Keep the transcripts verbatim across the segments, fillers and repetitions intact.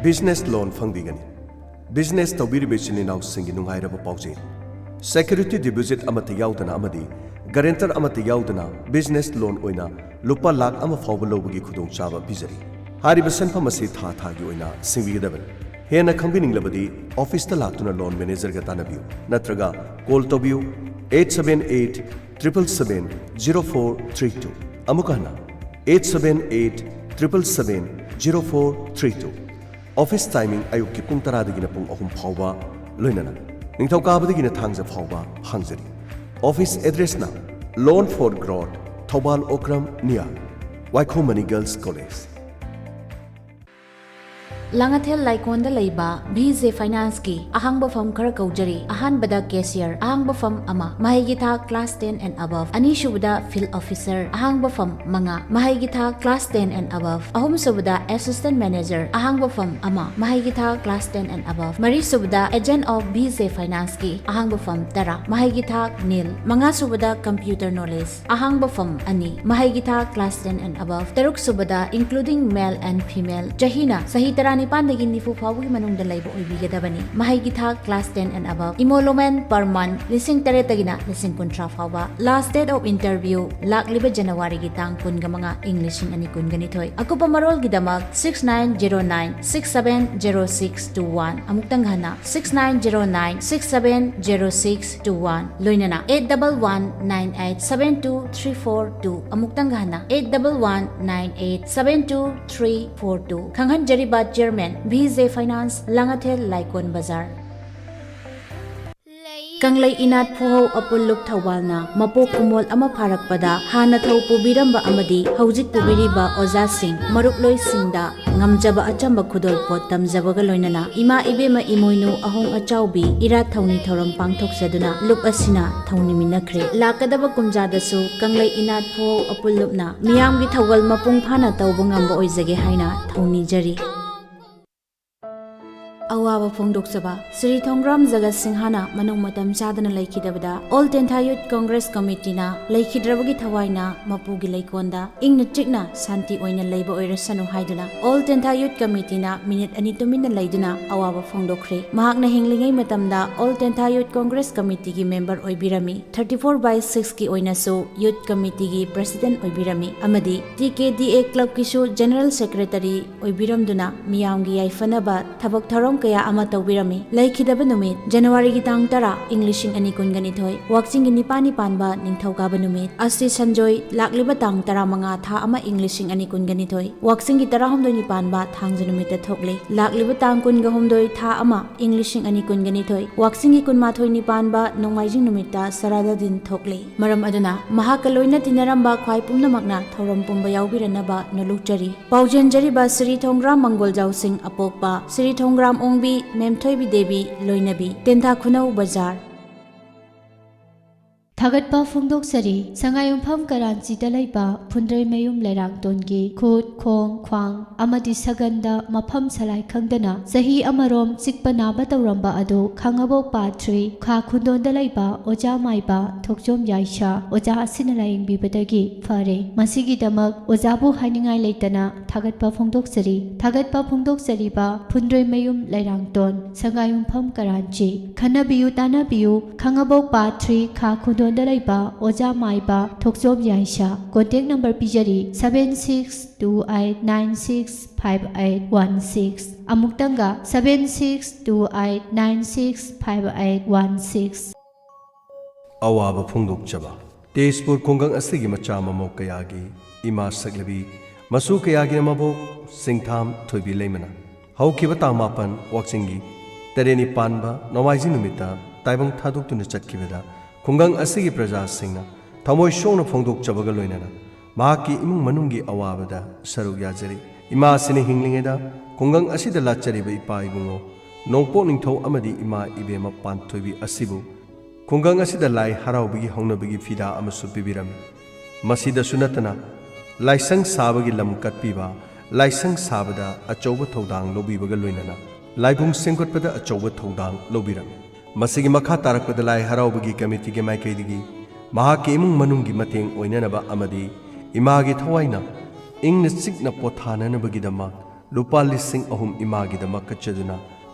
Business loan ꯐꯪꯕꯤꯒꯅꯤ꯫ Business ꯇꯧꯕꯤꯔꯤꯕ ꯏꯆꯤꯟ ꯏꯅꯥꯎꯁꯤꯡꯒꯤ ꯅꯨꯡꯉꯥꯏꯔꯕ ꯄꯥꯎꯖꯦꯜ, ꯁꯦꯀ꯭ꯌꯨꯔꯤꯇꯤ ꯗꯤꯄꯣꯖꯤꯠ ꯑꯃꯠꯇ ꯌꯥꯎꯗꯅ ꯑꯃꯗꯤ ꯒꯔꯦꯟꯇꯔ ꯑꯃꯠꯇ ꯌꯥꯎꯗꯅ ꯕꯤꯖꯤꯅꯦꯁ ꯂꯣꯟ ꯑꯣꯏꯅ ꯂꯨꯄꯥ ꯂꯥꯈ ꯑꯃ ꯐꯥꯎꯕ ꯂꯧꯕꯒꯤ ꯈꯨꯗꯣꯡꯆꯥꯕ ꯄꯤꯖꯔꯤ꯫ ꯍꯥꯏꯔꯤꯕ ꯁꯦꯟꯐꯝ ꯑꯁꯤ ꯊꯥ ꯊꯥꯒꯤ ꯑꯣꯏꯅ ꯁꯤꯡꯕꯤꯒꯗꯕꯅꯤ꯫ ꯍꯦꯟꯅ ꯈꯪꯕꯤꯅꯤꯡꯂꯕꯗꯤ ꯑꯣꯐꯤꯁꯇ ꯂꯥꯛꯇꯨꯅ ꯂꯣꯟ ꯃꯦꯅꯦꯖꯔꯒ ꯇꯥꯟꯅꯕꯤꯌꯨ ꯅꯠꯇ꯭ꯔꯒ ꯀꯣꯜ ꯇꯧꯕꯤꯌꯨ eight seven eight triple seven zero four three two꯫ ꯑꯃꯨꯛ ꯍꯟꯅ eight seven eight triple seven zero four three two꯫ Office timing ꯑꯌꯨꯛꯀꯤ ꯄꯨꯡ ꯇꯔꯥꯗꯒꯤꯅ ꯄꯨꯡ ꯑꯍꯨꯝ ꯐꯥꯎꯕ, ꯂꯣꯏꯅꯅ ꯅꯤꯡꯊꯧꯀꯥꯕꯗꯒꯤꯅ ꯊꯥꯡꯖ ꯐꯥꯎꯕ ꯍꯥꯡꯖꯔꯤ꯫ ꯑꯣꯐꯤꯁ ꯑꯦꯗ꯭ꯔꯦꯁꯅ Loan for Growth, Thoubal Okram near Waikhom Mani girls college. Langathel ꯂꯥꯏꯀꯣꯟꯗ ꯂꯩꯕ ꯚꯤ ꯖꯦ ꯐꯥꯏꯅꯥꯟꯁꯀꯤ ꯑꯍꯥꯡꯕ ꯐꯝ ꯈꯔ ꯀꯧꯖꯔꯤ꯫ ꯑꯍꯥꯟꯕꯗ cashier, ꯑꯍꯥꯡꯕ ꯐꯝ ꯑꯃ, ꯃꯍꯩꯒꯤ ꯊꯥꯛ class ten and above꯫ ꯑꯅꯤꯁꯨꯕꯗ field officer, ꯑꯍꯥꯡꯕ ꯐꯝ ꯃꯉꯥ, ꯃꯍꯩꯒꯤ ꯊꯥꯛ class ten and above꯫ ꯑꯍꯨꯝꯁꯨꯕꯗ assistant manager, ꯑꯍꯥꯡꯕ ꯐꯝ ꯑꯃ, ꯃꯍꯩꯒꯤ ꯊꯥꯛ class ten and above꯫ ꯃꯔꯤꯁꯨꯕꯗ agent of ꯚꯤ ꯖꯦ ꯐꯥꯏꯅꯥꯟꯁꯀꯤ ꯑꯍꯥꯡꯕ ꯐꯝ ꯇꯔꯥ, ꯃꯍꯩꯒꯤ ꯊꯥꯛ nil꯫ ꯃꯉꯥꯁꯨꯕꯗ computer knowledge, ꯑꯍꯥꯡꯕ ꯐꯝ ꯑꯅꯤ, ꯃꯍꯩꯒꯤ ꯊꯥꯛ class ten and above꯫ ꯇꯔꯨꯛꯁꯨꯕꯗ including male and female, ꯆꯍꯤꯅ ꯆꯍꯤ ꯇꯔꯥꯅꯤꯄꯥꯟꯗꯒꯤ ꯅꯤꯐꯨ ꯐꯥꯎꯕꯒꯤ ꯃꯅꯨꯡꯗ ꯂꯩꯕ ꯑꯣꯏꯕꯤꯒꯗꯕꯅꯤ꯫ ꯃꯍꯩꯒꯤ ꯊꯥꯛ class ten and above꯫ Emolument per month ꯂꯤꯁꯤꯡ ꯇꯔꯦꯠꯇꯒꯤꯅ ꯂꯤꯁꯤꯡ ꯀꯨꯟꯊ꯭ꯔꯥ ꯐꯥꯎꯕ꯫ Last date of interview ꯂꯥꯛꯂꯤꯕ ꯖꯅꯋꯥꯔꯤꯒꯤ ꯇꯥꯡ ꯀꯨꯟꯒ ꯃꯉꯥ, ꯏꯪ ꯂꯤꯁꯤꯡ ꯑꯅꯤ ꯀꯨꯟꯒ ꯅꯤꯊꯣꯏ꯫ ꯑꯀꯨꯞꯄ ꯃꯔꯣꯜꯒꯤꯗꯃꯛ six nine zero nine six seven zero six two one꯫ ꯑꯃꯨꯛꯇꯪ ꯍꯟꯅ, six nine zero nine six seven zero six two one꯫ ꯂꯣꯏꯅꯅ eight double one nine eight seven two three four two꯫ ꯑꯃꯨꯛꯇꯪ ꯍꯟꯅ, eight double one nine eight seven two three four two꯫ ꯈꯪꯍꯟꯖꯔꯤꯕ chairman, V J finance, Langathel Laikon ꯕꯖꯥꯔ꯫ ꯀꯪꯂꯩ ꯏꯅꯥꯠ ꯐꯨꯍꯧ ꯑꯄꯨꯜꯂꯨꯞ ꯊꯧꯕꯥꯜꯅ ꯃꯄꯣꯛ ꯀꯨꯝꯑꯣꯜ ꯑꯃ ꯐꯥꯔꯛꯄꯗ ꯍꯥꯟꯅ ꯊꯧ ꯄꯨꯕꯤꯔꯝꯕ ꯑꯃꯗꯤ ꯍꯧꯖꯤꯛ ꯄꯨꯕꯤꯔꯤꯕ ꯑꯣꯖꯥꯁꯤꯡ, ꯃꯔꯨꯞꯂꯣꯏꯁꯤꯡꯗ ꯉꯝꯖꯕ ꯑꯆꯝꯕ ꯈꯨꯗꯣꯜꯄꯣꯠ ꯇꯝꯖꯕꯒ ꯂꯣꯏꯅꯅ ꯏꯃꯥ ꯏꯕꯦꯝꯃ ꯏꯃꯣꯏꯅꯨ ꯑꯍꯣꯡ ꯑꯆꯥꯎꯕꯤ ꯏꯔꯥꯠ ꯊꯧꯅꯤ ꯊꯧꯔꯝ ꯄꯥꯡꯊꯣꯛꯆꯗꯨꯅ ꯂꯨꯞ ꯑꯁꯤꯅ ꯊꯧꯅꯤꯃꯤꯟꯅꯈ꯭ꯔꯦ꯫ ꯂꯥꯛꯀꯗꯕ ꯀꯨꯝꯖꯥꯗꯁꯨ ꯀꯪꯂꯩ ꯏꯅꯥꯠ ꯐꯨꯍꯧ ꯑꯄꯨꯜꯂꯨꯞꯅ ꯃꯤꯌꯥꯝꯒꯤ ꯊꯧꯒꯜ ꯃꯄꯨꯡ ꯐꯥꯅ ꯇꯧꯕ ꯉꯝꯕ ꯑꯣꯏꯖꯒꯦ ꯍꯥꯏꯅ ꯊꯧꯅꯤꯖꯔꯤ꯫ ꯑꯋꯥꯕ ꯐꯣꯡꯗꯣꯛꯆꯕ꯫ ꯁ꯭ꯔꯤ ꯊꯣꯡꯒ꯭ꯔꯥꯝ ꯖꯒꯠ ꯁꯤꯡꯍꯅ ꯃꯅꯨꯡ ꯃꯇꯝ ꯆꯥꯗꯅ ꯂꯩꯈꯤꯗꯕꯗ, ꯑꯣꯜ ꯇꯦꯟꯊꯥ ꯌꯨꯠ ꯀꯣꯡꯒ꯭ꯔꯦꯁ ꯀꯃꯤꯇꯤꯅ ꯂꯩꯈꯤꯗ꯭ꯔꯕꯒꯤ ꯊꯋꯥꯏꯅ ꯃꯄꯨꯒꯤ ꯂꯩꯀꯣꯟꯗ ꯏꯪꯅ ꯆꯤꯛꯅ ꯁꯥꯟꯇꯤ ꯑꯣꯏꯅ ꯂꯩꯕ ꯑꯣꯏꯔꯁꯅꯨ ꯍꯥꯏꯗꯨꯅ ꯑꯣꯜ ꯇꯦꯟꯊꯥ ꯌꯨꯠ ꯀꯃꯤꯇꯤꯅ ꯃꯤꯅꯤꯠ ꯑꯅꯤ ꯇꯨꯃꯤꯟꯅ ꯂꯩꯗꯨꯅ ꯑꯋꯥꯕ ꯐꯣꯡꯗꯣꯛꯈ꯭ꯔꯦ꯫ ꯃꯍꯥꯛꯅ ꯍꯤꯡꯂꯤꯉꯩ ꯃꯇꯝꯗ ꯑꯣꯜ ꯇꯦꯟꯊꯥ ꯌꯨꯠ ꯀꯣꯡꯒ꯭ꯔꯦꯁ ꯀꯃꯤꯇꯤꯒꯤ ꯃꯦꯝꯕꯔ ꯑꯣꯏꯕꯤꯔꯝꯃꯤ꯫ Thirty four by six ꯀꯤ ꯑꯣꯏꯅꯁꯨ ꯌꯨꯠ ꯀꯃꯤꯇꯤꯒꯤ ꯄ꯭ꯔꯦꯁꯤꯗꯦꯟꯠ ꯑꯣꯏꯕꯤꯔꯝꯃꯤ ꯑꯃꯗꯤ ꯇꯤ ꯀꯦ ꯗꯤ ꯑꯦ ꯀ꯭ꯂꯕꯀꯤꯁꯨ ꯖꯦꯅꯔꯦꯜ ꯁꯦꯀ꯭ꯔꯦꯇꯔꯤ ꯑꯣꯏꯕꯤꯔꯝꯗꯨꯅ ꯃꯤꯌꯥꯝꯒꯤ ꯌꯥꯏꯐꯅꯕ ꯊꯕꯛ ꯊꯧꯔꯝ ꯀꯌꯥ ꯑꯃ ꯇꯧꯕꯤꯔꯝꯃꯤ꯫ ꯂꯩꯈꯤꯗꯕ ꯅꯨꯃꯤꯠ, ꯖꯅꯋꯥꯔꯤꯒꯤ ꯇꯥꯡ ꯇꯔꯥ, ꯏꯪ ꯂꯤꯁꯤꯡ ꯑꯅꯤ ꯀꯨꯟꯒ ꯅꯤꯊꯣꯏ, ꯋꯥꯛꯆꯤꯡꯒꯤ ꯅꯤꯄꯥꯜꯅꯤ ꯄꯥꯟꯕ ꯅꯤꯡꯊꯧꯀꯥꯕ ꯅꯨꯃꯤꯠ꯫ ꯑꯁꯇꯤ ꯁꯟꯖꯣꯏ, ꯂꯥꯛꯂꯤꯕ ꯇꯥꯡ ꯇꯔꯥꯃꯉꯥ, ꯊꯥ ꯑꯃ, ꯏꯪ ꯂꯤꯁꯤꯡ ꯑꯅꯤ ꯀꯨꯟꯒ ꯅꯤꯊꯣꯏ, ꯋꯥꯛꯆꯤꯡꯒꯤ ꯇꯔꯥꯍꯨꯝꯗꯣꯏꯅꯤ ꯄꯥꯟꯕ ꯊꯥꯡꯖ ꯅꯨꯃꯤꯠꯇ ꯊꯣꯛꯂꯤ꯫ ꯂꯥꯛꯂꯤꯕ ꯇꯥꯡ ꯀꯨꯟꯒ ꯍꯨꯝꯗꯣꯏ, ꯊꯥ ꯑꯃ, ꯏꯪ ꯂꯤꯁꯤꯡ ꯑꯅꯤ ꯀꯨꯟꯒ ꯅꯤꯊꯣꯏ, ꯋꯥꯛꯆꯤꯡꯒꯤ ꯀꯨꯟꯃꯥꯊꯣꯏꯅꯤ ꯄꯥꯟꯕ ꯅꯣꯡꯃꯥꯏꯖꯤꯡ ꯅꯨꯃꯤꯠꯇ ꯁꯔꯥꯗ ꯗꯤꯟ ꯊꯣꯛꯂꯤ꯫ ꯃꯔꯝ ꯑꯗꯨꯅ ꯃꯍꯥꯛꯀ ꯂꯣꯏꯅ ꯇꯤꯟꯅꯔꯝꯕ ꯈ꯭ꯋꯥꯏ ꯄꯨꯝꯅꯃꯛꯅ ꯊꯧꯔꯝ ꯄꯨꯝꯕ ꯌꯥꯎꯕꯤꯔꯅꯕ ꯅꯣꯜꯂꯨꯛꯆꯔꯤ꯫ ꯄꯥꯎꯖꯦꯟꯖꯔꯤꯕ ꯁ꯭ꯔꯤ ꯊꯣꯡꯒ꯭ꯔꯥꯝ ꯃꯪꯒꯣꯜꯖꯥꯎ ꯁꯤꯡ ꯑꯄꯣꯛꯄ ꯁ꯭ꯔꯤ ꯊꯣꯡꯒ꯭ꯔꯥꯝ ꯑꯣꯡꯕꯤ ꯃꯦꯝꯊꯣꯏꯕꯤ ꯗꯦꯕꯤ ꯂꯣꯏꯅꯕꯤ, ꯇꯦꯟꯊꯥ ꯈꯨꯅꯧ ꯕꯖꯥꯔ꯫ ꯊꯥꯒꯠꯄ ꯐꯣꯡꯗꯣꯛꯆꯔꯤ꯫ ꯁꯉꯥꯏꯌꯨꯝꯐꯝ ꯀꯔꯥꯟꯆꯤꯗ ꯂꯩꯕ ꯐꯨꯟꯗ꯭ꯔꯩꯃꯌꯨꯝ ꯂꯩꯔꯥꯡꯇꯣꯟꯒꯤ ꯈꯨꯠ, ꯈꯣꯡ, ꯈ꯭ꯋꯥꯡ ꯑꯃꯗꯤ ꯁꯒꯟꯗ ꯃꯐꯝ ꯁꯂꯥꯏ ꯈꯪꯗꯅ ꯆꯍꯤ ꯑꯃꯔꯣꯝ ꯆꯤꯛꯄ ꯅꯥꯕ ꯇꯧꯔꯝꯕ ꯑꯗꯨ ꯈꯥꯉꯕꯣꯛ ꯄꯥꯠ ꯊ꯭ꯔꯤ ꯈꯥ ꯈꯨꯟꯗꯣꯟꯗ ꯂꯩꯕ ꯑꯣꯖꯥ ꯃꯥꯏꯕ ꯊꯣꯛꯆꯣꯝ ꯌꯥꯏꯁꯥ ꯑꯣꯖꯥ ꯑꯁꯤꯅ ꯂꯥꯌꯦꯡꯕꯤꯕꯗꯒꯤ ꯐꯔꯦ꯫ ꯃꯁꯤꯒꯤꯗꯃꯛ ꯑꯣꯖꯥꯕꯨ ꯍꯥꯏꯅꯤꯡꯉꯥꯏ ꯂꯩꯇꯅ ꯊꯥꯒꯠꯄ ꯐꯣꯡꯗꯣꯛꯆꯔꯤ꯫ ꯊꯥꯒꯠꯄ ꯐꯣꯡꯗꯣꯛꯆꯔꯤꯕ ꯐꯨꯟꯗ꯭ꯔꯩꯃꯌꯨꯝ ꯂꯩꯔꯥꯡꯇꯣꯟ, ꯁꯉꯥꯏꯌꯨꯝꯐꯝ ꯀꯔꯥꯟꯆꯤ꯫ ꯈꯟꯅꯕꯤꯌꯨ, ꯇꯥꯟꯅꯕꯤꯌꯨ, ꯈꯥꯉꯕꯣꯛ ꯄꯥꯠ ꯊ꯭ꯔꯤ ꯈꯥ ꯈꯨꯟꯗꯣꯟꯗ ꯂꯩꯕ ꯑꯣꯖꯥ ꯃꯥꯏꯕ ꯊꯣꯛꯆꯣꯝ ꯌꯥꯏꯁꯥ꯫ Contact number ꯄꯤꯖꯔꯤ, seven six two eight nine six five eight one six꯫ ꯑꯃꯨꯛꯇꯪꯒ, seven six two eight nine six five eight one six꯫ ꯑꯋꯥꯕ ꯐꯣꯡꯗꯣꯛꯆꯕ꯫ ꯇꯦꯖꯄꯨꯔ ꯈꯨꯡꯒꯪ ꯑꯁꯤꯒꯤ ꯃꯆꯥ ꯃꯃꯧ ꯀꯌꯥꯒꯤ ꯏꯃꯥ ꯁꯛꯂꯕꯤ, ꯃꯆꯨ ꯀꯌꯥꯒꯤ ꯃꯕꯣꯛ ꯁꯤꯡꯊꯥꯝ ꯊꯣꯏꯕꯤ ꯂꯩꯃꯅ ꯍꯧꯈꯤꯕ ꯇꯥꯡ ꯃꯥꯄꯟ ꯋꯥꯛꯆꯤꯡꯒꯤ ꯇꯔꯦꯠꯅꯤ ꯄꯥꯟꯕ ꯅꯣꯡꯃꯥꯏꯖꯤꯡ ꯅꯨꯃꯤꯠꯇ ꯇꯥꯏꯕꯪ ꯊꯥꯗꯣꯛꯇꯨꯅ ꯆꯠꯈꯤꯕꯗ ꯈꯨꯡꯒꯪ ꯑꯁꯤꯒꯤ ꯄ꯭ꯔꯖꯥꯁꯤꯡꯅ ꯊꯃꯣꯏ ꯁꯣꯛꯅ ꯐꯣꯡꯗꯣꯛꯆꯕꯒ ꯂꯣꯏꯅꯅ ꯃꯍꯥꯛꯀꯤ ꯏꯃꯨꯡ ꯃꯅꯨꯡꯒꯤ ꯑꯋꯥꯕꯗ ꯁꯔꯨꯛ ꯌꯥꯖꯔꯤ꯫ ꯏꯃꯥ ꯑꯁꯤꯅ ꯍꯤꯡꯂꯤꯉꯩꯗ ꯈꯨꯡꯒꯪ ꯑꯁꯤꯗ ꯂꯥꯠꯆꯔꯤꯕ ꯏꯄꯥ ꯏꯕꯨꯡꯉꯣ ꯅꯣꯡꯄꯣꯛ ꯅꯤꯡꯊꯧ ꯑꯃꯗꯤ ꯏꯃꯥ ꯏꯕꯦꯝꯃ ꯄꯥꯟꯊꯣꯏꯕꯤ ꯑꯁꯤꯕꯨ ꯈꯨꯡꯒꯪ ꯑꯁꯤꯗ ꯂꯥꯏ ꯍꯔꯥꯎꯕꯒꯤ ꯍꯧꯅꯕꯒꯤ ꯐꯤꯗꯥ ꯑꯃꯁꯨ ꯄꯤꯕꯤꯔꯝꯃꯤ꯫ ꯃꯁꯤꯗꯁꯨ ꯅꯠꯇꯅ ꯂꯥꯏꯁꯪ ꯁꯥꯕꯒꯤ ꯂꯝ ꯀꯠꯄꯤꯕ, ꯂꯥꯏꯁꯪ ꯁꯥꯕꯗ ꯑꯆꯧꯕ ꯊꯧꯗꯥꯡ ꯂꯧꯕꯤꯕꯒ ꯂꯣꯏꯅꯅ ꯂꯥꯏꯕꯨꯡ ꯁꯦꯝꯒꯠꯄꯗ ꯑꯆꯧꯕ ꯊꯧꯗꯥꯡ ꯂꯧꯕꯤꯔꯝꯃꯤ꯫ ꯃꯁꯤꯒꯤ ꯃꯈꯥ ꯇꯥꯔꯛꯄꯗ ꯂꯥꯏ ꯍꯔꯥꯎꯕꯒꯤ ꯀꯃꯤꯇꯤꯒꯤ ꯃꯥꯏꯀꯩꯗꯒꯤ ꯃꯍꯥꯛꯀꯤ ꯏꯃꯨꯡ ꯃꯅꯨꯡꯒꯤ ꯃꯇꯦꯡ ꯑꯣꯏꯅꯅꯕ ꯑꯃꯗꯤ ꯏꯃꯥꯒꯤ ꯊꯋꯥꯏꯅ ꯏꯪꯅ ꯆꯤꯛꯅ ꯄꯣꯊꯥꯅꯅꯕꯒꯤꯗꯃꯛ ꯂꯨꯄꯥ ꯂꯤꯁꯤꯡ ꯑꯍꯨꯝ ꯏꯃꯥꯒꯤꯗꯃꯛ ꯀꯠꯆꯗꯨꯅ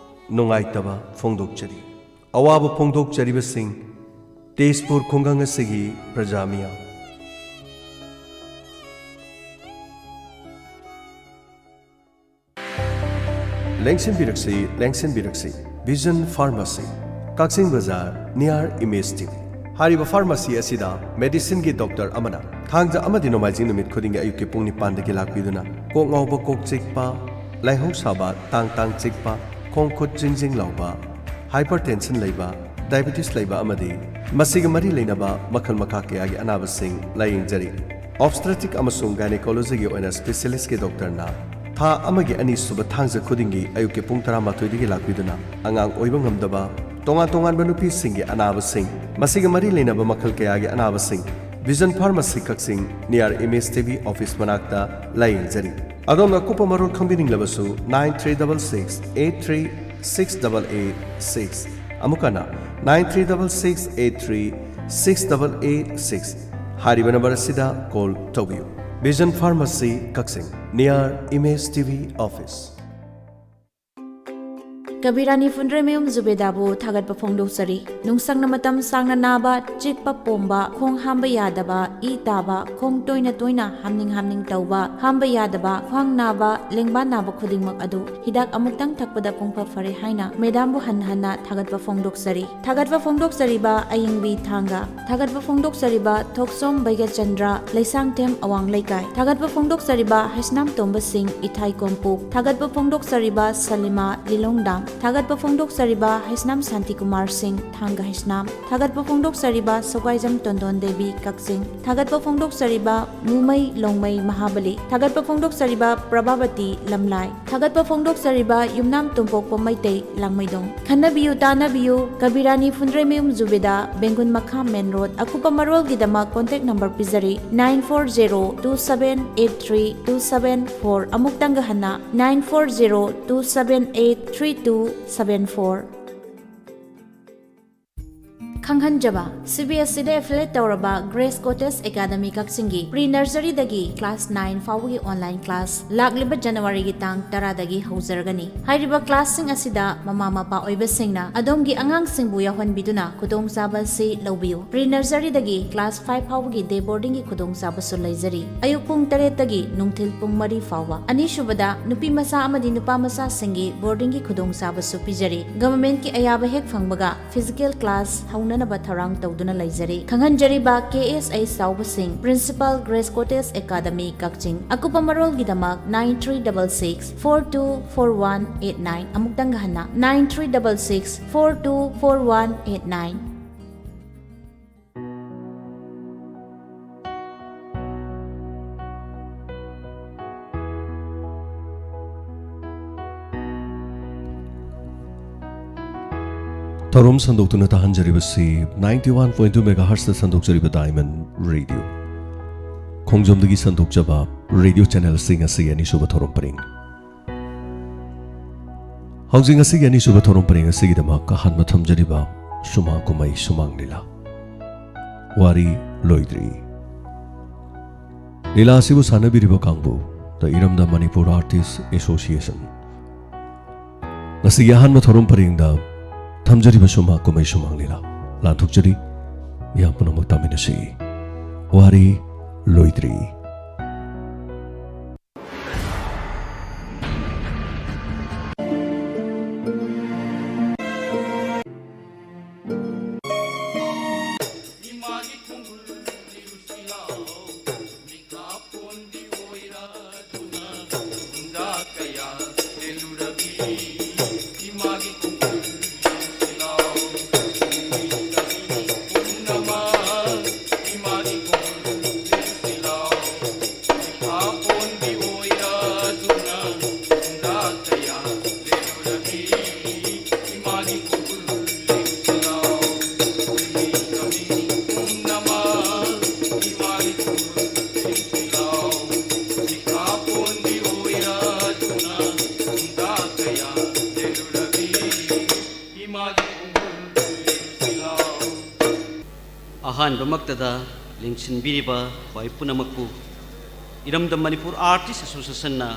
ꯅꯨꯡꯉꯥꯏꯇꯕ ꯐꯣꯡꯗꯣꯛꯆꯔꯤ꯫ ꯑꯋꯥꯕ ꯐꯣꯡꯗꯣꯛꯆꯔꯤꯕꯁꯤꯡ ꯇꯦꯖꯄꯨꯔ ꯈꯨꯡꯒꯪ ꯑꯁꯤꯒꯤ ꯄ꯭ꯔꯖꯥ ꯃꯤꯌꯥꯝ꯫ ꯂꯦꯡꯁꯤꯟꯕꯤꯔꯛꯁꯤ, ꯂꯦꯡꯁꯤꯟꯕꯤꯔꯛꯁꯤ꯫ ꯚꯤꯖꯟ ꯐꯥꯔꯃꯥꯁꯤ, ꯀꯛꯆꯤꯡ ꯕꯖꯥꯔ, near Image T V꯫ ꯍꯥꯏꯔꯤꯕ ꯐꯥꯔꯃꯥꯁꯤ ꯑꯁꯤꯗ ꯃꯦꯗꯤꯁꯤꯟꯒꯤ ꯗꯣꯛꯇꯔ ꯑꯃꯅ ꯊꯥꯡꯖ ꯑꯃꯗꯤ ꯅꯣꯡꯃꯥꯏꯖꯤꯡ ꯅꯨꯃꯤꯠ ꯈꯨꯗꯤꯡꯒꯤ ꯑꯌꯨꯛꯀꯤ ꯄꯨꯡ ꯅꯤꯄꯥꯟꯗꯒꯤ ꯂꯥꯛꯄꯤꯗꯨꯅ ꯀꯣꯛ ꯉꯥꯎꯕ, ꯀꯣꯛ ꯆꯤꯛꯄ, ꯂꯥꯏꯍꯧ ꯁꯥꯕ, ꯇꯥꯡ ꯇꯥꯡ ꯆꯤꯛꯄ, ꯈꯣꯡ ꯈꯨꯠ ꯖꯤꯡ ꯖꯤꯡ ꯂꯥꯎꯕ, ꯍꯥꯏꯄꯔꯇꯦꯟꯁꯟ ꯂꯩꯕ, ꯗꯥꯏꯕꯦꯇꯤꯁ ꯂꯩꯕ ꯑꯃꯗꯤ ꯃꯁꯤꯒ ꯃꯔꯤ ꯂꯩꯅꯕ ꯃꯈꯜ ꯃꯈꯥ ꯀꯌꯥꯒꯤ ꯑꯅꯥꯕꯁꯤꯡ ꯂꯥꯌꯦꯡꯖꯔꯤ꯫ ꯑꯣꯕꯁꯇ꯭ꯔꯦꯇꯤꯛ ꯑꯃꯁꯨꯡ ꯒꯥꯏꯅꯦꯀꯣꯂꯣꯖꯤꯒꯤ ꯑꯣꯏꯅ ꯁ꯭ꯄꯦꯁꯤꯌꯦꯂꯤꯁ꯭ꯠꯀꯤ ꯗꯣꯛꯇꯔꯅ ꯊꯥ ꯑꯃꯒꯤ ꯑꯅꯤꯁꯨꯕ ꯊꯥꯡꯖ ꯈꯨꯗꯤꯡꯒꯤ ꯑꯌꯨꯛꯀꯤ ꯄꯨꯡ ꯇꯔꯥꯃꯥꯊꯣꯏꯗꯒꯤ ꯂꯥꯛꯄꯤꯗꯨꯅ ꯑꯉꯥꯡ ꯑꯣꯏꯕ ꯉꯝꯗꯕ, ꯇꯣꯉꯥꯟ ꯇꯣꯉꯥꯟꯕ ꯅꯨꯄꯤꯁꯤꯡꯒꯤ ꯑꯅꯥꯕꯁꯤꯡ, ꯃꯁꯤꯒ ꯃꯔꯤ ꯂꯩꯅꯕ ꯃꯈꯜ ꯀꯌꯥꯒꯤ ꯑꯅꯥꯕꯁꯤꯡ ꯚꯤꯖꯟ ꯐꯥꯔꯃꯥꯁꯤ ꯀꯛꯆꯤꯡ, near Image T V office ꯃꯅꯥꯛꯇ ꯂꯥꯌꯦꯡꯖꯔꯤ꯫ ꯑꯗꯣꯝꯅ ꯑꯀꯨꯞꯄ ꯃꯔꯣꯜ ꯈꯪꯕꯤꯅꯤꯡꯂꯕꯁꯨ nine three double six eight three six double eight six, ꯑꯃꯨꯛ ꯍꯟꯅ nine three double six eight three six double eight six ꯍꯥꯏꯔꯤꯕ ꯅꯝꯕꯔ ꯑꯁꯤꯗ ꯀꯣꯜ ꯇꯧꯕꯤꯌꯨ꯫ ꯚꯤꯖꯟ ꯐꯥꯔꯃꯥꯁꯤ ꯀꯛꯆꯤꯡ, near Image T V office꯫ ꯀꯕꯤꯔꯥꯅꯤ ꯐꯨꯟꯗ꯭ꯔꯩꯃꯌꯨꯝ ꯖꯨꯕꯦꯗꯥꯕꯨ ꯊꯥꯒꯠꯄ ꯐꯣꯡꯗꯣꯛꯆꯔꯤ꯫ ꯅꯨꯡꯁꯪꯅ ꯃꯇꯝ ꯁꯥꯡꯅ ꯅꯥꯕ, ꯆꯤꯛꯄ ꯄꯣꯝꯕ, ꯈꯣꯡ ꯍꯥꯝꯕ ꯌꯥꯗꯕ, ꯏ ꯇꯥꯕ, ꯈꯣꯡ ꯇꯣꯏꯅ ꯇꯣꯏꯅ ꯍꯥꯝꯅꯤꯡ ꯍꯥꯝꯅꯤꯡ ꯇꯧꯕ, ꯍꯥꯝꯕ ꯌꯥꯗꯕ, ꯈ꯭ꯋꯥꯡ ꯅꯥꯕ, ꯂꯦꯡꯕꯥꯟ ꯅꯥꯕ ꯈꯨꯗꯤꯡꯃꯛ ꯑꯗꯨ ꯍꯤꯗꯥꯛ ꯑꯃꯨꯛꯇꯪ ꯊꯛꯄꯗ ꯄꯨꯡꯐ ꯐꯔꯦ ꯍꯥꯏꯅ ꯃꯦꯗꯥꯝꯕꯨ ꯍꯟꯅ ꯍꯟꯅ ꯊꯥꯒꯠꯄ ꯐꯣꯡꯗꯣꯛꯆꯔꯤ꯫ ꯊꯥꯒꯠꯄ ꯐꯣꯡꯗꯣꯛꯆꯔꯤꯕ ꯑꯌꯤꯡꯕꯤ ꯊꯥꯡꯒ꯫ ꯊꯥꯒꯠꯄ ꯐꯣꯡꯗꯣꯛꯆꯔꯤꯕ ꯊꯣꯛꯆꯣꯝ ꯕꯩꯒ꯭ꯌꯆꯟꯗ꯭ꯔ, ꯂꯩꯁꯥꯡꯊꯦꯝ ꯑꯋꯥꯡ ꯂꯩꯀꯥꯏ꯫ ꯊꯥꯒꯠꯄ ꯐꯣꯡꯗꯣꯛꯆꯔꯤꯕ ꯍꯩꯁꯅꯥꯝ ꯇꯣꯝꯕ ꯁꯤꯡ, ꯏꯊꯥꯏ ꯀꯣꯝꯄꯣꯛ꯫ ꯊꯥꯒꯠꯄ ꯐꯣꯡꯗꯣꯛꯆꯔꯤꯕ ꯁꯂꯤꯃꯥ ꯂꯤꯂꯣꯡꯗꯥꯝ꯫ ꯊꯥꯒꯠꯄ ꯐꯣꯡꯗꯣꯛꯆꯔꯤꯕ ꯍꯩꯁꯅꯥꯝ ꯁꯥꯟꯇꯤꯀꯨꯃꯥꯔ ꯁꯤꯡ, ꯊꯥꯡꯒ ꯍꯩꯁꯅꯥꯝ꯫ ꯊꯥꯒꯠꯄ ꯐꯣꯡꯗꯣꯛꯆꯔꯤꯕ ꯁꯒ꯭ꯋꯥꯏꯖꯝ ꯇꯣꯟꯗꯣꯟ ꯗꯦꯕꯤ, ꯀꯛꯆꯤꯡ꯫ ꯊꯥꯒꯠꯄ ꯐꯣꯡꯗꯣꯛꯆꯔꯤꯕ ꯃꯨꯃꯩ ꯂꯣꯡꯃꯩ ꯃꯍꯥꯕꯂꯤ꯫ ꯊꯥꯒꯠꯄ ꯐꯣꯡꯗꯣꯛꯆꯔꯤꯕ ꯄ꯭ꯔꯚꯥꯕꯇꯤ, ꯂꯝꯂꯥꯏ꯫ ꯊꯥꯒꯠꯄ ꯐꯣꯡꯗꯣꯛꯆꯔꯤꯕ ꯌꯨꯝꯅꯥꯝ ꯇꯣꯝꯄꯣꯛꯄ ꯃꯩꯇꯩ, ꯂꯥꯡꯃꯩꯗꯣꯡ꯫ ꯈꯟꯅꯕꯤꯌꯨ ꯇꯥꯅꯕꯤꯌꯨ, ꯀꯕꯤꯔꯥꯅꯤ ꯐꯨꯟꯗ꯭ꯔꯩꯃꯌꯨꯝ ꯖꯨꯕꯦꯗꯥ, ꯕꯦꯡꯒꯨꯟ ꯃꯈꯥ, ꯃꯦꯟ ꯔꯣꯗ꯫ ꯑꯀꯨꯞꯄ ꯃꯔꯣꯜꯒꯤꯗꯃꯛ contact number ꯄꯤꯖꯔꯤ, nine four zero two seven eight three two seven four꯫ ꯑꯃꯨꯛꯇꯪꯒ ꯍꯟꯅ, nine four zero two seven eight three two seven four꯫ ꯈꯪꯍꯟꯖꯕ, CBSEꯗ affiliate ꯇꯧꯔꯕ Grace Cottage Academy ꯀꯛꯆꯤꯡꯒꯤ pre nurseryꯗꯒꯤ class nine ꯐꯥꯎꯕꯒꯤ online class ꯂꯥꯛꯂꯤꯕ Januaryꯒꯤ ꯇꯥꯡ ꯇꯔꯥꯗꯒꯤ ꯍꯧꯖꯔꯒꯅꯤ꯫ ꯍꯥꯏꯔꯤꯕ classꯁꯤꯡ ꯑꯁꯤꯗ ꯃꯃꯥ ꯃꯄꯥ ꯑꯣꯏꯕꯁꯤꯡꯅ ꯑꯗꯣꯝꯒꯤ ꯑꯉꯥꯡꯁꯤꯡꯕꯨ ꯌꯥꯎꯍꯟꯕꯤꯗꯨꯅ ꯈꯨꯗꯣꯡꯆꯥꯕ ꯑꯁꯤ ꯂꯧꯕꯤꯌꯨ꯫ Pre nurseryꯗꯒꯤ class five ꯐꯥꯎꯕꯒꯤ day boardingꯒꯤ ꯈꯨꯗꯣꯡꯆꯥꯕꯁꯨ ꯂꯩꯖꯔꯤ꯫ ꯑꯌꯨꯛ ꯄꯨꯡ ꯇꯔꯦꯠꯇꯒꯤ ꯅꯨꯡꯊꯤꯜ ꯄꯨꯡ ꯃꯔꯤ ꯐꯥꯎꯕ꯫ ꯑꯅꯤꯁꯨꯕꯗ, ꯅꯨꯄꯤ ꯃꯆꯥ ꯑꯃꯗꯤ ꯅꯨꯄꯥ ꯃꯆꯥꯁꯤꯡꯒꯤ boardingꯒꯤ ꯈꯨꯗꯣꯡꯆꯥꯕꯁꯨ ꯄꯤꯖꯔꯤ꯫ Governmentꯀꯤ ꯑꯌꯥꯕ ꯍꯦꯛ ꯐꯪꯕꯒ physical class ꯍꯧꯅꯅꯕ ꯊꯧꯔꯥꯡ ꯇꯧꯗꯨꯅ ꯂꯩꯖꯔꯤ꯫ ꯈꯪꯍꯟꯖꯔꯤꯕ K S H ꯆꯥꯎꯕꯁꯤꯡ, Principal, Grace Cottage Academy, ꯀꯛꯆꯤꯡ꯫ ꯑꯀꯨꯞꯄ ꯃꯔꯣꯜꯒꯤꯗꯃꯛ nine three double six four two four one eight nine꯫ ꯑꯃꯨꯛꯇꯪꯒ ꯍꯟꯅ, nine three double six four two four one eight nine꯫ ꯊꯧꯔꯝ ꯁꯟꯗꯣꯛꯇꯨꯅ ꯇꯥꯍꯟꯖꯔꯤꯕꯁꯤ ninety one point two megahertzꯇ ꯁꯟꯗꯣꯛꯆꯔꯤꯕ Diamond Radio꯫ ꯈꯣꯡꯖꯣꯝꯗꯒꯤ ꯁꯟꯗꯣꯛꯆꯕ radio channelꯁꯤꯡ ꯑꯁꯤꯒꯤ ꯑꯅꯤꯁꯨꯕ ꯊꯧꯔꯝ ꯄꯔꯤꯡ꯫ ꯍꯧꯖꯤꯛ ꯉꯁꯤꯒꯤ ꯑꯅꯤꯁꯨꯕ ꯊꯧꯔꯝ ꯄꯔꯤꯡ ꯑꯁꯤꯒꯤꯗꯃꯛ ꯑꯍꯥꯟꯕ ꯊꯝꯖꯔꯤꯕ ꯁꯨꯃꯥꯡ ꯀꯨꯝꯍꯩ ꯁꯨꯃꯥꯡ ꯂꯤꯂꯥ꯫ ꯋꯥꯔꯤ ꯂꯣꯏꯗ꯭ꯔꯤ꯫ ꯂꯤꯂꯥ ꯑꯁꯤꯕꯨ ꯁꯥꯟꯅꯕꯤꯔꯤꯕ ꯀꯥꯡꯕꯨ, The ꯏꯔꯝꯗꯝ Manipur Artist Association꯫ ꯉꯁꯤꯒꯤ ꯑꯍꯥꯟꯕ ꯊꯧꯔꯝ ꯄꯔꯤꯡꯗ ꯊꯝꯖꯔꯤꯕ ꯁꯨꯃꯥꯡ ꯀꯨꯝꯍꯩ ꯁꯨꯃꯥꯡ ꯂꯤꯂꯥ ꯂꯥꯟꯊꯣꯛꯆꯔꯤ꯫ ꯃꯤꯌꯥꯝ ꯄꯨꯝꯅꯃꯛ ꯇꯥꯃꯤꯟꯅꯁꯤ꯫ ꯋꯥꯔꯤ ꯂꯣꯏꯗ꯭ꯔꯤ꯫ ꯑꯍꯥꯟꯕꯃꯛꯇꯗ ꯂꯦꯡꯁꯤꯟꯕꯤꯔꯤꯕ ꯈ꯭ꯋꯥꯏ ꯄꯨꯝꯅꯃꯛꯄꯨ ꯏꯔꯝꯗꯝ ꯃꯅꯤꯄꯨꯔ ꯑꯥꯔꯇꯤꯁ ꯑꯦꯁꯣꯁꯤꯌꯦꯁꯟꯅ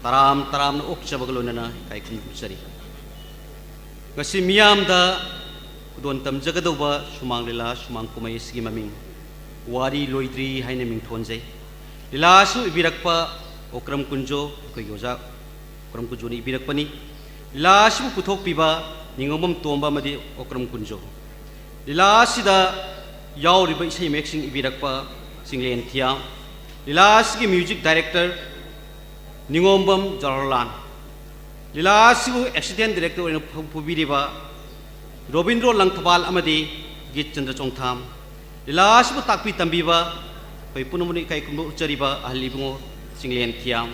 ꯇꯔꯥꯝ ꯇꯔꯥꯝꯅ ꯑꯣꯛꯆꯕꯒ ꯂꯣꯏꯅꯅ ꯏꯀꯥꯏ ꯈꯨꯝꯅꯕ ꯎꯠꯆꯔꯤ꯫ ꯉꯁꯤ ꯃꯤꯌꯥꯝꯗ ꯈꯨꯗꯣꯜ ꯇꯝꯖꯒꯗꯧꯕ ꯁꯨꯃꯥꯡ ꯂꯤꯂꯥ, ꯁꯨꯃꯥꯡ ꯀꯨꯝꯍꯩ ꯑꯁꯤꯒꯤ ꯃꯃꯤꯡ ꯋꯥꯔꯤ ꯂꯣꯏꯗ꯭ꯔꯤ ꯍꯥꯏꯅ ꯃꯤꯡꯊꯣꯟꯖꯩ꯫ ꯂꯤꯂꯥ ꯑꯁꯤ ꯏꯕꯤꯔꯛꯄ ꯑꯣꯀ꯭ꯔꯝ ꯀꯨꯟꯖꯣ, ꯑꯩꯈꯣꯏꯒꯤ ꯑꯣꯖꯥ ꯑꯣꯀ꯭ꯔꯝ ꯀꯨꯟꯖꯣꯅ ꯏꯕꯤꯔꯛꯄꯅꯤ꯫ ꯂꯤꯂꯥ ꯑꯁꯤꯕꯨ ꯄꯨꯊꯣꯛꯄꯤꯕ ꯅꯤꯉꯣꯝꯕꯝ ꯇꯣꯝꯕ ꯑꯃꯗꯤ ꯑꯣꯀ꯭ꯔꯝ ꯀꯨꯟꯖꯣ꯫ ꯂꯤꯂꯥ ꯑꯁꯤꯗ ꯌꯥꯎꯔꯤꯕ ꯏꯁꯩ ꯃꯌꯦꯛꯁꯤꯡ ꯏꯕꯤꯔꯛꯄ ꯆꯤꯡꯂꯦꯟ ꯊꯤꯌꯥꯝ꯫ ꯂꯤꯂꯥ ꯑꯁꯤꯒꯤ ꯃ꯭ꯌꯨꯖꯤꯛ ꯗꯥꯏꯔꯦꯛꯇꯔ ꯅꯤꯉꯣꯝꯕꯝ ꯖꯋꯥꯍꯔꯂꯥꯜ꯫ ꯂꯤꯂꯥ ꯑꯁꯤꯕꯨ ꯑꯦꯁꯤꯁꯇꯦꯟ ꯗꯥꯏꯔꯦꯛꯇꯔ ꯑꯣꯏꯅ ꯐꯝ-, ꯄꯨꯕꯤꯔꯤꯕ ꯔꯣꯕꯤꯟꯗ꯭ꯔꯣ ꯂꯪꯊꯕꯥꯜ ꯑꯃꯗꯤ ꯒꯤꯠ ꯆꯟꯗ꯭ꯔ ꯆꯣꯡꯊꯥꯝ꯫ ꯂꯤꯂꯥ ꯑꯁꯤꯕꯨ ꯇꯥꯛꯄꯤ ꯇꯝꯕꯤꯕ ꯑꯩꯈꯣꯏ ꯄꯨꯝꯅꯃꯛꯅ ꯏꯀꯥꯏ ꯈꯨꯝꯅꯕ ꯎꯠꯆꯔꯤꯕ ꯑꯍꯜ ꯏꯕꯨꯡꯉꯣ ꯆꯤꯡꯂꯦꯟ ꯊꯤꯌꯥꯝ꯫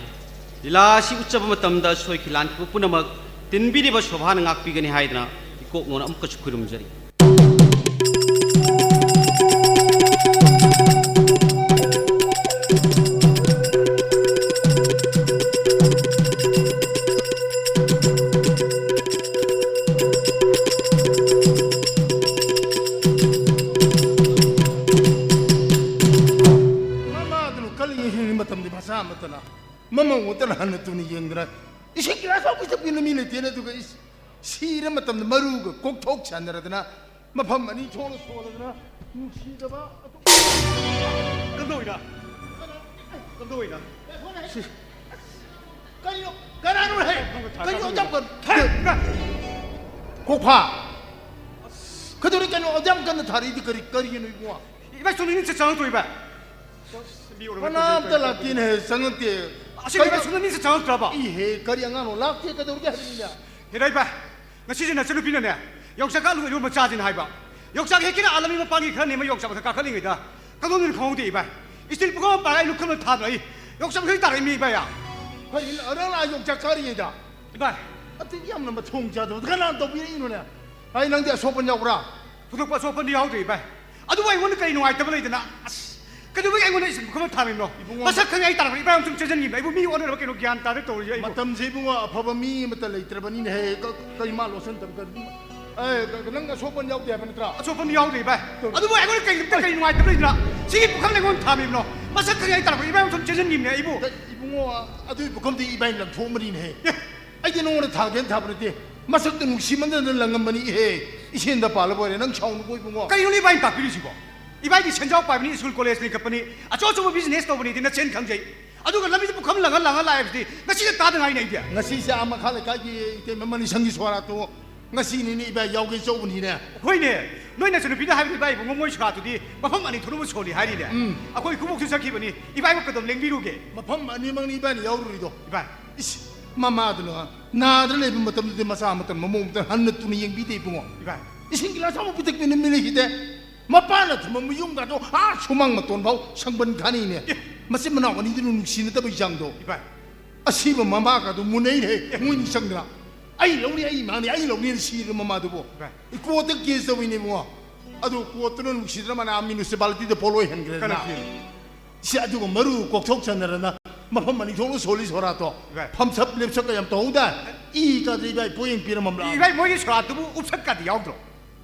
ꯂꯤꯂꯥ ꯑꯁꯤ ꯎꯠꯆꯕ ꯃꯇꯝꯗ ꯁꯣꯏꯈꯤ ꯂꯥꯟꯈꯤꯕ ꯄꯨꯝꯅꯃꯛ ꯇꯤꯟꯕꯤꯔꯤꯕ ꯁꯣꯚꯥꯅ ꯉꯥꯛꯄꯤꯒꯅꯤ ꯍꯥꯏꯗꯨꯅ ꯏꯀꯣꯛꯅꯣꯅ ꯑꯃꯨꯛꯀꯁꯨ ꯈꯨꯔꯨꯝꯖꯔꯤ꯫ ꯃꯃꯥꯗꯨꯅ ꯀꯜꯂꯤꯉꯩ ꯃꯇꯝꯗꯤ ꯃꯆꯥ ꯑꯃꯠꯇꯅ ꯃꯃꯧ ꯑꯃꯠꯇꯅ ꯍꯟꯅ ꯇꯨꯅ ꯌꯦꯡꯗꯅ ꯏꯁꯤꯡ ꯒꯤꯂꯥꯁ ꯐꯥꯎ ꯄꯤꯊꯛꯄꯤꯅ ꯃꯤ ꯂꯩꯇꯦꯅꯦ꯫ ꯑꯗꯨꯒ ꯏꯁ, ꯁꯤꯔ ꯃꯇꯝꯗ ꯃꯔꯨꯒ ꯀꯣꯛꯊꯣꯛ ꯁꯥꯟꯅꯔꯗꯅ ꯃꯐꯝ ꯑꯅꯤ ꯊꯣꯛꯅ ꯁꯣꯜꯂꯗꯅ ꯅꯨꯡꯁꯤꯗꯕ ꯑꯇꯣꯞꯄ ꯀꯝꯗꯧꯏꯅ? ꯀꯝꯗꯧꯏꯅ? ꯁꯤ ꯀꯔꯤꯅꯣ? ꯀꯅꯥꯅꯣ ꯍꯦ? ꯀꯔꯤꯅꯣ? ꯑꯗꯨꯌꯥꯝ ꯀꯟ-, ꯀꯣꯛꯐꯥ! ꯀꯩꯗꯧꯔꯦ? ꯀꯩꯅꯣ ꯑꯗꯨꯌꯥꯝ ꯀꯟꯅ ꯊꯥꯔꯛꯏꯗꯤ ꯀꯔꯤ, ꯀꯔꯤꯒꯤꯅꯣ ꯏꯕꯨꯡꯉꯣ? ꯏꯕꯥꯏ, ꯁꯣꯝꯗ ꯏꯅꯤꯡ ꯆꯪꯉꯛꯇꯣꯏꯕ? ꯃꯤ ꯎꯔꯝꯃꯤ ꯀꯅꯥꯝꯇ ꯂꯥꯛꯇꯦꯅꯦ ꯍꯦ, ꯆꯪꯉꯛꯇꯦ꯫ ꯑꯁꯦꯡꯕ ꯏꯕꯥꯏ, ꯀꯩꯗꯧ-, ꯁꯣꯝꯗ ꯃꯤꯁꯦ ꯆꯪꯉꯛꯇ꯭ꯔꯕ? ꯏꯍꯦ, ꯀꯔꯤ ꯑꯉꯥꯡꯅꯣ? ꯂꯥꯛꯇꯦ, ꯀꯩꯗꯧꯔꯒꯦ ꯍꯥꯏꯕꯅꯤꯅꯦ? ꯍꯦꯔꯥ ꯏꯕꯥꯏ, ꯉꯁꯤꯁꯦ ꯅꯆꯟꯅꯨꯄꯤꯅꯅꯦ ꯌꯣꯡꯆꯥꯛ ꯀꯥ ꯑꯂꯨ ꯏꯔꯣꯟꯕ ꯆꯥꯁꯤꯅ ꯍꯥꯏꯕ꯫ ꯌꯣꯡꯆꯥꯛ ꯍꯦꯛꯀꯦꯅ ꯑꯥ ꯂꯝꯕꯤ ꯃꯄꯥꯟꯒꯤ ꯈꯔ ꯅꯦꯝꯕ ꯌꯣꯡꯆꯥꯛ ꯃꯊꯛ ꯀꯥꯈꯠꯂꯤꯉꯩꯗ ꯀꯗꯣꯝꯗꯅꯣ ꯈꯪꯍꯧꯗꯦ ꯏꯕꯥꯏ꯫ ꯏꯁꯇꯤꯜ ꯄꯨꯈꯝ ꯑꯃ ꯄꯥꯏꯔꯒ ꯑꯩ ꯂꯨꯈꯝꯗ ꯊꯥꯗꯅ ꯑꯩ ꯌꯣꯡꯆꯥꯛ ꯃꯊꯛ ꯇꯥꯔꯛꯏ ꯃꯤ ꯏꯕꯥꯏ꯫ ꯀꯔꯤ, ꯑꯔꯥꯡ ꯂꯥꯛ ꯌꯣꯡꯆꯥꯛ ꯀꯥꯔꯤꯉꯩꯗ? ꯏꯕꯥꯏ꯫ ꯑꯗꯨ ꯌꯥꯝꯅ ꯃꯊꯣꯡ ꯆꯥꯗꯕꯗ ꯀꯅꯥꯅ ꯇꯧꯕꯤꯔꯛꯏꯅꯣꯅꯦ? ꯑꯩ ꯅꯪꯗꯤ ꯑꯁꯣꯛꯄ ꯌꯥꯎꯕ꯭ꯔꯥ? ꯊꯣꯏꯗꯣꯛꯄ ꯑꯁꯣꯛꯄꯗꯤ ꯌꯥꯎꯗꯦ ꯏꯕꯥꯏ꯫ ꯑꯗꯨꯕꯨ ꯑꯩꯉꯣꯟꯗ ꯀꯔꯤ ꯅꯨꯡꯉꯥꯏꯇꯕ ꯂꯩꯗꯅ? ꯑꯁ, ꯀꯩꯗꯧꯕꯒꯤ ꯑꯩꯉꯣꯟꯗ ꯏꯁꯤꯡ ꯄꯨꯈꯝ ꯑꯃ ꯊꯥꯡꯉꯤꯕꯅꯣ? ꯏꯕꯨꯡꯉꯣ꯫ ꯃꯁꯛ ꯈꯪꯉꯦ ꯑꯩ ꯇꯥꯔꯛꯄꯅꯤ꯫ ꯏꯕꯥꯏ ꯑꯃꯨꯛ ꯁꯨꯝ ꯆꯦꯟꯁꯤꯟꯈꯤꯕꯅ ꯑꯩꯕꯨ ꯃꯤ ꯑꯣꯟꯅꯔꯕ ꯀꯩꯅꯣ ꯒ꯭ꯌꯥꯟ ꯇꯥꯗꯦ ꯇꯧꯔꯤꯁꯦ ꯑꯩꯕꯨ꯫ ꯃꯇꯝꯁꯦ ꯏꯕꯨꯡꯉꯣ ꯑꯐꯕ ꯃꯤ ꯑꯃꯠꯇ ꯂꯩꯇ꯭ꯔꯕꯅꯤꯅꯦꯍꯦ꯫ ꯀ-, ꯀꯔꯤ ꯃꯥ ꯂꯣꯠꯁꯟꯗꯕ ꯀꯔꯤ? ꯑꯦ, ꯅꯪ ꯑꯁꯣꯛꯄ ꯌꯥꯎꯗꯦ ꯍꯥꯏꯕ ꯅꯠꯇ꯭ꯔꯥ? ꯑꯁꯣꯛꯄ ꯌꯥꯎꯗꯦ ꯏꯕꯥꯏ꯫ ꯑꯗꯨꯕꯨ ꯑꯩꯉꯣꯟꯗ ꯀꯩꯝꯇ ꯀꯩ ꯅꯨꯡꯉꯥꯏꯇꯕ ꯂꯩꯗꯅ? ꯁꯤꯒꯤ ꯄꯨꯈꯝ ꯂꯩꯉꯣꯟ ꯊꯥꯃꯤꯕꯅꯣ? ꯃꯁꯛ ꯈꯪꯉꯦ ꯑꯩ ꯇꯥꯔꯛꯄ ꯏꯕꯥꯏ ꯑꯃ ꯁꯨꯝ ꯆꯦꯟꯁꯤꯟꯈꯤꯕꯅꯦ ꯑꯩꯕꯨ꯫ ꯏꯕꯨꯡꯉꯣ, ꯑꯗꯨꯒꯤ ꯄꯨꯈꯝꯗꯤ ꯏꯕꯥꯏꯅ ꯂꯪꯊꯣꯛꯑꯝꯕꯅꯤꯅꯦꯍꯦ꯫ ꯑꯦ, ꯑꯩꯗꯤ ꯅꯉꯣꯟꯗ ꯊꯥꯒꯦꯅ ꯊꯥꯕ ꯅꯠꯇꯦ꯫ ꯃꯁꯛꯇ ꯅꯨꯡꯁꯤꯃꯟꯗꯅ ꯂꯪꯉꯝꯕꯅꯤ ꯏꯍꯦ꯫ ꯏꯁꯦꯟꯗ ꯄꯥꯜꯂꯕ ꯑꯣꯏꯔꯦ, ꯅꯪ ꯁꯥꯎꯅꯨꯀꯣ ꯏꯕꯨꯡꯉꯣ꯫ ꯀꯩꯅꯣꯅꯦ ꯏꯕꯥꯏꯅ ꯇꯥꯛꯄꯤꯔꯤꯁꯤꯕꯣ? ꯏꯕꯥꯏꯗꯤ ꯁꯦꯟꯖꯥꯎ ꯄꯥꯏꯕꯅꯤ, ꯁ꯭ꯀꯨꯜ ꯀꯣꯂꯦꯖ ꯂꯤꯡꯈꯠꯄꯅꯤ, ꯑꯆꯧ ꯑꯆꯧꯕ ꯕꯤꯖꯤꯅꯦꯁ ꯇꯧꯕꯅꯤꯗꯤ ꯅꯆꯦꯟ ꯈꯪꯖꯩ꯫ ꯑꯗꯨꯒ ꯂꯝꯕꯤꯗ ꯄꯨꯈꯝ ꯂꯪꯉ ꯂꯪꯉ ꯂꯥꯛꯑꯦ ꯍꯥꯏꯕꯁꯤꯗꯤ ꯉꯁꯤꯗ ꯇꯥꯗ ꯉꯥꯏꯅꯦ ꯑꯩꯗꯤ꯫ ꯉꯁꯤꯁꯦ ꯑꯥ ꯃꯈꯥ ꯂꯩꯀꯥꯏꯒꯤ ꯏꯇꯩꯃ ꯃꯅꯤꯁꯪꯒꯤ ꯁꯣꯔꯥꯠꯇꯣ ꯉꯁꯤꯅꯤꯅꯦ ꯏꯕꯥꯏ ꯌꯥꯎꯒꯦ ꯆꯧꯕꯅꯤꯅꯦ꯫ ꯍꯣꯏꯅꯦ, ꯅꯣꯏ ꯅꯆꯟꯅꯨꯄꯤꯗ ꯍꯥꯏꯕꯗꯤ ꯏꯕꯥꯏ ꯏꯕꯨꯡꯉꯣ ꯃꯣꯏ ꯁꯣꯔꯥꯠꯇꯨꯗꯤ ꯃꯐꯝ ꯑꯅꯤ ꯊꯣꯛꯅꯕ ꯁꯣꯜꯂꯤ ꯍꯥꯏꯔꯤꯅꯦ꯫ ꯎꯝ꯫ ꯑꯩꯈꯣꯏ ꯈꯨꯕꯣꯛꯁꯨ ꯆꯠꯈꯤꯕꯅꯤ, ꯏꯕꯥꯏꯕꯨ ꯀꯩꯗꯧ ꯂꯦꯡꯕꯤꯔꯨꯒꯦ? ꯃꯐꯝ ꯑꯅꯤꯃꯛꯅꯤ ꯏꯕꯥꯏꯅ ꯌꯥꯎꯔꯨꯔꯤꯗꯣ꯫ ꯏꯕꯥꯏ꯫ ꯏꯁ, ꯃꯃꯥꯗꯨꯅ ꯅꯥꯗꯅ ꯂꯩꯕ ꯃꯇꯝꯗꯨꯗꯤ ꯃꯆꯥ ꯃꯇꯝ ꯃꯃꯧ ꯃꯇꯝ ꯍꯟꯅ ꯇꯨꯅ ꯌꯦꯡꯕꯤꯗꯦ ꯏꯕꯨꯡꯉꯣ꯫ ꯏꯕꯥꯏ꯫ ꯏꯁꯤꯡ ꯒꯤꯂꯥꯁ ꯑꯃ ꯄꯤꯊꯛꯄꯤꯅ ꯃꯤ ꯂꯩꯈꯤꯗꯦ꯫ ꯃꯄꯥꯅ ꯊꯝꯃꯝꯕ ꯌꯨꯝꯒꯗꯣ ꯑꯥ ꯁꯨꯃꯥꯡ ꯃꯇꯣꯟ ꯐꯥꯎ ꯁꯪꯕꯟ ꯈꯥꯅꯤꯅꯦ꯫ ꯑꯦ꯫ ꯃꯆꯤꯟ ꯃꯅꯥꯎ ꯑꯅꯤꯗꯨꯅ ꯅꯨꯡꯁꯤꯅꯗꯕ ꯏꯆꯥꯡꯗꯣ꯫ ꯏꯕꯥꯏ꯫ ꯑꯁꯤꯕ ꯃꯃꯥꯒꯗꯣ ꯃꯨꯟꯅꯩꯔꯦ꯫ ꯃꯣꯏꯅꯤ ꯆꯪꯗꯅ꯫ ꯑꯩ ꯂꯧꯅꯤ, ꯑꯩ ꯏꯃꯥꯅꯤ, ꯑꯩ ꯂꯧꯅꯤꯅ ꯁꯤꯔꯕ ꯃꯃꯥꯗꯨꯕꯨ꯫ ꯏꯕꯥꯏ꯫ ꯀꯣꯔꯠꯇ ꯀꯦꯁ ꯇꯧꯋꯤꯅꯦ ꯏꯕꯨꯡꯉꯣ꯫ ꯑꯗꯨ ꯀꯣꯔꯠꯇꯨꯅ ꯅꯨꯡꯁꯤꯗꯅ ꯃꯥꯅ ꯑꯥ ꯃ꯭ꯌꯨꯅꯤꯁꯤꯄꯥꯂꯤꯇꯤꯗ ꯄꯣꯠꯂꯣꯏ ꯍꯟꯈ꯭ꯔꯦꯗꯅ꯫ ꯀꯅꯥ ꯀꯦꯁ? ꯁꯤ ꯑꯗꯨꯒ ꯃꯔꯨ ꯀꯣꯛꯊꯣꯛ ꯆꯟꯅꯔꯅ ꯃꯐꯝ ꯑꯅꯤ ꯊꯣꯛꯅ ꯁꯣꯜꯂꯤ ꯁꯣꯔꯥꯠꯇꯣ꯫ ꯏꯕꯥꯏ꯫ ꯐꯝꯁꯛ ꯂꯦꯞꯁꯛꯀ ꯌꯥꯝ ꯇꯧꯍꯧꯗꯥꯏ? ꯏ ꯀꯥꯗ꯭ꯔꯦ ꯏꯕꯥꯏ, ꯄꯣꯌꯦꯡ ꯄꯤꯔꯝꯃꯝꯂꯥ? ꯏꯕꯥꯏ, ꯃꯣꯏꯒꯤ ꯁꯣꯔꯥꯠꯇꯨꯕꯨ ꯎꯞꯁꯛꯀꯗꯤ ꯌꯥꯎꯗ꯭ꯔꯣ?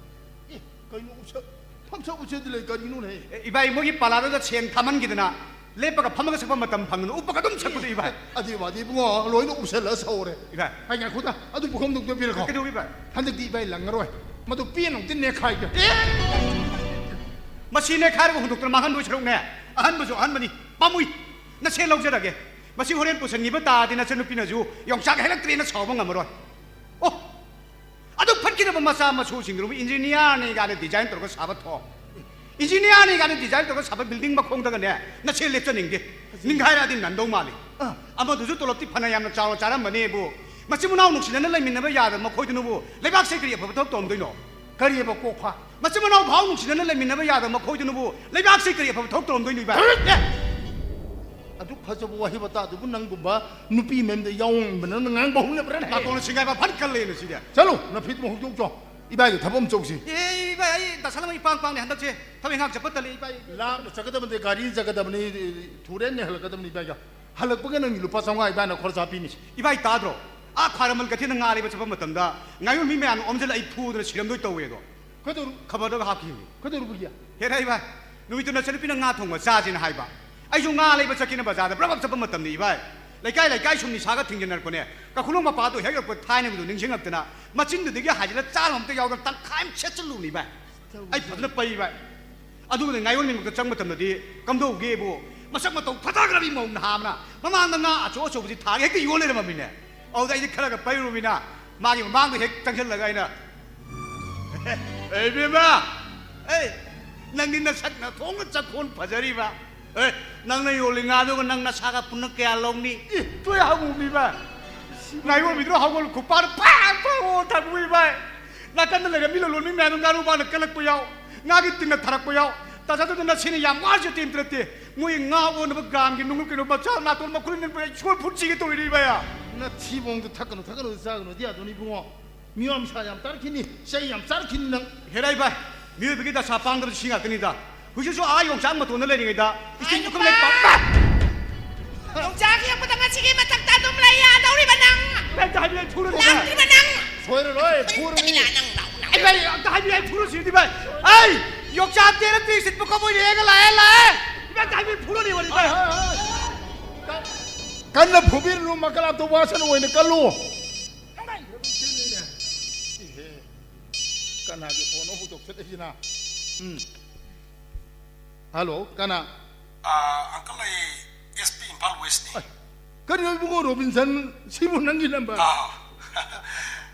ꯑꯦ, ꯀꯩꯅꯣ ꯎꯞꯁꯛ? ꯐꯝꯁꯛ ꯎꯞꯁꯛꯇꯤ ꯂꯩ ꯀꯔꯤꯅꯣꯅꯦ? ꯑꯦ, ꯏꯕꯥꯏ, ꯃꯣꯏꯒꯤ ꯄꯥꯂꯥꯗꯨꯗ ꯁꯦꯟ ꯊꯥꯃꯟꯈꯤꯗꯅ ꯂꯦꯞꯄꯒ ꯐꯝꯃꯒ ꯁꯛꯄ ꯃꯇꯝ ꯐꯪꯗꯅ ꯎꯞꯄꯒ ꯑꯗꯨꯝ ꯁꯛꯄꯗꯣ ꯏꯕꯥꯏ꯫ ꯑꯗꯨꯒꯤ ꯋꯥꯗꯤ ꯏꯕꯨꯡꯉꯣ, ꯂꯣꯏꯅ ꯎꯞꯁꯜꯂꯒ ꯁꯛꯍꯧꯔꯦ꯫ ꯏꯕꯥꯏ꯫ ꯑꯩ ꯉꯥꯏꯈꯣꯗ, ꯑꯗꯨ ꯄꯨꯈꯝꯗꯣ ꯑꯝꯇ ꯄꯤꯔꯛꯈꯣ꯫ ꯀꯩꯗꯧꯕ ꯏꯕꯥꯏ? ꯍꯟꯗꯛꯇꯤ ꯏꯕꯥꯏ ꯂꯪꯉꯔꯣꯏ꯫ ꯃꯗꯨ ꯄꯦꯟ ꯑꯝꯇ ꯅꯦꯛꯈꯥꯏꯒꯦ꯫ ꯑꯦ! ꯃꯁꯤ ꯅꯦꯛꯈꯥꯏꯔꯒ ꯍꯨꯟꯗꯣꯛꯇꯅ ꯃꯥꯡꯍꯟꯗꯣꯏ ꯁꯔꯨꯛꯅꯦ, ꯑꯍꯟꯕꯁꯨ ꯑꯍꯟꯕꯅꯤ, ꯄꯥꯝꯃꯨꯏ꯫ ꯅꯁꯦ ꯂꯧꯖꯔꯒꯦ꯫ ꯃꯁꯤ ꯍꯣꯔꯦꯟ ꯄꯨꯁꯟꯈꯤꯕ ꯇꯥꯔꯗꯤ ꯅꯆꯟꯅꯨꯄꯤꯅꯁꯨ ꯌꯣꯡꯆꯥꯛ ꯍꯦꯜꯂꯛꯇ꯭ꯔꯦꯅ ꯁꯥꯎꯕ ꯉꯝꯃꯔꯣꯏ꯫ ꯑꯣ! ꯑꯗꯨꯛ ꯐꯠꯈꯤꯗꯕ ꯃꯆꯥ ꯃꯁꯨꯁꯤꯡꯗꯨꯕꯨ ꯏꯟꯖꯤꯅꯤꯌꯥꯔꯅꯤ ꯀꯥꯏꯅ ꯗꯤꯖꯥꯏꯟ ꯇꯧꯔꯒ ꯁꯥꯕ ꯊꯣꯡ, ꯏꯟꯖꯤꯅꯤꯌꯥꯔꯅꯤ ꯀꯥꯏꯅ ꯗꯤꯖꯥꯏꯟ ꯇꯧꯔꯒ ꯁꯥꯕ ꯕꯤꯜꯗꯤꯡ ꯃꯈꯣꯡꯗꯒꯅꯦ ꯅꯁꯦ ꯂꯦꯞꯆꯅꯤꯡꯗꯦ꯫ ꯅꯤꯡꯈꯥꯏꯔꯛꯑꯗꯤ ꯅꯟꯗꯧ ꯃꯥꯜꯂꯤ꯫ ꯑꯥ꯫ ꯑꯃꯗꯨꯁꯨ ꯇꯣꯂꯣꯞꯇꯤ ꯐꯅ ꯌꯥꯝꯅ ꯆꯥꯎꯅ ꯆꯥꯔꯝꯕꯅꯦꯕꯨ, ꯃꯆꯤꯟ ꯃꯅꯥꯎ ꯅꯨꯡꯁꯤꯅꯅ ꯂꯩꯃꯤꯟꯅꯕ ꯌꯥꯗꯕ ꯃꯈꯣꯏꯗꯨꯅꯕꯨ ꯂꯩꯕꯥꯛꯁꯦ ꯀꯔꯤ ꯑꯐꯕ ꯊꯕꯛ ꯇꯧꯔꯝꯗꯣꯏꯅꯣ? ꯀꯔꯤꯑꯕ ꯀꯣꯛꯐꯥ? ꯃꯆꯤꯟ ꯃꯅꯥꯎ ꯐꯥꯎ ꯅꯨꯡꯁꯤꯅꯅ ꯂꯩꯃꯤꯟꯅꯕ ꯌꯥꯗꯕ ꯃꯈꯣꯏꯗꯨꯅꯕꯨ ꯂꯩꯕꯥꯛꯁꯦ ꯀꯔꯤ ꯑꯐꯕ ꯊꯕꯛ ꯇꯧꯔꯝꯗꯣꯏꯅꯣ ꯏꯕꯥ? ꯍꯩꯠ! ꯑꯦ! ꯑꯗꯨꯛ ꯐꯖꯕ ꯋꯥꯍꯩ ꯋꯥꯇꯥꯗꯨꯕꯨ ꯅꯪꯒꯨꯝꯕ ꯅꯨꯄꯤ ꯃꯌꯨꯝꯗ ꯌꯥꯎꯍꯟꯕꯅ ꯅꯪ ꯉꯥꯡꯕ ꯍꯧꯅꯕ꯭ꯔꯥꯅꯦ? ꯅꯥꯀꯣꯡꯅ ꯁꯤꯡꯒꯥꯏꯕ ꯐꯟ ꯀꯜꯂꯦꯅ ꯁꯤꯗꯤ꯫ ꯆꯠꯂꯨ, ꯅꯐꯤꯠ ꯃꯍꯨꯠ ꯇꯣꯛꯆꯣ꯫ ꯏꯕꯥꯏꯒꯤ ꯊꯕꯛ ꯑꯃ ꯆꯧꯁꯤ꯫ ꯑꯦ, ꯏꯕꯥꯏ, ꯑꯩ ꯗꯁꯥ ꯑꯃ ꯏꯄꯥꯡ ꯄꯥꯡꯅꯤ ꯍꯟꯗꯛꯁꯦ꯫ ꯊꯕꯛ ꯏꯪꯈꯥꯡ ꯆꯠꯄ ꯇꯜꯂꯤ, ꯏꯕꯥꯏ꯫ ꯂꯥꯞꯅ ꯆꯠꯀꯗꯕ ꯅꯠꯇꯦ, ꯒꯥꯔꯤ ꯆꯠꯀꯗꯕꯅꯤ, ꯊꯨꯔꯦꯟꯅꯦ ꯍꯜꯂꯛꯀꯗꯕꯅꯤ ꯏꯕꯥꯏꯒ꯫ ꯍꯜꯂꯛꯄꯒ ꯅꯪꯒꯤ ꯂꯨꯄꯥ ꯆꯥꯝꯃꯉꯥ ꯏꯕꯥꯏꯅ ꯈꯣꯔꯁꯥ ꯄꯤꯅꯤ꯫ ꯏꯕꯥꯏ ꯇꯥꯗ꯭ꯔꯣ? ꯑꯥ ꯈ꯭ꯋꯥꯏꯔꯝꯕꯟ ꯀꯩꯊꯦꯜꯗ ꯉꯥ ꯂꯩꯕ ꯆꯠꯄ ꯃꯇꯝꯗ ꯉꯥꯌꯣꯟꯕꯤ ꯃꯌꯥꯝꯅ ꯑꯣꯝꯁꯤꯜꯂ ꯑꯩ ꯐꯨꯗꯅ ꯁꯤꯔꯝꯗꯣꯏ ꯇꯧꯋꯦ ꯑꯗꯣ꯫ ꯀꯩꯗꯧꯔꯨ-, ꯈꯕꯔꯗꯒ ꯍꯥꯞꯈꯤꯕꯅꯤ꯫ ꯀꯩꯗꯧꯔꯨꯕꯒꯤ? ꯍꯦꯔꯥ ꯏꯕꯥꯏ, ꯅꯨꯃꯤꯠꯇꯨ ꯅꯆꯟꯅꯨꯄꯤꯅ ꯉꯥ ꯊꯣꯡꯕ ꯆꯥꯁꯦꯅ ꯍꯥꯏꯕ꯫ ꯑꯩꯁꯨ ꯉꯥ ꯂꯩꯕ ꯆꯠꯀꯦꯅ ꯕꯖꯥꯔꯗ ꯕ꯭ꯔꯕ ꯆꯠꯄ ꯃꯇꯝꯗ ꯏꯕꯥꯏ, ꯂꯩꯀꯥꯏ ꯂꯩꯀꯥꯏ ꯁꯨꯝ ꯅꯤꯁꯥꯒ ꯊꯤꯡꯖꯤꯟꯅꯔꯛꯄꯅꯦ꯫ ꯀꯈꯨꯂꯣꯡ ꯃꯄꯥꯗꯣ ꯍꯦꯛ ꯌꯧꯔꯛꯄ ꯊꯥꯏꯅꯒꯤꯗꯣ ꯅꯤꯡꯁꯤꯡꯉꯛꯇꯅ ꯃꯆꯤꯟꯗꯨꯗꯒꯤ ꯍꯥꯏꯖꯤꯜꯂ ꯆꯥꯅꯕ ꯑꯝꯇ ꯌꯥꯎꯗꯅ ꯇꯪꯈꯥꯏ ꯑꯃ ꯁꯦꯠꯆꯜꯂꯨꯕꯅꯤ ꯏꯕꯥꯏ꯫ ꯑꯩ ꯐꯖꯅ ꯄꯩ ꯏꯕꯥꯏ꯫ ꯑꯗꯨꯒꯅꯦ, ꯉꯥꯌꯣꯟꯕꯤꯃꯛꯇ ꯆꯪꯕ ꯃꯇꯝꯗꯗꯤ ꯀꯝꯗꯧꯒꯦꯕꯨ, ꯃꯁꯛ ꯃꯇꯧ ꯐꯖꯈ꯭ꯔꯕꯤ ꯃꯧ ꯅꯍꯥ ꯑꯃꯅ ꯃꯃꯥꯡꯗ ꯉꯥ ꯑꯆꯧ ꯑꯆꯧꯕꯁꯤ ꯊꯥꯒꯦ ꯍꯦꯛꯇ ꯌꯣꯜ ꯂꯩꯔꯝꯃꯃꯤꯅꯦ꯫ ꯑꯗꯨꯗ ꯑꯩꯗꯤ ꯈꯔꯒ ꯄꯩꯔꯨꯃꯤꯅ ꯃꯥꯒꯤ ꯃꯃꯥꯡꯗ ꯍꯦꯛ ꯆꯪꯁꯤꯜꯂꯒ ꯑꯩꯅ, "ꯑꯦ, ꯏꯕꯦꯝꯃ, ꯑꯦ, ꯅꯪꯗꯤ ꯅꯁꯛ ꯅꯊꯣꯡꯅ ꯆꯈꯣꯟ ꯐꯖꯔꯤꯕ꯫ ꯑꯦ, ꯅꯪꯅ ꯌꯣꯜꯂꯤ ꯉꯥꯗꯨꯒ ꯅꯪ ꯅꯁꯥꯒ ꯄꯨꯟꯅ ꯀꯌꯥ ꯂꯧꯅꯤ?" ꯏ, ꯇꯣꯏ ꯍꯪꯉꯨꯃꯤꯕ꯫ ꯉꯥꯌꯣꯟꯕꯤꯗꯨꯅ ꯍꯧꯒꯠꯂ ꯈꯨꯄꯥꯛꯅ ꯄꯥꯛ ꯄꯥꯛ ꯑꯣ ꯊꯛꯄ ꯏꯕꯥꯏ꯫ ꯅꯥꯀꯟꯗ ꯂꯩꯔꯝꯃꯤ ꯂꯂꯣꯟꯕꯤ ꯃꯌꯥꯝꯗꯨ ꯉꯥꯔꯨ ꯕꯥꯅ ꯀꯜꯂꯛꯄ ꯌꯥꯎ, ꯉꯥꯒꯤ ꯇꯤꯟꯅ ꯊꯥꯔꯛꯄ ꯌꯥꯎ꯫ ꯇꯥꯆꯧꯗꯨꯅ ꯅꯁꯤꯅ ꯌꯥꯝ ꯋꯥꯔꯁꯨ ꯇꯦꯟꯇ ꯅꯠꯇꯦ꯫ ꯃꯣꯏ ꯉꯥ ꯑꯣꯟꯅꯕ ꯒ꯭ꯔꯥꯝꯒꯤ ꯅꯨꯡꯂꯨꯞ ꯀꯩꯅꯣ ꯃꯆꯥ ꯅꯥꯇꯣꯟ ꯃꯈꯨꯟ ꯅꯦꯟꯕ ꯁꯣꯔ ꯐꯨꯠ ꯁꯤꯒꯦ ꯇꯧꯔꯤꯅꯦ ꯏꯕꯥꯏ꯫ ꯅꯊꯤꯕꯣꯡꯗꯣ ꯊꯛꯀꯅꯨ, ꯊꯛꯀꯅꯨ, ꯆꯥꯒꯅꯨꯗꯤ ꯌꯥꯗꯣꯅꯤ ꯏꯕꯨꯡꯉꯣ꯫ ꯃꯤꯋꯥ ꯃꯁꯥ ꯌꯥꯝ ꯇꯥꯔꯛꯈꯤꯅꯤ, ꯆꯩ ꯌꯥꯝ ꯆꯥꯔꯛꯈꯤꯅꯤ ꯅꯪ꯫ ꯍꯦꯔꯥ ꯏꯕꯥꯏ, ꯃꯤꯑꯣꯏꯕꯒꯤ ꯗꯁꯥ ꯄꯥꯡꯗꯕꯁꯤ ꯁꯤ ꯉꯥꯛꯇꯅꯤꯗ꯫ ꯍꯧꯖꯤꯛꯁꯨ ꯑꯥ ꯌꯣꯡꯆꯥꯛ ꯃꯇꯣꯟꯗ ꯂꯩꯔꯤꯉꯩꯗ ꯏꯁꯤꯡ ꯄꯨꯈꯝ ꯂꯩ ꯄꯥꯛ-, ꯌꯣꯡꯆꯥꯛ ꯌꯦꯛꯄꯗ ꯉꯁꯤꯒꯤ ꯃꯊꯛꯇ ꯑꯗꯨꯝ ꯂꯩ ꯌꯥꯗꯧꯔꯤꯕ ꯅꯪ? ꯅꯪ ꯍꯥꯏꯕꯤꯌꯨ, ꯑꯩ ꯐꯨꯔꯅꯤ ꯅꯪ꯫ ꯂꯥꯛꯇ꯭ꯔꯤꯕ ꯅꯪ? ꯁꯣꯏꯔꯔꯣꯏ, ꯐꯨꯔꯅꯤ꯫ ꯅꯪ, ꯅꯪ, ꯅꯪ, ꯅꯪ꯫ ꯑꯩ, ꯑꯩ ꯑꯝꯇ ꯍꯥꯏꯕꯤꯌꯨ, ꯑꯩ ꯐꯨꯔꯨꯁꯤꯗꯤ ꯚꯥꯏ꯫ ꯑꯩ ꯌꯣꯡꯆꯥꯛ ꯇꯦꯔ ꯇꯦꯔ ꯁꯤꯠꯄ ꯀꯕꯣꯏ ꯂꯦꯛꯑꯒ ꯂꯥꯛꯑꯦ, ꯂꯥꯛꯑꯦ꯫ ꯏꯕꯦꯝ ꯍꯥꯏꯕꯤꯌꯨ, ꯐꯨꯔꯅꯤ ꯋꯥꯔꯤ ꯚꯥꯏ꯫ ꯍꯣꯏ, ꯍꯣꯏ, ꯍꯣꯏ꯫ ꯀꯟꯅ ꯐꯨꯕꯤꯔꯨꯅꯨ, ꯃꯀꯂꯥꯞꯇꯣ ꯋꯥꯁꯅ ꯑꯣꯏꯅ ꯀꯜꯂꯨ꯫ ꯅꯪ ꯂꯥꯛꯏ ꯈꯔ ꯑꯗꯨꯝ ꯁꯤꯜꯂꯤꯅꯦ꯫ ꯏꯍꯦ꯫ ꯀꯅꯥꯒꯤ ꯐꯣꯟꯅꯣ ꯍꯧꯗꯣꯛꯁꯜꯂꯛꯏꯁꯤꯅ? ꯎꯝ꯫ ꯍꯜꯂꯣ, ꯀꯅꯥ? ꯑꯥ, ꯑꯪꯀꯜ, ꯑꯩ ꯑꯦꯁ ꯄꯤ ꯏꯝꯐꯥꯜ ꯋꯦꯁꯅꯤ꯫ ꯑꯩ, ꯀꯔꯤꯅꯣ ꯏꯕꯨꯡꯉꯣ ꯔꯣꯕꯤꯟꯁꯟ? ꯁꯤꯕꯨ ꯅꯪꯒꯤ ꯅꯝꯕꯔ? ꯑꯥ,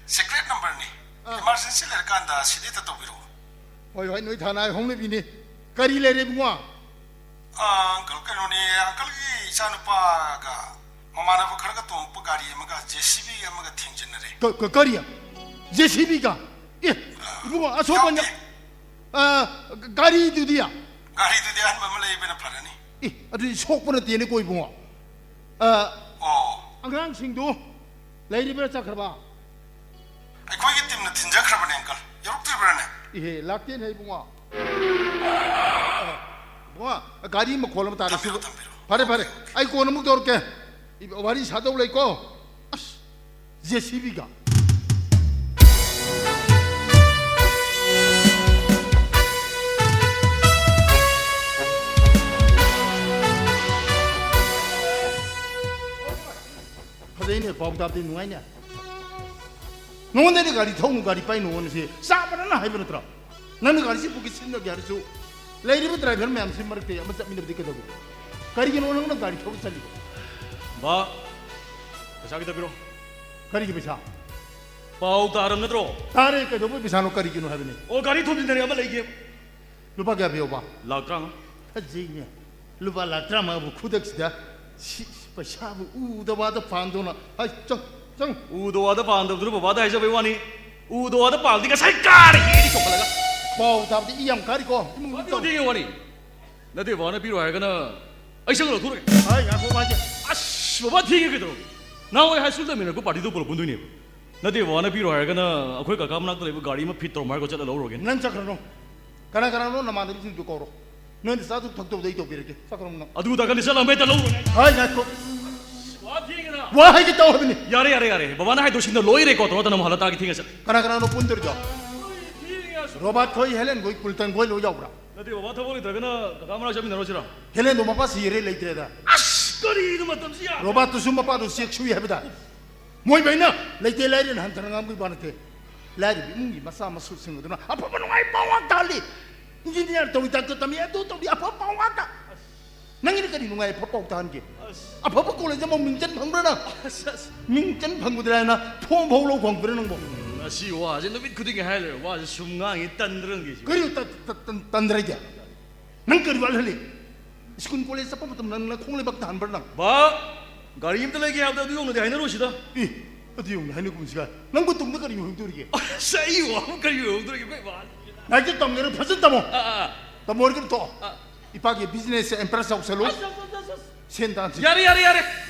ꯁꯤꯀ꯭ꯔꯦꯠ ꯅꯝꯕꯔꯅꯤ꯫ ꯑꯥ꯫ ꯏꯃꯥꯔꯖꯦꯟꯁꯤ ꯂꯩꯔꯀꯥꯟꯗ ꯁꯤꯗ ꯍꯦꯛꯇ ꯇꯧꯕꯤꯔꯛꯑꯣ꯫ ꯍꯣꯏ, ꯍꯣꯏ, ꯅꯣꯏ ꯊꯥꯅ ꯍꯧꯅꯕꯤꯅꯤ꯫ ꯀꯔꯤ ꯂꯩꯔꯦ ꯏꯕꯨꯡꯉꯣ? ꯑꯥ, ꯑꯪꯀꯜ, ꯀꯩꯅꯣꯅꯦ, ꯑꯪꯀꯜꯒꯤ ꯏꯆꯥꯅꯨꯄꯥꯒ ꯃꯃꯥꯟꯅꯕ ꯈꯔꯒ ꯇꯣꯡꯉꯛꯄ ꯒꯥꯔꯤ ꯑꯃꯒ ꯖꯦ ꯁꯤ ꯕꯤ ꯑꯃꯒ ꯊꯦꯡꯖꯤꯟꯅꯔꯦ꯫ ꯀ-, ꯀ-, ꯀꯔꯤ? ꯖꯦ ꯁꯤ ꯕꯤꯒ? ꯑꯦ, ꯏꯕꯨꯡꯉꯣ, ꯑꯁꯣꯛꯄ ꯌꯥꯎꯗꯦ꯫ ꯅ-, ꯑ, ꯒꯥꯔꯤꯗꯨꯗꯤ? ꯒꯥꯔꯤꯗꯨꯗꯤ ꯑꯍꯟꯕ ꯑꯃ ꯂꯩꯕꯅ ꯐꯔꯅꯤ꯫ ꯑꯦ, ꯑꯗꯨꯗꯤ ꯁꯣꯛꯄ ꯅꯠꯇꯦꯅꯦꯀꯣ, ꯏꯕꯨꯡꯉꯣ꯫ ꯑ, ꯑꯣ꯫ ꯑꯉꯥꯡꯁꯤꯡꯗꯨ ꯂꯩꯔꯤꯕ꯭ꯔꯥ ꯆꯠꯈ꯭ꯔꯕ? ꯑꯩꯈꯣꯏꯒꯤ ꯇꯤꯝꯅ ꯊꯤꯟꯖꯈ꯭ꯔꯕꯅꯦ, ꯑꯪꯀꯜ꯫ ꯌꯧꯔꯛꯇ꯭ꯔꯤꯕ꯭ꯔꯥꯅꯦ? ꯏꯍꯦ, ꯂꯥꯛꯇꯦꯅꯦ, ꯏꯕꯨꯡꯉꯣ꯫ ꯏꯕꯨꯡꯉꯣ, ꯒꯥꯔꯤ ꯃꯈꯣꯜ ꯑꯃ ꯇꯥꯔꯦ꯫ ꯊꯝꯕꯤꯔꯣ, ꯁꯤꯕꯨ-, ꯊꯝꯕꯤꯔꯣ꯫ ꯐꯔꯦ, ꯐꯔꯦ꯫ Okay, okay. ꯑꯩ ꯀꯣꯟꯅ ꯑꯃꯨꯛ ꯇꯧꯔꯛꯀꯦ꯫ ꯏꯕ-, ꯋꯥꯔꯤ ꯁꯥꯗꯧ ꯂꯩꯀꯣ꯫ ꯑꯁ꯫ ꯖꯦ ꯁꯤ ꯕꯤꯒ꯫ ꯐꯖꯩꯅꯦ, ꯄꯥꯎ ꯇꯥꯕꯗꯤ ꯅꯨꯡꯉꯥꯏꯅꯦ꯫ ꯅꯉꯣꯟꯗꯗꯤ ꯒꯥꯔꯤ ꯊꯧꯅꯨ, ꯒꯥꯔꯤ ꯄꯥꯏꯅꯨ ꯍꯥꯏꯅ ꯁꯤ ꯆꯥꯕꯅ ꯍꯥꯏꯕ ꯅꯠꯇ꯭ꯔꯣ? ꯅꯪꯅ ꯒꯥꯔꯤꯁꯤ ꯄꯨꯒꯦ ꯁꯤꯟꯅꯒꯦ ꯍꯥꯏꯔꯁꯨ, ꯂꯩꯔꯤꯕ ꯗ꯭ꯔꯥꯏꯚꯔ ꯃꯌꯥꯝꯁꯤ ꯃꯔꯛꯇ ꯑꯃ ꯆꯠꯃꯤꯟꯅꯕꯗꯤ ꯀꯩꯗꯧꯒꯦ? ꯀꯔꯤꯒꯤꯅꯣ ꯅꯪꯅ ꯒꯥꯔꯤ ꯊꯧꯕ ꯆꯠꯂꯤꯕ? ꯕꯥ, ꯄꯩꯁꯥ ꯈꯤꯇ ꯄꯤꯔꯣ꯫ ꯀꯔꯤꯒꯤ ꯄꯩꯁꯥ? ꯄꯥꯎ ꯇꯥꯔꯝ ꯅꯠꯇ꯭ꯔꯣ? ꯇꯥꯔꯦ, ꯀꯩꯗꯧꯕꯩ ꯄꯩꯁꯥꯅꯣ, ꯀꯔꯤꯒꯤꯅꯣ ꯍꯥꯏꯕꯅꯤ? ꯑꯣ, ꯒꯥꯔꯤ ꯊꯣꯝꯖꯤꯟꯅꯔꯦ ꯑꯃ ꯂꯩꯒꯦ꯫ ꯂꯨꯄꯥ ꯀꯌꯥ ꯄꯤꯌꯣꯕ? ꯂꯥꯛ ꯇꯔꯥꯃꯉꯥ꯫ ꯐꯖꯩꯅꯦ꯫ ꯂꯨꯄꯥ ꯂꯥꯛ ꯇꯔꯥꯃꯉꯥꯕꯨ ꯈꯨꯗꯛꯁꯤꯗ ꯁꯤ ꯄꯩꯁꯥꯕꯨ ꯎꯗ ꯋꯥꯗ ꯄꯥꯟꯗꯧꯅ꯫ ꯍꯥꯏ, ꯆꯪ, ꯆꯪ꯫ ꯎꯗ ꯋꯥꯗ ꯄꯥꯟꯗꯕꯗꯨꯅ ꯕꯕꯥꯗ ꯍꯥꯏꯖꯕꯩ ꯋꯥꯅꯤ꯫ ꯎꯗ ꯋꯥꯗ ꯄꯥꯜꯗꯤ ꯉꯁꯥꯏ ꯀꯥꯔꯦ ꯍꯦꯗꯤ ꯆꯣꯡꯈꯠꯂꯒ꯫ ꯄꯥꯎ ꯇꯥꯕꯗꯤ ꯏ ꯌꯥꯝ ꯀꯥꯔꯤꯀꯣ꯫ ꯏꯃꯨꯡ ꯃꯅꯨꯡ ꯄꯥꯕꯤꯌꯣ ꯇꯧ-, ꯊꯦꯡꯉꯦ ꯋꯥꯅꯤ꯫ ꯅꯠꯇꯦ, ꯕꯕꯥꯅ ꯄꯤꯔꯣ ꯍꯥꯏꯔꯒꯅ ꯑꯩ ꯁꯪꯒ ꯂꯧꯊꯣꯔꯛꯑꯦ꯫ ꯍꯥꯏ, ꯉꯥꯏꯈꯣ, ꯉꯥꯏꯈꯣ꯫ ꯑꯁ, ꯕꯕꯥ ꯊꯦꯡꯉꯦ ꯀꯩꯗꯧꯔꯒꯦ? ꯅꯍꯥꯟꯋꯥꯏ ꯍꯥꯏ ꯁ꯭ꯀꯨꯜ ꯇꯝꯃꯤꯟꯅꯔꯛꯄ ꯄꯥꯔꯇꯤꯗꯣ ꯄꯨꯂꯞ ꯄꯨꯟꯗꯣꯏꯅꯦꯕ꯫ ꯅꯠꯇꯦ, ꯕꯕꯥꯅ ꯄꯤꯔꯣ ꯍꯥꯏꯔꯒꯅ ꯑꯩꯈꯣꯏ ꯀꯀꯥ ꯃꯅꯥꯛꯇ ꯂꯩꯕ ꯒꯥꯔꯤ ꯑꯃ ꯐꯤꯠ ꯇꯧꯔꯝꯃꯣ ꯍꯥꯏꯔꯒ ꯆꯠꯂ ꯂꯧꯔꯨꯔꯒꯦ꯫ ꯅꯪ ꯆꯠꯈ꯭ꯔꯅꯣ꯫ ꯀꯅꯥ ꯀꯅꯥꯅꯣ ꯅꯃꯥꯟꯅꯕꯤꯁꯤꯡꯗꯨ ꯀꯧꯔꯣ꯫ ꯅꯣꯏꯅ ꯆꯥꯗꯧ ꯊꯛꯇꯧꯗ ꯑꯩ ꯇꯧꯕꯤꯔꯒꯦ꯫ ꯆꯠꯈ꯭ꯔꯣ ꯅꯪ꯫ ꯑꯗꯨ ꯇꯥꯀꯜꯂꯤ, ꯆꯠꯂꯝꯕ ꯍꯦꯛꯇ ꯂꯧꯔꯨꯔꯦ꯫ ꯍꯥꯏ, ꯉꯥꯏꯈꯣ꯫ ꯋꯥ ꯊꯦꯡꯉꯦꯗ꯫ ꯋꯥ ꯍꯥꯏꯒꯦ ꯇꯧ ꯍꯥꯏꯕꯅꯤ꯫ ꯌꯥꯔꯦ, ꯌꯥꯔꯦ, ꯌꯥꯔꯦ꯫ ꯕꯕꯥꯅ ꯍꯥꯏꯗꯣ ꯁꯤꯡꯗ ꯂꯣꯏꯔꯦꯀꯣ꯫ ꯇꯧꯔꯣ ꯇꯅ ꯑꯃꯨꯛ ꯍꯜꯂ ꯇꯥꯒꯦ, ꯊꯦꯡꯉꯦ ꯆꯠꯂꯦ꯫ ꯀꯅꯥ ꯀꯅꯥꯅꯣ ꯄꯨꯟꯗꯣꯔꯤꯗꯣ? ꯊꯦꯡꯉꯦ ꯑꯁ꯫ ꯔꯣꯕꯥꯔꯠ ꯈꯣꯏ, ꯍꯦꯂꯦꯟ ꯈꯣꯏ, ꯀꯨꯜꯇꯟ ꯈꯣꯏ ꯂꯣꯏ ꯌꯥꯎꯕ꯭ꯔꯥ? ꯅꯠꯇꯦ, ꯕꯕꯥ ꯊꯕꯛ ꯂꯩꯇ꯭ꯔꯒꯅ ꯀꯀꯥ ꯃꯅꯥꯛ ꯆꯠꯃꯤꯟꯅꯔꯨꯁꯤꯔꯣ? ꯍꯦꯂꯦꯟꯗꯣ ꯃꯄꯥ ꯁꯤꯔꯦ, ꯂꯩꯇ꯭ꯔꯦꯗ꯫ ꯑꯁ, ꯀꯔꯤꯅꯣ ꯃꯇꯝꯁꯤ ꯌꯥꯝ ꯔꯣꯕꯥꯔꯠꯇꯨꯁꯨ ꯃꯄꯥꯗꯣ ꯆꯦꯛ ꯁꯨꯏ ꯍꯥꯏꯕꯗ꯫ ꯃꯣꯏꯕꯩꯅ ꯂꯩꯇꯦ ꯂꯥꯏꯔꯦꯅ ꯍꯟꯊꯅ ꯉꯥꯡꯕꯒꯤ ꯋꯥ ꯅꯠꯇꯦ꯫ ꯂꯥꯏꯔꯕ ꯏꯃꯨꯡꯒꯤ ꯃꯆꯥ ꯃꯁꯨꯁꯤꯡ ꯑꯗꯨꯅ ꯑꯐꯕ ꯅꯨꯡꯉꯥꯏ ꯄꯥꯎ ꯉꯥꯛ ꯇꯥꯍꯜꯂꯤ꯫ ꯏꯟꯖꯤꯅꯤꯌꯥꯔ ꯇꯧꯏ, ꯗꯥꯛꯇꯔ ꯇꯝꯃꯤ, ꯑꯗꯨ ꯇꯧꯏ, ꯑꯐꯕ ꯄꯥꯎ ꯉꯥꯛꯇ꯫ ꯅꯪꯒꯤꯅ ꯀꯔꯤ ꯅꯨꯡꯉꯥꯏ ꯑꯐꯕ ꯄꯥꯎ ꯇꯥꯍꯟꯒꯦ? ꯑꯁ꯫ ꯑꯐꯕ ꯀꯣꯂꯦꯖ ꯑꯃ ꯃꯤꯡꯆꯟ ꯐꯪꯕ꯭ꯔꯥ ꯅꯪ? ꯑꯁ, ꯑꯁ꯫ ꯃꯤꯡꯆꯟ ꯐꯪꯕꯗꯨ ꯂꯥꯏꯅ ꯐꯣꯝ ꯐꯥꯎ ꯂꯧ ꯐꯪꯕ꯭ꯔꯥ ꯅꯪꯕꯣ? ꯎꯝ, ꯑꯁꯤ ꯋꯥꯁꯦ ꯅꯨꯃꯤꯠ ꯈꯨꯗꯤꯡꯒꯤ ꯍꯥꯏ ꯂꯩꯔꯦ꯫ ꯋꯥꯁꯦ ꯁꯨꯝ ꯉꯥꯡꯉꯤ, ꯇꯟꯗ꯭ꯔ ꯅꯪꯒꯤꯁꯤ? ꯀꯔꯤ ꯇ-, ꯇ-, ꯇꯟ-, ꯇꯟꯗ꯭ꯔꯒꯦ? ꯅꯪ ꯀꯔꯤ ꯋꯥꯠꯍꯜꯂꯤ? ꯁ꯭ꯀꯨꯜ ꯀꯣꯂꯦꯖ ꯆꯠꯄ ꯃꯇꯝ ꯅꯪ ꯅꯈꯣꯡ ꯂꯩꯕꯥꯛ ꯇꯥꯍꯟꯕ꯭ꯔꯥ ꯅꯪ? ꯕꯥ, ꯒꯥꯔꯤ ꯑꯝꯇ ꯂꯩꯒꯦ ꯍꯥꯏꯕꯗ ꯑꯗꯨ ꯌꯧꯅꯗꯤ ꯍꯥꯏꯅꯔꯣꯏꯁꯤꯗ꯫ ꯑꯦ, ꯑꯗꯨ ꯌꯧꯅ ꯍꯥꯏꯅꯒꯨꯝꯁꯤꯒ꯫ ꯅꯪꯕꯨ ꯇꯨꯡꯗ ꯀꯔꯤ ꯑꯣꯏꯍꯧꯗꯣꯔꯤꯒꯦ? ꯑꯁ, ꯑꯩ ꯋꯥꯕꯨ ꯀꯔꯤ ꯑꯣꯏꯍꯧꯗꯣꯔꯤꯒꯦ? ꯑꯩꯈꯣꯏ ꯕꯥ꯫ ꯂꯥꯏꯔꯤꯛꯇ ꯇꯝꯒꯦꯔꯥ ꯐꯖꯅ ꯇꯝꯃꯣ꯫ ꯑꯥ, ꯑꯥ, ꯑꯥ꯫ ꯇꯝꯃꯣ ꯍꯥꯏꯔꯒꯅ ꯇꯣꯛꯑꯣ꯫ ꯑꯥ꯫ ꯏꯄꯥꯒꯤ ꯕꯤꯖꯤꯅꯦꯁꯁꯦ ꯑꯦꯝꯄ꯭ꯔꯦꯁ ꯆꯥꯎꯁꯜꯂꯨ꯫ ꯑꯁ, ꯑꯁ, ꯑꯁ, ꯑꯁ, ꯑꯁ꯫ ꯁꯦꯟ ꯇꯥꯟꯁꯤ꯫ ꯌꯥꯔꯦ, ꯌꯥꯔꯦ, ꯌꯥꯔꯦ꯫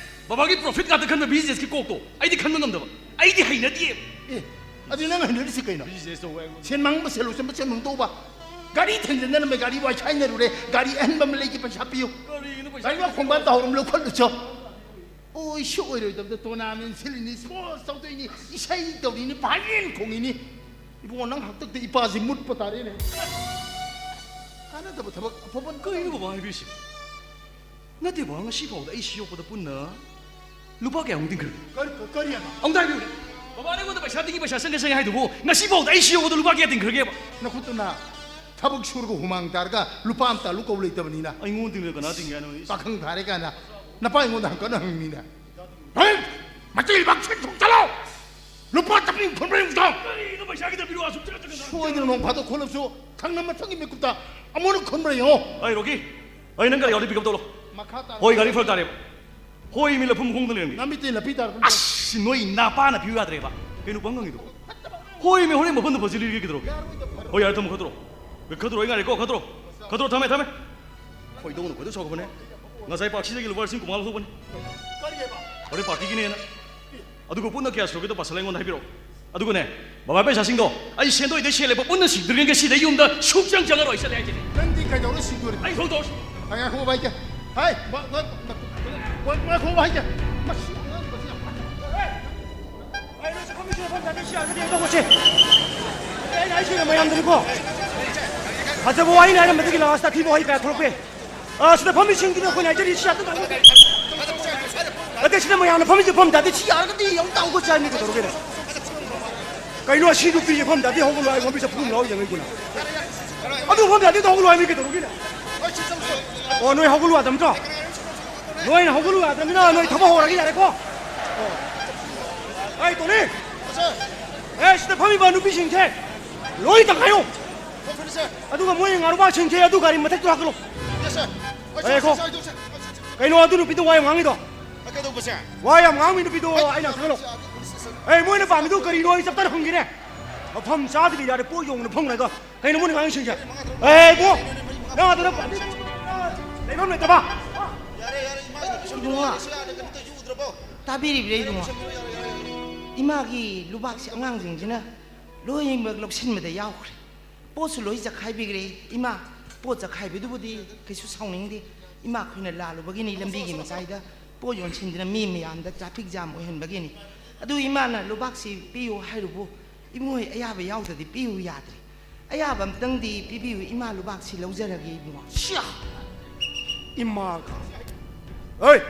ꯕꯕꯥꯒꯤ ꯄ꯭ꯔꯣꯐꯤꯠ ꯉꯥꯛꯇ ꯈꯟꯕ ꯕꯤꯖꯤꯅꯦꯁꯀꯤ ꯀꯣꯛꯇꯣ ꯑꯩꯗꯤ ꯈꯟꯕ ꯉꯝꯗꯕ꯫ ꯑꯩꯗꯤ ꯍꯩꯅꯗꯦ꯫ ꯑꯦ, ꯑꯗꯨ ꯅꯪ ꯍꯩꯅꯔꯤꯁꯤ ꯀꯩꯅꯣ? ꯕꯤꯖꯤꯅꯦꯁ ꯇꯧꯕ ꯍꯥꯏꯕꯨ꯫ ꯁꯦꯟ ꯃꯥꯡꯕ ꯁꯦꯜ ꯂꯣꯏꯁꯤꯟꯕ ꯁꯦꯟ ꯍꯨꯟꯗꯣꯛꯄ꯫ ꯒꯥꯔꯤ ꯊꯦꯡꯖꯤꯟꯅꯔꯝꯃꯦ, ꯒꯥꯔꯤ ꯋꯥꯏꯈꯥꯏꯅꯔꯨꯔꯦ, ꯒꯥꯔꯤ ꯑꯍꯟꯕ ꯑꯃ ꯂꯩꯒꯦ, ꯄꯩꯁꯥ ꯄꯤꯌꯨ꯫ ꯀꯔꯤꯅꯣ ꯄꯩꯁꯥ ꯒꯥꯔꯤ ꯄꯤꯌꯨ? ꯃꯈꯣꯡꯕꯥꯟ ꯇꯥꯍꯧꯔꯝ ꯂꯧꯈꯠꯂꯨꯆꯣ꯫ ꯑꯣꯏꯁꯨ ꯑꯣꯏꯔꯣꯏꯗꯕꯗ ꯇꯣꯔꯅꯥꯃꯦꯟ ꯁꯤꯜꯂꯤꯅꯤ, ꯁ꯭ꯄꯣꯔꯠꯁ ꯇꯧꯗꯣꯏꯅꯤ, ꯏꯁꯩ ꯇꯧꯔꯤꯅꯤ, ꯚꯥꯏꯂꯤꯟ ꯈꯣꯡꯉꯤꯅꯤ꯫ ꯏꯕꯨꯡꯉꯣ, ꯅꯪ ꯍꯥꯛꯇꯛꯇ ꯏꯄꯥꯁꯤ ꯃꯨꯠꯄ ꯇꯥꯔꯦꯅꯦ꯫ ꯀꯥꯟꯅꯗꯕ ꯊꯕꯛ ꯑꯐꯕ ꯅꯪ ꯀꯩꯅꯣ ꯕꯕꯥ ꯍꯥꯏꯕꯤꯔꯤꯁꯤ? ꯅꯠꯇꯦ ꯕꯕꯥ, ꯉꯁꯤ ꯐꯥꯎꯗ ꯑꯩ ꯁꯤ ꯌꯣꯛꯄꯗ ꯄꯨꯟꯅ ꯂꯨꯄꯥ ꯀꯌꯥꯃꯨꯛ ꯇꯤꯡꯈ꯭ꯔꯒꯦ? ꯀꯔꯤ, ꯀꯔꯤ ꯍꯥꯏꯕ? ꯑꯃꯨꯛꯇ ꯍꯥꯏꯕꯤꯌꯨꯅꯦ꯫ ꯕꯕꯥꯅ ꯑꯩꯉꯣꯟꯗ ꯄꯩꯁꯥ ꯇꯤꯡꯉꯤ, ꯄꯩꯁꯥ ꯆꯪꯉꯦ, ꯆꯪꯉꯦ ꯍꯥꯏꯗꯨꯕꯨ ꯉꯁꯤ ꯐꯥꯎꯗ ꯑꯩ ꯁꯤ ꯌꯣꯛꯄꯗ ꯂꯨꯄꯥ ꯀꯌꯥ ꯇꯤꯡꯈ꯭ꯔꯒꯦꯕ? ꯅꯈꯨꯠꯇꯨꯅ ꯊꯕꯛ ꯁꯨꯔꯒ ꯍꯨꯃꯥꯡ ꯇꯥꯔꯒ ꯂꯨꯄꯥ ꯑꯃ ꯇꯥꯜꯂꯨ ꯀꯧ ꯂꯩꯇꯕꯅꯤꯅ꯫ ꯑꯩꯉꯣꯟꯗ ꯇꯤꯡꯂꯒ ꯀꯅꯥ ꯇꯤꯡꯒꯦ ꯍꯥꯏꯅꯣ? ꯄꯥꯈꯪ ꯐꯥꯔꯦ ꯀꯥꯏꯅ ꯅꯄꯥ ꯑꯩꯉꯣꯟꯗ ꯍꯪꯀꯠꯅ ꯍꯪꯉꯤꯅꯤꯅꯦ꯫ ꯍꯦ! ꯃꯩꯇꯩ ꯂꯩꯕꯥꯛ ꯁꯦꯟ ꯊꯨꯝ ꯆꯠꯂꯣ! ꯂꯨꯄꯥ ꯆꯠꯄꯤ ꯈꯨꯟꯕ꯭ꯔꯥ ꯌꯦꯡꯉꯨꯆꯣ! ꯀꯔꯤꯅꯣ ꯄꯩꯁꯥꯒꯤꯗ ꯄꯤꯔꯛꯑꯣ ꯑꯁꯨꯛ ꯆꯠ ꯆꯠ ꯁꯣꯏꯗꯅ ꯅꯣꯡ ꯐꯥꯗꯣꯛ ꯈꯣꯠꯂꯕꯁꯨ ꯊꯪꯅ ꯃꯊꯪꯒꯤ ꯃꯤꯀꯨꯞꯇ ꯑꯃꯨꯛ ꯈꯨꯟꯕ꯭ꯔꯥ ꯌꯦꯡꯉꯣ꯫ ꯑꯩ ꯔꯣꯀꯤ, ꯑꯩ ꯅꯪ ꯒꯥꯔꯤ ꯌꯥꯎꯗꯤ ꯄꯤꯛ ꯑꯞ ꯇꯧꯔꯣ꯫ ꯃꯈꯥ ꯇꯥꯅ ꯍꯣꯏ, ꯒꯥꯔꯤ ꯐꯔꯛ ꯇꯥꯔꯦꯕ꯫ ꯍꯣꯏ, ꯃꯤ ꯂꯐꯨ ꯃꯈꯣꯡꯗ ꯂꯩꯔꯝꯃꯤ꯫ ꯅꯃꯤꯠꯇꯩ ꯂꯐꯤ ꯇꯥꯔꯛꯄꯅꯤ꯫ ꯑꯁ, ꯅꯣꯏ ꯅꯄꯥꯅ ꯄꯤꯌꯨ ꯌꯥꯗ꯭ꯔꯦꯕ꯫ ꯀꯩꯅꯣ ꯄꯪ ꯉꯪꯉꯤꯗꯨꯕꯣ? ꯍꯣꯏ, ꯃꯤ ꯍꯣꯔꯦꯟ ꯃꯐꯝꯗ ꯐꯖꯤꯜꯂꯤꯔꯒꯦ ꯀꯩꯗꯧꯔꯒꯦ? ꯍꯣꯏ, ꯌꯥꯔꯦ, ꯊꯝꯃꯣ, ꯈꯠꯇ꯭ꯔꯣ꯫ ꯈꯠꯇ꯭ꯔꯣ, ꯑꯩ ꯉꯥꯏꯔꯦꯀꯣ, ꯈꯠꯇ꯭ꯔꯣ꯫ ꯈꯠꯇ꯭ꯔꯣ, ꯊꯝꯃꯦ, ꯊꯝꯃꯦ꯫ ꯈꯣꯏꯗꯧꯅ ꯈꯣꯏꯗꯧ ꯁꯥꯎꯒꯠꯄꯅꯦ꯫ ꯉꯁꯥꯏ ꯄꯥꯛꯁꯤꯗꯒꯤ ꯂꯨꯄꯥ ꯂꯤꯁꯤꯡ ꯀꯨꯟꯃꯉꯥ ꯂꯧꯊꯣꯛꯄꯅꯤ꯫ ꯍꯣꯔꯦꯟ ꯄꯥꯔꯇꯤꯒꯤꯅꯦꯅ꯫ ꯑꯗꯨꯒ ꯄꯨꯟꯅ ꯀꯌꯥ ꯁꯨꯔꯒꯦꯗꯣ ꯄꯥꯁꯜꯂ ꯑꯩꯉꯣꯟꯗ ꯍꯥꯏꯕꯤꯔꯛꯑꯣ꯫ ꯑꯗꯨꯒꯅꯦ, ꯕꯕꯥ, ꯄꯩꯁꯥꯁꯤꯡꯗꯣ ꯑꯩ ꯁꯦꯟꯗꯣꯏꯗꯩ ꯁꯦꯜꯂꯦꯕ ꯄꯨꯟꯅ ꯁꯤꯡꯗ꯭ꯔꯤꯉꯩ ꯉꯁꯤꯗꯩ ꯌꯨꯝꯗ ꯁꯨꯡꯆꯪ ꯆꯪꯉꯔꯣꯏ, ꯆꯠꯂꯦ ꯍꯥꯏꯁꯤꯅꯦ꯫ ꯅꯪꯗꯤ ꯀꯩꯗꯧꯔ ꯁꯤꯡꯗꯣꯔꯤꯕ? ꯑꯩ ꯊꯣꯡ ꯇꯧꯔꯁꯤ꯫ ꯑ, ꯉꯥꯏꯈꯣ, ꯚꯥꯏ, ꯀꯦ-, ꯍꯥꯏ, ꯉ-, ꯉ-, ꯉ-, ꯉꯥꯏꯈꯣ, ꯚꯥꯏ, ꯀꯦ-, ꯃꯁꯤ ꯑꯉꯥꯡ ꯃꯁꯤ ꯌꯥꯝ ꯐꯠꯇꯕ꯫ ꯍꯦ! ꯑꯩ ꯅꯣꯏꯁꯨ ꯐꯝꯃꯤꯁꯤꯗ ꯐꯝ ꯌꯥꯗꯦ, ꯁꯤ ꯌꯥꯔꯒꯗꯤ ꯌꯦꯡ ꯇꯧꯈꯣꯁꯦ꯫ ꯑꯩꯅ ꯍꯥꯏꯁꯤꯅ ꯃꯌꯥꯝꯗꯅꯤꯀꯣ꯫ ꯐꯖꯕ ꯋꯥꯍꯩꯅ ꯍꯥꯏꯔꯝꯕꯗꯒꯤ ꯂꯥꯁꯇ ꯑꯊꯤꯕ ꯋꯥꯍꯩ ꯀꯌꯥ ꯊꯣꯛꯂꯛꯄ ꯌꯥꯏ꯫ ꯑ, ꯁꯤꯗ ꯐꯝꯃꯤꯁꯤꯡꯗꯨꯗ ꯑꯩꯈꯣꯏꯅ ꯍꯥꯏꯖꯔꯤꯁꯤ ꯌꯥꯝ ꯅꯠꯇꯦ, ꯁꯤꯗ ꯃꯌꯥꯝꯅ ꯐꯝꯃꯤꯁꯦ ꯐꯝ ꯇꯥꯗꯦ, ꯁꯤ ꯌꯥꯔꯒꯗꯤ ꯑꯃꯨꯛ ꯇꯧꯒꯣ ꯆꯥꯏ ꯃꯤ ꯀꯩꯗꯧꯔꯒꯦꯅꯦ? ꯀꯩꯅꯣ ꯑꯁꯤ ꯅꯨꯄꯤꯁꯦ ꯐꯝ ꯇꯥꯗꯦ, ꯍꯧꯒꯠꯂꯣ ꯍꯥꯏ, ꯃꯃꯤꯁꯦ ꯐꯨꯝ ꯂꯥꯎ ꯌꯦꯡꯉꯛꯏꯗꯨꯅ꯫ ꯑꯗꯨ ꯐꯝ ꯇꯥꯗꯦ, ꯍꯧꯒꯠꯂꯣ ꯍꯥꯏ ꯃꯤ ꯀꯩꯗꯧꯔꯒꯦꯅꯦ? ꯑꯣ, ꯅꯣꯏ ꯍꯧꯒꯠꯂꯨ ꯌꯥꯗꯕ ꯅꯠꯇ꯭ꯔꯣ? ꯅꯣꯏꯅ ꯍꯧꯒꯠꯂꯨ ꯌꯥꯗ꯭ꯔꯕꯅꯤꯅ ꯅꯣꯏ ꯊꯕꯛ ꯍꯧꯔꯒꯦ ꯌꯥꯔꯦꯀꯣ? ꯑꯣ꯫ ꯑꯩ ꯇꯣꯅꯤ! ꯑꯦ, ꯁꯤꯗ ꯐꯝꯃꯤꯕ ꯅꯨꯄꯤꯁꯤꯡꯁꯦ ꯂꯣꯏ ꯇꯪꯈꯥꯏꯌꯣ꯫ ꯑꯗꯨꯒ ꯃꯣꯏ ꯉꯥꯔꯨꯕꯥꯁꯤꯡꯁꯦ ꯑꯗꯨ ꯒꯥꯔꯤ ꯃꯊꯛꯇ ꯍꯥꯞꯀꯠꯂꯣ꯫ ꯉꯥꯏꯈꯣ꯫ ꯀꯩꯅꯣ ꯑꯗꯨ ꯅꯨꯄꯤꯗꯣ ꯋꯥ ꯌꯥꯝ ꯉꯥꯡꯉꯤꯗꯣ? ꯀꯩꯗꯧꯕꯁꯦ? ꯋꯥ ꯌꯥꯝ ꯉꯥꯡꯕꯤ ꯅꯨꯄꯤꯗꯣ ꯑꯩ ꯅꯥꯛꯇ ꯍꯜꯂꯣ꯫ ꯑꯦ, ꯃꯣꯏꯅ ꯄꯥꯝꯃꯤꯗꯣ ꯀꯔꯤꯅꯣ ꯑꯩ ꯆꯞ ꯆꯥꯅ ꯍꯪꯒꯦꯅꯦ꯫ ꯃꯐꯝ ꯆꯥꯗꯕꯤ ꯌꯥꯔꯦ, ꯄꯣꯠ ꯌꯣꯡꯅ ꯐꯝꯈ꯭ꯔꯒ꯫ ꯀꯩꯅꯣ ꯃꯣꯏꯅ ꯉꯥꯡꯉꯤꯁꯤꯡꯁꯦ? ꯑꯦ, ꯏꯕꯨꯡꯉꯣ, ꯅꯪ ꯑꯗꯨꯗ ꯄꯥꯝꯃꯤ ꯂꯩꯐꯝ ꯂꯩꯇꯕ? ꯌꯥꯔꯦ, ꯌꯥꯔꯦ, ꯏꯃꯥꯒꯤ ꯂꯣꯀꯦꯁꯟ ꯏꯕꯨꯡꯉꯣ꯫ ꯄꯤꯔꯛꯑꯣ, ꯌꯥꯔꯦ, ꯁꯤ ꯌꯥꯔꯦ, ꯀꯩꯅꯣ ꯇꯧꯏꯁꯤ ꯎꯗ꯭ꯔꯕꯣ? ꯇꯥꯕꯤꯔꯤꯕ꯭ꯔꯥ, ꯏꯕꯨꯡꯉꯣ? ꯂꯣꯀꯦꯁꯟ ꯄꯤꯔꯛꯑꯣ, ꯌꯥꯔꯦ, ꯌꯥꯔꯦ, ꯌꯥꯔꯦ꯫ ꯏꯃꯥꯒꯤ ꯂꯨꯕꯥꯛꯁꯦ ꯑꯉꯥꯡꯁꯤꯡꯁꯤꯅ ꯂꯣꯏꯅꯃꯛ ꯂꯧꯁꯤꯟꯕꯗ ꯌꯥꯎꯈ꯭ꯔꯦ꯫ ꯄꯣꯠꯁꯨ ꯂꯣꯏ ꯆꯈꯥꯏꯕꯤꯈ꯭ꯔꯦ꯫ ꯏꯃꯥ, ꯄꯣꯠ ꯆꯈꯥꯏꯕꯗꯨꯕꯨꯗꯤ ꯀꯩꯁꯨ ꯁꯥꯎꯅꯤꯡꯗꯦ꯫ ꯏꯃꯥ, ꯑꯩꯈꯣꯏꯅ ꯂꯥꯜꯂꯨꯕꯒꯤꯅꯤ, ꯂꯝꯕꯤꯒꯤ ꯃꯇꯥꯏꯗ ꯄꯣꯠ ꯌꯣꯟꯁꯤꯟꯗꯅ ꯃꯤ ꯃꯌꯥꯝꯗ traffic jam ꯑꯣꯏꯍꯟꯕꯒꯤꯅꯤ꯫ ꯑꯗꯨ ꯏꯃꯥꯅ ꯂꯨꯕꯥꯛꯁꯤ ꯄꯤꯌꯨ ꯍꯥꯏꯔꯨꯕꯨ, ꯏꯕꯨꯡꯉꯣ, ꯑꯌꯥꯕ ꯌꯥꯎꯗ꯭ꯔꯗꯤ ꯄꯤꯌꯨ ꯌꯥꯗ꯭ꯔꯦ꯫ ꯑꯌꯥꯕ ꯑꯝꯇꯪꯗꯤ ꯄꯤꯕꯤꯌꯨ ꯏꯃꯥ, ꯂꯨꯕꯥꯛꯁꯤ ꯂꯧꯖꯔꯒꯦ ꯏꯕꯨꯡꯉꯣ꯫ ꯁꯤꯌꯥ! ꯏꯃꯥꯒ꯫ ꯑꯩ!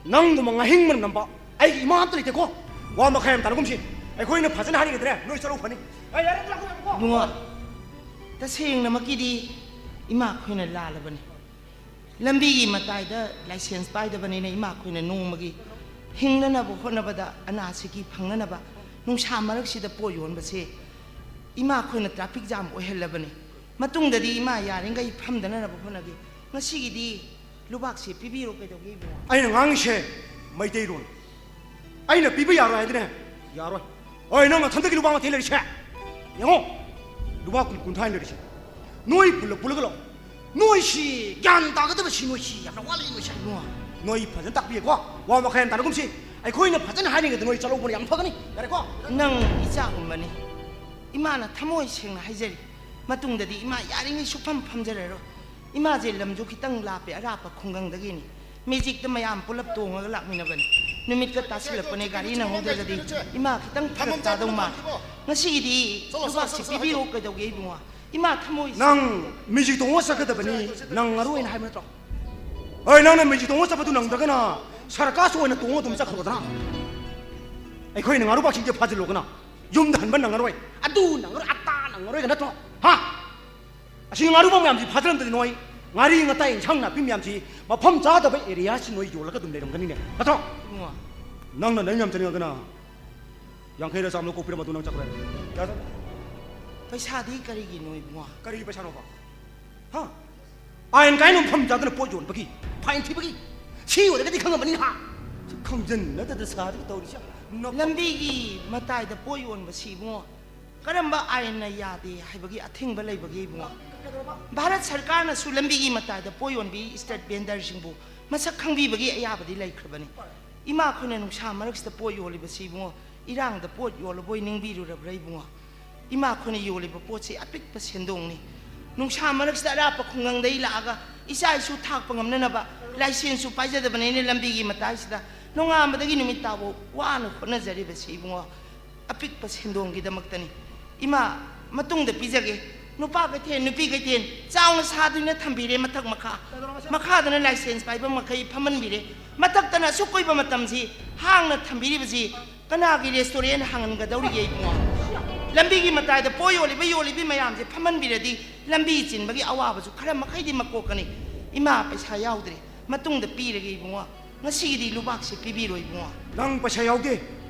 ꯅꯪꯒꯨꯝꯕ ꯉꯥꯍꯤꯡ ꯃꯅꯝ ꯅꯝꯕ ꯑꯩꯒꯤ ꯏꯃꯥ ꯑꯝꯇ ꯂꯩꯇꯦꯀꯣ꯫ ꯋꯥ ꯃꯈꯥ ꯌꯥꯝ ꯇꯥꯅꯒꯨꯝꯁꯤ꯫ ꯑꯩꯈꯣꯏꯅ ꯐꯖꯅ ꯍꯥꯏꯅꯤꯡꯒꯗ꯭ꯔꯦ, ꯅꯣꯏ ꯆꯠꯂꯧ ꯐꯅꯤ꯫ ꯑꯩ ꯌꯥꯔꯦ, ꯂꯥꯛꯀꯅꯨ, ꯂꯥꯛꯀꯅꯨꯀꯣ꯫ ꯏꯕꯨꯡꯉꯣ, ꯇꯁꯦꯡꯅꯃꯛꯀꯤꯗꯤ ꯏꯃꯥ ꯑꯩꯈꯣꯏꯅ ꯂꯥꯜꯂꯕꯅꯤ꯫ ꯂꯝꯕꯤꯒꯤ ꯃꯇꯥꯏꯗ license ꯄꯥꯏꯗꯕꯅꯤꯅ ꯏꯃꯥ ꯑꯩꯈꯣꯏꯅ ꯅꯣꯡꯃꯒꯤ ꯍꯤꯡꯅꯅꯕ ꯍꯣꯠꯅꯕꯗ ꯑꯅꯥ ꯑꯁꯤꯒꯤ ꯐꯪꯅꯅꯕ ꯅꯨꯡꯁꯥ ꯃꯔꯛꯁꯤꯗ ꯄꯣꯠ ꯌꯣꯟꯕꯁꯦ ꯏꯃꯥ ꯑꯩꯈꯣꯏꯅ traffic jam ꯑꯣꯏꯍꯜꯂꯕꯅꯤ꯫ ꯃꯇꯨꯡꯗꯗꯤ ꯏꯃꯥ ꯌꯥꯔꯤꯈꯩ ꯐꯝꯗꯅꯅꯕ ꯍꯣꯠꯅꯒꯦ꯫ ꯉꯁꯤꯒꯤꯗꯤ ꯂꯨꯕꯥꯛꯁꯦ ꯄꯤꯕꯤꯔꯣ, ꯀꯩꯗꯧꯒꯦ ꯏꯕꯨꯡꯉꯣ? ꯑꯩꯅ ꯉꯥꯡꯉꯤꯁꯦ ꯃꯩꯇꯩꯂꯣꯟ꯫ ꯑꯩꯅ ꯄꯤꯕ ꯌꯥꯔꯣꯏ ꯍꯥꯏꯗꯤꯅꯦ, ꯌꯥꯔꯣꯏ꯫ ꯍꯣꯏ, ꯅꯪ ꯅꯊꯟꯗꯒꯤ ꯂꯨꯕꯥꯛ ꯃꯊꯦꯜ ꯂꯩꯔꯤꯁꯦ? ꯌꯦꯡꯉꯣ, ꯂꯨꯕꯥꯛ ꯀꯨꯟ ꯀꯨꯟꯊ꯭ꯔꯥ ꯂꯩꯔꯤꯁꯦ꯫ ꯅꯣꯏ ꯄꯨꯜꯂꯞ ꯄꯨꯜꯂꯒ ꯂꯥꯛꯑꯣ꯫ ꯅꯣꯏꯁꯤ ꯒ꯭ꯌꯥꯟ ꯇꯥꯒꯗꯕ ꯁꯤ ꯅꯣꯏꯁꯤ ꯌꯥꯝꯅ ꯋꯥꯠꯂꯤ ꯅꯣꯏꯁꯦ꯫ ꯏꯕꯨꯡꯉꯣ, ꯅꯣꯏ ꯐꯖꯅ ꯇꯥꯛꯄꯤꯒꯦꯀꯣ꯫ ꯋꯥ ꯃꯈꯥ ꯌꯥꯝ ꯇꯥꯅꯒꯨꯝꯁꯤ꯫ ꯑꯩꯈꯣꯏꯅ ꯐꯖꯅ ꯍꯥꯏꯔꯤꯉꯩꯗ ꯅꯣꯏ ꯆꯠꯍꯧꯕꯅ ꯌꯥꯝ ꯐꯒꯅꯤ꯫ ꯌꯥꯔꯦꯀꯣ? ꯅꯪ ꯏꯆꯥꯒꯨꯝꯕꯅꯤ꯫ ꯏꯃꯥꯅ ꯊꯃꯣꯏ ꯁꯦꯡꯅ ꯍꯥꯏꯖꯔꯤ꯫ ꯃꯇꯨꯡꯗꯗꯤ ꯏꯃꯥ ꯌꯥꯔꯤꯉꯩ ꯁꯨꯛꯐꯝ ꯐꯝꯖꯔꯔꯣꯏ꯫ ꯏꯃꯥꯁꯦ ꯂꯝꯁꯨ ꯈꯤꯇꯪ ꯂꯥꯞꯄꯦ, ꯑꯔꯥꯞꯄ ꯈꯨꯡꯒꯪꯗꯒꯤꯅꯤ꯫ Magicꯇ ꯃꯌꯥꯝ ꯄꯨꯂꯞ ꯇꯣꯡꯉꯒ ꯂꯥꯛꯃꯤꯟꯅꯕꯅꯤ꯫ ꯅꯨꯃꯤꯠꯀ ꯇꯥꯁꯤꯜꯂꯛꯄꯅꯦ, ꯒꯥꯔꯤ ꯅꯪꯍꯧꯗ꯭ꯔꯒꯗꯤ ꯏꯃꯥ ꯈꯤꯇꯪ ꯐꯔꯛ ꯇꯥꯗꯧ ꯃꯥꯜꯂꯦ꯫ ꯉꯁꯤꯒꯤꯗꯤ ꯂꯨꯕꯥꯛꯁꯤ ꯄꯤꯕꯤꯔꯣ, ꯀꯩꯗꯧꯒꯦ ꯏꯕꯨꯡꯉꯣ? ꯏꯃꯥ ꯊꯃꯣꯏ ꯅꯪ magic ꯇꯣꯡꯉ ꯆꯠꯀꯗꯕꯅꯤ, ꯅꯪꯉꯔꯣꯏꯅ ꯍꯥꯏꯕ ꯅꯠꯇ꯭ꯔꯣ? ꯍꯣꯏ, ꯅꯪꯅ magic ꯇꯣꯡꯉ ꯆꯠꯄꯗꯨ ꯅꯪꯗ꯭ꯔꯒꯅ circus ꯑꯣꯏꯅ ꯇꯣꯡꯉ ꯑꯗꯨꯝ ꯆꯠꯈ꯭ꯔꯣꯗꯅ꯫ ꯑꯩꯈꯣꯏꯅ ꯉꯥꯔꯨꯕꯥꯛꯁꯤꯡꯁꯦ ꯐꯥꯖꯤꯜꯂꯣꯗꯅ꯫ ꯌꯨꯝꯗ ꯍꯟꯕ ꯅꯪꯉꯔꯣꯏ, ꯑꯗꯨ ꯅꯪꯉꯔꯣꯏ, ꯑꯇꯥ ꯅꯪꯉꯔꯣꯏꯒ ꯅꯠꯇ꯭ꯔꯣ? ꯍꯥ? ꯑꯁꯤ ꯉꯥꯔꯨꯕꯥꯛ ꯃꯌꯥꯝꯁꯤ ꯐꯥꯖꯤꯜꯂꯝꯗꯗꯤ ꯅꯣꯏ ꯉꯥꯔꯤ ꯉꯇꯥꯏ ꯏꯟꯁꯥꯡ ꯅꯥꯄꯤ ꯃꯌꯥꯝꯁꯤ ꯃꯐꯝ ꯆꯥꯗꯕ areaꯁꯤ ꯅꯣꯏ ꯌꯣꯜꯂꯒ ꯑꯗꯨꯝ ꯂꯩꯔꯝꯒꯅꯤꯅꯦ, ꯅꯠꯇ꯭ꯔꯣ? ꯏꯕꯨꯡꯉꯣ꯫ ꯅꯪꯅ ꯅꯌꯨꯝ ꯌꯥꯝ ꯆꯠꯅꯤꯡꯉꯒꯅ ꯌꯥꯡꯈꯩꯔ ꯆꯥꯝꯃ ꯀꯣꯛ ꯄꯤꯔꯝꯕꯗꯨ ꯅꯪ ꯆꯠꯈ꯭ꯔꯦ꯫ ꯌꯥꯗ꯭ꯔꯣ? ꯄꯩꯁꯥꯗꯤ ꯀꯔꯤꯒꯤꯅꯣ ꯏꯕꯨꯡꯉꯣ? ꯀꯔꯤꯒꯤ ꯄꯩꯁꯥꯅꯣꯕ? ꯍꯥ? ꯑꯥꯏꯟ ꯀꯥꯏꯅ ꯃꯐꯝ ꯆꯥꯗꯅ ꯄꯣꯠ ꯌꯣꯟꯕꯒꯤ fine ꯊꯤꯕꯒꯤ? ꯁꯤ ꯑꯣꯏꯔꯒꯗꯤ ꯈꯪꯉꯝꯃꯅꯤ, ꯍꯥ? ꯁꯤ ꯈꯪꯖꯟꯅꯗꯗ ꯁꯥꯗꯒ ꯇꯧꯔꯤꯁꯦ꯫ ꯅꯞ- ꯂꯝꯕꯤꯒꯤ ꯃꯇꯥꯏꯗ ꯄꯣꯠ ꯌꯣꯟꯕꯁꯤ ꯏꯕꯨꯡꯉꯣ, ꯀꯔꯝꯕ ꯑꯥꯏꯟꯅ ꯌꯥꯗꯦ ꯍꯥꯏꯕꯒꯤ ꯑꯊꯤꯡꯕ ꯂꯩꯕꯒꯦ ꯏꯕꯨꯡꯉꯣ? ꯚꯥꯔꯠ ꯁꯔꯀꯥꯔꯅꯁꯨ ꯂꯝꯕꯤꯒꯤ ꯃꯇꯥꯏꯗ ꯄꯣꯠ ꯌꯣꯟꯕꯤ street vendorꯁꯤꯡꯕꯨ ꯃꯁꯛ ꯈꯪꯕꯤꯕꯒꯤ ꯑꯌꯥꯕꯗꯤ ꯂꯩꯈ꯭ꯔꯕꯅꯤ꯫ ꯏꯃꯥ ꯑꯩꯈꯣꯏꯅ ꯅꯨꯡꯁꯥ ꯃꯔꯛꯁꯤꯗ ꯄꯣꯠ ꯌꯣꯜꯂꯤꯕꯁꯤ ꯏꯕꯨꯡꯉꯣ, ꯏꯔꯥꯡꯗ ꯄꯣꯠ ꯌꯣꯜꯂꯕꯣꯏ ꯅꯤꯡꯕꯤꯔꯨꯔꯕ꯭ꯔꯥ ꯏꯕꯨꯡꯉꯣ? ꯏꯃꯥ ꯑꯩꯈꯣꯏꯅ ꯌꯣꯜꯂꯤꯕ ꯄꯣꯠꯁꯤ ꯑꯄꯤꯛꯄ ꯁꯦꯟꯗꯣꯡꯅꯤ꯫ ꯅꯨꯡꯁꯥ ꯃꯔꯛꯁꯤꯗ ꯑꯔꯥꯞꯄ ꯈꯨꯡꯒꯪꯗꯒꯤ ꯂꯥꯛꯑꯒ ꯏꯆꯥ ꯏꯁꯨ ꯊꯥꯛꯄ ꯉꯝꯅꯅꯕ ꯂꯥꯏꯁꯦꯟꯁꯁꯨ ꯄꯥꯏꯖꯗꯕꯅꯤꯅ ꯂꯝꯕꯤꯒꯤ ꯃꯇꯥꯏꯁꯤꯗ ꯅꯣꯡꯉꯥꯟꯕꯗꯒꯤ ꯅꯨꯃꯤꯠ ꯇꯥꯕꯧ ꯋꯥꯅ ꯍꯣꯠꯅꯖꯔꯤꯕꯁꯤ ꯏꯕꯨꯡꯉꯣ, ꯑꯄꯤꯛꯄ ꯁꯦꯟꯗꯣꯡꯒꯤꯗꯃꯛꯇꯅꯤ꯫ ꯏꯃꯥ, ꯃꯇꯨꯡꯗ ꯄꯤꯖꯒꯦ꯫ ꯅꯨꯄꯥ ꯀꯩꯊꯦꯜ, ꯅꯨꯄꯤ ꯀꯩꯊꯦꯜ ꯆꯥꯎꯅ ꯁꯥꯗꯨꯅ ꯊꯝꯕꯤꯔꯦ ꯃꯊꯛ ꯃꯈꯥ꯫ ꯃꯈꯥꯗꯅ ꯂꯥꯏꯁꯦꯟꯁ ꯄꯥꯏꯕ ꯃꯈꯩ ꯐꯝꯍꯟꯕꯤꯔꯦ꯫ ꯃꯊꯛꯇꯅ ꯑꯁꯨꯛ ꯀꯨꯏꯕ ꯃꯇꯝꯁꯤ ꯍꯥꯡꯅ ꯊꯝꯕꯤꯔꯤꯕꯁꯤ ꯀꯅꯥꯒꯤ ꯔꯦꯁꯇꯨꯔꯦꯟ ꯍꯥꯡꯍꯟꯒꯗꯧꯔꯤꯒꯦ ꯏꯕꯨꯡꯉꯣ? ꯂꯝꯕꯤꯒꯤ ꯃꯇꯥꯏꯗ ꯄꯣꯠ ꯌꯣꯜꯂꯤꯕ, ꯌꯣꯜꯂꯤꯕ ꯃꯌꯥꯝꯁꯦ ꯐꯝꯍꯟꯕꯤꯔꯗꯤ ꯂꯝꯕꯤ ꯆꯤꯟꯕꯒꯤ ꯑꯋꯥꯕꯁꯨ ꯈꯔ ꯃꯈꯩꯗꯤ ꯃꯀꯣꯛꯀꯅꯤ꯫ ꯏꯃꯥ, ꯄꯩꯁꯥ ꯌꯥꯎꯗ꯭ꯔꯦ, ꯃꯇꯨꯡꯗ ꯄꯤꯔꯒꯦ ꯏꯕꯨꯡꯉꯣ, ꯉꯁꯤꯒꯤꯗꯤ ꯂꯨꯕꯥꯛꯁꯦ ꯄꯤꯕꯤꯔꯣ ꯏꯕꯨꯡꯉꯣ꯫ ꯅꯪ ꯄꯩꯁꯥ ꯌꯥꯎꯗꯦ,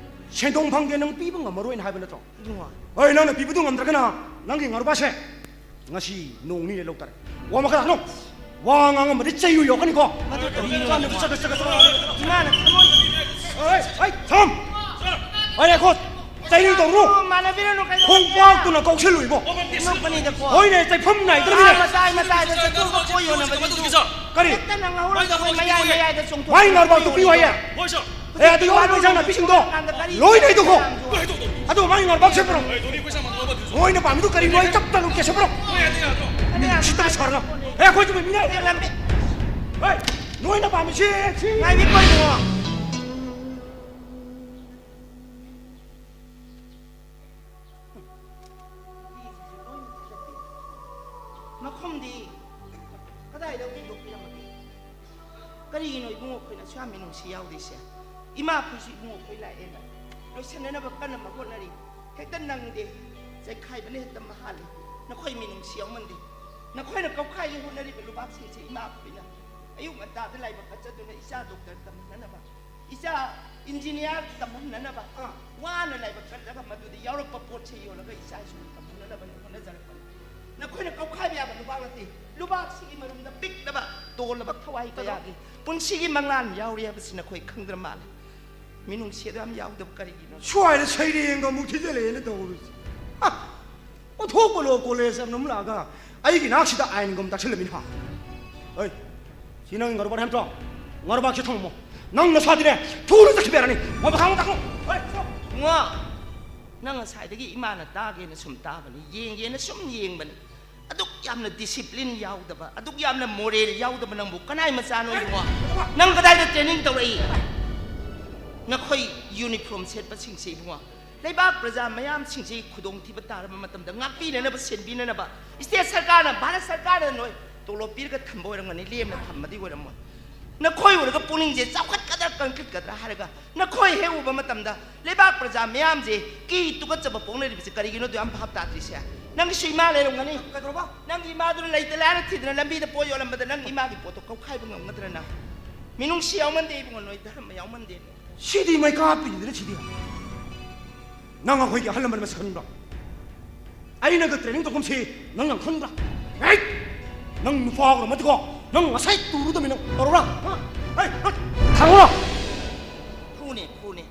ꯁꯦꯟꯗꯣꯡ ꯐꯪꯗꯦ, ꯅꯪ ꯄꯤꯕ ꯉꯝꯃꯔꯣꯏꯅ ꯍꯥꯏꯕ ꯅꯠꯇ꯭ꯔꯣ? ꯏꯕꯨꯡꯉꯣ꯫ ꯍꯣꯏ, ꯅꯪꯅ ꯄꯤꯕꯗꯨ ꯉꯝꯗ꯭ꯔꯒꯅ ꯅꯪꯒꯤ ꯉꯥꯔꯨꯕꯥꯁꯦ ꯉꯁꯤ ꯅꯣꯡ ꯅꯤꯅꯤ ꯂꯧ ꯇꯥꯔꯦ꯫ ꯋꯥ ꯃꯈꯥ ꯇꯥꯅꯣ꯫ ꯋꯥ ꯉꯥꯡꯉꯝꯕꯗꯤ ꯆꯩ ꯑꯣꯏ ꯌꯧꯔꯛꯀꯅꯤꯀꯣ꯫ ꯃꯗꯨ ꯇꯧꯕꯤꯔꯣꯏ ꯆꯠꯂꯣ, ꯏꯕꯨꯡꯉꯣ꯫ ꯆꯠꯂꯣ, ꯆꯠꯂꯣ, ꯆꯠꯂꯣ꯫ ꯏꯃꯥꯅ ꯊꯃꯣꯏ ꯍꯣꯏ, ꯍꯣꯏ, ꯊꯝ꯫ ꯍꯣꯏ, ꯉꯥꯏꯈꯣ꯫ ꯆꯩꯅꯤ ꯇꯧꯔꯨ꯫ ꯃꯥꯟꯅꯕꯤꯔꯅꯨ, ꯀꯩꯅꯣ ꯈꯣꯡꯄꯥꯛꯇꯨꯅ ꯀꯧꯁꯤꯜꯂꯨꯏꯕꯣ꯫ ꯅꯣꯛꯄꯅꯤꯗꯀꯣ꯫ ꯍꯣꯏꯅꯦ, ꯆꯩꯐꯝ ꯅꯥꯏꯗ꯭ꯔꯃꯤꯅꯦ꯫ ꯑꯥ, ꯃꯇꯥꯏ ꯃꯇꯥꯏꯗ ꯆꯠꯊꯣꯛꯄ ꯄꯣꯠ ꯌꯣꯟꯅꯕꯗꯨꯁꯨ꯫ ꯀꯔꯤ? ꯍꯦꯛꯇ ꯅꯪꯍꯧꯔꯣꯏꯗꯕ ꯃꯌꯥꯏ ꯃꯌꯥꯏꯗ ꯆꯣꯡꯊꯣꯛꯄ ꯃꯥꯏ ꯉꯥꯔꯕꯥꯛꯇꯣ ꯄꯤꯌꯨ ꯍꯥꯏꯌꯦ꯫ ꯍꯣꯏ, ꯁꯥꯔ꯫ ꯑꯦ, ꯑꯗꯨ ꯌꯥꯎꯔꯕ ꯏꯟꯁꯥꯡ ꯅꯥꯄꯤꯁꯤꯡꯗꯣ ꯂꯣꯏꯅ ꯍꯩꯗꯣꯛꯈꯣ꯫ ꯑꯗꯨ ꯃꯥꯒꯤ ꯉꯥꯔꯕꯥꯛ ꯁꯦꯝꯕ꯭ꯔꯣ? ꯃꯣꯏꯅ ꯄꯥꯝꯃꯤꯗꯨ ꯀꯔꯤꯅꯣ? ꯑꯩ ꯆꯞ ꯇꯥꯅ ꯀꯦꯁꯟꯕ꯭ꯔꯣ? ꯃꯤ ꯎꯁꯤꯠꯇꯕ ꯁꯥꯔꯒ꯫ ꯑꯦ, ꯑꯩꯈꯣꯏꯁꯨ ꯃꯤꯅꯦ꯫ ꯍꯦ, ꯅꯣꯏꯅ ꯄꯥꯝꯃꯤꯁꯤ ꯁꯤ꯫ ꯉꯥꯏꯕꯤꯈꯣ ꯏꯕꯨꯡꯉꯣ꯫ ꯃꯐꯝꯗꯤ ꯀꯗꯥꯏꯗ ꯍꯨꯟꯗꯣꯛꯄꯤꯔꯝꯃꯒꯦ? ꯀꯔꯤꯒꯤꯅꯣ ꯏꯕꯨꯡꯉꯣ ꯑꯩꯈꯣꯏꯅ ꯑꯁꯨꯛ ꯌꯥꯝ ꯃꯤꯅꯨꯡꯁꯤ ꯌꯥꯎꯗ꯭ꯔꯤꯁꯦ? ꯏꯃꯥ ꯑꯩꯈꯣꯏꯁꯨ ꯏꯕꯨꯡꯉꯣ ꯑꯩꯈꯣꯏ ꯂꯥꯛꯑꯦꯅ ꯂꯣꯏꯁꯤꯟꯅꯅꯕ ꯀꯟꯅ ꯍꯣꯠꯅꯔꯤ꯫ ꯍꯦꯛꯇ ꯅꯪꯗꯦ, ꯆꯩꯈꯥꯏꯕꯅ ꯍꯦꯛꯇ ꯃꯍꯥꯜꯂꯤ꯫ ꯅꯈꯣꯏ ꯃꯤꯅꯨꯡꯁꯤ ꯌꯥꯎꯃꯟꯗꯦ꯫ ꯅꯈꯣꯏꯅ ꯀꯧꯈꯥꯏꯒꯦ ꯍꯣꯠꯅꯔꯤꯕ ꯂꯨꯕꯥꯛꯁꯤꯡꯁꯦ ꯏꯃꯥ ꯑꯩꯈꯣꯏꯅ ꯑꯌꯨꯛ ꯉꯟꯇꯥꯗ ꯂꯥꯏꯕꯛ ꯀꯠꯆꯗꯨꯅ ꯏꯆꯥ ꯗꯣꯛꯇꯔ ꯇꯝꯍꯟꯅꯅꯕ, ꯏꯆꯥ ꯏꯟꯖꯤꯅꯤꯌꯥꯔ ꯇꯝꯍꯟꯅꯅꯕ ꯑꯥ꯫ ꯋꯥꯅ ꯂꯥꯏꯕꯛ ꯀꯠꯂꯒ ꯃꯗꯨꯗ ꯌꯥꯎꯔꯛꯄ ꯄꯣꯠꯁꯦ ꯌꯣꯜꯂꯒ ꯏꯆꯥ ꯏꯁꯨ ꯇꯝꯍꯟꯅꯅꯕꯅꯤ ꯍꯣꯠꯅꯖꯔꯛꯄꯅꯤ꯫ ꯅꯈꯣꯏꯅ ꯀꯧꯈꯥꯏꯕ ꯌꯥꯕ ꯂꯨꯕꯥꯛ ꯅꯠꯇꯦ꯫ ꯂꯨꯕꯥꯛꯁꯤꯒꯤ ꯃꯔꯨꯝꯗ ꯄꯤꯛꯂꯕ ꯇꯣꯜꯂꯕ ꯊꯋꯥꯏ ꯀꯌꯥꯒꯤ ꯄꯨꯟꯁꯤꯒꯤ ꯃꯪꯂꯥꯟ ꯌꯥꯎꯔꯤ ꯍꯥꯏꯕꯁꯤ ꯅꯈꯣꯏ ꯈꯪꯗ꯭ꯔ ꯃꯥꯜꯂꯦ꯫ ꯃꯤꯅꯨꯡꯁꯤ ꯑꯗꯨ ꯌꯥꯝ ꯌꯥꯎꯗꯕ ꯀꯔꯤꯒꯤꯅꯣ? ꯁ꯭ꯋꯥꯏꯗ ꯁꯩꯔꯦꯡꯒ ꯑꯃꯨꯛ ꯊꯤꯖꯤꯜꯂꯛꯑꯦꯅ ꯇꯧꯔꯤꯁꯦ꯫ ꯍꯥ! ꯑꯣꯟꯊꯣꯛꯄ ꯂꯣ ꯀꯣꯂꯦꯖ ꯑꯃ ꯂꯥꯛꯑꯒ ꯑꯩꯒꯤ ꯅꯥꯛꯁꯤꯗ ꯑꯥꯏꯟꯒꯨꯝ ꯇꯥꯛꯁꯤꯜꯂꯝꯃꯤꯅꯤ ꯍꯥ? ꯑꯩ, ꯁꯤ ꯅꯪꯒꯤ ꯉꯥꯔꯨꯕꯥꯛ ꯅꯠꯇ꯭ꯔꯣ? ꯉꯥꯔꯨꯕꯥꯛꯁꯦ ꯊꯝꯃꯝꯃꯣ꯫ ꯅꯪ ꯅꯁꯥꯗꯤꯅꯦ ꯊꯨꯅ ꯆꯠꯈꯤꯕ ꯌꯥꯔꯅꯤ꯫ ꯃꯃꯥ ꯈꯥꯡꯉꯣ ꯇꯥꯛꯈꯣ꯫ ꯍꯣꯏ, ꯆꯠꯂꯣ꯫ ꯏꯕꯨꯡꯉꯣ, ꯅꯪ ꯉꯁꯥꯏꯗꯒꯤ ꯏꯃꯥꯅ ꯇꯥꯒꯦꯅ ꯁꯨꯝ ꯇꯥꯕꯅꯤ, ꯌꯦꯡꯒꯦꯅ ꯁꯨꯝ ꯌꯦꯡꯕꯅꯤ꯫ ꯑꯗꯨꯛ ꯌꯥꯝꯅ ꯗꯤꯁꯤꯄ꯭ꯂꯤꯟ ꯌꯥꯎꯗꯕ, ꯑꯗꯨꯛ ꯌꯥꯝꯅ ꯃꯣꯔꯦꯜ ꯌꯥꯎꯗꯕ ꯅꯪꯕꯨ ꯀꯅꯥꯏ ꯃꯆꯥꯅꯣ ꯏꯕꯨꯡꯉꯣ? ꯅꯪ ꯀꯗꯥꯏꯗ ꯇ꯭ꯔꯦꯅꯤꯡ ꯇꯧꯔꯛꯏ? ꯅꯈꯣꯏ ꯌꯨꯅꯤꯐꯣꯔꯝ ꯁꯦꯠꯄꯁꯤꯡꯁꯦ ꯏꯕꯨꯡꯉꯣ, ꯂꯩꯕꯥꯛ ꯄ꯭ꯔꯖꯥ ꯃꯌꯥꯝꯁꯤꯡꯁꯤ ꯈꯨꯗꯣꯡꯊꯤꯕ ꯇꯥꯔꯕ ꯃꯇꯝꯗ ꯉꯥꯛꯄꯤꯅꯅꯕ, ꯁꯦꯟꯕꯤꯅꯅꯕ ꯁ꯭ꯇꯦꯠ ꯁꯔꯀꯥꯔꯅ, ꯚꯥꯔꯠ ꯁꯔꯀꯥꯔꯅ ꯅꯣꯏ ꯇꯣꯂꯣꯞ ꯄꯤꯔꯒ ꯊꯝꯕ ꯑꯣꯏꯔꯝꯒꯅꯤ, ꯂꯦꯝꯅ ꯊꯝꯕꯗꯤ ꯑꯣꯏꯔꯝꯃꯣꯏ꯫ ꯅꯈꯣꯏ ꯎꯔꯒ ꯄꯨꯛꯅꯤꯡꯁꯦ ꯆꯥꯎꯈꯠꯀꯗ꯭ꯔꯥ ꯀꯟꯈꯠꯀꯗ꯭ꯔꯥ ꯍꯥꯏꯔꯒ, ꯅꯈꯣꯏ ꯍꯦꯛ ꯎꯕ ꯃꯇꯝꯗ ꯂꯩꯕꯥꯛ ꯄ꯭ꯔꯖꯥ ꯃꯤꯌꯥꯝꯁꯦ ꯀꯤ ꯇꯨꯀꯠꯆꯕ ꯄꯣꯛꯅꯔꯤꯕꯁꯦ ꯀꯔꯤꯒꯤꯅꯣ? ꯑꯗꯨ ꯌꯥꯝ ꯚꯥꯞ ꯇꯥꯗ꯭ꯔꯤꯁꯦ꯫ ꯅꯪꯒꯤꯁꯨ ꯏꯃꯥ ꯂꯩꯔꯝꯒꯅꯤ꯫ ꯀꯩꯗꯧꯔꯕ? ꯅꯪꯒꯤ ꯏꯃꯥꯗꯨꯅ ꯂꯩꯇ ꯂꯥꯏꯔ ꯊꯤꯗꯅ ꯂꯝꯕꯤꯗ ꯄꯣꯠ ꯌꯣꯜꯂꯝꯕꯗ ꯅꯪꯒꯤ ꯏꯃꯥꯒꯤ ꯄꯣꯠꯇꯣ ꯀꯧꯈꯥꯏꯕ ꯉꯝꯒꯗ꯭ꯔꯥ ꯅꯪ? ꯃꯤꯅꯨꯡꯁꯤ ꯌꯥꯎꯃꯟꯗꯦ ꯏꯕꯨꯡꯉꯣ, ꯅꯣꯏ ꯙꯔꯃ ꯌꯥꯎꯃꯟꯗꯦ꯫ ꯁꯤꯗꯤ ꯃꯩꯀꯥ ꯄꯤꯅꯤꯗꯅ ꯁꯤꯗꯤ꯫ ꯅꯪ ꯑꯩꯈꯣꯏꯒꯤ ꯑꯍꯜ ꯂꯃꯟ ꯃꯁꯛ ꯈꯪꯕ꯭ꯔꯥ? ꯑꯩꯅꯒ ꯇ꯭ꯔꯦꯅꯤꯡ ꯇꯧꯐꯝꯁꯤ ꯅꯪ ꯌꯥꯝ ꯈꯪꯕ꯭ꯔꯥ? ꯑꯩ! ꯅꯪ ꯅꯨꯄꯥ ꯑꯣꯏꯔꯝꯃꯗꯤꯀꯣ, ꯅꯪ ꯉꯁꯥꯏ ꯇꯨꯔꯨꯗꯕꯅꯤ ꯅꯪ꯫ ꯇꯧꯔꯕ꯭ꯔꯥ? ꯍꯥ? ꯑꯩ! ꯊꯥꯡꯉꯣ! ꯐꯨꯅꯦ, ꯐꯨꯅꯦ꯫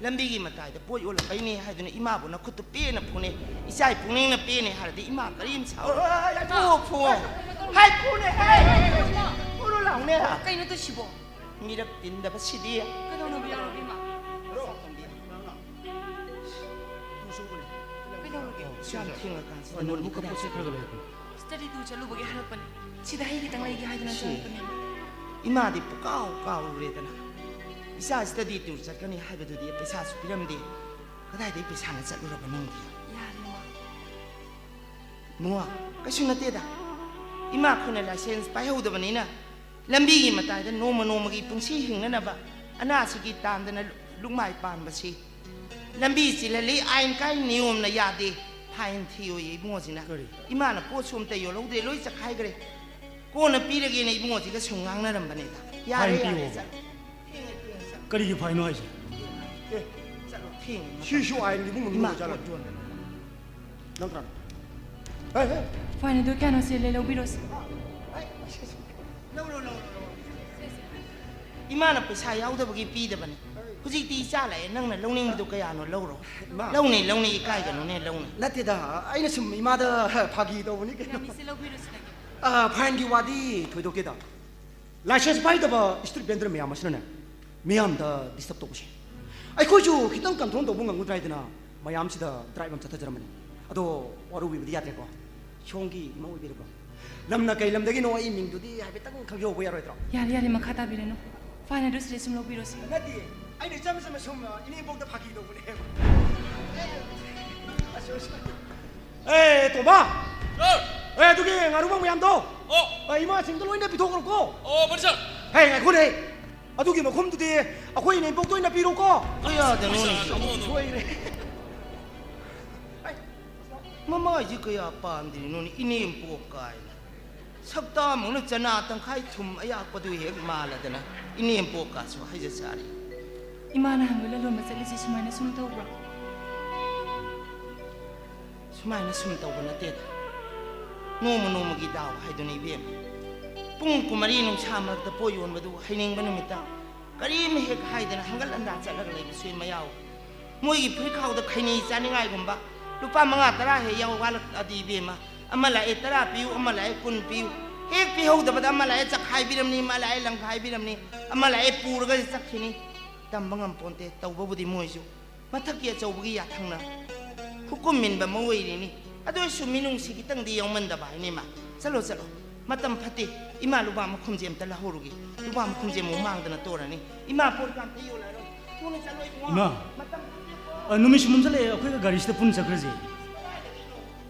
ꯂꯝꯕꯤꯒꯤ ꯃꯇꯥꯏꯗ ꯄꯣꯠ ꯌꯣꯜꯂꯛꯄꯩꯅꯦ ꯍꯥꯏꯗꯨꯅ ꯏꯃꯥꯕꯨ ꯅꯈꯨꯠꯇꯨ ꯄꯦꯟꯅ ꯐꯨꯅꯦ꯫ ꯏꯆꯥ ꯏꯄꯨꯛꯅꯤꯡꯅ ꯄꯦꯟꯅꯦ ꯍꯥꯏꯔꯗꯤ ꯏꯃꯥ ꯀꯔꯤꯝ ꯁꯥꯎꯔꯣꯏ꯫ ꯐꯨ, ꯐꯨ꯫ ꯍꯥꯏ, ꯐꯨꯅꯦ, ꯍꯥꯏ! ꯐꯨꯔꯣ ꯂꯥꯎꯅꯦ꯫ ꯀꯩꯅꯣ ꯇꯧꯁꯤꯕꯣ? ꯃꯤꯔꯛ ꯇꯤꯟꯗꯕꯁꯤꯗꯤ꯫ ꯀꯩꯗꯧꯅꯕ ꯌꯥꯎꯔꯒꯦ, ꯏꯃꯥ? ꯀꯩꯗꯧꯔꯒꯦ? ꯌꯥꯝ ꯊꯦꯡꯉꯀꯥꯟꯁꯤꯗ ꯅꯣꯠꯕꯨꯛꯀ ꯅꯪꯗꯤ ꯄꯣꯠ ꯆꯩ ꯈꯔꯒ ꯂꯩꯔꯛꯄꯅꯦ꯫ ꯁ꯭ꯇꯗꯤ ꯇꯨꯔ ꯆꯠꯂꯨꯕꯒꯤ ꯍꯥꯏꯔꯛꯄꯅꯦ꯫ ꯁꯤꯗ ꯍꯩ ꯈꯤꯇꯪ ꯂꯩꯒꯦ ꯍꯥꯏꯗꯨꯅ ꯁꯤ ꯆꯪꯉꯛꯄꯅꯦ꯫ ꯏꯃꯥꯗꯤ ꯄꯨꯀꯥꯎ ꯀꯥꯎꯔꯨꯔꯦꯗꯅ꯫ ꯏꯆꯥ ꯁ꯭ꯇꯗꯤ ꯇꯨꯔ ꯆꯠꯀꯅꯤ ꯍꯥꯏꯕꯗꯨꯗꯤ ꯄꯩꯁꯥꯁꯨ ꯄꯤꯔꯝꯗꯦ꯫ ꯀꯗꯥꯏꯗꯒꯤ ꯄꯩꯁꯥꯅ ꯆꯠꯂꯨꯔꯕ ꯅꯪꯗꯤ? ꯌꯥꯔꯦ, ꯏꯃꯥ꯫ ꯏꯕꯨꯡꯉꯣ, ꯀꯩꯁꯨ ꯅꯠꯇꯦꯗ꯫ ꯏꯃꯥ ꯑꯩꯈꯣꯏꯅ ꯂꯥꯏꯁꯦꯟꯁ ꯄꯥꯏꯍꯧꯗꯕꯅꯤꯅ ꯂꯝꯕꯤꯒꯤ ꯃꯇꯥꯏꯗ ꯅꯣꯡꯃ ꯅꯣꯡꯃꯒꯤ ꯄꯨꯟꯁꯤ ꯍꯤꯡꯅꯅꯕ ꯑꯅꯥꯁꯤꯒꯤ ꯇꯥꯟꯗꯅ ꯂꯨꯛꯃꯥꯏ ꯄꯥꯟꯕꯁꯤ ꯂꯝꯕꯤ ꯆꯤꯜꯍꯜꯂꯤ, ꯑꯥꯏꯟ ꯀꯥꯏ, ꯅꯤꯌꯣꯝꯅ ꯌꯥꯗꯦ, ꯐꯥꯏꯟ ꯊꯤꯌꯣꯌꯦ ꯏꯕꯨꯡꯉꯣꯁꯤꯅ꯫ ꯀꯔꯤ? ꯏꯃꯥꯅ ꯄꯣꯠꯁꯨ ꯑꯝꯇ ꯌꯣꯜꯍꯧꯗ꯭ꯔꯦ, ꯂꯣꯏ ꯆꯈꯥꯏꯈ꯭ꯔꯦ꯫ ꯀꯣꯟꯅ ꯄꯤꯔꯒꯦꯅ ꯏꯕꯨꯡꯉꯣꯁꯤꯒ ꯁꯨꯝ ꯉꯥꯡꯅꯔꯝꯕꯅꯤꯗ꯫ ꯌꯥꯔꯦ, ꯐꯥꯏꯟ ꯌꯥꯔꯦ, ꯄꯤꯌꯣ꯫ ꯆꯠꯂꯣ꯫ ꯊꯦꯡꯉꯦ, ꯊꯦꯡꯉꯦ, ꯆꯠꯂꯣ꯫ ꯀꯔꯤꯒꯤ ꯐꯥꯏꯟꯅꯣ ꯍꯥꯏꯁꯦ? ꯑꯦ, ꯆꯠꯂꯣ, ꯊꯦꯡꯉꯦ꯫ ꯁꯤꯁꯨ ꯑꯥꯏꯟꯒꯤ ꯏꯕꯨꯡ ꯃꯅꯨꯡ ꯏꯃꯥ, ꯂꯩꯖꯥꯠꯂꯣ? ꯄꯣꯠ ꯌꯣꯟꯕꯅꯦ꯫ ꯅꯪ ꯀꯅꯥꯅꯣ? ꯍꯦ, ꯍꯦ꯫ ꯐꯥꯏꯟ ꯑꯗꯨ ꯀꯌꯥꯅꯣ ꯁꯦ, ꯂꯧꯕꯤꯔꯣ ꯁꯦ꯫ ꯂꯧꯔꯣ, ꯂꯧꯔꯣ, ꯂꯧꯔꯣ꯫ ꯏꯃꯥꯅ ꯄꯩꯁꯥ ꯌꯥꯎꯗꯕꯒꯤ ꯄꯤꯗꯕꯅꯦ꯫ ꯍꯧꯖꯤꯛꯇꯤ ꯏꯆꯥ ꯂꯥꯛꯑꯦ, ꯅꯪꯅ ꯂꯧꯅꯤꯡꯕꯗꯨ ꯀꯌꯥꯅꯣ ꯂꯧꯔꯣ꯫ ꯏꯃꯥ꯫ ꯂꯧꯅꯤ, ꯂꯧꯅꯤ, ꯏꯀꯥꯏꯒꯅꯨꯅꯦ, ꯂꯧꯅꯤ꯫ ꯅꯠꯇꯦꯗ, ꯑꯩꯅ ꯁꯨꯝ ꯏꯃꯥꯗ ꯐꯥꯒꯤ ꯇꯧꯕꯅꯤ ꯀꯩꯅꯣ꯫ ꯌꯥꯅꯤꯁꯦ, ꯂꯧꯕꯤꯔꯣꯁꯦ, ꯂꯧꯕꯤꯔꯣ꯫ ꯑ, ꯐꯥꯏꯟꯒꯤ ꯋꯥꯗꯤ ꯊꯣꯏꯗꯣꯛꯇꯦꯗ꯫ ꯂꯥꯏꯁꯦꯟꯁ ꯄꯥꯏꯗꯕ ꯁ꯭ꯇ꯭ꯔꯤꯠ ꯚꯦꯟꯗꯔ ꯃꯌꯥꯝ ꯑꯁꯤꯅꯅꯦ, ꯃꯤꯌꯥꯝꯗ ꯗꯤꯁꯇꯔꯕ ꯇꯧꯕꯁꯦ꯫ ꯑꯩꯈꯣꯏꯁꯨ ꯈꯤꯇꯪ ꯀꯟꯇ꯭ꯔꯣꯜ ꯇꯧꯕ ꯉꯝꯒꯗ꯭ꯔꯥ ꯍꯥꯏꯗꯅ ꯃꯌꯥꯝꯁꯤꯗ ꯗ꯭ꯔꯥꯏꯚ ꯑꯃ ꯆꯠꯊꯖꯔꯝꯕꯅꯤ꯫ ꯑꯗꯣ ꯋꯥꯔꯧꯕꯤꯕꯗꯤ ꯌꯥꯗ꯭ꯔꯦꯀꯣ꯫ ꯁꯣꯝꯒꯤ ꯏꯃꯥ ꯑꯣꯏꯕꯤꯔꯕꯣ? ꯂꯝꯅ ꯀꯩ ꯂꯝꯗꯒꯤꯅꯣ? ꯑꯩ ꯃꯤꯡꯗꯨꯗꯤ ꯍꯥꯏꯐꯦꯠꯇꯪ ꯈꯪꯖꯍꯧꯕ ꯌꯥꯔꯣꯏꯗ꯭ꯔꯣ? ꯌꯥꯔꯦ, ꯌꯥꯔꯦ, ꯃꯈꯥ ꯇꯥꯕꯤꯔꯅꯨ꯫ ꯐꯥꯏꯟ ꯑꯗꯨ ꯁꯤꯗ ꯁꯨꯝ ꯂꯧꯕꯤꯔꯣꯁꯦ꯫ ꯅꯠꯇꯦ, ꯑꯩꯅ ꯏꯆꯝ ꯆꯝꯅ ꯁꯨꯝ, ꯑ, ꯏꯅꯦꯝꯕꯣꯛꯇ ꯐꯥꯒꯤ ꯇꯧꯕꯅꯦ꯫ ꯑꯦ, ꯇꯣꯝꯕ! ꯁꯥꯔ! ꯑꯦ, ꯑꯗꯨꯒꯤ ꯉꯥꯔꯨꯕ ꯃꯌꯥꯝꯗꯣ, ꯑꯣ! ꯑ, ꯏꯃꯥꯁꯤꯡꯗ ꯂꯣꯏꯅ ꯄꯤꯊꯣꯛꯈ꯭ꯔꯣꯀꯣ꯫ ꯑꯣ, ꯐꯅꯤ ꯁꯥꯔ! ꯍꯦ, ꯉꯥꯏꯈꯣꯅꯦ꯫ ꯑꯗꯨꯒꯤ ꯃꯈꯨꯝꯗꯨꯗꯤ ꯑꯩꯈꯣꯏ ꯏꯅꯦꯝꯕꯣꯛꯇ ꯑꯣꯏꯅ ꯄꯤꯔꯣꯀꯣ꯫ ꯀꯌꯥꯗꯅꯣ ꯐꯅꯤ ꯁꯥꯔ, ꯅꯪꯁꯨ? ꯑꯃꯨꯛ, ꯑꯃꯨꯛ꯫ ꯁꯣꯏꯈ꯭ꯔꯦ꯫ ꯃꯃꯥꯏꯁꯤ ꯀꯌꯥ ꯄꯥꯝꯗ꯭ꯔꯤꯅꯣꯅꯦ, ꯏꯅꯦꯝꯄꯣꯛ ꯀꯥꯏꯅ꯫ ꯁꯛꯇꯥꯃꯛꯅ ꯆꯅꯥ ꯇꯪꯈꯥꯏ ꯊꯨꯝ ꯑꯌꯥꯛꯄꯗꯨ ꯍꯦꯛ ꯃꯥꯜꯂꯗꯅ ꯏꯅꯦꯝꯄꯣꯛꯀꯥꯁꯨ ꯍꯥꯏꯖ ꯁꯥꯔꯤ꯫ ꯏꯃꯥꯅ ꯍꯪꯕ ꯂꯂꯣꯟꯕ ꯆꯠꯂꯤꯁꯦ ꯁꯨꯃꯥꯏꯅ ꯁꯨꯝ ꯇꯧꯕ꯭ꯔꯥ? ꯁꯨꯃꯥꯏꯅ ꯁꯨꯝ ꯇꯧꯕ ꯅꯠꯇꯦꯗ꯫ ꯅꯣꯡꯃ ꯅꯣꯡꯃꯒꯤ ꯗꯥꯎ ꯍꯥꯏꯗꯨꯅꯤ ꯏꯕꯦꯝꯃ꯫ ꯄꯨꯡ ꯀꯨꯟꯃꯔꯤ ꯅꯨꯡꯁꯥ ꯃꯔꯛꯇ ꯄꯣꯠ ꯌꯣꯟꯕꯗꯨ ꯍꯩꯅꯤꯡꯕ ꯅꯨꯃꯤꯠꯇ ꯀꯔꯤꯝ ꯍꯦꯛ ꯍꯥꯏꯗꯅ ꯍꯪꯒꯠ ꯍꯟꯗꯥ ꯆꯠꯂꯒ ꯂꯩꯕꯁꯨ ꯃꯌꯥꯎ꯫ ꯃꯣꯏꯒꯤ ꯐꯨꯔꯤꯠꯈꯥꯎꯗ ꯈꯩꯅꯤ ꯆꯥꯅꯤꯡꯉꯥꯏꯒꯨꯝꯕ ꯂꯨꯄꯥ ꯃꯉꯥ ꯇꯔꯥ ꯍꯦꯛ ꯌꯥꯎ ꯋꯥꯠꯂꯛꯑꯗꯤ ꯏꯕꯦꯝꯃ, ꯑꯃ ꯂꯥꯛꯑꯦ ꯇꯔꯥ ꯄꯤꯌꯨ, ꯑꯃ ꯂꯥꯛꯑꯦ ꯀꯨꯟ ꯄꯤꯌꯨ꯫ ꯍꯦꯛ ꯄꯤꯍꯧꯗꯕꯗ ꯑꯃ ꯂꯥꯛꯑꯦ ꯆꯈꯥꯏꯕꯤꯔꯝꯅꯤ, ꯑꯃ ꯂꯥꯛꯑꯦ ꯂꯪꯈꯥꯏꯕꯤꯔꯝꯅꯤ, ꯑꯃ ꯂꯥꯛꯑꯦ ꯄꯨꯔꯒ ꯆꯠꯈꯤꯅꯤ꯫ ꯇꯝꯕ ꯉꯝꯄꯣꯟꯇꯦ꯫ ꯇꯧꯕꯕꯨꯗꯤ ꯃꯣꯏꯁꯨ ꯃꯊꯛꯀꯤ ꯑꯆꯧꯕꯒꯤ ꯌꯥꯊꯪꯅ ꯍꯨꯀꯨꯝ ꯏꯟꯕ ꯑꯃ ꯑꯣꯏꯔꯤꯅꯤ꯫ ꯑꯗꯨ ꯑꯣꯏꯔꯁꯨ ꯃꯤꯅꯨꯡꯁꯤ ꯈꯤꯇꯪꯗꯤ ꯌꯥꯎꯃꯟꯗꯕ ꯍꯥꯏꯅꯤ ꯏꯃꯥ꯫ ꯆꯠꯂꯣ, ꯆꯠꯂꯣ꯫ ꯃꯇꯝ ꯐꯠꯇꯦ꯫ ꯏꯃꯥ ꯂꯨꯄꯥ ꯃꯈꯨꯝꯁꯦ ꯑꯝꯇ ꯂꯧꯍꯧꯔꯨꯒꯦ꯫ ꯂꯨꯄꯥ ꯃꯈꯨꯝꯁꯦ ꯑꯃꯨꯛ ꯃꯥꯡꯗꯅ ꯇꯣꯔꯅꯤ꯫ ꯏꯃꯥ, ꯄꯣꯠ ꯀꯥ ꯑꯝꯇ ꯌꯣꯜꯂꯔꯣꯏ꯫ ꯊꯨꯅ ꯆꯠꯂꯣ ꯏꯕꯨꯡꯉꯣ꯫ ꯏꯃꯥ, ꯃꯇꯝ ꯐꯠꯇꯦꯀꯣ꯫ ꯑ, ꯅꯨꯃꯤꯠꯁꯨ ꯃꯝꯁꯤꯜꯂꯛꯑꯦ, ꯑꯩꯈꯣꯏꯒ ꯒꯥꯔꯤꯁꯤꯗ ꯄꯨꯟꯅ ꯆꯠꯈ꯭ꯔꯁꯦ꯫ ꯀꯗꯥꯏꯗꯒꯤꯅꯣ?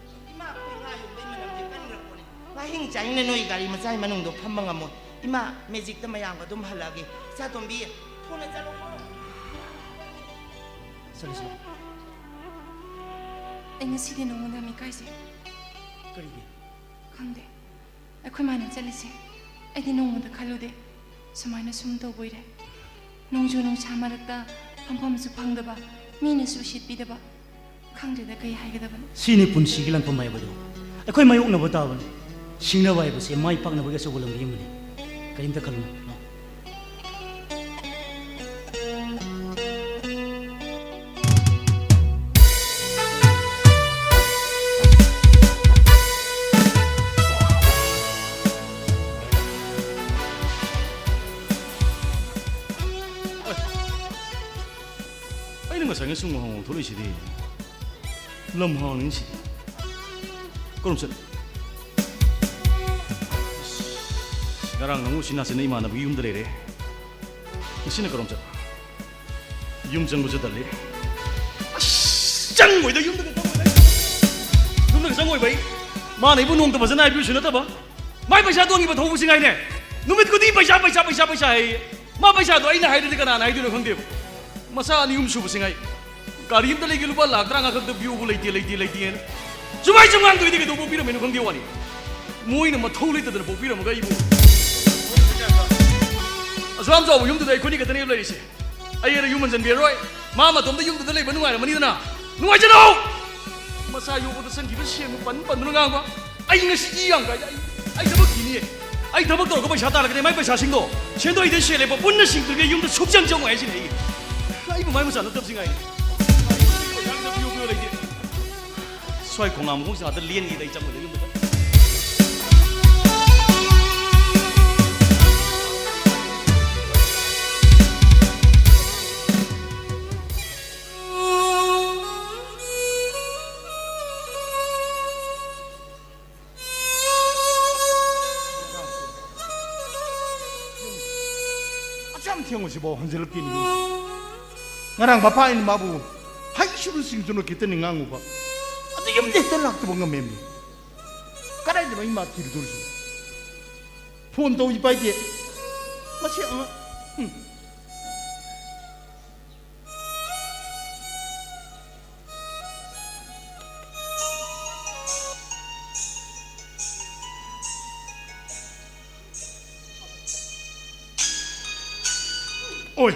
ꯏꯃꯥ, ꯑꯩꯈꯣꯏ ꯉꯥ ꯌꯣꯟꯕꯩ ꯃꯅꯝꯁꯦ ꯀꯟꯈ꯭ꯔꯄꯣꯠꯅꯤ꯫ ꯉꯥꯍꯤꯡ ꯆꯥꯍꯤꯡꯅ ꯅꯣꯏ ꯒꯥꯔꯤ ꯃꯆꯥꯒꯤ ꯃꯅꯨꯡꯗꯣ ꯐꯝꯕ ꯉꯝꯃꯣꯏ꯫ ꯏꯃꯥ, ꯃꯦꯖꯤꯛꯇ ꯃꯌꯥꯝꯒ ꯑꯗꯨꯝ ꯍꯜꯂꯛꯑꯒꯦ꯫ ꯏꯆꯥꯇꯣꯝꯕꯤ, ꯊꯨꯅ ꯆꯠꯂꯣꯀꯣ꯫ ꯆꯠꯂꯁꯤ ꯂꯥꯛꯑꯣ꯫ ꯑꯩ ꯉꯁꯤꯗꯤ ꯅꯉꯣꯟꯗ ꯌꯥꯝ ꯏꯀꯥꯏꯖꯩ꯫ ꯀꯔꯤꯒꯤ? ꯈꯪꯗꯦ, ꯑꯩꯈꯣꯏ ꯃꯥꯅ ꯆꯠꯂꯤꯁꯦ ꯑꯩꯗꯤ ꯅꯣꯡꯃꯇ ꯈꯜꯂꯨꯗꯦ꯫ ꯁꯨꯃꯥꯏꯅ ꯁꯨꯝ ꯇꯧꯕꯣꯏꯔꯦ꯫ ꯅꯣꯡꯖꯨ ꯅꯨꯡꯁꯥ ꯃꯔꯛꯇ ꯐꯝꯐꯝꯁꯨ ꯐꯪꯗꯕ, ꯃꯤꯅꯁꯨ ꯎꯁꯤꯠꯄꯤꯗꯕ꯫ ꯈꯪꯗ꯭ꯔꯦꯗ, ꯀꯩ ꯍꯥꯏꯒꯗꯕꯅꯣ꯫ ꯁꯤꯅꯤ ꯄꯨꯟꯁꯤꯒꯤ ꯂꯥꯟꯐꯝ ꯍꯥꯏꯕꯗꯨ꯫ ꯑꯩꯈꯣꯏ ꯃꯥꯌꯣꯛꯅꯕ ꯇꯥꯕꯅꯤ꯫ ꯁꯤꯡꯅꯕ ꯍꯥꯏꯕꯁꯦ ꯃꯥꯏ ꯄꯥꯛꯅꯕꯒꯤ ꯑꯆꯧꯕ ꯂꯝꯕꯤ ꯑꯃꯅꯤ꯫ ꯀꯔꯤꯝꯇ ꯈꯜꯂꯨꯅꯨ꯫ ꯑꯩꯅ ꯉꯁꯥꯏ ꯉꯁꯨꯡ ꯍꯪꯉꯨ ꯊꯣꯛꯂꯛꯏꯁꯤꯗꯤ꯫ ꯂꯝ ꯍꯥꯡꯅꯤꯡꯁꯤꯗꯤ꯫ ꯀꯔꯝ ꯆꯠ? ꯉꯔꯥꯡ ꯅꯪ ꯎꯆꯤꯟ ꯅꯥꯆꯤꯟꯅ ꯏꯃꯥꯟꯅꯕꯒꯤ ꯌꯨꯝꯗ ꯂꯩꯔꯦ꯫ ꯉꯁꯤꯅ ꯀꯔꯣꯝ ꯆꯠꯄ? ꯌꯨꯝ ꯆꯪꯕꯁꯨ ꯇꯜꯂꯤ꯫ ꯑꯁ, ꯆꯪꯉꯣꯏꯗ, ꯌꯨꯝꯗꯒ ꯆꯪꯉꯣꯏꯗ꯫ ꯌꯨꯝꯗꯒ ꯆꯪꯉꯣꯏꯕ ꯑꯩ꯫ ꯃꯥꯅ ꯑꯩꯕꯨ ꯅꯣꯡꯇ ꯐꯖꯅ ꯍꯥꯏꯕꯤꯌꯨꯁꯨ ꯅꯠꯇꯕ꯫ ꯃꯥꯏ ꯄꯩꯁꯥ ꯇꯣꯟꯈꯤꯕ ꯊꯧꯕꯁꯤ ꯉꯥꯏꯅꯦ꯫ ꯅꯨꯃꯤꯠ ꯈꯨꯗꯤꯡꯒꯤ ꯄꯩꯁꯥ, ꯄꯩꯁꯥ, ꯄꯩꯁꯥ, ꯄꯩꯁꯥ ꯍꯥꯏꯌꯦ꯫ ꯃꯥ ꯄꯩꯁꯥꯗꯣ ꯑꯩꯅ ꯍꯥꯏꯗ꯭ꯔꯗꯤ ꯀꯅꯥꯅ ꯍꯥꯏꯗꯣꯏꯅꯣ ꯈꯪꯗꯦꯕ꯫ ꯃꯆꯥ ꯑꯅꯤ ꯑꯍꯨꯝ ꯁꯨꯕꯁꯤ ꯉꯥꯏ꯫ ꯒꯥꯔꯤ ꯑꯝꯇ ꯂꯩꯒꯦ, ꯂꯨꯄꯥ ꯂꯥꯛ ꯇꯔꯥꯃꯉꯥ ꯈꯛꯇ ꯄꯤꯌꯨꯕꯨ ꯂꯩꯇꯦ, ꯂꯩꯇꯦ, ꯂꯩꯇꯦꯅ꯫ ꯁꯨꯃꯥꯏ ꯁꯨꯝ ꯉꯥꯡꯗꯣꯏꯗꯤ ꯀꯩꯗꯧꯕ ꯄꯤꯔꯝꯃꯤꯅꯣ ꯈꯪꯗꯦ ꯋꯥꯅꯤ꯫ ꯃꯣꯏꯅ ꯃꯊꯧ ꯂꯩꯇꯗꯅ ꯄꯣꯛꯄꯤꯔꯝꯃꯒ ꯑꯩꯕꯨ꯫ ꯑꯁꯨꯛ ꯌꯥꯝ ꯆꯥꯎꯕ ꯌꯨꯝꯗꯨꯗ ꯑꯩꯈꯣꯏꯅꯤ ꯈꯛꯇꯅꯦꯕ ꯂꯩꯔꯤꯁꯦ꯫ ꯑꯩ ꯑꯩꯅ ꯌꯨꯝ ꯍꯟꯖꯟꯕꯤꯔꯔꯣꯏ꯫ ꯃꯥ ꯃꯇꯣꯝꯗ ꯌꯨꯝꯗꯨꯗ ꯂꯩꯕ ꯅꯨꯡꯉꯥꯏꯔꯝꯃꯅꯤꯗꯅ꯫ ꯅꯨꯡꯉꯥꯏꯖꯅꯧ! ꯃꯆꯥ ꯌꯣꯛꯄꯗ ꯆꯪꯈꯤꯕ ꯁꯦꯟꯕꯨ ꯄꯟ ꯄꯟꯗꯨꯅ ꯉꯥꯡꯕ꯫ ꯑꯩ ꯉꯁꯤ ꯏ ꯌꯥꯝ ꯀꯥꯏꯗ꯫ ꯑꯩ, ꯑꯩ ꯊꯕꯛ ꯊꯤꯅꯤꯌꯦ꯫ ꯑꯩ ꯊꯕꯛ ꯇꯧꯔꯒ ꯄꯩꯁꯥ ꯇꯥꯜꯂꯛꯀꯅꯤ꯫ ꯃꯥꯏ ꯄꯩꯁꯥꯁꯤꯡꯗꯣ ꯁꯦꯟꯗꯣꯏꯗ ꯁꯦꯜꯂꯦꯕ ꯄꯨꯟꯅ ꯁꯤꯡꯗ꯭ꯔꯤꯉꯩ ꯌꯨꯝꯗ ꯁꯨꯛꯆꯪ ꯆꯪꯉꯣꯏ ꯍꯥꯏꯁꯤꯅꯦ ꯑꯩ꯫ ꯑꯩꯕꯨ ꯃꯥꯏ ꯃꯆꯥ ꯅꯠꯇꯕꯁꯤ ꯉꯥꯏꯅꯤ꯫ ꯁ꯭ꯋꯥꯏ ꯈꯣꯡꯅꯥꯡ ꯃꯈꯣꯡꯁꯦ ꯑꯥꯗ ꯂꯦꯟꯒꯦꯗ ꯑꯩ ꯆꯪꯉꯣꯏꯗ ꯌꯨꯝꯗ꯫ ꯑꯁꯨꯛ ꯌꯥꯝ ꯊꯦꯡꯕꯁꯤꯐꯥꯎ ꯍꯟꯖꯤꯜꯂꯛꯇꯦꯅꯦ꯫ ꯉꯔꯥꯡ ꯃꯄꯥ ꯑꯩꯅ ꯃꯥꯕꯨ ꯍꯩꯁꯤꯡꯕ ꯁꯤꯡꯁꯅꯨ ꯈꯤꯇꯅꯤ ꯉꯥꯡꯉꯨꯕ꯫ ꯑꯗꯨ ꯌꯨꯝꯗ ꯍꯦꯛꯇ ꯂꯥꯛꯇꯕ ꯉꯝꯃꯦꯃꯤ꯫ ꯀꯗꯥꯏꯗꯅꯣ ꯑꯩ ꯃꯥ ꯊꯤꯔꯨꯗꯣꯔꯤꯁꯤ? ꯐꯣꯟ ꯇꯧꯏ ꯄꯥꯏꯗꯦ꯫ ꯃꯁꯤ ꯑꯉꯥꯡ, ꯎꯝ꯫ ꯑꯣꯏ!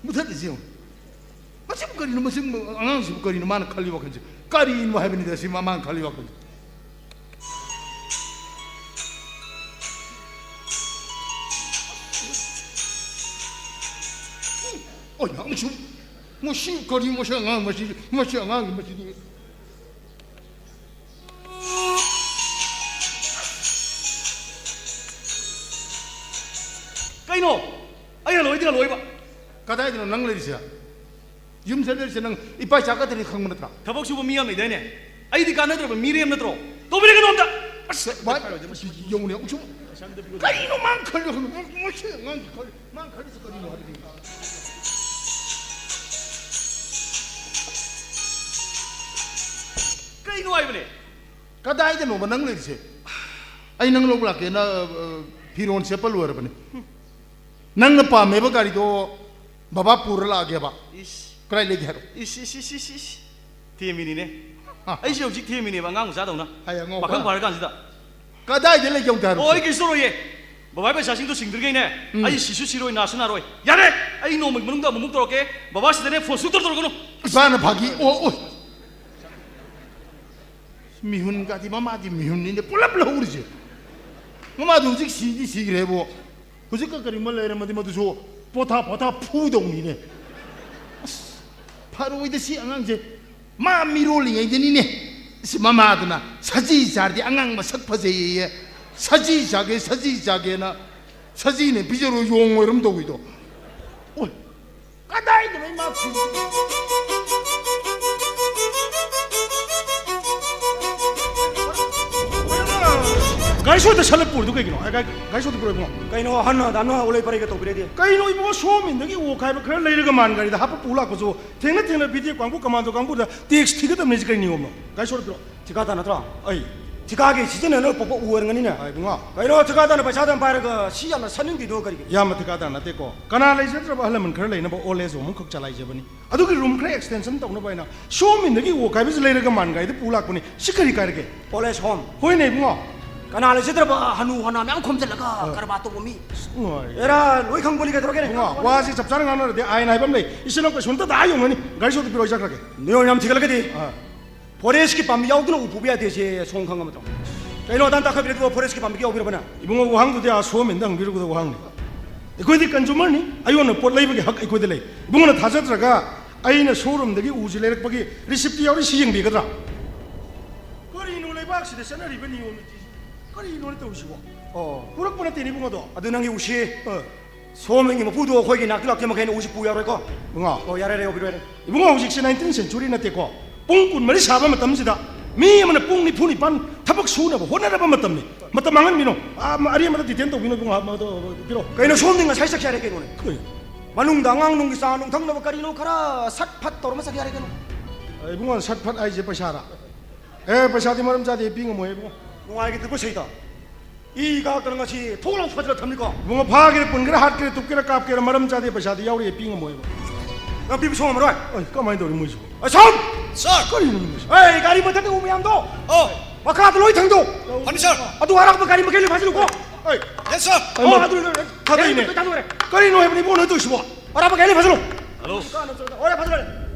ꯃꯨꯊꯠꯂꯤꯁꯤ ꯌꯦꯡꯉꯨ꯫ ꯃꯁꯤꯕꯨ ꯀꯔꯤꯅꯣ? ꯃꯁꯤ ꯑꯉꯥꯡꯁꯤꯕꯨ ꯀꯔꯤꯅꯣ ꯃꯥꯅ ꯈꯜꯂꯤ ꯋꯥꯈꯜꯁꯦ? ꯀꯔꯤꯅꯣ ꯍꯥꯏꯕꯅꯤꯗ ꯁꯤ ꯃꯃꯥꯅ ꯈꯜꯂꯤ ꯋꯥꯈꯜꯁꯦ? ꯑꯣꯏ, ꯅꯪꯁꯨ ꯃꯁꯤ ꯀꯔꯤ ꯃꯁꯤ ꯑꯉꯥꯡ ꯃꯁꯤ, ꯃꯁꯤ ꯑꯉꯥꯡꯁꯤ ꯃꯁꯤꯗꯤ꯫ ꯀꯩꯅꯣ? ꯑꯩ ꯍꯜꯂꯣꯏꯗꯤ ꯍꯜꯂꯣꯏꯕ꯫ ꯀꯗꯥꯏꯗꯅꯣ ꯅꯪ ꯂꯩꯔꯤꯁꯦ? ꯌꯨꯝ ꯆꯠꯂꯤꯁꯦ ꯅꯪ ꯏꯄꯥ ꯏꯆꯥ ꯈꯛꯇꯅꯤ ꯈꯪꯕ ꯅꯠꯇ꯭ꯔꯥ? ꯊꯕꯛ ꯁꯨꯕ ꯃꯤ ꯌꯥꯝ ꯂꯩꯗꯥꯏꯅꯦ? ꯑꯩꯗꯤ ꯀꯥꯟꯅꯗ꯭ꯔꯕ ꯃꯤꯔꯦꯝ ꯅꯠꯇ꯭ꯔꯣ? ꯇꯧꯕꯤꯔꯒꯅꯣ ꯑꯝꯇ꯫ ꯑꯁ, ꯚꯥꯏ, ꯌꯦꯡꯉꯨꯅꯦ, ꯑꯃꯨꯛꯁꯨ꯫ ꯀꯔꯤꯅꯣ ꯃꯥꯅ ꯈꯜꯂꯤꯗꯣ ꯈꯪꯗꯦ꯫ ꯃꯁꯤ ꯑꯉꯥꯡꯁꯤ ꯈꯜꯂꯤ, ꯃꯥꯅ ꯈꯜꯂꯤꯁꯤ ꯀꯔꯤꯅꯣ ꯍꯥꯏꯕꯅꯤ? ꯀꯩꯅꯣ ꯍꯥꯏꯕꯅꯦ? ꯀꯗꯥꯏꯗꯅꯣꯕ ꯅꯪ ꯂꯩꯔꯤꯁꯦ? ꯑꯩ ꯅꯪ ꯂꯧꯕ ꯂꯥꯛꯀꯦꯅ, ꯑ, ꯐꯤꯔꯣꯟ ꯁꯦꯠꯄ ꯂꯣꯏꯔꯕꯅꯤ꯫ ꯅꯪꯅ ꯄꯥꯝꯃꯦꯕ ꯒꯥꯔꯤꯗꯣ ꯕꯕꯥ ꯄꯨꯔ ꯂꯥꯛꯑꯒꯦꯕ꯫ ꯏꯁ꯫ ꯀꯗꯥꯏ ꯂꯩꯒꯦ ꯍꯥꯏꯔꯣ꯫ ꯏꯁ, ꯏꯁ, ꯏꯁ, ꯏꯁ, ꯏꯁ꯫ ꯊꯦꯝꯃꯤꯅꯤꯅꯦ꯫ ꯑ꯫ ꯑꯩꯁꯦ ꯍꯧꯖꯤꯛ ꯊꯦꯝꯃꯤꯅꯦꯕ, ꯑꯉꯥꯡ ꯃꯆꯥꯗꯧꯅ꯫ ꯍꯥꯏ, ꯑꯉꯥꯎꯕ꯫ ꯄꯥꯈꯪ ꯐꯥꯔꯀꯥꯟꯁꯤꯗ꯫ ꯀꯗꯥꯏꯗ ꯂꯩꯒꯦ ꯑꯃꯨꯛꯇ ꯍꯥꯏꯔꯣ꯫ ꯑꯣ, ꯑꯩ ꯀꯩꯁꯨ ꯇꯧꯔꯣꯏꯌꯦ꯫ ꯕꯕꯥ ꯄꯩꯁꯥꯁꯤꯡꯗꯣ ꯁꯤꯡꯗ꯭ꯔꯤꯉꯩꯅꯦ, ꯎꯝ꯫ ꯑꯩ ꯁꯤꯁꯨ ꯁꯤꯔꯣꯏ, ꯅꯥꯁꯨ ꯅꯥꯔꯣꯏ꯫ ꯌꯥꯔꯦ! ꯑꯩ ꯅꯣꯡꯃꯒꯤ ꯃꯅꯨꯡꯗ ꯑꯃꯨꯛꯃꯨꯛ ꯇꯧꯔꯛꯀꯦ꯫ ꯕꯕꯥ ꯁꯤꯗꯅꯦ ꯐꯣꯟ ꯁꯨꯡꯇꯧ ꯇꯧꯔꯛꯀꯅꯨ꯫ ꯏꯄꯥꯅ ꯐꯥꯒꯤ꯫ ꯑꯣ, ꯑꯣ꯫ ꯃꯤꯍꯨꯟꯒꯗꯤ ꯃꯃꯥꯗꯤ ꯃꯤꯍꯨꯟꯅꯤꯅꯦ ꯄꯨꯂꯞ ꯂꯧꯔꯤꯁꯦ꯫ ꯃꯃꯥꯗꯤ ꯍꯧꯖꯤꯛ ꯁꯤꯗꯤ ꯁꯤꯈ꯭ꯔꯦꯕꯣ꯫ ꯍꯧꯖꯤꯛꯀ ꯀꯔꯤꯒꯨꯝꯕ ꯂꯩꯔꯝꯃꯗꯤ ꯃꯗꯨꯁꯨ ꯄꯣꯊꯥ ꯄꯣꯊꯥ ꯐꯨꯗꯧꯅꯤꯅꯦ꯫ ꯑꯁ, ꯐꯔꯣꯏꯗ ꯁꯤ ꯑꯉꯥꯡꯁꯦ꯫ ꯃꯥ ꯃꯤꯔꯣꯜꯂꯤꯉꯩꯗꯅꯤꯅꯦ꯫ ꯁꯤ ꯃꯃꯥꯗꯨꯅ ꯁꯖꯤ ꯆꯥꯔꯗꯤ ꯑꯉꯥꯡ ꯃꯁꯛ ꯐꯖꯩꯌꯦꯌꯦ꯫ ꯁꯖꯤ ꯆꯥꯒꯦ, ꯁꯖꯤ ꯆꯥꯒꯦꯅ ꯁꯖꯤꯅ ꯄꯤꯖꯔꯣ ꯌꯣꯡ ꯑꯣꯏꯔꯝ ꯇꯧꯋꯤꯗꯣ꯫ ꯑꯣꯏ, ꯀꯗꯥꯏꯗꯅꯣ ꯏꯃꯥ ꯐꯤ-, ꯒꯥꯔꯤ ꯁꯣꯗ ꯁꯠꯂ ꯄꯨꯔꯤꯗꯣ ꯀꯩꯒꯤꯅꯣ? ꯑꯩ ꯒꯥꯔꯤ, ꯒꯥꯔꯤ ꯁꯣꯗ ꯄꯨꯔꯣ ꯏꯕꯨꯡꯉꯣ꯫ ꯀꯩꯅꯣ ꯑꯍꯟ ꯑꯗꯥꯝꯅ ꯎꯂꯩ ꯄꯔꯩꯒ ꯇꯧꯕꯤꯔꯗꯤ? ꯀꯩꯅꯣ ꯏꯕꯨꯡꯉꯣ, ꯁꯣꯝꯃꯤꯟꯗꯒꯤ ꯑꯣꯛ ꯍꯥꯏꯕ ꯈꯔ ꯂꯩꯔꯒ ꯃꯥꯟ ꯒꯥꯔꯤꯗ ꯍꯥꯞꯄ ꯄꯨ ꯂꯥꯛꯄꯁꯨ ꯊꯦꯡꯅ ꯊꯦꯡꯅ ꯕꯤ ꯗꯤ ꯑꯦꯐ ꯀꯥꯡꯕꯨ, ꯀꯃꯥꯟꯗꯣ ꯀꯥꯡꯕꯨꯗ ꯇꯦꯛꯁ ꯊꯤꯒꯗꯕꯅꯤ꯫ ꯁꯤ ꯀꯩ ꯅꯤꯌꯣꯝꯅꯣ? ꯒꯥꯔꯤ ꯁꯣꯗ ꯄꯤꯔꯣ꯫ ꯊꯤꯀꯥꯗꯥꯔ ꯅꯠꯇ꯭ꯔꯣ? ꯑꯩ꯫ ꯊꯤꯀꯥꯒꯤ ꯁꯤꯖꯤꯟꯅꯅꯕ ꯄꯣꯛꯄ ꯎ ꯑꯣꯏꯔꯝꯒꯅꯤꯅꯦ꯫ ꯑꯥ, ꯏꯕꯨꯡꯉꯣ꯫ ꯀꯩꯅꯣ ꯊꯤꯀꯥꯗꯥꯔꯅ ꯄꯩꯁꯥꯗ ꯌꯥꯝ ꯄꯥꯏꯔꯒ ꯁꯤ ꯌꯥꯝꯅ ꯁꯠꯅꯤꯡꯗ꯭ꯔꯤꯗꯣ ꯀꯔꯤꯒꯤ? ꯏꯌꯥꯝꯕ ꯊꯤꯀꯥꯗꯥꯔ ꯅꯠꯇꯦꯀꯣ꯫ ꯀꯅꯥ ꯂꯩꯖꯗ꯭ꯔꯕ ꯑꯍꯜ ꯂꯃꯟ ꯈꯔ ꯂꯩꯅꯕ old age home ꯑꯃꯈꯛ ꯆꯂꯥꯏꯖꯕꯅꯤ꯫ ꯑꯗꯨꯒꯤ ꯔꯨꯝ ꯈꯔ extension ꯇꯧꯅꯕ ꯍꯥꯏꯅ ꯁꯣꯝꯃꯤꯟꯗꯒꯤ ꯑꯣꯛ ꯍꯥꯏꯕꯁꯤ ꯂꯩꯔꯒ ꯃꯥꯟ ꯒꯥꯔꯤꯗ ꯄꯨ ꯂꯥꯛꯄꯅꯤ꯫ ꯁꯤ ꯀꯔꯤ ꯀꯥꯏꯔꯒꯦ? Old age home꯫ ꯍꯣꯏꯅꯦ ꯏꯕꯨꯡꯉꯣ꯫ ꯀꯅꯥ ꯂꯩꯖꯗ꯭ꯔꯕ ꯍꯅꯨ ꯍꯅꯥ ꯃꯌꯥꯝ ꯈꯣꯝꯖꯤꯜꯂꯒ ꯑꯥ꯫ ꯀꯔꯕꯥꯔ ꯇꯧꯕ ꯃꯤ꯫ ꯅꯨꯡꯉꯥꯏ꯫ ꯑꯦꯔꯥ, ꯂꯣꯏ ꯈꯪꯕꯅꯤ ꯀꯩꯗꯧꯔꯒꯦꯅꯦ? ꯏꯕꯨꯡꯉꯣ, ꯋꯥꯁꯤ ꯆꯞ ꯆꯥꯅ ꯉꯥꯡꯅꯔꯗꯤ ꯑꯥꯏꯟ ꯍꯥꯏꯕ ꯑꯃ ꯂꯩ꯫ ꯏꯆꯤꯟ ꯏꯅꯥꯎ ꯀꯩꯁꯨ ꯅꯠꯇꯗ ꯑꯥ ꯌꯧꯅꯅꯤ꯫ ꯒꯥꯔꯤ ꯁꯣꯗ ꯄꯤꯔꯣ, ꯑꯩ ꯆꯠꯈ꯭ꯔꯒꯦ꯫ ꯅꯤꯌꯣꯝ ꯌꯥꯝ ꯊꯤꯒꯠꯂꯒꯗꯤ꯫ ꯑꯥ꯫ Forest ꯀꯤ ꯄꯥꯝꯕꯤ ꯌꯥꯎꯗꯅ ꯎ ꯄꯨꯕ ꯌꯥꯗꯦ ꯁꯦ ꯁꯣꯝ ꯈꯪꯉꯕ ꯅꯠꯇ꯭ꯔꯣ? ꯀꯩꯅꯣ ꯑꯗꯥꯝ ꯇꯥꯈꯠꯄꯤꯔꯦ ꯑꯗꯨꯒ forest ꯀꯤ ꯄꯥꯝꯕꯤꯒ ꯌꯥꯎꯕꯤꯔꯕꯅ? ꯏꯕꯨꯡꯉꯣ, ꯋꯥꯍꯪꯗꯨꯗꯤ ꯑꯥ ꯁꯣꯝꯃꯤꯟꯗ ꯍꯪꯕꯤꯔꯨꯒꯗꯕ ꯋꯥꯍꯪꯅꯤ꯫ ꯑꯩꯈꯣꯏꯗꯤ consumer ꯅꯤ, ꯑꯌꯣꯟꯕ ꯄꯣꯠ ꯂꯩꯕꯒꯤ ꯍꯛ ꯑꯩꯈꯣꯏꯗ ꯂꯩ꯫ ꯏꯕꯨꯡꯉꯣꯅ ꯊꯥꯖꯗ꯭ꯔꯒ ꯑꯩꯅ showroom ꯗꯒꯤ ꯎꯁꯤ ꯂꯩꯔꯛꯄꯒꯤ receipt ꯇꯤ ꯌꯥꯎꯔꯤ, ꯁꯤ ꯌꯦꯡꯕꯤꯒꯗ꯭ꯔꯥ? ꯀꯔꯤꯅꯣ ꯂꯩꯕꯥꯛꯁꯤꯗ ꯆꯠꯅꯔꯤꯕ ꯅꯤꯌꯣꯝ ꯅꯤꯇꯤꯁꯤ? ꯀꯔꯤꯅꯣꯅꯦ ꯇꯧꯔꯤꯁꯤꯕꯣ? ꯑꯣ꯫ ꯄꯨꯔꯛꯄ ꯅꯠꯇꯦꯅꯦ ꯏꯕꯨꯡꯉꯣꯗꯣ꯫ ꯑꯗꯨ ꯅꯪꯒꯤ ꯎꯁꯤ ꯑ꯫ ꯁꯣꯝꯒꯤ ꯃꯄꯨꯗꯣ ꯑꯩꯈꯣꯏꯒꯤ ꯅꯥꯛꯇ ꯂꯥꯛꯇꯦ ꯃꯈꯩꯅ ꯎꯁꯤ ꯄꯨ ꯌꯥꯔꯣꯏꯀꯣ? ꯏꯕꯨꯡꯉꯣ꯫ ꯑꯣ, ꯌꯥꯔꯦ, ꯌꯥꯔꯦ, ꯌꯧꯕꯤꯔꯣ, ꯌꯥꯔꯦ꯫ ꯏꯕꯨꯡꯉꯣ, ꯍꯧꯖꯤꯛꯁꯦ nineteenth century ꯅꯠꯇꯦꯀꯣ꯫ ꯄꯨꯡ ꯀꯨꯟꯃꯔꯤ ꯁꯥꯕ ꯃꯇꯝꯁꯤꯗ ꯃꯤ ꯑꯃꯅ ꯄꯨꯡ ꯅꯤꯐꯨ ꯅꯤꯄꯥꯟ ꯊꯕꯛ ꯁꯨꯅꯕ ꯍꯣꯠꯅꯔꯕ ꯃꯇꯝꯅꯤ꯫ ꯃꯇꯝ ꯃꯥꯡꯍꯟꯕꯤꯅꯣ꯫ ꯑꯥ, ꯑꯔꯦꯝꯕꯗ ꯗꯤꯇꯦꯟ ꯇꯧꯕꯤꯅꯣ ꯏꯕꯨꯡꯉꯣ꯫ ꯑꯥ, ꯃꯗꯣ ꯄꯤꯔꯛꯑꯣ꯫ ꯀꯩꯅꯣ, ꯁꯣꯝꯗꯤ ꯉꯁꯥꯏ ꯆꯠꯈꯤ ꯍꯥꯏꯔꯦ ꯀꯩꯅꯣꯅꯦ? ꯀꯩ? ꯃꯅꯨꯡꯗ ꯑꯉꯥꯡ ꯅꯨꯡꯒꯤ ꯆꯥ ꯅꯨꯡ ꯊꯛꯅꯕ ꯀꯔꯤꯅꯣ ꯈꯔ ꯁꯠ ꯐꯠ ꯇꯧꯔꯝꯃ ꯆꯠꯈꯤ ꯍꯥꯏꯔꯦ ꯀꯩꯅꯣ꯫ ꯑꯦ, ꯏꯕꯨꯡꯉꯣ, ꯁꯠ ꯐꯠ ꯍꯥꯏꯁꯦ ꯄꯩꯁꯥꯔꯥ? ꯑꯦ, ꯄꯩꯁꯥꯗꯤ ꯃꯔꯝ ꯆꯥꯗꯦ, ꯄꯤ ꯉꯝꯃꯣꯏ ꯏꯕꯨꯡꯉꯣ꯫ ꯅꯨꯡꯉꯥꯏꯒꯤꯗ꯭ꯔꯦꯀꯣ ꯁꯩꯇ꯫ ꯏ ꯀꯥꯔꯛꯇꯅ ꯉꯁꯤ ꯊꯣꯛ ꯂꯥꯎ ꯐꯥꯖꯤꯜꯂ ꯊꯝꯅꯤꯀꯣ꯫ ꯏꯕꯨꯡꯉꯣ, ꯐꯥꯒꯦꯔꯥ, ꯄꯨꯟꯒꯦꯔꯥ, ꯍꯥꯠꯀꯦꯔꯥ, ꯇꯨꯞꯀꯦꯔꯥ, ꯀꯥꯞꯀꯦꯔꯥ, ꯃꯔꯝ ꯆꯥꯗꯦ, ꯄꯩꯁꯥꯗꯤ ꯌꯥꯎꯔꯤ, ꯄꯤ ꯉꯝꯃꯣꯏꯕ꯫ ꯅꯪ ꯄꯤꯕ ꯁꯨꯡꯉꯝꯃꯔꯣꯏ꯫ ꯑꯩ ꯀꯃꯥꯏꯅ ꯇꯧꯔꯤ ꯃꯣꯏꯁꯤꯕꯨ? ꯑꯁꯣꯝ! ꯁꯥꯔ! ꯀꯔꯤꯅꯣ ꯃꯣꯏꯁꯤꯕꯨ? ꯑꯦ, ꯒꯥꯔꯤ ꯃꯊꯛꯇ ꯎ ꯃꯌꯥꯝꯗꯣ! ꯑꯣ! ꯃꯈꯥꯗ ꯂꯣꯏ ꯊꯥꯡꯗꯣꯛ! ꯐꯅꯤ, ꯁꯥꯔ! ꯑꯗꯨ ꯑꯔꯥꯛꯄ ꯒꯥꯔꯤ ꯃꯈꯩ ꯂꯣꯏ ꯐꯥꯖꯤꯜꯂꯨꯀꯣ! ꯑꯩ! ꯌꯦꯁ, ꯁꯥꯔ! ꯑꯣ, ꯑꯩ ꯑꯗꯨ ꯂꯣꯏ-, ꯊꯥꯗꯩꯅꯦ꯫ ꯒꯥꯔꯤ ꯃꯊꯛꯇ ꯊꯥꯡꯗꯣꯛꯑꯦ꯫ ꯀꯔꯤꯅꯣ ꯍꯥꯏꯕꯅꯤ ꯏꯕꯨꯡꯉꯣ ꯅꯣꯏ ꯇꯧꯔꯤꯁꯤꯕꯣ? ꯑꯔꯥꯛꯄ ꯒꯥꯔꯤ ꯂꯣꯏ ꯐꯥꯖꯤꯜꯂꯨ! ꯍꯜꯂꯣ! ꯀꯥꯟꯅ ꯆꯠꯂꯗ-, ꯍꯣꯏ, ꯐꯥꯖꯤꯜꯂꯦ꯫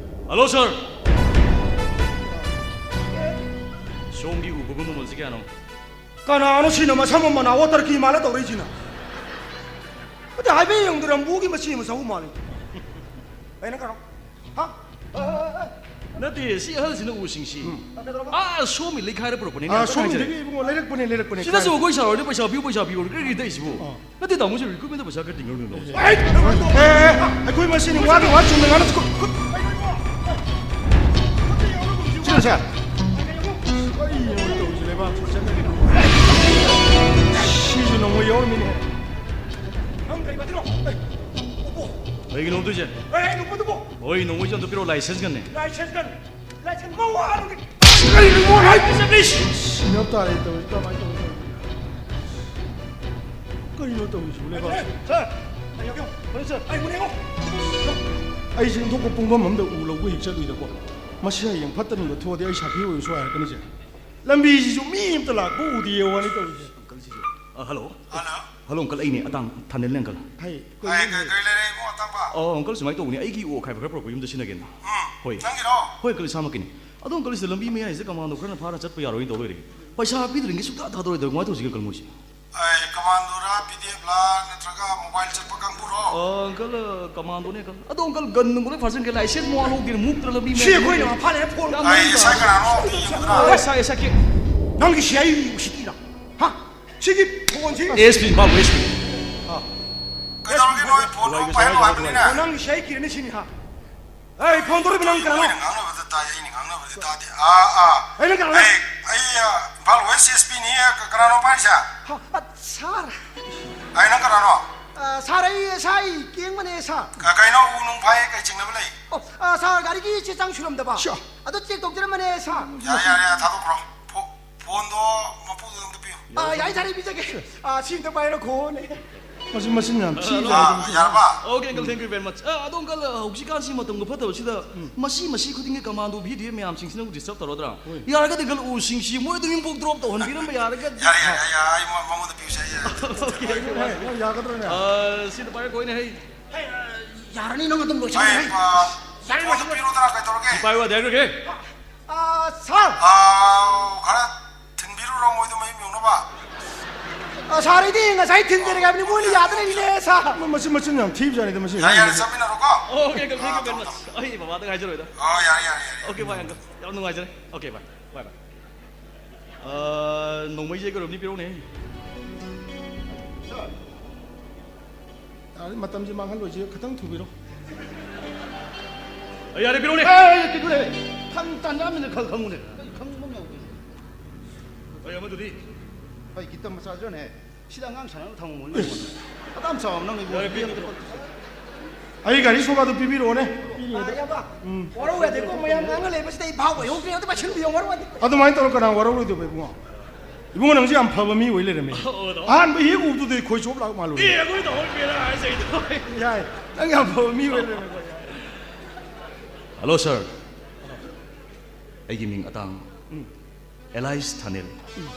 ꯍꯜꯂꯣ, ꯁꯥꯔ! ꯁꯣꯝꯒꯤ ꯎ ꯐꯨꯒꯨꯝ ꯃꯃꯜꯁꯤ ꯀꯌꯥꯅꯣ? ꯀꯅꯥꯅꯣ ꯁꯤꯅ ꯃꯁꯝ ꯑꯃ ꯃꯅꯥ ꯋꯥꯇꯔ ꯀꯤ ꯃꯥꯜꯂ ꯇꯧꯔꯛꯏꯁꯤꯅ? ꯑꯗ ꯍꯥꯏꯐꯦꯠ ꯌꯦꯡꯕꯗ ꯔꯝꯕꯣꯒꯤ ꯃꯆꯦ ꯃꯆꯥꯕꯨ ꯃꯥꯜꯂꯤ꯫ ꯑꯩꯅ ꯀꯩꯅꯣ? ꯍꯥ? ꯑ, ꯑ, ꯑ, ꯑ꯫ ꯅꯠꯇꯦ, ꯁꯤ ꯑꯍꯜꯁꯤꯅ ꯎꯁꯤꯡꯁꯤ꯫ ꯎꯝ꯫ ꯑ, ꯀꯩꯗꯧꯔꯕ? ꯑꯥ, ꯁꯣꯝꯒꯤ ꯂꯩꯈꯥꯏꯗ ꯄꯨꯔꯛꯄꯅꯦ, ꯑꯥ, ꯉꯥꯛꯇ ꯁꯣꯝꯗꯒꯤ ꯍꯥꯏꯖꯔꯦ꯫ ꯏꯕꯨꯡꯉꯣ ꯂꯩꯔꯛꯄꯅꯦ, ꯂꯩꯔꯛꯄꯅꯦ, ꯁꯤꯗꯁꯨ ꯈꯪꯉꯦ꯫ ꯑꯩꯈꯣꯏ ꯁꯥꯔ ꯍꯣꯏꯗ ꯄꯩꯁꯥ ꯄꯤꯌꯨ, ꯄꯩꯁꯥ ꯄꯤꯌꯨ, ꯀꯔꯤ ꯀꯔꯤ ꯇꯧꯏꯁꯤꯕꯨ? ꯑꯥ꯫ ꯅꯠꯇꯦ, ꯇꯥꯃꯣꯁꯦ recruitment ꯄꯩꯁꯥ ꯈꯔ ꯇꯤꯡꯉꯔꯣꯏ, ꯇꯥꯃꯣꯁꯦ꯫ ꯑꯦ, ꯑꯦ, ꯑꯦ, ꯑꯩꯈꯣꯏ ꯃꯁꯦꯟ ꯋꯥꯒꯤ ꯋꯥ ꯆꯨꯝꯅ ꯉꯥꯡꯅꯁꯤ꯫ ꯈꯨꯠ, ꯈꯨꯠ, ꯁꯤꯗ ꯁꯦ꯫ ꯀꯔꯤꯅꯣ ꯇꯧꯔꯤꯁꯤ, ꯂꯩꯕꯥꯛꯁꯤ ꯆꯠꯅꯔꯤꯕ? ꯁꯤꯁꯨ ꯅꯣꯡꯃꯩ ꯌꯥꯎꯔꯝꯃꯤꯅꯦ꯫ ꯅꯪ ꯀꯔꯤ ꯃꯇꯤꯅꯣ? ꯑꯦ, ꯎꯞꯄꯣ꯫ ꯀꯩꯒꯤꯅꯣ ꯎꯞꯇꯣꯏꯁꯦ? ꯑꯦ, ꯑꯩ ꯅꯨꯄꯥꯗꯨꯕꯣ꯫ ꯍꯣꯏ, ꯅꯣꯡꯃꯩꯁꯦ ꯑꯝꯇ ꯄꯤꯔꯛꯑꯣ, license gunꯅꯦ꯫ License gun? License ꯃꯋꯥ ꯑꯗꯨꯒꯤ꯫ ꯀꯔꯤꯅꯣ ꯏꯕꯨꯡꯉꯣ ꯅꯥꯏ? Please, please꯫ ꯁꯤꯅ ꯇꯥꯔꯦ ꯇꯧꯔꯤꯁꯤ, ꯀꯃꯥꯏꯅ ꯇꯧꯔꯤꯅꯣ? ꯀꯔꯤꯅꯣ ꯇꯧꯔꯤꯁꯤꯕꯨ ꯂꯩꯕꯥꯛꯁꯤ? ꯁꯥꯔ, ꯑꯩ ꯌꯥꯎꯒꯦ꯫ ꯐꯔꯦ, ꯁꯥꯔ꯫ ꯑꯩ ꯎꯅꯦꯀꯣ꯫ ꯑꯩꯁꯦ ꯏꯟꯊꯣꯛꯄ ꯄꯨꯡꯐꯝ ꯑꯃꯗ ꯎ ꯂꯧꯕ ꯍꯦꯛ ꯆꯠꯂꯨꯏꯗꯀꯣ꯫ ꯃꯁꯤ ꯍꯌꯦꯡ ꯐꯠꯇ ꯅꯨꯡꯗ ꯊꯣꯛꯑꯗꯤ ꯑꯩ ꯁꯥꯈꯤ ꯑꯣꯏꯅ ꯁꯣꯏ ꯍꯥꯏꯔꯛꯀꯅꯤꯁꯦ꯫ ꯂꯝꯕꯤꯁꯤꯁꯨ ꯃꯤ ꯑꯝꯇ ꯂꯥꯛꯄ ꯎꯗꯦ ꯋꯥꯅꯤ ꯇꯧꯔꯤꯁꯦ꯫ ꯑꯪꯀꯜꯁꯤꯁꯨ꯫ ꯑ, ꯍꯜꯂꯣ꯫ ꯍꯜꯂꯣ꯫ ꯍꯜꯂꯣ, ꯑꯪꯀꯜ, ꯑꯩꯅꯦ, ꯑꯇꯥꯡ ꯊꯥꯅꯦꯜꯅꯦ, ꯑꯪꯀꯜ꯫ ꯍꯩ, ꯀꯩ, ꯀꯩ, ꯀꯩ ꯂꯩꯔꯦ ꯏꯕꯨꯡꯉꯣ ꯑꯇꯥꯡꯕ? ꯑꯣ, ꯑꯪꯀꯜ, ꯁꯨꯃꯥꯏꯅ ꯇꯧꯕꯅꯦ, ꯑꯩꯒꯤ ꯎ ꯑꯈꯥꯏꯕ ꯈꯔ ꯄꯨꯔꯛꯄ ꯌꯨꯝꯗ ꯁꯤꯟꯅꯒꯦꯅ꯫ ꯎꯝ, ꯍꯣꯏ꯫ ꯅꯪꯒꯤꯔꯣ? ꯍꯣꯏ, ꯑꯪꯀꯜ, ꯏꯁꯥꯃꯛꯀꯤꯅꯤ꯫ ꯑꯗꯣ, ꯑꯪꯀꯜ, ꯁꯤꯗ ꯂꯝꯕꯤ ꯃꯌꯥꯏꯁꯤꯗ ꯀꯃꯥꯟꯗꯣ ꯈꯔꯅ ꯐꯥꯔ ꯆꯠꯄ ꯌꯥꯔꯣꯏꯅ ꯇꯧ ꯂꯩꯔꯦ꯫ ꯄꯩꯁꯥ ꯄꯤꯗ꯭ꯔꯤꯉꯩ ꯁꯨꯡꯊꯥ ꯊꯥꯗꯣꯔꯣꯏꯗꯕ, ꯀꯃꯥꯏꯅ ꯇꯧꯁꯤꯒꯦ, ꯑꯪꯀꯜ, ꯃꯣꯏꯁꯦ? ꯑꯦ, ꯀꯃꯥꯟꯗꯣꯔꯥ, ꯄꯤ ꯗꯤ ꯑꯦꯐ ꯂꯥ, ꯅꯠꯇ꯭ꯔꯒ ꯃꯣꯕꯥꯏꯜ ꯆꯠꯄ ꯀꯥꯡꯕꯨꯔꯣ? ꯑ, ꯑꯪꯀꯜ, ꯑ, ꯀꯃꯥꯟꯗꯣꯅꯦ, ꯑꯪꯀꯜ꯫ ꯑꯗꯣ, ꯑꯪꯀꯜ, ꯒꯟ ꯅꯨꯡꯒ ꯂꯣꯏ ꯐꯥꯖꯤꯟꯈ꯭ꯔꯦ, ꯂꯥꯏꯁꯦꯟꯁ ꯃꯋꯥ ꯂꯧꯗꯦ, ꯃꯨꯛꯇ꯭ꯔ ꯂꯝꯕꯤ ꯁꯤ ꯃꯌꯥꯏꯗ꯫ ꯑꯩꯈꯣꯏꯅ ꯐꯥꯅꯦ, ꯐꯣꯟ ꯌꯥꯝ ꯑꯩ ꯅꯨꯡꯉꯥꯏꯇꯦ꯫ ꯑꯦꯁ ꯑꯥꯏ ꯀꯅꯥꯅꯣ ꯑꯝꯇ ꯌꯦꯡꯉꯨꯗꯅ꯫ ꯑꯦꯁ ꯑꯥꯏ, ꯑꯦꯁ ꯑꯥꯏ ꯀꯦ꯫ ꯅꯪꯒꯤ ꯁꯤ ꯑꯥꯏ ꯁꯤꯇꯤꯔꯥ? ꯍꯥ? ꯁꯤꯒꯤ ꯐꯣꯟꯁꯤ? ꯑꯦꯁ ꯄꯤ ꯏꯝꯐꯥꯜ ꯋꯦꯁ ꯄꯤ꯫ ꯑꯥ꯫ ꯀꯩꯗꯧꯔꯒꯦ ꯅꯣꯏ ꯐꯣꯟꯗꯣ ꯄꯥꯏꯍꯜꯂꯣ ꯍꯥꯏꯕꯅꯤꯅꯦ? ꯑꯣ, ꯅꯪꯒꯤ ꯁꯤ ꯑꯥꯏ ꯀꯤꯔꯅꯤ ꯁꯤꯅꯤ ꯍꯥ? ꯑꯩ ꯐꯣꯟ ꯇꯧꯔꯤꯕ ꯅꯪ ꯀꯅꯥꯅꯣ? ꯃꯣꯏꯅ ꯉꯥꯡꯅꯕꯗ ꯇꯥꯏ, ꯑꯩꯅ ꯉꯥꯡꯅꯕꯗꯤ ꯇꯥꯗꯦ꯫ ꯑꯥ, ꯑꯥ꯫ ꯑꯩꯅ ꯀꯅꯥꯅꯣ? ꯑꯩ, ꯑꯩ, ꯑ, ꯏꯝꯐꯥꯜ ꯋꯦꯁ ꯑꯦꯁ ꯄꯤꯅꯤ꯫ ꯀ-, ꯀꯅꯥꯅꯣ ꯄꯥꯏꯔꯤꯁꯦ? ꯍ, ꯑ, ꯁꯥꯔ꯫ ꯑꯩ, ꯅꯪ ꯀꯅꯥꯅꯣ? ꯑ, ꯁꯥꯔ, ꯑꯩ ꯁꯥꯏ ꯀꯦꯡꯕꯅꯦ, ꯁꯥꯔ꯫ ꯀ-, ꯀꯩꯅꯣ, ꯎ ꯅꯨꯡ ꯐꯥꯏ, ꯀꯩ ꯆꯤꯡꯅꯕ ꯂꯩ? ꯑꯣ, ꯑ, ꯁꯥꯔ, ꯒꯥꯔꯤꯒꯤ ꯆꯦ ꯆꯥꯡ ꯁꯨꯔꯝꯗꯕ꯫ ꯁꯤꯌꯥ꯫ ꯑꯗꯣ ꯆꯦꯛ ꯇꯧꯖꯔꯝꯕꯅꯦ, ꯁꯥꯔ꯫ ꯌꯥꯔꯦ, ꯌꯥꯔꯦ, ꯌꯥꯔꯦ, ꯊꯥꯗꯣꯛꯈ꯭ꯔꯣ꯫ ꯐꯣ-, ꯐꯣꯟꯗꯣ ꯃꯄꯨꯗꯣ ꯑꯝꯇ ꯄꯤꯌꯨ꯫ ꯑ, ꯌꯥꯏ, ꯁꯥꯔ, ꯑꯩ ꯄꯤꯖꯒꯦ꯫ ꯑ, ꯁꯤ ꯑꯝꯇ ꯄꯥꯏꯔꯣ, ꯈꯣꯅꯦ꯫ ꯃꯁꯤ, ꯃꯆꯤꯟ ꯌꯥꯝ ꯊꯤꯕ ꯑ, ꯌꯥꯔꯕ? Okay, uncle, thank you very much. ꯑ, ꯑꯗꯣ, uncle, ꯑ, ꯍꯧꯖꯤꯛꯀꯥꯟꯁꯤ ꯃꯇꯝꯒ ꯐꯠꯇꯕꯁꯤꯗ ꯎꯝ꯫ ꯃꯁꯤ, ꯃꯁꯤ ꯈꯨꯗꯤꯡꯒꯤ commando V D M ꯃꯌꯥꯝꯁꯤꯡꯁꯤꯅꯕꯨ disturb ꯇꯧꯔꯗ꯭ꯔꯥ? ꯍꯣꯏ꯫ ꯌꯥꯔꯒꯗꯤ, uncle, ꯎꯁꯤꯡꯁꯤ ꯃꯣꯏꯗ ꯌꯨꯝꯄꯣꯛ drop ꯇꯧꯍꯟꯕꯤꯔꯝꯕ ꯌꯥꯔꯒꯗꯤ꯫ ꯌꯥꯔꯦ, ꯌꯥꯔꯦ, ꯌꯥꯔꯦ, ꯑꯩ ꯃ-, ꯃꯉꯣꯟꯗ ꯄꯤꯌꯨꯁꯦ, ꯑꯩ, ꯑꯩ, Okay, okay. ꯌꯥꯒꯗ꯭ꯔꯅꯦ? ꯑ, ꯁꯤꯗ ꯄꯥꯏꯔꯛꯈꯣ, ꯑꯩꯅ ꯍꯩ꯫ ꯍꯩ, ꯑ, ꯌꯥꯔꯅꯤ, ꯅꯪ ꯑꯗꯨꯝ ꯂꯣꯏꯁꯤꯜꯂꯣ, ꯑꯩ, ꯍꯩ꯫ ꯑ, ꯌꯥꯔꯦ, ꯐꯣꯟꯗꯣ ꯂꯣꯏꯁꯤꯜꯂꯣ꯫ ꯄꯤꯔꯣꯗꯅ, ꯀꯩꯗꯧꯔꯒꯦ? ꯁꯤ ꯄꯥꯏꯌꯨ, ꯑꯗꯩ ꯍꯥꯏꯔꯒꯦ꯫ ꯑ, ꯁꯥꯔ! ꯑꯥꯎ, ꯈꯔ ꯊꯤꯟꯕꯤꯔꯨꯔꯣ ꯃꯣꯏꯗꯣ ꯃꯌꯨꯝ ꯌꯧꯅꯕ꯫ ꯑ, ꯁꯥꯔ, ꯑꯩꯗꯤ ꯉꯁꯥꯏ ꯊꯤꯟꯖꯔꯒꯦ ꯍꯥꯏꯕꯅꯤ, ꯃꯣꯏꯅ ꯌꯥꯗꯅ ꯏꯅꯦ, ꯁꯥꯔ꯫ ꯃ-, ꯃꯆꯤꯟ, ꯃꯆꯤꯟ ꯌꯥꯝ ꯊꯤꯕꯖꯥꯠꯅꯤꯗ ꯃꯁꯤ ꯌꯥꯔꯦ, ꯌꯥꯔꯦ, ꯑꯉꯥꯡꯁꯦ꯫ ꯆꯠꯃꯤꯟꯅꯔꯣꯀꯣ꯫ Okay, uncle, thank you very much. ꯑꯩ ꯕꯕꯥꯗ ꯍꯥꯏꯖꯔꯣꯏꯗ꯫ ꯑꯣ, ꯌꯥꯔꯦ, ꯌꯥꯔꯦ, ꯌꯥꯔꯦ꯫ Okay, bye, uncle. ꯌꯥꯝ ꯅꯨꯡꯉꯥꯏꯖꯔꯦ꯫ Okay, bye, bye, bye. ꯑ, ꯅꯣꯡꯃꯩꯁꯦ ꯀꯩꯅꯣꯝꯅꯤ ꯄꯤꯔꯛꯎꯅꯦ꯫ ꯁꯥꯔ꯫ ꯌꯥꯔꯦ, ꯃꯇꯝꯁꯦ ꯃꯥꯡꯍꯜꯂꯣꯏꯁꯦ, ꯈꯤꯇꯪ ꯊꯨꯕꯤꯔꯣ꯫ ꯑ, ꯌꯥꯔꯦ, ꯄꯤꯔꯛꯎꯅꯦ꯫ ꯑꯦ, ꯑꯦ, ꯀꯩꯅꯣꯅꯦ, ꯈꯪ ꯇꯥꯟꯖꯥ ꯑꯃꯅ ꯈꯜ ꯈꯪꯉꯨꯅꯦ꯫ ꯑꯩ ꯈꯪꯕ ꯑꯃ ꯌꯥꯎꯗꯦ꯫ ꯑꯩ ꯑꯃꯗꯨꯗꯤ? ꯑꯩ ꯒꯤꯇ ꯃꯆꯥꯁꯤꯔꯅꯦ? ꯁꯤꯗ ꯑꯉꯥꯡ ꯁꯥꯟꯅꯅꯕ ꯊꯝꯃꯝꯃꯣ, ꯏꯕꯨꯡꯉꯣ꯫ ꯑꯗꯥꯝ ꯆꯥꯎꯕ ꯅꯪꯅ ꯏꯕꯨꯡꯉꯣ, ꯌꯥꯔꯦ, ꯃꯤ ꯑꯝꯇ ꯄꯤꯔꯛꯎꯅꯦ꯫ ꯄꯛꯇꯦ꯫ ꯑꯩ ꯒꯥꯔꯤ ꯁꯣꯐꯥꯗꯨ ꯄꯤꯕꯤꯔꯛꯑꯣꯅꯦ꯫ ꯄꯤꯔꯤꯉꯩꯗ꯫ ꯑ, ꯏꯌꯥꯝꯕ, ꯎꯝ꯫ ꯋꯥꯔꯧ ꯌꯥꯗꯦꯀꯣ, ꯃꯌꯥꯝ ꯉꯥꯡꯅ ꯂꯩꯕꯁꯤꯗ ꯑꯩ ꯚꯥꯞ ꯑꯣꯏꯍꯧꯗ꯭ꯔꯦ, ꯑꯝꯇ ꯄꯥꯏꯁꯤꯟꯕꯤꯌꯣ, ꯋꯥꯔꯧ ꯌꯥꯗꯦ꯫ ꯑꯗꯨꯃꯥꯏꯅ ꯇꯧꯔ ꯀꯅꯥ ꯋꯥꯔꯧꯔꯣꯏꯗꯧꯕ, ꯏꯕꯨꯡꯉꯣ? ꯏꯕꯨꯡꯉꯣ, ꯅꯪꯁꯦ ꯌꯥꯝ ꯐꯕ ꯃꯤ ꯑꯣꯏ ꯂꯩꯔꯝꯃꯦ꯫ ꯑꯣ, ꯑꯣ, ꯑꯣ꯫ ꯑꯍꯥꯟꯕ ꯍꯦꯛ ꯎꯕꯗꯨꯗ ꯑꯩ ꯈꯣꯏ ꯆꯣꯞ ꯂꯥꯛ ꯃꯥꯜꯂꯨꯔꯦ꯫ ꯑꯦ, ꯑꯩꯈꯣꯏ ꯇꯥꯃꯣ ꯄꯦꯔꯥ ꯍꯥꯏꯁꯦ ꯑꯩꯗꯣ꯫ ꯌꯥꯏ, ꯅꯪ ꯌꯥꯝ ꯐꯕ ꯃꯤ ꯑꯣꯏ ꯂꯩꯔꯝꯃꯦ꯫ Hello, sir. ꯑꯩꯒꯤ ꯃꯤꯡ ꯑꯇꯥꯡ꯫ ꯎꯝ꯫ ꯑꯦꯂꯥꯏꯁ ꯊꯥꯅꯦꯜ꯫ ꯎꯝ꯫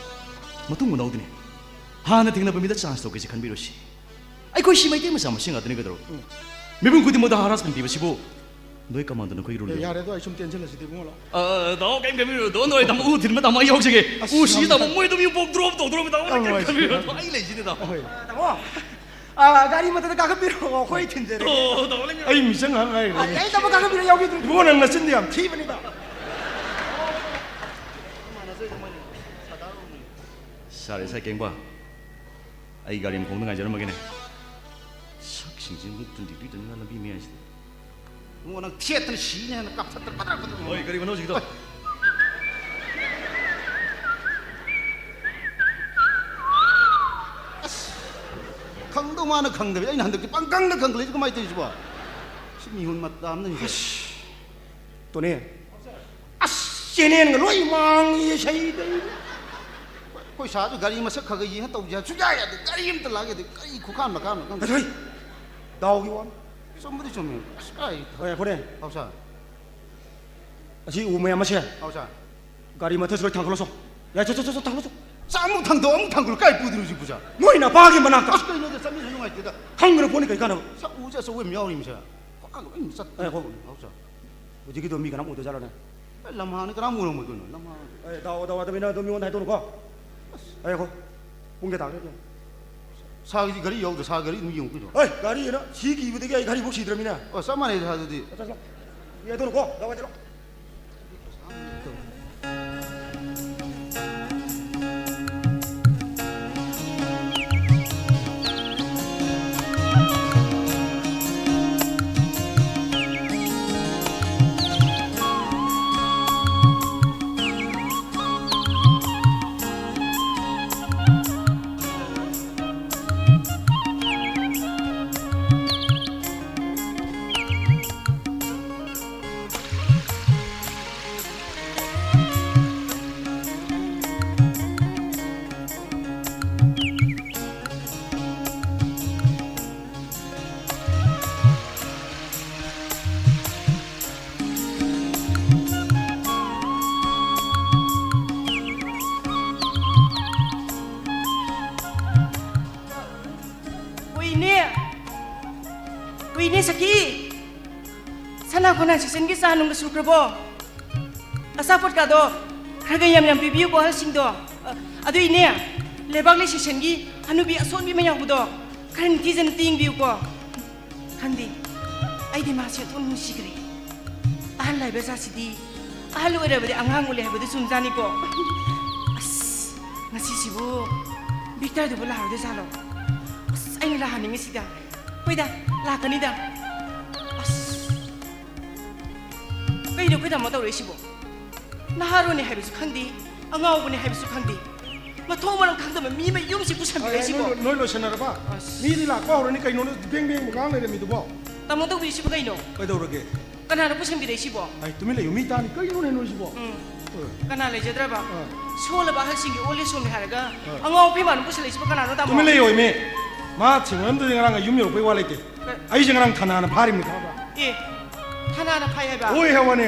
ꯃꯇꯨꯡ ꯃꯅꯥꯎꯗꯤꯅꯦ, ꯍꯥꯟꯅ ꯊꯦꯡꯅꯕ ꯃꯤꯗ chance ꯇꯧꯒꯦꯁꯦ ꯈꯟꯕꯤꯔꯣꯏꯁꯤ꯫ ꯑꯩꯈꯣꯏꯁꯤ ꯃꯩꯇꯩ ꯃꯆꯥ ꯃꯁꯦꯟ ꯉꯥꯛꯇꯅꯤ ꯀꯩꯗꯧꯔꯣ? ꯎꯝ꯫ ꯃꯤꯄꯨꯝ ꯈꯨꯗꯤꯡꯃꯛꯇ harassment ꯄꯤꯕꯁꯤꯕꯨ ꯅꯣꯏ commando ꯅꯈꯣꯏꯒꯤ rule ꯑꯦ, ꯂꯩꯕ꯭ꯔꯥ? ꯌꯥꯔꯦ, ꯑꯗꯣ ꯑꯩ ꯁꯨꯝ ꯇꯦꯟꯁꯤꯜꯂꯁꯤꯗꯤ, ꯏꯕꯨꯡꯉꯣ, ꯂꯥꯛꯑꯣ꯫ ꯑ, ꯑ, ꯇꯥꯃꯣ, ꯀꯩꯝ ꯈꯟꯕꯤꯔꯨꯅꯨ꯫ ꯗꯣꯟ ꯋꯥꯔꯤ, ꯇꯥꯃꯣ꯫ ꯎ ꯊꯤꯟꯕ ꯇꯥꯃꯣ ꯑꯩ ꯌꯥꯎꯖꯒꯦ꯫ ꯑꯁ, ꯎꯁꯤ ꯌꯥꯝ ꯇꯥꯃꯣ, ꯃꯣꯏ ꯑꯗꯨꯝ ꯌꯨꯝꯄꯣꯛ drop ꯇꯧꯗ꯭ꯔꯣ, ꯇꯥꯃꯣ? ꯌꯥꯝ ꯀꯩꯝ ꯈꯟꯕꯤꯔꯨꯅꯨ꯫ ꯅꯨꯡꯉꯥꯏꯖꯔꯦ꯫ ꯑꯩ ꯂꯩꯁꯤꯗꯤ, ꯇꯥꯃꯣ꯫ ꯍꯣꯏ꯫ ꯑ, ꯇꯥꯃꯣ, ꯑ, ꯒꯥꯔꯤ ꯃꯊꯛꯇ ꯀꯥꯈꯠꯄꯤꯔꯛꯑꯣ, ꯑꯩꯈꯣꯏ ꯊꯤꯟꯖꯔꯒꯦ꯫ ꯑꯣ, ꯇꯥꯃꯣ, ꯂꯩ-, ꯑꯩ ꯃꯤꯆꯪ ꯉꯥꯏꯍꯥꯛ ꯉꯥꯏꯔꯤꯕꯅꯤ꯫ ꯑ, ꯌꯥꯏ, ꯇꯥꯃꯣ, ꯀꯥꯈꯠꯄꯤꯔꯛꯑꯣ, ꯌꯥꯎꯕꯤꯗ꯭ꯔꯣ? ꯏꯕꯨꯡꯉꯣ, ꯅꯪ ꯅꯆꯤꯟꯗꯤ ꯌꯥꯝ ꯊꯤꯕꯅꯤꯗ꯫ ꯁꯥꯔ, ꯏꯁꯥ ꯀꯦꯡꯕ꯫ ꯑꯩ ꯒꯥꯔꯤ ꯃꯈꯣꯡꯗ ꯉꯥꯏꯖꯔꯝꯃꯒꯦꯅꯦ꯫ ꯁꯛꯁꯤꯡꯁꯤ ꯃꯨꯛꯇꯨꯅ ꯗꯤꯛꯇꯨꯗꯅ ꯂꯝꯕꯤ ꯃꯌꯥꯏꯁꯤꯗ꯫ ꯅꯪ ꯊꯦꯠꯇꯅ ꯁꯤꯅꯤ ꯍꯥꯏꯅ ꯀꯥꯞꯊꯠꯇꯅ ꯄꯗ꯭ꯔ ꯄꯗ꯭ꯔ ꯉꯥꯡꯉꯤ꯫ ꯍꯣꯏ, ꯀꯔꯤꯕꯅꯣ ꯍꯧꯖꯤꯛꯀꯤꯗꯣ? ꯑꯁ, ꯈꯪꯗꯧ ꯃꯥꯅ ꯈꯪꯗꯕꯤ, ꯑꯩꯅ ꯍꯟꯗꯛꯇꯤ ꯄꯪꯈꯪꯗ ꯈꯪꯒꯠꯂꯛꯏꯁꯦ ꯀꯃꯥꯏꯅ ꯇꯧꯔꯤꯁꯤꯕꯣ? ꯁꯤ ꯃꯤꯍꯨꯟ ꯃꯇꯥ ꯑꯃꯅ ꯅꯤꯡꯁꯤꯡꯉꯦ꯫ ꯑꯁ, ꯇꯣꯅꯤ꯫ ꯑꯁ, ꯆꯦꯅꯦꯜꯒ ꯂꯣꯏ ꯃꯥꯡꯉꯤ ꯏꯁꯩꯗ꯫ ꯑꯩꯈꯣꯏ ꯁꯥꯁꯨ ꯒꯥꯔꯤ ꯃꯁꯛ ꯈꯔ ꯈꯔ ꯌꯦꯡꯉ ꯇꯧꯁꯦ ꯍꯥꯏ, ꯁꯨꯡꯌꯥ ꯌꯥꯗꯦ꯫ ꯒꯥꯔꯤ ꯑꯝꯇ ꯂꯥꯛ ꯌꯥꯗꯦ꯫ ꯀꯔꯤ ꯈꯨꯈꯥꯟ ꯃꯈꯥꯟꯅꯣ ꯈꯪꯗꯦ꯫ ꯑꯗꯨ ꯗꯥꯎꯒꯤ ꯋꯥꯅꯤ꯫ ꯆꯨꯝꯕꯨꯗꯤ ꯆꯨꯝꯃꯦ꯫ ꯑꯁ, ꯀꯥꯏ ꯍꯣꯏ, ꯌꯥꯔꯦ, ꯐꯔꯦ꯫ ꯍꯥꯎ ꯁꯥ꯫ ꯑꯁꯤ ꯎ ꯃꯌꯥꯝ ꯑꯁꯦ ꯍꯥꯎ ꯁꯥ꯫ ꯒꯥꯔꯤ ꯃꯊꯛꯁꯤ ꯂꯣꯏ ꯊꯥꯡꯒꯠꯂꯣ ꯁꯣ꯫ ꯌꯥꯏ, ꯆꯣ, ꯆꯣ, ꯆꯣ, ꯆꯣ, ꯊꯥꯡꯒꯠꯂꯣ ꯆꯣ꯫ ꯁꯥ, ꯑꯃꯨꯛ ꯊꯥꯡꯗꯣꯛ, ꯑꯃꯨꯛ ꯊꯥꯡꯒꯠꯂꯣ꯫ ꯀꯥꯏ ꯄꯨꯗꯣꯏꯅꯣ ꯍꯧꯖꯤꯛꯄꯨ ꯁꯥ? ꯅꯣꯏ ꯅꯄꯥꯒꯤ ꯃꯅꯥꯛꯇ꯫ ꯑꯁ, ꯀꯩꯅꯣꯗ ꯆꯠꯃꯤꯟꯅ ꯅꯨꯡꯉꯥꯏꯇꯦꯗ꯫ ꯈꯪꯗ꯭ꯔ ꯄꯣꯠꯅꯤ ꯀꯩ ꯀꯥꯟꯅꯕ? ꯁꯥ, ꯎꯁꯦ ꯑꯆꯧꯕ ꯑꯃ ꯌꯥꯎꯔꯤꯃꯤ ꯁꯥ꯫ ꯈꯣꯡꯀꯥꯡ ꯂꯣꯏ ꯆꯠ-꯫ ꯑꯦ, ꯍꯣ꯫ ꯍꯥꯎ ꯁꯥ꯫ ꯍꯧꯖꯤꯛꯀꯤꯗꯣ ꯃꯤ ꯀꯅꯥꯝ ꯎꯗꯖꯥꯠꯂꯣꯅꯦ? ꯑꯦ, ꯂꯝꯍꯥꯡꯅꯤ ꯀꯅꯥꯝ ꯎꯔꯝꯃꯣꯏ ꯀꯩꯅꯣ, ꯂꯝꯍꯥꯡ꯫ ꯑꯦ, ꯗꯥꯎ, ꯗꯥꯎ ꯌꯥꯗꯕꯅꯤꯅ ꯑꯗꯨꯝ ꯃꯤꯉꯣꯟꯗ ꯍꯥꯏꯗꯣꯛꯎꯅꯨꯀꯣ꯫ ꯑꯁ꯫ ꯑꯦ, ꯍꯣ꯫ ꯄꯨꯡ ꯀꯌꯥ ꯇꯥꯈ꯭ꯔꯦ? ꯁꯥꯒꯤꯗꯤ ꯒꯥꯔꯤ ꯌꯧꯗ, ꯁꯥ ꯒꯥꯔꯤ ꯑꯗꯨꯝ ꯌꯦꯡꯉꯨ ꯀꯩꯅꯣ꯫ ꯍꯣꯏ, ꯒꯥꯔꯤꯅ ꯁꯤ ꯀꯤꯕꯗꯒꯤ ꯑꯩ ꯒꯥꯔꯤꯐꯧ ꯁꯤꯗ꯭ꯔꯃꯤꯅꯦ꯫ ꯑꯣ, ꯆꯞ ꯃꯥꯟꯅꯩ ꯁꯥ ꯑꯗꯨꯗꯤ꯫ ꯆꯠꯂꯣ, ꯆꯠꯂꯣ꯫ ꯌꯥꯗꯣꯏꯅꯨꯀꯣ, ꯗꯥꯎ ꯌꯥꯗꯣꯏꯅꯣ꯫ ꯍꯨꯏꯅꯦ, ꯍꯨꯏꯅꯦ ꯁꯈꯤ꯫ ꯁꯅꯥ ꯈꯣꯅꯥ ꯁꯦꯁꯟꯒꯤ ꯆꯥ ꯅꯨꯡꯒ ꯁꯨꯈ꯭ꯔꯕꯣ? ꯑꯆꯥꯄꯣꯠꯀꯥꯗꯣ ꯈꯔ ꯈꯔ ꯌꯥꯝ ꯌꯥꯝ ꯄꯤꯕꯤꯌꯨꯀꯣ ꯑꯍꯜꯁꯤꯡꯗꯣ꯫ ꯑ, ꯑꯗꯨ ꯏꯅꯦ, ꯂꯩꯕꯥꯛꯂꯩ ꯁꯦꯁꯟꯒꯤ ꯍꯅꯨꯕꯤ ꯑꯁꯣꯟꯕꯤ ꯑꯃ ꯌꯥꯎꯕꯗꯣ ꯈꯔ ꯅꯤꯡꯊꯤꯖꯅ ꯇꯦꯡꯕꯤꯌꯨꯀꯣ꯫ ꯈꯪꯗꯦ, ꯑꯩꯗꯤ ꯃꯥꯁꯦ ꯑꯣꯟꯊꯣꯛꯅ ꯅꯨꯡꯁꯤꯈ꯭ꯔꯦ꯫ ꯑꯍꯜ ꯍꯥꯏꯕ ꯖꯥꯠꯁꯤꯗꯤ ꯑꯍꯜ ꯑꯣꯏꯔꯕꯗꯤ ꯑꯉꯥꯡ ꯑꯣꯜꯂꯦ ꯍꯥꯏꯕꯗꯨ ꯆꯨꯝꯖꯥꯠꯅꯤꯀꯣ꯫ ꯑꯁ, ꯉꯁꯤꯁꯤꯕꯨ ꯚꯤꯛꯇꯔꯗꯨꯕꯨ ꯂꯥꯛꯑꯔꯣꯏꯗꯣꯏ ꯖꯥꯠꯂꯣ? ꯑꯁ, ꯑꯩꯅ ꯂꯥꯛꯍꯟꯅꯤꯡꯉꯤꯁꯤꯗ꯫ ꯍꯣꯏꯗ, ꯂꯥꯛꯀꯅꯤꯗ꯫ ꯑꯁ, ꯀꯩꯅꯣ ꯑꯩꯈꯣꯏ ꯇꯥꯃꯣ ꯇꯧꯔꯛꯏꯁꯤꯕꯣ? ꯅꯍꯥꯔꯣꯟꯅꯦ ꯍꯥꯏꯕꯁꯨ ꯈꯪꯗꯦ, ꯑꯉꯥꯎꯕꯅꯦ ꯍꯥꯏꯕꯁꯨ ꯈꯪꯗꯦ, ꯃꯊꯣꯡ ꯃꯔꯝ ꯈꯪꯗꯕ ꯃꯤ ꯑꯃ ꯌꯨꯝꯁꯤ ꯑꯦ, ꯄꯨꯁꯟꯕꯤꯔꯛꯏꯁꯤꯕꯣ? ꯅꯣꯏ ꯂꯣ-, ꯅꯣꯏ ꯂꯣꯏꯁꯟꯅꯔꯕ? ꯑꯁ꯫ ꯃꯤꯗꯤ ꯂꯥꯛꯄ ꯍꯧꯔꯅꯤ, ꯀꯩꯅꯣ ꯅꯣꯏ ꯕꯦꯡ ꯕꯦꯡ ꯉꯥꯡ ꯂꯩꯔꯝꯃꯤꯗꯨꯕꯣ? ꯇꯥꯃꯣ ꯇꯧꯕꯤꯔꯤꯁꯤꯕꯨ ꯀꯩꯅꯣ? ꯀꯩꯗꯧꯔꯒꯦ? ꯀꯅꯥꯅ ꯄꯨꯁꯟꯕꯤꯔꯛꯏꯁꯤꯕꯣ? ꯑꯩ ꯇꯨꯃꯤꯟ ꯂꯩꯌꯨ, ꯃꯤ ꯇꯥꯅꯤ꯫ ꯀꯩꯅꯣꯅꯦ ꯅꯣꯏꯁꯤꯕꯣ? ꯎꯝ꯫ ꯑ꯫ ꯀꯅꯥ ꯂꯩꯖꯗ꯭ꯔꯕ? ꯑ꯫ ꯁꯣꯜꯂꯕ ꯑꯍꯜꯁꯤꯡꯒꯤ old age homeꯅꯦ ꯍꯥꯏꯔꯒ ꯑ꯫ ꯑꯉꯥꯎ ꯑꯐꯩ ꯃꯥꯟꯕ ꯄꯨꯁꯜꯂꯛꯏꯁꯤꯕꯣ ꯀꯅꯥꯅꯣ, ꯇꯥꯃꯣ? ꯇꯨꯃꯤꯟ ꯂꯩꯌꯣ, ꯏꯃꯦ꯫ ꯃꯥ ꯊꯦꯡꯅꯔꯝꯗ꯭ꯔꯗꯤ ꯉꯔꯥꯡ ꯌꯨꯝ ꯌꯧꯔꯛꯄꯩ ꯋꯥ ꯂꯩꯇꯦ꯫ ꯀ- ꯑꯩꯁꯦ ꯉꯔꯥꯡ ꯊꯅꯥꯅ ꯐꯥꯔꯤꯕꯅꯤ, ꯈꯪꯉꯕ꯭ꯔꯥ? ꯑꯦ, ꯊꯅꯥꯅ ꯐꯥꯏ ꯍꯥꯏꯕ? ꯍꯣꯏ ꯍꯥꯏꯕꯅꯦ꯫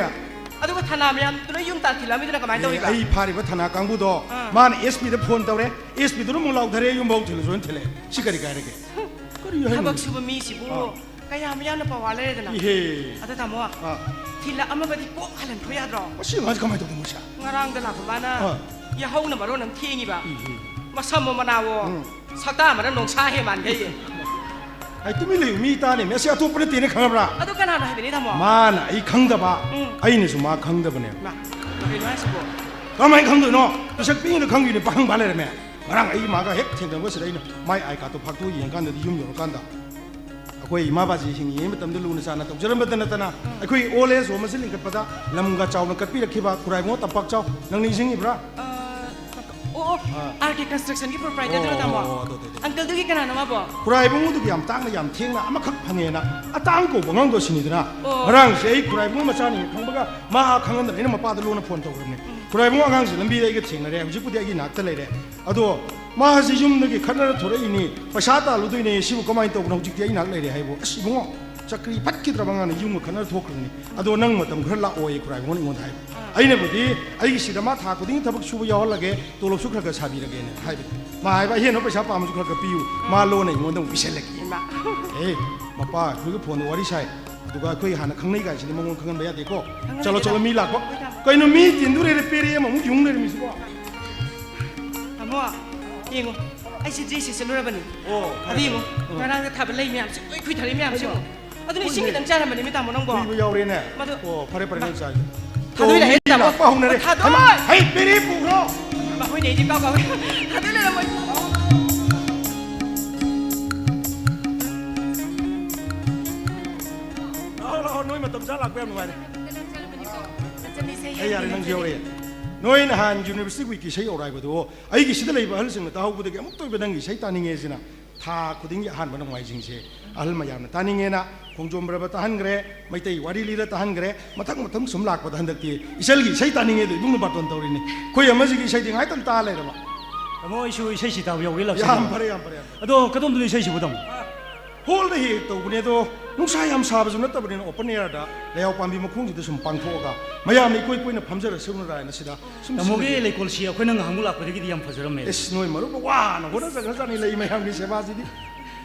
ꯑꯗꯨꯒ ꯊꯅꯥ ꯃꯌꯥꯝꯗꯨꯅ ꯌꯨꯝ ꯇꯥꯟꯊꯤꯜꯂꯛꯑꯝꯃꯤꯗꯨꯅ ꯀꯃꯥꯏꯅ ꯑꯦ, ꯇꯧꯔꯤꯕ? ꯑꯩ ꯐꯥꯔꯤꯕ ꯊꯅꯥ ꯀꯥꯡꯕꯨꯗꯣ ꯑꯥ꯫ ꯃꯥꯅ S Pꯗ phone ꯇꯧꯔꯦ, S Pꯗꯨꯅ ꯑꯃꯨꯛ ꯂꯥꯎꯊꯔꯦ, ꯌꯨꯝꯐꯥꯎ ꯊꯤꯜꯂꯁꯨꯅ ꯊꯤꯜꯂꯛꯑꯦ꯫ ꯁꯤ ꯀꯔꯤ ꯀꯥꯏꯔꯒꯦ? ꯀꯔꯤ ꯍꯥꯏꯅꯣ? ꯊꯕꯛ ꯁꯨꯕ ꯃꯤꯁꯤꯕꯨ ꯑꯥ꯫ ꯀꯌꯥꯝ ꯌꯥꯝꯅ ꯄꯋꯥ ꯂꯩꯔꯗꯅ? ꯏꯍꯦ꯫ ꯑꯗꯣ ꯇꯥꯃꯣ, ꯑꯥ꯫ ꯊꯤꯜꯂꯛꯑꯝꯃꯕꯗꯤ ꯀꯣꯛ ꯍꯜꯍꯟꯈꯣ ꯌꯥꯗ꯭ꯔꯣ? ꯃꯁꯤ ꯑꯉꯥꯡꯁꯦ ꯀꯃꯥꯏꯅ ꯇꯧꯗꯣꯏꯅꯣ ꯁꯤꯗ? ꯉꯔꯥꯡꯗ ꯂꯥꯛꯄ ꯃꯥꯅ ꯑꯥ꯫ ꯌꯥꯍꯧꯅ ꯃꯔꯣꯟ ꯑꯃ ꯊꯦꯡꯉꯤꯕ꯫ ꯏꯍꯦ꯫ ꯃꯁꯝꯃꯣ ꯃꯅꯥꯋꯣ꯫ ꯎꯝ꯫ ꯁꯛꯇꯥ ꯑꯃꯅ ꯅꯣꯡꯁꯥ ꯍꯦ ꯃꯥꯟꯈꯩ꯫ ꯑꯩ ꯇꯨꯃꯤꯟ ꯂꯩꯌꯨ, ꯃꯤ ꯇꯥꯅꯤ꯫ ꯃꯁꯤ ꯑꯇꯣꯞꯄ ꯅꯠꯇꯦꯅ ꯈꯪꯉꯕ꯭ꯔꯥ? ꯑꯗꯨ ꯀꯅꯥꯅꯣ ꯍꯥꯏꯕꯅꯤ, ꯇꯥꯃꯣ? ꯃꯥꯅ ꯑꯩ ꯈꯪꯗꯕ, ꯎꯝ꯫ ꯑꯩꯅꯁꯨ ꯃꯥ ꯈꯪꯗꯕꯅꯦ꯫ ꯃꯥ, ꯀꯩꯅꯣ ꯍꯥꯏꯁꯤꯕꯣ? ꯀꯃꯥꯏꯅ ꯈꯪꯗꯣꯏꯅꯣ? ꯄꯤꯁꯛ ꯄꯤꯛꯏꯉꯩꯗ ꯈꯪꯗꯣꯏꯅꯦ, ꯄꯥꯈꯪ ꯐꯥ ꯂꯩꯔꯝꯃꯦ꯫ ꯉꯔꯥꯡ ꯑꯩ ꯃꯥꯒ ꯍꯦꯛ ꯊꯦꯡꯅꯕꯁꯤꯗ ꯑꯩꯅ ꯃꯥꯏ I cardꯇꯣ ꯐꯥꯛꯇꯣꯛꯑ ꯌꯦꯡꯀꯥꯟꯗꯗꯤ ꯌꯨꯝ ꯌꯧꯔꯀꯥꯟꯗ ꯑꯩꯈꯣꯏ ꯏꯃꯥ ꯕꯥꯖꯤ ꯍꯤꯡꯉꯤꯉꯩ ꯃꯇꯝꯗ ꯂꯨꯅ ꯆꯥꯟꯅ ꯇꯧꯖꯔꯝꯕꯗ ꯅꯠꯇꯅ, ꯎꯝ꯫ ꯑꯩꯈꯣꯏ old age home ꯑꯁꯤ ꯂꯤꯡꯈꯠꯄꯗ ꯂꯝꯒ ꯆꯥꯎꯅ ꯀꯠꯄꯤꯔꯛꯈꯤꯕ ꯈꯨꯔꯥꯏꯕꯨꯡꯉꯣ ꯇꯝꯄꯥꯛ ꯆꯥꯎ, ꯅꯪ ꯅꯤꯡꯁꯤꯡꯉꯤꯕ꯭ꯔꯥ? ꯑ, ꯑꯣ, ꯑꯣ, ꯑꯥ꯫ R K constructionꯒꯤ proprietorꯗꯨꯔꯣ, ꯑꯣ, ꯇꯥꯃꯣ? ꯑꯣ, ꯑꯣ, ꯑꯗꯨ, ꯑꯗꯨ, ꯑꯗꯨ꯫ Uncleꯗꯨꯒꯤ ꯀꯅꯥꯅꯣ ꯃꯥꯕꯣ? ꯈꯨꯔꯥꯏꯕꯨꯡꯉꯣꯗꯨꯒꯤ ꯌꯥꯝ ꯇꯥꯡꯅ, ꯌꯥꯝ ꯊꯦꯡꯅ ꯑꯃꯈꯛ ꯐꯪꯉꯦꯅ ꯑꯇꯥꯡ ꯀꯧꯕ ꯑꯉꯥꯡꯗꯣ ꯁꯤꯅꯤꯗꯅ꯫ ꯑꯣ꯫ ꯉꯔꯥꯡꯁꯦ ꯑꯩ ꯈꯨꯔꯥꯏꯕꯨꯡꯉꯣ ꯃꯆꯥꯅꯤ ꯈꯪꯕꯒ ꯃꯥ ꯈꯪꯍꯟꯗꯅ ꯑꯩꯅ ꯃꯄꯥꯗ ꯂꯣꯟꯅ phone ꯇꯧꯈ꯭ꯔꯕꯅꯦ꯫ ꯎꯝ꯫ ꯈꯨꯔꯥꯏꯕꯨꯡꯉꯣ ꯑꯉꯥꯡꯁꯦ ꯂꯝꯕꯤꯗ ꯑꯩꯒ ꯊꯦꯡꯅꯔꯦ, ꯍꯧꯖꯤꯛꯄꯨꯗꯤ ꯑꯩꯒꯤ ꯏꯅꯥꯛꯇ ꯂꯩꯔꯦ꯫ ꯑꯗꯣ ꯃꯥꯁꯦ ꯌꯨꯝꯗꯒꯤ ꯈꯠꯅꯔ ꯊꯣꯔꯛꯏꯅꯤ, ꯄꯩꯁꯥ ꯇꯥꯜꯂꯨꯗꯣꯏꯅꯦ, ꯁꯤꯕꯨ ꯀꯃꯥꯏꯅ ꯇꯧꯕꯅꯣ? ꯍꯧꯖꯤꯛꯇꯤ ꯑꯩ ꯏꯅꯥꯛ ꯂꯩꯔꯦ ꯍꯥꯏꯕꯨ, ꯑꯁ ꯏꯕꯨꯡꯉꯣ, ꯆꯀ꯭ꯔꯤ ꯐꯠꯈꯤꯗ꯭ꯔꯕ ꯑꯉꯥꯡꯅ ꯌꯨꯝꯒ ꯈꯠꯅꯔ ꯊꯣꯛꯈ꯭ꯔꯅꯤ꯫ ꯑꯗꯣ ꯅꯪ ꯃꯇꯝ ꯈꯔ ꯂꯥꯛꯑꯣꯌꯦ ꯈꯨꯔꯥꯏꯕꯨꯡꯉꯣꯅ ꯑꯩꯉꯣꯟꯗ ꯍꯥꯏꯕ꯫ ꯑꯥ꯫ ꯑꯩꯅꯕꯨꯗꯤ ꯑꯩꯒꯤ ꯁꯤꯗ ꯃꯥ ꯊꯥ ꯈꯨꯗꯤꯡꯒꯤ ꯊꯕꯛ ꯁꯨꯕ ꯌꯥꯎꯍꯜꯂꯒꯦ, ꯇꯣꯂꯣꯞꯁꯨ ꯈꯔ ꯈꯔ ꯁꯥꯕꯤꯔꯒꯦꯅ ꯍꯥꯏꯕꯅꯤ꯫ ꯃꯥ ꯍꯥꯏꯕ, "ꯑꯍꯦꯟꯕ ꯄꯩꯁꯥ ꯄꯥꯝꯃꯁꯨ ꯈꯔ ꯈꯔ ꯄꯤꯌꯨ, ꯃꯥ ꯂꯣꯟꯅ ꯑꯩꯉꯣꯟꯗ ꯑꯃꯨꯛ ꯄꯤꯁꯜꯂꯛꯀꯦ"꯫ ꯏꯃꯥ꯫ ꯑꯦ, ꯃꯄꯥ ꯑꯩꯈꯣꯏꯒ phoneꯗ ꯋꯥꯔꯤ ꯁꯥꯏ, ꯑꯗꯨꯒ ꯑꯩꯈꯣꯏ ꯍꯥꯟꯅ ꯈꯪꯅꯩ ꯀꯥꯏꯁꯤꯗꯤ ꯃꯉꯣꯟ ꯈꯪꯍꯟꯕ ꯌꯥꯗꯦꯀꯣ꯫ ꯈꯪꯍꯟꯕ ꯆꯠꯂꯣ, ꯌꯥꯗꯦ, ꯆꯠꯂꯣ, ꯇꯥꯃꯣ꯫ ꯃꯤ ꯂꯥꯛꯄ꯫ ꯍꯣꯏ, ꯇꯥꯃꯣ꯫ ꯀꯩꯅꯣ, ꯃꯤ ꯇꯤꯟꯗꯣꯔꯦꯅ ꯄꯦꯔꯦ ꯑꯃꯃꯨꯛ ꯌꯨꯡ ꯂꯩꯔꯝꯃꯤꯁꯤꯕꯣ? ꯇꯥꯃꯣ, ꯌꯦꯡꯉꯣ, ꯑꯩꯁꯦ dressꯁꯦ ꯁꯦꯠꯂꯨꯔꯕꯅꯤ꯫ ꯑꯣ, ꯑꯗꯨ ꯌꯦꯡꯉꯣ, ꯎꯝ꯫ ꯉꯔꯥꯡꯗ ꯊꯥꯕ ꯂꯩ ꯃꯌꯥꯝꯁꯦ, ꯂꯣꯏ ꯈꯨꯏꯊꯔꯛꯏ ꯃꯃꯌꯥꯝꯁꯦ ꯌꯦꯡꯉꯣ꯫ ꯑꯗꯨꯅ ꯏꯁꯤꯡ ꯈꯤꯇꯪ ꯆꯥꯏꯔꯝꯕꯅꯤꯃꯤ, ꯇꯥꯃꯣ, ꯅꯪꯕꯣ꯫ ꯈꯨꯏꯕ ꯌꯥꯎꯔꯦꯅꯦ꯫ ꯃꯗꯨ ꯑꯣ, ꯐꯔꯦ, ꯐꯔꯦ, ꯅꯪ ꯆꯥꯏ꯫ ꯊꯥꯗꯣꯏ ꯂꯥꯛꯑꯦ, ꯃꯤ ꯇꯥꯃꯣ꯫ ꯂꯥꯛꯄ ꯍꯧꯅꯔꯦ꯫ ꯊꯥꯗꯣꯏ! ꯍꯩꯃꯥ, ꯍꯩ, ꯄꯦꯔꯦ ꯄꯨꯈ꯭ꯔꯣ꯫ ꯃꯈꯣꯏꯅ ꯑꯩꯗꯤ ꯀꯥꯎ ꯀꯥꯎ-, ꯊꯥꯗꯣꯏ ꯂꯩꯔꯝꯃꯣꯏ꯫ ꯂꯥꯛꯑꯣ, ꯂꯥꯛꯑꯣ, ꯅꯣꯏ ꯃꯇꯝ ꯆꯥ ꯂꯥꯛꯄ ꯌꯥꯝ ꯅꯨꯡꯉꯥꯏꯔꯦ꯫ ꯅꯪꯁꯨ ꯌꯥꯎꯔꯛꯑꯦ꯫ ꯅꯣꯏ ꯅꯍꯥꯟ University Weekꯀꯤ ꯏꯁꯩ ꯑꯧꯔꯥꯏꯕꯗꯣ ꯑꯩꯒꯤ ꯁꯤꯗ ꯂꯩꯕ ꯑꯍꯜꯁꯤꯡꯅ ꯇꯥꯍꯧꯕꯗꯒꯤ ꯑꯃꯨꯛꯇ ꯑꯣꯏꯕ ꯅꯪꯒꯤ ꯏꯁꯩ ꯇꯥꯅꯤꯡꯉꯦ ꯁꯤꯅ ꯊꯥ ꯈꯨꯗꯤꯡꯒꯤ ꯑꯍꯥꯟꯕ ꯅꯣꯡꯃꯥꯏꯖꯤꯡꯁꯦ ꯑꯍꯜ ꯃꯌꯥꯝꯅ ꯇꯥꯅꯤꯡꯉꯦꯅ ꯈꯣꯡꯖꯣꯝ ꯄꯔꯕ ꯇꯥꯍꯟꯈ꯭ꯔꯦ, ꯃꯩꯇꯩ ꯋꯥꯔꯤ ꯂꯤꯔ ꯇꯥꯍꯟꯈ꯭ꯔꯦ꯫ ꯃꯊꯪ ꯃꯊꯪ ꯁꯨꯝ ꯂꯥꯛꯄꯗ ꯍꯟꯗꯛꯇꯤ ꯏꯆꯜꯒꯤ ꯏꯁꯩ ꯇꯥꯅꯤꯡꯉꯦꯗꯣ ꯏꯕꯨꯡꯅ ꯕꯥꯇꯣꯟ ꯇꯧꯔꯤꯅꯤ꯫ ꯑꯩꯈꯣꯏ ꯑꯃꯁꯤꯒꯤ ꯏꯁꯩꯗꯤ ꯉꯥꯏꯇꯪ ꯇꯥ ꯂꯩꯔꯕ꯫ ꯇꯥꯃꯣ, ꯑꯩꯁꯨ ꯏꯁꯩꯁꯤ ꯇꯥꯕ ꯌꯥꯎꯒꯦ ꯂꯥꯛꯆꯒꯦ꯫ ꯌꯥꯝ ꯐꯔꯦ, ꯌꯥꯝ ꯐꯔꯦ, ꯌꯥꯝ ꯐꯔꯦ꯫ ꯑꯗꯣ ꯀꯗꯣꯝꯗꯅꯣ ꯏꯁꯩꯁꯤꯕꯨ, ꯇꯥꯃꯣ? ꯍꯣꯜꯗ ꯍꯦꯛ ꯍꯦꯛ ꯇꯧꯕꯅꯦ, ꯑꯗꯣ ꯅꯨꯡꯁꯥ ꯌꯥꯝ ꯁꯥꯕꯁꯨ ꯅꯠꯇꯕꯅꯤꯅ open airꯗ ꯂꯩꯍꯥꯎ ꯄꯥꯝꯕꯤ ꯃꯈꯣꯡꯁꯤꯗ ꯁꯨꯝ ꯄꯥꯡꯊꯣꯛꯑꯒ ꯃꯌꯥꯝꯅ ꯏꯀꯣꯏ ꯀꯣꯏꯅ ꯐꯝꯖꯔꯁꯅꯨ ꯍꯥꯏꯅ ꯁꯤꯗ ꯁꯨꯝ ꯇꯥꯃꯣꯒꯤ ꯁꯤꯟꯖꯒꯦ꯫ ꯂꯩꯀꯣꯜꯁꯤ ꯑꯩꯈꯣꯏꯅ ꯉꯍꯥꯟꯃꯨꯛ ꯂꯥꯛꯄꯗꯒꯤꯗꯤ ꯌꯥꯝ ꯐꯖꯔꯝꯃꯦ꯫ ꯑꯦꯁ, ꯅꯣꯏ ꯃꯔꯨꯞꯅ ꯋꯥꯅ ꯍꯣꯠꯅꯖꯈ꯭ꯔꯖꯥꯠꯅꯤ ꯂꯩ ꯃꯌꯥꯝꯒꯤ ꯁꯦꯕꯥꯁꯤꯗꯤ꯫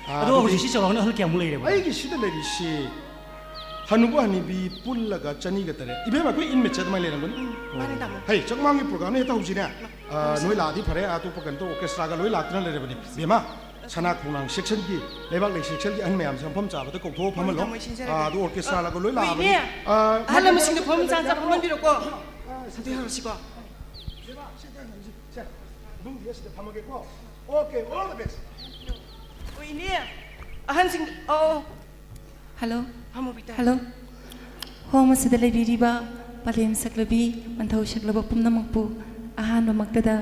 ꯑꯥ, ꯑꯗꯣ ꯑꯗꯨꯗꯤ ꯍꯧꯖꯤꯛꯁꯤ ꯆꯥꯎꯔꯥꯛꯅ ꯑꯍꯜ ꯀꯌꯥꯃꯨꯛ ꯂꯩꯔꯦꯕ? ꯑꯩꯒꯤ ꯁꯤꯗ ꯂꯩꯔꯤꯁꯤ ꯍꯅꯨꯕ ꯍꯅꯨꯕꯤ ꯄꯨꯜꯂꯒ ꯆꯅꯤꯒ ꯇꯔꯦꯠ꯫ ꯏꯕꯦꯝꯃ, ꯑꯩꯈꯣꯏ inmateꯁꯦ ꯑꯗꯨꯃꯥꯏꯅ ꯂꯩꯔꯝꯒꯅꯤ꯫ ꯃꯥꯅꯤ, ꯇꯥꯃꯣ꯫ ꯍꯩ, ꯆꯥꯛꯃꯥꯡꯒꯤ programꯅꯦ ꯍꯦꯛꯇ ꯍꯧꯁꯤꯅꯦ꯫ ꯑꯥ, ꯅꯣꯏ ꯂꯥꯛꯑꯗꯤ ꯐꯔꯦ, ꯑꯇꯣꯞꯄ ꯀꯩꯅꯣ ꯇꯧ, orchestraꯒ ꯂꯣꯏ ꯂꯥꯛꯇꯅ ꯂꯩꯔꯕꯅꯤ꯫ ꯏꯕꯦꯝꯃ, ꯁꯅꯥ ꯈꯣꯡꯅꯥꯡ sectionꯒꯤ, ꯂꯩꯕꯥꯛꯂꯩ sectionꯒꯤ ꯑꯍꯟ ꯃꯌꯥꯝꯁꯦ ꯃꯐꯝ ꯆꯥꯕꯗ ꯀꯧꯊꯣꯛꯑ ꯐꯝꯍꯜꯂꯣ꯫ ꯍꯣꯏ, ꯇꯥꯃꯣ, ꯑꯩ ꯁꯤꯟꯖꯔꯒꯦ꯫ ꯑꯥ, ꯑꯗꯨ orchestraꯒ ꯂꯣꯏ ꯂꯥꯛꯑꯕꯅꯤ꯫ ꯏꯅꯦ, ꯑꯥ, ꯑꯍꯜ ꯂꯃꯟꯁꯤꯡꯗꯣ ꯐꯝ ꯆꯥ ꯆꯥ ꯐꯝꯍꯟꯕꯤꯔꯣꯀꯣ꯫ ꯑꯥ, ꯑꯗꯨ ꯍꯧꯔꯁꯤꯀꯣ꯫ ꯁꯦ, ꯏꯕꯨꯡꯗꯤ ꯑꯁꯤꯗ ꯐꯝꯃꯒꯦꯀꯣ꯫ Okay, all the best꯫ ꯑꯣ, ꯏꯅꯦ, ꯑꯍꯟꯁꯤꯡ, ꯑꯣ, ꯑꯣ꯫ ꯍꯜꯂꯣ꯫ ꯐꯝꯃꯣ, ꯕꯤꯇꯥ꯫ ꯍꯜꯂꯣ꯫ ꯍꯣꯝ ꯑꯁꯤꯗ ꯂꯩꯕꯤꯔꯤꯕ ꯄꯂꯦꯝ ꯁꯛꯂꯕꯤ, ꯄꯟꯊꯧ ꯁꯛꯂꯕ ꯄꯨꯝꯅꯃꯛꯄꯨ ꯑꯍꯥꯟꯕꯃꯛꯇꯗ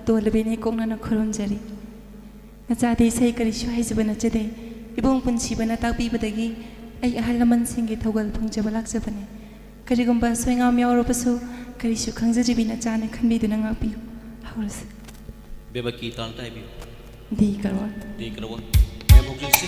ꯇꯣꯜꯂꯕꯤ ꯏꯅꯦ ꯀꯣꯛꯅꯅ ꯈꯨꯔꯨꯝꯖꯔꯤ꯫ ꯅꯆꯥꯗꯤ ꯏꯁꯩ ꯀꯔꯤꯁꯨ ꯍꯩꯖꯕ ꯅꯠꯆꯗꯦ꯫ ꯏꯕꯨꯡ ꯄꯨꯟꯁꯤꯕꯅ ꯇꯥꯛꯄꯤꯕꯗꯒꯤ ꯑꯩ ꯑꯍꯜ ꯂꯃꯟꯁꯤꯡꯒꯤ ꯊꯧꯒꯜ ꯐꯪꯖꯕ ꯂꯥꯛꯆꯕꯅꯤ꯫ ꯀꯔꯤꯒꯨꯝꯕ ꯑꯁꯣꯏ ꯑꯉꯥꯝ ꯌꯥꯎꯔꯕꯁꯨ ꯀꯔꯤꯁꯨ ꯈꯪꯖꯗ꯭ꯔꯤꯕꯤ ꯅꯆꯥꯅꯤ ꯈꯟꯕꯤꯗꯨꯅ ꯉꯥꯛꯄꯤꯌꯨ꯫ ꯍꯧꯔꯁꯤ꯫ ꯕꯦꯕꯀꯤ ꯇꯥꯡ ꯇꯥꯏꯕꯤꯌꯨ꯫ ꯗꯤ ꯀꯔꯋꯥ꯫ ꯗꯤ ꯀꯔꯋꯥ꯫ ꯃꯌꯥꯝ ꯍꯧꯖꯤꯛꯁꯤ꯫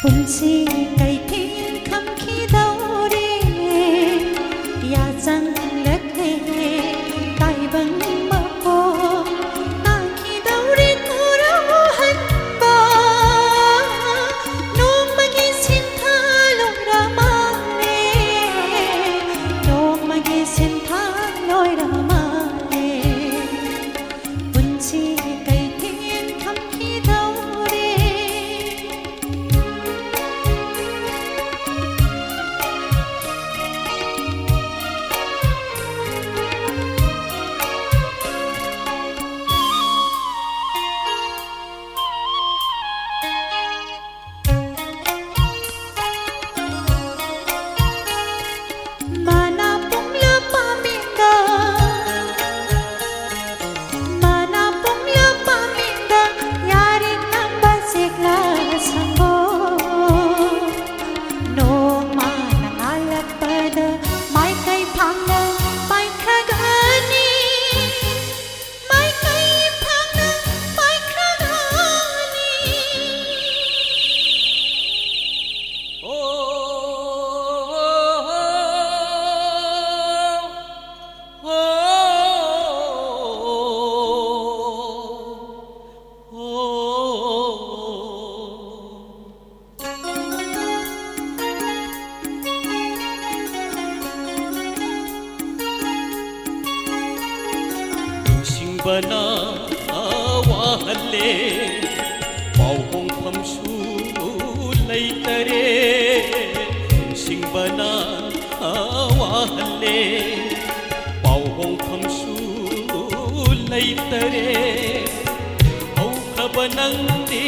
ꯄꯨꯟꯁꯤ ꯀꯩꯊꯦꯜ ꯈꯝꯈꯤꯗꯧꯔꯦ, ꯌꯥꯆꯪꯂꯛꯂꯦ ꯇꯥꯏꯕꯪ ꯃꯄꯣꯛ꯫ ꯇꯥꯈꯤꯗꯧꯔꯦ ꯀꯣꯔꯧꯍꯟꯕ, ꯅꯣꯡꯃꯒꯤ ꯁꯤꯟꯊꯥ ꯂꯣꯏꯔ ꯃꯥꯜꯂꯦ, ꯅꯣꯡꯃꯒꯤ ꯁꯤꯟꯊꯥ ꯂꯣꯏꯔ ꯃꯥꯜꯂꯦ꯫ ꯄꯨꯟꯁꯤ ꯀꯩꯊꯦꯜ ꯊꯝꯈꯤꯗꯧꯔꯦ꯫ ꯕꯅ ꯋꯥꯍꯜꯂꯦ, ꯄꯥꯎ ꯍꯣꯡꯐꯝꯁꯨ ꯂꯩꯇꯔꯦ꯫ ꯁꯤꯡꯕꯅ ꯋꯥꯍꯜꯂꯦ, ꯄꯥꯎ ꯍꯣꯡꯐꯝꯁꯨ ꯂꯩꯇꯔꯦ꯫ ꯍꯧꯈ꯭ꯔꯕ ꯅꯪꯗꯤ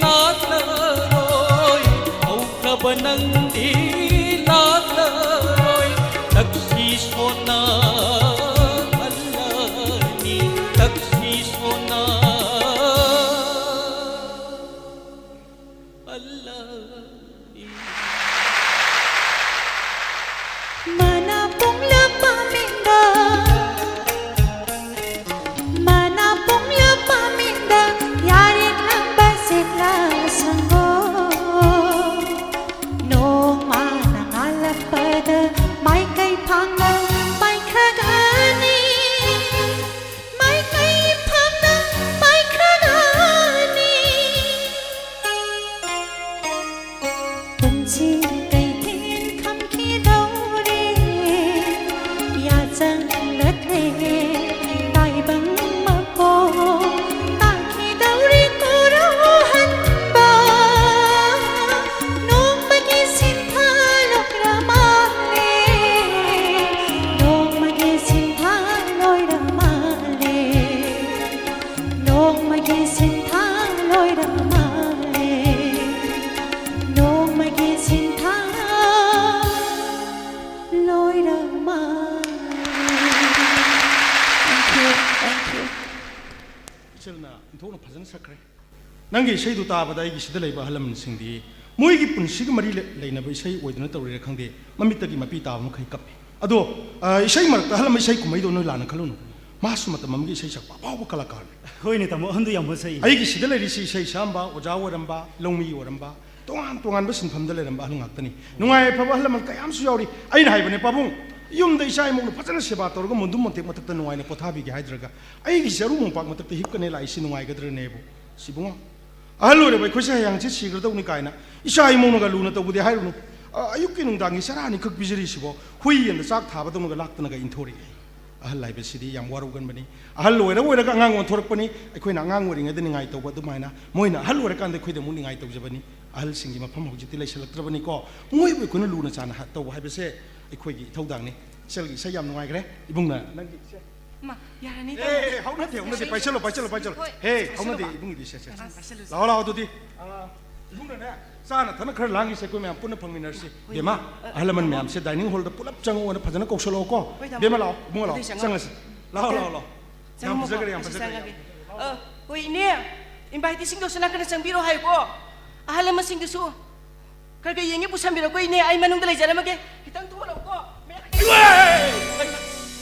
ꯂꯥꯛꯂꯔꯣꯏ, ꯍꯧꯈ꯭ꯔꯕ ꯅꯪꯗꯤ ꯂꯥꯛꯂꯔꯣꯏ꯫ ꯇꯛꯁꯤ ꯁꯣꯟꯅ ꯍꯜꯂꯅꯤ, ꯇꯛꯁꯤ ꯁꯣꯟꯅ ꯍꯜꯂꯅꯤ꯫ ꯃꯅꯥ ꯄꯣꯡꯂꯛꯄ ꯃꯤꯡꯗ, ꯃꯅꯥ ꯄꯣꯡꯂꯛꯄ ꯃꯤꯡꯗ ꯌꯥꯔꯤꯛꯂꯝꯕ ꯁꯤꯛꯂꯥ ꯁꯪꯒꯣꯝ꯫ ꯅꯣꯡꯃꯅ ꯉꯥꯜꯂꯛꯄꯗ ꯃꯥꯏꯀꯩ ꯐꯥꯡꯅ ꯄꯥꯏꯈ꯭ꯔꯒꯅꯤ꯫ ꯃꯥꯏꯀꯩ ꯐꯝꯅ ꯄꯥꯏꯈ꯭ꯔꯒꯅꯤ꯫ ꯄꯨꯟꯁꯤ ꯀꯩꯊꯦꯜ ꯈꯝꯈꯤꯗꯧꯔꯦ, ꯌꯥꯆꯪꯂꯛꯂꯦ ꯇꯥꯏꯕꯪ ꯃꯄꯣꯛ꯫ ꯇꯥꯈꯤꯗꯧꯔꯦ ꯀꯣꯔꯧ ꯍꯟꯕ꯫ ꯅꯣꯡꯃꯒꯤ ꯁꯤꯟꯊꯥ ꯂꯣꯏꯔ ꯃꯥꯜꯂꯦ, ꯅꯣꯡꯃꯒꯤ ꯁꯤꯟꯊꯥ ꯂꯣꯏꯔ ꯃꯥꯜꯂꯦ, ꯅꯣꯡꯃꯒꯤ ꯁꯤꯟꯊꯥ ꯂꯣꯏꯔ ꯃꯥꯜꯂꯦ, ꯅꯣꯡꯃꯒꯤ ꯁꯤꯟꯊꯥ ꯂꯣꯏꯔ ꯃꯥꯜꯂꯦ꯫ Thank you, thank you. ꯏꯆꯜꯅ ꯏꯟꯊꯣꯛꯅ ꯐꯖꯅ ꯁꯛꯈ꯭ꯔꯦ꯫ ꯅꯪꯒꯤ ꯏꯁꯩꯗꯨ ꯇꯥꯕꯗ ꯑꯩꯒꯤ ꯁꯤꯗ ꯂꯩꯕ ꯑꯍꯜ ꯂꯃꯟꯁꯤꯡꯗꯤ ꯃꯣꯏꯒꯤ ꯄꯨꯟꯁꯤꯒ ꯃꯔꯤ ꯂꯩ-, ꯂꯩꯅꯕ ꯏꯁꯩ ꯑꯣꯏꯗꯨꯅ ꯇꯧꯔꯤꯔꯥ ꯈꯪꯗꯦ, ꯃꯃꯤꯠꯇꯒꯤ ꯃꯄꯤ ꯇꯥꯕ ꯃꯈꯩ ꯀꯞꯄꯤ꯫ ꯑꯗꯣ, ꯑ, ꯏꯁꯩ ꯃꯔꯛꯇ ꯑꯍꯜ ꯂꯃꯟ ꯏꯁꯩ ꯈꯨꯝꯃꯩꯗꯣ ꯅꯣꯏ ꯂꯥꯟꯅ ꯈꯜꯂꯨꯅꯨ꯫ ꯃꯥꯁꯨ ꯃꯇꯝ ꯑꯃꯒꯤ ꯏꯁꯩ ꯁꯛꯄ ꯑꯐꯥꯎꯕ ꯀꯂꯥꯀꯥꯔꯅꯤ꯫ ꯍꯣꯏꯅꯦ ꯇꯥꯃꯣ, ꯑꯍꯟꯗꯨ ꯌꯥꯝ ꯍꯣꯠꯆꯩ꯫ ꯑꯩꯒꯤ ꯁꯤꯗ ꯂꯩꯔꯤꯁꯤ ꯏꯁꯩ ꯁꯛꯑꯝꯕ, ꯑꯣꯖꯥ ꯑꯣꯏꯔꯝꯕ, ꯂꯧꯃꯤ ꯑꯣꯏꯔꯝꯕ, ꯇꯣꯉꯥꯟ ꯇꯣꯉꯥꯟꯕ ꯁꯤꯟꯐꯝꯗ ꯂꯩꯔꯝꯕ ꯑꯍꯜ ꯉꯥꯛꯇꯅꯤ꯫ ꯅꯨꯡꯉꯥꯏ ꯌꯥꯏꯐꯕ ꯑꯍꯜ ꯂꯃꯟ ꯀꯌꯥ ꯑꯃꯁꯨ ꯌꯥꯎꯔꯤ꯫ ꯑꯩꯅ ꯍꯥꯏꯕꯅꯦ, "ꯄꯥꯕꯨꯡ, ꯌꯨꯝꯗ ꯏꯆꯥ ꯏꯃꯧꯅ ꯐꯖꯅ ꯁꯦꯕꯥ ꯇꯧꯔꯒ ꯃꯣꯟꯗꯨꯝ ꯃꯣꯟꯇꯦꯛ ꯃꯊꯛꯇ ꯅꯨꯡꯉꯥꯏꯅ ꯄꯣꯊꯥꯕꯤꯒꯦ ꯍꯥꯏꯗ꯭ꯔꯒ ꯑꯩꯒꯤ ꯆꯔꯨ ꯃꯣꯝꯄꯥꯛ ꯃꯊꯛꯇ ꯍꯤꯞꯀꯅꯦ ꯂꯥꯛꯏꯁꯤ ꯅꯨꯡꯉꯥꯏꯒꯗ꯭ꯔꯅꯦꯕꯨ?" ꯁꯤꯕꯨꯡꯉꯣ, ꯑꯍꯜ ꯑꯣꯏꯔꯕ ꯑꯩꯈꯣꯏꯁꯦ ꯍꯌꯦꯡ ꯍꯪꯆꯤꯠ ꯁꯤꯈ꯭ꯔꯗꯧꯅꯤ ꯀꯥꯏꯅ ꯏꯆꯥ ꯏꯃꯧꯅꯒ ꯂꯨꯅ ꯇꯧꯕꯗꯤ ꯍꯥꯏꯔꯨꯅꯨ꯫ ꯑ, ꯑꯌꯨꯛꯀꯤ ꯅꯨꯡꯗꯥꯡꯒꯤ ꯆꯔꯥ ꯑꯅꯤꯈꯛ ꯄꯤꯖꯔꯤꯁꯤꯕꯣ ꯍꯨꯏ ꯌꯦꯟꯗ ꯆꯥꯛ ꯊꯥꯕꯗꯧꯅꯒ ꯂꯥꯛꯇꯅꯒ ꯏꯟꯊꯣꯔꯛꯏ꯫ ꯑꯍꯜ ꯍꯥꯏꯕꯁꯤꯗꯤ ꯌꯥꯝ ꯋꯥꯔꯧꯒꯟꯕꯅꯤ꯫ ꯑꯍꯜ ꯑꯣꯏꯔ ꯑꯣꯏꯔꯒ ꯑꯉꯥꯡ ꯑꯣꯟꯊꯣꯔꯛꯄꯅꯤ꯫ ꯑꯩꯈꯣꯏꯅ ꯑꯉꯥꯡ ꯑꯣꯏꯔꯤꯉꯩꯗ ꯅꯤꯡꯉꯥꯏ ꯇꯧꯕ ꯑꯗꯨꯃꯥꯏꯅ, ꯃꯣꯏꯅ ꯑꯍꯜ ꯑꯣꯏꯔꯀꯥꯟꯗ ꯑꯩꯈꯣꯏꯗ ꯑꯃꯨꯛ ꯅꯤꯡꯉꯥꯏ ꯇꯧꯖꯕꯅꯤ꯫ ꯑꯍꯜꯁꯤꯡꯒꯤ ꯃꯐꯝ ꯍꯧꯖꯤꯛꯇꯤ ꯂꯩꯁꯜꯂꯛꯇ꯭ꯔꯕꯅꯤꯀꯣ꯫ ꯃꯣꯏꯕꯨ ꯑꯩꯈꯣꯏꯅ ꯂꯨꯅ ꯆꯥꯟꯅ ꯍꯥ-, ꯇꯧꯕ ꯍꯥꯏꯕꯁꯦ ꯑꯩꯈꯣꯏꯒꯤ ꯏꯊꯧꯗꯥꯡꯅꯤ꯫ ꯏꯆꯜꯒꯤ ꯏꯁꯩ ꯌꯥꯝ ꯅꯨꯡꯉꯥꯏꯈ꯭ꯔꯦ꯫ ꯏꯕꯨꯡꯅ ꯅꯪꯒꯤ ꯏꯁꯩ꯫ ꯏꯃꯥ, ꯌꯥꯔꯅꯤ, ꯑꯦ, ꯇꯥꯃꯣ꯫ ꯑꯦ, ꯍꯧꯅꯗꯦ, ꯍꯧꯅꯗꯦ꯫ ꯄꯥꯏꯁꯜꯂꯣ, ꯄꯥꯏꯁꯜꯂꯣ, ꯄꯥꯏꯁꯜꯂꯣ꯫ ꯍꯣꯏ, ꯍꯦ, ꯄꯥꯏꯁꯜꯂꯣ, ꯍꯧꯅꯗꯦ, ꯕꯥ꯫ ꯏꯕꯨꯡꯒꯤꯗꯤ꯫ ꯁꯦ, ꯁꯦ, ꯁꯦ꯫ ꯑꯥ, ꯄꯥꯏꯁꯜꯂꯨ꯫ ꯂꯥꯛꯑꯣ, ꯂꯥꯛꯑꯣ, ꯑꯗꯨꯗꯤ꯫ ꯑꯥ, ꯏꯕꯨꯡꯅꯅꯦ, ꯆꯥꯅ ꯊꯛꯅ ꯈꯔ ꯂꯥꯡꯈꯤꯁꯦ, ꯑꯩꯈꯣꯏ ꯃꯌꯥꯝ ꯄꯨꯟꯅ ꯐꯪꯃꯤꯟꯅꯔꯁꯤ꯫ ꯍꯣꯏ, ꯕꯦꯝꯃ, ꯍꯣꯏ꯫ ꯑꯍꯜ ꯂꯃꯟ ꯃꯌꯥꯝꯁꯦ dining hall ꯗ ꯄꯨꯂꯞ ꯆꯪꯉꯛꯑꯣꯅ ꯐꯖꯅ ꯀꯧꯁꯜꯂꯛꯑꯣꯀꯣ꯫ ꯍꯣꯏ, ꯇꯥꯃꯣ꯫ ꯕꯦꯝꯃ, ꯂꯥꯛꯑꯣ, ꯏꯕꯨꯡꯉꯣ, ꯂꯥꯛꯑꯣ, ꯑꯗꯨꯗꯤ ꯆꯪꯉꯣ꯫ ꯆꯪꯉꯁꯤ꯫ ꯂꯥꯛꯑꯣ, ꯂꯥꯛꯑꯣ, ꯂꯥꯛꯑꯣ꯫ ꯌꯥꯝ ꯆꯪꯉꯝꯃꯣꯀꯣ, ꯐꯖꯈ꯭ꯔꯦ, ꯌꯥꯝ ꯑꯩꯁꯨ ꯐꯖꯈ꯭ꯔꯦ꯫ ꯆꯪꯉꯒꯦ꯫ ꯑ, ꯍꯣꯏ, ꯏꯅꯦ, invitee ꯁꯤꯡꯗꯣ ꯁꯣꯝ ꯅꯥꯀꯟꯗ ꯆꯪꯕꯤꯔꯣ ꯍꯥꯏꯌꯨꯀꯣ꯫ ꯑꯍꯜ ꯂꯃꯟꯁꯤꯡꯗꯨꯁꯨ ꯈꯔ ꯈꯔ ꯌꯦꯡꯉꯦ, ꯄꯨꯁꯟꯕꯤꯔꯣꯀꯣ, ꯏꯅꯦ, ꯑꯩ ꯃꯅꯨꯡꯗ ꯂꯩꯖꯔꯝꯃꯒꯦ꯫ ꯈꯤꯇꯪ ꯊꯣꯛꯍꯜꯂꯛꯎꯀꯣ꯫ ꯏꯃꯥ!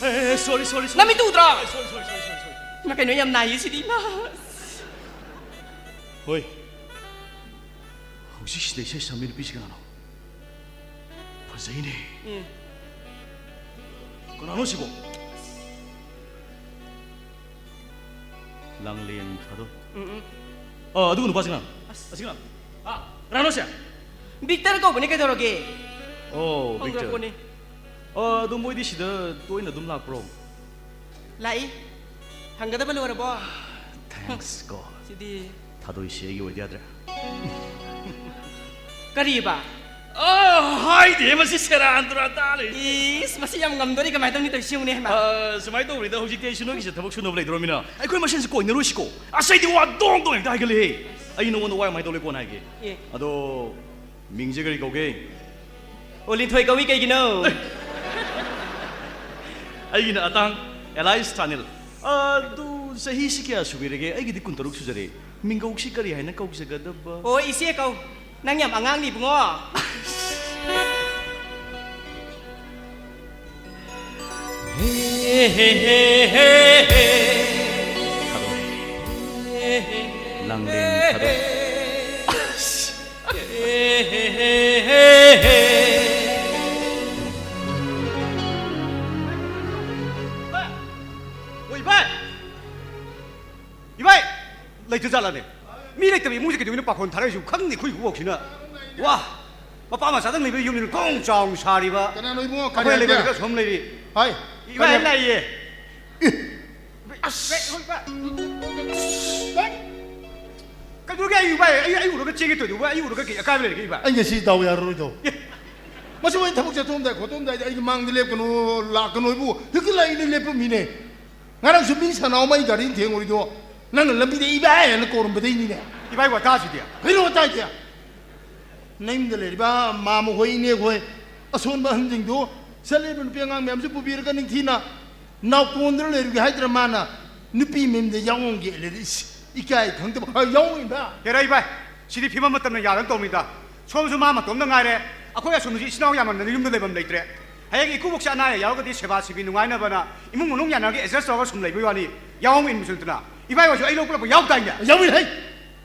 ꯑꯦ, sorry, sorry, sorry꯫ ꯅꯃꯤꯠꯇꯨ ꯎꯗ꯭ꯔꯣ? Sorry, sorry, sorry, sorry, sorry꯫ ꯏꯃꯥ, ꯀꯩꯅꯣ ꯌꯥꯝ ꯅꯥꯏꯌꯦ ꯁꯤꯗꯤ, ꯏꯃꯥ꯫ ꯍꯣꯏ꯫ ꯍꯧꯖꯤꯛ ꯁꯤꯗ ꯏꯁꯩ ꯁꯛꯂꯝꯃꯤ ꯅꯨꯄꯤꯁꯤ ꯀꯅꯥꯅꯣ? ꯐꯖꯩꯅꯦ꯫ ꯎꯝ꯫ ꯀꯅꯥꯅꯣ ꯁꯤꯕꯣ? ꯂꯥꯡꯂꯦꯟ ꯊꯥꯗꯣꯏ꯫ ꯎꯝ, ꯎꯝ꯫ ꯑ, ꯑꯗꯨꯒ ꯅꯨꯄꯥꯁꯤ ꯀꯅꯥꯅꯣ? ꯑꯁ꯫ ꯑꯁꯤ ꯀꯅꯥꯅꯣ? ꯑ, ꯀꯅꯥꯅꯣ ꯁꯦ? ꯕꯤꯛꯇꯔ ꯀꯧꯕꯅꯦ, ꯀꯩꯗꯧꯔꯒꯦ? ꯑꯣ, ꯕꯤꯛꯇꯔ꯫ ꯍꯧꯔꯛꯄꯅꯦ꯫ ꯑ, ꯑꯗꯨ ꯃꯣꯏꯗꯤ ꯁꯤꯗ ꯇꯣꯏꯅ ꯑꯗꯨꯝ ꯂꯥꯛꯄ꯭ꯔꯣ? ꯂꯥꯛꯏ꯫ ꯍꯪꯒꯗꯕ ꯂꯣꯏꯔꯕꯣ? Thanks ꯀꯣ꯫ ꯁꯤꯗꯤ꯫ ꯊꯥꯗꯣꯏꯁꯤ ꯑꯩꯒꯤ ꯑꯣꯏꯗ ꯌꯥꯗ꯭ꯔꯦ꯫ ꯀꯔꯤꯕ? ꯑ, ꯍꯥꯏꯗꯦ, ꯃꯁꯤ ꯁꯦꯔꯥꯟ ꯇꯨꯔꯥꯟ ꯇꯥ ꯂꯩ꯫ ꯏꯁ, ꯃꯁꯤ ꯌꯥꯝ ꯉꯝꯗꯣꯔꯤ, ꯀꯃꯥꯏꯅ ꯇꯧꯅꯤ? ꯇꯧꯔꯤꯁꯤ ꯌꯦꯡꯉꯨꯅꯦ, ꯍꯩꯃꯥ꯫ ꯑ, ꯁꯨꯃꯥꯏꯅ ꯇꯧꯕꯅꯤꯗ, ꯍꯧꯖꯤꯛꯇꯤ ꯑꯩꯁꯨ ꯅꯣꯏꯒꯤꯁꯦ ꯊꯕꯛ ꯁꯨꯅꯕ ꯂꯩꯗ꯭ꯔꯃꯤꯅ, ꯑꯩꯈꯣꯏ ꯃꯁꯦꯟꯁꯦ ꯀꯣꯏꯅꯔꯣꯏꯁꯤꯀꯣ꯫ ꯑꯁ, ꯑꯩꯗꯤ ꯋꯥ ꯗꯣꯡ ꯗꯣꯡ ꯍꯦꯛꯇ ꯍꯥꯏꯒꯠꯂꯦꯍꯦ꯫ ꯑꯩ ꯅꯉꯣꯟꯗ ꯋꯥ ꯌꯥꯝ ꯍꯥꯏꯗꯧ ꯂꯩ, ꯀꯣꯟꯅ ꯍꯥꯏꯒꯦ꯫ ꯑꯦ꯫ ꯑꯗꯣ, ꯃꯤꯡꯁꯦ ꯀꯔꯤ ꯀꯧꯒꯦ? ꯑꯣ, ꯂꯤꯟꯊꯣꯏ ꯀꯧꯏ, ꯀꯩꯒꯤꯅꯣ? ꯑꯩꯒꯤꯅ ꯑꯇꯥꯡ, ꯑꯦꯂꯥꯏꯁ ꯊꯥꯅꯤꯜ꯫ ꯑꯗꯨ ꯆꯍꯤꯁꯤ ꯀꯌꯥ ꯁꯨꯕꯤꯔꯒꯦ? ꯑꯩꯒꯤꯗꯤ ꯀꯨꯟꯇꯔꯨꯛ ꯁꯨꯖꯔꯦ꯫ ꯃꯤꯡꯒꯧꯁꯤ ꯀꯔꯤ ꯍꯥꯏꯅ ꯀꯧꯖꯒꯗꯕ? ꯑꯣ, ꯏꯆꯦ ꯀꯧ꯫ ꯅꯪ ꯌꯥꯝ ꯑꯉꯥꯡꯅꯤ, ꯏꯕꯨꯡꯉꯣ꯫ ꯊꯥꯗꯣꯛꯑꯦ꯫ ꯂꯥꯡꯂꯦꯟ ꯊꯥꯗꯣꯛꯑꯦ꯫ ꯑꯣ, ꯏꯕꯥꯏ! ꯏꯕꯥꯏ! ꯂꯩꯇ ꯖꯥꯠꯂꯅꯦ? ꯃꯤ ꯂꯩꯇꯕ ꯏꯃꯨꯡꯁꯦ ꯀꯩꯗꯧꯕꯩꯅꯣ ꯄꯥꯈꯣꯟ ꯊꯥꯔꯛꯏꯁꯤꯕꯨ? ꯈꯪꯗꯦ, ꯑꯩꯈꯣꯏ ꯏꯀꯨꯕꯣꯛꯁꯤꯅ꯫ ꯋꯥ! ꯃꯄꯥ ꯃꯆꯥꯗꯪ ꯂꯩꯕ ꯌꯨꯝꯅꯤꯅ ꯊꯣꯡ ꯆꯥꯎꯅ ꯁꯥꯔꯤꯕ꯫ ꯀꯅꯥꯅꯣ ꯏꯕꯨꯡꯉꯣ? ꯀꯔꯤ ꯑꯩꯈꯣꯏ ꯍꯥꯏꯒꯦ? ꯂꯩꯕꯗꯨꯒ ꯁꯣꯝ ꯂꯩꯔꯤ꯫ ꯍꯥꯏ꯫ ꯏꯕꯥꯏ ꯀꯔꯤ? ꯂꯥꯛꯏꯌꯦ꯫ ꯑꯦ, ꯑꯁ! ꯍꯣꯏ, ꯏꯕꯥꯏ꯫ ꯀꯩꯗꯧꯔꯒꯦ ꯑꯩ ꯏꯕꯥꯏ? ꯑꯩ, ꯑꯩ ꯎꯔꯒ ꯆꯦꯟꯒꯦ ꯇꯧꯔꯤꯗꯨꯕꯨ, ꯑꯩ ꯎꯔꯒ ꯀꯩ ꯑꯀꯥꯏꯕ ꯂꯩꯔꯒꯦ ꯏꯕꯥꯏ? ꯑꯩ ꯉꯁꯤ ꯗꯥꯎ ꯌꯥꯔꯔꯣꯏꯗꯣ꯫ ꯃꯁꯤ ꯑꯩ ꯊꯕꯛ ꯆꯠꯊꯣꯛꯑꯝꯗꯥꯏ ꯈꯣꯠꯇꯣꯛꯑꯝꯗꯥꯏꯗ ꯑꯩꯒꯤ ꯃꯥꯡꯗ ꯂꯦꯞꯀꯅꯨ, ꯂꯥꯛꯀꯅꯨ ꯍꯥꯏꯕꯨ ꯍꯦꯛꯇ ꯂꯥꯛꯏꯅꯦ, ꯂꯦꯞꯄꯝꯃꯤꯅꯦ꯫ ꯉꯔꯥꯡꯁꯨ ꯃꯤ ꯁꯅꯥ ꯑꯃ ꯑꯩ ꯒꯥꯔꯤꯅ ꯊꯦꯡꯉꯨꯔꯤꯗꯣ ꯅꯪꯅ ꯂꯝꯕꯤꯗ "ꯏꯕꯥꯏ" ꯍꯥꯏꯅ ꯀꯧꯔꯝꯕꯗꯩꯅꯤꯅꯦ꯫ ꯏꯕꯥꯏ ꯋꯥꯇꯥꯁꯤꯗꯤ꯫ ꯀꯩꯅꯣ ꯋꯥꯇꯥꯏꯗꯤ? ꯅꯌꯨꯝꯗ ꯂꯩꯔꯤꯕ ꯃꯥꯃ ꯍꯣꯏ, ꯏꯅꯦ ꯍꯣꯏ, ꯑꯁꯣꯟꯕ ꯑꯍꯟꯁꯤꯡꯗꯨ, ꯆꯠꯂꯤꯕ ꯅꯨꯄꯤ ꯑꯉꯥꯡ ꯃꯌꯥꯝꯁꯨ ꯄꯨꯕꯤꯔꯒ ꯅꯤꯡꯊꯤꯅ ꯅꯥꯎꯀꯣꯟꯗ ꯂꯩꯔꯨꯒꯦ ꯍꯥꯏꯗ꯭ꯔ ꯃꯥꯅ ꯅꯨꯄꯤ ꯃꯌꯨꯝꯗ ꯌꯥꯎꯍꯟꯒꯦ ꯂꯩꯔꯦ꯫ ꯏꯁ, ꯏꯀꯥꯏ ꯈꯪꯗꯕ꯫ ꯍꯣꯏ, ꯌꯥꯎꯍꯟꯕ꯫ ꯍꯦꯔꯥ ꯏꯕꯥꯏ, ꯁꯤꯗꯤ ꯐꯤꯕꯝ ꯃꯇꯝꯅ ꯌꯥꯗꯅ ꯇꯧꯅꯤꯗ꯫ ꯁꯣꯝꯁꯨ ꯃꯥ ꯃꯇꯣꯝꯗ ꯉꯥꯏꯔꯦ꯫ ꯑꯩꯈꯣꯏ ꯑꯁꯣꯝꯁꯨ ꯏꯆꯤꯟ ꯏꯅꯥꯎ ꯌꯥꯝꯃꯟꯗꯅ ꯌꯨꯝꯗ ꯂꯩꯐꯝ ꯂꯩꯇ꯭ꯔꯦ꯫ ꯍꯌꯦꯡ ꯏꯀꯨꯕꯣꯛꯁꯦ ꯑꯅꯥ ꯑꯌꯦꯛ ꯌꯥꯎꯔꯒꯗꯤ ꯁꯦꯕꯥ ꯁꯤꯕꯤ ꯅꯨꯡꯉꯥꯏꯅꯕꯅ ꯏꯃꯨꯡ ꯃꯅꯨꯡ ꯌꯥꯅꯔꯒ adjust ꯇꯧꯔꯒ ꯁꯨꯝ ꯂꯩꯕꯩ ꯋꯥꯅꯤ꯫ ꯌꯥꯎꯍꯧ ꯏꯟꯕꯁꯨ ꯅꯠꯇꯅ꯫ ꯏꯕꯥꯏ ꯍꯣꯏꯁꯨ ꯑꯩ ꯂꯧ ꯄꯨꯔꯛꯄ ꯌꯥꯎꯗꯥꯏꯅꯦ? ꯌꯥꯎꯏ ꯍꯩ꯫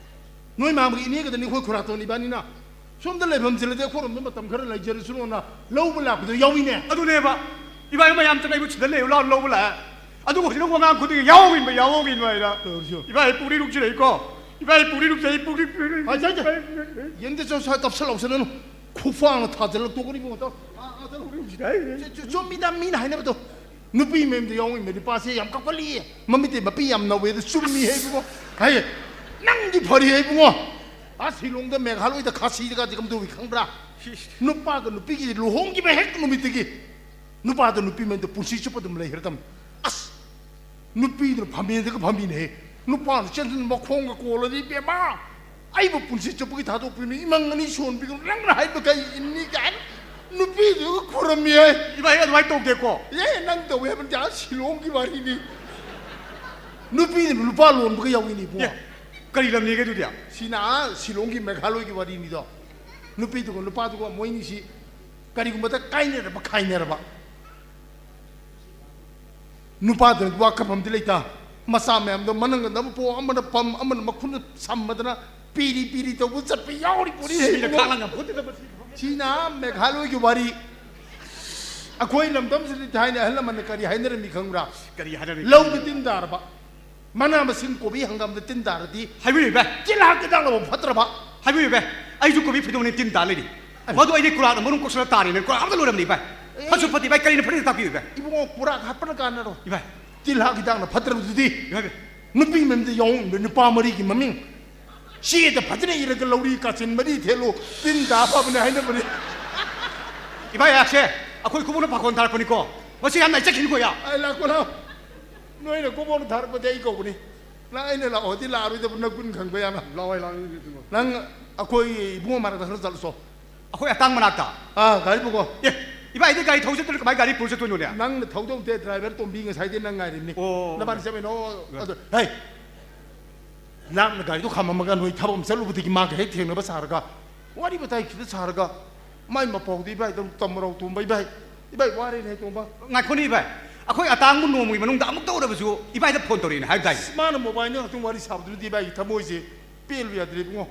ꯅꯣꯏ ꯃꯥꯃꯒꯤ ꯏꯅꯦꯒꯗꯅꯤ ꯑꯩꯈꯣꯏ ꯈꯨꯔꯥꯇꯣꯟ ꯏꯕꯥꯅꯤꯅ ꯁꯣꯝꯗ ꯂꯩꯐꯝꯁꯤꯗꯗꯤ ꯑꯩꯈꯣꯏꯔꯣꯝꯗ ꯃꯇꯝ ꯈꯔ ꯂꯩꯖꯔꯁꯅꯨꯅ ꯂꯧꯕ ꯂꯥꯛꯄꯗꯣ ꯌꯥꯎꯏꯅꯦ꯫ ꯑꯗꯨꯅꯦꯕ꯫ ꯏꯕꯥꯏ ꯃꯌꯥꯝ ꯆꯠꯅꯩꯕꯨ ꯁꯤꯗ ꯂꯩꯌꯨ ꯂꯥꯎ ꯂꯧꯕ ꯂꯥꯛꯑꯦ꯫ ꯑꯗꯨꯒ ꯍꯧꯖꯤꯛꯅ ꯋꯥꯉꯥꯡ ꯈꯨꯗꯤꯡꯒꯤ "ꯌꯥꯎꯍꯧ ꯏꯟꯕ, ꯌꯥꯎꯍꯧ ꯏꯟꯕ" ꯍꯥꯏꯅ꯫ ꯇꯧꯔꯤꯁꯤꯕꯨ꯫ ꯏꯕꯥꯏ ꯄꯨꯛꯅꯤꯡ ꯅꯨꯡꯁꯤꯔꯛꯏꯀꯣ꯫ ꯏꯕꯥꯏ ꯄꯨꯛꯅꯤꯡ ꯅꯨꯡꯁꯤꯔꯛꯏ, ꯄꯨꯛꯅꯤꯡ꯫ ꯍꯣꯏ, ꯁꯦ, ꯁꯦ꯫ ꯌꯦꯟꯗ ꯆꯧ ꯁꯥ ꯇꯞꯁꯜꯂꯛꯁꯅꯨ꯫ ꯈꯨꯐꯥꯡꯅ ꯊꯥꯖꯤꯜꯂꯛꯇꯣꯛꯀꯅꯤ ꯏꯕꯨꯡꯉꯣ, ꯇꯧ꯫ ꯑꯥ, ꯑꯥ, ꯆꯠꯂꯣ, ꯍꯣꯔꯦꯟ ꯅꯨꯡꯁꯤꯔꯛꯏ꯫ ꯆꯨ-, ꯆꯨ-, ꯆꯨꯝꯃꯤꯗ ꯃꯤꯅ ꯍꯥꯏꯅꯕꯗꯣ꯫ ꯅꯨꯄꯤ ꯃꯌꯨꯝꯗ ꯌꯥꯎꯍꯧ ꯏꯟꯕ ꯅꯨꯄꯥꯁꯦ ꯌꯥꯝ ꯀꯞꯀꯜꯂꯤ꯫ ꯃꯃꯤꯠꯇꯩ ꯃꯄꯤ ꯌꯥꯝ ꯅꯧꯋꯦ꯫ ꯑꯗꯨ ꯆꯨꯝꯃꯤ ꯍꯦ ꯏꯕꯨꯡꯉꯣ꯫ ꯍꯥꯏꯌꯦ, ꯅꯪꯗꯤ ꯐꯔꯤ ꯍꯦ ꯏꯕꯨꯡꯉꯣ꯫ ꯑꯥ ꯁꯤꯂꯣꯡꯗ, ꯃꯦꯘꯥꯂꯣꯏꯗ, ꯈꯥꯁꯤꯗꯒꯗꯤ ꯀꯝꯗꯧꯏ ꯈꯪꯕ꯭ꯔꯥ? ꯅꯨꯄꯥꯒ ꯅꯨꯄꯤꯒꯤ ꯂꯨꯍꯣꯡꯈꯤꯕ ꯍꯦꯛ ꯅꯨꯃꯤꯠꯇꯒꯤ ꯅꯨꯄꯥꯗꯣ ꯅꯨꯄꯤ ꯃꯌꯨꯝꯗ ꯄꯨꯟꯁꯤ ꯆꯨꯞꯄ ꯑꯗꯨꯝ ꯂꯩꯈ꯭ꯔꯗꯝꯅꯤ꯫ ꯑꯁ! ꯅꯨꯄꯤꯗꯨꯅ ꯐꯝꯃꯦꯟꯗꯒ ꯐꯝꯃꯤꯅꯦꯍꯦ꯫ ꯅꯨꯄꯥꯅ ꯆꯦꯟꯗꯨꯅ ꯃꯈꯣꯡꯒ ꯀꯣꯜꯂꯗꯤ, "ꯏꯕꯦꯝꯃ, ꯑꯩꯕꯨ ꯄꯨꯟꯁꯤ ꯆꯨꯞꯄꯒꯤ ꯊꯥꯗꯣꯛꯄꯤꯅꯨ, ꯏꯃꯪ ꯑꯅꯤ ꯁꯣꯟꯕꯤꯒꯅꯨ, ꯅꯪꯅ ꯍꯥꯏꯕ ꯀꯩ ꯏꯟꯅꯤ?" ꯀꯥꯏꯅ ꯅꯨꯄꯤꯗꯨꯒ ꯈꯨꯔꯝꯃꯤ ꯍꯥꯏ꯫ ꯏꯕꯥꯏ ꯑꯗꯨꯃꯥꯏꯅ ꯇꯧꯗꯦꯀꯣ꯫ ꯑꯦ, ꯅꯪ ꯇꯧꯋꯦ ꯍꯥꯏꯕ ꯅꯠꯇꯦ, ꯑꯥ ꯁꯤꯂꯣꯡꯒꯤ ꯋꯥꯔꯤꯅꯤ꯫ ꯅꯨꯄꯤꯅ ꯅꯨꯄꯥ ꯂꯣꯟꯕꯒ ꯌꯥꯎꯏꯅꯦ ꯏꯕꯨꯡꯉꯣ꯫ ꯑꯦ, ꯀꯔꯤ ꯂꯝꯅꯦꯒꯦ ꯑꯗꯨꯗꯤ? ꯁꯤꯅ ꯑꯥ ꯁꯤꯂꯣꯡꯒꯤ ꯃꯦꯘꯥꯂꯣꯏꯒꯤ ꯋꯥꯔꯤꯅꯤꯗꯣ꯫ ꯅꯨꯄꯤꯗꯨꯒ ꯅꯨꯄꯥꯗꯨꯒ ꯃꯣꯏꯅꯤꯁꯤ ꯀꯔꯤꯒꯨꯝꯕꯗ ꯀꯥꯏꯅꯔꯕ, ꯈꯥꯏꯅꯔꯕ, ꯅꯨꯄꯥꯗꯨꯅ ꯋꯥ ꯈꯟꯐꯝꯗꯤ ꯂꯩꯇ꯫ ꯃꯆꯥ ꯃꯌꯥꯝꯗꯣ ꯃꯅꯪꯒꯟꯗ ꯑꯃ ꯄꯣꯛ, ꯑꯃꯅ ꯄꯝ, ꯑꯃꯅ ꯃꯈꯨꯠꯅ ꯁꯝꯃꯗꯅ ꯄꯤꯔꯤ ꯄꯤꯔꯤ ꯇꯧꯕ ꯆꯠꯄ ꯌꯥꯎꯔꯤ ꯄꯣꯠꯅꯤ꯫ ꯁꯤꯅ ꯈꯥꯡꯂꯥꯡ ꯉꯝꯄꯣꯠꯇꯦꯗ ꯃꯁꯤ꯫ ꯁꯤꯅ ꯃꯦꯘꯥꯂꯣꯏꯒꯤ ꯋꯥꯔꯤ꯫ ꯑꯩꯈꯣꯏ ꯂꯝꯗꯝꯁꯤꯗ ꯊꯥꯏꯅ ꯑꯍꯜ ꯂꯃꯟꯅ ꯀꯔꯤ ꯍꯥꯏꯅꯔꯝꯃꯤ ꯈꯪꯕ꯭ꯔꯥ? ꯀꯔꯤ ꯍꯥꯏꯅꯔꯝꯃꯤ? ꯂꯧꯗ ꯇꯤꯟ ꯇꯥꯔꯕ, ꯃꯅꯥ ꯃꯁꯤꯡ ꯀꯣꯕꯤ ꯍꯪꯒꯥꯝꯗ ꯇꯤꯟ ꯇꯥꯔꯗꯤ ꯍꯥꯏꯕꯤꯌꯨ ꯏꯕꯥꯏ꯫ ꯇꯤꯜꯍꯥꯠ ꯍꯤꯗꯥꯛ ꯂꯧꯕ ꯐꯠꯇ꯭ꯔꯕ? ꯍꯥꯏꯕꯤꯌꯨ ꯏꯕꯥꯏ, ꯑꯩꯁꯨ ꯀꯣꯕꯤ ꯐꯩꯗꯣꯝꯅꯤ ꯇꯤꯟ ꯇꯥ ꯂꯩꯔꯤ꯫ ꯑꯦ꯫ ꯃꯗꯨ ꯑꯩꯗꯤ ꯀꯨꯔꯥꯛꯅ ꯃꯔꯨꯝ ꯀꯣꯛꯁꯜꯂ ꯇꯥꯔꯦꯅ ꯀꯨꯔꯥꯛ ꯑꯝꯇ ꯂꯣꯏꯔꯝꯅꯤ ꯏꯕꯥꯏ꯫ ꯐꯠꯁꯨ ꯐꯠꯇꯦ, ꯏꯕꯥꯏ, ꯀꯔꯤꯅ ꯐꯠꯇ꯭ꯔꯤꯅꯣ ꯇꯥꯛꯄꯤꯌꯨ, ꯏꯕꯥꯏ꯫ ꯏꯕꯨꯡꯉꯣ, ꯀꯨꯔꯥꯛ ꯍꯥꯠꯄꯅ ꯀꯥꯟꯅꯔꯣꯏ꯫ ꯏꯕꯥꯏ꯫ ꯇꯤꯜꯍꯥꯠ ꯍꯤꯗꯥꯛꯅ ꯐꯠꯇ꯭ꯔꯕꯗꯨꯗꯤ? ꯏꯕꯥꯏ꯫ ꯅꯨꯄꯤ ꯃꯌꯨꯝꯗ ꯌꯥꯎꯍꯣꯡꯕ ꯅꯨꯄꯥ ꯃꯔꯤꯒꯤ ꯃꯃꯤꯡ ꯆꯦꯗ ꯐꯖꯅ ꯏꯔꯒ ꯂꯧꯔꯤ ꯀꯥꯆꯤꯟ ꯃꯔꯤ ꯊꯦꯠꯂꯨ, ꯇꯤꯟ ꯇꯥ ꯐꯕꯅꯦ ꯍꯥꯏꯅꯕꯅꯦ꯫ ꯏꯕꯥꯏ, ꯑꯩꯍꯥꯛꯁꯦ ꯑꯩꯈꯣꯏ ꯈꯨꯕꯣꯛꯅ ꯄꯥꯈꯣꯟ ꯊꯥꯔꯛꯄꯅꯤꯀꯣ꯫ ꯃꯁꯤ ꯌꯥꯝ ꯅꯥꯏ ꯆꯠꯈꯤꯅꯤꯀꯣ, ꯌꯥ꯫ ꯑꯩ ꯂꯥꯛꯀꯣ, ꯂꯥꯛꯑꯣ꯫ ꯅꯣꯏꯅ ꯈꯨꯕꯣꯛꯅ ꯊꯥꯔꯛꯄꯗꯤ ꯑꯩ ꯀꯧꯕꯅꯤ꯫ ꯅꯪ ꯑꯩꯅ ꯂꯥꯛꯑꯣꯗꯤ ꯂꯥꯛꯑꯔꯣꯏꯗꯕ ꯅꯒꯨꯟ ꯈꯪꯕ ꯌꯥꯝꯅ꯫ ꯂꯥꯛꯑꯣ, ꯂꯥꯛꯑꯣ꯫ ꯅꯪ ꯑꯩꯈꯣꯏ ꯏꯕꯨꯡꯉꯣ ꯃꯔꯛꯇ ꯈꯔ ꯆꯠꯂꯨꯆꯣ꯫ ꯑꯩꯈꯣꯏ ꯑꯇꯥꯡ ꯃꯅꯥꯛꯇ? ꯑꯥ, ꯒꯥꯔꯤ ꯄꯨꯀꯣ꯫ ꯑꯦ, ꯏꯕꯥꯏꯗꯤ ꯒꯥꯔꯤ ꯊꯧ ꯆꯠꯇ꯭ꯔꯗꯤ ꯀꯃꯥꯏ ꯒꯥꯔꯤ ꯄꯨꯔ ꯆꯠꯇꯣꯏꯅꯣꯅꯦ? ꯅꯪꯅ ꯊꯧꯗꯧ ꯅꯠꯇꯦ, ꯗ꯭ꯔꯥꯏꯚꯔ ꯇꯣꯝꯕꯤ ꯉꯁꯥꯏꯗꯩ ꯅꯪ ꯉꯥꯏꯔꯤꯕꯅꯤ꯫ ꯑꯣ꯫ ꯅꯕꯥꯅꯤ ꯆꯠꯃꯤꯟꯅꯧ꯫ ꯍꯣꯏ꯫ ꯑꯗꯣ, ꯍꯩ, ꯂꯥꯞꯅ ꯒꯥꯔꯤꯗꯣ ꯈꯥꯝꯃꯝꯃꯒ ꯅꯣꯏ ꯊꯕꯛ ꯑꯃ ꯆꯠꯂꯨꯕꯗꯒꯤ ꯃꯥꯒ ꯍꯦꯛ ꯊꯦꯡꯅꯕ ꯁꯥꯔꯒ, ꯋꯥꯔꯤ ꯋꯥꯇꯥꯏ ꯈꯤꯇ ꯁꯥꯔꯒ, ꯃꯥꯏ ꯃꯄꯥꯎꯗꯣ ꯏꯕꯥꯏꯗ ꯑꯃꯨꯛ ꯇꯝꯃꯨꯔꯣ, ꯇꯣꯝꯕ ꯏꯕꯥꯏ꯫ ꯏꯕꯥꯏ ꯋꯥꯔꯦꯅꯦ, ꯇꯣꯝꯕ꯫ ꯉꯥꯏꯈꯣꯅꯦ ꯏꯕꯥꯏ, ꯑꯩꯈꯣꯏ ꯑꯇꯥꯡꯕ ꯅꯣꯡꯃꯒꯤ ꯃꯅꯨꯡꯗ ꯑꯃꯨꯛꯇ ꯎꯔꯕꯁꯨ ꯏꯕꯥꯏꯗ ꯐꯣꯟ ꯇꯧꯔꯛꯏꯅꯦ ꯍꯥꯏꯕꯗꯥꯏꯅꯦ? ꯃꯥꯅ ꯃꯣꯕꯥꯏꯜꯗ ꯉꯥꯛꯇꯪ ꯋꯥꯔꯤ ꯁꯥꯕꯗꯨꯅꯗꯤ ꯏꯕꯥꯏꯒꯤ ꯊꯃꯣꯏꯁꯦ ꯄꯦꯜꯂꯨ ꯌꯥꯗ꯭ꯔꯦ ꯏꯕꯨꯡꯉꯣ꯫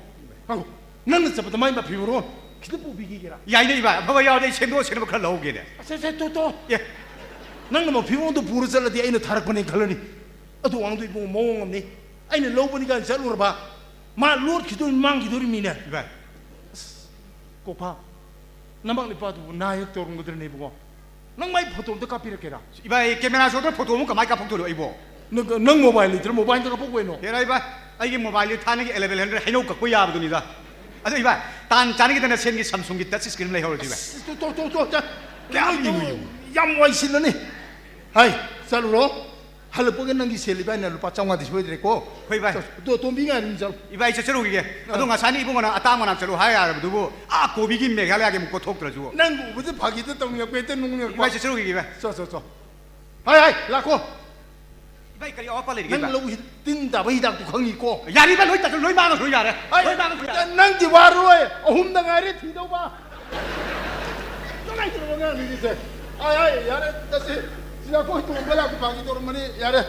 ꯉꯥꯏꯈꯣ, ꯅꯪꯅ ꯆꯠꯄꯗ ꯃꯥꯏ ꯃꯐꯤ ꯃꯔꯣꯟ ꯈꯤꯇ ꯄꯨꯕꯤꯈꯤꯒꯦꯔꯥ? ꯌꯥꯏꯅꯦ ꯏꯕꯥꯏ, ꯑꯐꯕ ꯌꯥꯎꯔꯗꯤ ꯑꯩ ꯁꯦꯝꯗꯣꯛ ꯁꯦꯝꯗꯣꯛ ꯈꯔ ꯂꯧꯍꯧꯒꯦꯅꯦ꯫ ꯑꯁ, ꯑꯁ, ꯇꯣ, ꯇꯣ꯫ ꯑꯦ꯫ ꯅꯪꯅ ꯃꯐꯤ ꯃꯔꯣꯟꯗꯣ ꯄꯨꯔ ꯆꯠꯂꯗꯤ ꯑꯩꯅ ꯊꯥꯔꯛꯄꯅꯦ ꯈꯜꯂꯅꯤ꯫ ꯑꯗꯨ ꯑꯉꯥꯡꯗꯣ ꯏꯕꯨꯡꯉꯣ ꯃꯑꯣꯡ ꯑꯃꯅꯤ꯫ ꯑꯩꯅ ꯂꯧꯕꯅꯤ ꯀꯥꯏꯅ ꯆꯠꯂꯨꯔꯕ, ꯃꯥ ꯂꯣꯠꯈꯤꯗꯣꯔꯤ, ꯃꯥꯡꯈꯤꯗꯣꯔꯤꯃꯤꯅꯦ꯫ ꯏꯕꯥꯏ꯫ ꯑꯁ, ꯀꯣꯐꯥ, ꯅꯃꯥꯛ ꯅꯨꯄꯥꯗꯨꯕꯨ ꯅꯥ ꯍꯦꯛ ꯇꯧꯔꯝꯒꯗ꯭ꯔꯅꯦ ꯏꯕꯨꯡꯉꯣ? ꯅꯪ ꯃꯥꯏ ꯐꯣꯇꯣ ꯑꯝꯇ ꯀꯥꯞꯄꯤꯔꯛꯀꯦꯔꯥ? ꯏꯕꯥꯏ, ꯀꯦꯃꯦꯔꯥ ꯁꯣꯠꯇ ꯐꯣꯇꯣ ꯑꯃꯨꯛ ꯀꯃꯥꯏ ꯀꯥꯞꯊꯣꯛꯇꯣꯏꯅꯣ ꯑꯩꯕꯣ? ꯅꯪ, ꯅꯪ ꯃꯣꯕꯥꯏꯜ ꯂꯩꯇ꯭ꯔꯥ? ꯃꯣꯕꯥꯏꯜꯗ ꯀꯥꯞꯄꯛꯎ ꯀꯩꯅꯣ꯫ ꯍꯦꯔꯥ ꯏꯕꯥꯏ, ꯑꯩꯒꯤ ꯃꯣꯕꯥꯏꯜꯗꯤ ꯊꯥꯏꯅꯒꯤ eleven hundred ꯍꯩꯅꯧ ꯀꯛꯄ ꯌꯥꯕꯗꯨꯅꯤꯗ꯫ ꯑꯗꯣ ꯏꯕꯥꯏ, ꯇꯥꯟ ꯆꯥꯅꯈꯤꯗꯅ ꯁꯦꯟꯒꯤ ꯁꯝꯁꯨꯡꯒꯤ touch screen ꯂꯩꯍꯧꯔꯁꯤ ꯏꯕꯥꯏ꯫ ꯑꯁ, ꯇꯣ, ꯇꯣ, ꯇꯣ, ꯇꯣ, ꯇꯣ꯫ ꯀꯌꯥꯝ ꯅꯣꯏꯗꯣ ꯂꯤꯡꯉꯤ ꯌꯦꯡꯉꯨ꯫ ꯌꯥꯝ ꯋꯥꯏꯁꯤꯜꯂꯅꯤ꯫ ꯍꯥꯏ, ꯆꯠꯂꯨꯔꯣ꯫ ꯍꯜꯂꯛꯄꯒ ꯅꯪꯒꯤ ꯁꯦꯜ ꯏꯕꯥꯏꯅ ꯂꯨꯄꯥ ꯆꯥꯝꯃꯉꯥꯗꯤ ꯁꯣꯏꯗ꯭ꯔꯦꯀꯣ꯫ ꯍꯣꯏ, ꯏꯕꯥꯏ꯫ ꯆꯠ-, ꯑꯗꯣ ꯇꯣꯝꯕꯤ ꯉꯥꯏꯔꯤꯅꯤ, ꯆꯠꯂꯣ꯫ ꯏꯕꯥꯏ, ꯆꯠꯆꯔꯨꯈꯤꯒꯦ꯫ ꯑꯥ꯫ ꯑꯗꯣ ꯉꯁꯥꯏꯅ ꯏꯕꯨꯡꯉꯣꯅ ꯑꯇꯥꯡ ꯃꯅꯥꯛ ꯆꯠꯂꯨ ꯍꯥꯏ ꯌꯥꯔꯕꯗꯨꯕꯨ, ꯑꯥ, ꯀꯣꯕꯤꯒꯤ ꯃꯦꯘꯥꯂꯌꯥꯒꯤ ꯑꯃꯨꯛ ꯀꯣꯠꯊꯣꯛꯇ꯭ꯔꯁꯨ꯫ ꯅꯪ ꯎꯕꯗ ꯐꯥꯒꯤꯗ ꯇꯧꯅꯤꯡꯉꯛꯄ, ꯍꯦꯛꯇ ꯅꯣꯛꯅꯤꯡꯉꯛꯄ꯫ ꯏꯕꯥꯏ, ꯆꯠꯆꯔꯨꯈꯤꯒꯦ, ꯏꯕꯥꯏ꯫ ꯆꯣ, ꯆꯣ, ꯆꯣ꯫ ꯍꯥꯏ, ꯍꯥꯏ, ꯂꯥꯛꯈꯣ꯫ ꯏꯕꯥꯏ, ꯀꯔꯤ ꯑꯋꯥꯠꯄ ꯂꯩꯔꯤꯒꯦ, ꯅꯪ ꯏꯕꯥꯏ? ꯂꯧ ꯍꯤ-, ꯇꯤꯟ ꯇꯥꯕ ꯍꯤꯗꯥꯛꯇꯨ ꯈꯪꯉꯤꯀꯣ? ꯌꯥꯔꯦ, ꯏꯕꯥꯏ, ꯂꯣꯏ ꯇꯥꯁꯜꯂꯨ, ꯂꯣꯏ ꯃꯥꯡꯉꯁꯨ ꯌꯥꯔꯦ꯫ ꯍꯥꯏ, ꯂꯣꯏ ꯃꯥꯡꯉꯁꯨ ꯌꯥꯔꯦ꯫ ꯅꯪꯗꯤ ꯋꯥꯔꯔꯣꯏ, ꯑꯍꯨꯝꯗ ꯉꯥꯏꯔꯦ ꯊꯤꯗꯧꯕ꯫ ꯅꯨꯡꯉꯥꯏꯇ꯭ꯔꯕ ꯑꯉꯥꯡꯅꯤꯅꯦ ꯁꯦ꯫ ꯑꯥꯏ, ꯑꯥꯏ, ꯌꯥꯔꯦ, ꯆꯠꯁꯤ꯫ ꯁꯤꯗ ꯑꯩꯈꯣꯏ ꯇꯣꯡꯕ ꯂꯥꯛꯄ ꯐꯥꯒꯤ ꯇꯧꯔꯝꯕꯅꯤ, ꯌꯥꯔꯦ꯫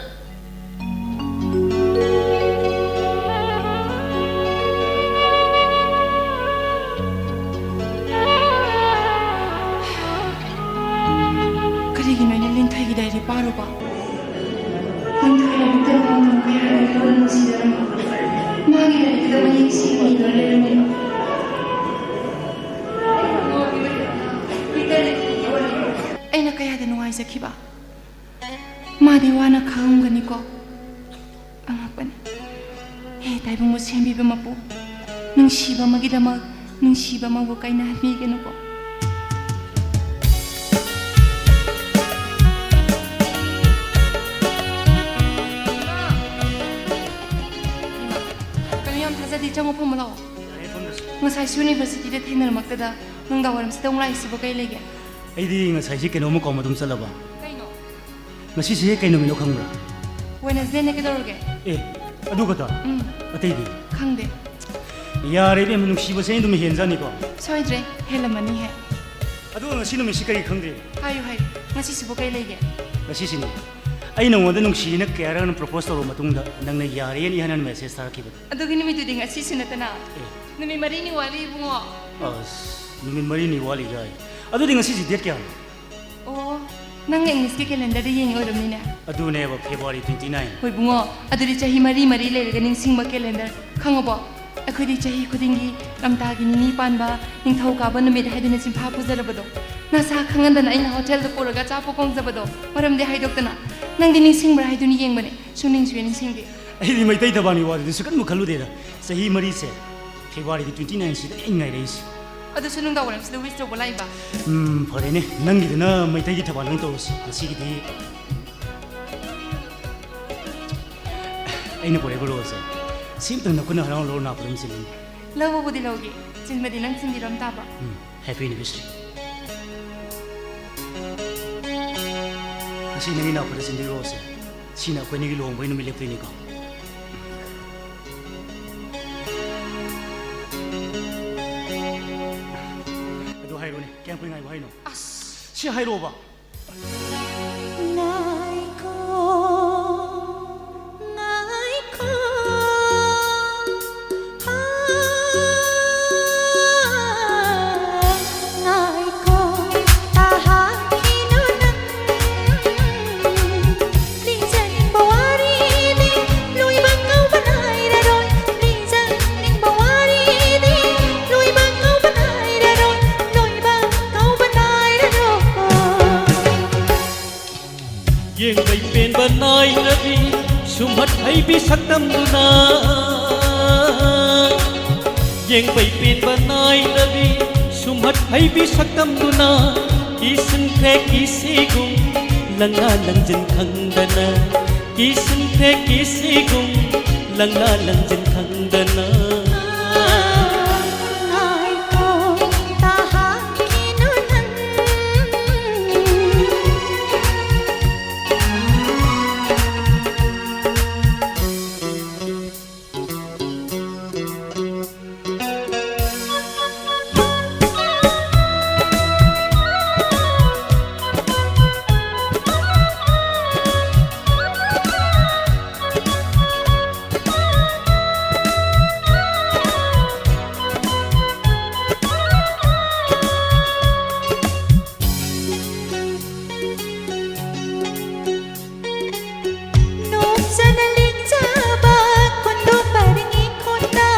ꯀꯔꯤꯒꯤꯅꯣ ꯑꯩꯅ ꯂꯤꯟꯊꯣꯏꯒꯤ ꯗꯥꯏꯔꯤ ꯄꯥꯔꯨꯕ? ꯂꯤꯟꯊꯣꯏ ꯑꯃꯨꯛꯇ ꯄꯥꯎ ꯇꯝꯕ ꯌꯥꯔꯣꯏꯗ꯭ꯔꯣ ꯅꯨꯡꯁꯤꯖꯔꯝꯕ? ꯃꯥꯒꯤ ꯂꯥꯏꯔꯤꯛꯇ ꯃꯌꯦꯛ ꯁꯦꯡꯅ ꯏꯗꯨꯅ ꯂꯩꯔꯝꯃꯤ꯫ ꯅꯨꯡꯉꯥꯏꯖꯈꯤꯕ꯫ ꯃꯥꯗꯤ ꯋꯥꯅ ꯈꯥꯡꯉꯝꯒꯅꯤꯀꯣ꯫ ꯑꯉꯛꯄꯅꯤ꯫ ꯍꯦ ꯇꯥꯏꯕꯪꯕꯨ ꯁꯦꯝꯕꯤꯕ ꯃꯄꯨ, ꯅꯨꯡꯁꯤꯕ ꯑꯃꯒꯤꯗꯃꯛ ꯅꯨꯡꯁꯤꯕ ꯑꯃꯕꯨ ꯀꯥꯏꯅꯍꯟꯕꯤꯒꯅꯨꯀꯣ꯫ ꯀꯩꯅꯣ, ꯌꯥꯝ ꯊꯥꯖꯗꯦ, ꯆꯪꯉꯣ, ꯐꯝꯃꯣ ꯂꯥꯛꯑꯣ꯫ ꯌꯥꯏꯌꯦ, ꯐꯝꯗ꯭ꯔꯁꯨ꯫ ꯉꯁꯥꯏꯁꯨ universityꯗ ꯊꯦꯡꯅꯔꯝꯃꯛꯇꯗ ꯅꯨꯡꯗꯥꯡ ꯋꯥꯏꯔꯝꯁꯤꯗ ꯑꯃꯨꯛ ꯂꯥꯛꯏꯁꯤꯕꯨ ꯀꯩ ꯂꯩꯒꯦ? ꯑꯩꯗꯤ ꯉꯁꯥꯏꯁꯦ ꯀꯩꯅꯣꯝꯃ ꯀꯥꯎ ꯑꯗꯨꯝ ꯆꯠꯂꯕ꯫ ꯀꯩꯅꯣ? ꯉꯁꯤꯁꯦ ꯀꯩ ꯅꯨꯃꯤꯠꯅꯣ ꯈꯪꯕ꯭ꯔꯥ? Wednesdayꯅꯦ, ꯀꯩꯗꯧꯔꯒꯦ? ꯑꯦ, ꯑꯗꯨ ꯈꯛꯇ? ꯎꯝ꯫ ꯑꯇꯩꯗꯤ? ꯈꯪꯗꯦ꯫ ꯌꯥꯔꯦ ꯏꯕꯦꯝꯃ, ꯅꯨꯡꯁꯤꯕꯁꯦ ꯑꯩ ꯑꯗꯨꯝ ꯍꯦꯟꯖꯥꯅꯤꯀꯣ꯫ ꯁꯣꯏꯗ꯭ꯔꯦ, ꯍꯦꯜꯂꯝꯃꯅꯤꯍꯦ꯫ ꯑꯗꯨꯒ ꯉꯁꯤ ꯅꯨꯃꯤꯠꯁꯤ ꯀꯔꯤ ꯈꯪꯗꯦ? ꯍꯥꯏꯌꯨ, ꯍꯥꯏꯌꯨ꯫ ꯉꯁꯤꯁꯤꯕꯨ ꯀꯩ ꯂꯩꯒꯦ? ꯉꯁꯤꯁꯤꯅꯤ꯫ ꯑꯩ ꯅꯉꯣꯟꯗ ꯅꯨꯡꯁꯤꯅ ꯀꯌꯥꯔꯛꯅ propose ꯇꯧꯔꯕ ꯃꯇꯨꯡꯗ ꯅꯪꯅ ꯌꯥꯔꯦꯅ ꯏꯍꯥꯟ ꯍꯥꯟꯅ message ꯊꯥꯔꯛꯈꯤꯕꯗꯣ꯫ ꯑꯗꯨꯒꯤ ꯅꯨꯃꯤꯠꯇꯨꯗꯤ ꯉꯁꯤꯁꯨ ꯅꯠꯇꯅ꯫ ꯑꯦ꯫ ꯅꯨꯃꯤꯠ ꯃꯔꯤꯅꯤ ꯋꯥꯠꯂꯤ, ꯏꯕꯨꯡꯉꯣ꯫ ꯑꯁ, ꯅꯨꯃꯤꯠ ꯃꯔꯤꯅꯤ ꯋꯥꯠꯂꯤ ꯒꯥꯏ꯫ ꯑꯗꯨꯗꯤ ꯉꯁꯤꯁꯤ date ꯀꯌꯥꯅꯣ? ꯑꯣ, ꯅꯪ Englishꯀꯤ calendarꯗ ꯌꯦꯡꯉꯤ ꯑꯣꯏꯔꯝꯅꯤꯅꯦ꯫ ꯑꯗꯨꯅꯦꯕ, February twenty nine꯫ ꯍꯣꯏ ꯏꯕꯨꯡꯉꯣ, ꯑꯗꯨꯗꯤ ꯆꯍꯤ ꯃꯔꯤ ꯃꯔꯤ ꯂꯩꯔꯒ ꯅꯤꯡꯁꯤꯡꯕ calendar, ꯈꯪꯉꯕꯣ? ꯑꯩꯈꯣꯏꯗꯤ ꯆꯍꯤ ꯈꯨꯗꯤꯡꯒꯤ ꯂꯝꯇꯥꯒꯤ ꯅꯤꯅꯤ ꯄꯥꯟꯕ, ꯅꯤꯡꯊꯧꯀꯥꯕ ꯅꯨꯃꯤꯠ ꯍꯥꯏꯗꯨꯅ ꯆꯤꯟꯐꯥ ꯄꯨꯖꯔꯕꯗꯣ, ꯅꯁꯥ ꯈꯪꯍꯟꯗꯅ ꯑꯩꯅ hotelꯗ ꯄꯨꯔꯒ ꯑꯆꯥꯄꯣꯠ ꯀꯣꯡꯖꯕꯗꯣ, ꯃꯔꯝꯗꯤ ꯍꯥꯏꯗꯣꯛꯇꯅ꯫ ꯅꯪꯗꯤ ꯅꯤꯡꯁꯤꯡꯕ꯭ꯔꯥ ꯍꯥꯏꯗꯨꯅ ꯌꯦꯡꯕꯅꯦ, ꯁꯨꯡꯅꯤꯡꯁꯨ ꯅꯤꯡꯁꯤꯡꯗꯦ꯫ ꯑꯩꯗꯤ ꯃꯩꯇꯩ ꯊꯕꯥꯜꯒꯤ ꯋꯥꯗꯨꯗꯤ ꯁꯨꯈꯟꯕꯨ ꯈꯜꯂꯨꯗꯦꯗ꯫ ꯆꯍꯤ ꯃꯔꯤꯁꯦ Februaryꯒꯤ twenty nineꯁꯤꯗ ꯑꯩ ꯉꯥꯏꯔꯛꯏꯁꯦ꯫ ꯑꯗꯨꯁꯨ ꯅꯨꯡꯗꯥꯡ ꯋꯥꯏꯔꯝꯁꯤꯗ wish ꯇꯧꯕ ꯂꯥꯛꯏꯕ? ꯎꯝ, ꯐꯔꯦꯅꯦ, ꯅꯪꯒꯤꯗꯨꯅ ꯃꯩꯇꯩꯒꯤ ꯊꯕꯥꯜ ꯑꯣꯏꯅ ꯇꯧꯔꯁꯤ꯫ ꯉꯁꯤꯒꯤꯗꯤ ꯑꯩꯅ ꯄꯨꯔꯛꯏꯕ roseꯁꯦ ꯁꯤ ꯑꯝꯇꯪ ꯅꯈꯨꯠꯅ ꯍꯔꯥꯎ ꯂꯧꯔ ꯅꯥꯄꯗ ꯑꯃ ꯆꯤꯜꯂꯨꯅꯦ꯫ ꯂꯧꯕꯕꯨꯗꯤ ꯂꯧꯒꯦ, ꯆꯤꯟꯕꯗꯤ ꯅꯪ ꯆꯤꯟꯕꯤꯔꯝ ꯇꯥꯕ꯫ ꯎꯝ, happy anniversary꯫ ꯉꯁꯤ ꯅꯪꯒꯤ ꯅꯥꯄꯗ ꯆꯤꯟꯗꯣꯏ roseꯁꯦ, ꯁꯤꯅ ꯑꯩꯈꯣꯏ ꯑꯅꯤꯒꯤ ꯂꯨꯍꯣꯡꯕꯒꯤ ꯅꯨꯃꯤꯠ ꯂꯦꯞꯇꯣꯏꯅꯤꯀꯣ꯫ ꯑꯗꯨ ꯍꯥꯏꯔꯣꯅꯦ, ꯀꯌꯥꯝ ꯀꯨꯏ ꯉꯥꯏꯕ ꯍꯥꯏꯅꯣ? ꯑꯁ! ꯁꯤ ꯍꯥꯏꯔꯣꯕ꯫ ꯉꯥꯏꯈꯣ, ꯉꯥꯏꯈꯣ, ꯍꯥ, ꯉꯥꯏꯈꯣ, ꯇꯥꯍꯟꯈꯤꯅꯨ ꯅꯪ꯫ ꯂꯤꯖꯅꯤꯡꯕ ꯋꯥꯔꯤꯗꯤ ꯂꯣꯏꯕ ꯀꯧꯕ ꯅꯥꯏꯔꯔꯣꯏ꯫ ꯂꯤꯖꯅꯤꯡꯕ ꯋꯥꯔꯤꯗꯤ ꯂꯣꯏꯕ ꯀꯧꯕ ꯅꯥꯏꯔꯔꯣꯏ꯫ ꯂꯣꯏꯕ ꯀꯧꯕ ꯅꯥꯏꯔꯔꯣꯏ꯫ ꯌꯦꯡꯕꯩ ꯄꯦꯟꯕ ꯅꯥꯏꯗꯕꯤ ꯁꯨꯝꯍꯠ ꯍꯩꯕꯤ ꯁꯛꯇꯝꯗꯨꯅ, ꯌꯦꯡꯕꯩ ꯄꯦꯟꯕ ꯅꯥꯏꯗꯕꯤ ꯁꯨꯝꯍꯠ ꯍꯩꯕꯤ ꯁꯛꯇꯝꯗꯨꯅ, ꯀꯤꯁꯤꯟꯈ꯭ꯔꯦ ꯀꯤꯁꯤꯒꯨꯝ ꯂꯪꯂꯥ ꯂꯪꯖꯤꯟ ꯈꯪꯗꯅ, ꯀꯤꯁꯤꯟꯈ꯭ꯔꯦ ꯀꯤꯁꯤꯒꯨꯝ ꯂꯪꯂꯥ ꯂꯪꯖꯤꯟ ꯈꯪꯗꯅ꯫ ꯉꯥꯏꯈꯣ, ꯇꯥꯍꯪꯈꯤꯅꯨ ꯅꯪ꯫ ꯅꯣꯛꯆꯅ ꯂꯦꯡꯖꯕ ꯈꯨꯟꯗꯣ ꯄꯔꯤꯡꯒꯤ ꯈꯨꯟꯗ꯫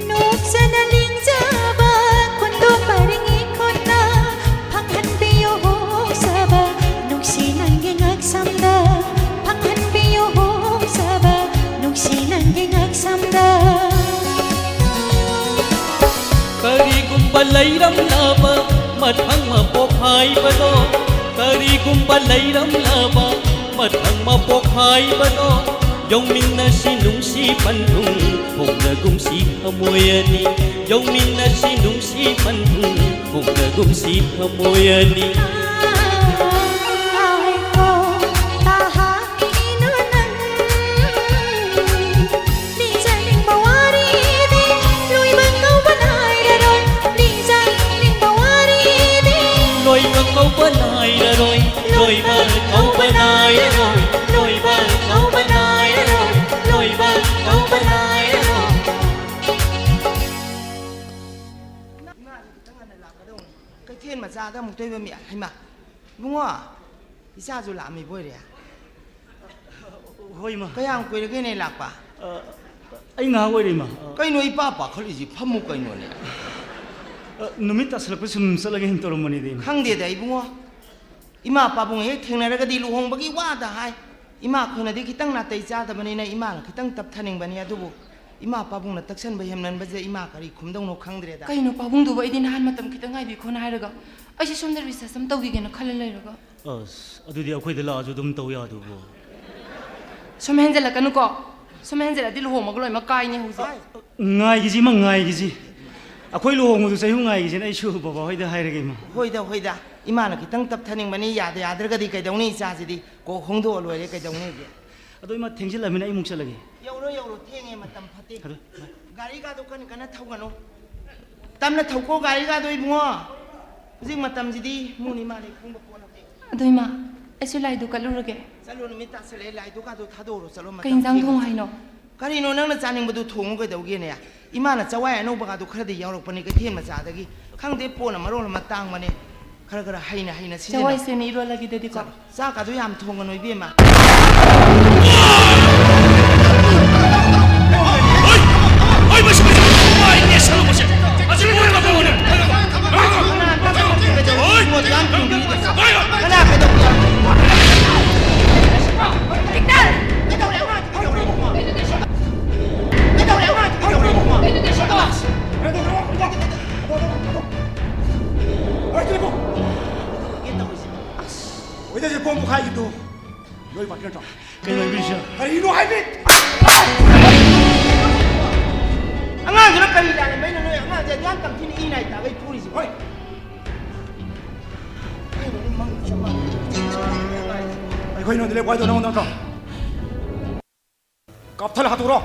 ꯅꯣꯛꯆꯅ ꯂꯦꯡꯖꯕ ꯈꯨꯟꯗꯣ ꯄꯔꯤꯡꯒꯤ ꯈꯨꯟꯗ꯫ ꯐꯪꯍꯟꯕꯤꯌꯨ ꯍꯣꯡꯖꯕ ꯅꯨꯡꯁꯤ ꯅꯪꯒꯤ ꯉꯛꯁꯝꯗ꯫ ꯐꯪꯍꯟꯕꯤꯌꯨ ꯍꯣꯡꯖꯕ ꯅꯨꯡꯁꯤ ꯅꯪꯒꯤ ꯉꯛꯁꯝꯗ꯫ ꯀꯔꯤꯒꯨꯝꯕ ꯂꯩꯔꯝꯂꯕ ꯃꯊꯪ ꯃꯄꯣꯛ ꯍꯥꯏꯕꯗꯣ, ꯀꯔꯤꯒꯨꯝꯕ ꯂꯩꯔꯝꯂꯕ ꯃꯊꯪ ꯃꯄꯣꯛ ꯍꯥꯏꯕꯗꯣ, ꯌꯧꯃꯤꯟꯅꯁꯤ ꯅꯨꯡꯁꯤ ꯄꯟꯊꯨꯡ ꯐꯣꯡꯅꯒꯨꯝꯁꯤ ꯊꯃꯣꯏ ꯑꯅꯤ, ꯌꯧꯃꯤꯟꯅꯁꯤ ꯅꯨꯡꯁꯤ ꯄꯟꯊꯨꯡ ꯐꯣꯡꯅꯒꯨꯝꯁꯤ ꯊꯃꯣꯏ ꯑꯅꯤ꯫ ꯉꯥꯏꯈꯣ, ꯇꯥꯍꯥ ꯀꯩꯅꯣ ꯅꯪ ꯂꯤꯖꯅꯤꯡꯕ ꯋꯥꯔꯤꯗꯤ ꯂꯣꯏꯕ ꯀꯧꯕ ꯅꯥꯏꯔꯔꯣꯏ꯫ ꯂꯤꯖꯅꯤꯡꯕ ꯋꯥꯔꯤꯗꯤ ꯂꯣꯏꯕ ꯀꯧꯕ ꯅꯥꯏꯔꯔꯣꯏ, ꯂꯣꯏꯕ ꯀꯧꯕ ꯅꯥꯏꯔꯔꯣꯏ, ꯂꯣꯏꯕ ꯀꯧꯕ ꯅꯥꯏꯔꯔꯣꯏ, ꯂꯣꯏꯕ ꯀꯧꯕ ꯅꯥꯏꯔꯔꯣꯏ꯫ ꯏꯃꯥꯁꯦ ꯈꯤꯇꯪ ꯉꯟꯅ ꯂꯥꯛꯀꯗꯧꯅꯤ꯫ ꯀꯩꯊꯦꯜ ꯃꯆꯥꯗ ꯑꯃꯨꯛꯇꯣꯏꯕ ꯃꯤ, ꯍꯩꯃꯥ, ꯏꯕꯨꯡꯉꯣ, ꯏꯆꯥꯁꯨ ꯂꯥꯛꯑꯝꯃꯤꯕ ꯑꯣꯏꯔꯦ꯫ ꯍꯣꯏ, ꯏꯃꯥ꯫ ꯀꯌꯥꯝ ꯀꯨꯏꯔꯒꯦꯅꯦ ꯂꯥꯛꯄ? ꯑ, ꯑꯩ ꯉꯥꯏꯍꯥꯛ ꯑꯣꯏꯔꯦ, ꯏꯃꯥ꯫ ꯑ, ꯀꯩꯅꯣ ꯏꯄꯥ ꯄꯥꯈꯠꯂꯤꯁꯤ? ꯐꯝꯃꯨ ꯀꯩꯅꯣꯅꯦ꯫ ꯑ, ꯅꯨꯃꯤꯠ ꯇꯥꯁꯜꯂꯛꯄ ꯁꯨꯝ ꯆꯠꯂꯒꯦꯅ ꯇꯧꯔꯝꯕꯅꯤꯗ, ꯏꯃꯥ꯫ ꯈꯪꯗꯦꯗ, ꯏꯕꯨꯡꯉꯣ꯫ ꯏꯃꯥ ꯄꯥꯕꯨꯡ ꯍꯦꯛ ꯊꯦꯡꯅꯔꯒꯗꯤ ꯂꯨꯍꯣꯡꯕꯒꯤ ꯋꯥꯗ ꯍꯥꯏ꯫ ꯏꯃꯥ ꯑꯩꯈꯣꯏꯅꯗꯤ ꯈꯤꯇꯪ ꯅꯥꯇꯩ ꯆꯥꯗꯕꯅꯤꯅ ꯏꯃꯥꯅ ꯈꯤꯇꯪ ꯇꯞꯊꯅꯤꯡꯕꯅꯤ, ꯑꯗꯨꯕꯨ ꯏꯃꯥ ꯄꯥꯕꯨꯡꯅ ꯇꯛꯁꯟꯕ ꯍꯦꯟꯃꯟꯕꯁꯦ ꯏꯃꯥ ꯀꯔꯤ ꯈꯨꯝꯗꯧꯅꯣ ꯈꯪꯗ꯭ꯔꯦꯗ꯫ ꯀꯩꯅꯣ ꯄꯥꯕꯨꯡꯗꯨꯕꯨ? ꯑꯩꯗꯤ ꯅꯍꯥꯟ ꯃꯇꯝ ꯈꯤꯇꯪ ꯉꯥꯏꯕꯤꯈꯣꯅ ꯍꯥꯏꯔꯒ ꯑꯩꯁꯦ ꯁꯣꯝꯗ research ꯑꯃ ꯇꯧꯈꯤꯒꯦꯅ ꯈꯜꯂ ꯂꯩꯔꯒ꯫ ꯑꯁ, ꯑꯗꯨꯗꯤ ꯑꯩꯈꯣꯏꯗ ꯂꯥꯛꯑꯁꯨ ꯑꯗꯨꯝ ꯇꯧ ꯌꯥꯗꯨꯕꯨ꯫ ꯁꯨꯝ ꯍꯦꯟꯖꯜꯂꯛꯀꯅꯨꯀꯣ꯫ ꯁꯨꯝ ꯍꯦꯟꯖꯜꯂꯛꯑꯗꯤ ꯂꯨꯍꯣꯡꯕꯒ ꯂꯣꯏꯅꯃꯛ ꯀꯥꯏꯅꯦ ꯍꯧꯖꯤꯛ꯫ ꯉꯥꯏꯈꯤꯁꯤ ꯏꯃꯥ, ꯉꯥꯏꯈꯤꯁꯤ꯫ ꯑꯩꯈꯣꯏ ꯂꯨꯍꯣꯡꯕꯗꯨ ꯆꯍꯤ ꯉꯥꯏꯈꯤꯁꯤꯅ ꯑꯩꯁꯨ ꯕꯕꯥ ꯍꯣꯏꯗ ꯍꯥꯏꯔꯒꯦ, ꯏꯃꯥ꯫ ꯍꯣꯏꯗ, ꯍꯣꯏꯗ꯫ ꯏꯃꯥꯅ ꯈꯤꯇꯪ ꯇꯞꯊꯅꯤꯡꯕꯅꯤ, ꯌꯥꯗ ꯌꯥꯗ꯭ꯔꯒꯗꯤ ꯀꯩꯗꯧꯅꯤ, ꯏꯆꯥꯁꯤꯗꯤ ꯀꯣꯛ ꯍꯣꯡꯗꯣꯛꯑ ꯂꯣꯏꯔꯦ, ꯀꯩꯗꯧꯅꯤꯒꯦ? ꯑꯗꯣ ꯏꯃꯥ, ꯊꯦꯡꯖꯤꯜꯂꯃꯤꯅ ꯑꯩ ꯑꯃꯨꯛ ꯆꯠꯂꯒꯦ꯫ ꯌꯧꯔꯣ, ꯌꯧꯔꯣ, ꯊꯦꯡꯉꯦ, ꯃꯇꯝ ꯐꯠꯇꯦ꯫ ꯑꯗꯣ, ꯏꯃꯥ꯫ ꯒꯥꯔꯤꯒꯥꯗꯣ ꯀꯟꯅ ꯀꯟꯅ ꯊꯧꯒꯅꯨ꯫ ꯇꯞꯅ ꯊꯧꯀꯣ ꯒꯥꯔꯤꯒꯥꯗꯣ, ꯏꯕꯨꯡꯉꯣ꯫ ꯍꯧꯖꯤꯛ ꯃꯇꯝꯁꯤꯗꯤ ꯃꯨꯅꯤ ꯃꯥꯅꯤ ꯈꯪꯕ ꯄꯣꯠ ꯅꯠꯇꯦ꯫ ꯑꯗꯣ ꯏꯃꯥ, ꯑꯩꯁꯨ ꯂꯥꯏꯗꯨ ꯀꯠꯂꯨꯔꯒꯦ꯫ ꯆꯠꯂꯣ, ꯅꯨꯃꯤꯠ ꯇꯥꯁꯜꯂꯛꯑꯦ, ꯂꯥꯏꯗꯨ ꯀꯥꯗꯣ ꯊꯥꯗꯣꯛꯎꯔꯣ, ꯆꯠꯂꯣ, ꯃꯇꯝ ꯀꯩ ꯏꯟꯖꯥꯡ ꯊꯦꯡꯉꯦ꯫ ꯊꯣꯡꯉꯨ ꯍꯥꯏꯅꯣ? ꯀꯔꯤꯅꯣ ꯅꯪꯅ ꯆꯥꯅꯤꯡꯕꯗꯨ ꯊꯣꯡꯉꯨ ꯀꯩꯗꯧꯒꯦꯅꯦ? ꯏꯃꯥꯅ ꯆꯋꯥꯏ ꯑꯅꯧꯕꯒꯗꯨ ꯈꯔꯗꯤ ꯌꯥꯎꯔꯛꯄꯅꯤ ꯀꯩꯊꯦꯜ ꯃꯆꯥꯗꯒꯤ꯫ ꯈꯪꯗꯦ, ꯄꯣꯠꯅ ꯃꯔꯣꯜ ꯑꯃ ꯇꯥꯡꯕꯅꯦ꯫ ꯈꯔ ꯈꯔ ꯍꯩꯅ ꯍꯩꯅ ꯁꯤꯖꯤꯟꯅꯧ꯫ ꯆꯋꯥꯏ ꯁꯦꯝꯃꯤ ꯏꯔꯣꯜꯂꯒꯦ ꯑꯗꯨꯗꯤꯀꯣ꯫ ꯆꯠꯂꯣ꯫ ꯆꯥꯛꯀꯗꯣ ꯌꯥꯝ ꯊꯣꯡꯒꯅꯨ ꯏꯕꯦꯝꯃ꯫ ꯀꯅꯥ ꯀꯩꯗꯧꯒꯦ? ꯀꯩꯗꯧꯔꯦ ꯑꯉꯥꯡ? ꯀꯩꯗꯧꯔꯦ ꯑꯉꯥꯡ? ꯀꯩꯗꯧꯔꯦ ꯑꯉꯥꯡ? ꯀꯩꯗꯧꯔꯒꯦ ꯇꯧꯔꯤꯁꯤꯕꯣ? ꯑꯁ꯫ ꯋꯦꯗꯔꯁꯦ ꯄꯣꯝ ꯄꯣꯈꯥꯏꯈꯤꯕꯗꯣ ꯅꯣꯏ ꯄꯥꯔꯇꯤ ꯅꯠꯇ꯭ꯔꯣ? ꯀꯩꯅꯣ ꯍꯥꯏꯕꯤꯔꯤꯁꯦ? ꯀꯔꯤꯅꯣ ꯍꯥꯏꯕꯤ? ꯑꯉꯥꯡꯗꯨꯅ ꯀꯔꯤ ꯂꯥꯜꯂꯝꯕꯩꯅꯣ ꯅꯣꯏ ꯑꯉꯥꯡꯁꯦ ꯑꯗꯨꯌꯥꯝ ꯇꯝꯊꯤꯅ ꯏ ꯅꯥꯏ ꯇꯥꯒꯩ ꯐꯨꯔꯤꯁꯤꯕꯣ? ꯍꯣꯏ꯫ ꯀꯩꯅꯣꯅꯦ ꯃꯪ ꯆꯞ ꯃꯥꯟꯅꯩ꯫ ꯑꯩꯈꯣꯏ ꯅꯣꯏꯗ ꯂꯦꯞꯄꯣ ꯍꯥꯏꯗꯣ ꯅꯪꯉꯣꯟꯗ ꯅꯠꯇ꯭ꯔꯣ? ꯀꯥꯞꯊꯠꯂ ꯍꯥꯠꯇꯣꯛꯎꯔꯣ꯫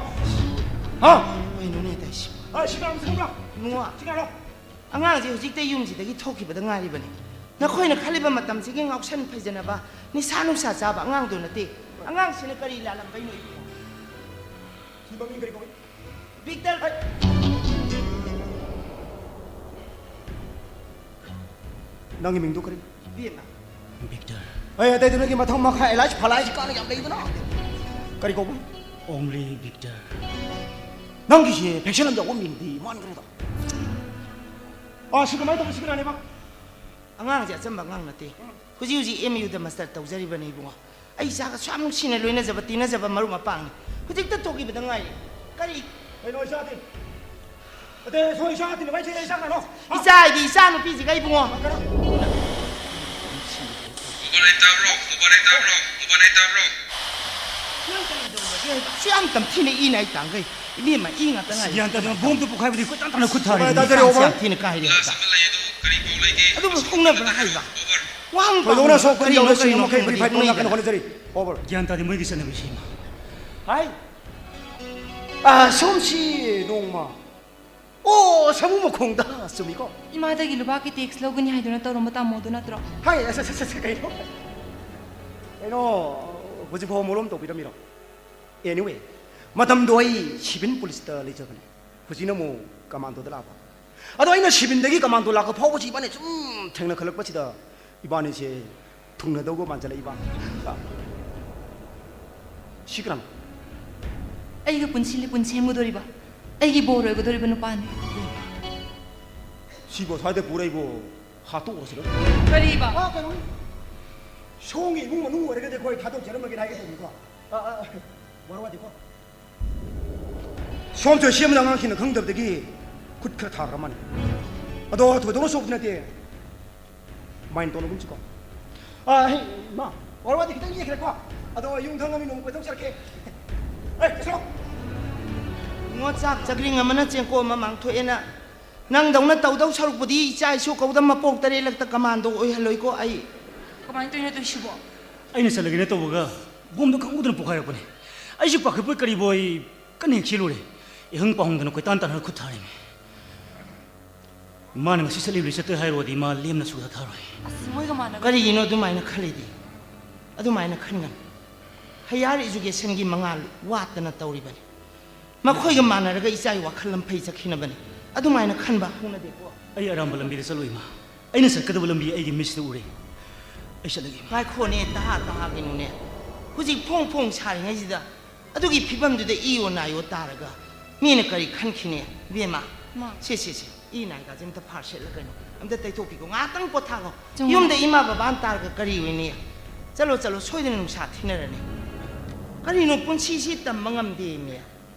ꯍꯥ? ꯀꯩꯅꯣꯅꯦ ꯇꯧꯏꯁꯤꯕꯣ? ꯑꯦ, ꯁꯤ ꯀꯅꯥꯅꯣ, ꯁꯤ ꯀꯅꯥꯅꯣ? ꯏꯕꯨꯡꯉꯣ, ꯁꯤ ꯀꯅꯥꯅꯣ? ꯑꯉꯥꯡꯁꯦ ꯍꯧꯖꯤꯛꯇ ꯌꯨꯝꯁꯤꯗꯒꯤ ꯊꯣꯛꯈꯤꯕꯗ ꯉꯥꯏꯔꯤꯕꯅꯤ꯫ ꯅꯈꯣꯏꯅ ꯈꯜꯂꯤꯕ ꯃꯇꯝꯁꯤꯒꯤ ꯉꯥꯎꯁꯟ ꯐꯩꯖꯅꯕ, ꯅꯤꯁꯥ ꯅꯨꯡꯁꯥ ꯆꯥꯕ ꯑꯉꯥꯡꯗꯣ ꯅꯠꯇꯦ꯫ ꯑꯉꯥꯡꯁꯤꯅ ꯀꯔꯤ ꯂꯥꯜꯂꯝꯕꯩꯅꯣ ꯏꯕꯨꯡꯉꯣ? ꯁꯤ ꯃꯃꯤꯡ ꯀꯔꯤ ꯀꯧꯏ? ꯚꯤꯛꯇꯔ꯫ ꯍꯩ! ꯅꯪꯒꯤ ꯃꯤꯡꯗꯨ ꯀꯔꯤ? ꯏꯕꯦꯝꯃ꯫ ꯚꯤꯛꯇꯔ꯫ ꯑꯩ ꯑꯇꯩꯗꯨ ꯅꯪꯒꯤ ꯃꯊꯪ ꯃꯈꯥ ꯑꯦꯂꯥꯏꯁ ꯐꯂꯥꯏꯁ ꯀꯥꯟꯅ ꯌꯥꯝ ꯂꯩꯗꯅ꯫ ꯀꯔꯤ ꯀꯧꯕ? Only Victor. ꯅꯪꯒꯤꯁꯦ ꯐꯦꯛꯁꯟ ꯑꯃ ꯌꯥꯎꯕ ꯃꯤꯡꯗꯤ ꯃꯥꯟꯈ꯭ꯔꯦꯗ꯫ ꯑꯥ, ꯁꯤ ꯀꯃꯥꯏꯅ ꯇꯧꯕ? ꯁꯤ ꯀꯅꯥꯅꯦꯕ? ꯑꯉꯥꯡꯁꯦ ꯑꯆꯝꯕ ꯑꯉꯥꯡ ꯅꯠꯇꯦ꯫ ꯍꯧꯖꯤꯛ ꯍꯧꯖꯤꯛ ꯑꯦꯝ ꯌꯨꯗ ꯃꯥꯁꯇꯔ ꯇꯧꯖꯔꯤꯕꯅꯤ ꯏꯕꯨꯡꯉꯣ꯫ ꯑꯩ ꯏꯆꯥꯒ ꯁꯨꯌꯥꯝ ꯅꯨꯡꯁꯤꯅ ꯂꯣꯏꯅꯖꯕ ꯇꯤꯟꯅꯖꯕ ꯃꯔꯨꯞ ꯃꯄꯥꯡꯅꯤ꯫ ꯍꯧꯖꯤꯛꯇ ꯊꯣꯛꯈꯤꯕꯗ ꯉꯥꯏꯔꯤ꯫ ꯀꯔꯤ? ꯀꯩꯅꯣ ꯏꯆꯥꯗꯤ? ꯑꯇꯩ ꯁꯣꯏ ꯏꯆꯥ ꯇꯤꯟꯅꯕ ꯍꯥꯏꯁꯦ ꯏꯆꯥ ꯀꯅꯥꯅꯣ? ꯍꯥ? ꯏꯆꯥ ꯍꯥꯏꯗꯤ ꯏꯆꯥ ꯅꯨꯄꯤꯁꯤꯒ ꯏꯕꯨꯡꯉꯣ꯫ ꯀꯅꯥ? ꯃꯣꯕꯥꯏꯜ ꯂꯩ ꯇꯥꯕ꯭ꯔꯣ? ꯃꯣꯕꯥꯏꯜ ꯂꯩ ꯇꯥꯕ꯭ꯔꯣ? ꯃꯣꯕꯥꯏꯜ ꯂꯩ ꯇꯥꯕ꯭ꯔꯣ? ꯅꯪ ꯀꯔꯤ ꯇꯧꯔꯒꯦ? ꯁꯨ ꯌꯥꯝ ꯇꯝꯊꯤꯅ ꯏꯅ ꯑꯩ ꯇꯥꯡꯈꯩ꯫ ꯏꯕꯦꯝꯃ, ꯏ ꯉꯥꯛꯇ ꯉꯥꯏꯔꯦ꯫ ꯒ꯭ꯌꯥꯟ ꯇꯥꯗꯅ ꯕꯣꯝꯗꯨ ꯄꯣꯛꯈꯥꯏꯕꯗꯤ ꯑꯩꯈꯣꯏ ꯇꯥꯟ ꯇꯥꯅ ꯈꯨꯠ ꯊꯥꯔꯦ꯫ ꯃꯣꯕꯥꯏꯜ ꯇꯥꯖꯔꯦ, ꯏꯆꯥꯁꯤ ꯑꯣꯚꯔ꯫ ꯌꯥꯝ ꯊꯤꯅ ꯀꯥꯏꯔꯦ ꯍꯟꯗꯛ꯫ ꯀ꯭ꯂꯥꯁ ꯑꯃ ꯂꯩ ꯑꯗꯨ ꯀꯔꯤ ꯄꯥꯎ ꯂꯩꯒꯦ? ꯑꯗꯨꯕꯨ ꯃꯁꯤ ꯍꯧꯅꯕ꯭ꯔꯥ ꯍꯥꯏꯕ? ꯑꯣꯚꯔ꯫ ꯋꯥꯍꯪ ꯊꯣꯏꯗꯣꯛꯅ ꯄꯥꯎꯍꯪ ꯁꯣꯛꯄꯗꯤ ꯀꯔꯤꯅꯣ, ꯌꯥꯎꯗꯦ, ꯀꯔꯤꯅꯣ ꯁꯤꯡꯅꯃꯛ ꯈꯪꯗꯦ, ꯐꯩ ꯐꯩ ꯅꯣꯏꯗꯅ꯫ ꯍꯣꯠꯅꯖꯔꯤ꯫ ꯑꯣꯚꯔ꯫ ꯒ꯭ꯌꯥꯟ ꯇꯥꯗꯦ ꯃꯣꯏꯒꯤ ꯆꯠꯅꯕꯤꯁꯤ ꯏꯃꯥ꯫ ꯍꯥꯏ꯫ ꯑꯥ, ꯁꯣꯝꯁꯤ ꯅꯣꯡꯃ꯫ ꯑꯣ, ꯁꯥꯃꯨ ꯃꯈꯣꯡꯗ꯫ ꯆꯨꯝꯃꯤꯀꯣ? ꯏꯃꯥꯗꯒꯤ ꯂꯨꯄꯥꯒꯤ ꯇꯦꯛꯁ ꯂꯧꯒꯅꯤ ꯍꯥꯏꯗꯨꯅ ꯇꯧꯔꯝꯕ ꯇꯥꯃꯣꯗꯨ ꯅꯠꯇ꯭ꯔꯣ? ꯍꯥꯏ, ꯑꯁ, ꯑꯁ, ꯑꯁ, ꯑꯁ, ꯀꯩꯅꯣ? ꯀꯩꯅꯣ, ꯍꯧꯖꯤꯛ ꯐꯥꯎ ꯃꯔꯣꯝ ꯇꯧꯕꯤꯔꯝꯃꯤꯔꯣ? Anyway, ꯃꯇꯝꯗꯣ ꯑꯩ ꯁꯤꯚꯤꯜ ꯄꯨꯂꯤꯁꯇ ꯂꯩꯖꯕꯅꯦ꯫ ꯍꯧꯖꯤꯛꯅ ꯑꯃꯨꯛ ꯀꯃꯥꯟꯗꯣꯗ ꯂꯥꯛꯄ꯫ ꯑꯗꯣ ꯑꯩꯅ ꯁꯤꯚꯤꯜꯗꯒꯤ ꯀꯃꯥꯟꯗꯣ ꯂꯥꯛꯄ ꯐꯥꯎꯕꯁꯤ ꯏꯕꯥꯅꯤ ꯁꯨꯝ ꯊꯦꯡꯅꯈꯠꯂꯛꯄꯁꯤꯗ ꯏꯕꯥꯅꯤꯁꯦ ꯊꯨꯡꯅꯗꯧꯕ ꯃꯥꯟꯁꯤꯜꯂꯛꯏꯕ꯫ ꯁꯤ ꯀꯅꯥꯅꯣ? ꯑꯩꯒ ꯄꯨꯟꯁꯤ ꯂꯤꯄꯨꯟ ꯁꯦꯝꯒꯗꯧꯔꯤꯕ, ꯑꯩꯒꯤ ꯕꯣꯔ ꯑꯣꯏꯒꯗꯧꯔꯤꯕ ꯅꯨꯄꯥꯅꯤ꯫ ꯁꯤꯕꯨ ꯁ꯭ꯋꯥꯏꯗ ꯄꯨꯔꯛꯏꯕꯣ? ꯍꯥꯠꯇꯣꯛꯎꯔꯁꯤꯔ? ꯀꯔꯤꯕ? ꯑꯥ, ꯀꯩꯅꯣꯅꯤ꯫ ꯁꯣꯝꯒꯤ ꯏꯃꯨꯡ ꯃꯅꯨꯡ ꯑꯣꯏꯔꯒꯗꯤ ꯑꯩꯈꯣꯏ ꯊꯥꯗꯣꯛꯆꯔꯝꯃꯒꯦꯅ ꯍꯥꯏꯒꯦ ꯇꯧꯕꯅꯤꯀꯣ꯫ ꯑꯥ, ꯑꯥ, ꯋꯥꯔꯧ ꯋꯥꯗꯦꯀꯣ꯫ ꯁꯣꯝ ꯆꯣꯏꯁꯤ ꯑꯃꯗ ꯑꯉꯥꯡꯁꯤꯡꯅ ꯈꯪꯗꯕꯗꯒꯤ ꯈꯨꯠ ꯈꯔ ꯊꯥꯈ꯭ꯔ ꯃꯥꯜꯂꯦ꯫ ꯑꯗꯣ ꯊꯣꯏꯗꯣꯛꯅ ꯁꯣꯛꯄꯗꯤ ꯅꯠꯇꯦ꯫ ꯃꯥꯏꯟ ꯇꯧꯅꯒꯨꯝꯁꯤꯀꯣ꯫ ꯑꯥ, ꯍꯩ, ꯏꯃꯥ, ꯋꯥꯔꯧ ꯋꯥꯗꯦ ꯈꯤꯇꯪ ꯌꯦꯛꯈ꯭ꯔꯦꯀꯣ꯫ ꯑꯗꯣ ꯌꯨꯝ ꯊꯪꯅꯕ ꯅꯣꯡꯃ ꯀꯣꯏꯊꯣꯛꯆꯔꯛꯀꯦ꯫ ꯑꯦ, ꯀꯩꯁꯨ꯫ ꯏꯉꯣ, ꯆꯥꯛ ꯆꯒ꯭ꯔꯤꯡ ꯑꯃꯅ ꯆꯦꯡꯀꯣꯛ ꯑꯃ ꯃꯥꯡꯊꯣꯛꯑꯦꯅ ꯅꯪꯗꯧꯅ ꯇꯧꯗꯧ ꯁꯔꯨꯛꯄꯨꯗꯤ ꯏꯆꯥ ꯏꯁꯨ ꯀꯧꯗ ꯃꯄꯣꯛ ꯇꯔꯦꯠꯂꯛꯇ ꯀꯃꯥꯟꯗꯣ ꯑꯣꯏꯍꯜꯂꯣꯏꯀꯣ ꯑꯩ꯫ ꯀꯃꯥꯏꯅ ꯇꯧꯔꯤꯅꯣ ꯇꯧꯔꯤꯁꯤꯕꯣ? ꯑꯩꯅ ꯆꯠꯂꯒꯦꯅ ꯇꯧꯕꯒ ꯕꯣꯝꯗꯣ ꯈꯪꯍꯧꯗꯅ ꯄꯣꯈꯥꯏꯔꯛꯄꯅꯦ꯫ ꯑꯩꯁꯨ ꯄꯥꯈꯠꯄꯣꯏ ꯀꯔꯤꯕꯣꯏ ꯀꯟꯅ ꯍꯦꯛ ꯆꯦꯜꯂꯨꯔꯦ꯫ ꯏꯍꯪ ꯄꯥꯍꯪꯗꯅ ꯀꯣꯏꯇꯥꯟ ꯇꯥꯟꯅꯔ ꯈꯨꯠ ꯊꯥꯔꯤꯅꯦ꯫ ꯃꯥꯅ ꯉꯁꯤ ꯆꯠꯂꯤꯕꯅꯤ ꯆꯠꯇꯣꯏ ꯍꯥꯏꯔꯨꯔꯗꯤ ꯃꯥ ꯂꯦꯝꯅ ꯁꯨꯗ ꯊꯥꯔꯣꯏ꯫ ꯑꯁ, ꯃꯣꯏꯒ ꯃꯥꯟꯅꯒ ꯀꯔꯤꯒꯤꯅꯣ ꯑꯗꯨꯃꯥꯏꯅ ꯈꯜꯂꯤꯗꯤ? ꯑꯗꯨꯃꯥꯏꯅ ꯈꯟꯒꯅꯨ꯫ ꯍꯥꯌꯔ ꯏꯖꯨꯀꯦꯁꯟꯒꯤ ꯃꯉꯥꯜ ꯋꯥꯠꯇꯅ ꯇꯧꯔꯤꯕꯅꯤ꯫ ꯃꯈꯣꯏꯒ ꯃꯥꯟꯅꯔꯒ ꯏꯆꯥꯒꯤ ꯋꯥꯈꯜ ꯂꯝꯐꯩ ꯆꯠꯈꯤꯅꯕꯅꯤ꯫ ꯑꯗꯨꯃꯥꯏꯅ ꯈꯟꯕ ꯍꯧꯅꯗꯦꯀꯣ꯫ ꯑꯩ ꯑꯔꯥꯟꯕ ꯂꯝꯕꯤꯗ ꯆꯠꯂꯣꯏ, ꯏꯃꯥ꯫ ꯑꯩꯅ ꯆꯠꯀꯗꯕ ꯂꯝꯕꯤ ꯑꯩꯒꯤ ꯃꯤꯠꯁꯤꯗ ꯎꯔꯦ꯫ ꯑꯩ ꯆꯠꯂꯒꯦ, ꯏꯃꯥ꯫ ꯉꯥꯏꯈꯣꯅꯦ, ꯇꯍꯥ ꯇꯍꯥꯒꯤꯅꯨꯅꯦ꯫ ꯍꯧꯖꯤꯛ ꯐꯣꯡ ꯐꯣꯡ ꯁꯥꯔꯤꯉꯩꯁꯤꯗ ꯑꯗꯨꯒꯤ ꯐꯤꯕꯝꯗꯨꯗ ꯏꯌꯣ ꯅꯥꯏꯌꯣ ꯇꯥꯔꯒ ꯃꯤꯅ ꯀꯔꯤ ꯈꯟꯈꯤꯅꯤ, ꯏꯕꯦꯝꯃ? ꯃꯥ꯫ ꯁꯦ, ꯁꯦ, ꯁꯦ꯫ ꯏ ꯅꯥꯏꯒꯥꯁꯦ ꯑꯝꯇ ꯐꯥꯔ ꯁꯦꯠꯂ ꯀꯩꯅꯣ ꯑꯝꯇ ꯇꯩꯊꯣꯛꯄꯤꯈꯣ, ꯉꯥꯏꯍꯥꯛꯇꯪ ꯄꯣꯊꯥꯈꯣ꯫ ꯆꯨꯝꯃꯦ꯫ ꯌꯨꯝꯗ ꯏꯃꯥ ꯕꯕꯥꯅ ꯇꯥꯔꯒ ꯀꯔꯤ ꯑꯣꯏꯅꯤ? ꯆꯠꯂꯣ, ꯆꯠꯂꯣ, ꯁꯣꯏꯗꯅ ꯅꯨꯡꯁꯥ ꯊꯤꯅꯔꯅꯤ꯫ ꯀꯔꯤꯅꯣ, ꯄꯨꯟꯁꯤꯁꯤ ꯇꯝꯕ ꯉꯝꯗꯦ ꯃꯤ꯫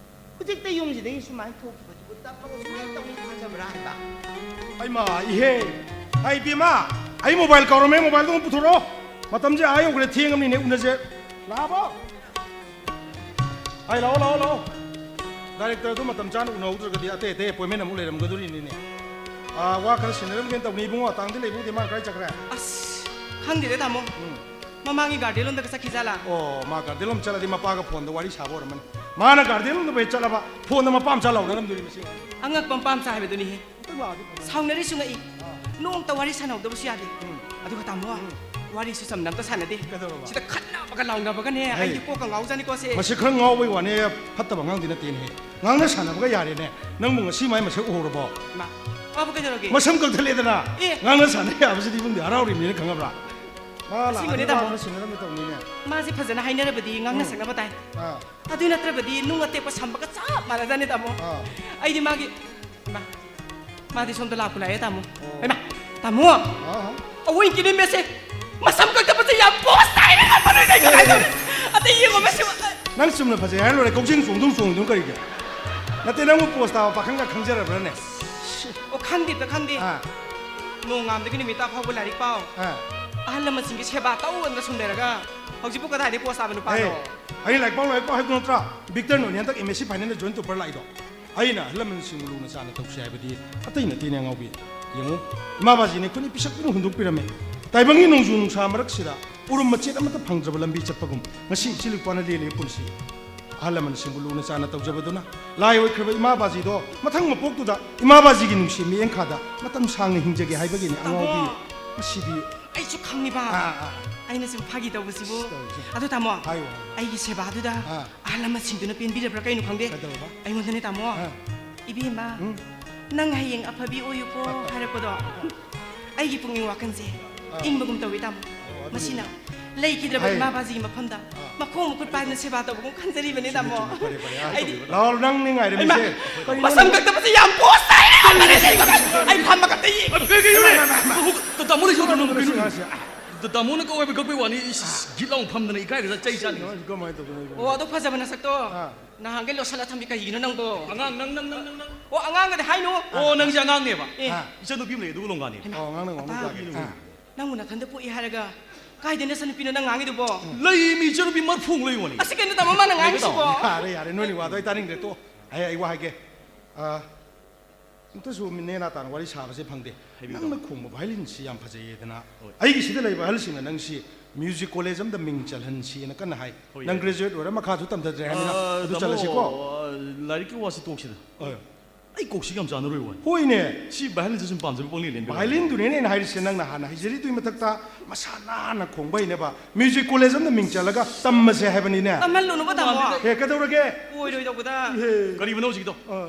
ꯍꯧꯖꯤꯛꯇ ꯌꯨꯝꯁꯤꯗꯒꯤ ꯁꯨꯃꯥꯏꯅ ꯊꯣꯛꯈꯤꯕꯁꯤꯕꯨ ꯇꯝꯃꯒ ꯁꯨꯃꯥꯏꯅ ꯇꯧꯅꯤ ꯊꯥꯖꯕ꯭ꯔꯥ ꯍꯥꯏꯕ? ꯑꯩꯃ, ꯏꯍꯦ! ꯑꯩ ꯏꯕꯦꯝꯃ, ꯑꯩ ꯃꯣꯕꯥꯏꯜ ꯀꯥꯎꯔꯝꯃꯦ, ꯃꯣꯕꯥꯏꯜꯗꯣ ꯑꯃꯨꯛ ꯄꯨꯊꯣꯔꯛꯑꯣ꯫ ꯃꯇꯝꯁꯦ ꯑꯥ ꯌꯧꯈ꯭ꯔꯦ, ꯊꯦꯡꯉꯕꯅꯤꯅꯦ, ꯎꯅꯁꯦ꯫ ꯂꯥꯛꯑꯕꯣ? ꯍꯥꯏ, ꯂꯥꯛꯑꯣ, ꯂꯥꯛꯑꯣ, ꯂꯥꯛꯑꯣ꯫ ꯗꯥꯏꯔꯦꯛꯇꯔꯗꯨ ꯃꯇꯝ ꯆꯥꯅ ꯎꯅꯍꯧꯗ꯭ꯔꯒꯗꯤ ꯑꯇꯩ ꯑꯇꯩ ꯑꯦꯄꯣꯏꯟꯃꯦꯟ ꯑꯃꯨꯛ ꯂꯩꯔꯝꯒꯗꯣꯔꯤꯅꯤꯅꯦ꯫ ꯑꯥ, ꯋꯥ ꯈꯔ ꯁꯤꯟꯅꯔꯝꯒꯦꯅ ꯇꯧꯕꯅꯤ ꯏꯕꯨꯡꯉꯣ, ꯇꯥꯡꯗꯤ ꯂꯩꯕꯨꯗꯤ ꯃꯥ ꯀꯥꯏ ꯆꯠꯈ꯭ꯔꯦ? ꯑꯁ, ꯈꯪꯗꯦꯗ ꯇꯥꯃꯣ꯫ ꯎꯝ꯫ ꯃꯃꯥꯡꯒꯤ ꯒꯥꯔꯗꯦꯟ ꯂꯣꯝꯗꯒ ꯆꯠꯈꯤꯖꯥꯠꯂꯥ? ꯑꯣ, ꯃꯥ ꯒꯥꯔꯗꯦꯟ ꯂꯣꯝ ꯆꯠꯂꯗꯤ ꯃꯄꯥꯒ ꯐꯣꯟꯗ ꯋꯥꯔꯤ ꯁꯥꯕ ꯑꯣꯏꯔꯝꯃꯅꯤ꯫ ꯃꯥꯅ ꯒꯥꯔꯗꯦꯟ ꯂꯣꯝꯗ ꯍꯦꯛ ꯆꯠꯂꯕ ꯐꯣꯟꯗ ꯃꯄꯥ ꯃꯆꯥ ꯂꯥꯎꯅꯔꯝꯗꯣꯏꯅꯤ ꯃꯁꯤ꯫ ꯑꯉꯛꯄ ꯃꯄꯥ ꯃꯆꯥ ꯍꯥꯏꯕꯗꯨꯅꯤꯍꯦ꯫ ꯑꯃꯨꯛꯇꯪ ꯂꯥꯛꯑꯗꯤ ꯐꯅꯤ꯫ ꯁꯥꯎꯅꯔꯤꯁꯨ ꯉꯛꯏ꯫ ꯑꯥ꯫ ꯅꯣꯡꯃꯇ ꯋꯥꯔꯤ ꯁꯥꯟꯅꯍꯧꯗꯕꯁꯨ ꯌꯥꯗꯦ꯫ ꯎꯝ꯫ ꯑꯗꯨꯒ ꯇꯥꯃꯣ, ꯎꯝ꯫ ꯋꯥꯔꯤꯁꯨ ꯆꯝꯅ ꯑꯝꯇ ꯁꯥꯟꯅꯗꯦ꯫ ꯀꯩꯗꯧꯔꯕ? ꯁꯤꯗ ꯈꯠꯅꯕꯒ ꯂꯥꯎꯅꯕꯒꯅꯦ, ꯍꯩ꯫ ꯑꯩꯗꯤ ꯀꯣꯛꯀ ꯉꯥꯎꯖꯥꯅꯤꯀꯣ ꯁꯦ꯫ ꯃꯁꯤ ꯈꯔ ꯉꯥꯎꯕꯩ ꯋꯥꯅꯦ, ꯐꯠꯇꯕ ꯑꯉꯥꯡꯗꯤ ꯅꯠꯇꯦꯅꯦꯍꯦ꯫ ꯉꯥꯡꯅ ꯁꯥꯟꯅꯕꯒ ꯌꯥꯔꯦꯅꯦ꯫ ꯅꯪꯕꯨ ꯉꯁꯤ ꯃꯥꯏ ꯃꯁꯛ ꯎꯍꯧꯔꯕꯣ? ꯃꯥ, ꯃꯥꯕꯨ ꯀꯩꯗꯧꯔꯒꯦ? ꯃꯁꯝ ꯀꯛꯊꯠꯂꯦꯗꯅ꯫ ꯑꯦ꯫ ꯉꯥꯡꯅ ꯁꯥꯟꯅ ꯌꯥꯕꯁꯤꯗꯤ ꯏꯃꯨꯡꯗꯤ ꯍꯔꯥꯎꯔꯤꯕꯅꯤꯅ ꯈꯪꯉꯕ꯭ꯔꯥ? ꯃꯥ ꯑꯁꯦꯡꯕꯅꯦ, ꯂꯥꯛꯑꯗꯤ ꯇꯥꯃꯣ꯫ ꯋꯥ ꯈꯔ ꯁꯤꯟꯅꯔꯝꯒꯦ ꯇꯧꯕꯅꯤꯅꯦ꯫ ꯃꯥꯁꯦ ꯐꯖꯅ ꯍꯥꯏꯅꯔꯕꯗꯤ ꯉꯥꯡꯅ ꯎꯝ꯫ ꯁꯛꯅꯕ ꯇꯥꯏ꯫ ꯑꯥ꯫ ꯑꯗꯨ ꯅꯠꯇ꯭ꯔꯕꯗꯤ ꯅꯨꯡ ꯑꯇꯦꯛꯄ ꯁꯝꯕꯒ ꯆꯞ ꯃꯥꯟꯅꯖꯥꯠꯅꯤ, ꯇꯥꯃꯣ꯫ ꯑꯥ꯫ ꯑꯩꯗꯤ ꯃꯥꯒꯤ, ꯏꯃꯥ, ꯃꯥꯗꯤ ꯁꯣꯝꯗ ꯂꯥꯛꯄꯨ ꯂꯥꯛꯑꯦ, ꯇꯥꯃꯣ꯫ ꯑꯣ꯫ ꯏꯃꯥ, ꯇꯥꯃꯣ! ꯑꯥ, ꯑꯥ꯫ ꯑꯋꯣꯏ ꯀꯤꯅꯤ ꯃꯦꯁꯦ꯫ ꯃꯁꯝ ꯀꯛꯊꯠꯄꯁꯦ ꯌꯥꯝ ꯄꯣꯁ ꯇꯥꯏꯅ ꯈꯟꯕꯅꯦ, ꯑꯩ ꯀꯃꯥꯏꯅ ꯇꯧꯅꯤ? ꯑꯇꯩ ꯌꯦꯡꯉꯣ, ꯃꯁꯤ꯫ ꯅꯪ ꯆꯨꯝꯅ ꯐꯖꯩ ꯍꯥꯏꯔ ꯂꯣꯏꯔꯦ, ꯀꯧꯖꯦꯡ ꯆꯣꯡꯗꯧ ꯆꯣꯡꯉꯤꯗꯨꯅ ꯀꯔꯤꯒꯤ? ꯅꯠꯇꯦ, ꯅꯪꯕꯨ ꯄꯣꯁ ꯇꯥꯕ ꯄꯥꯈꯪꯒ ꯈꯪꯖꯔꯕ꯭ꯔꯥꯅꯦ? ꯑꯣ, ꯈꯪꯗꯦ, ꯑꯝꯇ ꯈꯪꯗꯦ꯫ ꯑꯥ꯫ ꯅꯣꯡꯉꯥꯟꯕꯗꯒꯤ ꯅꯨꯃꯤꯠ ꯇꯥ ꯐꯥꯎꯕ ꯂꯥꯏꯔꯤꯛ ꯄꯥꯎ꯫ ꯑꯥ꯫ ꯑꯍꯜ ꯂꯃꯟꯁꯤꯡꯒꯤ ꯁꯦꯕꯥ ꯇꯧ ꯑꯅ ꯁꯨꯝ ꯂꯩꯔꯒ ꯍꯧꯖꯤꯛꯄꯨ ꯀꯗꯥꯏꯗꯒꯤ ꯄꯣꯁ ꯇꯥꯕ ꯅꯨꯄꯥꯅꯣ? ꯑꯦ, ꯑꯩ ꯂꯥꯏꯔꯤꯛ ꯄꯥꯎ, ꯂꯥꯏꯔꯤꯛ ꯄꯥꯎ ꯍꯥꯏꯕꯗꯨ ꯅꯠꯇ꯭ꯔꯥ? ꯕꯤꯛꯇꯔ ꯅꯣꯏꯅꯤ ꯍꯟꯗꯛ ꯑꯦꯝ ꯑꯦꯁ ꯁꯤ ꯐꯥꯏꯅꯦꯜꯗ ꯖꯣꯏꯟ ꯇꯣꯄꯔ ꯂꯥꯛꯏꯗꯣ꯫ ꯑꯩꯅ ꯑꯍꯜ ꯂꯃꯟꯁꯤꯡꯕꯨ ꯂꯨꯅ ꯆꯥꯟꯅ ꯇꯧꯁꯤ ꯍꯥꯏꯕꯗꯤ ꯑꯇꯩ ꯅꯠꯇꯦꯅꯦ ꯑꯉꯥꯎꯕꯤ꯫ ꯌꯦꯡꯉꯨ, ꯏꯃꯥ ꯕꯥꯖꯤꯅꯦ ꯈꯨꯠꯅꯤ ꯄꯤꯁꯛ ꯄꯤꯛꯅ ꯍꯨꯟꯗꯣꯛꯄꯤꯔꯝꯃꯦ꯫ ꯇꯥꯏꯕꯪꯒꯤ ꯅꯣꯡꯖꯨ ꯅꯨꯡꯁꯥ ꯃꯔꯛꯁꯤꯗ ꯎꯔꯨꯝ ꯃꯆꯦꯠ ꯑꯃꯠꯇ ꯐꯪꯗ꯭ꯔꯕ ꯂꯝꯕꯤ ꯆꯠꯄꯒꯨꯝ ꯉꯁꯤ ꯏꯆꯤꯜ ꯏꯄ꯭ꯋꯥꯅ ꯂꯦꯜꯂꯤꯕ ꯄꯨꯟꯁꯤ꯫ ꯑꯍꯜ ꯂꯃꯟꯁꯤꯡꯕꯨ ꯂꯨꯅ ꯆꯥꯟꯅ ꯇꯧꯖꯕꯗꯨꯅ ꯂꯥꯏ ꯑꯣꯏꯈ꯭ꯔꯕ ꯏꯃꯥ ꯕꯥꯖꯤꯗꯣ ꯃꯊꯪ ꯃꯄꯣꯛꯇꯨꯗ ꯏꯃꯥ ꯕꯥꯖꯤꯒꯤ ꯅꯨꯡꯁꯤ ꯃꯤꯠꯌꯦꯡꯈꯥꯗ ꯃꯇꯝ ꯁꯥꯡꯅ ꯍꯤꯡꯖꯒꯦ ꯍꯥꯏꯕꯒꯤꯅꯤ ꯑꯉꯥꯎꯕꯤ꯫ ꯇꯥꯃꯣ! ꯃꯁꯤꯗꯤ ꯑꯩꯁꯨ ꯈꯪꯉꯤꯕ꯫ ꯑꯥ, ꯑꯥ, ꯑꯥ꯫ ꯑꯩꯅ ꯁꯨꯝ ꯐꯥꯒꯤ ꯇꯧꯕꯁꯤꯕꯨ꯫ ꯇꯧꯔꯤꯁꯦ꯫ ꯑꯗꯨ ꯇꯥꯃꯣ, ꯍꯥꯏꯌꯨ, ꯍꯥꯏꯌꯨ꯫ ꯑꯩꯒꯤ ꯁꯦꯕꯥꯗꯨꯗ ꯑꯥ꯫ ꯑꯍꯜ ꯂꯃꯟꯁꯤꯡꯗꯨꯅ ꯄꯦꯟꯕꯤꯔꯕ꯭ꯔꯥ ꯀꯩꯅꯣ ꯈꯪꯗꯦ꯫ ꯀꯩꯗꯧꯔꯕ? ꯑꯩꯉꯣꯟꯗꯅꯦ ꯇꯥꯃꯣ, ꯑꯥ꯫ "ꯏꯕꯦꯝꯃ, ꯎꯝ꯫ ꯅꯪ ꯍꯌꯦꯡ ꯑꯐꯕꯤ ꯑꯣꯏꯌꯨꯀꯣ" ꯑꯥ꯫ ꯍꯥꯏꯔꯛꯄꯗꯣ ꯑꯩꯒꯤ ꯄꯨꯛꯅꯤꯡ ꯋꯥꯈꯜꯁꯦ ꯑꯥ꯫ ꯏꯪꯕꯒꯨꯝ ꯇꯧꯏ ꯇꯥꯃꯣ꯫ ꯑꯣ, ꯑꯗꯨꯅꯤ꯫ ꯃꯁꯤꯅ ꯂꯩꯈꯤꯗ꯭ꯔꯕ ꯍꯥꯏ꯫ ꯏꯃꯥ ꯕꯥꯖꯤꯒꯤ ꯃꯐꯝꯗ ꯑꯥ꯫ ꯃꯈꯣꯡ ꯃꯈꯨꯠ ꯄꯥꯏꯗꯅ ꯁꯦꯕꯥ ꯇꯧꯕꯒꯨꯝ ꯈꯟꯖꯔꯤꯕꯅꯤ, ꯇꯥꯃꯣ꯫ ꯐꯔꯦ, ꯐꯔꯦ, ꯑꯥ, ꯑꯩꯗꯤ ꯇꯧꯕꯤꯔꯣ꯫ ꯂꯥꯛꯑꯣ, ꯅꯪꯅꯤ ꯉꯥꯏꯔꯝꯃꯤꯁꯦ꯫ ꯍꯩꯃꯥ, ꯀꯔꯤꯅꯣ ꯃꯁꯝ ꯅꯪ? ꯀꯛꯇꯕꯁꯦ ꯌꯥꯝ ꯄꯣꯁ ꯇꯥꯏ꯫ ꯑꯩ ꯐꯝꯃꯒ ꯑꯝꯇ ꯌꯦꯡꯒꯦ꯫ ꯀꯩ, ꯀꯩ, ꯀꯩ, ꯀꯩ? ꯇꯥꯃꯣ ꯂꯩꯁꯧꯗ꯭ꯔꯣ ꯅꯪ? ꯀꯩꯅꯣ? ꯁꯤ ꯉꯥꯡꯁꯦ꯫ ꯇꯥꯃꯣꯅ ꯀꯧ ꯍꯥꯏꯕ ꯀꯛꯄꯩ ꯋꯥꯅꯤ꯫ ꯏꯁ, ꯏꯁ, ꯒꯤꯠ ꯂꯥꯎꯅ ꯐꯝꯗꯅ ꯏꯀꯥꯏꯔꯒ ꯆꯩ ꯆꯥꯅꯤ꯫ ꯀꯃꯥꯏꯅ ꯇꯧꯕꯅꯣ? ꯑꯣ, ꯑꯗꯨ ꯐꯖꯕ ꯅꯁꯛꯇꯣ꯫ ꯑꯥ꯫ ꯅꯍꯥꯟꯒꯩ ꯂꯣꯠꯁꯜꯂ ꯊꯝꯃꯤ ꯀꯩꯒꯤꯅꯣ ꯅꯪꯕꯣ? ꯑꯉꯥꯡ, ꯅꯪ, ꯅꯪ, ꯅꯪ, ꯅꯪ, ꯅꯪ꯫ ꯑꯣ, ꯑꯉꯥꯡꯒꯗꯤ ꯍꯥꯏꯅꯨ꯫ ꯑꯣ, ꯅꯪꯁꯦ ꯑꯉꯥꯡꯅꯦꯕ? ꯑꯦ꯫ ꯑꯥ꯫ ꯏꯆꯟꯅꯨꯄꯤ ꯑꯃ ꯂꯩ, ꯑꯗꯨꯒ ꯂꯣꯡꯒꯥꯅꯦ꯫ ꯍꯩꯃꯥ, ꯏꯆꯟꯅꯨꯄꯤ ꯑꯃ ꯂꯩ, ꯑꯇꯥ꯫ ꯂꯣꯡꯒꯥꯅꯦ꯫ ꯅꯪꯕꯨ ꯅꯊꯟꯗ ꯄꯣꯛꯏ ꯍꯥꯏꯔꯒ ꯀꯥꯏꯗꯩ ꯅꯆꯟꯅꯨꯄꯤꯅꯣ ꯅꯪ ꯉꯥꯡꯉꯤꯗꯨꯕꯣ? ꯂꯩꯃꯤ, ꯏꯆꯟꯅꯨꯄꯤ ꯃꯔꯐꯨꯃꯨꯛ ꯂꯩꯕꯅꯤ꯫ ꯑꯁꯤ ꯀꯩꯅꯣ ꯇꯥꯃꯣ ꯃꯥꯅ ꯉꯥꯡꯉꯤꯁꯤꯕꯣ? ꯌꯥꯔꯦ, ꯌꯥꯔꯦ, ꯅꯣꯏꯅꯤ ꯋꯥꯗꯣ ꯑꯩ ꯇꯥꯅꯤꯡꯗ꯭ꯔꯦ, ꯇꯣꯛꯑꯣ꯫ ꯑꯩ, ꯑꯩ ꯋꯥ ꯍꯥꯏꯒꯦ꯫ ꯑꯥ, ꯑꯃꯨꯛꯇꯁꯨ ꯅꯦꯅꯥ ꯇꯥꯅ ꯋꯥꯔꯤ ꯁꯥꯕꯁꯦ ꯐꯪꯗꯦ꯫ ꯍꯥꯏꯕꯤꯌꯨ, ꯅꯪꯅ ꯇꯥꯃꯣ꯫ ꯈꯣꯡꯕ violin ꯁꯤ ꯌꯥꯝ ꯐꯖꯩꯌꯦꯗꯅ꯫ ꯍꯣꯏ꯫ ꯑꯩꯒꯤ ꯁꯤꯗ ꯂꯩꯕ ꯑꯍꯜꯁꯤꯡꯅ ꯅꯪꯁꯤ music college ꯑꯃꯗ ꯃꯤꯡ ꯆꯜꯍꯟꯁꯤꯅ ꯀꯟꯅ ꯍꯥꯏ꯫ ꯍꯣꯏ, ꯅꯪ ꯌꯥꯏ꯫ Graduate ꯑꯣꯏꯔ ꯃꯈꯥꯁꯨ ꯇꯝꯊꯗ꯭ꯔꯦ ꯍꯥꯏꯕꯅꯤꯅ ꯑꯥ, ꯑꯗꯨ ꯇꯥꯃꯣ, ꯆꯠꯂꯁꯤꯀꯣ꯫ ꯑꯥ, ꯂꯥꯏꯔꯤꯛꯀꯤ ꯋꯥꯁꯤ ꯇꯣꯛꯁꯤꯗ꯫ ꯍꯣꯏ꯫ ꯑꯩ ꯀꯣꯛꯁꯤ ꯌꯥꯝ ꯆꯥꯟꯅꯔꯣꯏ ꯋꯥꯅꯤ꯫ ꯍꯣꯏꯅꯦ꯫ ꯁꯤ violin ꯁꯦ ꯁꯨꯝ ꯄꯥꯝꯖꯕ ꯄꯪꯂꯦꯟ ꯂꯦꯟꯕ violin ꯗꯨꯅꯦꯅꯦ ꯑꯩꯅ ꯍꯥꯏꯔꯤꯁꯦ, ꯅꯪꯅ ꯍꯥꯟꯅ ꯍꯩꯖꯔꯤꯗꯨꯒꯤ ꯃꯊꯛꯇ ꯃꯁꯥ ꯅꯥꯟꯅ ꯈꯣꯡꯕ ꯍꯩꯅꯕ music college ꯑꯃꯗ ꯃꯤꯡ ꯆꯜꯂꯒ ꯇꯝꯃꯁꯦ ꯍꯥꯏꯕꯅꯤꯅꯦ꯫ ꯇꯝꯍꯜꯂꯨꯅꯨꯕ, ꯇꯥꯃꯣ꯫ ꯍꯦ, ꯀꯩꯗꯧꯔꯒꯦ? ꯑꯣꯏꯔꯣꯏꯗꯧꯕꯗ꯫ ꯏꯍꯦ꯫ ꯀꯔꯤꯕꯅꯣ ꯍꯧꯖꯤꯛꯀꯤꯗꯣ? ꯑꯥ꯫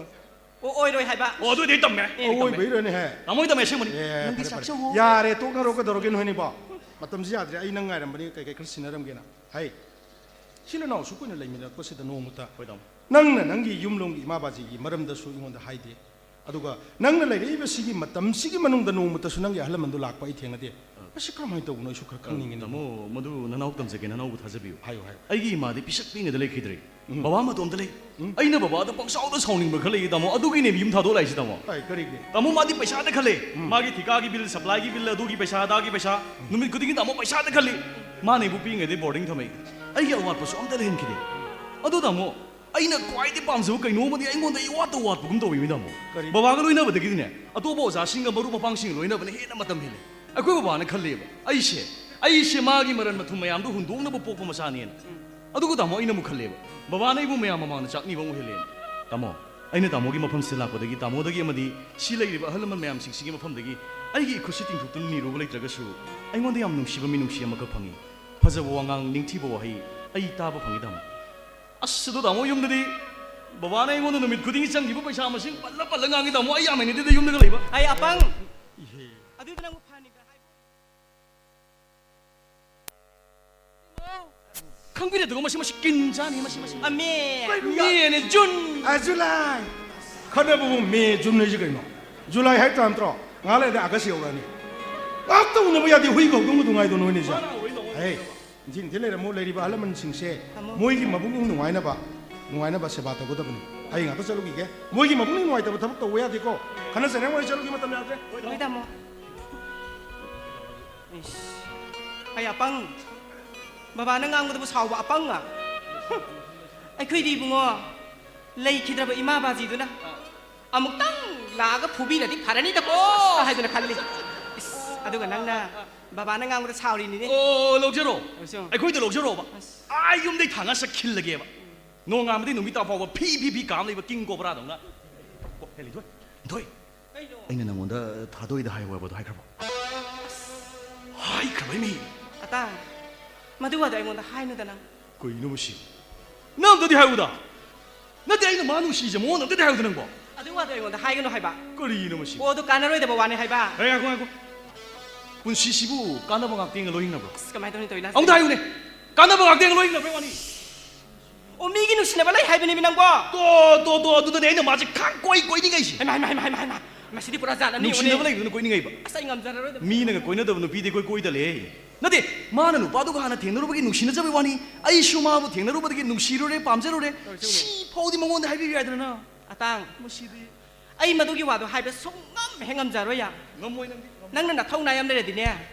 ꯑꯣ, ꯑꯣꯏꯔꯣꯏ ꯍꯥꯏꯕ꯫ ꯑꯣ, ꯑꯗꯨꯗꯤ ꯑꯩ ꯇꯝꯃꯦ꯫ ꯑꯦ, ꯇꯝꯃꯦ꯫ ꯑꯣꯏꯕꯩꯔꯅꯦ ꯍꯦ? ꯇꯥꯃꯣ, ꯑꯩ ꯇꯝꯃꯦ, ꯑꯁꯦꯡꯕꯅꯤ꯫ ꯑꯦ, ꯅꯪꯗꯤ ꯐꯔꯦ, ꯐꯔꯦ꯫ ꯆꯥꯛꯆꯧꯋꯣ꯫ ꯌꯥꯔꯦ, ꯇꯣꯛꯅꯔꯣ, ꯀꯩꯗꯧꯔꯒꯦ ꯅꯣꯏꯅꯤꯕꯣ? ꯃꯇꯝꯁꯤ ꯌꯥꯗ꯭ꯔꯦ, ꯑꯩ ꯅꯪ ꯉꯥꯏꯔꯝꯕꯅꯤ, ꯀꯩ ꯀꯩ ꯈꯔ ꯁꯤꯟꯅꯔꯝꯒꯦꯅ꯫ ꯍꯩ, ꯏꯆꯤꯜ ꯏꯅꯥꯎ ꯑꯁꯨꯛ ꯀꯨꯏꯅ ꯂꯩꯃꯤꯟꯅꯔꯛꯄꯁꯤꯗ ꯅꯣꯡꯃꯇ ꯍꯣꯏ, ꯇꯥꯃꯣ꯫ ꯅꯪꯅ ꯅꯪꯒꯤ ꯌꯨꯝꯂꯣꯝꯒꯤ ꯏꯃꯥ ꯕꯥꯖꯤꯒꯤ ꯃꯔꯝꯗꯁꯨ ꯑꯩꯉꯣꯟꯗ ꯍꯥꯏꯗꯦ꯫ ꯑꯗꯨꯒ ꯅꯪꯅ ꯂꯩꯔꯛꯏꯕ ꯁꯤꯒꯤ ꯃꯇꯝꯁꯤꯒꯤ ꯃꯅꯨꯡꯗ ꯅꯣꯡꯃꯇꯁꯨ ꯅꯪꯒꯤ ꯑꯍꯜ ꯂꯃꯟꯗꯣ ꯂꯥꯛꯄ ꯑꯩ ꯊꯦꯡꯅꯗꯦ꯫ ꯑꯥ꯫ ꯃꯁꯤ ꯀꯔꯝꯍꯥꯏꯅ ꯇꯧꯕꯅꯣ? ꯑꯩꯁꯨ ꯈꯔ ꯈꯪꯅꯤꯡꯉꯤꯅꯦ꯫ ꯇꯥꯃꯣ, ꯃꯗꯨ ꯅꯅꯥꯎ ꯇꯝꯖꯒꯦ, ꯅꯅꯥꯎꯕꯨ ꯊꯥꯖꯕꯤꯌꯨ꯫ ꯍꯥꯏꯌꯨ, ꯍꯥꯏꯌꯨ꯫ ꯑꯩꯒꯤ ꯏꯃꯥꯗꯤ ꯄꯤꯁꯛ ꯄꯤꯛꯏꯉꯩꯗ ꯂꯩꯈꯤꯗ꯭ꯔꯦ꯫ ꯎꯝ꯫ ꯕꯕꯥ ꯃꯇꯣꯝꯇ ꯂꯩ꯫ ꯎꯝ꯫ ꯑꯩꯅ ꯕꯕꯥꯗ ꯄꯪꯁꯥꯎꯗ ꯁꯥꯎꯅꯤꯡꯕ ꯈꯔ ꯂꯩꯌꯦ, ꯇꯥꯃꯣ꯫ ꯑꯗꯨꯒꯤꯅꯦ ꯌꯨꯝ ꯊꯥꯗꯣꯛꯂꯛꯏꯁꯦ, ꯇꯥꯃꯣ꯫ ꯀꯩ, ꯀꯔꯤꯒꯤ? ꯇꯥꯃꯣ, ꯃꯥꯗꯤ ꯄꯩꯁꯥꯗ ꯈꯜꯂꯦ꯫ ꯎꯝ꯫ ꯃꯥꯒꯤ ꯊꯤꯀꯥꯒꯤ bill, supply ꯒꯤ bill, ꯑꯗꯨꯒꯤ ꯄꯩꯁꯥ, ꯑꯗꯥꯒꯤ ꯄꯩꯁꯥ, ꯅꯨꯃꯤꯠ ꯈꯨꯗꯤꯡꯒꯤ, ꯇꯥꯃꯣ, ꯄꯩꯁꯥꯗ ꯈꯜꯂꯤ꯫ ꯃꯥꯅ ꯑꯩꯕꯨ ꯄꯤꯛꯏꯉꯩꯗꯩ boarding ꯊꯝꯃꯛꯏ꯫ ꯑꯩꯒꯤ ꯑꯋꯥꯠꯄꯁꯨ ꯑꯝꯇ ꯂꯩꯍꯟꯈꯤꯗꯦ꯫ ꯑꯗꯨ, ꯇꯥꯃꯣ, ꯑꯩꯅ ꯈ꯭ꯋꯥꯏꯗꯒꯤ ꯄꯥꯝꯖꯕ ꯀꯩꯅꯣꯝꯃꯗꯤ ꯑꯩꯉꯣꯟꯗ ꯏꯋꯥꯠꯇ ꯋꯥꯠꯄꯒꯨꯝ ꯇꯧꯋꯤ, ꯃꯤ ꯇꯥꯃꯣ꯫ ꯀꯔꯤ? ꯕꯕꯥꯒ ꯂꯣꯏꯅꯕꯗꯒꯤꯗꯤꯅꯦ, ꯑꯇꯣꯞꯄ ꯑꯣꯖꯥꯁꯤꯡꯒ ꯃꯔꯨꯞ ꯃꯄꯥꯡꯁꯤꯡꯒ ꯂꯣꯏꯅꯕꯅ ꯍꯦꯟꯅ ꯃꯇꯝ ꯍꯦꯜꯂꯦ꯫ ꯑꯩꯈꯣꯏ ꯕꯕꯥꯅ ꯈꯜꯂꯦꯕ, ꯑꯩꯁꯦ, ꯑꯩꯁꯦ ꯃꯥꯒꯤ ꯃꯔꯟ ꯃꯊꯨꯝ ꯃꯌꯥꯝꯗꯣ ꯍꯨꯟꯗꯣꯛꯅꯕ ꯄꯣꯛꯄ ꯃꯆꯥꯅꯦꯅ꯫ ꯑꯗꯨꯒ ꯇꯥꯃꯣ, ꯑꯩꯅ ꯑꯃꯨꯛ ꯈꯜꯂꯦꯕ, ꯕꯕꯥꯅ ꯑꯩꯕꯨ ꯃꯌꯥꯝ ꯃꯃꯥꯡꯗ ꯆꯥꯛꯅꯤꯕ ꯑꯃꯨꯛ ꯍꯦꯜꯂꯦꯅ꯫ ꯇꯥꯃꯣ, ꯑꯩꯅ ꯇꯥꯃꯣꯒꯤ ꯃꯐꯝꯁꯤꯗ ꯂꯥꯛꯄꯗꯒꯤ, ꯇꯥꯃꯣꯗꯒꯤ ꯑꯃꯗꯤ ꯁꯤ ꯂꯩꯔꯤꯕ ꯑꯍꯜ ꯂꯃꯟ ꯃꯌꯥꯝꯁꯤꯡꯁꯤꯒꯤ ꯃꯐꯝꯗꯒꯤ ꯑꯩꯒꯤ ꯏꯈꯨꯠꯁꯤ ꯇꯤꯡꯊꯣꯛꯇꯨꯅ ꯅꯤꯔꯨꯕ ꯂꯩꯇ꯭ꯔꯒꯁꯨ, ꯑꯩꯉꯣꯟꯗ ꯌꯥꯝ ꯅꯨꯡꯁꯤꯕ ꯃꯤꯅꯨꯡꯁꯤ ꯑꯃꯈꯛ ꯐꯪꯉꯤ꯫ ꯐꯖꯕ ꯋꯥꯉꯥꯡ, ꯅꯤꯡꯊꯤꯕ ꯋꯥꯍꯩ ꯑꯩ ꯇꯥꯕ ꯐꯪꯉꯤ, ꯇꯥꯃꯣ꯫ ꯑꯁ, ꯑꯗꯣ ꯇꯥꯃꯣ, ꯌꯨꯝꯗꯗꯤ ꯕꯕꯥꯅ ꯑꯩꯉꯣꯟꯗ ꯅꯨꯃꯤꯠ ꯈꯨꯗꯤꯡꯒꯤ ꯆꯪꯈꯤꯕ ꯄꯩꯁꯥ ꯃꯁꯤꯡ ꯄꯜꯂ ꯄꯜꯂ ꯉꯥꯡꯉꯤ, ꯇꯥꯃꯣ꯫ ꯑꯩ ꯌꯥꯝ ꯍꯩꯅꯗꯦꯗ ꯌꯨꯝꯗꯒ ꯂꯩꯕ꯫ ꯑꯩ ꯑꯄꯪ꯫ ꯏꯍꯦ꯫ ꯑꯗꯨꯗꯤ ꯅꯪꯕꯨ ꯐꯍꯟꯅꯤꯡꯕ꯭ꯔꯥ ꯍꯥꯏꯕ? ꯈꯪꯕꯤꯔꯦ, ꯑꯗꯨꯒ ꯃꯁꯤ, ꯃꯁꯤ ꯀꯤꯟ ꯆꯥꯅꯤ, ꯃꯁꯤ, ꯃꯁꯤ꯫ ꯑ, ꯃꯦ꯫ ꯃꯦꯅꯦ, ꯖꯨꯟ꯫ ꯑ, ꯖꯨꯂꯥꯏ꯫ ꯈꯠꯅꯕꯕꯨ ꯃꯦ, ꯖꯨꯟ ꯍꯥꯏꯁꯤ ꯀꯩꯅꯣ? ꯖꯨꯂꯥꯏ ꯍꯥꯏ ꯇꯥꯔ ꯅꯠꯇ꯭ꯔꯣ? ꯉꯥꯏꯍꯥꯛ ꯂꯩꯔꯗꯤ ꯑꯥꯒꯁ ꯌꯧꯔꯛꯑꯅꯤ꯫ ꯉꯥꯏꯍꯥꯛꯇ ꯎꯅꯕ ꯌꯥꯗꯦ, ꯍꯨꯏꯒ ꯍꯧꯗꯣꯡꯒ ꯅꯨꯡꯉꯥꯏꯗꯣ ꯅꯣꯏꯅꯤꯁꯦ꯫ ꯍꯩ, ꯏꯟꯊꯤ ꯏꯟꯊꯤ ꯂꯩꯔꯝꯃꯣ, ꯂꯩꯔꯤꯕ ꯑꯍꯜ ꯂꯃꯟꯁꯤꯡꯁꯦ ꯇꯥꯃꯣ꯫ ꯃꯣꯏꯒꯤ ꯃꯕꯨꯛꯅꯤꯡ ꯅꯨꯡꯉꯥꯏꯅꯕ, ꯅꯨꯡꯉꯥꯏꯅꯕ ꯁꯦꯕꯥ ꯇꯧꯒꯗꯕꯅꯤ꯫ ꯑꯩ ꯉꯥꯛꯇ ꯆꯠꯂꯨꯈꯤꯒꯦ꯫ ꯃꯣꯏꯒꯤ ꯃꯕꯨꯛꯅꯤꯡ ꯅꯨꯡꯉꯥꯏꯇꯕ ꯊꯕꯛ ꯇꯧꯕ ꯌꯥꯗꯦꯀꯣ꯫ ꯈꯠꯅ ꯆꯩꯅꯕ, ꯑꯩ ꯆꯠꯂꯨꯒꯦ, ꯃꯇꯝ ꯌꯥꯗ꯭ꯔꯦ꯫ ꯍꯣꯏ, ꯇꯥꯃꯣ꯫ ꯏꯁ, ꯑꯩ ꯑꯄꯪ꯫ ꯕꯕꯥꯅ ꯉꯥꯡꯕꯗꯕꯨ ꯁꯥꯎꯕ ꯑꯄꯪ ꯉꯥꯛ꯫ ꯑꯩꯈꯣꯏꯗꯤ ꯏꯕꯨꯡꯉꯣ, ꯂꯩꯈꯤꯗ꯭ꯔꯕ ꯏꯃꯥ ꯕꯥꯖꯤꯗꯨꯅ ꯑꯃꯨꯛꯇꯪ ꯂꯥꯛꯑꯒ ꯐꯨꯕꯤꯔꯗꯤ ꯐꯔꯅꯤꯗꯀꯣ ꯍꯥꯏꯗꯅ ꯈꯜꯂꯤ꯫ ꯏꯁ, ꯑꯗꯨꯒ ꯅꯪꯅ ꯕꯕꯥꯅ ꯉꯥꯡꯕꯗ ꯁꯥꯎꯔꯤꯅꯤꯅꯦ꯫ ꯑꯣ, ꯂꯧꯖꯔꯣ꯫ ꯂꯧꯖꯔꯣ꯫ ꯑꯩꯈꯣꯏꯗ ꯂꯧꯖꯔꯣꯕ꯫ ꯑꯁ꯫ ꯑꯥ, ꯌꯨꯝꯗꯩ ꯊꯥꯡꯉ ꯆꯠꯈꯤꯜꯂꯒꯦꯕ꯫ ꯅꯣꯡꯉꯥꯟꯕꯗꯩ ꯅꯨꯃꯤꯠ ꯇꯥ ꯐꯥꯎꯕ ꯐꯤ ꯐꯤ ꯐꯤ ꯀꯥꯝ ꯂꯩꯕ ꯀꯤꯡ ꯀꯣꯕ꯭ꯔꯥꯗꯧꯅ꯫ ꯀꯣ, ꯍꯦ, ꯂꯤꯟꯊꯣꯏ, ꯂꯤꯟꯊꯣꯏ꯫ ꯀꯩꯅꯣ? ꯑꯩꯅ ꯅꯪꯉꯣꯟꯗ ꯊꯥꯗꯣꯏꯗ ꯍꯥꯏꯌꯣ ꯍꯥꯏꯕꯗꯣ ꯍꯥꯏꯈ꯭ꯔꯕꯣ? ꯍꯥꯏꯈ꯭ꯔꯕꯩ ꯃꯤ꯫ ꯑꯇꯥꯡ, ꯃꯗꯨ ꯋꯥꯗꯣ ꯑꯩꯉꯣꯟꯗ ꯍꯥꯏꯅꯨꯗ ꯅꯪ꯫ ꯀꯩꯅꯣ ꯃꯁꯤ? ꯅꯪ ꯑꯝꯇꯗꯤ ꯍꯥꯏꯌꯨꯗ꯫ ꯅꯠꯇꯦ, ꯑꯩꯅ ꯃꯥ ꯅꯨꯡꯁꯤꯁꯦ ꯃꯉꯣꯟꯗ ꯑꯝꯇꯗꯤ ꯍꯥꯏꯌꯨꯗ ꯅꯪꯕꯣ꯫ ꯑꯗꯨ ꯋꯥꯗꯣ ꯑꯩꯉꯣꯟꯗ ꯍꯥꯏꯒꯅꯨ ꯍꯥꯏꯕ꯫ ꯀꯔꯤꯅꯣ ꯃꯁꯤ? ꯑꯣ, ꯑꯗꯨ ꯀꯥꯟꯅꯔꯣꯏꯗꯕ ꯋꯥꯅꯤ ꯍꯥꯏꯕ꯫ ꯑꯦ, ꯉꯥꯏꯈꯣ, ꯉꯥꯏꯈꯣ꯫ ꯄꯨꯟꯁꯤꯁꯤꯕꯨ ꯀꯥꯟꯅꯕ ꯉꯥꯛꯇ ꯌꯦꯡꯉ ꯂꯣꯏ ꯍꯤꯡꯅꯕ꯭ꯔꯣ? ꯑꯁ, ꯀꯃꯥꯏꯅ ꯇꯧꯅꯤ, ꯇꯧꯔꯤ ꯂꯥꯁ? ꯑꯃꯨꯛꯇ ꯍꯥꯏꯌꯨꯅꯦ꯫ ꯀꯥꯟꯅꯕ ꯉꯥꯛꯇ ꯌꯦꯡꯉ ꯂꯣꯏ ꯍꯤꯡꯅꯕ꯭ꯔꯣ ꯋꯥꯅꯤ? ꯑꯣ, ꯃꯤꯒꯤ ꯅꯨꯡꯁꯤꯅꯕ ꯂꯩ ꯍꯥꯏꯕꯅꯦꯃꯤ ꯅꯪꯕꯣ꯫ ꯇꯣ, ꯇꯣ, ꯇꯣ, ꯑꯗꯨꯗꯅꯦ ꯑꯩꯅ ꯃꯥꯁꯦ ꯈꯪ ꯀꯣꯏ ꯀꯣꯏꯅꯤꯡꯉꯩꯁꯦ꯫ ꯍꯩꯃꯥ, ꯍꯩꯃꯥ, ꯍꯩꯃꯥ, ꯍꯩꯃꯥ, ꯍꯩꯃꯥ꯫ ꯃꯁꯤꯗꯤ ꯄꯨꯔꯥ ꯖꯥꯠ ꯑꯃꯅꯤ ꯅꯨꯡꯁꯤꯅꯕ ꯑꯣꯏꯅꯦ꯫ ꯂꯩꯕꯗꯨꯅ ꯀꯣꯏꯅꯤꯡꯉꯩꯕ꯫ ꯑꯁ, ꯑꯩ ꯉꯝꯖꯔꯔꯣꯏꯗ꯫ ꯃꯤꯅꯒ ꯀꯣꯏꯅꯗꯕ ꯅꯨꯄꯤꯗꯤ ꯀꯣꯏ ꯀꯣꯏꯗ ꯂꯩ꯫ ꯅꯠꯇꯦ, ꯃꯥꯅ ꯅꯨꯄꯥꯗꯨꯒ ꯍꯥꯟꯅ ꯊꯦꯡꯅꯔꯨꯕꯒꯤ ꯅꯨꯡꯁꯤꯅꯖꯕꯩ ꯋꯥꯅꯤ꯫ ꯑꯩꯁꯨ ꯃꯥꯕꯨ ꯊꯦꯡꯅꯔꯨꯕꯗꯒꯤ ꯅꯨꯡꯁꯤꯔꯨꯔꯦ, ꯄꯥꯝꯖꯔꯨꯔꯦ꯫ ꯇꯧꯔꯁꯤ ꯎꯅꯦ꯫ ꯁꯤ ꯐꯥꯎꯗꯤ ꯃꯉꯣꯟꯗ ꯍꯥꯏꯕꯤꯕ ꯌꯥꯏꯗꯅ꯫ ꯑꯇꯥꯡ꯫ ꯃꯁꯤꯗꯤ꯫ ꯑꯩ ꯃꯗꯨꯒꯤ ꯋꯥꯗꯣ ꯍꯥꯏꯕ ꯁꯨꯡꯉꯝ ꯍꯦꯛ ꯉꯝꯖꯔꯣꯏ ꯌꯥ꯫ ꯉꯝꯃꯣꯏ ꯅꯪꯗꯤ, ꯉꯝꯃꯣꯏ꯫ ꯅꯪꯅ ꯅꯊꯧ ꯅꯥꯏ ꯑꯃ ꯂꯩꯔꯗꯤꯅꯦ,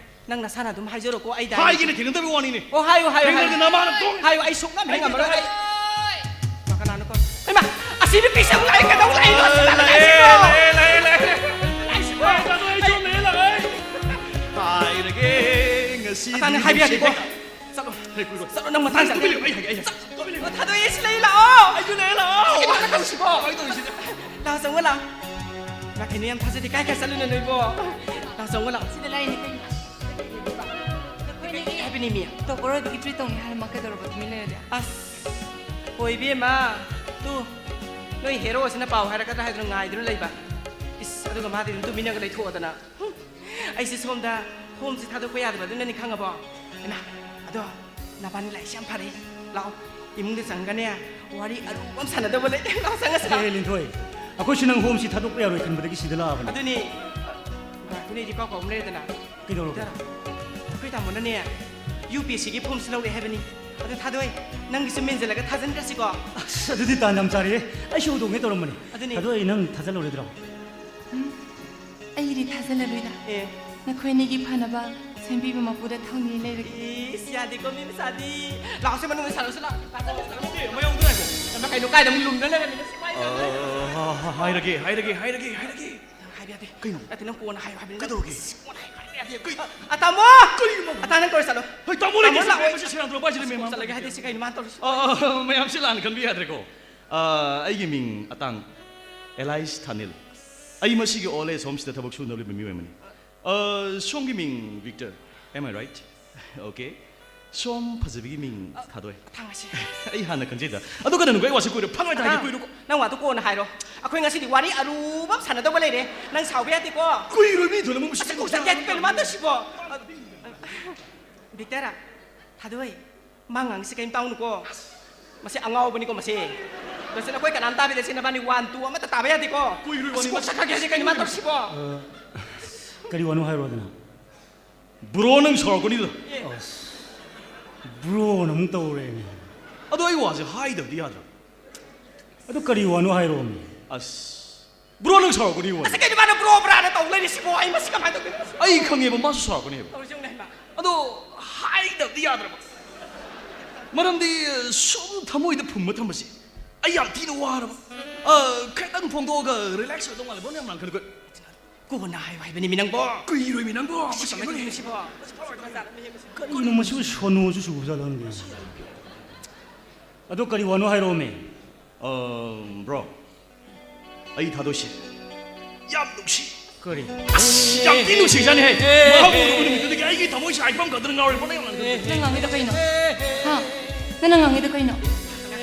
ꯅꯪ ꯅꯁꯥꯅ ꯑꯗꯨꯝ ꯍꯥꯏꯖꯔꯣꯀꯣ, ꯑꯩ ꯗꯥꯏꯅꯤ꯫ ꯍꯥꯏꯒꯦꯅ ꯊꯦꯡꯅꯗꯕꯩ ꯋꯥꯅꯤꯅꯦ꯫ ꯑꯣ, ꯍꯥꯏꯌꯨ, ꯍꯥꯏꯌꯨ, ꯍꯥꯏꯌꯨ꯫ ꯊꯦꯡꯅꯗꯅ ꯃꯥꯅ ꯇꯣꯡ-, ꯍꯥꯏꯌꯨ, ꯑꯩ ꯁꯨꯡꯉꯝ ꯍꯦꯛ ꯉꯝꯃꯔꯣꯏ꯫ ꯑꯩ ꯃꯥ, ꯀꯅꯥꯅꯣꯀꯣ? ꯍꯩꯃꯥ, ꯑꯁꯤ ꯅꯨꯄꯤꯁꯦ ꯑꯃꯨꯛ ꯂꯥꯛꯑꯦ, ꯀꯩꯗꯧ ꯂꯥꯛꯏꯅꯣ? ꯑꯁꯤ ꯂꯥꯛꯑꯦ, ꯂꯥꯛꯑꯦ, ꯂꯥꯛꯑꯦ, ꯂꯥꯛꯑꯦ꯫ ꯂꯥꯛꯏꯁꯤꯕꯣ? ꯑꯩ ꯆꯠꯂꯣ, ꯑꯩ ꯁꯣꯝꯗ ꯂꯥꯛꯑꯦ꯫ ꯍꯥꯏꯔꯒꯦ, ꯉꯁꯤꯗꯤ ꯑꯇꯥꯡ, ꯍꯥꯏꯕ ꯌꯥꯗꯦꯀꯣ꯫ ꯅꯨꯡꯁꯤꯠ ꯆꯠꯂꯣ꯫ ꯍꯦ, ꯀꯨꯏꯔꯣ꯫ ꯆꯠꯂꯣ, ꯅꯪ ꯃꯇꯥꯡ ꯅꯪ ꯆꯥꯗꯦ꯫ ꯇꯨꯃꯤꯟ ꯂꯩꯌꯨ, ꯑꯩ ꯍꯥꯏꯒꯦ, ꯑꯩ ꯍꯥꯏꯒꯦ꯫ ꯆꯠ-, ꯇꯨꯃꯤꯟ ꯂꯩꯌꯨ꯫ ꯑꯣ, ꯊꯥꯗꯣꯛꯑꯦ, ꯁꯤ ꯂꯩ ꯂꯥꯛꯑꯣ꯫ ꯑꯩꯁꯨ ꯂꯩ ꯂꯥꯛꯑꯣ꯫ ꯀꯩꯅꯣ ꯇꯧꯁꯤꯕꯣ? ꯀꯃꯥꯏꯅ ꯇꯧꯔꯤꯁꯤꯗꯤ? ꯂꯥꯛꯑꯣ, ꯆꯪꯉꯣ ꯂꯥꯛꯑꯣ꯫ ꯏꯃꯥ, ꯀꯩꯅꯣ ꯌꯥꯝ ꯊꯥꯖꯗꯦ꯫ ꯀꯥꯏ ꯀꯥꯏ ꯆꯠꯂꯨꯅꯣ ꯅꯣꯏꯕꯣ? ꯂꯥꯛꯑꯣ, ꯆꯪꯉꯣ ꯂꯥꯛꯑꯣ꯫ ꯁꯤꯗ ꯂꯩꯔꯤꯅꯦ ꯀꯩꯅꯣ꯫ ꯀꯩ ꯍꯥꯏꯕꯅꯤ ꯃꯤ? ꯇꯣꯞꯄꯔ ꯑꯣꯏꯕꯒꯤ ꯇ꯭ꯔꯤꯠ ꯇꯧꯅꯤ ꯍꯥꯏꯔꯝꯃ ꯀꯩꯗꯧꯔꯕ ꯇꯨꯃꯤꯟ ꯂꯩꯔꯗꯤ? ꯑꯁ, ꯍꯣꯏ ꯏꯕꯦꯝꯃ, ꯇꯨ, ꯅꯣꯏ ꯍꯦꯔꯣꯁꯤꯅ ꯄꯥꯎ ꯍꯥꯏꯔꯛꯀꯗ꯭ꯔꯥ ꯍꯥꯏꯗꯨꯅ ꯉꯥꯏꯗꯨꯅ ꯂꯩꯕ꯫ ꯏꯁ, ꯑꯗꯨꯒ ꯃꯥꯗꯤ ꯑꯗꯨꯝ ꯇꯨꯃꯤꯟꯅꯒ ꯂꯩꯊꯣꯛꯑꯗꯅ꯫ ꯍꯨꯝ, ꯑꯩꯁꯦ ꯁꯣꯝꯗ ꯍꯣꯝꯁꯦ ꯊꯥꯗꯣꯛꯄ ꯌꯥꯗꯕ ꯑꯗꯨꯅꯅꯤ ꯈꯪꯉꯕꯣ? ꯏꯃꯥ, ꯑꯗꯣ ꯅꯕꯥꯅꯤ ꯂꯥꯏꯁꯤ ꯌꯥꯝ ꯐꯔꯦ꯫ ꯂꯥꯛꯑꯣ, ꯏꯃꯨꯡꯗ ꯆꯪꯒꯅꯦ, ꯋꯥꯔꯤ ꯑꯔꯨꯕ ꯑꯃ ꯁꯥꯟꯅꯗꯧꯕ ꯂꯩ꯫ ꯂꯥꯛꯑꯣ, ꯆꯪꯉꯁꯤ, ꯂꯥꯛꯑꯣ꯫ ꯑꯦ, ꯂꯤꯟꯊꯣꯏ, ꯑꯩꯈꯣꯏꯁꯨ ꯅꯪ ꯍꯣꯝꯁꯤ ꯊꯥꯗꯣꯛꯄ ꯌꯥꯔꯣꯏ ꯈꯟꯕꯗꯒꯤ ꯁꯤꯗ ꯂꯥꯛꯑꯕꯅꯤ꯫ ꯑꯗꯨꯅꯤ, ꯑꯩꯈꯣꯏꯅꯤꯗꯤ ꯄꯥꯎ ꯄꯥꯎ ꯑꯃ ꯂꯩꯔꯗꯅ꯫ ꯀꯩꯗꯧꯔꯕ? ꯏꯇꯥ, ꯑꯩꯈꯣꯏ ꯇꯥꯃꯣꯅꯅꯦ, ꯌꯨ ꯄꯤ ꯑꯦꯁ ꯁꯤꯒꯤ ꯐꯣꯝꯁꯨ ꯂꯧꯔꯦ ꯍꯥꯏꯕꯅꯤ꯫ ꯑꯗꯨ ꯊꯥꯗꯣꯏ, ꯅꯪꯒꯤꯁꯨ ꯃꯦꯟꯁꯤꯜꯂꯒ ꯊꯥꯖꯤꯟꯈ꯭ꯔꯁꯤꯀꯣ꯫ ꯑꯁ, ꯑꯗꯨꯗꯤ ꯇꯥꯟ ꯌꯥꯝ ꯆꯥꯔꯦꯍꯦ꯫ ꯑꯩꯁꯨ ꯍꯧꯗꯣꯛꯅꯦ ꯇꯧꯔꯝꯕꯅꯤ꯫ ꯑꯗꯨꯅꯤ꯫ ꯊꯥꯗꯣꯏ, ꯅꯪ ꯊꯥꯖꯤꯜꯂꯨꯔꯣꯏꯗ꯭ꯔꯣ? ꯎꯝ, ꯑꯩꯒꯤꯗꯤ ꯊꯥꯖꯤꯜꯂꯔꯣꯏꯗ꯫ ꯑꯦ꯫ ꯅꯈꯣꯏ ꯑꯅꯤꯒꯤ ꯐꯅꯕ ꯁꯦꯝꯕꯤꯕ ꯃꯄꯨꯗ ꯊꯧꯅꯤ ꯂꯩꯔꯒꯦ꯫ ꯏꯁ, ꯌꯥꯗꯦꯀꯣ, ꯃꯤ ꯃꯆꯥꯗꯤ꯫ ꯂꯥꯛꯑꯣꯁꯦ, ꯃꯅꯨꯡꯗ ꯁꯥꯟꯅꯔꯁꯤ, ꯂꯥꯛꯑꯣ꯫ ꯂꯥꯛꯑꯣ, ꯂꯥꯛꯑꯣ, ꯂꯥꯛꯑꯣ꯫ ꯃꯌꯥꯝꯗꯨ ꯉꯥꯏꯈꯣ꯫ ꯅꯪ ꯀꯩꯅꯣ, ꯀꯥꯏꯗ ꯑꯃꯨꯛ ꯂꯨꯝꯗ ꯂꯩꯔꯝꯃꯤꯅꯣ? ꯁꯤꯐꯥꯏ ꯑ, ꯍꯥꯏꯔꯒꯦ, ꯍꯥꯏꯔꯒꯦ, ꯍꯥꯏꯔꯒꯦ, ꯍꯥꯏꯔꯒꯦ꯫ ꯅꯪ ꯍꯥꯏꯕ ꯌꯥꯗꯦ꯫ ꯀꯩꯅꯣ? ꯅꯠꯇꯦ, ꯅꯪ ꯀꯣꯟꯅ ꯍꯥꯏꯌꯨ ꯍꯥꯏꯕꯅꯤ꯫ ꯀꯩꯗꯧꯔꯒꯦ? ꯏꯁ, ꯀꯣꯟꯅ ꯍꯥꯏꯌꯨ ꯍꯥꯏꯕ ꯌꯥꯗꯦ꯫ ꯀꯩ-, ꯑ, ꯑ, ꯇꯥꯃꯣ! ꯀꯔꯤꯅꯣ? ꯑꯇꯥ, ꯅꯪ ꯀꯧꯔ ꯆꯠꯂꯣ꯫ ꯍꯣꯏ, ꯇꯥꯃꯣ ꯂꯩꯒꯦ, ꯇꯥꯃꯣ ꯁꯤ ꯂꯥꯛꯑꯣ꯫ ꯃꯌꯥꯝꯁꯦ ꯁꯦꯔꯥꯟ ꯇꯨꯔꯥꯟ ꯄꯥꯏꯁꯤꯜꯂꯦ, ꯃꯌꯥꯝ꯫ ꯆꯠꯂꯒꯦ ꯍꯥꯏꯗꯤ ꯁꯤ ꯀꯩꯅꯣ ꯃꯥꯅ ꯇꯧꯔꯤꯁꯤ? ꯑ, ꯑ, ꯑ, ꯃꯌꯥꯝꯁꯤ ꯂꯥꯟꯅ ꯈꯟꯕꯤ ꯌꯥꯗ꯭ꯔꯦꯀꯣ꯫ ꯑ, ꯑꯩꯒꯤ ꯃꯤꯡ ꯑꯇꯥꯡ ꯑꯦꯂꯥꯏꯁ ꯊꯥꯅꯤꯜ꯫ ꯑꯩ ꯃꯁꯤꯒꯤ ꯑꯣꯜ ꯑꯦꯖ ꯍꯣꯝꯁꯤꯗ ꯊꯕꯛ ꯁꯨꯅꯕ ꯂꯩꯕ ꯃꯤꯑꯣꯏ ꯑꯃꯅꯤ꯫ ꯑ, ꯁꯣꯝꯒꯤ ꯃꯤꯡ Victor, am I right? Okay. ꯁꯣꯝ ꯐꯖꯕꯤꯒꯤ ꯃꯤꯡ ꯊꯥꯗꯣꯏ꯫ ꯊꯥꯡꯉꯁꯤ꯫ ꯑꯩ ꯍꯥꯟꯅ ꯈꯪꯖꯩꯗ꯫ ꯑꯗꯨ ꯀꯩꯅꯣ, ꯅꯈꯣꯏ ꯋꯥꯁꯤ ꯀꯨꯏꯔꯦ, ꯐꯪꯉꯣꯏ ꯇꯥꯒꯦ, ꯑ, ꯀꯨꯏꯔꯨꯀꯣ꯫ ꯅꯪ ꯋꯥꯗꯣ ꯀꯣꯟꯅ ꯍꯥꯏꯔꯣ꯫ ꯑꯩꯈꯣꯏ ꯉꯁꯤꯗꯤ ꯋꯥꯔꯤ ꯑꯔꯨꯕ ꯑꯃ ꯁꯥꯟꯅꯗꯧꯕ ꯂꯩꯔꯦ꯫ ꯅꯪ ꯁꯥꯎꯕ ꯌꯥꯗꯦꯀꯣ꯫ ꯀꯨꯏꯔꯣꯏ, ꯃꯤ ꯊꯣꯏꯅ ꯑꯃꯨꯛ ꯑꯁ, ꯀꯣꯛ ꯆꯠꯀꯦ ꯍꯥꯏꯗꯤ ꯀꯩꯅꯣ ꯃꯥ ꯇꯧꯁꯤꯕꯣ? ꯕꯤꯛꯇꯔ, ꯊꯥꯗꯣꯏ, ꯃꯥ ꯉꯥꯡꯉꯤꯁꯦ ꯀꯩꯝ ꯇꯥꯎꯅꯨꯀꯣ꯫ ꯃꯁꯤ ꯑꯉꯥꯎꯕꯅꯤꯀꯣ, ꯃꯁꯤ꯫ ꯃꯁꯤ ꯅꯈꯣꯏ ꯀꯅꯥꯝ ꯇꯥꯕꯤꯗꯦ, ꯁꯤ ꯅꯕꯥꯅꯤ ꯋꯥꯟ ꯇꯨ ꯑꯃꯠꯇ ꯇꯥꯕ ꯌꯥꯗꯦꯀꯣ꯫ ꯀꯨꯏꯔꯣꯏ, ꯑꯁ, ꯋꯥꯅꯤ, ꯀꯣꯛ ꯃꯁꯤ ꯆꯠꯈ꯭ꯔꯒꯦ ꯍꯥꯏꯁꯦ ꯀꯩꯅꯣ ꯃꯥ ꯇꯧꯔꯤꯁꯤꯕꯣ? ꯑ, ꯀꯔꯤ ꯋꯥꯅꯣ ꯍꯥꯏꯔꯣꯗꯅ? ꯕ꯭ꯔꯣ, ꯅꯪ ꯁꯥꯎꯔꯛꯀꯅꯤꯗ꯫ ꯑꯦ꯫ ꯑꯁ, ꯕ꯭ꯔꯣꯅ ꯑꯃꯨꯛ ꯇꯧꯔꯦꯅꯦ꯫ ꯑꯗꯣ ꯑꯩ ꯋꯥꯁꯦ ꯍꯥꯏꯗꯕꯗꯤ ꯌꯥꯗ꯭ꯔꯕ? ꯑꯗꯨ ꯀꯔꯤ ꯋꯥꯅꯣ ꯍꯥꯏꯔꯣꯃꯤ꯫ ꯑꯁ, ꯕ꯭ꯔꯣ, ꯅꯪ ꯁꯥꯎꯔꯛꯀꯅꯤ, ꯋꯥꯅꯤ꯫ ꯑꯁ, ꯀꯩꯅꯣ ꯃꯥꯅ ꯕ꯭ꯔꯣ ꯕ꯭ꯔꯥꯅ ꯇꯧ ꯂꯩꯔꯤꯁꯤꯕꯣ? ꯑꯩ ꯃꯁꯤ ꯀꯃꯥꯏꯅ ꯇꯧꯗꯣꯏꯅꯣ? ꯑꯩ ꯈꯪꯉꯦꯕ, ꯃꯥꯁꯨ ꯁꯥꯎꯔꯛꯀꯅꯦꯕ꯫ ꯇꯧꯔꯤꯁꯤ ꯌꯦꯡꯉꯨꯅꯦ, ꯍꯩꯃꯥ꯫ ꯑꯗꯣ ꯍꯥꯏꯗꯕꯗꯤ ꯌꯥꯗ꯭ꯔꯕ꯫ ꯃꯔꯝꯗꯤ ꯁꯨꯝ ꯊꯃꯣꯏꯗ ꯐꯨꯝꯕ ꯊꯝꯕꯁꯦ ꯑꯩ ꯌꯥꯝ ꯊꯤꯅ ꯋꯥꯔꯕ꯫ ꯑ, ꯈꯤꯇꯪ ꯐꯣꯡꯗꯣꯛꯑꯒ ꯔꯤꯂꯦꯛꯁ ꯑꯣꯏꯗꯧ ꯃꯥꯜꯂꯦ, ꯕ꯭ꯔꯣ, ꯌꯥꯝ ꯂꯥꯡꯈꯠꯂꯛꯀ-, ꯀꯣꯟꯅ ꯍꯥꯏꯌꯨ ꯍꯥꯏꯕꯅꯤ, ꯃꯤ ꯅꯪꯕꯣ꯫ ꯀꯨꯏꯔꯣꯏꯃꯤ ꯅꯪꯕꯣ꯫ ꯃꯁꯤ ꯀꯃꯥꯏꯅ ꯇꯧꯗꯣꯏꯅꯣ ꯁꯤꯕꯣ? ꯀꯔꯤꯅꯣ, ꯃꯁꯤꯕꯨ ꯁꯣꯅꯣꯁꯨ ꯆꯨꯕꯖꯥꯠꯂ ꯈꯪꯗꯦ꯫ ꯑꯗꯣ ꯀꯔꯤ ꯋꯥꯅꯣ ꯍꯥꯏꯔꯛꯑꯣꯃꯦ꯫ ꯑ, ꯕ꯭ꯔꯣ, ꯑꯩ ꯊꯥꯗꯣꯏꯁꯦ ꯌꯥꯝ ꯅꯨꯡꯁꯤ꯫ ꯀꯔꯤ? ꯑꯁ, ꯌꯥꯝ ꯊꯤ ꯅꯨꯡꯁꯤꯖꯥꯠꯅꯤꯍꯦ꯫ ꯃꯍꯥꯛꯄꯨ ꯎꯔꯨꯕ ꯅꯨꯃꯤꯠꯇꯨꯗꯒꯤ ꯑꯩꯒꯤ ꯊꯃꯣꯏꯁꯦ ꯍꯥꯏꯐꯝ ꯈꯪꯗꯅ ꯉꯥꯎꯔꯦ, ꯕ꯭ꯔꯣ, ꯅꯪ ꯌꯥꯝ ꯂꯥꯡꯒꯅꯨ꯫ ꯅꯪ ꯉꯥꯡꯉꯤꯗꯣ ꯀꯩꯅꯣ? ꯍꯥ? ꯅꯪ, ꯅꯪ ꯉꯥꯡꯉꯤꯗꯣ ꯀꯩꯅꯣ?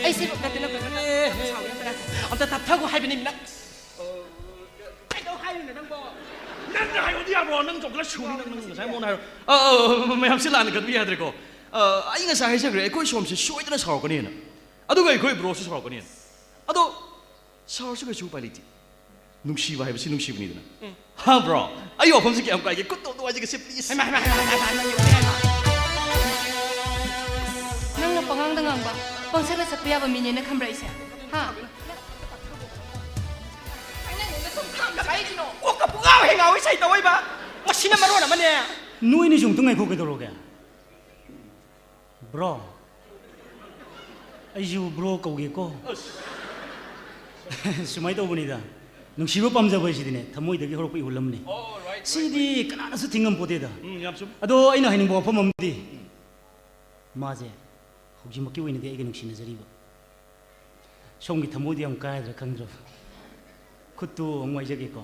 ꯑꯩꯁꯤꯕꯨ ꯅꯠꯇꯦ, ꯅꯠꯇꯦ, ꯅꯠꯇꯦ, ꯅꯠꯇꯦ, ꯁꯥꯎꯕ ꯌꯥꯗꯦ, ꯅꯠꯇꯦ꯫ ꯑꯝꯇ ꯇꯞꯊꯈꯣ ꯍꯥꯏꯕꯅꯤ, ꯅꯪ꯫ ꯀꯩꯗꯧ ꯍꯥꯏꯔꯤꯅꯣ ꯅꯪꯕꯣ? ꯅꯪꯅ ꯍꯥꯏꯌꯣꯗꯤ ꯌꯥꯕ꯭ꯔꯣ? ꯅꯪ ꯆꯣꯡꯈꯠꯂ ꯁꯨꯅꯤ, ꯅꯪ, ꯅꯪ ꯉꯁꯥꯏ ꯃꯉꯣꯟꯗ ꯍꯥꯏꯔꯣ꯫ ꯑ, ꯑ, ꯑ, ꯃꯌꯥꯝꯁꯤ ꯂꯥꯟꯅ ꯈꯟꯕ ꯌꯥꯗ꯭ꯔꯦꯀꯣ꯫ ꯑ, ꯑꯩ ꯉꯁꯥꯏ ꯍꯥꯏꯖꯈ꯭ꯔꯦ, ꯑꯩꯈꯣꯏ ꯁꯣꯝꯁꯦ ꯁꯣꯏꯗꯅ ꯁꯥꯎꯔꯛꯀꯅꯤꯅ꯫ ꯑꯗꯨꯒ ꯑꯩꯈꯣꯏ ꯕ꯭ꯔꯣꯁꯨ ꯁꯥꯎꯔꯛꯀꯅꯤꯅ꯫ ꯑꯗꯣ ꯁꯥꯎꯔꯁꯨ ꯀꯩꯁꯨ ꯎꯄꯥꯏ ꯂꯩꯇꯦ꯫ ꯅꯨꯡꯁꯤꯕ ꯍꯥꯏꯕꯁꯤ ꯅꯨꯡꯁꯤꯕꯅꯤꯗꯅ꯫ ꯎꯝ꯫ ꯍꯥ, ꯕ꯭ꯔꯣ? ꯑꯩ ꯋꯥꯐꯝꯁꯦ ꯀꯌꯥꯝ ꯀꯥꯏꯒꯦ? ꯈꯨꯠꯇꯣ ꯑꯗꯨ ꯍꯥꯏꯖꯒꯦꯁꯦ, please꯫ ꯍꯩꯃꯥ, ꯍꯩꯃꯥ, ꯍꯩꯃꯥ, ꯍꯩꯃꯥ, ꯍꯩꯃꯥ, ꯍꯩꯃꯥ, ꯍꯩꯃꯥ꯫ ꯅꯪꯅ ꯄꯉꯥꯡꯗ ꯉꯥꯡꯕ, ꯄꯪꯁꯛꯇ ꯁꯛꯄ ꯌꯥꯕ ꯃꯤꯅꯦꯅ ꯈꯟꯕ꯭ꯔꯥ ꯑꯩꯁꯦ? ꯍꯥ? ꯀꯩꯅꯣ? ꯀꯣꯛꯀ ꯄꯨꯡꯉꯥꯎ ꯍꯦꯛ ꯉꯥꯎꯏ ꯁꯩꯇꯧ ꯑꯣꯏꯕ꯫ ꯃꯁꯤꯅ ꯃꯔꯣꯟ ꯑꯃꯅꯦ꯫ ꯅꯣꯏꯅꯤꯁꯨ ꯑꯃꯨꯛꯇ ꯉꯥꯏꯈꯣ, ꯀꯩꯗꯧꯔꯒꯦ? ꯕ꯭ꯔꯣ, ꯑꯩꯁꯨ ꯕ꯭ꯔꯣ ꯀꯧꯒꯦꯀꯣ꯫ ꯁꯨꯃꯥꯏꯅ ꯇꯧꯕꯅꯤꯗ, ꯅꯨꯡꯁꯤꯕ ꯄꯥꯝꯖꯕ ꯍꯥꯏꯁꯤꯗꯤꯅꯦ, ꯊꯃꯣꯏꯗꯒꯤ ꯍꯧꯔꯛꯄ ꯏꯍꯨꯜ ꯑꯃꯅꯤ꯫ ꯑꯣ, right, right, ꯁꯤꯗꯤ right꯫ ꯀꯅꯥꯅꯁꯨ ꯊꯤꯡꯉꯝꯄꯣꯠꯇꯦꯗ꯫ ꯎꯝ, ꯌꯥꯝ ꯆꯨꯝ꯫ ꯑꯗꯣ ꯑꯩꯅ ꯍꯥꯏꯅꯤꯡꯕ ꯋꯥꯐꯝ ꯑꯃꯗꯤ, ꯎꯝ꯫ ꯃꯥꯁꯦ ꯍꯧꯖꯤꯛꯃꯛꯀꯤ ꯑꯣꯏꯅꯗꯤ ꯑꯩꯒ ꯅꯨꯡꯁꯤꯅꯖꯔꯤꯕ꯫ ꯁꯣꯝꯒꯤ ꯊꯃꯣꯏꯗꯤ ꯌꯥꯝ ꯀꯥꯏꯗ꯭ꯔꯥ ꯈꯪꯗ꯭ꯔꯕ꯫ ꯈꯨꯠꯇꯨ ꯑꯃꯨꯛ ꯋꯥꯏꯖꯒꯦꯀꯣ꯫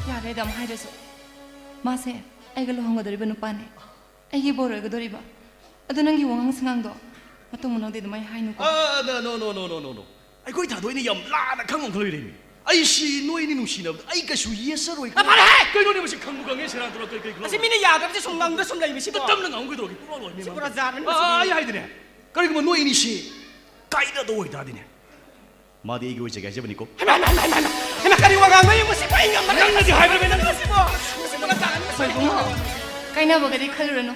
ꯌꯥꯔꯦꯗ, ꯑꯃꯨꯛ ꯍꯥꯏꯗ꯭ꯔꯁꯨ꯫ ꯃꯥꯁꯦ ꯑꯩꯒ ꯂꯨꯍꯣꯡꯒꯗꯧꯔꯤꯕ ꯅꯨꯄꯥꯅꯦ꯫ ꯑꯩꯒꯤ ꯕꯣꯔ ꯑꯣꯏꯒꯗꯧꯔꯤꯕ꯫ ꯑꯗꯣ ꯅꯪꯒꯤ ꯋꯥꯉꯥꯡ ꯁꯉꯥꯡꯗꯣ ꯃꯇꯨꯡ ꯃꯅꯥꯎꯗꯤ ꯑꯗꯨꯃꯥꯏꯅ ꯍꯥꯏꯅꯨꯀꯣ꯫ ꯑ, no, no, no, no, no, no, no꯫ ꯑꯩꯈꯣꯏ ꯊꯥꯗꯣꯏꯅ ꯌꯥꯝ ꯂꯥꯟꯅ ꯈꯪꯉꯝ ꯈꯜꯂꯣꯏꯔꯦꯃꯤ꯫ ꯑꯩꯁꯤ ꯅꯣꯏ ꯑꯅꯤ ꯅꯨꯡꯁꯤꯅꯕꯗ ꯑꯩ ꯀꯩꯁꯨ ꯌꯦꯠꯆꯔꯣꯏ꯫ ꯑ, ꯐꯔꯦꯍꯦ! ꯀꯩꯅꯣꯅꯦ ꯃꯁꯤ ꯈꯪꯕꯨ ꯈꯪꯉꯦ, ꯁꯦꯔꯥꯟ ꯇꯨꯔꯥꯟ ꯀꯩ, ꯀꯩ ꯈꯪꯉꯝ-꯫ ꯑꯁꯤ ꯃꯤꯅ ꯌꯥꯗꯕꯁꯦ ꯁꯨꯝ ꯉꯪꯗ ꯁꯨꯝ ꯂꯩꯕꯁꯤꯕꯣ꯫ ꯇꯞꯅ ꯉꯥꯡꯉꯨ ꯀꯩꯗꯧꯔꯒꯦ? ꯄꯨꯡꯂꯣꯏ ꯂꯣꯏꯔꯦ ꯃꯤ ꯁꯤ ꯃꯃꯥꯡꯗ꯫ ꯄꯨꯔꯥ ꯖꯥꯠ ꯑꯃꯅꯤ ꯑ, ꯃꯁꯤꯗꯤ꯫ ꯑꯩ ꯍꯥꯏꯗꯤꯅꯦ, ꯀꯔꯤꯒꯨꯝꯕ ꯅꯣꯏ ꯑꯅꯤꯁꯤ ꯀꯥꯏꯅꯗꯧ ꯑꯣꯏꯇꯥꯔꯗꯤꯅꯦ, ꯃꯥꯗꯤ ꯑꯩꯒꯤ ꯑꯣꯏꯖꯒꯦ ꯍꯥꯏꯖꯕꯅꯤꯀꯣ꯫ ꯍꯩꯃꯥ, ꯍꯩꯃꯥ, ꯍꯩꯃꯥ, ꯍꯩꯃꯥ, ꯍꯩꯃꯥ, ꯀꯔꯤ ꯋꯥ ꯉꯥꯡꯕ ꯌꯦꯡꯉꯨ ꯁꯤꯕꯣ? ꯑꯩ ꯉꯝꯃꯔꯣꯏ꯫ ꯅꯪꯅꯗꯤ ꯍꯥꯏꯕꯅꯦ, ꯅꯪ ꯁꯤꯕꯣ? ꯁꯤ ꯄꯨꯔꯥ ꯖꯥꯠ ꯑꯃꯅꯤ ꯃꯁꯤ꯫ ꯍꯣꯏ, ꯏꯕꯨꯡꯉꯣ꯫ ꯀꯥꯏꯅꯕꯒꯗꯤ ꯈꯜꯂꯨꯔꯅꯨ꯫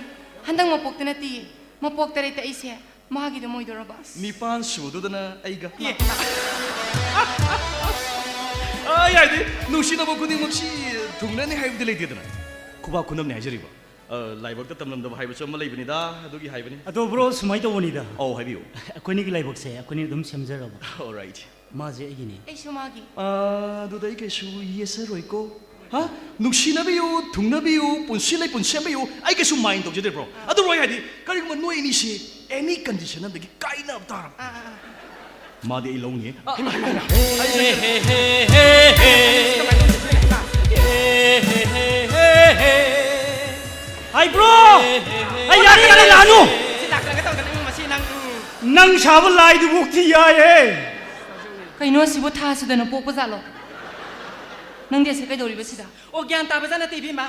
ꯍꯟꯗꯛ ꯃꯄꯣꯛꯇ ꯅꯠꯇꯤꯌꯦ, ꯃꯄꯣꯛ ꯇꯔꯦꯠꯇ ꯑꯩꯁꯦ ꯃꯥꯒꯤꯗ ꯑꯣꯏꯗꯧꯔꯕ꯫ ꯅꯤꯄꯥꯟ ꯁꯨꯗꯨꯗꯅ ꯑꯩꯒ꯫ ꯏꯃꯥ꯫ ꯑ, ꯌꯥꯏꯗꯤ, ꯅꯨꯡꯁꯤꯅꯕ ꯈꯨꯗꯤꯡꯃꯛꯁꯤ ꯊꯨꯡꯅꯅꯤ ꯍꯥꯏꯕꯗꯤ ꯂꯩꯇꯦꯗꯅ꯫ ꯈꯨꯕꯥꯛ ꯈꯨꯅꯝꯅꯤ ꯍꯥꯏꯖꯔꯤꯕ꯫ ꯑ, ꯂꯥꯏꯕꯛꯇ ꯇꯝꯂꯝꯗꯕ ꯍꯥꯏꯕꯁꯨ ꯑꯃ ꯂꯩꯕꯅꯤꯗ, ꯑꯗꯨꯒꯤ ꯍꯥꯏꯕꯅꯤ꯫ ꯑꯗꯣ ꯕ꯭ꯔꯣ, ꯁꯨꯃꯥꯏꯅ ꯇꯧꯕꯅꯤꯗ꯫ ꯑꯧ, ꯍꯥꯏꯕꯤꯌꯨ꯫ ꯑꯩꯈꯣꯏꯅꯤꯒꯤ ꯂꯥꯏꯕꯛꯁꯦ ꯑꯩꯈꯣꯏꯅꯤ ꯑꯗꯨꯝ ꯁꯦꯝꯖꯔꯕ꯫ Alright꯫ ꯃꯥꯁꯦ ꯑꯩꯒꯤꯅꯤ꯫ ꯑꯩꯁꯨ ꯃꯥꯒꯤ꯫ ꯑ, ꯑꯗꯨꯗ ꯑꯩ ꯀꯩꯁꯨ ꯌꯦꯠꯆꯔꯣꯏꯀꯣ꯫ ꯍꯥ? ꯅꯨꯡꯁꯤꯅꯕꯤꯌꯨ, ꯊꯨꯡꯅꯕꯤꯌꯨ, ꯄꯨꯟꯁꯤ ꯂꯩꯄꯨꯟ ꯁꯦꯝꯕꯤꯌꯨ, ꯑꯩ ꯀꯩꯁꯨ mind ꯇꯧꯖꯗꯦ, ꯕ꯭ꯔꯣ꯫ ꯑꯗꯨ, ꯕ꯭ꯔꯣ, ꯑꯩ ꯍꯥꯏꯗꯤ, ꯀꯔꯤꯒꯨꯝꯕ ꯅꯣꯏ ꯑꯅꯤꯁꯤ any condition ꯑꯃꯗꯒꯤ ꯀꯥꯏꯅꯕ ꯇꯥꯔꯕ, ꯑꯥ, ꯑꯥ, ꯑꯥ꯫ ꯃꯥꯗꯤ ꯑꯩ ꯂꯧꯅꯤ꯫ ꯑ, ꯍꯩꯃꯥ, ꯍꯩꯃꯥ꯫ ꯍꯥꯏ, ꯕ꯭ꯔꯣ! ꯑꯩ ꯌꯥꯔꯦ, ꯌꯥꯔꯦ, ꯂꯥꯛꯑꯅꯨ! ꯁꯤ ꯂꯥꯛꯇ꯭ꯔꯒ ꯇꯧꯗꯅ, ꯎꯝ, ꯃꯁꯤ ꯅꯪ, ꯎꯝ꯫ ꯅꯪ ꯁꯥꯕ ꯂꯥꯏꯗꯨꯕꯨꯛꯇꯤ ꯌꯥꯏꯌꯦ! ꯀꯩꯅꯣ, ꯑꯁꯤꯕꯨ ꯊꯥ ꯁꯨꯗꯅ ꯄꯣꯛꯄ ꯖꯥꯠꯂꯣ? ꯅꯪꯗꯤ ꯑꯁꯤ ꯀꯩꯗꯧꯔꯤꯕ ꯁꯤꯗ? ꯑꯣ, ꯒ꯭ꯌꯥꯟ ꯇꯥꯕ ꯖꯥꯠ ꯅꯠꯇꯦ, ꯏꯕꯦꯝꯃ꯫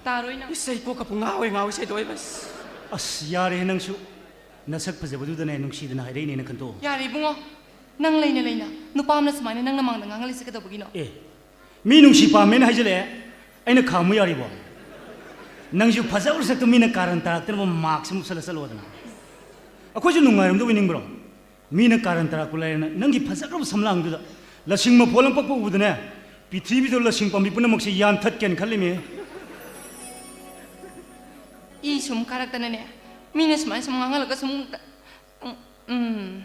ꯇꯥꯔꯣꯏ ꯅꯪ꯫ ꯏꯁ, ꯑꯩ ꯀꯣꯛꯀ ꯄꯨꯡꯉꯥꯎ ꯍꯦꯛ ꯉꯥꯎꯋꯤ ꯁꯦꯗꯣ, ꯏꯕꯦꯝꯃ꯫ ꯑꯁ, ꯌꯥꯔꯦ ꯅꯪꯁꯨ꯫ ꯅꯁꯛ ꯐꯖꯕꯗꯨꯗꯅꯦ ꯅꯨꯡꯁꯤꯗꯅ ꯍꯥꯏꯔꯛꯏꯅꯦꯅ ꯈꯟꯇꯣꯛꯑꯣ꯫ ꯌꯥꯔꯦ ꯏꯕꯨꯡꯉꯣ, ꯅꯪ ꯂꯩꯅ ꯂꯩꯅ ꯅꯨꯄꯥ ꯑꯃꯅ ꯁꯨꯃꯥꯏꯅ ꯅꯪꯅ ꯃꯥꯡꯗ ꯉꯥꯡꯍꯜꯂꯤꯁꯦ ꯀꯩꯗꯧꯕꯒꯤꯅꯣ? ꯑꯦ, ꯃꯤ ꯅꯨꯡꯁꯤ ꯄꯥꯝꯃꯦꯅ ꯍꯥꯏꯖꯤꯜꯂꯛꯑꯦ, ꯑꯩꯅ ꯈꯥꯝꯃꯨ ꯌꯥꯔꯤꯕꯣ? ꯅꯪꯁꯨ ꯐꯖꯕ ꯁꯛꯇꯣ ꯃꯤꯅ ꯀꯥꯔꯟ ꯇꯥꯔꯛꯇꯅꯕ ꯃꯥꯛꯁ ꯑꯃ ꯎꯞꯁꯜꯂ ꯆꯠꯂꯣꯗꯅ꯫ ꯑꯩꯈꯣꯏꯁꯨ ꯅꯨꯡꯉꯥꯏꯔꯝꯗꯧꯕ ꯅꯤꯡꯕ꯭ꯔꯣ? ꯃꯤꯅ ꯀꯥꯔꯟ ꯇꯥꯔꯛꯄ ꯂꯥꯏꯔꯅ ꯅꯪꯒꯤ ꯐꯖꯈ꯭ꯔꯕ ꯁꯝꯂꯥꯡꯗꯨꯗ ꯂꯁꯤꯡ ꯃꯐꯣꯜ ꯑꯃ ꯄꯛꯄ ꯎꯕꯗꯅꯦ, ꯄ꯭ꯔꯤꯊꯤꯕꯤꯗ ꯂꯁꯤꯡ ꯄꯥꯝꯕꯤ ꯄꯨꯝꯅꯃꯛꯁꯦ ꯌꯥꯟꯊꯠꯀꯦꯅ ꯈꯜꯂꯤꯃꯤ꯫ ꯏ ꯁꯨꯝ ꯀꯥꯔꯛꯇꯅꯅꯦ, ꯃꯤꯅ ꯁꯨꯃꯥꯏꯅ ꯁꯨꯝ ꯉꯥꯡꯍꯜꯂꯒ ꯁꯨꯝ, ꯎꯝ, ꯎꯝ꯫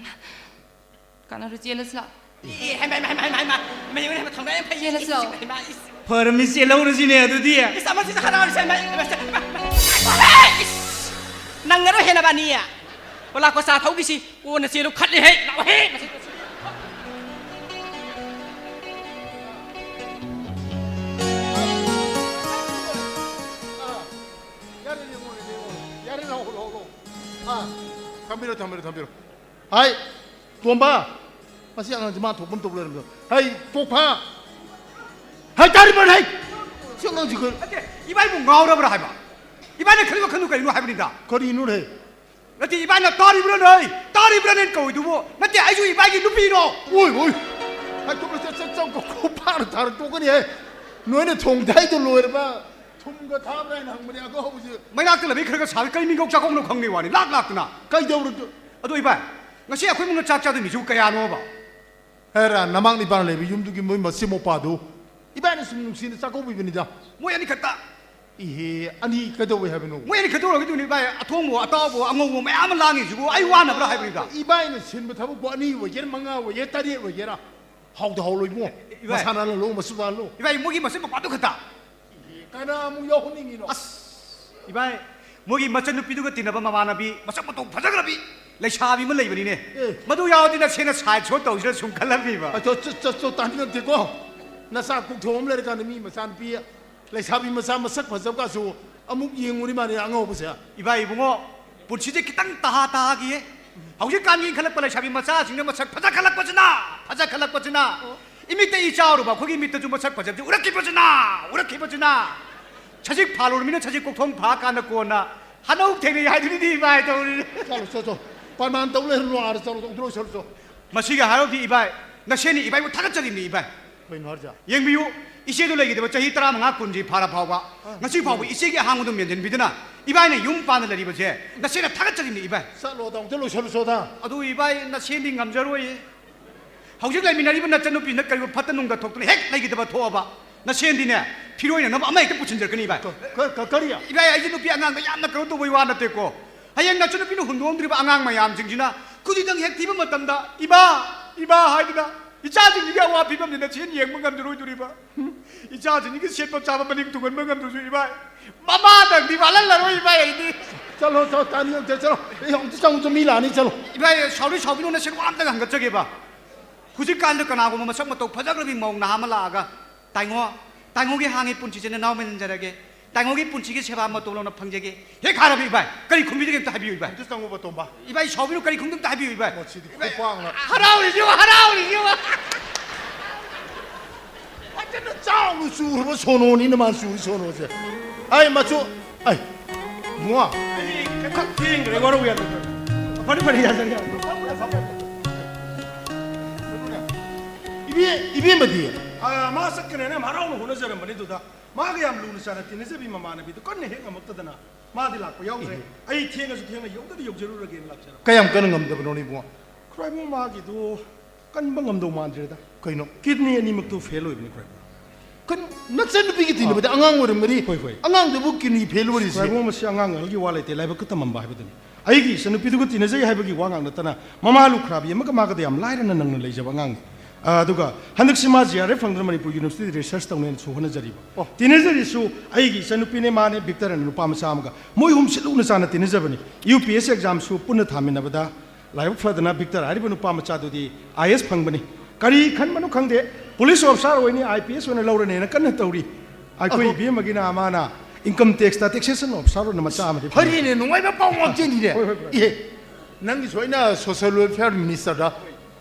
ꯀꯥꯟꯅꯔꯣꯏ, ꯆꯦꯜꯂꯁꯤ ꯂꯥꯛꯑꯣ꯫ ꯑꯦ, ꯍꯩꯃꯥ, ꯍꯩꯃꯥ, ꯍꯩꯃꯥ, ꯍꯩꯃꯥ, ꯍꯩꯃꯥ꯫ ꯃꯌꯨꯝ ꯍꯩꯃꯥ ꯊꯧꯅꯥ ꯌꯥꯝ ꯐꯩ꯫ ꯆꯦꯜꯂꯁꯤ ꯂꯥꯛꯑꯣ꯫ ꯍꯩꯃꯥ, ꯏꯁ꯫ ꯐꯔꯃꯤ, ꯆꯦꯜꯍꯧꯔꯁꯤꯅꯦ ꯑꯗꯨꯗꯤ꯫ ꯏꯁ, ꯑꯃꯁꯤꯁꯨ ꯍꯔꯥꯎꯔꯤꯁꯦ, ꯍꯩꯃꯥ, ꯍꯩꯃꯥ, ꯍꯩꯃꯥ, ꯍꯩꯃꯥ, ꯏꯁ꯫ ꯅꯪꯉꯔꯣꯏ ꯍꯦ ꯅꯕꯥꯅꯤ꯫ ꯑꯣ, ꯂꯥꯛꯄ ꯆꯥ ꯊꯧꯈꯤꯁꯤ꯫ ꯀꯣꯟꯅ ꯆꯦꯜꯂꯨ ꯈꯠꯂꯦ ꯍꯦ꯫ ꯂꯥꯛꯑꯣ ꯍꯦ꯫ ꯌꯥꯔꯦ, ꯂꯦꯡꯉꯣ, ꯂꯦꯡꯉꯣ꯫ ꯌꯥꯔꯦ, ꯂꯥꯛꯑꯣ, ꯂꯥꯛꯑꯣ, ꯂꯥꯛꯑꯣ꯫ ꯑꯥ, ꯊꯝꯕꯤꯔꯣ, ꯊꯝꯕꯤꯔꯣ, ꯊꯝꯕꯤꯔꯣ꯫ ꯍꯥꯏ, ꯇꯣꯝꯕ, ꯃꯁꯤ ꯑꯉꯥꯡꯁꯤ ꯃꯥ ꯊꯣꯛꯄ ꯑꯃ ꯇꯧ ꯂꯩꯔꯝꯃꯦ꯫ ꯍꯩ, ꯇꯣꯛꯐꯥ꯫ ꯍꯩ, ꯇꯥꯔꯤꯕ꯭ꯔꯥ, ꯍꯩ? ꯁꯤ ꯑꯉꯥꯡꯁꯤ ꯀꯩꯅꯣ? ꯅꯠꯇꯦ, ꯏꯕꯥꯏꯕꯨ ꯉꯥꯎꯔꯕ꯭ꯔꯥ ꯍꯥꯏꯕ? ꯏꯕꯥꯏꯅ ꯈꯜꯂꯤꯕ ꯈꯟꯗꯨ ꯀꯔꯤꯅꯣ ꯍꯥꯏꯕꯅꯤꯗ꯫ ꯀꯔꯤꯅꯣ, ꯍꯩ? ꯅꯠꯇꯦ, ꯏꯕꯥꯏꯅ ꯇꯥꯔꯤꯕ꯭ꯔꯥ, ꯍꯩ? ꯇꯥꯔꯤꯕ꯭ꯔꯥꯅꯦ ꯀꯧꯏꯗꯨꯕꯨ? ꯅꯠꯇꯦ, ꯑꯩꯁꯨ ꯏꯕꯥꯏꯒꯤ ꯅꯨꯄꯤꯔꯣ? ꯑꯣꯏ, ꯑꯣꯏ꯫ ꯍꯩ, ꯇꯣꯝꯕ, ꯆꯠ, ꯆꯠ, ꯆꯠ, ꯀꯣ, ꯀꯣ, ꯐꯥꯔ ꯊꯥꯔ ꯇꯣꯛꯀꯅꯤ, ꯍꯩ꯫ ꯅꯣꯏꯅ ꯊꯣꯡꯗꯥꯏꯗꯣ ꯂꯣꯏꯔꯕ? ꯊꯨꯝꯒ ꯊꯥꯕ꯭ꯔꯥ ꯍꯥꯏꯅ ꯍꯪꯕꯅꯦ, ꯑꯉꯥꯎꯕꯁꯤ꯫ ꯃꯩꯅꯥꯛꯇ ꯂꯩꯕꯤ ꯈꯔ ꯈꯔ ꯁꯥꯕꯤ ꯀꯩ ꯃꯤꯡꯒꯧ ꯆꯥꯛꯀꯧꯅꯣ ꯈꯪꯗꯦ ꯋꯥꯅꯤ, ꯂꯥꯛ ꯂꯥꯛꯇꯅ꯫ ꯀꯩꯗꯧꯔꯒꯦ? ꯑꯗꯣ ꯏꯕꯥꯏ, ꯉꯁꯤ ꯑꯩꯈꯣꯏ ꯏꯃꯨꯡꯅ ꯆꯥꯛ ꯆꯥꯗꯣꯏ ꯃꯤꯁꯤꯕꯨ ꯀꯌꯥꯅꯣꯕ? ꯍꯦꯔꯥ, ꯅꯃꯥꯛ ꯅꯤꯄꯥꯅ ꯂꯩꯕ ꯌꯨꯝꯗꯨꯒꯤ ꯃꯣꯏ ꯃꯆꯤꯟ ꯃꯧꯄꯥꯗꯨ ꯏꯕꯥꯏꯅ ꯁꯨꯝ ꯅꯨꯡꯁꯤꯅ ꯆꯥꯛꯀꯧꯕꯤꯕꯅꯤꯗ꯫ ꯃꯣꯏ ꯑꯅꯤꯈꯛꯇ? ꯏꯍꯦ, ꯑꯅꯤ ꯀꯩꯗꯧꯋꯦ ꯍꯥꯏꯕꯅꯣ? ꯃꯣꯏ ꯑꯅꯤꯈꯛꯇ ꯑꯣꯏꯔꯒꯗꯤ ꯏꯕꯥꯏ, ꯑꯊꯣꯡꯕ, ꯑꯇꯥꯎꯕ, ꯑꯉꯧꯕ ꯃꯌꯥꯝ ꯑꯃ ꯂꯥꯡꯉꯤꯁꯤꯕꯨ ꯑꯩ ꯋꯥꯅꯕ꯭ꯔꯥ ꯍꯥꯏꯕꯅꯤꯗ꯫ ꯏꯕꯥꯏꯅ ꯁꯤꯟꯕ ꯊꯕꯛꯄꯨ ꯑꯅꯤ ꯑꯣꯏꯒꯦꯔꯥ, ꯃꯉꯥ ꯑꯣꯏꯒꯦꯔꯥ, ꯇꯔꯦꯠ ꯑꯣꯏꯒꯦꯔꯥ, ꯍꯥꯎꯗ ꯍꯥꯎꯂꯣꯏ ꯏꯕꯨꯡꯉꯣ꯫ ꯏꯕꯥꯏ꯫ ꯃꯁꯥ ꯅꯥꯜꯍꯜꯂꯣ, ꯃꯆꯨ ꯅꯥꯜꯍꯜꯂꯣ꯫ ꯏꯕꯥꯏ, ꯃꯣꯏꯒꯤ ꯃꯆꯤꯟ ꯃꯄꯥꯗꯨ ꯈꯛꯇ꯫ ꯀꯅꯥ ꯑꯃꯨꯛ ꯌꯥꯎꯍꯟꯅꯤꯡꯉꯤꯅꯣ? ꯑꯁ, ꯏꯕꯥꯏ, ꯃꯣꯏꯒꯤ ꯃꯆꯟꯅꯨꯄꯤꯗꯨꯒ ꯇꯤꯟꯅꯕ ꯃꯃꯥꯟꯅꯕꯤ ꯃꯁꯛ ꯃꯇꯧ ꯐꯖꯈ꯭ꯔꯕꯤ ꯂꯩꯁꯥꯕꯤ ꯑꯃ ꯂꯩꯕꯅꯤꯅꯦ꯫ ꯑꯦ꯫ ꯃꯗꯨ ꯌꯥꯎꯔꯗꯤ ꯅꯁꯦꯅ ꯁꯥꯏꯠ ꯁꯣ ꯇꯧꯁꯤꯔ ꯁꯨꯝ ꯈꯜꯂꯝꯃꯤꯕ꯫ ꯑꯗꯣ ꯆꯠ-, ꯆꯠ-, ꯆꯠ-, ꯇꯥꯅꯤꯡꯉꯛꯇꯦꯀꯣ꯫ ꯅꯆꯥ ꯀꯣꯛꯊꯣꯛ ꯑꯃ ꯂꯩꯔꯀꯥꯟꯗ ꯃꯤ ꯃꯆꯥꯅꯨꯄꯤ ꯂꯩꯁꯥꯕꯤ ꯃꯆꯥ ꯃꯁꯛ ꯐꯖꯕꯒꯁꯨ ꯑꯃꯨꯛ ꯌꯦꯡꯉꯨꯔꯤ ꯃꯥꯅꯦ ꯑꯉꯧꯕꯁꯦ꯫ ꯏꯕꯥꯏ ꯏꯕꯨꯡꯉꯣ, ꯄꯨꯟꯁꯤꯁꯦ ꯈꯤꯇꯪ ꯇꯍꯥ ꯇꯍꯥꯒꯤꯌꯦ꯫ ꯍꯧꯖꯤꯛꯀꯥꯟꯒꯤ ꯏꯟꯈꯠꯂꯛꯄ ꯂꯩꯁꯥꯕꯤ ꯃꯆꯥꯁꯤꯡꯅ ꯃꯁꯛ ꯐꯖꯈꯠꯂꯛꯄꯁꯤꯅ, ꯐꯖꯈꯠꯂꯛꯄꯁꯤꯅ꯫ ꯑꯣ꯫ ꯏꯃꯤꯠꯇ ꯏ ꯆꯥꯎꯔꯨꯕ ꯑꯩꯈꯣꯏꯒꯤ ꯃꯤꯠꯇꯁꯨ ꯃꯁꯛ ꯐꯖꯕꯁꯤ ꯎꯔꯛꯈꯤꯕꯁꯤꯅ, ꯎꯔꯛꯈꯤꯕꯁꯤꯅ꯫ ꯁꯖꯤꯛ ꯐꯥꯜꯂꯨꯔꯃꯤꯅ ꯁꯖꯤꯛ ꯀꯣꯛꯊꯣꯡ ꯐꯥꯀꯥꯟꯗ ꯀꯣꯟꯅ ꯍꯅꯧ ꯊꯦꯡꯅꯩ ꯍꯥꯏꯗꯨꯅꯤꯗꯤ ꯏꯕꯥꯏ ꯇꯧꯔꯤ꯫ ꯆꯠꯂꯣ, ꯆꯠꯂꯣ, ꯆꯠꯂꯣ꯫ ꯄ꯭ꯔꯃꯥꯟ ꯇꯧ ꯂꯩꯔꯅꯨ, ꯑꯥꯗ ꯆꯠꯂꯣ, ꯆꯠꯂꯣ, ꯆꯠꯂꯣ, ꯆꯠꯂꯣ꯫ ꯃꯁꯤꯒ ꯍꯥꯏꯔꯨꯗꯤ ꯏꯕꯥꯏ, ꯅꯁꯦꯅꯤ ꯏꯕꯥꯏꯕꯨ ꯊꯥꯒꯠꯆꯔꯤꯕꯅꯤ ꯏꯕꯥꯏ꯫ ꯀꯩꯅꯣ ꯍꯥꯏꯔꯤꯁꯦ? ꯌꯦꯡꯕꯤꯌꯨ, ꯏꯆꯦꯗꯨ ꯂꯩꯈꯤꯗꯕ ꯆꯍꯤ ꯇꯔꯥꯃꯉꯥ ꯀꯨꯟꯁꯤ ꯐꯥꯔ ꯐꯥꯎꯕ, ꯑ꯫ ꯉꯁꯤ ꯐꯥꯎꯕ ꯏꯆꯦꯒꯤ ꯑꯍꯥꯡꯕꯗꯨ ꯃꯦꯟꯁꯤꯟꯕꯤꯗꯨꯅ ꯏꯕꯥꯏꯅ ꯌꯨꯝ ꯄꯥꯟꯅ ꯂꯩꯔꯤꯕꯁꯦ ꯅꯁꯦꯅ ꯊꯥꯒꯠꯆꯔꯤꯕꯅꯤ ꯏꯕꯥꯏ꯫ ꯆꯠꯂꯣꯗ, ꯑꯃꯨꯛꯇ ꯂꯣꯏꯁꯜꯂꯨꯆꯣꯗ꯫ ꯑꯗꯨ ꯏꯕꯥꯏ, ꯅꯁꯦꯅꯗꯤ ꯉꯝꯖꯔꯣꯏ꯫ ꯍꯧꯖꯤꯛ ꯂꯩꯃꯤꯟꯅꯔꯤꯕ ꯅꯆꯟꯅꯨꯄꯤꯁꯤꯅ ꯀꯔꯤꯒꯨꯝꯕ ꯐꯠꯇ ꯅꯨꯡꯗ ꯊꯣꯛꯇꯨꯅ ꯍꯦꯛ ꯂꯩꯈꯤꯗꯕ ꯊꯣꯛꯑꯕ, ꯅꯁꯦꯟꯗꯤꯅꯦ, ꯐꯤꯔꯣꯏꯅꯅꯕ ꯑꯃ ꯍꯦꯛꯇ ꯄꯨꯁꯤꯟꯖꯔꯛꯀꯅꯤ, ꯏꯕꯥꯏ꯫ ꯀ-, ꯀ-, ꯀ-, ꯀꯔꯤ? ꯏꯕꯥꯏ, ꯑꯩꯁꯦ ꯅꯨꯄꯤ ꯑꯉꯥꯡꯗ ꯌꯥꯝꯅ ꯀꯩꯅꯣ ꯇꯧꯕꯩ ꯋꯥ ꯅꯠꯇꯦꯀꯣ꯫ ꯍꯌꯦꯡ ꯅꯆꯟꯅꯨꯄꯤꯅ ꯍꯨꯟꯗꯣꯛꯑꯝꯗ꯭ꯔꯤꯕ ꯑꯉꯥꯡ ꯃꯌꯥꯝꯁꯤꯡꯁꯤꯅ ꯈꯨꯗꯤꯗꯪ ꯍꯦꯛ ꯊꯤꯕ ꯃꯇꯝꯗ, "ꯏꯃꯥ, ꯏꯃꯥ" ꯍꯥꯏꯗꯨꯅ ꯏꯆꯥꯁꯤꯡꯁꯤꯒꯤ ꯑꯋꯥ ꯐꯤꯕꯝꯁꯤ ꯅꯆꯦꯅ ꯌꯦꯡꯕ ꯉꯝꯖꯔꯣꯏꯗꯣꯔꯤꯕ꯫ ꯏꯆꯥꯁꯤꯡꯁꯤꯒꯤ ꯁꯦꯠꯄ ꯆꯥꯕ ꯃꯅꯤꯡ ꯊꯨꯡꯍꯟꯕ ꯉꯝꯗ꯭ꯔꯁꯨ, ꯏꯕꯥꯏ, ꯃꯃꯥꯗꯪꯗꯤ ꯋꯥꯠꯍꯜꯂꯔꯣꯏ, ꯏꯕꯥꯏ, ꯑꯩꯗꯤ꯫ ꯆꯠꯂꯣ, ꯆꯠꯂꯣ, ꯇꯥꯅꯤꯡꯉꯛꯇꯦ, ꯆꯠꯂꯣ꯫ ꯑꯩ ꯑꯃꯨꯛꯇ ꯆꯪꯉꯨꯆꯣ, ꯃꯤ ꯂꯥꯛꯑꯅꯤ, ꯆꯠꯂꯣ꯫ ꯏꯕꯥꯏ, ꯁꯥꯎꯔꯤ ꯁꯥꯎꯕꯤꯅꯣ, ꯅꯁꯦꯟ ꯋꯥ ꯑꯝꯇ ꯍꯪꯒꯠꯆꯒꯦꯕ꯫ ꯍꯧꯖꯤꯛꯀꯥꯟꯗ ꯀꯅꯥꯒꯨꯝꯕ ꯃꯁꯛ ꯃꯇꯧ ꯐꯖꯈ꯭ꯔꯕꯤ ꯃꯧ ꯅꯍꯥ ꯑꯃ ꯂꯥꯛꯑꯒ, "ꯇꯥꯏꯉꯣ, ꯇꯥꯏꯉꯣꯒꯤ ꯍꯥꯡꯉꯤ ꯄꯨꯟꯁꯤꯁꯦ ꯅꯅꯥꯎ ꯃꯦꯟꯖꯔꯒꯦ꯫ ꯇꯥꯏꯉꯣꯒꯤ ꯄꯨꯟꯁꯤꯒꯤ ꯁꯦꯕꯥ ꯃꯇꯧ ꯂꯧꯅ ꯐꯪꯖꯒꯦ" ꯍꯦꯛ ꯍꯥꯏꯔꯕ, ꯏꯕꯥꯏ, ꯀꯔꯤ ꯈꯨꯝꯕꯤꯗꯒꯦ ꯑꯝꯇ ꯍꯥꯏꯕꯤꯌꯨ, ꯏꯕꯥꯏ꯫ ꯑꯝꯇ ꯆꯪꯉꯨꯕ, ꯇꯣꯝꯕ꯫ ꯏꯕꯥꯏ, ꯁꯥꯎꯕꯤꯅꯨ, ꯀꯔꯤ ꯈꯨꯝꯗꯤ ꯑꯝꯇ ꯍꯥꯏꯕꯤꯌꯨ, ꯏꯕꯥꯏ꯫ ꯃꯁꯤꯗꯤ ꯈꯨꯄꯥꯛꯅ꯫ ꯍꯔꯥꯎꯔꯤꯁꯤꯕꯨ, ꯍꯔꯥꯎꯔꯤꯁꯤꯕꯨ꯫ ꯐꯖꯅ ꯆꯥꯎꯅ ꯆꯨꯔꯕ ꯁꯣꯅꯣꯅꯤꯅ ꯃꯥ ꯆꯨꯔꯤ ꯁꯣꯅꯣꯁꯦ꯫ ꯑꯩ ꯃꯆꯨ, ꯑꯩ, ꯏꯕꯨꯡꯉꯣ꯫ ꯑꯩ ꯈꯤꯇꯪ ꯊꯦꯡꯈ꯭ꯔꯦ, ꯋꯥꯔꯧ ꯌꯥꯗ꯭ꯔꯦ꯫ ꯐꯔꯦ, ꯐꯔꯦ, ꯌꯥꯖꯔꯦ, ꯌꯥꯖꯔꯦ꯫ ꯏꯕꯦ-, ꯏꯕꯦꯝꯃꯗꯤ? ꯑꯥ, ꯃꯥ ꯆꯠꯈ꯭ꯔꯦꯅ ꯍꯔꯥꯎꯅ ꯍꯣꯠꯅꯖꯔꯝꯕꯅꯤꯗꯨꯗ꯫ ꯃꯥꯒ ꯌꯥꯝ ꯂꯨꯅ ꯆꯥꯟꯅ ꯇꯤꯟꯅꯖꯕꯤ ꯃꯃꯥꯟꯅꯕꯤꯗꯣ ꯀꯟꯅ ꯍꯦꯛ ꯉꯝꯃꯛꯇꯗꯅ ꯃꯥꯗꯤ ꯂꯥꯛꯄ ꯌꯥꯎꯗ꯭ꯔꯦ꯫ ꯏꯍꯦ꯫ ꯑꯩ ꯊꯦꯡꯉꯁꯨ ꯊꯦꯡꯅ ꯌꯧꯗꯗꯤ ꯌꯧꯖꯔꯨꯔꯒꯦꯅ ꯂꯥꯛꯆꯔꯝꯕ꯫ ꯀꯌꯥꯝ ꯀꯟꯅ ꯉꯝꯗꯕꯅꯣꯅꯦ ꯏꯕꯨꯡꯉꯣ? ꯈ꯭ꯔꯥꯏꯕꯨꯡ ꯃꯥꯒꯤꯗꯣ ꯀꯟꯕ ꯉꯝꯗꯧ ꯃꯥꯟꯗ꯭ꯔꯦꯗ꯫ ꯀꯩꯅꯣ? ꯀꯤꯗꯅꯤ ꯑꯅꯤꯃꯛꯇꯨ ꯐꯦꯜ ꯑꯣꯏꯕꯅꯤ ꯈ꯭ꯔꯥꯏꯕꯨꯡ꯫ ꯀꯩꯅꯣ? ꯅꯆꯟꯅꯨꯄꯤꯒꯤ ꯇꯤꯟꯅꯕꯗ ꯑꯥ꯫ ꯑꯉꯥꯡ ꯑꯣꯏꯔꯝꯒꯅꯤ? ꯍꯣꯏ, ꯍꯣꯏ꯫ ꯑꯉꯥꯡꯗꯨꯕꯨ ꯀꯤꯗꯅꯤ ꯐꯦꯜ ꯑꯣꯏꯔꯤꯁꯦ? ꯈ꯭ꯔꯥꯏꯕꯨꯡ, ꯃꯁꯤ ꯑꯉꯥꯡ ꯑꯍꯜꯒꯤ ꯋꯥ ꯂꯩꯇꯦ, ꯂꯥꯏꯕꯛꯇ ꯇꯝꯃꯝꯕ ꯍꯥꯏꯕꯗꯨꯅꯤ꯫ ꯑꯩꯒꯤ ꯏꯆꯟꯅꯨꯄꯤꯗꯨꯒ ꯇꯤꯟꯅꯖꯩ ꯍꯥꯏꯕꯒꯤ ꯋꯥ ꯉꯥꯛ ꯅꯠꯇꯅ ꯃꯃꯥ ꯂꯨꯈ꯭ꯔꯥꯕꯤ ꯑꯃꯒ ꯃꯥꯒꯗ ꯌꯥꯝ ꯂꯥꯏꯔꯅ ꯅꯪꯅ ꯂꯩꯖꯕ ꯑꯉꯥꯡꯅꯤ꯫ ꯑ, ꯑꯗꯨꯒ ꯍꯟꯗꯛꯁꯤ ꯃꯥ ꯖꯤ ꯑꯥꯔ ꯑꯦꯐ ꯐꯪꯗꯨꯅ ꯃꯅꯤꯄꯨꯔ ꯌꯨꯅꯤꯚꯔꯁꯤꯇꯤꯗ ꯔꯤꯁꯔꯁ ꯇꯧꯅꯦꯅꯁꯨ ꯍꯣꯠꯅꯖꯔꯤꯕ꯫ ꯑꯣ꯫ ꯇꯤꯟꯅꯖꯔꯤꯁꯨ ꯑꯩꯒꯤ ꯏꯆꯟꯅꯨꯄꯤꯅꯦ, ꯃꯥꯅꯦ, ꯕꯤꯛꯇꯔ ꯑꯅ ꯅꯨꯄꯥ ꯃꯆꯥ ꯑꯃꯒ꯫ ꯃꯣꯏ ꯑꯍꯨꯝꯁꯤ ꯂꯨꯅ ꯆꯥꯟꯅ ꯇꯤꯟꯅꯖꯕꯅꯤ꯫ ꯌꯨ ꯄꯤ ꯑꯦꯁ ꯑꯦꯛꯖꯥꯝꯁꯨ ꯄꯨꯟꯅ ꯊꯥꯃꯤꯟꯅꯕꯗ ꯂꯥꯏꯕꯛ ꯐꯗꯅ ꯕꯤꯛꯇꯔ ꯍꯥꯏꯔꯤꯕ ꯅꯨꯄꯥ ꯃꯆꯥꯗꯨꯗꯤ ꯑꯥꯏ ꯑꯦꯁ ꯐꯪꯕꯅꯤ꯫ ꯀꯔꯤ ꯈꯟꯕꯅꯣ ꯈꯪꯗꯦ, ꯄꯨꯂꯤꯁ ꯑꯣꯐꯤꯁꯥꯔ ꯑꯣꯏꯅꯤ, ꯑꯥꯏ ꯄꯤ ꯑꯦꯁ ꯑꯣꯏꯅ ꯂꯧꯔꯅꯦꯅ ꯀꯟꯅ ꯇꯧꯔꯤ꯫ ꯑꯩꯈꯣꯏ ꯑꯗꯣ ꯏꯕꯦꯝꯃꯒꯤꯅ ꯃꯥꯅ ꯏꯟꯀꯝ ꯇꯦꯛꯁꯇ ꯇꯦꯛꯁꯦꯁꯟ ꯑꯣꯐꯤꯁꯥꯔ ꯑꯣꯏꯅ ꯃꯆꯥ ꯑꯃꯗꯤ ꯐꯪꯉꯤ꯫ ꯐꯔꯦꯅꯦ, ꯅꯨꯡꯉꯥꯏꯕ ꯄꯥꯎ ꯉꯥꯛꯇꯅꯤꯅꯦ꯫ ꯍꯣꯏ, ꯍꯣꯏ, ꯍꯣꯏ꯫ ꯏꯍꯦ, ꯅꯪꯒꯤꯁꯨ ꯑꯩꯅ ꯁꯣꯁꯤꯌꯦꯜ ꯋꯦꯜꯐꯤꯌꯔ ꯃꯤꯅꯤꯁꯇꯔꯗ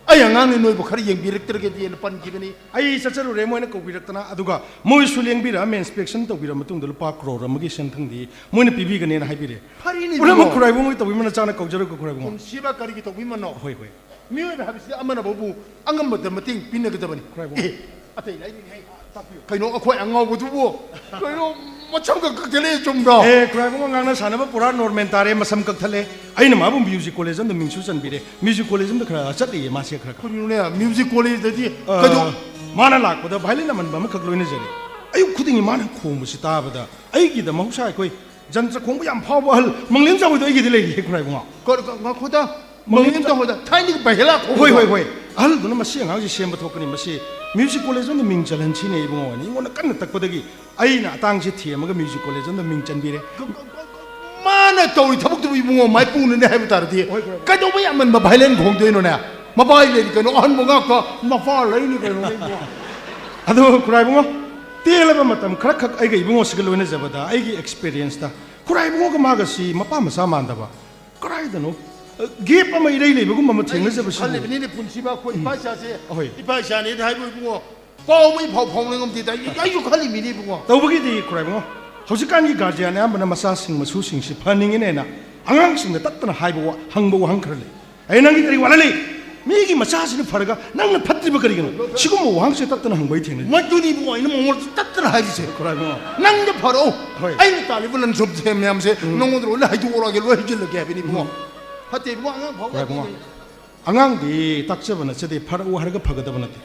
ꯑꯩ ꯑꯉꯥꯡꯅꯤ, ꯅꯣꯏꯕꯨ ꯈꯔ ꯌꯦꯡꯕꯤꯔꯛꯇ꯭ꯔꯒꯗꯤꯅ ꯄꯟꯈꯤꯕꯅꯤ꯫ ꯑꯩ ꯆꯠꯆꯔꯨꯔꯦ, ꯃꯣꯏꯅ ꯀꯧꯕꯤꯔꯛꯇꯅ, ꯑꯗꯨꯒ ꯃꯣꯏꯁꯨ ꯂꯦꯡꯕꯤꯔꯛꯑꯝꯃꯦ, inspection ꯇꯧꯕꯤꯔꯕ ꯃꯇꯨꯡꯗ ꯂꯨꯄꯥ ꯀ꯭ꯔꯣꯔ ꯑꯃꯒꯤ ꯁꯦꯟꯊꯪꯗꯤ ꯃꯣꯏꯅ ꯄꯤꯕꯤꯒꯅꯦꯅ ꯍꯥꯏꯕꯤꯔꯦ꯫ ꯐꯔꯤꯅꯤ ꯄꯨꯝꯅꯃꯛ ꯏꯕꯨꯡꯉꯣ꯫ ꯈꯨꯔꯥꯏꯕꯨꯡꯒꯤ ꯇꯧꯕꯤꯃꯟꯅ ꯆꯥꯅ ꯀꯧꯖꯔꯒ ꯈꯨꯔꯥꯏꯕꯨꯡꯉꯣ꯫ ꯄꯨꯟꯁꯤꯕ ꯀꯔꯤꯒꯤ ꯇꯧꯕꯤꯃꯟꯅꯣ? ꯍꯣꯏ, ꯍꯣꯏ꯫ ꯃꯤꯑꯣꯏꯕ ꯍꯥꯏꯕꯁꯤꯗꯤ ꯑꯃꯅꯕꯨ ꯑꯉꯝꯕꯗ ꯃꯇꯦꯡ ꯄꯤꯅꯒꯗꯕꯅꯤ꯫ ꯈꯨꯔꯥꯏꯕꯨꯡꯉꯣ꯫ ꯑꯦ, ꯑꯇꯩ ꯂꯩꯔꯤꯅꯦ, ꯍꯩ, ꯇꯥꯛꯄꯤꯌꯨ꯫ ꯀꯩꯅꯣ, ꯑꯩꯈꯣꯏ ꯑꯉꯥꯎꯕꯗꯨꯕꯨ ꯀꯩꯅꯣ, ꯃꯁꯝꯒ ꯀꯛꯊꯠꯂꯛꯑꯦ, ꯆꯨꯝꯕ꯭ꯔꯣ? ꯑꯦ, ꯈꯨꯔꯥꯏꯕꯨꯡꯉꯣ, ꯉꯥꯡꯅ ꯁꯥꯟꯅꯕ ꯄꯨꯔꯥ ꯅꯣꯔꯃꯦꯜ ꯇꯥꯔꯦ, ꯃꯁꯝ ꯀꯛꯊꯠꯂꯦ꯫ ꯑꯩꯅ ꯃꯥꯕꯨ ꯃ꯭ꯌꯨꯖꯤꯛ ꯀꯣꯂꯦꯖ ꯑꯃꯗ ꯃꯤꯡꯁꯨ ꯆꯟꯕꯤꯔꯦ꯫ ꯃ꯭ꯌꯨꯖꯤꯛ ꯀꯣꯂꯦꯖ ꯑꯃꯗ ꯈꯔ ꯆꯠꯂꯤꯌꯦ ꯃꯥꯁꯦ ꯈꯔ ꯈꯔ꯫ ꯀꯔꯤꯅꯣꯅꯦ, ꯃ꯭ꯌꯨꯖꯤꯛ ꯀꯣꯂꯦꯖꯇꯗꯤ ꯑ, ꯀꯩꯗꯧ- ꯃꯥꯅ ꯂꯥꯛꯄꯗ ꯚꯥꯏꯂꯤꯟ ꯑꯃꯟꯕ ꯑꯃꯈꯛ ꯂꯣꯏꯅꯖꯔꯦ꯫ ꯑꯌꯨꯛ ꯈꯨꯗꯤꯡꯒꯤ ꯃꯥꯅ ꯈꯣꯡꯕꯁꯤ ꯇꯥꯕꯗ ꯑꯩꯒꯤꯗ ꯃꯍꯧꯁꯥ ꯑꯩꯈꯣꯏ ꯖꯟꯇ꯭ꯔ ꯈꯣꯡꯕ ꯌꯥꯝ ꯐꯥꯎꯕ ꯑꯍꯜ ꯃꯪꯂꯦꯝ ꯆꯥꯎꯕꯗꯣ ꯑꯩꯒꯤꯗꯤ ꯂꯩꯔꯤꯌꯦ ꯈꯨꯔꯥꯏꯕꯨꯡꯉꯣ꯫ ꯀ-, ꯀ-, ꯉꯥꯏꯈꯣꯗ, ꯃꯪꯂꯦꯝ ꯃꯪꯂꯦꯝ ꯆꯥꯎꯕꯗ ꯊꯥꯏꯅꯒꯤ ꯕꯥꯏꯍꯦꯂꯥ ꯈꯣꯡꯕꯗꯣ? ꯍꯣꯏ, ꯍꯣꯏ, ꯍꯣꯏ꯫ ꯑꯍꯜꯗꯨꯅ "ꯃꯁꯤ ꯑꯉꯥꯡꯁꯤ ꯁꯦꯝꯕ ꯊꯣꯛꯀꯅꯤ, ꯃꯁꯤ ꯃ꯭ꯌꯨꯖꯤꯛ ꯀꯣꯂꯦꯖ ꯑꯃꯗ ꯃꯤꯡ ꯆꯜꯍꯟꯁꯤꯅꯦ ꯏꯕꯨꯡꯉꯣ" ꯍꯥꯏꯅ ꯑꯩꯉꯣꯟꯗ ꯀꯟꯅ ꯇꯛꯄꯗꯒꯤ ꯑꯩꯅ ꯑꯇꯥꯡꯁꯦ ꯊꯦꯝꯃꯒ ꯃ꯭ꯌꯨꯖꯤꯛ ꯀꯣꯂꯦꯖ ꯑꯃꯗ ꯃꯤꯡ ꯆꯟꯕꯤꯔꯦ꯫ ꯃꯥꯅ ꯇꯧꯔꯤ ꯊꯕꯛꯇꯨꯕꯨ ꯏꯕꯨꯡꯉꯣ ꯃꯥꯏꯄꯨꯅꯅꯦ ꯍꯥꯏꯕ ꯇꯥꯔꯗꯤ, ꯍꯣꯏ, ꯍꯣꯏ꯫ ꯀꯩꯗꯧꯕ ꯌꯥꯝꯃꯟꯕ ꯚꯥꯏꯂꯦꯟ ꯈꯣꯡꯗꯣꯏꯅꯣꯅꯦ? ꯃꯄꯥꯏ ꯂꯩꯔꯤ ꯀꯩꯅꯣ, ꯑꯍꯟꯕ ꯉꯥꯛꯇ ꯃꯄꯥ ꯂꯩꯅꯤ ꯀꯩꯅꯣꯅꯦ ꯏꯕꯨꯡꯉꯣ꯫ ꯑꯗꯣ ꯈꯨꯔꯥꯏꯕꯨꯡꯉꯣ, ꯇꯦꯜꯂꯕ ꯃꯇꯝ ꯈꯔꯈꯛ ꯑꯩꯒ ꯏꯕꯨꯡꯉꯣꯁꯤꯒ ꯂꯣꯏꯅꯖꯕꯗ ꯑꯩꯒꯤ ꯑꯦꯛꯁꯄꯤꯔꯤꯌꯦꯟꯁꯇ ꯈꯨꯔꯥꯏꯕꯨꯡꯉꯣꯒ ꯃꯥꯒꯁꯤ ꯃꯄꯥ ꯃꯆꯥ ꯃꯥꯟꯗꯕ, ꯀꯗꯥꯏꯗꯅꯣ, ꯑ, ꯒꯦꯞ ꯑꯃ ꯏꯔꯩ ꯂꯩꯕꯒꯨꯝ ꯑꯃ ꯊꯦꯡꯅꯖꯕꯁꯤ꯫ ꯈꯜꯂꯤꯕꯅꯤꯅꯦ ꯄꯨꯟꯁꯤꯕ, ꯑꯩꯈꯣꯏ ꯏꯄꯥ ꯏꯆꯥꯁꯦ, ꯑꯍꯣꯏ꯫ ꯏꯄꯥ ꯏꯆꯥꯅꯦꯗ ꯍꯥꯏꯕ ꯏꯕꯨꯡꯉꯣ, ꯄꯥꯎ ꯑꯃ ꯏꯐꯥꯎ ꯐꯥꯎꯅ ꯉꯝꯗꯦꯗ꯫ ꯑꯩ, ꯑꯩꯁꯨ ꯈꯜꯂꯤꯃꯤꯅꯦ ꯏꯕꯨꯡꯉꯣ꯫ ꯇꯧꯕꯒꯤꯗꯤ ꯈꯨꯔꯥꯏꯕꯨꯡꯉꯣ, ꯍꯧꯖꯤꯛꯀꯥꯟꯒꯤ ꯒꯥꯔꯖꯤꯌꯥꯟ ꯑꯌꯥꯝꯕꯅ ꯃꯆꯥꯁꯤꯡ ꯃꯁꯨꯁꯤꯡꯁꯤ ꯐꯅꯤꯡꯉꯤꯅꯦꯅ ꯑꯉꯥꯡꯁꯤꯡꯗ ꯇꯠꯇꯅ ꯍꯥꯏꯕ ꯋꯥ-, ꯍꯪꯕ ꯋꯥꯍꯪ ꯈꯔ ꯂꯩ꯫ "ꯑꯩ ꯅꯪꯒꯤ ꯀꯔꯤ ꯋꯥꯠꯍꯜꯂꯤ? ꯃꯤꯒꯤ ꯃꯆꯥꯁꯤꯅ ꯐꯔꯒ ꯅꯪꯅ ꯐꯠꯇ꯭ꯔꯤꯕ ꯀꯔꯤꯒꯤꯅꯣ?" ꯁꯤꯒꯨꯝꯕ ꯋꯥꯍꯪꯁꯦ ꯇꯠꯇꯅ ꯍꯪꯕ ꯑꯩ ꯊꯦꯡꯅꯩ꯫ ꯃꯗꯨꯅꯤ ꯏꯕꯨꯡꯉꯣ ꯑꯩꯅ ꯃꯉꯣꯟꯗ ꯇꯠꯇꯅ ꯍꯥꯏꯔꯤꯁꯦ꯫ ꯈꯨꯔꯥꯏꯕꯨꯡꯉꯣ꯫ ꯅꯪꯗ ꯐꯔꯛꯑꯣ꯫ ꯍꯣꯏ꯫ ꯑꯩꯅ ꯇꯥꯜꯂꯤꯕ ꯂꯟ ꯁꯣꯟ ꯁꯦꯟ ꯃꯌꯥꯝꯁꯦ ꯎꯝ꯫ ꯅꯉꯣꯟꯗ ꯂꯣꯏꯅ ꯍꯥꯏꯗꯣꯛꯑꯔꯒꯦ, ꯂꯣꯏ ꯍꯩꯖꯤꯜꯂꯒꯦ ꯍꯥꯏꯕꯅꯤ ꯏꯕꯨꯡꯉꯣ꯫ ꯎꯝ꯫ ꯐꯠꯇꯦ ꯏꯕꯨꯡꯉꯣ, ꯑꯉꯥꯡ ꯐꯥꯎ ꯈꯨꯔꯥꯏꯕꯨꯡꯉꯣ꯫ ꯐꯠꯇꯦ꯫ ꯑꯉꯥꯡꯗꯤ ꯇꯥꯛꯆꯕ ꯅꯠꯆꯗꯦ, ꯐꯔꯛꯎ ꯍꯥꯏꯔꯒ ꯐꯒꯗꯕ ꯅꯠꯇꯦ꯫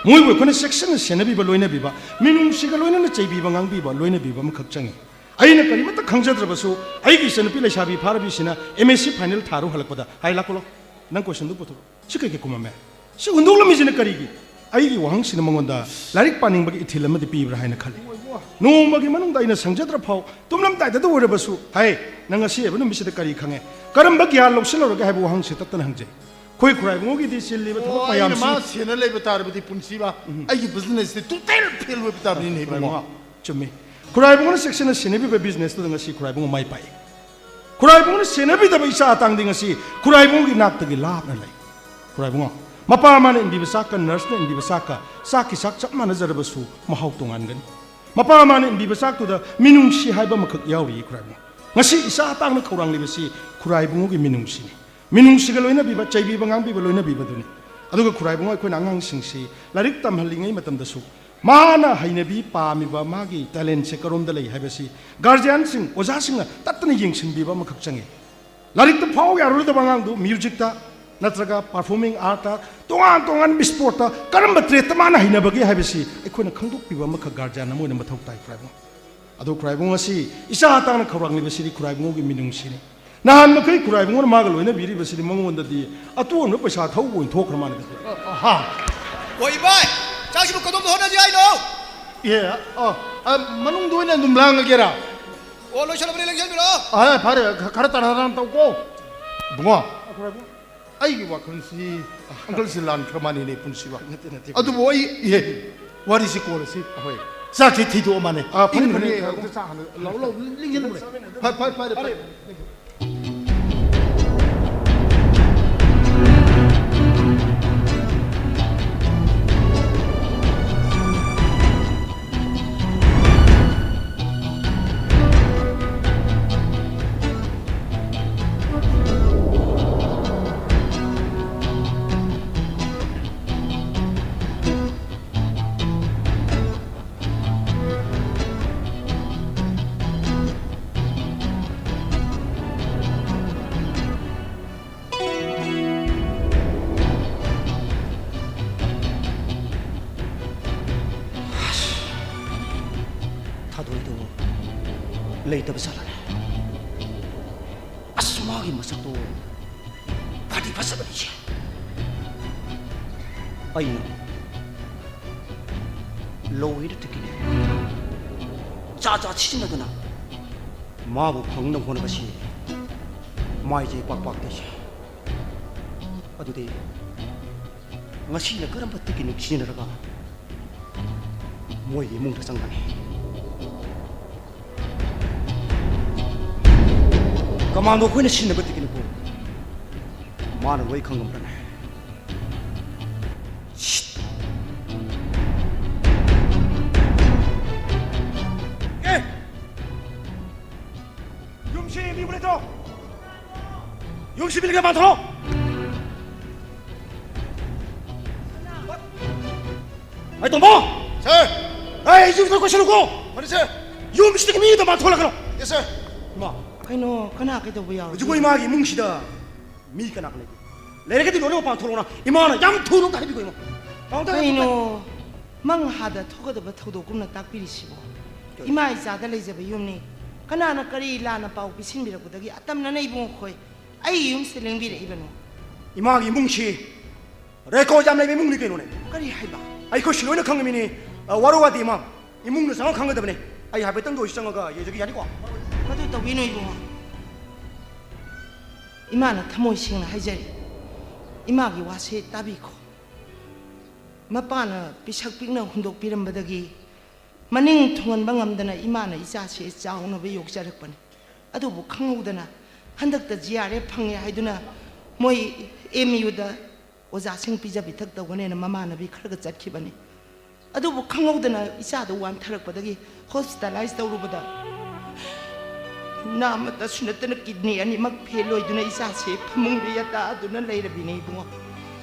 ꯃꯣꯏꯕꯨ ꯑꯩꯈꯣꯏꯅ ꯆꯦꯛꯁꯤꯟꯅ ꯁꯦꯟꯅꯕꯤꯕ, ꯂꯣꯏꯅꯕꯤꯕ, ꯃꯤꯅꯨꯡꯁꯤꯒ ꯂꯣꯏꯅꯅ ꯆꯩꯕꯤꯕ, ꯉꯥꯡꯕꯤꯕ, ꯂꯣꯏꯅꯕꯤꯕ ꯑꯃꯈꯛ ꯆꯪꯉꯤ꯫ ꯑꯩꯅ ꯀꯔꯤꯃꯠꯇ ꯈꯪꯖꯗ꯭ꯔꯕꯁꯨ ꯑꯩꯒꯤ ꯏꯆꯟꯅꯨꯄꯤ ꯂꯩꯁꯥꯕꯤ ꯐꯥꯔꯕꯤꯁꯤꯅ M S C final ꯊꯥꯔꯨ ꯍꯜꯂꯛꯄꯗ, "ꯍꯥꯏ, ꯂꯥꯛꯈꯣꯂꯣ, ꯅꯪ ꯀꯣꯏꯁꯟꯗꯨ ꯄꯨꯊꯣꯔꯛꯑꯣ꯫ ꯁꯤ ꯀꯩꯀꯩ ꯀꯨꯝꯃꯝꯃꯦ? ꯁꯤ ꯍꯨꯟꯗꯣꯛꯂꯝꯃꯤꯁꯤꯅ ꯀꯔꯤꯒꯤ?" ꯑꯩꯒꯤ ꯋꯥꯍꯪꯁꯤꯅ ꯃꯉꯣꯟꯗ ꯂꯥꯏꯔꯤꯛ ꯄꯥꯅꯤꯡꯕꯒꯤ ꯏꯊꯤꯜ ꯑꯃꯗꯤ ꯄꯤꯕ꯭ꯔꯥ ꯍꯥꯏꯅ ꯈꯜꯂꯤ꯫ ꯅꯣꯡꯃꯒꯤ ꯃꯅꯨꯡꯗ ꯑꯩꯅ ꯁꯪꯖꯗ꯭ꯔ ꯐꯥꯎ ꯇꯨꯝꯂꯝꯗꯥꯏꯗꯇ ꯑꯣꯏꯔꯕꯁꯨ, "ꯍꯥꯏ, ꯅꯪ ꯉꯁꯤ ꯍꯥꯏꯕ ꯅꯨꯃꯤꯠꯁꯤꯗ ꯀꯔꯤ ꯈꯪꯉꯦ? ꯀꯔꯝꯕ ꯒ꯭ꯌꯥꯟ ꯂꯧꯁꯤꯜꯍꯧꯔꯒꯦ?" ꯍꯥꯏꯕ ꯋꯥꯍꯪꯁꯤ ꯇꯠꯇꯅ ꯍꯪꯖꯩ꯫ ꯑꯩꯈꯣꯏ ꯈꯨꯔꯥꯏꯕꯨꯡꯉꯣꯒꯤꯗꯤ ꯆꯤꯜꯂꯤꯕ ꯊꯕꯛ ꯑꯣ, ꯑꯩꯅ ꯃꯌꯥꯝꯁꯤ ꯃꯥ ꯁꯦꯟꯅ ꯂꯩꯕ ꯇꯥꯔꯕꯗꯤ ꯄꯨꯟꯁꯤꯕ, ꯎꯝ꯫ ꯑꯩꯒꯤ ꯕꯤꯖꯤꯅꯦꯁꯁꯦ ꯇꯣꯇꯦꯜ ꯐꯦꯜ ꯑꯣꯏꯕ ꯇꯥꯕꯅꯤꯅꯦ ꯏꯕꯨꯡꯉꯣ꯫ ꯈꯨꯔꯥꯏꯕꯨꯡꯉꯣ, ꯆꯨꯝꯃꯤ꯫ ꯈꯨꯔꯥꯏꯕꯨꯡꯉꯣꯅ ꯆꯦꯛꯁꯤꯟꯅ ꯁꯦꯟꯅꯕꯤꯕ ꯕꯤꯖꯤꯅꯦꯁꯇꯨꯗ ꯉꯁꯤ ꯈꯨꯔꯥꯏꯕꯨꯡꯉꯣ ꯃꯥꯏ ꯄꯥꯛꯏ꯫ ꯈꯨꯔꯥꯏꯕꯨꯡꯉꯣꯅ ꯁꯦꯟꯅꯕꯤꯗꯕ ꯏꯆꯥ ꯑꯇꯥꯡꯗꯤ ꯉꯁꯤ ꯈꯨꯔꯥꯏꯕꯨꯡꯉꯣꯒꯤ ꯅꯥꯛꯇꯒꯤ ꯂꯥꯞꯅ ꯂꯩ꯫ ꯈꯨꯔꯥꯏꯕꯨꯡꯉꯣ, ꯃꯄꯥ ꯃꯥꯅ ꯏꯟꯕꯤꯕ ꯆꯥꯛꯀ ꯅꯔꯁꯅ ꯏꯟꯕꯤꯕ ꯆꯥꯛꯀ, ꯆꯥꯛꯀꯤ ꯆꯥꯛ ꯆꯞ ꯃꯥꯟꯅꯖꯔꯕꯁꯨ ꯃꯍꯥꯎ ꯇꯣꯉꯥꯟꯒꯅꯤ꯫ ꯃꯄꯥ ꯃꯥꯅ ꯏꯟꯕꯤꯕ ꯆꯥꯛꯇꯨꯗ ꯃꯤꯅꯨꯡꯁꯤ ꯍꯥꯏꯕ ꯑꯃꯈꯛ ꯌꯥꯎꯔꯤ ꯈꯨꯔꯥꯏꯕꯨꯡ꯫ ꯉꯁꯤ ꯏꯆꯥ ꯇꯥꯡꯅ ꯈꯧꯔꯥꯡꯂꯤꯕꯁꯤ ꯈꯨꯔꯥꯏꯕꯨꯡꯒꯤ ꯃꯤꯅꯨꯡꯁꯤꯅꯤ꯫ ꯃꯤꯅꯨꯡꯁꯤꯒ ꯂꯣꯏꯅꯕꯤꯕ, ꯆꯩꯕꯤꯕ, ꯉꯥꯡꯕꯤꯕ, ꯂꯣꯏꯅꯕꯤꯕꯗꯨꯅꯤ꯫ ꯑꯗꯨꯒ ꯈꯨꯔꯥꯏꯕꯨꯡ ꯑꯩꯈꯣꯏꯅ ꯑꯉꯥꯡꯁꯤꯡꯁꯤ ꯂꯥꯏꯔꯤꯛ ꯇꯝꯍꯜꯂꯤꯉꯩ ꯃꯇꯝꯗꯁꯨ ꯃꯥꯅ ꯍꯩꯅꯕꯤ, ꯄꯥꯝꯃꯤꯕ ꯃꯥꯒꯤ talentꯁꯦ ꯀꯔꯣꯝꯗ ꯂꯩ ꯍꯥꯏꯕꯁꯤ ꯒꯥꯔꯖꯤꯌꯥꯟꯁꯤꯡ, ꯑꯣꯖꯥꯁꯤꯡꯅ ꯇꯠꯇꯅ ꯌꯦꯡꯁꯤꯟꯕꯤꯕ ꯑꯃꯈꯛ ꯆꯪꯉꯤ꯫ ꯂꯥꯏꯔꯤꯛꯇ ꯐꯥꯎ ꯌꯥꯔꯔꯣꯏꯗꯕ ꯑꯉꯥꯡꯗꯨ musicꯇ ꯅꯠꯇ꯭ꯔꯒ performing artꯇ, ꯇꯣꯉꯥꯟ ꯇꯣꯉꯥꯟꯕ sportꯇ ꯀꯔꯝꯕ tradeꯇ ꯃꯥꯅ ꯍꯩꯅꯕꯒꯦ ꯍꯥꯏꯕꯁꯤ ꯑꯩꯈꯣꯏꯅ ꯈꯪꯗꯣꯛꯄꯤꯕ ꯑꯃꯈꯛ guardian ꯑꯃ ꯑꯣꯏꯅ ꯃꯊꯧ ꯇꯥꯏ ꯈꯨꯔꯥꯏꯕꯨꯡ꯫ ꯑꯗꯨ ꯈꯨꯔꯥꯏꯕꯨꯡ ꯑꯁꯤ ꯏꯆꯥ ꯇꯥꯡꯅ ꯈꯧꯔꯥꯡꯂꯤꯕꯁꯤꯗꯤ ꯈꯨꯔꯥꯏꯕꯨꯡꯒꯤ ꯃꯤꯅꯨꯡꯁꯤꯅꯤ꯫ ꯅꯍꯥꯟ ꯃꯈꯩ ꯈꯨꯔꯥꯏꯕꯨꯡꯅ ꯃꯥꯒ ꯂꯣꯏꯅꯕꯤꯔꯤꯕꯁꯤꯗꯤ ꯃꯉꯣꯟꯗꯗꯤ ꯑꯇꯣꯟꯕ ꯄꯩꯁꯥ ꯊꯧꯕ ꯑꯣꯏꯅ ꯊꯣꯛꯈ꯭ꯔ ꯃꯥꯜꯂꯦ꯫ ꯑ, ꯑ, ꯍꯥ꯫ ꯍꯣꯏ ꯏꯕꯥꯏ, ꯆꯥꯛꯁꯤꯕꯨ ꯀꯗꯣꯝꯗ ꯍꯣꯠꯅꯁꯤ ꯍꯥꯏꯅꯣ? ꯑꯦ, ꯑ, ꯑ, ꯃꯅꯨꯡꯗ ꯑꯣꯏꯅ ꯑꯗꯨꯝ ꯂꯥꯡꯉꯒꯦꯔꯥ? ꯑꯣ, ꯂꯣꯏꯁꯜꯂꯕꯅꯤ, ꯂꯦꯡꯁꯤꯟꯕꯤꯔꯣ꯫ ꯑ, ꯐꯔꯦ, ꯈ-, ꯈꯔ ꯇꯔꯥ ꯇꯔꯥ ꯇꯧꯀꯣ꯫ ꯏꯕꯨꯡꯉꯣ, ꯑꯩꯒꯤ ꯋꯥꯈꯜꯁꯤ ꯑꯪꯀꯜꯁꯤ ꯂꯥꯟꯈ꯭ꯔ ꯃꯥꯅꯤꯅꯦ ꯄꯨꯟꯁꯤꯕ꯫ ꯅꯠꯇꯦ, ꯅꯠꯇꯦ꯫ ꯑꯗꯨꯕꯨ ꯑꯩ, ꯏꯍꯦ, ꯋꯥꯔꯤꯁꯤ ꯀꯣꯟꯅꯁꯤ꯫ ꯍꯣꯏ꯫ ꯆꯥꯛꯁꯤ ꯊꯤꯗꯣꯛꯑ ꯃꯥꯅꯦ꯫ ꯑ, ꯐꯔꯦ, ꯏꯪꯈ꯭ꯔꯅꯤ꯫ ꯐꯔꯦ, ꯆꯥꯛ ꯍꯥꯟꯅ ꯂꯧ, ꯂꯧ, ꯂꯤꯡꯁꯤꯟꯕꯅꯦ꯫ ꯐꯔꯦ, ꯐꯔꯦ, ꯐꯔꯦ, ꯐꯔꯦ꯫ ꯊꯥꯗꯣꯏꯗꯣ ꯂꯩꯇꯕ ꯖꯥꯠꯂꯅꯦ? ꯑꯁ, ꯃꯥꯒꯤ ꯃꯁꯛꯇꯣ ꯐꯗꯤ ꯐꯖꯕꯅꯤꯁꯦ꯫ ꯑꯩꯅ ꯂꯧꯋꯦꯅ ꯇꯤꯛꯀꯦꯠ ꯖꯥꯠ ꯖꯥꯠ ꯁꯤꯖꯤꯟꯅꯗꯅ ꯃꯥꯕꯨ ꯐꯪꯅꯕ ꯍꯣꯠꯅꯕꯁꯤ ꯃꯥꯏꯁꯦ ꯄꯥꯛ ꯄꯥꯛꯇꯦꯁꯦ꯫ ꯑꯗꯨꯗꯤ ꯉꯁꯤꯅ ꯀꯔꯝꯕ ꯇꯤꯛꯀꯦꯠꯅꯣ ꯁꯤꯖꯤꯟꯅꯔꯒ ꯃꯣꯏꯒꯤ ꯏꯃꯨꯡꯗ ꯆꯪꯒꯅꯤ? ꯀꯃꯥꯟꯗꯣ ꯑꯩꯈꯣꯏꯅ ꯁꯤꯖꯤꯟꯅꯕ ꯇꯤꯛꯀꯦꯠꯅꯤꯀꯣ꯫ ꯃꯥꯅ ꯂꯣꯏ ꯈꯪꯉꯝꯕ꯭ꯔꯅꯦ? ꯁꯤ ꯕꯤꯜꯒ ꯄꯥꯟꯊꯣꯔꯛꯑꯣ꯫ ꯑꯩ ꯇꯣꯝꯕꯣ! ꯁꯥꯔ! ꯑꯩ ꯌꯨꯝꯗ ꯀꯣꯏꯁꯜꯂꯨꯀꯣ! ꯐꯅꯤ, ꯁꯥꯔ! ꯌꯨꯝꯁꯤꯗꯒꯤ ꯃꯤ ꯑꯃꯇ ꯄꯥꯟꯊꯣꯛꯂꯛꯀꯅꯣ! ꯌꯦꯁ, ꯁꯥꯔ! ꯏꯃꯥ! ꯀꯩꯅꯣ, ꯀꯅꯥ ꯀꯩꯗꯧꯕ ꯌꯥꯎꯔꯒꯦ? ꯍꯧꯖꯤꯛꯄꯨ ꯏꯃꯥꯒꯤ ꯏꯃꯨꯡꯁꯤꯗ ꯃꯤ ꯀꯅꯥ ꯀꯅꯥ ꯂꯩꯒꯦ? ꯂꯩꯔꯒꯗꯤ ꯂꯣꯏꯅꯃꯛ ꯄꯥꯟꯊꯣꯛꯂꯛꯑꯣꯅ ꯏꯃꯥꯅ ꯌꯥꯝ ꯊꯨꯅ ꯑꯝꯇ ꯍꯥꯏꯕꯤꯈꯣ, ꯏꯃꯥ꯫ ꯄꯥꯟꯊꯣꯛ-, ꯀꯩꯅꯣ, ꯃꯪ ꯍꯥꯗ ꯊꯣꯛꯀꯗꯕ ꯊꯧꯗꯣꯛꯀꯨꯝꯅ ꯇꯥꯛꯄꯤꯔꯤꯁꯤꯕꯣ? ꯀꯩꯅꯣ? ꯏꯃꯥ ꯏꯆꯥꯗ ꯂꯩꯖꯕ ꯌꯨꯝꯅꯤ꯫ ꯀꯅꯥꯅ ꯀꯔꯤ ꯂꯥꯟꯅ ꯄꯥꯎ ꯄꯤꯁꯤꯟꯕꯤꯔꯛꯄꯗꯒꯤ ꯑꯇꯝꯅꯅ ꯏꯕꯨꯡꯉꯣ ꯈꯣꯏ ꯑꯩ ꯌꯨꯝꯁꯤꯗ ꯂꯦꯡꯕꯤꯔꯛꯏꯕꯅꯣ? ꯏꯃꯥꯒꯤ ꯏꯃꯨꯡꯁꯤ ꯔꯦꯀꯣꯔꯗ ꯌꯥꯝ ꯂꯩꯕ ꯏꯃꯨꯡꯅꯤ ꯀꯩꯅꯣꯅꯦ꯫ ꯀꯔꯤ ꯍꯥꯏꯕ? ꯑꯩꯈꯣꯏꯁꯨ ꯂꯣꯏꯅ ꯈꯪꯉꯤꯃꯤꯅꯤ꯫ ꯑ, ꯋꯥꯔꯧ ꯋꯥꯗꯦ, ꯏꯃꯥ꯫ ꯏꯃꯨꯡꯗ ꯆꯪꯉ ꯈꯪꯒꯗꯕꯅꯦ꯫ ꯑꯩ ꯍꯥꯏꯐꯦꯠꯇꯪꯗ ꯑꯣꯏꯁꯨ ꯆꯪꯉꯒ ꯌꯦꯡꯖꯒꯦ, ꯌꯥꯅꯤꯀꯣ? ꯃꯗꯨ ꯇꯧꯕꯤꯅꯨ, ꯏꯕꯨꯡꯉꯣ꯫ ꯏꯃꯥꯅ ꯊꯃꯣꯏ ꯁꯦꯡꯅ ꯍꯥꯏꯖꯔꯤ꯫ ꯏꯃꯥꯒꯤ ꯋꯥꯁꯦ ꯇꯥꯕꯤꯈꯣ꯫ ꯃꯄꯥꯅ ꯄꯤꯁꯛ ꯄꯤꯛꯅ ꯍꯨꯟꯗꯣꯛꯄꯤꯔꯝꯕꯗꯒꯤ ꯃꯅꯤꯡ ꯊꯨꯡꯍꯟꯕ ꯉꯝꯗꯅ ꯏꯃꯥꯅ ꯏꯆꯥꯁꯦ ꯆꯥꯎꯅꯕ ꯌꯣꯛꯆꯔꯛꯄꯅꯤ꯫ ꯑꯗꯨꯕꯨ ꯈꯪꯍꯧꯗꯅ ꯍꯟꯗꯛꯇ ꯖꯤ ꯑꯥꯔ ꯑꯦꯐ ꯐꯪꯉꯦ ꯍꯥꯏꯗꯨꯅ ꯃꯣꯏ ꯑꯦꯝ ꯌꯨꯗ ꯑꯣꯖꯥꯁꯤꯡ ꯄꯤꯖ ꯄꯤꯊꯛ ꯇꯧꯒꯅꯦꯅ ꯃꯃꯥꯟꯅꯕꯤ ꯈꯔꯒ ꯆꯠꯈꯤꯕꯅꯤ꯫ ꯑꯗꯨꯕꯨ ꯈꯪꯍꯧꯗꯅ ꯏꯆꯥꯗꯨ ꯋꯥꯟꯊꯔꯛꯄꯗꯒꯤ ꯍꯣꯁꯄꯤꯇꯥꯂꯥꯏꯁ ꯇꯧꯔꯨꯕꯗ ꯅꯥꯃꯇꯁꯨ ꯅꯠꯇꯅ ꯀꯤꯗꯅꯤ ꯑꯅꯤꯃꯛ ꯐꯦꯜ ꯑꯣꯏꯗꯨꯅ ꯏꯆꯥꯁꯦ ꯐꯃꯨꯡꯗ ꯌꯥꯇꯥꯗꯨꯅ ꯂꯩꯔꯕꯤꯅꯦ, ꯏꯕꯨꯡꯉꯣ꯫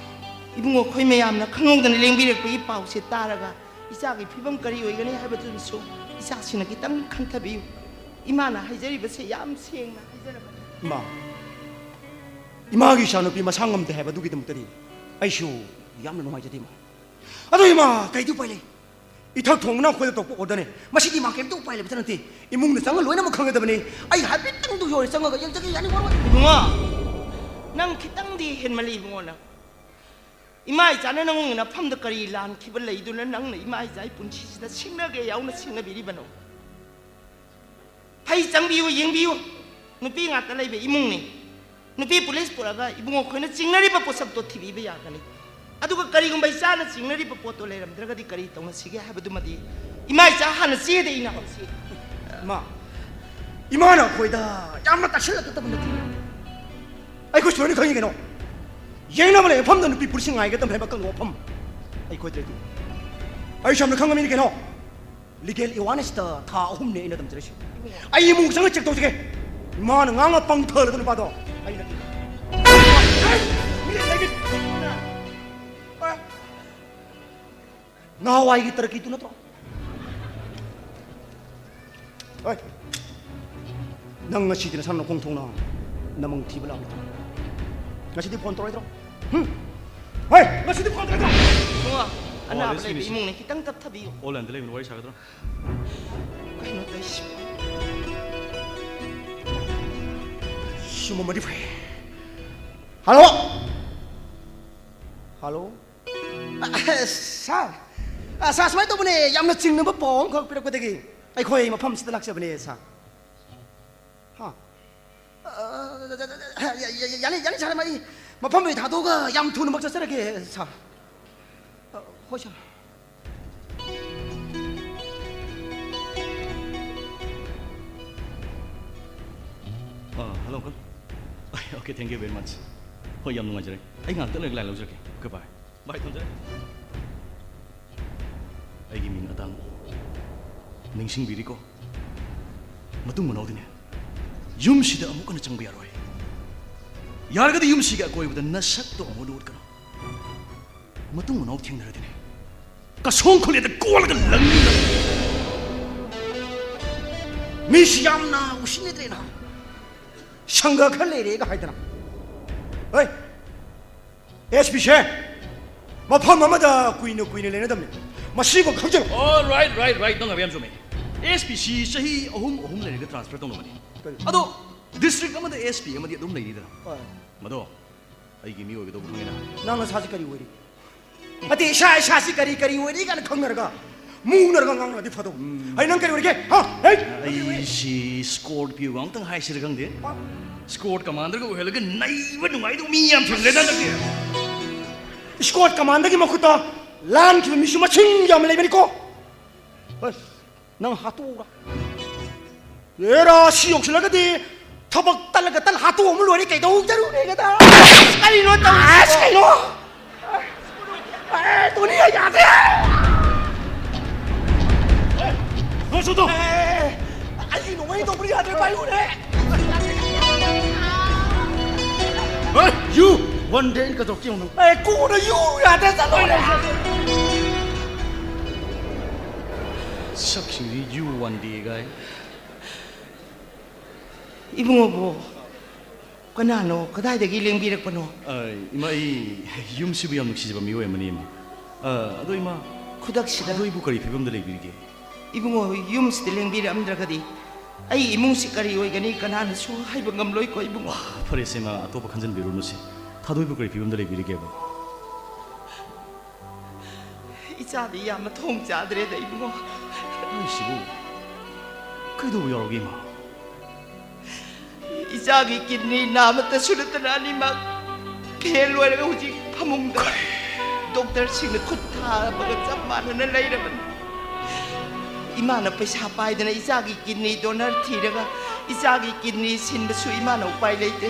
ꯏꯕꯨꯡꯉꯣ, ꯑꯩꯈꯣꯏ ꯃꯌꯥꯝꯅ ꯈꯪꯍꯧꯗꯅ ꯂꯦꯡꯕꯤꯔꯛꯄꯒꯤ ꯄꯥꯎꯁꯦ ꯇꯥꯔꯒ ꯏꯆꯥꯒꯤ ꯐꯤꯕꯝ ꯀꯔꯤ ꯑꯣꯏꯒꯅꯤ ꯍꯥꯏꯕꯗꯨꯁꯨ ꯏꯆꯥꯁꯤꯡꯅ ꯈꯤꯇꯪ ꯈꯟꯊꯕꯤꯌꯨ꯫ ꯏꯃꯥꯅ ꯍꯥꯏꯖꯔꯤꯕꯁꯦ ꯌꯥꯝ ꯁꯦꯡꯅ ꯍꯥꯏꯖꯔꯕꯅꯤ꯫ ꯏꯃꯥ, ꯏꯃꯥꯒꯤ ꯏꯆꯥꯅꯨꯄꯤ ꯃꯁꯥ ꯉꯝꯗꯦ ꯍꯥꯏꯕꯗꯨꯒꯤꯗꯃꯛꯇꯗꯤ ꯑꯩꯁꯨ ꯌꯥꯝꯅ ꯅꯨꯡꯉꯥꯏꯖꯗꯦ, ꯏꯃꯥ꯫ ꯑꯗꯣ ꯏꯃꯥ, ꯀꯩꯗꯤ ꯎꯄꯥꯏ ꯂꯩ? ꯏꯊꯛ ꯊꯣꯡꯕꯅ ꯑꯩꯈꯣꯏꯗ ꯇꯧꯔꯛꯄ ꯑꯣꯔꯗꯔꯅꯦ꯫ ꯃꯁꯤꯗꯤ ꯏꯃꯥ ꯀꯩꯝꯇ ꯎꯄꯥꯏ ꯂꯩꯕꯇ ꯅꯠꯇꯦ꯫ ꯏꯃꯨꯡꯗ ꯆꯪꯉ ꯂꯣꯏꯅꯃꯛ ꯈꯪꯒꯗꯕꯅꯦ꯫ ꯑꯩ ꯍꯥꯏꯐꯦꯠꯇꯪꯗꯨ ꯌꯧꯔꯦ ꯆꯪꯉꯒ ꯌꯦꯡꯖꯒꯦ, ꯌꯥꯅꯤ, ꯋꯥꯔꯣꯏ꯫ ꯏꯕꯨꯡꯉꯣ, ꯅꯪ ꯈꯤꯇꯪꯗꯤ ꯍꯦꯟꯃꯜꯂꯤ, ꯏꯕꯨꯡꯉꯣ, ꯅꯪ꯫ ꯏꯃꯥ ꯏꯆꯥꯅ ꯅꯪ ꯅꯐꯝꯗ ꯀꯔꯤ ꯂꯥꯟꯈꯤꯕ ꯂꯩꯗꯨꯅ ꯅꯪꯅ ꯏꯃꯥ ꯏꯆꯥꯒꯤ ꯄꯨꯟꯁꯤꯁꯤꯗ ꯁꯤꯡꯅꯒꯦ ꯌꯥꯎꯅ ꯁꯤꯡꯅꯕꯤꯔꯤꯕꯅꯣ? ꯐꯩ, ꯆꯪꯕꯤꯌꯨ, ꯌꯦꯡꯕꯤꯌꯨ꯫ ꯅꯨꯄꯤ ꯉꯥꯛꯇ ꯂꯩꯕ ꯏꯃꯨꯡꯅꯤ꯫ ꯅꯨꯄꯤ ꯄꯨꯂꯤꯁ ꯄꯨꯔꯛꯑꯒ ꯏꯕꯨꯡꯉꯣ ꯑꯩꯈꯣꯏꯅ ꯆꯤꯡꯅꯔꯤꯕ ꯄꯣꯠꯁꯛꯇꯣ ꯊꯤꯕꯤꯕ ꯌꯥꯒꯅꯤ꯫ ꯑꯗꯨꯒ ꯀꯔꯤꯒꯨꯝꯕ ꯏꯆꯥꯅ ꯆꯤꯡꯅꯔꯤꯕ ꯄꯣꯠꯇꯣ ꯂꯩꯔꯝꯗ꯭ꯔꯒꯗꯤ ꯀꯔꯤ ꯇꯧꯅꯁꯤꯒꯦ ꯍꯥꯏꯕꯗꯨꯃꯗꯤ ꯏꯃꯥ ꯏꯆꯥ ꯍꯥꯟꯅ ꯆꯦꯗ ꯏꯅꯍꯧꯁꯤ꯫ ꯏꯃꯥ, ꯏꯃꯥꯅ ꯑꯩꯈꯣꯏꯗ ꯌꯥꯝꯅ ꯇꯥꯁꯤꯜꯂꯛꯀꯗꯕ ꯅꯠꯇꯦ꯫ ꯑꯩꯈꯣꯏꯁꯨ ꯂꯣꯏꯅ ꯈꯪꯉꯤ ꯀꯩꯅꯣ꯫ ꯌꯦꯡꯅꯕ ꯂꯩ ꯃꯐꯝꯗ ꯅꯨꯄꯤ ꯄꯨꯂꯤꯁꯁꯤꯡ ꯉꯥꯏꯒꯗꯕꯅꯤ ꯍꯥꯏꯕ ꯑꯀꯪꯕ ꯋꯥꯐꯝ ꯑꯩꯈꯣꯏꯗ ꯂꯩꯇꯦ꯫ ꯑꯩꯁꯨ ꯌꯥꯝꯅ ꯈꯪꯉꯝꯃꯤꯅꯤ ꯀꯩꯅꯣ꯫ ꯂꯤꯒꯦꯜ ꯑꯦꯋꯥꯔꯅꯦꯁꯇ ꯊꯥ ꯑꯍꯨꯝꯅꯦ ꯑꯩꯅ ꯇꯝꯖꯔꯤꯁꯤ꯫ ꯑꯩ ꯏꯃꯨꯡ ꯆꯪꯉ ꯆꯦꯛ ꯇꯧꯖꯒꯦ꯫ ꯃꯥꯅ ꯉꯥꯡꯉ ꯄꯪꯊꯍꯜꯂꯗ ꯅꯨꯄꯥꯗꯣ ꯑꯩ ꯅꯠꯇꯦ꯫ ꯅꯍꯥꯟꯋꯥꯏꯒꯤ ꯇꯔꯛꯀꯤꯗꯨ ꯅꯠꯇ꯭ꯔꯣ? ꯍꯣꯏ꯫ ꯅꯪ ꯉꯁꯤꯗꯤ ꯅꯁꯥ ꯅꯈꯣꯡ ꯊꯣꯡꯅ ꯅꯃꯪ ꯊꯤꯕ ꯂꯥꯛꯂꯗ꯭ꯔꯣ? ꯉꯁꯤꯗꯤ ꯐꯣꯟ ꯇꯧꯔꯣꯏꯗ꯭ꯔꯣ? ꯍꯨꯝ? ꯍꯣꯏ, ꯉꯁꯤꯗꯤ ꯐꯣꯟ ꯇꯧꯔꯣꯏꯗ꯭ꯔꯣ? ꯏꯕꯨꯡꯉꯣ, ꯑꯣ, ꯑꯅꯥꯕ ꯂꯩꯕ ꯏꯃꯨꯡꯅꯦ, ꯈꯤꯇꯪ ꯇꯞꯊꯕꯤꯌꯨ꯫ ꯑꯣꯟꯂꯥꯏꯟꯗ ꯂꯩꯕꯅ ꯋꯥꯔꯤ ꯁꯥꯒꯗ꯭ꯔꯣ? ꯀꯩꯅꯣ ꯇꯧꯏꯁꯤꯕꯣ? ꯁꯨꯝꯃꯝꯃꯗꯤ ꯐꯩ꯫ ꯍꯜꯂꯣ? ꯍꯜꯂꯣ? ꯑ, ꯁꯥꯔ꯫ ꯑ, ꯁꯥꯔ, ꯁꯨꯃꯥꯏꯅ ꯇꯧꯕꯅꯦ, ꯌꯥꯝꯅ ꯆꯤꯡꯅꯕ ꯄꯥꯎ ꯑꯃꯈꯛ ꯄꯤꯔꯛꯄꯗꯒꯤ ꯑꯩꯈꯣꯏ ꯃꯐꯝꯁꯤꯗ ꯂꯥꯛꯆꯕꯅꯦ, ꯁꯥꯔ꯫ ꯍꯥ? ꯑ, ꯌꯥꯅꯤ, ꯌꯥꯅꯤ, ꯁꯥꯔ, ꯑꯩ ꯃꯐꯝꯗ ꯊꯥꯗꯣꯛꯑꯒ ꯌꯥꯝ ꯊꯨꯅꯃꯛ ꯆꯠꯆꯔꯒꯦ, ꯁꯥꯔ꯫ ꯑ, ꯍꯣꯏ, ꯁꯥꯔ꯫ ꯑ, hello, uncle. Okay, thank you very much. ꯍꯣꯏ, ꯌꯥꯝ ꯅꯨꯡꯉꯥꯏꯖꯔꯦ꯫ ꯑꯩ ꯉꯥꯛꯇ ꯂꯩꯔꯒ ꯂꯥꯏꯟ ꯂꯧꯖꯔꯛꯀꯦ꯫ Okay, bye. ꯚꯥꯏ, ꯊꯝꯖꯔꯦ꯫ ꯑꯩꯒꯤ ꯃꯤꯡ ꯑꯇꯥꯡ꯫ ꯅꯤꯡꯁꯤꯡꯕꯤꯔꯤꯀꯣ? ꯃꯇꯨꯡ ꯃꯅꯥꯎꯗꯤꯅꯦ, ꯌꯨꯝꯁꯤꯗ ꯑꯃꯨꯛ ꯍꯟꯅ ꯆꯪꯕ ꯌꯥꯔꯣꯏ꯫ ꯌꯥꯔꯒꯗꯤ ꯌꯨꯝꯁꯤꯒꯤ ꯑꯀꯣꯏꯕꯗ ꯅꯁꯛꯇꯣ ꯑꯃꯨꯛ ꯍꯟꯅ ꯎꯠꯀꯅꯨ꯫ ꯃꯇꯨꯡ ꯃꯅꯥꯎ ꯊꯦꯡꯅꯔꯗꯤꯅꯦ, ꯀꯁꯣꯡ ꯈꯨꯂꯦꯗ ꯀꯣꯜꯂꯒ ꯂꯪꯅꯤ ꯅꯪ꯫ ꯃꯤꯁꯤ ꯌꯥꯝꯅ ꯎꯁꯤꯠꯅꯗ꯭ꯔꯦꯅ꯫ ꯁꯪꯒ ꯈꯔ ꯂꯩꯔꯦꯒ ꯍꯥꯏꯗꯅ꯫ ꯍꯣꯏ, ꯑꯦꯁ ꯄꯤ ꯁꯦ ꯃꯐꯝ ꯑꯃꯗ ꯀꯨꯏꯅ ꯀꯨꯏꯅ ꯂꯩꯅꯗꯕꯅꯤ꯫ ꯃꯁꯤꯃ ꯈꯪꯖꯤꯜꯂꯨ꯫ ꯑꯣ, ꯔꯥꯏꯠ, ꯔꯥꯏꯠ, ꯔꯥꯏꯠ, ꯅꯪ ꯍꯥꯏꯕ ꯌꯥꯝ ꯆꯨꯝꯃꯦ꯫ ꯑꯦꯁ ꯄꯤ ꯁꯤ ꯆꯍꯤ ꯑꯍꯨꯝ ꯑꯍꯨꯝ ꯂꯩꯔꯒ ꯇ꯭ꯔꯥꯟꯁꯐꯔ ꯇꯧꯅꯕꯅꯤ꯫ ꯀꯔꯤ? ꯑꯗꯣ ꯗꯤꯁꯇ꯭ꯔꯤꯛ ꯑꯃꯗ ꯑꯦꯁ ꯄꯤ ꯑꯃꯗꯤ ꯑꯗꯨꯝ ꯂꯩꯔꯤꯗꯅ꯫ ꯍꯣꯏ꯫ ꯃꯗꯣ ꯑꯩꯒꯤ ꯃꯤ ꯑꯣꯏꯒꯗꯧꯕ ꯈꯪꯉꯤꯅ꯫ ꯅꯪ ꯅꯁꯥꯁꯤ ꯀꯔꯤ ꯑꯣꯏꯔꯤ? ꯑꯇꯩ ꯏꯁꯥ ꯏꯁꯥꯁꯤ ꯀꯔꯤ ꯀꯔꯤ ꯑꯣꯏꯔꯤ ꯀꯥꯏꯅ ꯈꯪꯅꯔꯒ ꯃꯨꯛꯅꯔꯒ ꯉꯥꯡꯅꯔꯗꯤ ꯐꯗꯧ꯫ ꯎꯝ꯫ ꯑꯩ ꯅꯪ ꯀꯔꯤ ꯑꯣꯏꯔꯤꯒꯦ? ꯍꯥ? ꯍꯩ! ꯑꯩꯁꯤ ꯁ꯭ꯀꯣꯔꯄꯤꯌꯣꯒ ꯑꯝꯇꯪ ꯍꯥꯏꯁꯤꯔ ꯈꯪꯗꯦ꯫ ꯍꯥ? ꯁ꯭ꯀꯣꯔꯠ ꯀꯃꯥꯟꯗꯔꯒ ꯑꯣꯏꯍꯜꯂꯒ ꯅꯩꯕ ꯅꯨꯡꯉꯥꯏꯗꯧꯕ ꯃꯤ ꯌꯥꯝ ꯊꯦꯡꯅꯔꯦꯗ ꯍꯟꯗꯛꯇꯤ꯫ ꯁ꯭ꯀꯣꯔꯠ ꯀꯃꯥꯟꯗꯔꯒꯤ ꯃꯈꯨꯠꯇ ꯂꯥꯟꯈꯤꯕ ꯃꯤꯁꯨ ꯃꯁꯤꯡ ꯌꯥꯝꯅ ꯂꯩꯕꯅꯤꯀꯣ꯫ ꯑꯁ, ꯅꯪ ꯍꯥꯠꯇꯣꯛꯎꯔꯥ? ꯑꯦꯔꯥ, ꯁꯤ ꯌꯧꯁꯤꯜꯂꯒꯗꯤ ꯊꯕꯛ ꯇꯠꯂꯒ ꯇꯠ ꯍꯥꯠꯇꯣꯛꯑꯝꯃ ꯂꯣꯏꯔꯦ, ꯀꯩꯗꯧꯖꯔꯨꯅꯦꯒꯗ? ꯀꯔꯤꯅꯣ ꯇꯧꯔꯤꯁꯤꯕꯣ? ꯑꯁ, ꯀꯩꯅꯣ? ꯑꯦ, ꯇꯣꯅꯤ, ꯑꯩ ꯌꯥꯗ꯭ꯔꯦ! ꯅꯪ ꯁꯨꯇꯣ! ꯑꯦ, ꯑꯩꯒꯤ ꯅꯣꯡꯃꯩ ꯇꯧꯕ ꯌꯥꯗ꯭ꯔꯦ, ꯄꯥꯏꯌꯨꯅꯦ! ꯍꯦ, you! One day ꯀꯗꯧꯔꯛꯀꯦ ꯌꯦꯡꯉꯨ ꯅꯪ꯫ ꯑꯦ, ꯀꯣꯟꯅ you ꯌꯥꯗ꯭ꯔꯦ, ꯆꯠꯂꯣꯅꯦ! ꯁꯛꯁꯤꯡꯁꯤ, you one day guy. ꯏꯕꯨꯡꯉꯣꯕꯨ ꯀꯅꯥꯅꯣ? ꯀꯗꯥꯏꯗꯒꯤ ꯂꯦꯡꯕꯤꯔꯛꯄꯅꯣ? ꯑ, ꯏꯃꯥ, ꯑꯩ ꯌꯨꯝꯁꯤꯕꯨ ꯌꯥꯝ ꯅꯨꯡꯁꯤꯖꯕ ꯃꯤꯑꯣꯏ ꯑꯃꯅꯤ, ꯏꯃꯥ꯫ ꯑ, ꯑꯗꯣ ꯏꯃꯥ, ꯈꯨꯗꯛꯁꯤꯗ ꯊꯥꯗꯣꯏꯕꯨ ꯀꯔꯤ ꯐꯤꯕꯝꯗ ꯂꯩꯕꯤꯔꯤꯒꯦ? ꯏꯕꯨꯡꯉꯣ, ꯌꯨꯝꯁꯤꯗ ꯂꯦꯡꯕꯤꯔꯛꯑꯝꯗ꯭ꯔꯒꯗꯤ ꯑꯩ ꯏꯃꯨꯡꯁꯤ ꯀꯔꯤ ꯑꯣꯏꯒꯅꯤ, ꯀꯅꯥꯅꯁꯨ ꯍꯥꯏꯕ ꯉꯝꯂꯣꯏꯀꯣ, ꯏꯕꯨꯡꯉꯣ꯫ ꯐꯔꯦꯁꯦ, ꯏꯃꯥ, ꯑꯇꯣꯞꯄ ꯈꯟꯖꯟꯕꯤꯔꯨꯅꯨꯁꯦ꯫ ꯊꯥꯗꯣꯏꯕꯨ ꯀꯔꯤ ꯐꯤꯕꯝꯗ ꯂꯩꯕꯤꯔꯤꯒꯦꯕ? ꯏꯆꯥꯗꯤ ꯌꯥꯝ ꯃꯊꯣꯡ ꯆꯥꯗ꯭ꯔꯦꯗ, ꯏꯕꯨꯡꯉꯣ꯫ ꯑꯩꯁꯤꯕꯨ ꯀꯩꯗꯧꯕ ꯌꯥꯎꯔꯒꯦ, ꯏꯃꯥ? ꯏꯆꯥꯒꯤ ꯀꯤꯗꯅꯤ ꯅꯥꯃꯠꯇꯁꯨ ꯅꯠꯇꯅ ꯑꯅꯤꯃꯛ ꯐꯦꯜ ꯑꯣꯏꯔꯒ ꯍꯧꯖꯤꯛ ꯐꯃꯨꯡꯗ ꯗꯣꯛꯇꯔꯁꯤꯡꯅ ꯈꯨꯠ ꯊꯥꯕꯒ ꯆꯞ ꯃꯥꯟꯅꯅ ꯂꯩꯔꯕꯅꯤ꯫ ꯏꯃꯥꯅ ꯄꯩꯁꯥ ꯄꯥꯏꯗꯅ ꯏꯆꯥꯒꯤ ꯀꯤꯗꯅꯤ ꯗꯣꯅꯔ ꯊꯤꯔꯒ ꯏꯆꯥꯒꯤ ꯀꯤꯗꯅꯤ ꯁꯤꯟꯕꯁꯨ ꯏꯃꯥꯅ ꯎꯄꯥꯏ ꯂꯩꯇꯦ꯫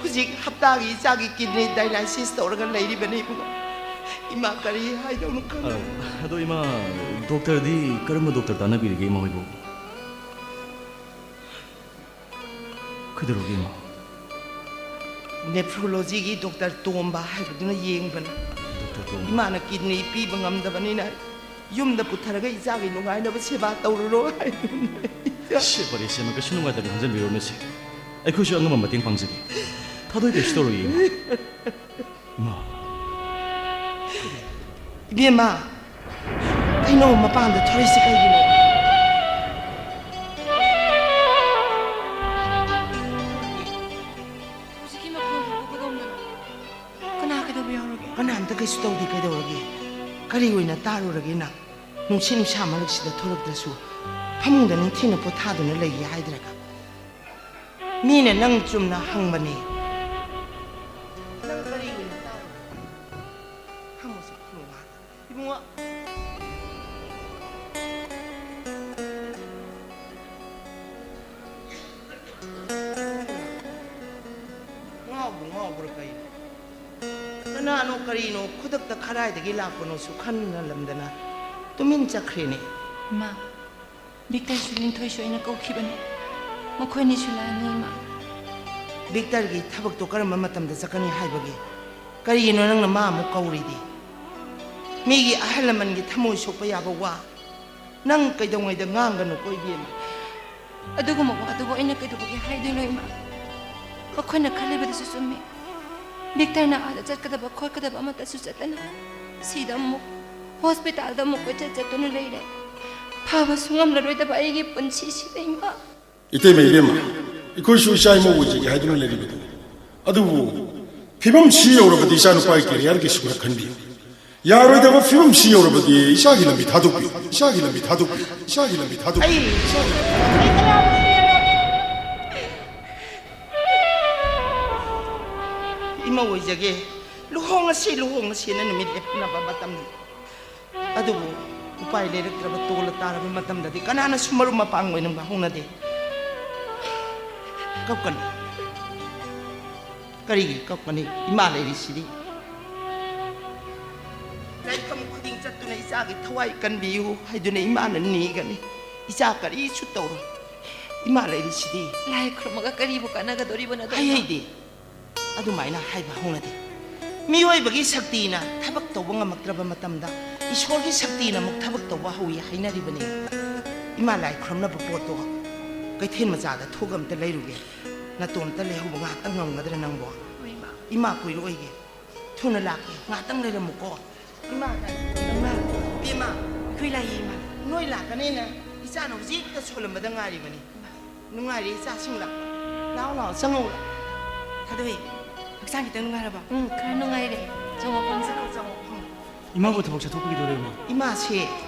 ꯍꯧꯖꯤꯛ ꯍꯞꯇꯥꯒꯤ ꯏꯆꯥꯒꯤ ꯀꯤꯗꯅꯤ ꯗꯥꯏꯂꯥꯏꯁꯤꯁ ꯇꯧꯔꯒ ꯂꯩꯔꯤꯕꯅꯤ, ꯏꯕꯨꯡꯉꯣ꯫ ꯏꯃꯥ, ꯀꯔꯤ ꯍꯥꯏꯗꯧꯅꯣ ꯈꯪꯗꯦ꯫ ꯑ, ꯑꯗꯣ ꯏꯃꯥ, ꯗꯣꯛꯇꯔꯗꯤ ꯀꯔꯝꯕ ꯗꯣꯛꯇꯔ ꯇꯥꯟꯅꯕꯤꯔꯤꯒꯦ, ꯏꯃꯥ ꯍꯣꯏꯕꯨ? ꯀꯩꯗꯧꯔꯒꯦ, ꯏꯃꯥ? ꯅꯦꯐ꯭ꯔꯣꯂꯣꯖꯤꯒꯤ ꯗꯣꯛꯇꯔ ꯇꯣꯝꯕ ꯍꯥꯏꯕꯗꯨꯅ ꯌꯦꯡꯕꯅꯤ꯫ ꯗꯣꯛꯇꯔ ꯇꯣꯝꯕ? ꯏꯃꯥꯅ ꯀꯤꯗꯅꯤ ꯄꯤꯕ ꯉꯝꯗꯕꯅꯤꯅ ꯌꯨꯝꯗ ꯄꯨꯊꯔꯒ ꯏꯆꯥꯒꯤ ꯅꯨꯡꯉꯥꯏꯅꯕ ꯁꯦꯕꯥ ꯇꯧꯔꯨꯔꯣ ꯍꯥꯏꯕꯅꯤ꯫ ꯁꯦ, ꯐꯔꯦ, ꯁꯦ, ꯏꯃꯥ, ꯀꯩꯁꯨ ꯅꯨꯡꯉꯥꯏꯇꯕ ꯈꯟꯖꯟꯕꯤꯔꯨꯅꯨꯁꯦ꯫ ꯑꯩꯈꯣꯏꯁꯨ ꯑꯉꯝꯕ ꯃꯇꯦꯡ ꯄꯥꯡꯖꯒꯦ꯫ ꯊꯥꯗꯣꯏ ꯀꯩꯁꯨ ꯇꯧꯔꯣꯏꯌꯦ, ꯏꯃꯥ꯫ ꯏꯃꯥ꯫ ꯏꯕꯦꯝꯃ, ꯀꯩꯅꯣ ꯃꯄꯥꯟꯗ ꯊꯣꯔꯛꯏꯁꯤ ꯀꯩꯒꯤꯅꯣ? ꯍꯧꯖꯤꯛꯀꯤ ꯃꯈꯣꯜꯗꯨꯕꯨ ꯀꯩꯗꯧꯅꯣ? ꯀꯅꯥ ꯀꯩꯗꯧꯕ ꯌꯥꯎꯔꯒꯦ? ꯀꯅꯥꯝꯇ ꯀꯩꯁꯨ ꯇꯧꯗꯦ, ꯀꯩꯗꯧꯔꯒꯦ? ꯀꯔꯤ ꯑꯣꯏꯅ ꯇꯥꯔꯨꯔꯒꯦ ꯅꯪ? ꯅꯨꯡꯁꯤꯠ ꯅꯨꯡꯁꯥ ꯃꯔꯛꯁꯤꯗ ꯊꯣꯔꯛꯇ꯭ꯔꯁꯨ ꯐꯃꯨꯡꯗ ꯅꯤꯡꯊꯤꯅ ꯄꯣꯊꯥꯗꯨꯅ ꯂꯩꯒꯦ ꯍꯥꯏꯗ꯭ꯔꯒ? ꯃꯤꯅ ꯅꯪ ꯆꯨꯝꯅ ꯍꯪꯕꯅꯦ꯫ ꯅꯪ ꯀꯔꯤ ꯑꯣꯏꯅ ꯇꯥꯔꯨꯔꯒꯦ? ꯐꯝꯃꯨꯁꯦ, ꯐꯝꯃꯨ ꯉꯥꯏꯍꯥꯛ꯫ ꯏꯕꯨꯡꯉꯣ꯫ ꯉꯥꯎꯕꯨ ꯉꯥꯎꯕ꯭ꯔꯥ ꯀꯩꯅꯣ? ꯀꯅꯥꯅꯣ ꯀꯔꯤꯅꯣ ꯈꯨꯗꯛꯇ ꯀꯗꯥꯏꯗꯒꯤ ꯂꯥꯛꯄꯅꯣꯁꯨ ꯈꯟꯅꯂꯝꯗꯅ ꯇꯨꯃꯤꯟ ꯆꯠꯈ꯭ꯔꯦꯅꯦ꯫ ꯏꯃꯥ, ꯕꯤꯛꯇꯔꯁꯨ ꯂꯤꯟꯊꯣꯏꯁꯨ ꯑꯩꯅ ꯀꯧꯈꯤꯕꯅꯤ꯫ ꯃꯈꯣꯏꯅꯤꯁꯨ ꯂꯥꯛꯑꯅꯤ, ꯏꯃꯥ꯫ ꯕꯤꯛꯇꯔꯒꯤ ꯊꯕꯛꯇꯣ ꯀꯔꯝꯕ ꯃꯇꯝꯗ ꯆꯠꯀꯅꯤ ꯍꯥꯏꯕꯒꯦ? ꯀꯔꯤꯒꯤꯅꯣ ꯅꯪꯅ ꯃꯥ ꯑꯃꯨꯛ ꯀꯧꯔꯤꯗꯤ? ꯃꯤꯒꯤ ꯑꯍꯜ ꯂꯃꯟꯒꯤ ꯊꯃꯣꯏ ꯁꯣꯛꯄ ꯌꯥꯕ ꯋꯥ꯫ ꯅꯪ ꯀꯩꯗꯧꯉꯩꯗ ꯉꯥꯡꯒꯅꯨꯀꯣ ꯏꯕꯦꯝꯃ꯫ ꯑꯗꯨꯒꯨꯝꯕ ꯋꯥꯗꯨꯕꯨ ꯑꯩꯅ ꯀꯩꯗꯧꯕꯒꯤ ꯍꯥꯏꯗꯣꯏꯅꯣ, ꯏꯃꯥ? ꯃꯈꯣꯏꯅ ꯈꯜꯂꯤꯕꯗꯨꯁꯨ ꯆꯨꯝꯃꯤ꯫ ꯚꯤꯛꯇꯔꯅ ꯑꯥꯗ ꯆꯠꯀꯗꯕ ꯈꯣꯠꯀꯗꯕ ꯑꯃꯠꯇꯁꯨ ꯆꯠꯇꯅ, ꯁꯤꯗ ꯑꯃꯨꯛ ꯍꯣꯁꯄꯤꯇꯥꯜꯗ ꯑꯃꯨꯛ ꯀꯣꯏꯆꯠ ꯆꯠꯇꯨꯅ ꯂꯩꯔꯦ꯫ ꯐꯕꯁꯨ ꯉꯝꯂꯔꯣꯏꯗꯕ ꯑꯩꯒꯤ ꯄꯨꯟꯁꯤꯁꯤꯗ, ꯏꯃꯥ꯫ ꯏꯇꯩꯃ ꯏꯕꯦꯝꯃ, ꯑꯩꯈꯣꯏꯁꯨ ꯏꯆꯥ ꯏꯃꯧ ꯑꯣꯏꯖꯒꯦ ꯍꯥꯏꯗꯨꯅ ꯂꯩꯔꯤꯕꯗꯨꯅꯤ꯫ ꯑꯗꯨꯕꯨ ꯐꯤꯕꯝ ꯁꯤ ꯌꯧꯔꯕꯗꯤ ꯏꯆꯥꯅꯨꯄꯥꯒꯤ ꯀꯦꯔꯤꯌꯔꯒꯤꯁꯨ ꯈꯔ ꯈꯟꯕꯤꯌꯨ꯫ ꯌꯥꯔꯣꯏꯗꯕ ꯐꯤꯕꯝ ꯁꯤ ꯌꯧꯔꯕꯗꯤ ꯏꯆꯥꯒꯤ ꯂꯝꯕꯤ ꯊꯥꯗꯣꯛꯄꯤꯌꯨ, ꯏꯆꯥꯒꯤ ꯂꯝꯕꯤ ꯊꯥꯗꯣꯛꯄꯤꯌꯨ, ꯏꯆꯥꯒꯤ ꯂꯝꯕꯤ ꯊꯥꯗꯣꯛꯄꯤꯌꯨ꯫ ꯑꯩ ꯏꯃꯧ ꯑꯣꯏꯖꯒꯦ꯫ ꯂꯨꯍꯣꯡꯉꯁꯤ, ꯂꯨꯍꯣꯡꯉꯁꯤꯅ ꯅꯨꯃꯤꯠ ꯂꯦꯞꯅꯕ ꯃꯇꯝ꯫ ꯑꯗꯨꯕꯨ ꯎꯄꯥꯏ ꯂꯩꯔꯛꯇ꯭ꯔꯕ, ꯇꯣꯜꯂ ꯇꯥꯔꯕ ꯃꯇꯝꯗꯗꯤ ꯀꯅꯥꯅꯁꯨ ꯃꯔꯨꯞ ꯃꯄꯥꯡ ꯑꯣꯏꯅ ꯍꯧꯅꯗꯦ꯫ ꯀꯞꯀꯅꯨ꯫ ꯀꯔꯤꯒꯤ ꯀꯞꯀꯅꯤ? ꯏꯃꯥ ꯂꯩꯔꯤꯁꯤꯗꯤ꯫ ꯂꯥꯏꯐꯝ ꯈꯨꯗꯤꯡ ꯆꯠꯇꯨꯅ ꯏꯆꯥꯒꯤ ꯊꯋꯥꯏ ꯀꯟꯕꯤꯌꯨ ꯍꯥꯏꯗꯨꯅ ꯏꯃꯥꯅ ꯅꯤꯒꯅꯤ꯫ ꯏꯆꯥ ꯀꯔꯤꯁꯨ ꯇꯧꯔꯣꯏ꯫ ꯏꯃꯥ ꯂꯩꯔꯤꯁꯤꯗꯤ꯫ ꯂꯥꯏ ꯈꯨꯔꯨꯝꯃꯒ ꯀꯔꯤꯕꯨ ꯀꯥꯟꯅꯒꯗꯣꯔꯤꯕꯅꯣ, ꯑꯗꯣ? ꯍꯩ ꯍꯩꯗꯦ꯫ ꯑꯗꯨꯃꯥꯏꯅ ꯍꯥꯏꯕ ꯍꯧꯅꯗꯦ꯫ ꯃꯤꯑꯣꯏꯕꯒꯤ ꯁꯛꯇꯤꯅ ꯊꯕꯛ ꯇꯧꯕ ꯉꯝꯃꯛꯇ꯭ꯔꯕ ꯃꯇꯝꯗ ꯏꯁꯣꯔꯒꯤ ꯁꯛꯇꯤꯅ ꯑꯃꯨꯛ ꯊꯕꯛ ꯇꯧꯕ ꯍꯧꯏ ꯍꯥꯏꯅꯔꯤꯕꯅꯤ꯫ ꯏꯃꯥ ꯂꯥꯏ ꯈꯨꯔꯨꯝꯅꯕ ꯄꯣꯠꯇꯣ ꯀꯩꯊꯦꯜ ꯃꯆꯥꯗ ꯊꯣꯛꯑꯒ ꯑꯝꯇ ꯂꯩꯔꯨꯒꯦ꯫ ꯅꯇꯣꯝꯇ ꯂꯩꯍꯧꯕ ꯉꯥꯏꯍꯥꯛꯇꯪ ꯉꯝꯒꯗ꯭ꯔꯥ ꯅꯪꯕꯣ? ꯍꯣꯏ, ꯏꯃꯥ꯫ ꯏꯃꯥ ꯀꯨꯏꯔꯣꯏꯒꯦ꯫ ꯊꯨꯅ ꯂꯥꯛꯀꯦ꯫ ꯉꯥꯏꯍꯥꯛꯇꯪ ꯂꯩꯔꯝꯃꯨꯀꯣ꯫ ꯏꯃꯥ ꯂꯥꯛꯑꯦ꯫ ꯏꯃꯥ꯫ ꯏꯕꯦꯝꯃ꯫ ꯑꯩꯈꯣꯏ ꯂꯥꯛꯑꯦ, ꯏꯃꯥ꯫ ꯅꯣꯏ ꯂꯥꯛꯀꯅꯦꯅ ꯏꯆꯥꯅ ꯍꯧꯖꯤꯛꯇ ꯁꯣꯜꯂꯝꯕꯗ ꯉꯥꯏꯔꯤꯕꯅꯤ꯫ ꯏꯃꯥ꯫ ꯅꯨꯡꯉꯥꯏꯔꯦ ꯏꯆꯥꯁꯤꯡ ꯂꯥꯛꯄ꯫ ꯂꯥꯛꯑꯣ, ꯂꯥꯛꯑꯣ, ꯆꯪꯉꯛꯑꯣ꯫ ꯊꯥꯗꯣꯏ, ꯍꯛꯆꯥꯡ ꯈꯤꯇꯪ ꯅꯨꯡꯉꯥꯏꯔꯕ? ꯎꯝ, ꯈꯔ ꯅꯨꯡꯉꯥꯏꯔꯦ꯫ ꯆꯪꯉꯣ, ꯐꯝꯁꯦ꯫ ꯆꯪꯉꯣ, ꯆꯪꯉꯣ, ꯐꯝꯃꯣ꯫ ꯏꯃꯥꯕꯨ ꯊꯕꯛ ꯆꯠꯊꯣꯛꯄꯤꯒꯗꯧꯔꯦ, ꯏꯃꯥ꯫ ꯏꯃꯥꯁꯦ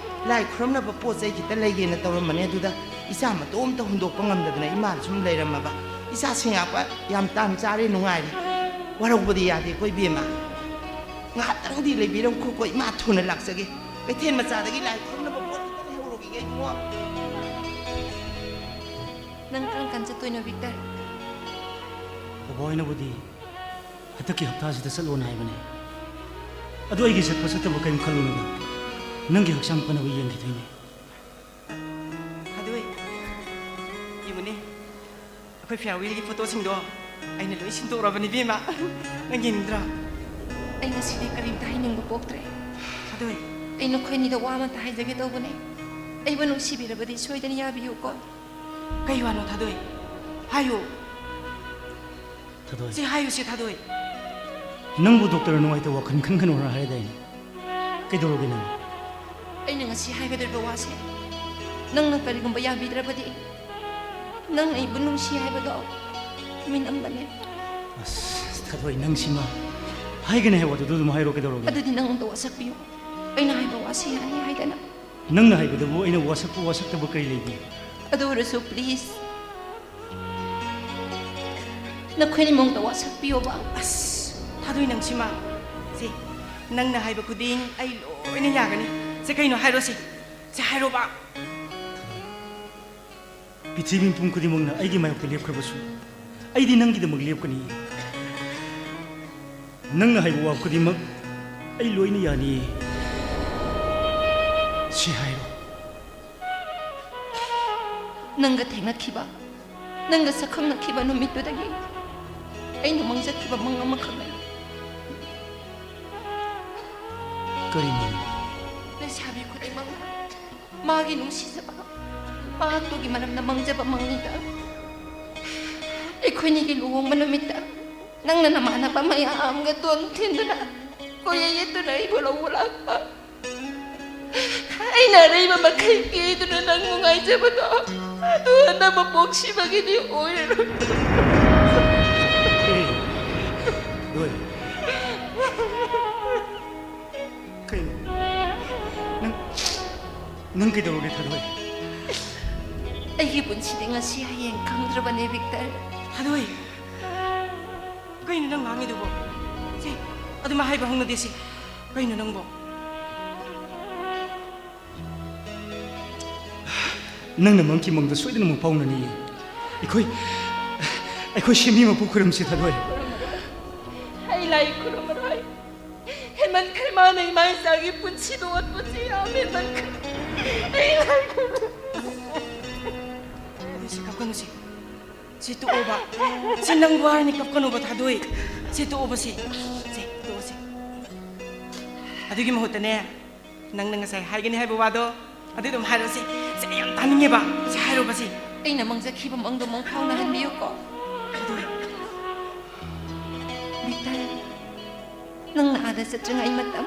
ꯂꯥꯏ ꯈꯨꯔꯨꯝꯅꯕ ꯄꯣꯠ ꯆꯩ ꯈꯤꯇ ꯂꯩꯒꯦꯅ ꯇꯧꯔꯝꯕꯅꯦ, ꯑꯗꯨꯗ ꯏꯆꯥ ꯃꯇꯣꯝꯇ ꯍꯨꯟꯗꯣꯛꯄ ꯉꯝꯗꯗꯅ ꯏꯃꯥ ꯁꯨꯝ ꯂꯩꯔꯝꯃꯕ꯫ ꯏꯆꯥꯁꯤꯡ ꯂꯥꯛꯄ ꯌꯥꯝ ꯇꯥꯟ ꯆꯥꯔꯦ, ꯅꯨꯡꯉꯥꯏꯔꯦ꯫ ꯋꯥꯔꯧꯕꯗꯤ ꯌꯥꯗꯦꯀꯣ, ꯏꯕꯦꯝꯃ꯫ ꯉꯥꯏꯍꯥꯛꯇꯪꯗꯤ ꯂꯩꯕꯤꯔꯝꯈꯣꯀꯣ, ꯏꯃꯥ ꯊꯨꯅ ꯂꯥꯛꯆꯒꯦ꯫ ꯀꯩꯊꯦꯜ ꯃꯆꯥꯗꯒꯤ ꯂꯥꯏ ꯈꯨꯔꯨꯝꯅꯕ ꯄꯣꯠ ꯈꯤꯇ ꯂꯩꯍꯧꯔꯨꯈꯤꯒꯦ, ꯏꯕꯨꯡꯉꯣ꯫ ꯅꯪ ꯀꯔꯝ ꯀꯥꯟ ꯆꯠꯇꯣꯏꯅꯣ, ꯚꯤꯛꯇꯔ? ꯕꯕꯥ ꯍꯣꯏꯅꯕꯨꯗꯤ ꯍꯟꯗꯛꯀꯤ ꯍꯞꯇꯥꯁꯤꯗ ꯆꯠꯂꯣꯅ ꯍꯥꯏꯕꯅꯦ꯫ ꯑꯗꯨ ꯑꯩꯒꯤ ꯆꯠꯄ ꯆꯠꯇꯕ ꯀꯔꯤꯝ ꯈꯜꯂꯨꯅꯨꯗ꯫ ꯅꯪꯒꯤ ꯍꯛꯆꯥꯡ ꯐꯅꯕ ꯌꯦꯡꯈꯤꯗꯣꯏꯅꯦ꯫ ꯑꯗꯨ ꯌꯦꯡꯉꯨꯅꯦ, ꯑꯩꯈꯣꯏ farewellꯒꯤ photoꯁꯤꯡꯗꯣ ꯑꯩꯅ ꯂꯣꯏ ꯁꯤꯟꯗꯣꯛꯔꯕꯅꯤ, ꯏꯕꯦꯝꯃ꯫ ꯅꯪ ꯌꯦꯡꯅꯤꯡꯗ꯭ꯔꯥ? ꯑꯩ ꯉꯁꯤꯗꯤ ꯀꯔꯤꯝꯇ ꯍꯥꯏꯅꯤꯡꯕ ꯄꯣꯛꯇ꯭ꯔꯦ꯫ ꯑꯗꯨ ꯑꯩ ꯅꯈꯣꯏꯅꯤꯗ ꯋꯥ ꯑꯃꯇ ꯍꯥꯏꯖꯒꯦ ꯇꯧꯕꯅꯦ꯫ ꯑꯩꯕꯨ ꯅꯨꯡꯁꯤꯕꯤꯔꯕꯗꯤ ꯁꯣꯏꯗꯅ ꯌꯥꯕꯤꯌꯨꯀꯣ꯫ ꯀꯩ ꯋꯥꯅꯣ ꯊꯥꯗꯣꯏ? ꯍꯥꯏꯌꯨ꯫ ꯊꯥꯗꯣꯏ, ꯁꯤ ꯍꯥꯏꯌꯨ, ꯁꯤ ꯊꯥꯗꯣꯏ꯫ ꯅꯪꯕꯨ ꯗꯣꯛꯇꯔ ꯅꯨꯡꯉꯥꯏꯇꯕ ꯋꯥꯈꯜ ꯈꯟꯒꯅꯨꯅ ꯍꯥꯏꯗꯥꯏꯅꯦ? ꯀꯩꯗꯧꯔꯒꯦ ꯅꯪ? ꯑꯩꯅ ꯉꯁꯤ ꯍꯥꯏꯒꯗꯧꯔꯤꯕ ꯋꯥꯁꯦ ꯅꯪꯅ ꯀꯔꯤꯒꯨꯝꯕ ꯌꯥꯕꯤꯗ꯭ꯔꯕꯗꯤ, ꯅꯪ ꯑꯩꯕꯨ ꯅꯨꯡꯁꯤ ꯍꯥꯏꯕꯗꯣ ꯃꯤꯅꯝꯕꯅꯦ꯫ ꯑꯁ, ꯊꯥꯗꯣꯏ, ꯅꯪꯁꯤꯃ꯫ ꯍꯥꯏꯒꯅꯤ ꯍꯥꯏꯕ ꯋꯥꯗꯨꯗ ꯑꯗꯨꯝ ꯍꯥꯏꯔꯣ, ꯀꯩꯗꯧꯔꯒꯦ? ꯑꯗꯨꯗꯤ ꯅꯪ ꯑꯝꯇ ꯋꯥꯁꯛꯄꯤꯌꯨ꯫ ꯑꯩꯅ ꯍꯥꯏꯕ ꯋꯥꯁꯤ ꯌꯥꯅꯤ ꯍꯥꯏꯗꯅ꯫ ꯅꯪꯅ ꯍꯥꯏꯕꯗꯕꯨ ꯑꯩꯅ ꯋꯥꯁꯛꯄ ꯋꯥꯁꯛꯇꯕ ꯀꯔꯤ ꯂꯩꯒꯦ? ꯑꯗꯨ ꯑꯣꯏꯔꯁꯨ please, ꯅꯈꯣꯏꯅꯤꯃꯛꯇ ꯋꯥꯁꯛꯄꯤꯌꯣꯕ꯫ ꯑꯁ, ꯊꯥꯗꯣꯏ, ꯅꯪꯁꯤꯃ꯫ ꯁꯦ, ꯅꯪꯅ ꯍꯥꯏꯕ ꯈꯨꯗꯤꯡ ꯑꯩ ꯂꯣꯏꯅ ꯌꯥꯒꯅꯤ꯫ ꯁꯦ, ꯀꯩꯅꯣ ꯍꯥꯏꯔꯣ ꯁꯦ꯫ ꯁꯦ, ꯍꯥꯏꯔꯣꯕ꯫ ꯄ꯭ꯔꯤꯊꯤꯕꯤ ꯃꯤꯄꯨꯝ ꯈꯨꯗꯤꯡꯃꯛꯅ ꯑꯩꯒꯤ ꯃꯥꯌꯣꯛꯇ ꯂꯦꯞꯈ꯭ꯔꯕꯁꯨ, ꯑꯩꯗꯤ ꯅꯪꯒꯤꯗꯃꯛ ꯂꯦꯞꯀꯅꯤ꯫ ꯅꯪꯅ ꯍꯥꯏꯕ ꯋꯥ ꯈꯨꯗꯤꯡꯃꯛ ꯑꯩ ꯂꯣꯏꯅ ꯌꯥꯅꯤꯌꯦ꯫ ꯁꯤ ꯍꯥꯏꯔꯣ꯫ ꯅꯪꯒ ꯊꯦꯡꯅꯈꯤꯕ, ꯅꯪꯒ ꯁꯛꯈꯪꯅꯈꯤꯕ ꯅꯨꯃꯤꯠꯇꯨꯗꯒꯤ ꯑꯩꯅ ꯃꯪꯖꯈꯤꯕ ꯃꯪ ꯑꯃꯈꯛ ꯂꯩ꯫ ꯀꯔꯤ ꯃꯪꯅꯣ? ꯂꯩꯁꯥꯕꯤ ꯈꯨꯗꯤꯡꯃꯛꯅ ꯃꯥꯒꯤ ꯅꯨꯡꯁꯤꯖꯕ ꯃꯍꯥꯛꯇꯨꯒꯤ ꯃꯔꯝꯗ ꯃꯪꯖꯕ ꯃꯪꯅꯤꯗ꯫ ꯑꯩꯈꯣꯏꯅꯤꯒꯤ ꯂꯨꯍꯣꯡꯕ ꯅꯨꯃꯤꯠꯇ ꯅꯪꯅ ꯅꯃꯥꯟꯅꯕ ꯃꯌꯥꯝꯒ ꯗꯣꯟ ꯊꯤꯟꯗꯨꯅ ꯀꯣꯏꯌꯦ ꯌꯦꯠꯇꯨꯅ ꯑꯩꯕꯨ ꯂꯧꯕ ꯂꯥꯛꯄ꯫ ꯑꯩꯅ ꯑꯔꯩꯕ ꯃꯈꯩ ꯀꯦꯗꯨꯅ ꯅꯪꯕꯨ ꯉꯥꯏꯖꯕꯗꯣ ꯑꯗꯨ ꯑꯅꯝꯕ ꯄꯣꯛꯁꯤꯕꯒꯤꯗꯤ ꯑꯣꯏꯔꯔꯣꯏ꯫ ꯑꯦ, ꯂꯣꯏꯔꯦ꯫ ꯀꯩꯅꯣ? ꯅꯪ, ꯅꯪ ꯀꯩꯗꯧꯔꯒꯦ, ꯊꯥꯗꯣꯏ? ꯑꯩꯒꯤ ꯄꯨꯟꯁꯤꯗꯤ ꯉꯁꯤ ꯍꯌꯦꯡ ꯈꯪꯗ꯭ꯔꯕꯅꯦ, ꯚꯤꯛꯇꯔ꯫ ꯊꯥꯗꯣꯏ, ꯀꯩꯅꯣ ꯅꯪ ꯉꯥꯡꯉꯤꯗꯨꯕꯣ? ꯁꯤ, ꯑꯗꯨꯃꯥꯏ ꯍꯥꯏꯕ ꯍꯧꯅꯗꯦ ꯁꯤ꯫ ꯀꯩꯅꯣ ꯅꯪꯕꯣ? ꯅꯪꯅ ꯃꯪꯈꯤ ꯃꯪꯗ ꯁꯣꯏꯗꯅ ꯑꯃꯨꯛ ꯐꯥꯎꯅꯅꯤꯌꯦ꯫ ꯑꯩꯈꯣꯏ, ꯑꯩꯈꯣꯏ ꯁꯦꯝꯕꯤ ꯃꯄꯨ ꯈꯨꯔꯨꯝꯁꯤ, ꯊꯥꯗꯣꯏ꯫ ꯑꯩ ꯂꯥꯏ ꯈꯨꯔꯨꯝꯃꯔꯣꯏ꯫ ꯍꯦꯟꯃꯟꯈ꯭ꯔꯦ, ꯃꯥꯅ ꯏꯃꯥ ꯏꯆꯥꯒꯤ ꯄꯨꯟꯁꯤꯗꯣ ꯑꯣꯠꯄꯁꯤ ꯌꯥꯝ ꯍꯦꯟꯃꯟꯈ꯭ꯔꯦ꯫ ꯑꯩ ꯂꯥꯏ ꯈꯨꯔꯨꯝ- ꯑꯗꯨ ꯁꯤ ꯀꯞꯀꯅꯨ ꯁꯤ꯫ ꯁꯤ ꯇꯣꯛꯑꯣꯕ꯫ ꯁꯤ ꯅꯪ ꯋꯥꯔꯅꯤ, ꯀꯞꯀꯅꯣꯕ, ꯊꯥꯗꯣꯏ꯫ ꯁꯤ ꯇꯣꯛꯑꯣꯕ ꯁꯤ꯫ ꯁꯤ ꯇꯣꯛꯑꯣ ꯁꯤ꯫ ꯑꯗꯨꯒꯤ ꯃꯍꯨꯠꯇꯅꯦ, ꯅꯪꯅ ꯉꯁꯥꯏ ꯍꯥꯏꯒꯅꯤ ꯍꯥꯏꯕ ꯋꯥꯗꯣ ꯑꯗꯨ ꯑꯗꯨꯝ ꯍꯥꯏꯔꯣꯁꯦ꯫ ꯁꯦ, ꯑꯩ ꯌꯥꯝ ꯇꯥꯅꯤꯡꯉꯦꯕ꯫ ꯁꯦ, ꯍꯥꯏꯔꯣꯕꯁꯦ꯫ ꯑꯩꯅ ꯃꯪꯖꯈꯤꯕ ꯃꯪꯗꯣ ꯃꯪꯐꯥꯎꯅꯍꯟꯕꯤꯌꯨꯀꯣ꯫ ꯊꯥꯗꯣꯏ꯫ ꯕꯤꯛꯇꯔ, ꯅꯪꯅ ꯑꯥꯗ ꯆꯠꯇ꯭ꯔꯤꯉꯩ ꯃꯇꯝ,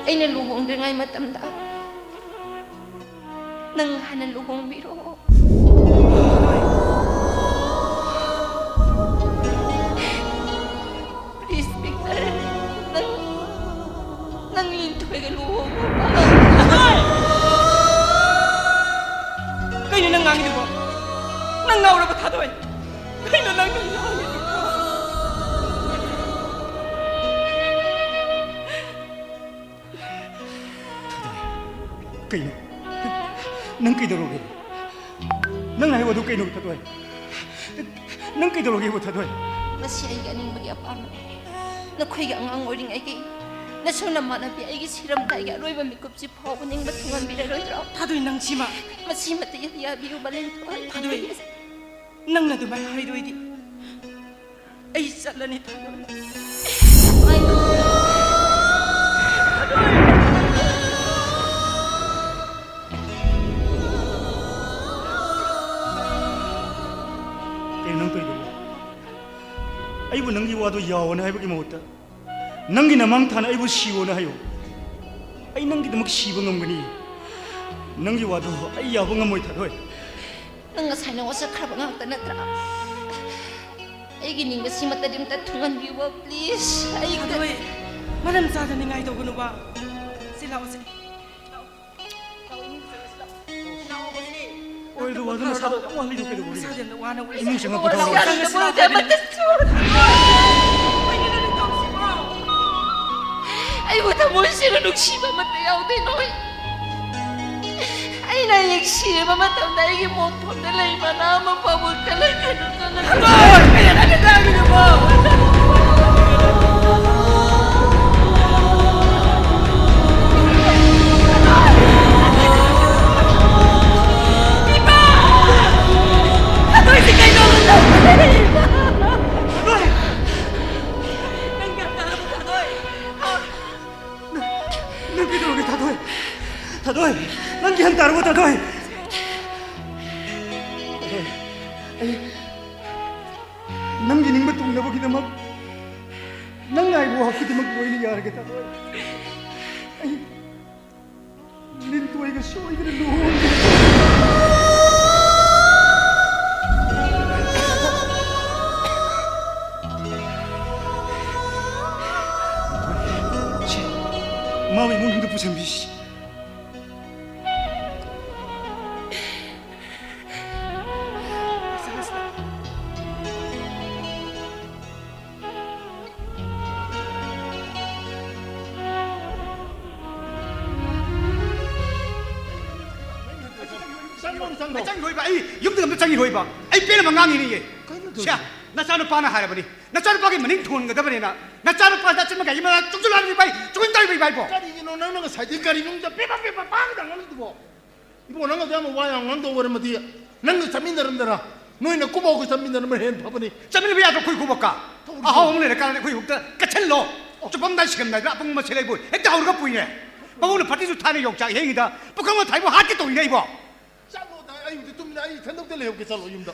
ꯑꯩꯅ ꯂꯨꯍꯣꯡꯗ꯭ꯔꯤꯉꯩ ꯃꯇꯝꯗ ꯅꯪ ꯍꯥꯟꯅ ꯂꯨꯍꯣꯡꯕꯤꯔꯣ꯫ Please, ꯕꯤꯛꯇꯔ, ꯅꯪ, ꯅꯪ ꯂꯤꯟꯊꯣꯏꯒ ꯂꯨꯍꯣꯡꯉꯣꯕ꯫ ꯊꯥꯗꯣꯏ! ꯀꯩꯅꯣ ꯅꯪ ꯉꯥꯡꯉꯤꯗꯨꯕꯣ? ꯅꯪ ꯉꯥꯎꯔꯕ, ꯊꯥꯗꯣꯏ? ꯀꯩꯅꯣ ꯅꯪ ꯉꯥꯡꯉꯤꯗꯨꯕꯣ? ꯊꯥꯗꯣꯏ, ꯀꯩꯅꯣ? ꯅꯪ ꯀꯩꯗꯧꯔꯒꯦ? ꯅꯪ ꯍꯥꯏꯕ ꯑꯗꯨ ꯀꯩꯅꯣ, ꯊꯥꯗꯣꯏ? ꯅꯪ ꯀꯩꯗꯧꯔꯒꯦꯕ, ꯊꯥꯗꯣꯏ? ꯃꯁꯤ ꯑꯩꯒꯤ ꯑꯅꯤꯡꯕꯒꯤ ꯑꯄꯥꯝꯕꯅꯤ꯫ ꯅꯈꯣꯏꯒꯤ ꯑꯉꯥꯡ ꯑꯣꯏꯔꯤꯉꯩꯒꯤ ꯅꯁꯨ ꯅꯃꯥꯟꯅꯕꯤ ꯑꯩꯒꯤ ꯁꯤꯔꯝꯗꯥꯏꯒꯤ ꯑꯔꯣꯏꯕ ꯃꯤꯀꯨꯞꯁꯤ ꯐꯥꯎꯕ ꯅꯤꯡꯕ ꯊꯨꯡꯍꯟꯕꯤꯔꯔꯣꯏꯗ꯭ꯔꯣ? ꯊꯥꯗꯣꯏ, ꯅꯪ ꯁꯤꯃ꯫ ꯃꯁꯤꯃꯇ ꯌꯥꯕꯤꯌꯨ, ꯕꯂꯦꯟ꯫ ꯊꯥꯗꯣꯏ, ꯅꯪꯅ ꯑꯗꯨꯃꯥꯏꯅ ꯍꯥꯏꯗꯣꯏꯗꯤ ꯑꯩ ꯆꯠꯂꯅꯤ, ꯊꯥꯗꯣꯏ꯫ ꯀꯩꯅꯣ ꯅꯪ ꯇꯧꯔꯤꯗꯨꯕꯣ? ꯑꯩꯕꯨ ꯅꯪꯒꯤ ꯋꯥꯗꯣ ꯌꯥꯎꯑꯣꯅ ꯍꯥꯏꯕꯒꯤ ꯃꯍꯨꯠꯇ ꯅꯪꯒꯤ ꯅꯃꯥꯡ ꯊꯥꯅ ꯑꯩꯕꯨ ꯁꯤꯌꯣꯅ ꯍꯥꯏꯌꯣ꯫ ꯑꯩ ꯅꯪꯒꯤꯗꯃꯛ ꯁꯤꯕ ꯉꯝꯒꯅꯤ꯫ ꯅꯪꯒꯤ ꯋꯥꯗꯣ ꯑꯩ ꯌꯥꯕ ꯉꯝꯃꯣꯏ, ꯊꯥꯗꯣꯏ꯫ ꯅꯪ ꯉꯁꯥꯏꯅ ꯋꯥꯁꯛꯈ꯭ꯔꯕ ꯉꯥꯛꯇ ꯅꯠꯇ꯭ꯔꯥ? ꯑꯩꯒꯤ ꯅꯤꯡꯕꯁꯤꯃꯇꯗꯤ ꯑꯝꯇ ꯊꯨꯡꯍꯟꯕꯤꯌꯨꯕ, please꯫ ꯑꯩ ꯊꯥꯗꯣꯏ, ꯃꯔꯝ ꯆꯥꯗꯅ ꯅꯤꯡꯉꯥꯏ ꯇꯧꯒꯅꯨꯕ꯫ ꯁꯤ ꯂꯥꯛꯑꯣꯁꯦ꯫ ꯂꯥꯛꯑꯣ, ꯏꯃꯨꯡꯗ ꯆꯪꯉꯁꯤ, ꯂꯥꯛꯑꯣ꯫ ꯂꯥꯛꯑꯣ, ꯃꯁꯤ꯫ ꯑꯣꯏꯔꯣ, ꯋꯥꯗꯨ ꯅꯁꯥꯗꯣ ꯌꯥꯝ ꯋꯥꯍꯜꯂꯤꯗꯣ ꯀꯩꯗꯧꯕꯒꯤꯅꯣ? ꯃꯁꯥꯗꯤ ꯌꯥꯝꯅ ꯋꯥꯅ ꯎꯔꯦ꯫ ꯏꯃꯨꯡ ꯆꯪꯉꯛꯄ ꯊꯧꯔꯣ꯫ ꯌꯥꯔꯣꯏꯗꯕ ꯅꯠꯇꯦ, ꯑꯃꯠꯇ ꯆꯨꯔꯣꯏ꯫ ꯀꯩꯅꯣ ꯅꯪ ꯇꯧꯔꯤꯁꯤꯕꯣ? ꯑꯩꯕꯨ ꯊꯃꯣꯏ ꯁꯦꯡꯅ ꯅꯨꯡꯁꯤꯕ ꯑꯃꯠꯇ ꯌꯥꯎꯗꯦ ꯅꯣꯏ꯫ ꯑꯩꯅ ꯍꯌꯦꯡ ꯁꯤꯔꯕ ꯃꯇꯝꯗ ꯑꯩꯒꯤ ꯃꯣꯡꯐꯝꯗ ꯂꯩ ꯃꯅꯥ ꯑꯃ ꯐꯥꯎꯕ ꯀꯜꯂꯛꯀꯅꯨ, ꯀꯜꯂꯛꯀꯅꯨ꯫ ꯊꯥꯗꯣꯏ! ꯀꯩꯅꯣ ꯅꯪꯅ ꯉꯥꯡꯉꯤꯗꯨꯕꯣ? ꯏꯃꯥ! ꯊꯥꯗꯣꯏꯁꯦ ꯀꯩꯗꯧꯔꯒꯦ? ꯊꯥꯗꯣꯏ! ꯅꯪ ꯒ꯭ꯌꯥꯟ ꯇꯥꯔꯕꯣ, ꯊꯥꯗꯣꯏ? ꯍꯥ? ꯅꯪ, ꯅꯪ ꯀꯩꯗꯧꯔꯒꯦ, ꯊꯥꯗꯣꯏ? ꯊꯥꯗꯣꯏ! ꯅꯪ ꯒ꯭ꯌꯥꯟ ꯇꯥꯔꯕꯣ, ꯇꯥꯊꯣꯏ? ꯑꯩ ꯅꯪꯒꯤ ꯅꯤꯡꯕ ꯊꯨꯡꯅꯕꯒꯤꯗꯃꯛ, ꯅꯪ ꯉꯥꯏꯕ ꯋꯥꯈꯛꯀꯤꯗꯃꯛ ꯂꯣꯏꯅ ꯌꯥꯔꯒꯦ, ꯇꯥꯊꯣꯏ꯫ ꯑꯩ ꯂꯤꯟꯊꯣꯏꯒ ꯁꯣꯏꯗꯅ ꯂꯨꯍꯣꯡꯒꯦ꯫ ꯁꯦ, ꯃꯥꯕꯨ ꯏꯃꯨꯡꯗ ꯄꯨꯁꯤꯟꯕꯤꯁꯤ꯫ ꯆꯪꯉꯣ, ꯆꯪꯉꯣ꯫ ꯆꯪꯈꯤꯔꯣꯏꯕ, ꯑꯩ ꯌꯨꯝꯗ ꯑꯝꯇ ꯆꯪꯈꯤꯔꯣꯏꯕ꯫ ꯑꯩ ꯄꯦꯟꯅ ꯉꯥꯡꯉꯤꯅꯦ꯫ ꯀꯩꯅꯣ ꯇꯧꯔꯤꯁꯦ? ꯁꯦ, ꯅꯆꯥꯅꯨꯄꯥꯅ ꯍꯥꯏꯔꯕꯅꯤ, ꯅꯆꯥꯅꯨꯄꯥꯒꯤ ꯃꯅꯤꯡ ꯊꯨꯡꯍꯟꯒꯗꯕꯅꯤꯅ꯫ ꯅꯆꯥꯅꯨꯄꯥꯗ ꯑꯆꯤꯟꯕ ꯀꯌꯥꯒꯤ ꯃꯅꯥꯛ ꯆꯨꯡꯁꯤꯜꯂꯛꯑꯅꯤ ꯚꯥꯏ, ꯆꯨꯡꯁꯤꯟ ꯇꯥꯔꯤꯕ ꯚꯥꯏꯕꯣ꯫ ꯀꯔꯤꯒꯤꯅꯣ ꯅꯪꯅ ꯉꯁꯥꯏꯗꯤ ꯀꯔꯤ ꯅꯨꯡꯗ ꯄꯦꯄꯥ ꯄꯦꯄꯥ ꯄꯥꯒꯗ ꯉꯥꯡꯂꯤꯗꯨꯕꯣ? ꯏꯕꯣ, ꯅꯪ ꯑꯗꯨ ꯌꯥꯝ ꯋꯥ ꯌꯥꯝ ꯉꯥꯡꯗꯧ ꯑꯣꯏꯔꯝꯃꯗꯤ ꯅꯪꯒ ꯆꯠꯃꯤꯟꯅꯔꯝꯗꯅ ꯅꯣꯏꯅ ꯀꯨꯕꯣꯛꯀ ꯆꯠꯃꯤꯟꯅꯔꯝꯕ ꯍꯦꯟꯅ ꯐꯕꯅꯤ꯫ ꯆꯠꯃꯤꯟꯅꯕ ꯌꯥꯗ꯭ꯔꯣ? ꯑꯩꯈꯣꯏ ꯈꯨꯕꯣꯛꯀ ꯇꯧꯔꯤꯁꯦ꯫ ꯑꯍꯥꯎ ꯑꯃ ꯂꯩꯔꯀꯥꯟꯗ ꯑꯩꯈꯣꯏ ꯈꯨꯕꯣꯛꯇ ꯀꯠꯁꯜꯂꯣ꯫ ꯑꯣ꯫ ꯆꯨꯞꯄꯝꯗꯥꯏ ꯁꯤꯔꯝꯗꯥꯏꯗ ꯑꯄꯪꯕ ꯃꯁꯦꯜ ꯑꯩꯕꯨ ꯍꯦꯛꯇ ꯍꯧꯔꯒ ꯄꯨꯏꯅꯦ꯫ ꯃꯕꯨꯡꯅ ꯐꯠꯇꯤꯁꯨ ꯊꯥꯅ ꯌꯣꯡꯆꯥꯛ ꯍꯦꯛꯉꯤꯗ ꯄꯨꯈꯝ ꯑꯃ ꯊꯥꯏꯕꯨ ꯍꯥꯠꯀꯦ ꯇꯧꯏꯅꯦ ꯑꯩꯕꯣ꯫ ꯆꯠꯂꯣꯗ, ꯑꯩ ꯍꯧꯖꯤꯛ ꯇꯨꯃꯤꯟꯅ ꯑꯩ ꯏꯊꯟꯗ ꯂꯩꯍꯧꯒꯦ, ꯆꯠꯂꯣ ꯌꯨꯝꯗ꯫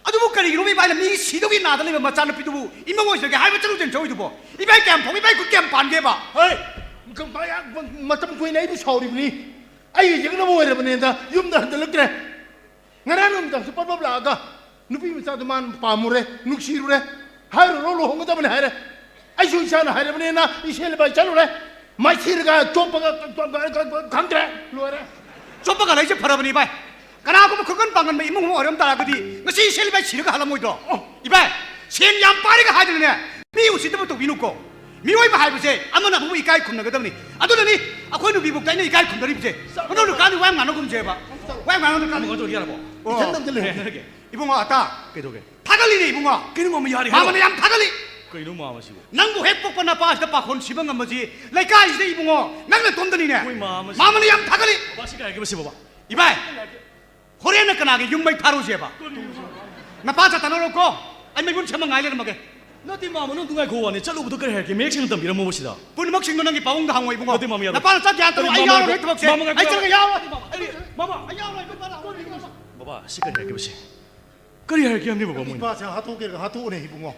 ꯑꯗꯨꯕꯨ ꯀꯔꯤꯒꯤꯅꯣ ꯏꯕꯥꯏꯅ ꯃꯤꯒꯤ ꯁꯤꯗꯧꯒꯤ ꯅꯥꯗ ꯂꯩꯕ ꯃꯆꯥꯅꯨꯄꯤꯗꯨꯕꯨ ꯏꯃꯧ ꯑꯣꯏꯖꯒꯦ ꯍꯥꯏꯕ ꯆꯠꯂꯨ ꯆꯦꯟ ꯆꯧꯏꯗꯨꯕꯣ? ꯏꯕꯥꯏ ꯀꯌꯥꯝ ꯐꯪ, ꯏꯕꯥꯏ ꯈꯨꯠ ꯀꯌꯥꯝ ꯄꯥꯟꯒꯦꯕ? ꯍꯣꯏ, ꯃꯇꯝ ꯀꯨꯏꯅ ꯑꯩꯕꯨ ꯁꯥꯎꯔꯤꯕꯅꯤ꯫ ꯑꯩꯒ ꯌꯦꯛꯅꯕ ꯑꯣꯏꯔꯕꯅꯦꯅ ꯌꯨꯝꯗ ꯍꯟꯖꯤꯜꯂꯛꯇ꯭ꯔꯦ꯫ ꯉꯔꯥꯡ ꯅꯨꯃꯤꯗꯥꯡꯁꯨ ꯄꯞ ꯄꯞ ꯂꯥꯛꯑꯒ ꯅꯨꯄꯤ ꯃꯆꯥꯗꯣ ꯃꯥꯅ ꯄꯥꯝꯃꯨꯔꯦ, ꯅꯨꯡꯁꯤꯔꯨꯔꯦ, ꯍꯥꯏꯔꯨꯔꯣ ꯂꯨꯍꯣꯡꯒꯗꯕꯅꯦ ꯍꯥꯏꯔꯦ꯫ ꯑꯩꯁꯨ ꯏꯁꯥꯅ ꯍꯥꯏꯔꯕꯅꯦꯅ ꯏꯁꯦꯜ ꯏꯕꯥꯏ ꯆꯠꯂꯨꯔꯦ꯫ ꯃꯥꯏꯊꯤꯔꯒ ꯆꯣꯞꯄꯒ ꯈꯪꯗ꯭ꯔꯦ, ꯂꯣꯏꯔꯦ꯫ ꯆꯣꯞꯄꯒ ꯂꯩꯁꯦ ꯐꯔꯕꯅꯤ ꯏꯕꯥꯏ꯫ ꯀꯅꯥꯒꯨꯝꯕ ꯈꯨꯀꯟ ꯄꯥꯡꯒꯟꯕ ꯏꯃꯨꯡ ꯑꯃ ꯑꯣꯏꯔꯝ ꯇꯥꯔꯒꯗꯤ ꯉꯁꯤ ꯏꯁꯦꯜ ꯏꯕꯥꯏ ꯁꯤꯔꯒ ꯍꯜꯂꯝꯃꯣꯏꯗ꯭ꯔꯣ? ꯑꯣ꯫ ꯏꯕꯥꯏ, ꯁꯦꯟ ꯌꯥꯝ ꯄꯥꯏꯔꯒ ꯍꯥꯏꯗꯅꯅꯦ ꯃꯤ ꯎꯁꯤꯠꯇꯕ ꯇꯧꯕꯤꯅꯨꯀꯣ꯫ ꯃꯤꯑꯣꯏꯕ ꯍꯥꯏꯕꯁꯦ ꯑꯃꯅ ꯑꯃꯕꯨ ꯏꯀꯥꯏ ꯈꯨꯝꯅꯒꯗꯕꯅꯤ꯫ ꯑꯗꯨꯅꯅꯤ ꯑꯩꯈꯣꯏ ꯅꯨꯄꯤꯕꯨꯛꯇ ꯑꯩꯅ ꯏꯀꯥꯏ ꯈꯨꯝꯅꯔꯤꯕꯁꯦ꯫ ꯆꯠꯂꯣ꯫ ꯃꯗꯨ ꯀꯥꯟꯗꯤ ꯋꯥ ꯌꯥꯝ ꯉꯥꯡꯅꯒꯨꯝꯁꯦꯕ꯫ ꯆꯠꯂꯣ꯫ ꯋꯥ ꯌꯥꯝ ꯉꯥꯡꯅꯗ ꯀꯥꯟꯗꯤ꯫ ꯑꯃꯨꯛ ꯌꯥꯔꯕꯣ? ꯑꯣ꯫ ꯏꯊꯟꯗ ꯑꯝꯇ ꯂꯩꯍꯧꯒꯦ꯫ ꯏꯕꯨꯡꯉꯣ ꯑꯇꯥ꯫ ꯀꯩꯗꯧꯒꯦ? ꯊꯥꯒꯠꯂꯤꯅꯦ ꯏꯕꯨꯡꯉꯣ꯫ ꯀꯩꯅꯣ ꯃꯥꯃ ꯌꯥꯔꯦ ꯍꯥꯏꯔꯣ꯫ ꯃꯥꯃꯅ ꯌꯥꯝ ꯊꯥꯒꯠꯂꯤ꯫ ꯀꯩꯅꯣ ꯃꯥꯃꯁꯤꯕꯨ? ꯅꯪꯕꯨ ꯍꯦꯛ ꯄꯣꯛꯄ ꯅꯄꯥꯁꯤꯗ ꯄꯥꯈꯣꯟ ꯁꯤꯕ ꯉꯝꯕꯁꯤ ꯂꯩꯀꯥꯏꯁꯤꯗ ꯏꯕꯨꯡꯉꯣ ꯅꯪ ꯅꯇꯣꯝꯗꯅꯤꯅꯦ꯫ ꯍꯣꯏ ꯃꯥꯃꯁꯤ꯫ ꯃꯥꯃꯅ ꯌꯥꯝ ꯊꯥꯒꯠꯂꯤ꯫ ꯕꯕꯥꯁꯤ ꯀꯥꯏꯒꯦ ꯃꯁꯤ ꯕꯕꯥ? ꯏꯕꯥꯏ, ꯍꯣꯔꯦꯟꯅ ꯀꯅꯥꯒꯤ ꯌꯨꯝ ꯃꯩ ꯊꯥꯔꯨꯁꯦꯕ? ꯅꯄꯥ ꯆꯠꯇꯅꯔꯣꯀꯣ, ꯑꯩ ꯃꯩꯕꯨꯟ ꯁꯦꯝꯃ ꯉꯥꯏ ꯂꯩꯔꯝꯃꯒꯦ꯫ ꯅꯠꯇꯦ, ꯃꯥꯃ, ꯅꯪ ꯉꯥꯏꯈꯣ ꯋꯥꯅꯤ꯫ ꯆꯠꯂꯨꯕꯗꯣ ꯀꯔꯤ ꯍꯥꯏꯔꯛꯀꯦ? ꯃꯌꯦꯛ ꯁꯦꯡꯅ ꯇꯝꯕꯤꯔꯝꯃꯣꯕ ꯁꯤꯗ꯫ ꯄꯨꯝꯅꯃꯛꯁꯤꯡꯗꯣ ꯅꯪꯒꯤ ꯄꯥꯕꯨꯡꯗ ꯍꯪꯉꯣ ꯏꯕꯨꯡꯉꯣ꯫ ꯅꯠꯇꯦ, ꯃꯥꯃ, ꯌꯥꯔꯣꯏ꯫ ꯅꯄꯥꯅ ꯆꯠꯀꯦ ꯍꯥꯏꯔꯛꯇ꯭ꯔꯣ? ꯅꯠꯇꯦ, ꯑꯩ ꯃꯥꯃ, ꯌꯥꯎꯔꯣꯏ ꯌꯥꯔꯣꯏ꯫ ꯊꯕꯛꯁꯦ꯫ ꯃꯥꯃ, ꯑꯩ ꯉꯥꯏꯈꯣ꯫ ꯆꯠꯂꯒ ꯌꯥꯎꯔꯣꯏ꯫ ꯑꯩ, ꯃꯥꯃ, ꯑꯩ, ꯃꯥꯃ, ꯑꯩ ꯌꯥꯎꯔꯣꯏ꯫ ꯏꯕꯨꯡꯉꯣ, ꯏꯕꯨꯡꯉꯣ꯫ ꯕꯕꯥ, ꯁꯤ ꯀꯔꯤ ꯍꯥꯏꯔꯛꯀꯦꯕ ꯁꯤ? ꯀꯔꯤ ꯍꯥꯏꯔꯛꯀꯦ ꯍꯥꯏꯕꯅꯤ ꯕꯕꯥ ꯃꯣꯏꯅ? ꯏꯄꯥꯁꯦ ꯍꯥꯠꯇꯣꯛꯀꯦꯔꯒ ꯍꯥꯠꯇꯣꯛꯑꯣꯅꯦ ꯏꯕꯨꯡꯉꯣ꯫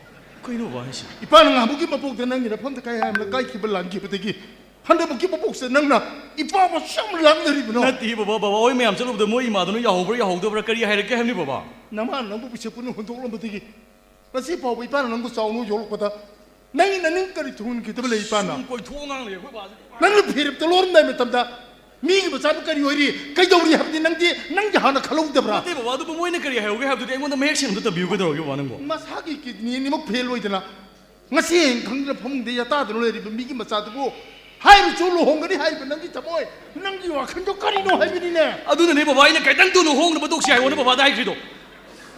ꯀꯩꯅꯣ ꯕꯕꯥ ꯍꯥꯏꯁꯦ? ꯏꯄꯥꯅ ꯉꯍꯥꯟꯃꯨꯛꯀꯤ ꯃꯄꯣꯛꯇ ꯅꯪꯒꯤ ꯅꯐꯝꯗ ꯀꯥꯏ ꯍꯥꯏꯔꯝꯂ ꯀꯥꯏꯈꯤꯕ ꯂꯥꯟꯈꯤꯕꯗꯒꯤ ꯍꯟꯗꯛꯃꯨꯛꯀꯤ ꯃꯄꯣꯛꯁꯦ ꯅꯪꯅ ꯏꯄꯥꯕꯨ ꯑꯁꯨꯛ ꯌꯥꯝ ꯂꯥꯡꯅꯔꯤꯕꯅꯣ? ꯅꯠꯇꯦ ꯕꯕꯥ, ꯕꯕꯥ ꯍꯣꯏ ꯃꯌꯥꯝ ꯆꯠꯂꯨꯕꯗ ꯃꯣꯏ ꯏꯃꯥꯗꯨꯅ ꯌꯥꯍꯧꯕ꯭ꯔꯥ ꯌꯥꯍꯧꯗꯕ꯭ꯔꯥ ꯀꯔꯤ ꯍꯥꯏꯔꯛꯀꯦ ꯍꯥꯏꯕꯅꯤ ꯕꯕꯥ? ꯅꯃꯥꯅ ꯅꯪꯕꯨ ꯄꯤꯁꯛ ꯄꯨꯟꯅ ꯍꯨꯟꯗꯣꯛꯂꯝꯕꯗꯒꯤ ꯉꯁꯤ ꯐꯥꯎꯕ ꯏꯄꯥꯅ ꯅꯪꯕꯨ ꯆꯥꯎꯅ ꯌꯣꯛꯂꯛꯄꯗ ꯅꯪꯒꯤ ꯅꯅꯤꯡ ꯀꯔꯤ ꯊꯨꯡꯍꯟꯈꯤꯗꯕ ꯂꯩ ꯏꯄꯥꯅ? ꯁꯨꯝ ꯀꯣꯏꯊꯣꯛꯑ ꯉꯥꯡ ꯂꯩ ꯑꯩꯈꯣꯏ ꯕꯥꯁꯦ꯫ ꯅꯪꯅ ꯐꯤꯔꯦꯞꯇ ꯂꯣꯔꯝꯗꯥꯏ ꯃꯇꯝꯗ ꯃꯤꯒꯤ ꯃꯆꯥꯗꯨ ꯀꯔꯤ ꯑꯣꯏꯔꯤ, ꯀꯩꯗꯧꯔꯤ ꯍꯥꯏꯕꯗꯤ ꯅꯪꯗꯤ, ꯅꯪꯗꯤ ꯍꯥꯟꯅ ꯈꯜꯍꯧꯗꯕ꯭ꯔꯥ? ꯅꯠꯇꯦ ꯕꯕꯥ, ꯑꯗꯨꯕꯨ ꯃꯣꯏꯅ ꯀꯔꯤ ꯍꯥꯏꯍꯧꯒꯦ ꯍꯥꯏꯕꯗꯨꯗꯤ ꯑꯩꯉꯣꯟꯗ ꯃꯌꯦꯛ ꯁꯦꯡꯅ ꯑꯝꯇ ꯇꯝꯕꯤꯌꯨ ꯀꯩꯗꯧꯔꯒꯦ ꯕꯕꯥ ꯅꯪꯕꯣ? ꯃꯁꯥꯒꯤ ꯀꯤꯗꯅꯤ ꯑꯅꯤꯃꯛ ꯐꯦꯜ ꯑꯣꯏꯗꯅ ꯉꯁꯤ ꯍꯌꯦꯡ ꯈꯪꯗꯅ ꯐꯃꯨꯡꯗ ꯌꯥꯇꯥꯗꯨꯅ ꯂꯩꯔꯤꯕ ꯃꯤꯒꯤ ꯃꯆꯥꯗꯨꯕꯨ ꯍꯥꯏꯔꯨꯆꯣ ꯂꯨꯍꯣꯡꯒꯅꯤ ꯍꯥꯏꯔꯤꯕ ꯅꯪꯒꯤ ꯊꯃꯣꯏ, ꯅꯪꯒꯤ ꯋꯥꯈꯜꯗꯣ ꯀꯔꯤꯅꯣ ꯍꯥꯏꯕꯅꯤꯅꯦ? ꯑꯗꯨꯅꯅꯦ ꯕꯕꯥ ꯑꯩꯅ ꯈꯤꯇꯪ ꯊꯨꯅ ꯍꯣꯡꯅꯕ ꯇꯧꯁꯤ ꯍꯥꯏꯌꯣꯅ ꯕꯕꯥꯗ ꯍꯥꯏꯈ꯭ꯔꯤꯗꯣ꯫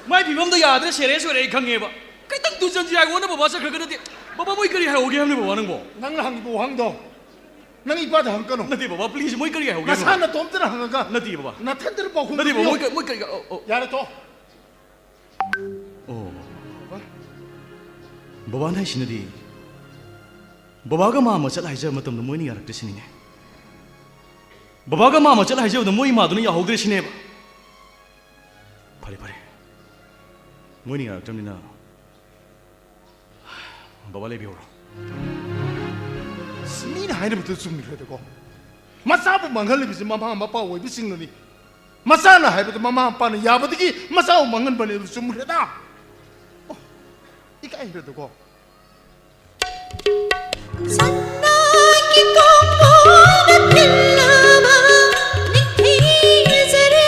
ꯃꯥꯏ ꯐꯤꯕꯝꯗꯣ ꯌꯥꯗ꯭ꯔꯦ, ꯁꯦꯔꯤꯌꯁ ꯑꯣꯏꯔꯦ ꯑꯩ ꯈꯪꯉꯦꯕ꯫ ꯈꯤꯇꯪ ꯊꯨꯖꯟꯁꯤ ꯍꯥꯏꯌꯣꯅ ꯕꯕꯥ ꯆꯠꯈ꯭ꯔꯒ ꯅꯠꯇꯦ꯫ ꯕꯕꯥ ꯃꯣꯏ ꯀꯔꯤ ꯍꯥꯏꯍꯧꯒꯦ ꯍꯥꯏꯕꯅꯤ ꯕꯕꯥ ꯅꯪꯕꯣ? ꯅꯪꯅ ꯍꯪꯉꯤꯕ ꯋꯥꯍꯪꯗꯣ ꯅꯪ ꯏꯄꯥꯗ ꯍꯪꯉꯛꯀꯅꯨ꯫ ꯅꯠꯇꯦ ꯕꯕꯥ, ꯄ꯭ꯂꯤꯖ, ꯃꯣꯏ ꯀꯔꯤ ꯍꯥꯏꯍꯧꯒꯦ ꯍꯥꯏꯕꯅꯣ? ꯅꯁꯥ ꯅꯇꯣꯝꯇꯅ ꯍꯪꯉꯒ ꯅꯠꯇꯦ ꯕꯕꯥ꯫ ꯅꯊꯟꯇꯅ ꯄꯥꯎꯈꯨꯝ ꯅꯠꯇꯦ ꯕꯕꯥ, ꯄꯤꯌꯨ꯫ ꯃꯣꯏ ꯀ-, ꯃꯣꯏ ꯀꯔꯤ, ꯑꯣ, ꯑꯣ꯫ ꯌꯥꯔꯦ ꯇꯣ꯫ ꯑꯣ꯫ ꯕꯕꯥ꯫ ꯕꯕꯥꯅ ꯍꯥꯏꯁꯤꯅꯗꯤ ꯕꯕꯥꯒ ꯃꯥ ꯑꯃ ꯆꯠ ꯍꯥꯏꯖꯕ ꯃꯇꯝꯗ ꯃꯣꯏꯅ ꯌꯥꯔꯛꯇ꯭ꯔꯤꯁꯤꯅꯤꯅꯦ꯫ ꯕꯕꯥꯒ ꯃꯥ ꯑꯃ ꯆꯠ ꯍꯥꯏꯖꯕꯗ ꯃꯣꯏ ꯏꯃꯥꯗꯨꯅ ꯌꯥꯍꯧꯗ꯭ꯔꯦ ꯁꯤꯅꯦꯕ꯫ ꯐꯔꯦ, ꯐꯔꯦ꯫ ꯃꯣꯏꯅ ꯌꯥꯔꯛꯇ꯭ꯔꯕꯅꯤꯅ ꯕꯕꯥ ꯂꯩꯕꯤꯍꯧꯔꯣ꯫ ꯑꯁ, ꯃꯤꯅ ꯍꯥꯏꯅꯕꯗꯨ ꯆꯨꯝꯈ꯭ꯔꯦꯗꯀꯣ꯫ ꯃꯆꯥꯕꯨ ꯃꯥꯡꯍꯜꯂꯤꯕꯁꯤ ꯃꯃꯥ ꯃꯄꯥ ꯑꯣꯏꯕꯁꯤꯡꯅꯅꯤ꯫ ꯃꯆꯥꯅ ꯍꯥꯏꯕꯗ ꯃꯃꯥ ꯃꯄꯥꯅ ꯌꯥꯕꯗꯒꯤ ꯃꯆꯥꯕꯨ ꯃꯥꯡꯍꯟꯕꯅꯦꯕ, ꯆꯨꯝꯈ꯭ꯔꯦꯗ꯫ ꯑꯣ, ꯏꯀꯥꯏꯈ꯭ꯔꯦꯗꯀꯣ꯫ ꯁꯟꯅꯥꯒꯤ ꯀꯣꯡꯒꯣꯜꯅ ꯊꯤꯜꯂꯕ ꯅꯤꯡꯊꯤꯖꯔꯦ꯫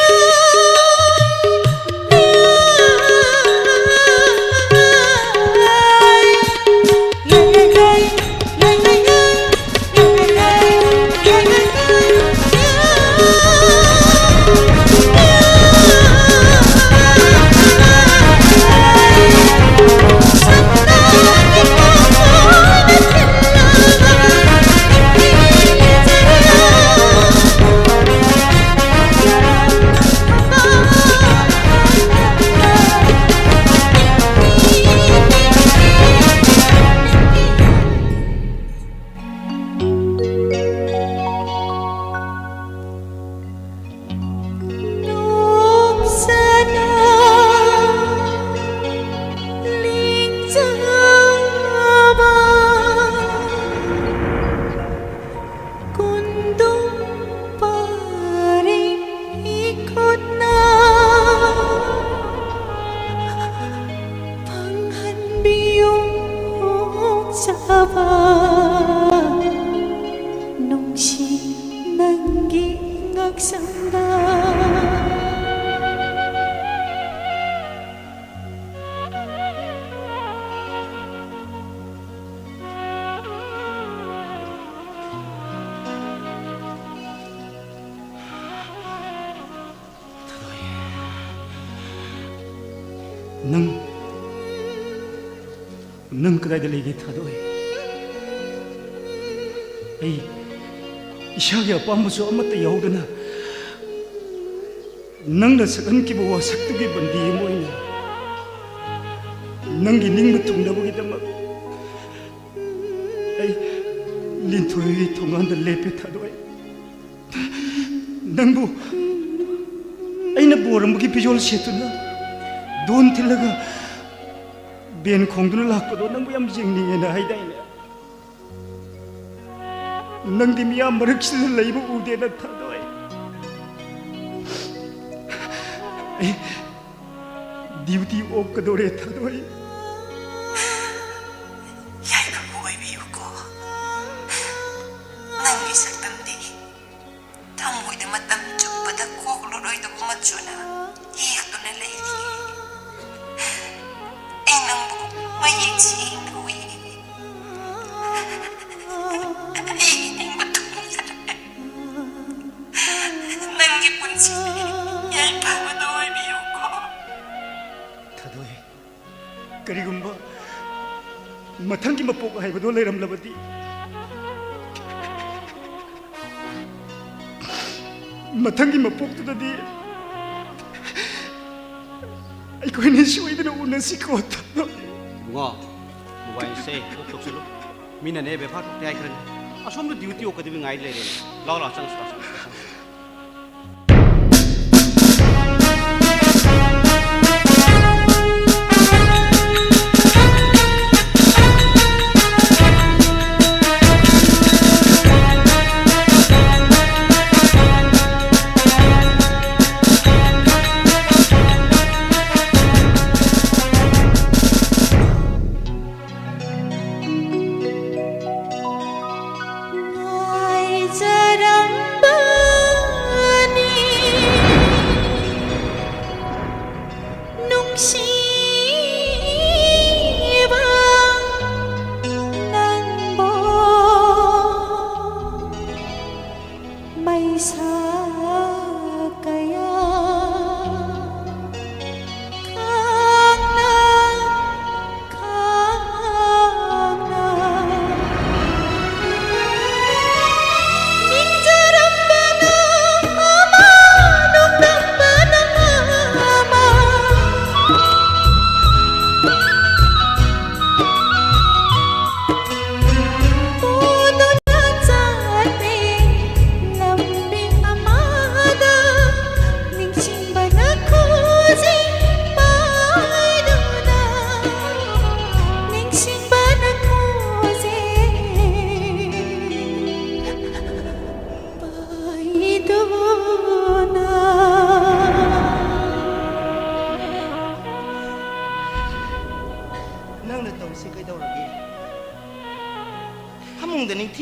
ꯅꯪ, ꯅꯪ ꯀꯗꯥꯏꯗ ꯂꯩꯒꯦ, ꯊꯥꯗꯣꯏ? ꯑꯩ ꯏꯁꯥꯒꯤ ꯑꯄꯥꯝꯕꯁꯨ ꯑꯃꯠꯇ ꯌꯥꯎꯗꯅ ꯅꯪꯅ ꯁꯛꯍꯟꯈꯤꯕ ꯋꯥꯁꯛꯇꯨꯒꯤ ꯕꯟꯗꯤ ꯑꯃ ꯑꯣꯏꯅ ꯅꯪꯒꯤ ꯅꯤꯡꯕ ꯊꯨꯡꯅꯕꯒꯤꯗꯃꯛ ꯑꯩ ꯂꯤꯟꯊꯣꯏꯒꯤ ꯊꯣꯡꯒꯥꯟꯗ ꯂꯦꯞꯄꯦ, ꯊꯥꯗꯣꯏ꯫ ꯅꯪꯕꯨ ꯑꯩꯅ ꯕꯣꯔ ꯑꯃꯒꯤ ꯐꯤꯖꯣꯜ ꯁꯦꯠꯇꯨꯅ ꯗꯣꯟ ꯊꯤꯜꯂꯒ ꯕꯦꯟ ꯈꯣꯡꯗꯨꯅ ꯂꯥꯛꯄꯗꯣ ꯅꯪꯕꯨ ꯌꯥꯝ ꯌꯦꯡꯅꯤꯡꯉꯦꯅ ꯍꯥꯏꯗꯥꯏꯅꯦ? ꯅꯪꯗꯤ ꯃꯤꯌꯥꯝ ꯃꯔꯛꯁꯤꯗ ꯂꯩꯕ ꯎꯗꯦꯅ, ꯊꯥꯗꯣꯏ꯫ ꯑꯩ ꯗ꯭ꯌꯨꯇꯤ ꯑꯣꯛꯀꯗꯧꯔꯦ, ꯊꯥꯗꯣꯏ꯫ ꯌꯥꯏꯐꯕ ꯑꯣꯏꯕꯤꯌꯨꯀꯣ꯫ ꯅꯪꯒꯤ ꯁꯛꯇꯝꯗꯤ ꯊꯃꯣꯏꯗ ꯃꯇꯝ ꯆꯨꯞꯄꯗ ꯀꯣꯛꯂꯔꯣꯏꯗꯕ ꯃꯆꯨꯅ ꯌꯦꯛꯇꯨꯅ ꯂꯩꯔꯤ꯫ ꯑꯩ ꯅꯪꯕꯨ ꯃꯌꯦꯛ ꯁꯦꯡꯅ ꯎꯏ꯫ ꯑꯩ ꯅꯤꯡꯕ ꯊꯨꯡꯖꯔꯦ꯫ ꯅꯪꯒꯤ ꯄꯨꯟꯁꯤꯗꯤ ꯌꯥꯏꯐꯕꯗ ꯑꯣꯏꯕꯤꯌꯨꯀꯣ꯫ ꯊꯥꯗꯣꯏ, ꯀꯔꯤꯒꯨꯝꯕ ꯃꯊꯪꯒꯤ ꯃꯄꯣꯛ ꯍꯥꯏꯕꯗꯣ ꯂꯩꯔꯝꯂꯕꯗꯤ, ꯃꯊꯪꯒꯤ ꯃꯄꯣꯛꯇꯨꯗꯗꯤ ꯑꯩꯈꯣꯏꯅꯤ ꯁꯣꯏꯗꯅ ꯎꯅꯁꯤꯀꯣ, ꯊꯥꯗꯣꯏ꯫ ꯏꯕꯨꯡꯉꯣ, ꯃꯣꯕꯥꯏꯜꯁꯦ ꯑꯣꯐ ꯇꯧꯁꯜꯂꯨ꯫ ꯃꯤꯅꯅꯦ ꯕꯦꯕꯥꯔ ꯇꯧꯗꯦ ꯍꯥꯏꯈ꯭ꯔꯅꯤ꯫ ꯑꯁꯣꯝꯗ ꯗ꯭ꯌꯨꯇꯤ ꯑꯣꯛꯀꯗꯕꯤ ꯉꯥꯏ ꯂꯩꯔꯦꯅꯦ꯫ ꯂꯥꯎ, ꯂꯥꯎ, ꯆꯪꯁꯤ, ꯂꯥꯎ, ꯆꯪꯁꯤ, ꯆꯪꯁꯤ꯫ ꯉꯥꯏꯖꯔꯝꯕ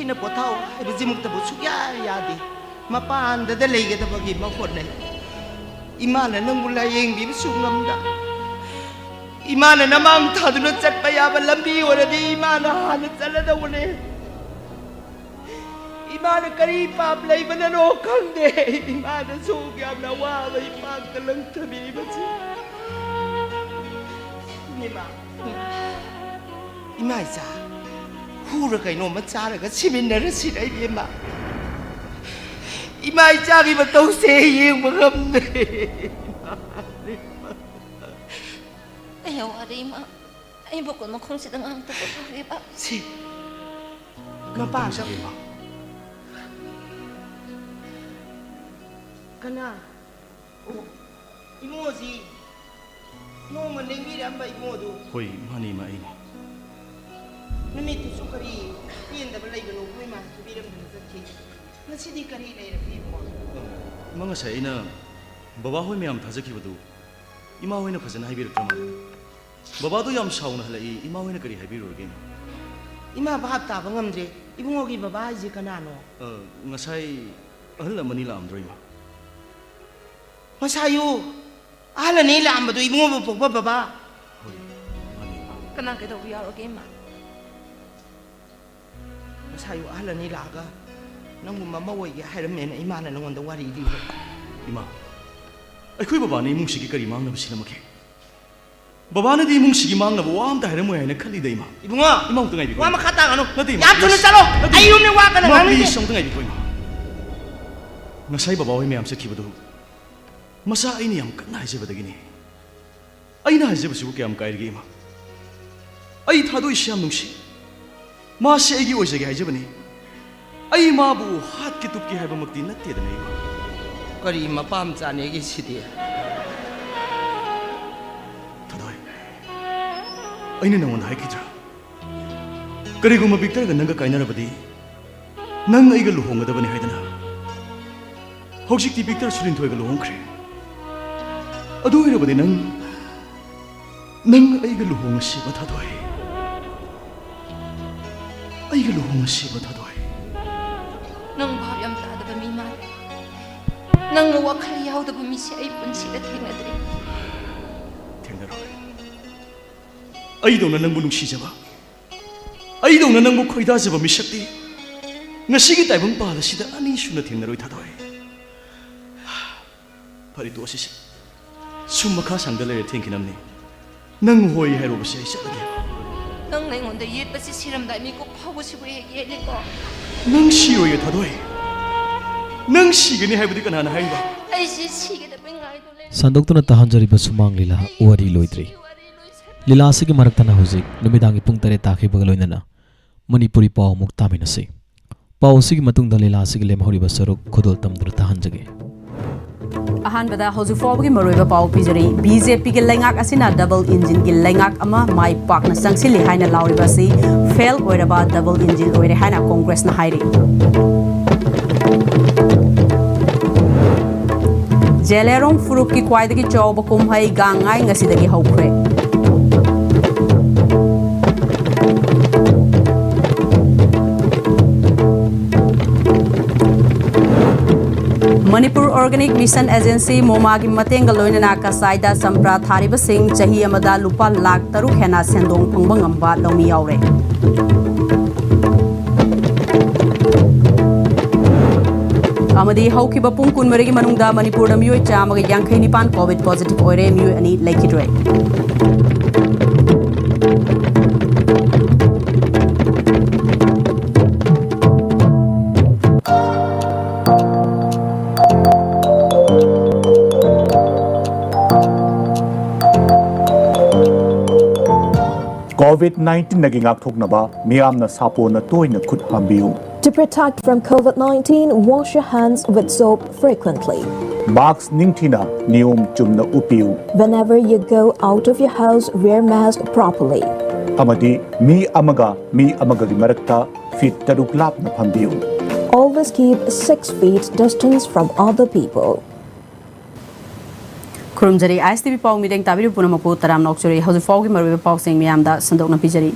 ꯑꯩꯅ "ꯄꯣꯊꯥꯎ" ꯍꯥꯏꯕꯁꯤꯃꯛꯇꯕꯨ ꯁꯨꯛꯌꯥ ꯌꯥꯗꯦ꯫ ꯃꯄꯥꯟꯗꯗ ꯂꯩꯒꯗꯕꯒꯤ ꯃꯍꯨꯠꯅꯦ꯫ ꯏꯃꯥꯅ ꯅꯪꯕꯨ ꯂꯥꯌꯦꯡꯕꯤꯕꯁꯨ ꯉꯝꯗ, ꯏꯃꯥꯅ ꯅꯃꯥꯡ ꯊꯥꯗꯨꯅ ꯆꯠꯄ ꯌꯥꯕ ꯂꯝꯕꯤ ꯑꯣꯏꯔꯗꯤ ꯏꯃꯥꯅ ꯍꯥꯟꯅ ꯆꯠꯂꯗꯧꯕꯅꯦ꯫ ꯏꯃꯥꯅ ꯀꯔꯤ ꯄꯥꯞ ꯂꯩꯕꯅꯅꯣ ꯈꯪꯗꯦ, ꯏꯃꯥꯅꯁꯨ ꯌꯥꯝꯅ ꯑꯋꯥꯕ ꯏꯄꯥꯛꯇ ꯂꯪꯊꯕꯤꯔꯤꯕꯁꯤ꯫ ꯏꯃꯥ, ꯏꯃꯥ ꯏꯆꯥ ꯍꯨꯔ ꯀꯩꯅꯣꯝꯃ ꯆꯥꯔꯒ ꯁꯤꯃꯤꯟꯅꯔꯁꯤꯔ, ꯏꯕꯦꯝꯃ? ꯏꯃꯥ ꯏꯆꯥꯒꯤ ꯃꯇꯧꯁꯦ ꯌꯦꯡꯕ ꯉꯝꯗ꯭ꯔꯦ꯫ ꯑꯩ ꯋꯥꯔꯤ ꯏꯃꯥ, ꯑꯩꯕꯨ ꯀꯣꯟ ꯃꯈꯣꯡꯁꯤꯗ ꯉꯥꯡꯇ ꯄꯣꯊꯥꯕꯤꯕ꯫ ꯁꯤ ꯃꯄꯥꯟꯗ ꯀꯩꯅꯣ ꯇꯧꯔꯤꯁꯤꯕꯣ, ꯏꯃꯥ? ꯀꯅꯥ? ꯑꯣ, ꯏꯕꯨꯡꯉꯣꯁꯤ ꯅꯣꯡꯃ ꯂꯦꯡꯕꯤꯔꯛꯑꯝꯕ ꯏꯕꯨꯡꯉꯣꯗꯨ꯫ ꯍꯣꯏ, ꯃꯥꯅꯤ, ꯏꯃꯥ, ꯑꯩꯅꯤ꯫ ꯅꯨꯃꯤꯠꯇꯨꯁꯨ ꯀꯔꯤ ꯄꯦꯟꯗꯕ ꯂꯩꯕꯅꯣ ꯏꯃꯥ ꯊꯤꯕꯤꯔꯝꯗꯅ ꯆꯠꯈꯤ꯫ ꯉꯁꯤꯗꯤ ꯀꯔꯤ ꯂꯩꯔꯒꯦ ꯏꯕꯨꯡꯉꯣ? ꯏꯃꯥ, ꯉꯁꯥꯏ ꯑꯩꯅ ꯕꯕꯥ ꯍꯣꯏ ꯃꯌꯥꯝ ꯊꯥꯖꯈꯤꯕꯗꯨ ꯏꯃꯥ ꯍꯣꯏꯅ ꯐꯖꯅ ꯍꯥꯏꯕꯤꯔꯛꯇ꯭ꯔ ꯃꯥꯜꯂꯦ꯫ ꯕꯕꯥꯗꯣ ꯌꯥꯝ ꯁꯥꯎꯅ ꯍꯜꯂꯛꯏ, ꯏꯃꯥ ꯍꯣꯏꯅ ꯀꯔꯤ ꯍꯥꯏꯕꯤꯔꯨꯔꯒꯦ, ꯏꯃꯥ? ꯏꯃꯥ ꯚꯥꯞ ꯇꯥꯕ ꯉꯝꯗ꯭ꯔꯦ꯫ ꯏꯕꯨꯡꯉꯣꯒꯤ ꯕꯕꯥ ꯍꯥꯏꯁꯦ ꯀꯅꯥꯅꯣ? ꯑ, ꯉꯁꯥꯏ ꯑꯍꯜ ꯑꯃꯅꯤ ꯂꯥꯛꯑꯝꯗ꯭ꯔꯣ, ꯏꯃꯥ? ꯉꯁꯥꯏꯌꯨ ꯑꯍꯜ ꯑꯅꯤ ꯂꯥꯛꯑꯝꯕꯗꯨ ꯏꯕꯨꯡꯉꯣꯕꯨ ꯄꯣꯛꯄ ꯕꯕꯥ? ꯍꯣꯏ, ꯃꯥꯅꯤ, ꯏꯃꯥ꯫ ꯀꯅꯥ ꯀꯩꯗꯧꯕ ꯌꯥꯎꯔꯒꯦ, ꯏꯃꯥ? ꯉꯁꯥꯏꯌꯨ ꯑꯍꯜ ꯑꯅꯤ ꯂꯥꯛꯑꯒ ꯅꯪꯕꯨ ꯃꯃꯧ ꯑꯣꯏꯒꯦ ꯍꯥꯏꯔꯝꯃꯦꯅ ꯏꯃꯥꯅ ꯅꯪꯉꯣꯟꯗ ꯋꯥꯔꯤ ꯂꯤꯕ꯫ ꯏꯃꯥ, ꯑꯩꯈꯣꯏ ꯕꯕꯥꯅ ꯏꯃꯨꯡꯁꯤꯒꯤ ꯀꯔꯤ ꯃꯥꯡꯅꯕ ꯁꯤꯜꯂꯝꯃꯒꯦ? ꯕꯕꯥꯅꯗꯤ ꯏꯃꯨꯡꯁꯤꯒꯤ ꯃꯥꯡꯅꯕ ꯋꯥ ꯑꯝꯇ ꯍꯥꯏꯔꯝꯃꯣꯏ ꯍꯥꯏꯅ ꯈꯜꯂꯤꯗ, ꯏꯃꯥ꯫ ꯏꯕꯨꯡꯉꯣ, ꯏꯃꯥ, ꯑꯃꯨꯛꯇ ꯉꯥꯏꯕꯤꯈꯣ, ꯋꯥ ꯏꯃꯥ꯫ ꯃꯈꯥ ꯇꯥꯒꯅꯨ꯫ ꯅꯠꯇꯦ, ꯏꯃꯥ, ꯌꯥꯝ ꯊꯨꯅ ꯆꯠꯂꯣ꯫ ꯅꯠꯇꯦ, ꯑꯩ ꯏꯃꯥ, ꯌꯨꯝꯗ ꯋꯥ ꯀꯟꯅ ꯏꯃꯥ, ꯉꯥꯡꯅꯤꯡꯗꯦ꯫ Please, ꯑꯃꯨꯛꯇ ꯉꯥꯏꯕꯤꯈꯣ, ꯏꯃꯥ꯫ ꯉꯁꯥꯏ ꯕꯕꯥ ꯍꯣꯏ ꯃꯌꯥꯝ ꯆꯠꯈꯤꯕꯗꯨ ꯃꯆꯥ ꯑꯩꯅ ꯌꯥꯝ ꯀꯟꯅ ꯍꯥꯏꯖꯕꯗꯒꯤꯅꯤ꯫ ꯑꯩꯅ ꯍꯥꯏꯖꯕꯁꯤꯕꯨ ꯀꯌꯥꯝ ꯀꯥꯏꯔꯒꯦ, ꯏꯃꯥ? ꯑꯩ ꯊꯥꯗꯣꯏꯁꯤ ꯌꯥꯝ ꯅꯨꯡꯁꯤ꯫ ꯃꯥꯁꯦ ꯑꯩꯒꯤ ꯑꯣꯏꯖꯒꯦ ꯍꯥꯏꯖꯕꯅꯤ꯫ ꯑꯩ ꯃꯥꯕꯨ ꯍꯥꯠꯀꯦ ꯇꯨꯞꯀꯦ ꯍꯥꯏꯕꯃꯛꯇꯤ ꯅꯠꯇꯦꯗꯅ, ꯏꯃꯥ꯫ ꯀꯔꯤ ꯃꯄꯥ ꯃꯆꯥꯅꯦꯒꯦ ꯁꯤꯗꯤ? ꯊꯥꯗꯣꯏ, ꯑꯩꯅ ꯅꯉꯣꯟꯗ ꯍꯥꯏꯈꯤꯗ꯭ꯔꯥ? ꯀꯔꯤꯒꯨꯝꯕ ꯕꯤꯛꯇꯔꯒ ꯅꯪꯒ ꯀꯥꯏꯅꯔꯕꯗꯤ, ꯅꯪ ꯑꯩꯒ ꯂꯨꯍꯣꯡꯒꯗꯕꯅꯤ ꯍꯥꯏꯗꯅ꯫ ꯍꯧꯖꯤꯛꯇꯤ ꯕꯤꯛꯇꯔ ꯁꯨꯔꯤꯟꯊꯣꯏꯒ ꯂꯨꯍꯣꯡꯈ꯭ꯔꯦ꯫ ꯑꯗꯨ ꯑꯣꯏꯔꯕꯗꯤ ꯅꯪ, ꯅꯪ ꯑꯩꯒ ꯂꯨꯍꯣꯡꯉꯁꯤꯕ, ꯊꯥꯗꯣꯏ꯫ ꯑꯩꯒ ꯂꯨꯍꯣꯡꯉꯁꯤꯕ, ꯊꯥꯗꯣꯏ꯫ ꯅꯪ ꯚꯥꯞ ꯌꯥꯝ ꯇꯥꯗꯕ ꯃꯤ ꯃꯥꯜꯂꯦ꯫ ꯅꯪ ꯋꯥꯈꯜ ꯌꯥꯎꯗꯕ ꯃꯤꯁꯦ ꯑꯩ ꯄꯨꯟꯁꯤꯗ ꯊꯦꯡꯅꯗ꯭ꯔꯤ꯫ ꯊꯦꯡꯅꯔꯣꯏ꯫ ꯑꯩꯗꯧꯅ ꯅꯪꯕꯨ ꯅꯨꯡꯁꯤꯖꯕ, ꯑꯩꯗꯧꯅ ꯅꯪꯕꯨ ꯈꯣꯏꯗꯥꯖꯕ ꯃꯤꯁꯛꯇꯤ ꯉꯁꯤꯒꯤ ꯇꯥꯏꯕꯪ ꯄꯥꯜ ꯑꯁꯤꯗ ꯑꯅꯤ ꯁꯨꯅ ꯊꯦꯡꯅꯔꯣꯏ, ꯊꯥꯗꯣꯏ꯫ ꯐꯔꯦ, ꯇꯣꯛꯑꯁꯤꯁꯦ꯫ ꯁꯨꯝ ꯃꯈꯥ ꯁꯥꯡꯗ ꯂꯩꯔꯦ, ꯊꯦꯡꯈꯤꯅꯕꯅꯤ꯫ ꯅꯪ ꯍꯣꯏ ꯍꯥꯏꯔꯨꯕꯁꯦ ꯑꯩ ꯆꯠꯂꯒꯦ꯫ ꯅꯪꯅ ꯑꯩꯉꯣꯟꯗ ꯌꯦꯠꯄꯁꯤ ꯁꯤꯔꯝꯗꯥꯏ ꯃꯤꯀꯨꯞ ꯐꯥꯎꯕꯁꯤꯕꯨ ꯍꯦꯛ ꯌꯦꯠꯂꯤꯀꯣ꯫ ꯅꯪ ꯁꯤꯔꯣꯏꯌꯦ, ꯊꯥꯗꯣꯏ꯫ ꯅꯪ ꯁꯤꯒꯅꯤ ꯍꯥꯏꯕꯗꯤ ꯀꯅꯥꯅ ꯍꯥꯏꯔꯤꯕ? ꯑꯩꯁꯤ ꯁꯤꯒꯗꯕꯩ ꯉꯥꯏꯗꯨ ꯂꯩ꯫ ꯁꯟꯗꯣꯛꯇꯨꯅ ꯇꯥꯍꯟꯖꯔꯤꯕ ꯁꯨꯃꯥꯡ ꯂꯤꯂꯥ ꯋꯥꯔꯤ ꯂꯣꯏꯗ꯭ꯔꯤ꯫ ꯂꯤꯂꯥ ꯑꯁꯤꯒꯤ ꯃꯔꯛꯇꯅ ꯍꯧꯖꯤꯛ ꯅꯨꯃꯤꯗꯥꯡꯒꯤ ꯄꯨꯡ ꯇꯔꯦꯠ ꯇꯥꯈꯤꯕꯒ ꯂꯣꯏꯅꯅ ꯃꯅꯤꯄꯨꯔꯤ ꯄꯥꯎ ꯑꯃꯨꯛ ꯇꯥꯃꯤꯟꯅꯁꯤ꯫ ꯄꯥꯎ ꯑꯁꯤꯒꯤ ꯃꯇꯨꯡꯗ ꯂꯤꯂꯥ ꯑꯁꯤꯒꯤ ꯂꯦꯝꯍꯧꯔꯤꯕ ꯁꯔꯨꯛ ꯈꯨꯗꯣꯜ ꯇꯝꯗꯨꯅ ꯇꯥꯍꯟꯖꯒꯦ꯫ ꯑꯍꯥꯟꯕꯗ ꯍꯧꯖꯤꯛ ꯐꯥꯎꯕꯒꯤ ꯃꯔꯨꯑꯣꯏꯕ ꯄꯥꯎ ꯄꯤꯖꯔꯤ꯫ ꯕꯤ ꯖꯦ ꯄꯤꯒꯤ ꯂꯩꯉꯥꯛ ꯑꯁꯤꯅ ꯗꯕꯜ ꯏꯟꯖꯤꯟꯒꯤ ꯂꯩꯉꯥꯛ ꯑꯃ ꯃꯥꯏ ꯄꯥꯛꯅ ꯆꯪꯁꯤꯜꯂꯤ ꯍꯥꯏꯅ ꯂꯥꯎꯔꯤꯕ ꯑꯁꯤ ꯐꯦꯜ ꯑꯣꯏꯔꯕ ꯗꯕꯜ ꯏꯟꯖꯤꯟ ꯑꯣꯏꯔꯦ ꯍꯥꯏꯅ ꯀꯣꯡꯒ꯭ꯔꯦꯁꯅ ꯍꯥꯏꯔꯤ꯫ ꯖꯦꯂꯦꯔꯣꯡ ꯐꯨꯔꯨꯞꯀꯤ ꯈ꯭ꯋꯥꯏꯗꯒꯤ ꯆꯥꯎꯕ ꯀꯨꯝꯍꯩ ꯒꯥꯡꯉꯥꯏ ꯉꯁꯤꯗꯒꯤ ꯍꯧꯈ꯭ꯔꯦ꯫ ꯃꯅꯤꯄꯨꯔ ꯑꯣꯔꯒꯥꯅꯤꯛ ꯃꯤꯁꯟ ꯑꯦꯖꯦꯟꯁꯤ ꯃꯣꯃꯥꯒꯤ ꯃꯇꯦꯡꯒ ꯂꯣꯏꯅꯅ ꯀꯁꯥꯏꯗ ꯆꯝꯄ꯭ꯔꯥ ꯊꯥꯔꯤꯕꯁꯤꯡ ꯆꯍꯤ ꯑꯃꯗ ꯂꯨꯄꯥ ꯂꯥꯈ ꯇꯔꯨꯛ ꯍꯦꯟꯅ ꯁꯦꯟꯗꯣꯡ ꯐꯪꯕ ꯉꯝꯕ ꯂꯧꯃꯤ ꯌꯥꯎꯔꯦ꯫ ꯑꯃꯗꯤ ꯍꯧꯈꯤꯕ ꯄꯨꯡ ꯀꯨꯟꯃꯔꯤꯒꯤ ꯃꯅꯨꯡꯗ ꯃꯅꯤꯄꯨꯔꯗ ꯃꯤꯑꯣꯏ ꯆꯥꯝꯃꯒ ꯌꯥꯡꯈꯩ ꯅꯤꯄꯥꯟ ꯀꯣꯚꯤꯗ ꯄꯣꯖꯤꯇꯤꯚ ꯑꯣꯏꯔꯦ, ꯃꯤꯑꯣꯏ ꯑꯅꯤ ꯂꯩꯈꯤꯗ꯭ꯔꯦ꯫ ꯀꯣꯚꯤꯗ ꯅꯥꯏꯟꯇꯤꯟꯗꯒꯤ ꯉꯥꯛꯊꯣꯛꯅꯕ ꯃꯤꯌꯥꯝꯅ ꯁꯥꯄꯣꯟꯅ ꯇꯣꯏꯅ ꯈꯨꯠ ꯍꯥꯝꯕꯤꯌꯨ꯫ To protect from COVID nineteen, wash your hands with soap frequently. ꯃꯥꯛꯁ ꯅꯤꯡꯊꯤꯅ ꯅꯤꯌꯣꯝ ꯆꯨꯝꯅ ꯎꯞꯄꯤꯌꯨ꯫ Whenever you go out of your house, wear mask properly. ꯑꯃꯗꯤ ꯃꯤ ꯑꯃꯒ ꯃꯤ ꯑꯃꯒꯒꯤ ꯃꯔꯛꯇ ꯐꯤꯠ ꯇꯔꯨꯛ ꯂꯥꯞꯅ ꯐꯝꯕꯤꯌꯨ꯫ Always keep six feet distance from other people. ꯈꯨꯔꯨꯝꯖꯔꯤ꯫ ꯑꯥꯏ ꯑꯦꯁ ꯇꯤ ꯚꯤ ꯄꯥꯎ ꯃꯤꯠꯌꯦꯡ ꯇꯥꯕꯤꯔꯤꯕ ꯄꯨꯝꯅꯃꯛꯄꯨ ꯇꯔꯥꯝꯅ ꯑꯣꯛꯆꯔꯤ꯫ ꯍꯧꯖꯤꯛ ꯐꯥꯎꯒꯤ ꯃꯔꯨꯑꯣꯏꯕ ꯄꯥꯎꯁꯤꯡ ꯃꯌꯥꯝꯗ ꯁꯟꯗꯣꯛꯅ ꯄꯤꯖꯔꯤ꯫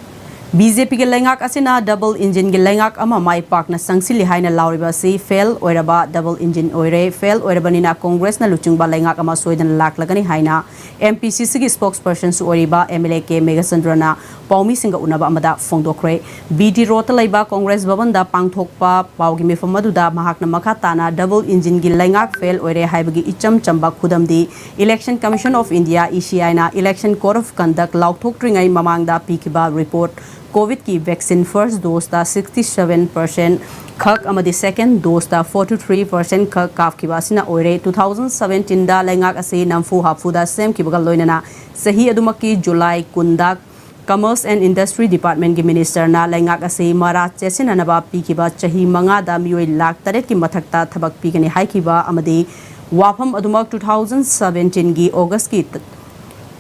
ꯕꯤ ꯖꯦ ꯄꯤꯒꯤ ꯂꯩꯉꯥꯛ ꯑꯁꯤꯅ ꯗꯕꯜ ꯏꯟꯖꯤꯟꯒꯤ ꯂꯩꯉꯥꯛ ꯑꯃ ꯃꯥꯏ ꯄꯥꯛꯅ ꯆꯪꯁꯤꯜꯂꯤ ꯍꯥꯏꯅ ꯂꯥꯎꯔꯤꯕ ꯑꯁꯤ ꯐꯦꯜ ꯑꯣꯏꯔꯕ ꯗꯕꯜ ꯏꯟꯖꯤꯟ ꯑꯣꯏꯔꯦ꯫ ꯐꯦꯜ ꯑꯣꯏꯔꯕꯅꯤꯅ ꯀꯣꯡꯒ꯭ꯔꯦꯁꯅ ꯂꯨꯆꯤꯡꯕ ꯂꯩꯉꯥꯛ ꯑꯃ ꯁꯣꯏꯗꯅ ꯂꯥꯛꯂꯒꯅꯤ ꯍꯥꯏꯅ ꯑꯦꯝ ꯄꯤ ꯁꯤ ꯁꯤꯒꯤ ꯁ꯭ꯄꯣꯛꯁ ꯄꯔꯁꯟꯁꯨ ꯑꯣꯏꯔꯤꯕ ꯑꯦꯝ ꯑꯦꯜ ꯑꯦ ꯀꯦ ꯃꯦꯘꯆꯟꯗ꯭ꯔꯅ ꯄꯥꯎꯃꯤꯁꯤꯡꯒ ꯎꯅꯕ ꯑꯃꯗ ꯐꯣꯡꯗꯣꯛꯈ꯭ꯔꯦ꯫ ꯕꯤ ꯇꯤ ꯔꯣꯗꯇ ꯂꯩꯕ ꯀꯣꯡꯒ꯭ꯔꯦꯁ ꯚꯕꯟꯗ ꯄꯥꯡꯊꯣꯛꯄ ꯄꯥꯎꯒꯤ ꯃꯤꯐꯝ ꯑꯗꯨꯗ ꯃꯍꯥꯛꯅ ꯃꯈꯥ ꯇꯥꯅ ꯗꯕꯜ ꯏꯟꯖꯤꯟꯒꯤ ꯂꯩꯉꯥꯛ ꯐꯦꯜ ꯑꯣꯏꯔꯦ ꯍꯥꯏꯕꯒꯤ ꯏꯆꯝ ꯆꯝꯕ ꯈꯨꯗꯝꯗꯤ Election Commission of India, E C I, ꯅ Election Code of Conduct ꯂꯥꯎꯊꯣꯛꯇ꯭ꯔꯤꯉꯩ ꯃꯃꯥꯡꯗ ꯄꯤꯈꯤꯕ ꯔꯤꯄꯣꯔꯠ, ꯀꯣꯚꯤꯗꯀꯤ ꯚꯦꯛꯁꯤꯟ ꯐꯥꯔꯁ ꯗꯣꯁꯇ ꯁꯤꯛꯁꯇꯤ ꯁꯚꯦꯟ ꯄꯔꯁꯦꯟ ꯈꯛ ꯑꯃꯗꯤ ꯁꯦꯀꯦꯟ ꯗꯣꯁꯇ ꯐꯣꯔꯇꯤ ꯊ꯭ꯔꯤ ꯄꯔꯁꯦꯟ ꯈꯛ ꯀꯥꯞꯈꯤꯕ ꯑꯁꯤꯅ ꯑꯣꯏꯔꯦ꯫ ꯇꯨ ꯊꯥꯎꯖꯟ ꯁꯚꯦꯟꯇꯤꯟꯗ ꯂꯩꯉꯥꯛ ꯑꯁꯤ ꯅꯝꯐꯨ ꯍꯥꯐꯨꯗ ꯁꯦꯝꯈꯤꯕꯒ ꯂꯣꯏꯅꯅ ꯆꯍꯤ ꯑꯗꯨꯃꯛꯀꯤ ꯖꯨꯂꯥꯏ ꯀꯨꯟꯗ Commerce and Industry Departmentꯀꯤ Ministerꯅ ꯂꯩꯉꯥꯛ ꯑꯁꯤ ꯃꯔꯥ ꯆꯦꯠꯁꯤꯟꯅꯅꯕ ꯄꯤꯈꯤꯕ ꯆꯍꯤ ꯃꯉꯥꯗ ꯃꯤꯑꯣꯏ ꯂꯥꯈ ꯇꯔꯦꯠꯀꯤ ꯃꯊꯛꯇ ꯊꯕꯛ ꯄꯤꯒꯅꯤ ꯍꯥꯏꯈꯤꯕ ꯑꯃꯗꯤ ꯋꯥꯐꯝ ꯑꯗꯨꯃꯛ ꯇꯨ ꯊꯥꯎꯖꯟ ꯁꯚꯦꯟꯇꯤꯟꯒꯤ ꯑꯣꯒꯁꯀꯤ ꯇ-,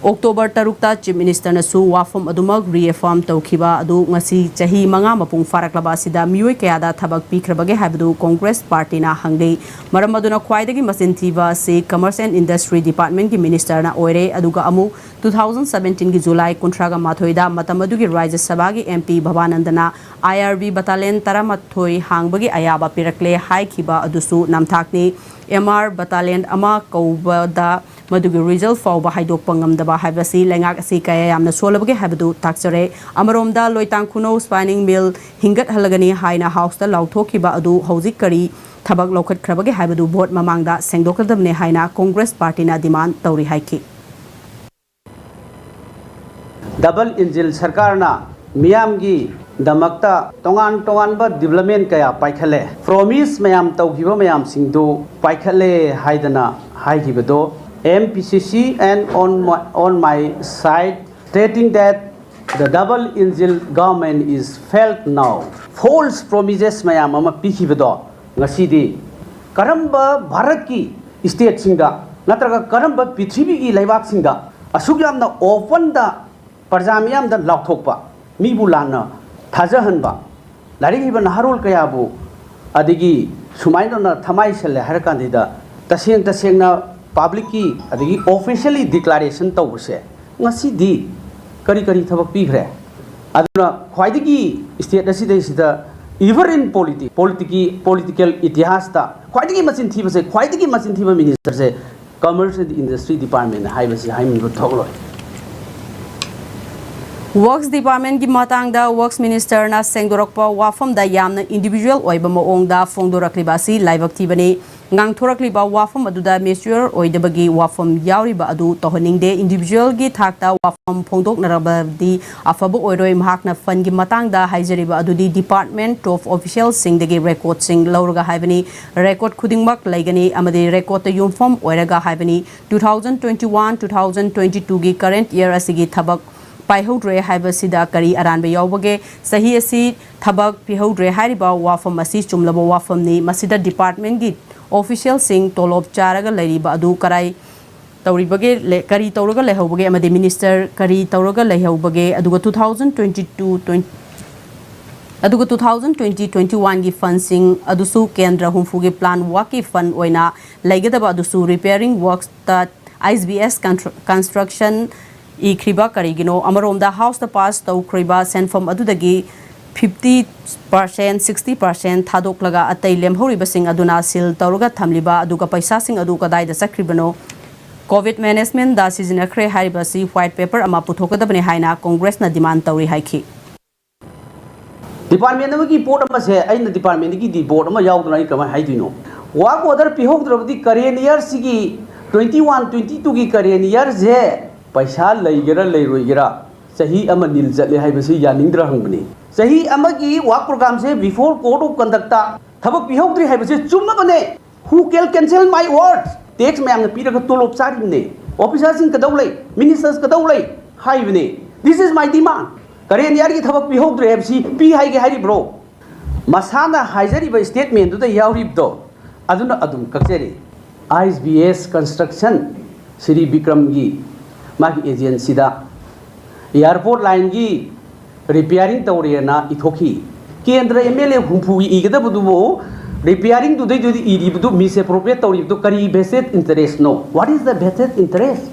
ꯑꯣꯛꯇꯣꯕꯔ ꯇꯔꯨꯛꯇ Chief Ministerꯅꯁꯨ ꯋꯥꯐꯝ ꯑꯗꯨꯃꯛ reaffirm ꯇꯧꯈꯤꯕ ꯑꯗꯨ ꯉꯁꯤ ꯆꯍꯤ ꯃꯉꯥ ꯃꯄꯨꯡ ꯐꯥꯔꯛꯂꯕ ꯑꯁꯤꯗ ꯃꯤꯑꯣꯏ ꯀꯌꯥꯗ ꯊꯕꯛ ꯄꯤꯈ꯭ꯔꯕꯒꯦ ꯍꯥꯏꯕꯗꯨ ꯀꯣꯡꯒ꯭ꯔꯦꯁ ꯄꯥꯔꯇꯤꯅ ꯍꯪꯂꯤ꯫ ꯃꯔꯝ ꯑꯗꯨꯅ ꯈ꯭ꯋꯥꯏꯗꯒꯤ ꯃꯆꯤꯟ ꯊꯤꯕ ꯑꯁꯤ Commerce and Industry Departmentꯀꯤ Ministerꯅ ꯑꯣꯏꯔꯦ꯫ ꯑꯗꯨꯒ ꯑꯃꯨꯛ ꯇꯨ ꯊꯥꯎꯖꯟ ꯁꯚꯦꯟꯇꯤꯟꯒꯤ ꯖꯨꯂꯥꯏ ꯀꯨꯟꯊ꯭ꯔꯥꯒ ꯃꯥꯊꯣꯏꯗ ꯃꯇꯝ ꯑꯗꯨꯒꯤ ꯔꯥꯖ꯭ꯌ ꯁꯚꯥꯒꯤ M P ꯚꯕꯥꯅꯟꯗꯅ I R B battalion ꯇꯔꯥꯃꯥꯊꯣꯏ ꯍꯥꯡꯕꯒꯤ ꯑꯌꯥꯕ ꯄꯤꯔꯛꯂꯦ ꯍꯥꯏꯈꯤꯕ ꯑꯗꯨꯁꯨ ꯅꯝꯊꯥꯛꯅꯤ꯫ M R battalion ꯑꯃ ꯀꯧꯕꯗ ꯃꯗꯨꯒꯤ result ꯐꯥꯎꯕ ꯍꯥꯏꯗꯣꯛꯄ ꯉꯝꯗꯕ ꯍꯥꯏꯕꯁꯤ ꯂꯩꯉꯥꯛ ꯑꯁꯤ ꯀꯌꯥ ꯌꯥꯝꯅ ꯁꯣꯜꯂꯕꯒꯦ ꯍꯥꯏꯕꯗꯨ ꯇꯥꯛꯆꯔꯦ꯫ ꯑꯃꯔꯣꯝꯗ ꯂꯣꯏꯇꯥꯡ ꯈꯨꯅꯧ spinning mill ꯍꯤꯡꯒꯠꯍꯜꯂꯒꯅꯤ ꯍꯥꯏꯅ Houseꯇ ꯂꯥꯎꯊꯣꯛꯈꯤꯕ ꯑꯗꯨ ꯍꯧꯖꯤꯛ ꯀꯔꯤ ꯊꯕꯛ ꯂꯧꯈꯠꯈ꯭ꯔꯕꯒꯦ ꯍꯥꯏꯕꯗꯨ vote ꯃꯃꯥꯡꯗ ꯁꯦꯡꯗꯣꯛꯀꯗꯕꯅꯤ ꯍꯥꯏꯅ ꯀꯣꯡꯒ꯭ꯔꯦꯁ ꯄꯥꯔꯇꯤꯅ demand ꯇꯧꯔꯤ ꯍꯥꯏꯈꯤ꯫ ꯗꯕꯜ ꯏꯟꯖꯤꯟ ꯁꯔꯀꯥꯔꯅ ꯃꯤꯌꯥꯝꯒꯤꯗꯃꯛꯇ ꯇꯣꯉꯥꯟ ꯇꯣꯉꯥꯟꯕ development ꯀꯌꯥ ꯄꯥꯏꯈꯠꯂꯦ꯫ Promise ꯃꯌꯥꯝ ꯇꯧꯈꯤꯕ ꯃꯌꯥꯝꯁꯤꯡꯗꯨ ꯄꯥꯏꯈꯠꯂꯦ ꯍꯥꯏꯗꯅ ꯍꯥꯏꯈꯤꯕꯗꯣ, M P C C and on my, on my side stating that the double engine government is failed now. False promises ꯃꯌꯥꯝ ꯑꯃ ꯄꯤꯈꯤꯕꯗꯣ ꯉꯁꯤꯗꯤ ꯀꯔꯝꯕ ꯚꯥꯔꯠꯀꯤ stateꯁꯤꯡꯗ ꯅꯠꯇ꯭ꯔꯒ ꯀꯔꯝꯕ ꯄ꯭ꯔꯤꯊꯤꯕꯤꯒꯤ ꯂꯩꯕꯥꯛꯁꯤꯡꯗ ꯑꯁꯨꯛ ꯌꯥꯝꯅ openꯗ ꯄ꯭ꯔꯖꯥ ꯃꯤꯌꯥꯝꯗ ꯂꯥꯎꯊꯣꯛꯄ, ꯃꯤꯕꯨ ꯂꯥꯟꯅ ꯊꯥꯖꯍꯟꯕ, ꯂꯥꯏꯔꯤꯛ ꯍꯩꯕ ꯅꯍꯥꯔꯣꯜ ꯀꯌꯥꯕꯨ ꯑꯗꯒꯤ ꯁꯨꯃꯥꯏꯅ ꯇꯧꯅ ꯊꯃꯥꯏ ꯁꯜꯂꯦ ꯍꯥꯏꯔ ꯀꯥꯟꯁꯤꯗ ꯇꯁꯦꯡ ꯇꯁꯦꯡꯅ publicꯀꯤ ꯑꯗꯒꯤ officially declaration ꯇꯧꯕꯁꯦ ꯉꯁꯤꯗꯤ ꯀꯔꯤ ꯀꯔꯤ ꯊꯕꯛ ꯄꯤꯈ꯭ꯔꯦ? ꯑꯗꯨꯅ ꯈ꯭ꯋꯥꯏꯗꯒꯤ state ꯑꯁꯤꯗꯩꯁꯤꯗ ever in politics, political ꯏꯇꯤꯍꯥꯁꯇ ꯈ꯭ꯋꯥꯏꯗꯒꯤ ꯃꯆꯤꯟ ꯊꯤꯕꯁꯦ, ꯈ꯭ꯋꯥꯏꯗꯒꯤ ꯃꯆꯤꯟ ꯊꯤꯕ ministerꯁꯦ Commerce and Industry Department ꯍꯥꯏꯕꯁꯤ ꯍꯥꯏꯃꯟꯕ ꯊꯣꯛꯂꯣꯏ꯫ Works Departmentꯀꯤ ꯃꯇꯥꯡꯗ Works Ministerꯅ ꯁꯦꯡꯗꯣꯔꯛꯄ ꯋꯥꯐꯝꯗ ꯌꯥꯝꯅ individual ꯑꯣꯏꯕ ꯃꯑꯣꯡꯗ ꯐꯣꯡꯗꯣꯔꯛꯂꯤꯕ ꯑꯁꯤ ꯂꯥꯏꯕꯛ ꯊꯤꯕꯅꯤ꯫ ꯉꯥꯡꯊꯣꯔꯛꯂꯤꯕ ꯋꯥꯐꯝ ꯑꯗꯨꯗ mature ꯑꯣꯏꯗꯕꯒꯤ ꯋꯥꯐꯝ ꯌꯥꯎꯔꯤꯕ ꯑꯗꯨ ꯇꯧꯍꯟꯅꯤꯡꯗꯦ꯫ Individualꯒꯤ ꯊꯥꯛꯇ ꯋꯥꯐꯝ ꯐꯣꯡꯗꯣꯛꯅꯔꯕꯗꯤ ꯑꯐꯕ ꯑꯣꯏꯔꯣꯏ꯫ ꯃꯍꯥꯛꯅ fundꯀꯤ ꯃꯇꯥꯡꯗ ꯍꯥꯏꯖꯔꯤꯕ ꯑꯗꯨꯗꯤ Department of Officialꯁꯤꯡꯗꯒꯤ recordꯁꯤꯡ ꯂꯧꯔꯒ ꯍꯥꯏꯕꯅꯤ꯫ Record ꯈꯨꯗꯤꯡꯃꯛ ꯂꯩꯒꯅꯤ ꯑꯃꯗꯤ recordꯇ ꯌꯨꯝꯐꯝ ꯑꯣꯏꯔꯒ ꯍꯥꯏꯕꯅꯤ꯫ Two thousand twenty one, two thousand twenty twoꯒꯤ current year ꯑꯁꯤꯒꯤ ꯊꯕꯛ ꯄꯥꯏꯍꯧꯗ꯭ꯔꯦ ꯍꯥꯏꯕꯁꯤꯗ ꯀꯔꯤ ꯑꯔꯥꯟꯕ ꯌꯥꯎꯕꯒꯦ? ꯆꯍꯤ ꯑꯁꯤ ꯊꯕꯛ ꯄꯤꯍꯧꯗ꯭ꯔꯦ ꯍꯥꯏꯔꯤꯕ ꯋꯥꯐꯝ ꯑꯁꯤ ꯆꯨꯝꯂꯕ ꯋꯥꯐꯝꯅꯤ꯫ ꯃꯁꯤꯗ departmentꯀꯤ officialꯁꯤꯡ ꯇꯣꯂꯣꯞ ꯆꯥꯔꯒ ꯂꯩꯔꯤꯕ ꯑꯗꯨ ꯀꯔꯥꯏ ꯇꯧꯔꯤꯕꯒꯦ, ꯂꯦ-, ꯀꯔꯤ ꯇꯧꯔꯒ ꯂꯩꯍꯧꯕꯒꯦ ꯑꯃꯗꯤ minister ꯀꯔꯤ ꯇꯧꯔꯒ ꯂꯩꯍꯧꯕꯒꯦ? ꯑꯗꯨꯒ two thousand twenty two, twenty, ꯑꯗꯨꯒ two thousand twenty, twenty oneꯒꯤ fundꯁꯤꯡ ꯑꯗꯨꯁꯨ ꯀꯦꯟꯗ꯭ꯔ ꯍꯨꯝꯐꯨꯒꯤ plan workꯀꯤ fund ꯑꯣꯏꯅ ꯂꯩꯒꯗꯕ ꯑꯗꯨꯁꯨ repairing worksꯇ ISBS construction ꯏꯈ꯭ꯔꯤꯕ ꯀꯔꯤꯒꯤꯅꯣ? ꯑꯃꯔꯣꯝꯗ Houseꯇ pass ꯇꯧꯈ꯭ꯔꯤꯕ ꯁꯦꯟꯐꯝ ꯑꯗꯨꯗꯒꯤ fifty percent, sixty percent ꯊꯥꯗꯣꯛꯂꯒ ꯑꯇꯩ ꯂꯦꯝꯍꯧꯔꯤꯕꯁꯤꯡ ꯑꯗꯨꯅ seal ꯇꯧꯔꯒ ꯊꯝꯂꯤꯕ, ꯑꯗꯨꯒ ꯄꯩꯁꯥꯁꯤꯡ ꯑꯗꯨ ꯀꯗꯥꯏꯗ ꯆꯠꯈ꯭ꯔꯤꯕꯅꯣ? COVID managementꯗ ꯁꯤꯖꯤꯟꯅꯈ꯭ꯔꯦ ꯍꯥꯏꯔꯤꯕ ꯑꯁꯤ white paper ꯑꯃ ꯄꯨꯊꯣꯛꯀꯗꯕꯅꯤ ꯍꯥꯏꯅ Congressꯅ demand ꯇꯧꯔꯤ ꯍꯥꯏꯈꯤ꯫ Department ꯑꯃꯒꯤ ꯄꯣꯠ ꯑꯃꯁꯦ ꯑꯩꯅ departmentꯀꯤ report ꯑꯃ ꯌꯥꯎꯗꯅ ꯑꯩ ꯀꯃꯥꯏꯅ ꯍꯥꯏꯗꯣꯏꯅꯣ? Work order ꯄꯤꯍꯧꯗ꯭ꯔꯕꯗꯤ current yearꯁꯤꯒꯤ twenty one twenty twoꯒꯤ current yearꯁꯦ ꯄꯩꯁꯥ ꯂꯩꯒꯦꯔꯥ ꯂꯩꯔꯣꯏꯒꯦꯔꯥ ꯆꯍꯤ ꯑꯃ nil ꯆꯠꯂꯦ ꯍꯥꯏꯕꯁꯤ ꯌꯥꯅꯤꯡꯗ꯭ꯔꯥ ꯍꯪꯕꯅꯤ꯫ ꯆꯍꯤ ꯑꯃꯒꯤ work programmeꯁꯦ before code of conductꯇ ꯊꯕꯛ ꯄꯤꯍꯧꯗ꯭ꯔꯤ ꯍꯥꯏꯕꯁꯦ ꯆꯨꯝꯃꯕꯅꯦ꯫ Who can cancel my words? Tax ꯃꯌꯥꯝꯅ ꯄꯤꯔꯒ ꯇꯣꯂꯣꯞ ꯆꯥꯔꯤꯕꯅꯦ꯫ Officerꯁꯤꯡ ꯀꯗꯧ ꯂꯩ? Ministerꯁ ꯀꯗꯧ ꯂꯩ? ꯍꯥꯏꯕꯅꯦ꯫ This is my demand. Current yearꯒꯤ ꯊꯕꯛ ꯄꯤꯍꯧꯗ꯭ꯔꯦ ꯍꯥꯏꯕꯁꯤ ꯄꯤ ꯍꯥꯏꯒꯦ ꯍꯥꯏꯔꯤꯕ꯭ꯔꯣ? ꯃꯁꯥꯅ ꯍꯥꯏꯖꯔꯤꯕ statementꯗꯨꯗ ꯌꯥꯎꯔꯤꯕꯗꯣ ꯑꯗꯨꯅ ꯑꯗꯨꯝ ꯀꯛꯆꯔꯤ꯫ ISBS construction, ꯁ꯭ꯔꯤ ꯕꯤꯀ꯭ꯔꯝꯒꯤ ꯃꯥꯒꯤ agencyꯗ airport lineꯒꯤ repairing ꯇꯧꯔꯦꯅ ꯏꯊꯣꯛꯈꯤ꯫ ꯀꯦꯟꯗ꯭ꯔ MLA ꯍꯨꯝꯐꯨꯒꯤ ꯏꯒꯗꯕꯗꯨꯕꯨ repairingꯗꯨꯗꯩꯗꯨꯗꯤ ꯏꯔꯤꯕꯗꯨ misappropriate ꯇꯧꯔꯤꯕꯗꯨ ꯀꯔꯤ vested interestꯅꯣ? What is the vested interest?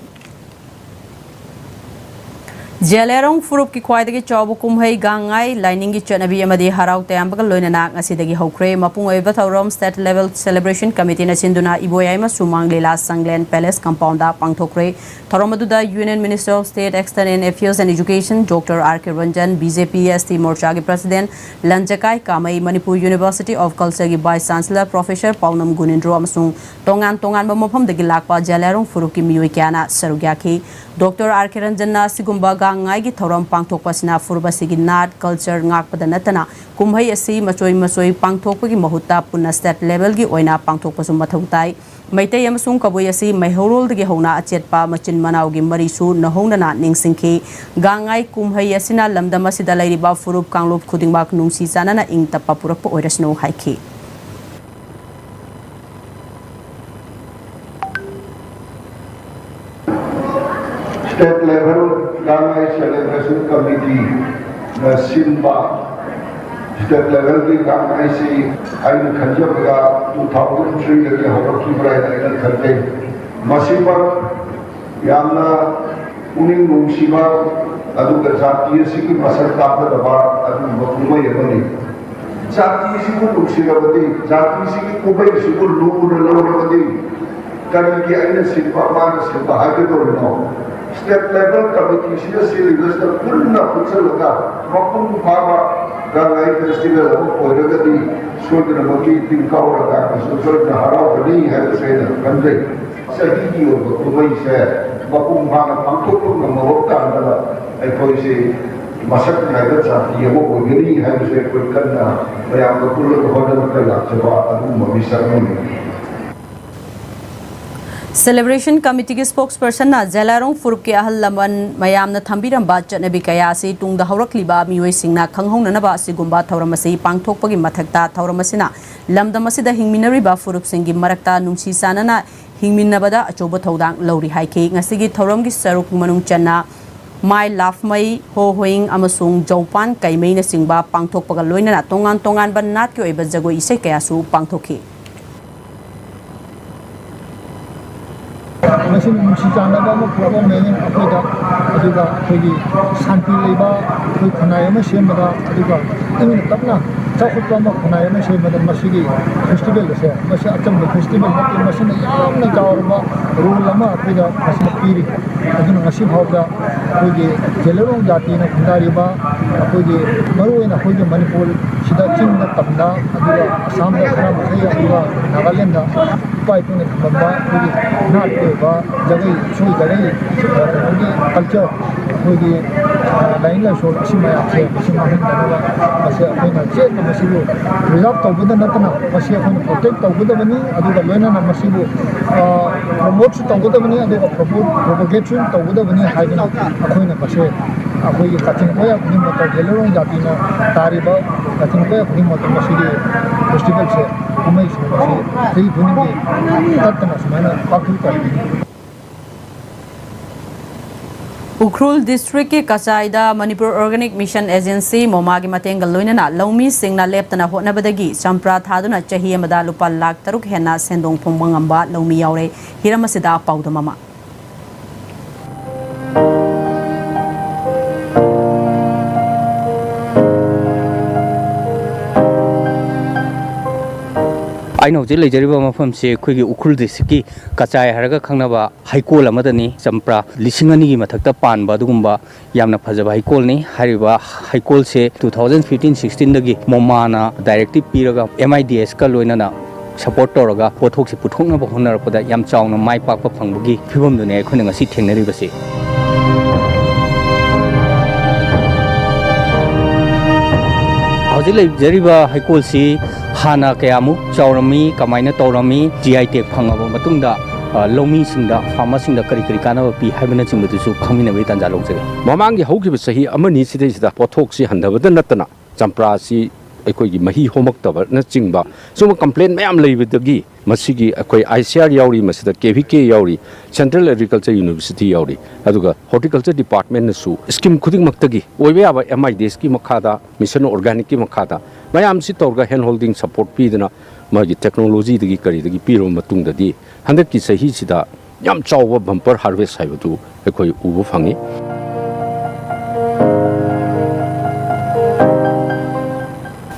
ꯖꯦꯂꯦꯔꯣꯡ ꯐꯨꯔꯨꯞꯀꯤ ꯈ꯭ꯋꯥꯏꯗꯒꯤ ꯆꯥꯎꯕ ꯀꯨꯝꯍꯩ ꯒꯥꯡꯉꯥꯏ ꯂꯥꯏꯅꯤꯡꯒꯤ ꯆꯠꯅꯕꯤ ꯑꯃꯗꯤ ꯍꯔꯥꯎ ꯇꯌꯥꯝꯕꯒ ꯂꯣꯏꯅꯅ ꯉꯁꯤꯗꯒꯤ ꯍꯧꯈ꯭ꯔꯦ꯫ ꯃꯄꯨꯡ ꯑꯣꯏꯕ ꯊꯧꯔꯝ State Level Celebration Committeeꯅ ꯁꯤꯟꯗꯨꯅ ꯏꯕꯣꯌꯥꯏꯃ ꯁꯨꯃꯥꯡ ꯂꯤꯂꯥ ꯁꯪꯂꯦꯟ Palace Compoundꯗ ꯄꯥꯡꯊꯣꯛꯈ꯭ꯔꯦ꯫ ꯊꯧꯔꯝ ꯑꯗꯨꯗ Union Minister of State External Affairs and Education Doctor R K Ranjan, B J P S T Morchaꯒꯤ President ꯂꯟꯖꯀꯥꯏ ꯀꯥꯃꯩ, Manipur University of Cultureꯒꯤ Vice Chancellor Professor ꯄꯥꯎꯅꯝ ꯒꯨꯅꯤꯟꯗ꯭ꯔꯣ ꯑꯃꯁꯨꯡ ꯇꯣꯉꯥꯟ ꯇꯣꯉꯥꯟꯕ ꯃꯐꯝꯗꯒꯤ ꯂꯥꯛꯄ ꯖꯦꯂꯦꯔꯣꯡ ꯐꯨꯔꯨꯞꯀꯤ ꯃꯤꯑꯣꯏ ꯀꯌꯥꯅ ꯁꯔꯨꯛ ꯌꯥꯈꯤ꯫ Doctor R K Ranjanꯅ ꯑꯁꯤꯒꯨꯝꯕ ꯒꯥꯡꯉꯥꯏꯒꯤ ꯊꯧꯔꯝ ꯄꯥꯡꯊꯣꯛꯄ ꯑꯁꯤꯅ ꯐꯨꯔꯨꯞ ꯑꯁꯤꯒꯤ ꯅꯥꯠ, culture ꯉꯥꯛꯄꯗ ꯅꯠꯇꯅ ꯀꯨꯝꯍꯩ ꯑꯁꯤ ꯃꯆꯣꯏ ꯃꯆꯣꯏ ꯄꯥꯡꯊꯣꯛꯄꯒꯤ ꯃꯍꯨꯠꯇ ꯄꯨꯟꯅ state levelꯒꯤ ꯑꯣꯏꯅ ꯄꯥꯡꯊꯣꯛꯄꯁꯨ ꯃꯊꯧ ꯇꯥꯏ꯫ ꯃꯩꯇꯩ ꯑꯃꯁꯨꯡ ꯀꯕꯨꯏ ꯑꯁꯤ ꯃꯩꯍꯧꯔꯣꯜꯗꯒꯤ ꯍꯧꯅ ꯑꯆꯦꯠꯄ ꯃꯆꯤꯟ ꯃꯅꯥꯎꯒꯤ ꯃꯔꯤꯁꯨ ꯅꯧꯍꯧꯅꯅ ꯅꯤꯡꯁꯤꯡꯈꯤ꯫ ꯒꯥꯡꯉꯥꯏ ꯀꯨꯝꯍꯩ ꯑꯁꯤꯅ ꯂꯝꯗꯝ ꯑꯁꯤꯗ ꯂꯩꯔꯤꯕ ꯐꯨꯔꯨꯞ ꯀꯥꯡꯂꯨꯞ ꯈꯨꯗꯤꯡꯃꯛ ꯅꯨꯡꯁꯤ ꯆꯥꯟꯅꯅ ꯏꯪ ꯇꯞꯄ ꯄꯨꯔꯛꯄ ꯑꯣꯏꯔꯁꯅꯨ ꯍꯥꯏꯈꯤ꯫ State Level ꯒꯥꯡꯉꯥꯏ Celebration Committeeꯅ ꯁꯤꯟꯕ State Levelꯒꯤ ꯒꯥꯡꯉꯥꯏꯁꯤ ꯑꯩꯅ ꯈꯟꯖꯕꯗ two thousand threeꯗꯒꯤ ꯍꯧꯔꯛꯈꯤꯕ꯭ꯔꯥ ꯍꯥꯏꯅ ꯑꯩꯅ ꯈꯟꯖꯩ꯫ ꯃꯁꯤꯃꯛ ꯌꯥꯝꯅ ꯄꯨꯛꯅꯤꯡ ꯅꯨꯡꯁꯤꯕ ꯑꯗꯨꯒ ꯖꯥꯇꯤ ꯑꯁꯤꯒꯤ ꯃꯁꯛ ꯇꯥꯛꯀꯗꯕ ꯑꯗꯨꯒꯨꯝꯕ ꯀꯨꯝꯍꯩ ꯑꯃꯅꯤ꯫ ꯖꯥꯇꯤꯁꯤꯕꯨ ꯅꯨꯡꯁꯤꯔꯕꯗꯤ, ꯖꯥꯇꯤꯁꯤꯒꯤ ꯀꯨꯝꯍꯩꯁꯤꯕꯨ ꯂꯨꯅ ꯂꯧꯔꯕꯗꯤ, ꯀꯔꯤꯒꯤ ꯑꯩꯅ ꯁꯤꯟꯕ, ꯃꯥꯅ ꯁꯤꯟꯕ ꯍꯥꯏꯒꯗꯧꯔꯤꯅꯣ? State Level Committeeꯁꯤꯅ ꯁꯤꯜꯂꯤꯕꯁꯤꯗ ꯄꯨꯟꯅ ꯄꯨꯟꯁꯤꯜꯂꯒ ꯃꯄꯨꯡ ꯐꯥꯕ ꯒꯥꯡꯉꯥꯏ festival ꯑꯃ ꯑꯣꯏꯔꯒꯗꯤ ꯁꯣꯏꯗꯅꯃꯛꯀꯤ ꯇꯤꯟ ꯀꯥꯎꯔꯒ ꯃꯁꯤ ꯁꯣꯏꯗꯅ ꯍꯔꯥꯎꯒꯅꯤ ꯍꯥꯏꯕꯁꯦ ꯑꯩꯅ ꯈꯟꯖꯩ꯫ ꯆꯍꯤꯒꯤ ꯑꯣꯏꯕ ꯀꯨꯝꯍꯩꯁꯦ ꯃꯄꯨꯡ ꯐꯥꯅ ꯄꯥꯡꯊꯣꯛꯄ ꯉꯝꯃꯕ ꯀꯥꯟꯗ ꯑꯩꯈꯣꯏꯁꯦ ꯃꯁꯛ ꯅꯥꯏꯕ ꯖꯥꯇꯤ ꯑꯃ ꯑꯣꯏꯒꯅꯤ ꯍꯥꯏꯕꯁꯦ ꯑꯩꯈꯣꯏ ꯀꯟꯅ ꯃꯌꯥꯝꯒ ꯄꯨꯜꯂꯒ ꯍꯣꯠꯅꯔꯒ ꯂꯥꯛꯆꯕ ꯑꯗꯨꯒꯨꯝꯕ ꯃꯤꯁꯛ ꯑꯃꯅꯤ꯫ Celebration Committeeꯒꯤ spokespersonꯅ ꯖꯦꯂꯥꯏꯔꯣꯡ ꯐꯨꯔꯨꯞꯀꯤ ꯑꯍꯜ ꯂꯃꯟ ꯃꯌꯥꯝꯅ ꯊꯝꯕꯤꯔꯝꯕ ꯆꯠꯅꯕꯤ ꯀꯌꯥ ꯑꯁꯤ ꯇꯨꯡꯗ ꯍꯧꯔꯛꯂꯤꯕ ꯃꯤꯑꯣꯏꯁꯤꯡꯅ ꯈꯪꯍꯧꯅꯅꯕ ꯑꯁꯤꯒꯨꯝꯕ ꯊꯧꯔꯝ ꯑꯁꯤ ꯄꯥꯡꯊꯣꯛꯄꯒꯤ ꯃꯊꯛꯇ ꯊꯧꯔꯝ ꯑꯁꯤꯅ ꯂꯝꯗꯝ ꯑꯁꯤꯗ ꯍꯤꯡꯃꯤꯟꯅꯔꯤꯕ ꯐꯨꯔꯨꯞꯁꯤꯡꯒꯤ ꯃꯔꯛꯇ ꯅꯨꯡꯁꯤ ꯆꯥꯟꯅꯅ ꯍꯤꯡꯃꯤꯟꯅꯕꯗ ꯑꯆꯧꯕ ꯊꯧꯗꯥꯡ ꯂꯧꯔꯤ ꯍꯥꯏꯈꯤ꯫ ꯉꯁꯤꯒꯤ ꯊꯧꯔꯝꯒꯤ ꯁꯔꯨꯛ ꯃꯅꯨꯡ ꯆꯟꯅ ꯃꯥꯏ ꯂꯥꯐꯃꯩ, ꯍꯣꯍꯣꯏꯡ ꯑꯃꯁꯨꯡ ꯖꯧꯄꯥꯟ ꯀꯩꯃꯩꯅꯆꯤꯡꯕ ꯄꯥꯡꯊꯣꯛꯄꯒ ꯂꯣꯏꯅꯅ ꯇꯣꯉꯥꯟ ꯇꯣꯉꯥꯟꯕ ꯅꯥꯠꯀꯤ ꯑꯣꯏꯕ ꯖꯒꯣꯏ ꯏꯁꯩ ꯀꯌꯥꯁꯨ ꯄꯥꯡꯊꯣꯛꯈꯤ꯫ ꯃꯁꯤꯅ ꯅꯨꯡꯁꯤ ꯆꯥꯟꯅꯕ ꯑꯃ ꯄꯨꯔꯛꯑꯝꯃꯦ ꯑꯩꯈꯣꯏꯗ, ꯑꯗꯨꯒ ꯑꯩꯈꯣꯏꯒꯤ ꯁꯥꯟꯇꯤ ꯂꯩꯕ ꯑꯩꯈꯣꯏ ꯈꯨꯟꯅꯥꯏ ꯑꯃ ꯁꯦꯝꯕꯗ, ꯑꯗꯨꯒ ꯏꯪꯅ ꯇꯞꯅ ꯆꯥꯎꯈꯠꯄ ꯑꯃ ꯈꯨꯟꯅꯥꯏ ꯑꯃ ꯁꯦꯝꯕꯗ ꯃꯁꯤꯒꯤ ꯐꯦꯁꯇꯤꯚꯦꯜ ꯑꯁꯦ, ꯃꯁꯤ ꯑꯆꯝꯕ ꯐꯦꯁꯇꯤꯚꯦꯜ ꯅꯠꯇꯦ, ꯃꯁꯤꯅ ꯌꯥꯝꯅ ꯆꯥꯎꯔꯕ ꯔꯣꯜ ꯑꯃ ꯑꯩꯈꯣꯏꯗ ꯃꯁꯤꯅ ꯄꯤꯔꯤ꯫ ꯑꯗꯨꯅ ꯉꯁꯤ ꯐꯥꯎꯕꯗ ꯑꯩꯈꯣꯏꯒꯤ ꯖꯦꯂꯦꯔꯣꯡ ꯖꯥꯇꯤꯅ ꯈꯨꯟꯗꯥꯔꯤꯕ ꯑꯩꯈꯣꯏꯒꯤ, ꯃꯔꯨꯑꯣꯏꯅ ꯑꯩꯈꯣꯏꯒꯤ ꯃꯅꯤꯄꯨꯔꯁꯤꯗ ꯆꯤꯡꯗ, ꯇꯝꯗ, ꯑꯗꯨꯒ ꯑꯁꯥꯝꯗ ꯈꯔ ꯃꯈꯩ, ꯑꯗꯨꯒ ꯅꯥꯒꯥꯂꯦꯟꯗ ꯏꯄꯥ ꯏꯄꯨꯅ ꯊꯝꯂꯝꯕ ꯑꯩꯈꯣꯏꯒꯤ ꯅꯥꯠꯀꯤ ꯑꯣꯏꯕ ꯖꯒꯩ, ꯏꯁꯩ ꯖꯒꯩ, ꯑꯗꯒꯤ ꯀꯜꯆꯔ, ꯑꯩꯈꯣꯏꯒꯤ ꯂꯥꯏꯅꯤꯡ ꯂꯥꯏꯁꯣꯜ, ꯑꯁꯤ ꯃꯌꯥꯝꯁꯦ ꯃꯁꯤ ꯃꯥꯡꯍꯟꯗꯅꯕ, ꯃꯁꯤ ꯑꯩꯈꯣꯏꯅ ꯆꯦꯠꯅ ꯃꯁꯤꯕꯨ ꯄ꯭ꯔꯤꯖꯥꯕ ꯇꯧꯕꯗ ꯅꯠꯇꯅ ꯃꯁꯤ ꯑꯩꯈꯣꯏꯅ ꯄ꯭ꯔꯣꯇꯦꯛ ꯇꯧꯒꯗꯕꯅꯤ, ꯑꯗꯨꯒ ꯂꯣꯏꯅꯅ ꯃꯁꯤꯕꯨ ꯄ꯭ꯔꯣꯃꯣꯠꯁꯨ ꯇꯧꯒꯗꯕꯅꯤ, ꯑꯗꯨꯒ ꯄ꯭ꯔꯣꯄꯣ-, ꯄ꯭ꯔꯣꯄꯣꯒꯦꯠꯁꯨ ꯇꯧꯒꯗꯕꯅꯤ ꯍꯥꯏꯗꯅ ꯑꯩꯈꯣꯏꯅ ꯃꯁꯦ ꯑꯩꯈꯣꯏꯒꯤ ꯀꯥꯆꯤꯟ ꯀꯣꯌꯥ ꯈꯨꯗꯤꯡꯃꯛꯇ, ꯖꯦꯂꯦꯔꯣꯡ ꯖꯥꯇꯤꯅ ꯇꯥꯔꯤꯕ ꯀꯥꯆꯤꯟ ꯀꯣꯌꯥ ꯈꯨꯗꯤꯡꯃꯛꯇ ꯃꯁꯤꯒꯤ ꯐꯦꯁꯇꯤꯚꯦꯜꯁꯦ, ꯀꯨꯝꯍꯩꯁꯤꯡ ꯑꯁꯤ ꯆꯍꯤ ꯈꯨꯗꯤꯡꯒꯤ ꯇꯠꯇꯅ ꯁꯨꯃꯥꯏꯅ ꯄꯥꯡꯊꯣꯛꯆꯔꯤ꯫ ꯎꯈ꯭ꯔꯨꯜ ꯗꯤꯁꯇ꯭ꯔꯤꯛꯀꯤ ꯀꯆꯥꯏꯗ ꯃꯅꯤꯄꯨꯔ ꯑꯣꯔꯒꯥꯅꯤꯛ ꯃꯤꯁꯟ ꯑꯦꯖꯦꯟꯁꯤ, ꯃꯣꯃꯥꯒꯤ ꯃꯇꯦꯡꯒ ꯂꯣꯏꯅꯅ ꯂꯧꯃꯤꯁꯤꯡꯅ ꯂꯦꯞꯇꯅ ꯍꯣꯠꯅꯕꯗꯒꯤ ꯆꯝꯄ꯭ꯔꯥ ꯊꯥꯗꯨꯅ ꯆꯍꯤ ꯑꯃꯗ ꯂꯨꯄꯥ ꯂꯥꯈ ꯇꯔꯨꯛ ꯍꯦꯟꯅ ꯁꯦꯟꯗꯣꯡ ꯐꯪꯕ ꯉꯝꯕ ꯂꯧꯃꯤ ꯌꯥꯎꯔꯦ꯫ ꯍꯤꯔꯝ ꯑꯁꯤꯗ ꯄꯥꯎꯗꯝ ꯑꯃ꯫ ꯑꯩꯅ ꯍꯧꯖꯤꯛ ꯂꯩꯖꯔꯤꯕ ꯃꯐꯝꯁꯤ ꯑꯩꯈꯣꯏꯒꯤ ꯎꯈ꯭ꯔꯨꯜ ꯗꯤꯁꯇ꯭ꯔꯤꯛꯀꯤ ꯀꯆꯥꯏ ꯍꯥꯏꯔꯒ ꯈꯪꯅꯕ ꯍꯩꯀꯣꯜ ꯑꯃꯗꯅꯤ꯫ ꯆꯝꯄ꯭ꯔꯥ ꯂꯤꯁꯤꯡ ꯑꯅꯤꯒꯤ ꯃꯊꯛꯇ ꯄꯥꯟꯕ ꯑꯗꯨꯒꯨꯝꯕ ꯌꯥꯝꯅ ꯐꯖꯕ ꯍꯩꯀꯣꯜꯅꯤ꯫ ꯍꯥꯏꯔꯤꯕ ꯍꯩꯀꯣꯜꯁꯦ two thousand fifteen sixteenꯗꯒꯤ ꯃꯣꯃꯥꯅ directive ꯄꯤꯔꯒ M I D Sꯀ ꯂꯣꯏꯅꯅ support ꯇꯧꯔꯒ ꯄꯣꯠꯊꯣꯛꯁꯦ ꯄꯨꯊꯣꯛꯅꯕ ꯍꯣꯠꯅꯔꯛꯄꯗ ꯌꯥꯝ ꯆꯥꯎꯅ ꯃꯥꯏ ꯄꯥꯛꯄ ꯐꯪꯕꯒꯤ ꯐꯤꯕꯝꯗꯨꯅꯤ ꯑꯩꯈꯣꯏꯅ ꯉꯁꯤ ꯊꯦꯡꯅꯔꯤꯕꯁꯤ꯫ ꯍꯧꯖꯤꯛ ꯂꯩꯖꯔꯤꯕ ꯍꯩꯀꯣꯜꯁꯤ ꯍꯥꯟꯅ ꯀꯌꯥꯃꯨꯛ ꯆꯥꯎꯔꯝꯃꯤ, ꯀꯃꯥꯏꯅ ꯇꯧꯔꯝꯃꯤ, G I tag ꯐꯪꯉꯕ ꯃꯇꯨꯡꯗ, ꯑ, ꯂꯧꯃꯤꯁꯤꯡꯗ, farmerꯁꯤꯡꯗ ꯀꯔꯤ ꯀꯔꯤ ꯀꯥꯟꯅꯕ ꯄꯤ ꯍꯥꯏꯕꯅꯆꯤꯡꯕꯗꯨꯁꯨ ꯈꯪꯃꯤꯟꯅꯕꯒꯤ ꯇꯥꯟꯖꯥ ꯂꯧꯖꯒꯦ꯫ ꯃꯃꯥꯡꯒꯤ ꯍꯧꯈꯤꯕ ꯆꯍꯤ ꯑꯃꯅꯤ ꯁꯤꯗꯩꯁꯤꯗ ꯄꯣꯠꯊꯣꯛꯁꯤ ꯍꯟꯊꯕꯗ ꯅꯠꯇꯅ ꯆꯝꯄ꯭ꯔꯥꯁꯤ ꯑꯩꯈꯣꯏꯒꯤ ꯃꯍꯤ ꯍꯣꯃꯛꯇꯕꯅꯆꯤꯡꯕ ꯁꯨꯝꯕ complain ꯃꯌꯥꯝ ꯂꯩꯕꯗꯒꯤ ꯃꯁꯤꯒꯤ ꯑꯩꯈꯣꯏ I C R ꯌꯥꯎꯔꯤ, ꯃꯁꯤꯗ K V K ꯌꯥꯎꯔꯤ, Central Agriculture University ꯌꯥꯎꯔꯤ, ꯑꯗꯨꯒ Horticulture Departmentꯅꯁꯨ scheme ꯈꯨꯗꯤꯡꯃꯛꯇꯒꯤ ꯑꯣꯏꯕ ꯌꯥꯕ M I D Sꯀꯤ ꯃꯈꯥꯗ, Mission Organicꯀꯤ ꯃꯈꯥꯗ ꯃꯌꯥꯝꯁꯤ ꯇꯧꯔꯒ hand holding support ꯄꯤꯗꯅ ꯃꯥꯒꯤ technologyꯗꯒꯤ ꯀꯔꯤꯗꯒꯤ ꯄꯤꯔꯕ ꯃꯇꯨꯡꯗꯗꯤ ꯍꯟꯗꯛꯀꯤ ꯆꯍꯤꯁꯤꯗ ꯌꯥꯝ ꯆꯥꯎꯕ bumper harvest ꯍꯥꯏꯕꯗꯨ ꯑꯩꯈꯣꯏ ꯎꯕ ꯐꯪꯉꯤ꯫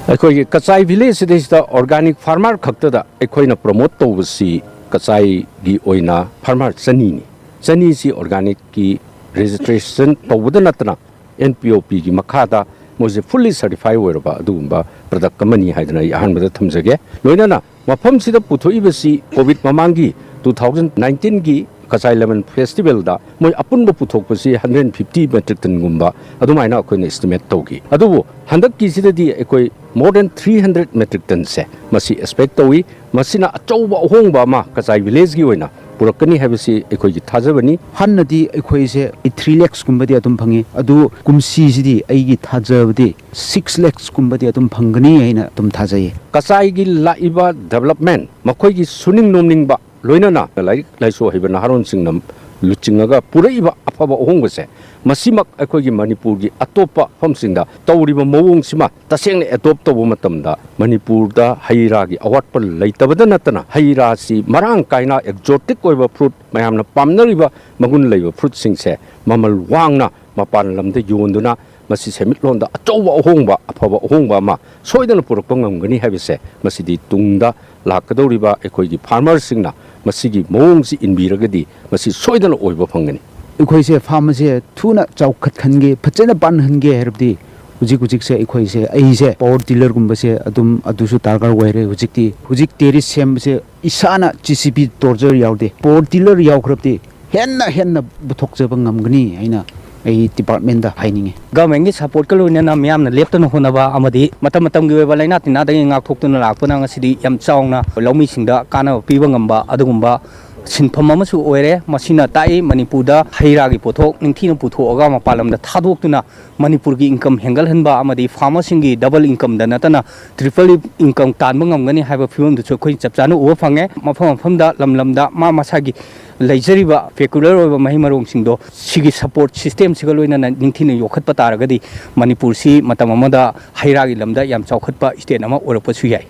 ꯑꯩꯈꯣꯏꯒꯤ ꯀꯆꯥꯏ ꯚꯤꯂꯦꯖꯁꯤꯗꯩꯁꯤꯗ organic farmer ꯈꯛꯇꯗ ꯑꯩꯈꯣꯏꯅ promote ꯇꯧꯕꯁꯤ ꯀꯆꯥꯏꯒꯤ ꯑꯣꯏꯅ farmer ꯆꯅꯤꯅꯤ꯫ ꯆꯅꯤꯁꯤ organicꯀꯤ registration ꯇꯧꯕꯗ ꯅꯠꯇꯅ N P O Pꯒꯤ ꯃꯈꯥꯗ ꯃꯣꯏꯁꯦ fully certified ꯑꯣꯏꯔꯕ ꯑꯗꯨꯒꯨꯝꯕ product ꯑꯃꯅꯤ ꯍꯥꯏꯗꯅ ꯑꯩ ꯑꯍꯥꯟꯕꯗ ꯊꯝꯖꯒꯦ꯫ ꯂꯣꯏꯅꯅ ꯃꯐꯝꯁꯤꯗ ꯄꯨꯊꯣꯛꯏꯕꯁꯤ COVID ꯃꯃꯥꯡꯒꯤ two thousand nineteenꯒꯤ ꯀꯆꯥꯏ lemon festivalꯗ ꯃꯣꯏ ꯑꯄꯨꯟꯕ ꯄꯨꯊꯣꯛꯄꯁꯤ hundred fifty metric tonꯒꯨꯝꯕ ꯑꯗꯨꯃꯥꯏꯅ ꯑꯩꯈꯣꯏꯅ estimate ꯇꯧꯈꯤ꯫ ꯑꯗꯨꯕꯨ ꯍꯟꯗꯛꯀꯤꯁꯤꯗꯗꯤ ꯑꯩꯈꯣꯏ more than three hundred metric tonꯁꯦ ꯃꯁꯤ expect ꯇꯧꯏ꯫ ꯃꯁꯤꯅ ꯑꯆꯧꯕ ꯑꯍꯣꯡꯕ ꯑꯃ ꯀꯆꯥꯏ ꯚꯤꯂꯦꯖꯀꯤ ꯑꯣꯏꯅ ꯄꯨꯔꯛꯀꯅꯤ ꯍꯥꯏꯕꯁꯤ ꯑꯩꯈꯣꯏꯒꯤ ꯊꯥꯖꯕꯅꯤ꯫ ꯍꯥꯟꯅꯗꯤ ꯑꯩꯈꯣꯏꯁꯦ three lakhsꯀꯨꯝꯕꯗꯤ ꯑꯗꯨꯝ ꯐꯪꯉꯤ, ꯑꯗꯨ ꯀꯨꯝꯁꯤꯁꯤꯗꯤ ꯑꯩꯒꯤ ꯊꯥꯖꯕꯗꯤ six lakhsꯀꯨꯝꯕꯗꯤ ꯑꯗꯨꯝ ꯐꯪꯒꯅꯤ ꯍꯥꯏꯅ ꯑꯗꯨꯝ ꯊꯥꯖꯩꯌꯦ꯫ ꯀꯆꯥꯏꯒꯤ ꯂꯥꯛꯏꯕ development, ꯃꯈꯣꯏꯒꯤ ꯁꯨꯅꯤꯡ ꯅꯣꯝꯅꯤꯡꯕ, ꯂꯣꯏꯅꯅ ꯂꯥꯏꯔꯤꯛ ꯂꯥꯏꯁꯨ ꯍꯩꯕ ꯅꯍꯥꯔꯣꯟꯁꯤꯡꯅ ꯂꯨꯆꯤꯡꯉꯒ ꯄꯨꯔꯛꯏꯕ ꯑꯐꯕ ꯑꯍꯣꯡꯕꯁꯦ, ꯃꯁꯤꯃꯛ ꯑꯩꯈꯣꯏꯒꯤ ꯃꯅꯤꯄꯨꯔꯒꯤ ꯑꯇꯣꯞꯄ ꯃꯐꯝꯁꯤꯡꯗ ꯇꯧꯔꯤꯕ ꯃꯑꯣꯡꯁꯤꯃ ꯇꯁꯦꯡꯅ adopt ꯇꯧꯕ ꯃꯇꯝꯗ ꯃꯅꯤꯄꯨꯔꯗ ꯍꯩ ꯔꯥꯒꯤ ꯑꯋꯥꯠꯄ ꯂꯩꯇꯕꯗ ꯅꯠꯇꯅ ꯍꯩ ꯔꯥꯁꯤ ꯃꯔꯥꯡ ꯀꯥꯏꯅ exotic ꯑꯣꯏꯕ fruit, ꯃꯌꯥꯝꯅ ꯄꯥꯝꯅꯔꯤꯕ ꯃꯒꯨꯟ ꯂꯩꯕ fruitꯁꯤꯡꯁꯦ ꯃꯃꯜ ꯋꯥꯡꯅ ꯃꯄꯥꯟ ꯂꯝꯗ ꯌꯣꯟꯗꯨꯅ ꯃꯁꯤ ꯁꯦꯟꯃꯤꯠꯂꯣꯟꯗ ꯑꯆꯧꯕ ꯑꯍꯣꯡꯕ, ꯑꯐꯕ ꯑꯍꯣꯡꯕ ꯑꯃ ꯁꯣꯏꯗꯅ ꯄꯨꯔꯛꯄ ꯉꯝꯒꯅꯤ ꯍꯥꯏꯕꯁꯦ ꯃꯁꯤꯗꯤ ꯇꯨꯡꯗ ꯂꯥꯛꯀꯗꯧꯔꯤꯕ ꯑꯩꯈꯣꯏꯒꯤ farmerꯁꯤꯡꯅ ꯃꯁꯤꯒꯤ ꯃꯑꯣꯡꯁꯤ ꯏꯟꯕꯤꯔꯒꯗꯤ ꯃꯁꯤ ꯁꯣꯏꯗꯅ ꯑꯣꯏꯕ ꯐꯪꯒꯅꯤ꯫ ꯑꯩꯈꯣꯏꯁꯦ farm ꯑꯁꯦ ꯊꯨꯅ ꯆꯥꯎꯈꯠꯍꯟꯒꯦ, ꯐꯖꯅ ꯄꯥꯟꯍꯟꯒꯦ ꯍꯥꯏꯔꯕꯗꯤ ꯍꯧꯖꯤꯛ ꯍꯧꯖꯤꯛꯁꯦ ꯑꯩꯈꯣꯏꯁꯦ, ꯑꯩꯁꯦ power tillerꯒꯨꯝꯕꯁꯦ ꯑꯗꯨꯝ ꯑꯗꯨꯁꯨ ꯗꯔꯀꯥꯔ ꯑꯣꯏꯔꯦ꯫ ꯍꯧꯖꯤꯛꯇꯤ, ꯍꯧꯖꯤꯛ terrace ꯁꯦꯝꯕꯁꯦ ꯏꯁꯥꯅ J C B torture ꯌꯥꯎꯗꯦ, power tiller ꯌꯥꯎꯈ꯭ꯔꯕꯗꯤ ꯍꯦꯟꯅ ꯍꯦꯟꯅ ꯄꯨꯊꯣꯛꯆꯕ ꯉꯝꯒꯅꯤ ꯍꯥꯏꯅ ꯑꯩ departmentꯇ ꯍꯥꯏꯅꯤꯡꯉꯤ꯫ Governmentꯀꯤ supportꯀ ꯂꯣꯏꯅꯅ ꯃꯤꯌꯥꯝꯅ ꯂꯦꯞꯇꯅ ꯍꯣꯠꯅꯕ ꯑꯃꯗꯤ ꯃꯇꯝ ꯃꯇꯝꯒꯤ ꯑꯣꯏꯕ ꯂꯥꯏꯅꯥ ꯇꯤꯟꯅꯥꯗꯒꯤ ꯉꯥꯛꯊꯣꯛꯇꯨꯅ ꯂꯥꯛꯄꯅ ꯉꯁꯤꯗꯤ ꯌꯥꯝ ꯆꯥꯎꯅ ꯂꯧꯃꯤꯁꯤꯡꯗ ꯀꯥꯟꯅꯕ ꯄꯤꯕ ꯉꯝꯕ ꯑꯗꯨꯒꯨꯝꯕ ꯁꯤꯟꯐꯝ ꯑꯃꯁꯨ ꯑꯣꯏꯔꯦ꯫ ꯃꯁꯤꯅ ꯇꯥꯛꯏ, ꯃꯅꯤꯄꯨꯔꯗ ꯍꯩ ꯔꯥꯒꯤ ꯄꯣꯠꯊꯣꯛ ꯅꯤꯡꯊꯤꯅ ꯄꯨꯊꯣꯛꯑꯒ ꯃꯄꯥꯟ ꯂꯝꯗ ꯊꯥꯗꯣꯛꯇꯨꯅ ꯃꯅꯤꯄꯨꯔꯒꯤ income ꯍꯦꯟꯒꯠꯍꯟꯕ ꯑꯃꯗꯤ farmerꯁꯤꯡꯒꯤ double incomeꯗ ꯅꯠꯇꯅ triple income ꯇꯥꯟꯕ ꯉꯝꯒꯅꯤ ꯍꯥꯏꯕ ꯐꯤꯕꯝꯗꯨꯁꯨ ꯑꯩꯈꯣꯏ ꯆꯞ ꯆꯥꯅ ꯎꯕ ꯐꯪꯉꯦ꯫ ꯃꯐꯝ ꯃꯐꯝꯗ, ꯂꯝ ꯂꯝꯗ ꯃꯥ ꯃꯁꯥꯒꯤ ꯂꯩꯖꯔꯤꯕ peculiar ꯑꯣꯏꯕ ꯃꯍꯩ ꯃꯔꯣꯡꯁꯤꯡꯗꯣ ꯁꯤꯒꯤ support systemꯁꯤꯒ ꯂꯣꯏꯅꯅ ꯅꯤꯡꯊꯤꯅ ꯌꯣꯛꯈꯠꯄ ꯇꯥꯔꯒꯗꯤ ꯃꯅꯤꯄꯨꯔꯁꯤ ꯃꯇꯝ ꯑꯃꯗ ꯍꯩ ꯔꯥꯒꯤ ꯂꯝꯗ ꯌꯥꯝ ꯆꯥꯎꯈꯠꯄ state ꯑꯃ ꯑꯣꯏꯔꯛꯄꯁꯨ ꯌꯥꯏ꯫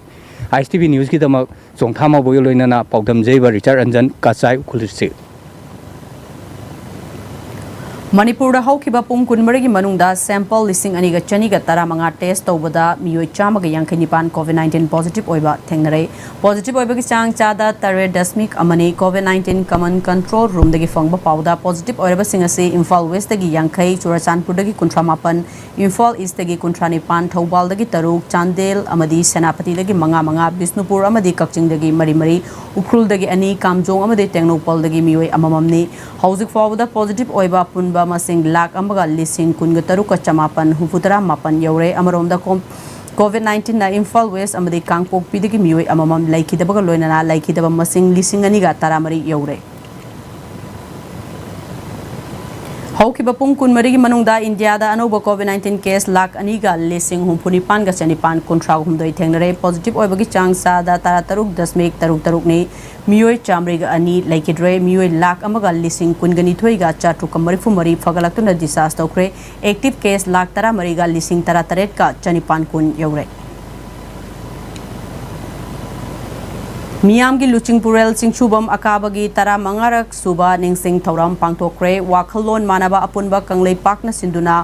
ꯑꯥꯏ ꯑꯦꯁ ꯇꯤ ꯚꯤ ꯅ꯭ꯌꯨꯁꯀꯤꯗꯃꯛ ꯆꯣꯡꯊꯥ ꯃꯥꯎꯕꯒ ꯂꯣꯏꯅꯅ ꯄꯥꯎꯗꯝꯖꯩꯕ ꯔꯤꯆꯥꯔꯗ ꯔꯟꯖꯟ, ꯀꯆꯥꯏ ꯎꯈ꯭ꯔꯨꯜ ꯗꯤꯁꯇ꯭ꯔꯤꯛ꯫ ꯃꯅꯤꯄꯨꯔꯗ ꯍꯧꯈꯤꯕ ꯄꯨꯡ ꯀꯨꯟꯃꯔꯤꯒꯤ ꯃꯅꯨꯡꯗ ꯁꯦꯝꯄꯜ ꯂꯤꯁꯤꯡ ꯑꯅꯤꯒ ꯆꯅꯤꯒ ꯇꯔꯥꯃꯉꯥ ꯇꯦꯁ ꯇꯧꯕꯗ ꯃꯤꯑꯣꯏ ꯆꯥꯝꯃꯒ ꯌꯥꯡꯈꯩ ꯅꯤꯄꯥꯟ ꯀꯣꯚꯤꯗ ꯅꯥꯏꯟꯇꯤꯟ ꯄꯣꯖꯤꯇꯤꯚ ꯑꯣꯏꯕ ꯊꯦꯡꯅꯔꯦ꯫ ꯄꯣꯖꯤꯇꯤꯚ ꯑꯣꯏꯕꯒꯤ ꯆꯥꯡ ꯆꯥꯗ ꯇꯔꯦꯠ ꯗꯁꯃꯤꯛ ꯑꯃꯅꯤ꯫ ꯀꯣꯚꯤꯗ ꯅꯥꯏꯟꯇꯤꯟ ꯀꯃꯟ ꯀꯟꯇ꯭ꯔꯣꯜ ꯔꯨꯝꯗꯒꯤ ꯐꯪꯕ ꯄꯥꯎꯗ ꯄꯣꯖꯤꯇꯤꯚ ꯑꯣꯏꯔꯕꯁꯤꯡ ꯑꯁꯤ ꯏꯝꯐꯥꯜ ꯋꯦꯁꯇꯒꯤ ꯌꯥꯡꯈꯩ, ꯆꯨꯔꯆꯥꯟꯄꯨꯔꯗꯒꯤ ꯀꯨꯟꯊ꯭ꯔꯥ ꯃꯥꯄꯟ, ꯏꯝꯐꯥꯜ ꯏꯁꯇꯒꯤ ꯀꯨꯟꯊ꯭ꯔꯥ ꯅꯤꯄꯥꯟ, ꯊꯧꯕꯥꯜꯗꯒꯤ ꯇꯔꯨꯛ, ꯆꯥꯟꯗꯦꯜ ꯑꯃꯗꯤ ꯁꯦꯅꯥꯄꯇꯤꯗꯒꯤ ꯃꯉꯥ ꯃꯉꯥ, ꯕꯤꯁꯅꯨꯄꯨꯔ ꯑꯃꯗꯤ ꯀꯛꯆꯤꯡꯗꯒꯤ ꯃꯔꯤ ꯃꯔꯤ, ꯎꯈ꯭ꯔꯨꯜꯗꯒꯤ ꯑꯅꯤ, ꯀꯥꯝꯖꯣꯡ ꯑꯃꯗꯤ ꯇꯦꯡꯅꯧꯄꯜꯗꯒꯤ ꯃꯤꯑꯣꯏ ꯑꯃꯃꯝꯅꯤ꯫ ꯍꯧꯖꯤꯛ ꯐꯥꯎꯕꯗ ꯄꯣꯖꯤꯇꯤꯚ ꯑꯣꯏꯕ ꯑꯄꯨꯟꯕ ꯃꯁꯤꯡ ꯂꯥꯈ ꯑꯃꯒ ꯂꯤꯁꯤꯡ ꯀꯨꯟꯒ ꯇꯔꯨꯛꯀ ꯆꯃꯥꯄꯟ ꯍꯨꯝꯐꯨꯇꯔꯥ ꯃꯥꯄꯟ ꯌꯧꯔꯦ꯫ ꯑꯃꯔꯣꯝꯗ ꯀꯣꯝ-, ꯀꯣꯚꯤꯗ ꯅꯥꯏꯟꯇꯤꯟꯅ ꯏꯝꯐꯥꯜ ꯋꯦꯁ ꯑꯃꯗꯤ ꯀꯥꯡꯄꯣꯛꯄꯤꯗꯒꯤ ꯃꯤꯑꯣꯏ ꯑꯃꯃꯝ ꯂꯩꯈꯤꯗꯕꯒ ꯂꯣꯏꯅꯅ ꯂꯩꯈꯤꯗꯕ ꯃꯁꯤꯡ ꯂꯤꯁꯤꯡ ꯑꯅꯤꯒ ꯇꯔꯥꯃꯔꯤ ꯌꯧꯔꯦ꯫ ꯍꯧꯈꯤꯕ ꯄꯨꯡ ꯀꯨꯟꯃꯔꯤꯒꯤ ꯃꯅꯨꯡꯗ ꯏꯟꯗꯤꯌꯥꯗ ꯑꯅꯧꯕ ꯀꯣꯚꯤꯗ ꯅꯥꯏꯟꯇꯤꯟ ꯀꯦꯁ ꯂꯥꯈ ꯑꯅꯤꯒ ꯂꯤꯁꯤꯡ ꯍꯨꯝꯐꯨ ꯅꯤꯄꯥꯟꯒ ꯆꯅꯤꯄꯥꯟ ꯀꯨꯟꯊ꯭ꯔꯥ ꯍꯨꯝꯗꯣꯏ ꯊꯦꯡꯅꯔꯦ꯫ ꯄꯣꯖꯤꯇꯤꯚ ꯑꯣꯏꯕꯒꯤ ꯆꯥꯡ ꯆꯥꯗ ꯇꯔꯥꯇꯔꯨꯛ ꯗꯁꯃꯤꯛ ꯇꯔꯨꯛ ꯇꯔꯨꯛꯅꯤ꯫ ꯃꯤꯑꯣꯏ ꯆꯥꯃꯔꯤꯒ ꯑꯅꯤ ꯂꯩꯈꯤꯗ꯭ꯔꯦ꯫ ꯃꯤꯑꯣꯏ ꯂꯥꯈ ꯑꯃꯒ ꯂꯤꯁꯤꯡ ꯀꯨꯟꯒ ꯅꯤꯊꯣꯏꯒ ꯆꯥꯇ꯭ꯔꯨꯛꯀ ꯃꯔꯤꯐꯨ ꯃꯔꯤ ꯐꯒꯠꯂꯛꯇꯨꯅ ꯗꯤꯁꯆꯥꯔꯖ ꯇꯧꯈ꯭ꯔꯦ꯫ ꯑꯦꯛꯇꯤꯚ ꯀꯦꯁ ꯂꯥꯈ ꯇꯔꯥꯃꯔꯤꯒ ꯂꯤꯁꯤꯡ ꯇꯔꯥꯇꯔꯦꯠꯀ ꯆꯅꯤꯄꯥꯟ ꯀꯨꯟ ꯌꯧꯔꯦ꯫ ꯃꯤꯌꯥꯝꯒꯤ ꯂꯨꯆꯤꯡꯄꯨꯔꯦꯜ ꯆꯤꯡꯁꯨꯕꯝ ꯑꯀꯥꯕꯒꯤ ꯇꯔꯥꯃꯉꯥꯔꯛ ꯁꯨꯕ ꯅꯤꯡꯁꯤꯡ ꯊꯧꯔꯝ ꯄꯥꯡꯊꯣꯛꯈ꯭ꯔꯦ꯫ ꯋꯥꯈꯜꯂꯣꯟ ꯃꯥꯟꯅꯕ ꯑꯄꯨꯟꯕ ꯀꯪꯂꯩꯄꯥꯛꯅ ꯁꯤꯟꯗꯨꯅ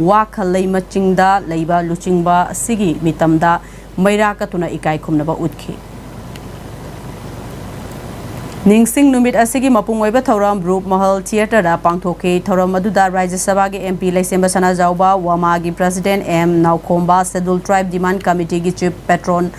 ꯋꯥ ꯈꯜꯂꯩ ꯃꯆꯤꯡꯗ ꯂꯩꯕ ꯂꯨꯆꯤꯡꯕ ꯑꯁꯤꯒꯤ ꯃꯤꯇꯝꯗ ꯃꯩꯔꯥ ꯀꯠꯇꯨꯅ ꯏꯀꯥꯏ ꯈꯨꯝꯅꯕ ꯎꯠꯈꯤ꯫ ꯅꯤꯡꯁꯤꯡ ꯅꯨꯃꯤꯠ ꯑꯁꯤꯒꯤ ꯃꯄꯨꯡ ꯑꯣꯏꯕ ꯊꯧꯔꯝ ꯔꯨꯞ ꯃꯍꯜ ꯊꯤꯌꯦꯇꯔꯗ ꯄꯥꯡꯊꯣꯛꯈꯤ꯫ ꯊꯧꯔꯝ ꯑꯗꯨꯗ ꯔꯥꯖ꯭ꯌ ꯁꯚꯥꯒꯤ ꯑꯦꯝ ꯄꯤ ꯂꯩꯁꯦꯝꯕ ꯁꯅꯥꯖꯥꯎꯕ, ꯋꯥꯃꯥꯒꯤ president M Naokhomba, schedule tribe demand ꯀꯃꯤꯇꯤꯒꯤ ꯆꯤꯐ ꯄꯦꯇ꯭ꯔꯣꯟ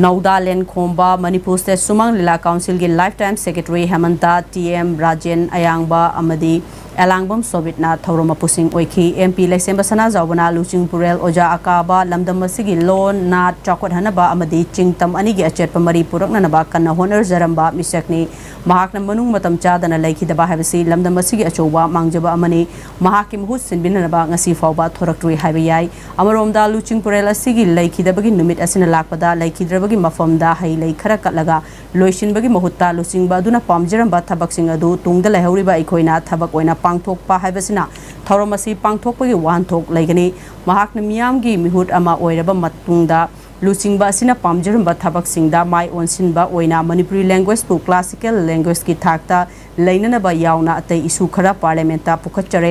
ꯅꯧꯗꯥ ꯂꯦꯟꯈꯣꯝꯕ, ꯃꯅꯤꯄꯨꯔ ꯁ꯭ꯇꯦꯠ ꯁꯨꯃꯥꯡ ꯂꯤꯂꯥ ꯀꯥꯎꯟꯁꯤꯜꯒꯤ lifetime secretary Hemanta, T M Rajen ꯑꯌꯥꯡꯕ ꯑꯃꯗꯤ ꯑꯦꯂꯥꯡꯕꯝ ꯁꯣꯕꯤꯠꯅ ꯊꯧꯔꯝ ꯃꯄꯨꯁꯤꯡ ꯑꯣꯏꯈꯤ꯫ ꯑꯦꯝ ꯄꯤ ꯂꯩꯁꯦꯝꯕ ꯁꯅꯥꯖꯥꯎꯕꯅ ꯂꯨꯆꯤꯡꯄꯨꯔꯦꯜ ꯑꯣꯖꯥ ꯑꯀꯥꯕ ꯂꯝꯗꯝ ꯑꯁꯤꯒꯤ ꯂꯣꯟ, ꯅꯥꯠ ꯆꯥꯎꯈꯠꯍꯟꯅꯕ ꯑꯃꯗꯤ ꯆꯤꯡꯇꯝ ꯑꯅꯤꯒꯤ ꯑꯆꯦꯠꯄ ꯃꯔꯤ ꯄꯨꯔꯛꯅꯅꯕ ꯀꯟꯅ ꯍꯣꯠꯅꯖꯔꯝꯕ ꯃꯤꯁꯛꯅꯤ꯫ ꯃꯍꯥꯛꯅ ꯃꯅꯨꯡ ꯃꯇꯝ ꯆꯥꯗꯅ ꯂꯩꯈꯤꯗꯕ ꯍꯥꯏꯕꯁꯤ ꯂꯝꯗꯝ ꯑꯁꯤꯒꯤ ꯑꯆꯧꯕ ꯃꯥꯡꯖꯕ ꯑꯃꯅꯤ꯫ ꯃꯍꯥꯛꯀꯤ ꯃꯍꯨꯠ ꯁꯤꯟꯕꯤꯅꯅꯕ ꯉꯁꯤ ꯐꯥꯎꯕ ꯊꯣꯔꯛꯇ꯭ꯔꯤ ꯍꯥꯏꯕ ꯌꯥꯏ꯫ ꯑꯃꯔꯣꯝꯗ ꯂꯨꯆꯤꯡꯄꯨꯔꯦꯜ ꯑꯁꯤꯒꯤ ꯂꯩꯈꯤꯗꯕꯒꯤ ꯅꯨꯃꯤꯠ ꯑꯁꯤꯅ ꯂꯥꯛꯄꯗ ꯂꯩꯈꯤꯗ꯭ꯔꯕꯒꯤ ꯃꯐꯝꯗ ꯍꯩ ꯂꯩ ꯈꯔ ꯀꯠꯂꯒ ꯂꯣꯏꯁꯤꯟꯕꯒꯤ ꯃꯍꯨꯠꯇ ꯂꯨꯆꯤꯡꯕ ꯑꯗꯨꯅ ꯄꯥꯝꯖꯔꯝꯕ ꯊꯕꯛꯁꯤꯡ ꯑꯗꯨ ꯇꯨꯡꯗ ꯂꯩꯍꯧꯔꯤꯕ ꯑꯩꯈꯣꯏꯅ ꯊꯕꯛ ꯑꯣꯏꯅ ꯄꯥꯡꯊꯣꯛꯄ ꯍꯥꯏꯕꯁꯤꯅ ꯊꯧꯔꯝ ꯑꯁꯤ ꯄꯥꯡꯊꯣꯛꯄꯒꯤ ꯋꯥꯍꯟꯊꯣꯛ ꯂꯩꯒꯅꯤ꯫ ꯃꯍꯥꯛꯅ ꯃꯤꯌꯥꯝꯒꯤ ꯃꯤꯍꯨꯠ ꯑꯃ ꯑꯣꯏꯔꯕ ꯃꯇꯨꯡꯗ ꯂꯨꯆꯤꯡꯕ ꯑꯁꯤꯅ ꯄꯥꯝꯖꯔꯝꯕ ꯊꯕꯛꯁꯤꯡꯗ ꯃꯥꯏ ꯑꯣꯟꯁꯤꯟꯕ ꯑꯣꯏꯅ ꯃꯅꯤꯄꯨꯔꯤ language ꯄꯨ classical language ꯀꯤ ꯊꯥꯛꯇ ꯂꯩꯅꯅꯕ ꯌꯥꯎꯅ ꯑꯇꯩ issue ꯈꯔ Parliament ꯇ ꯄꯨꯈꯠꯆꯔꯦ꯫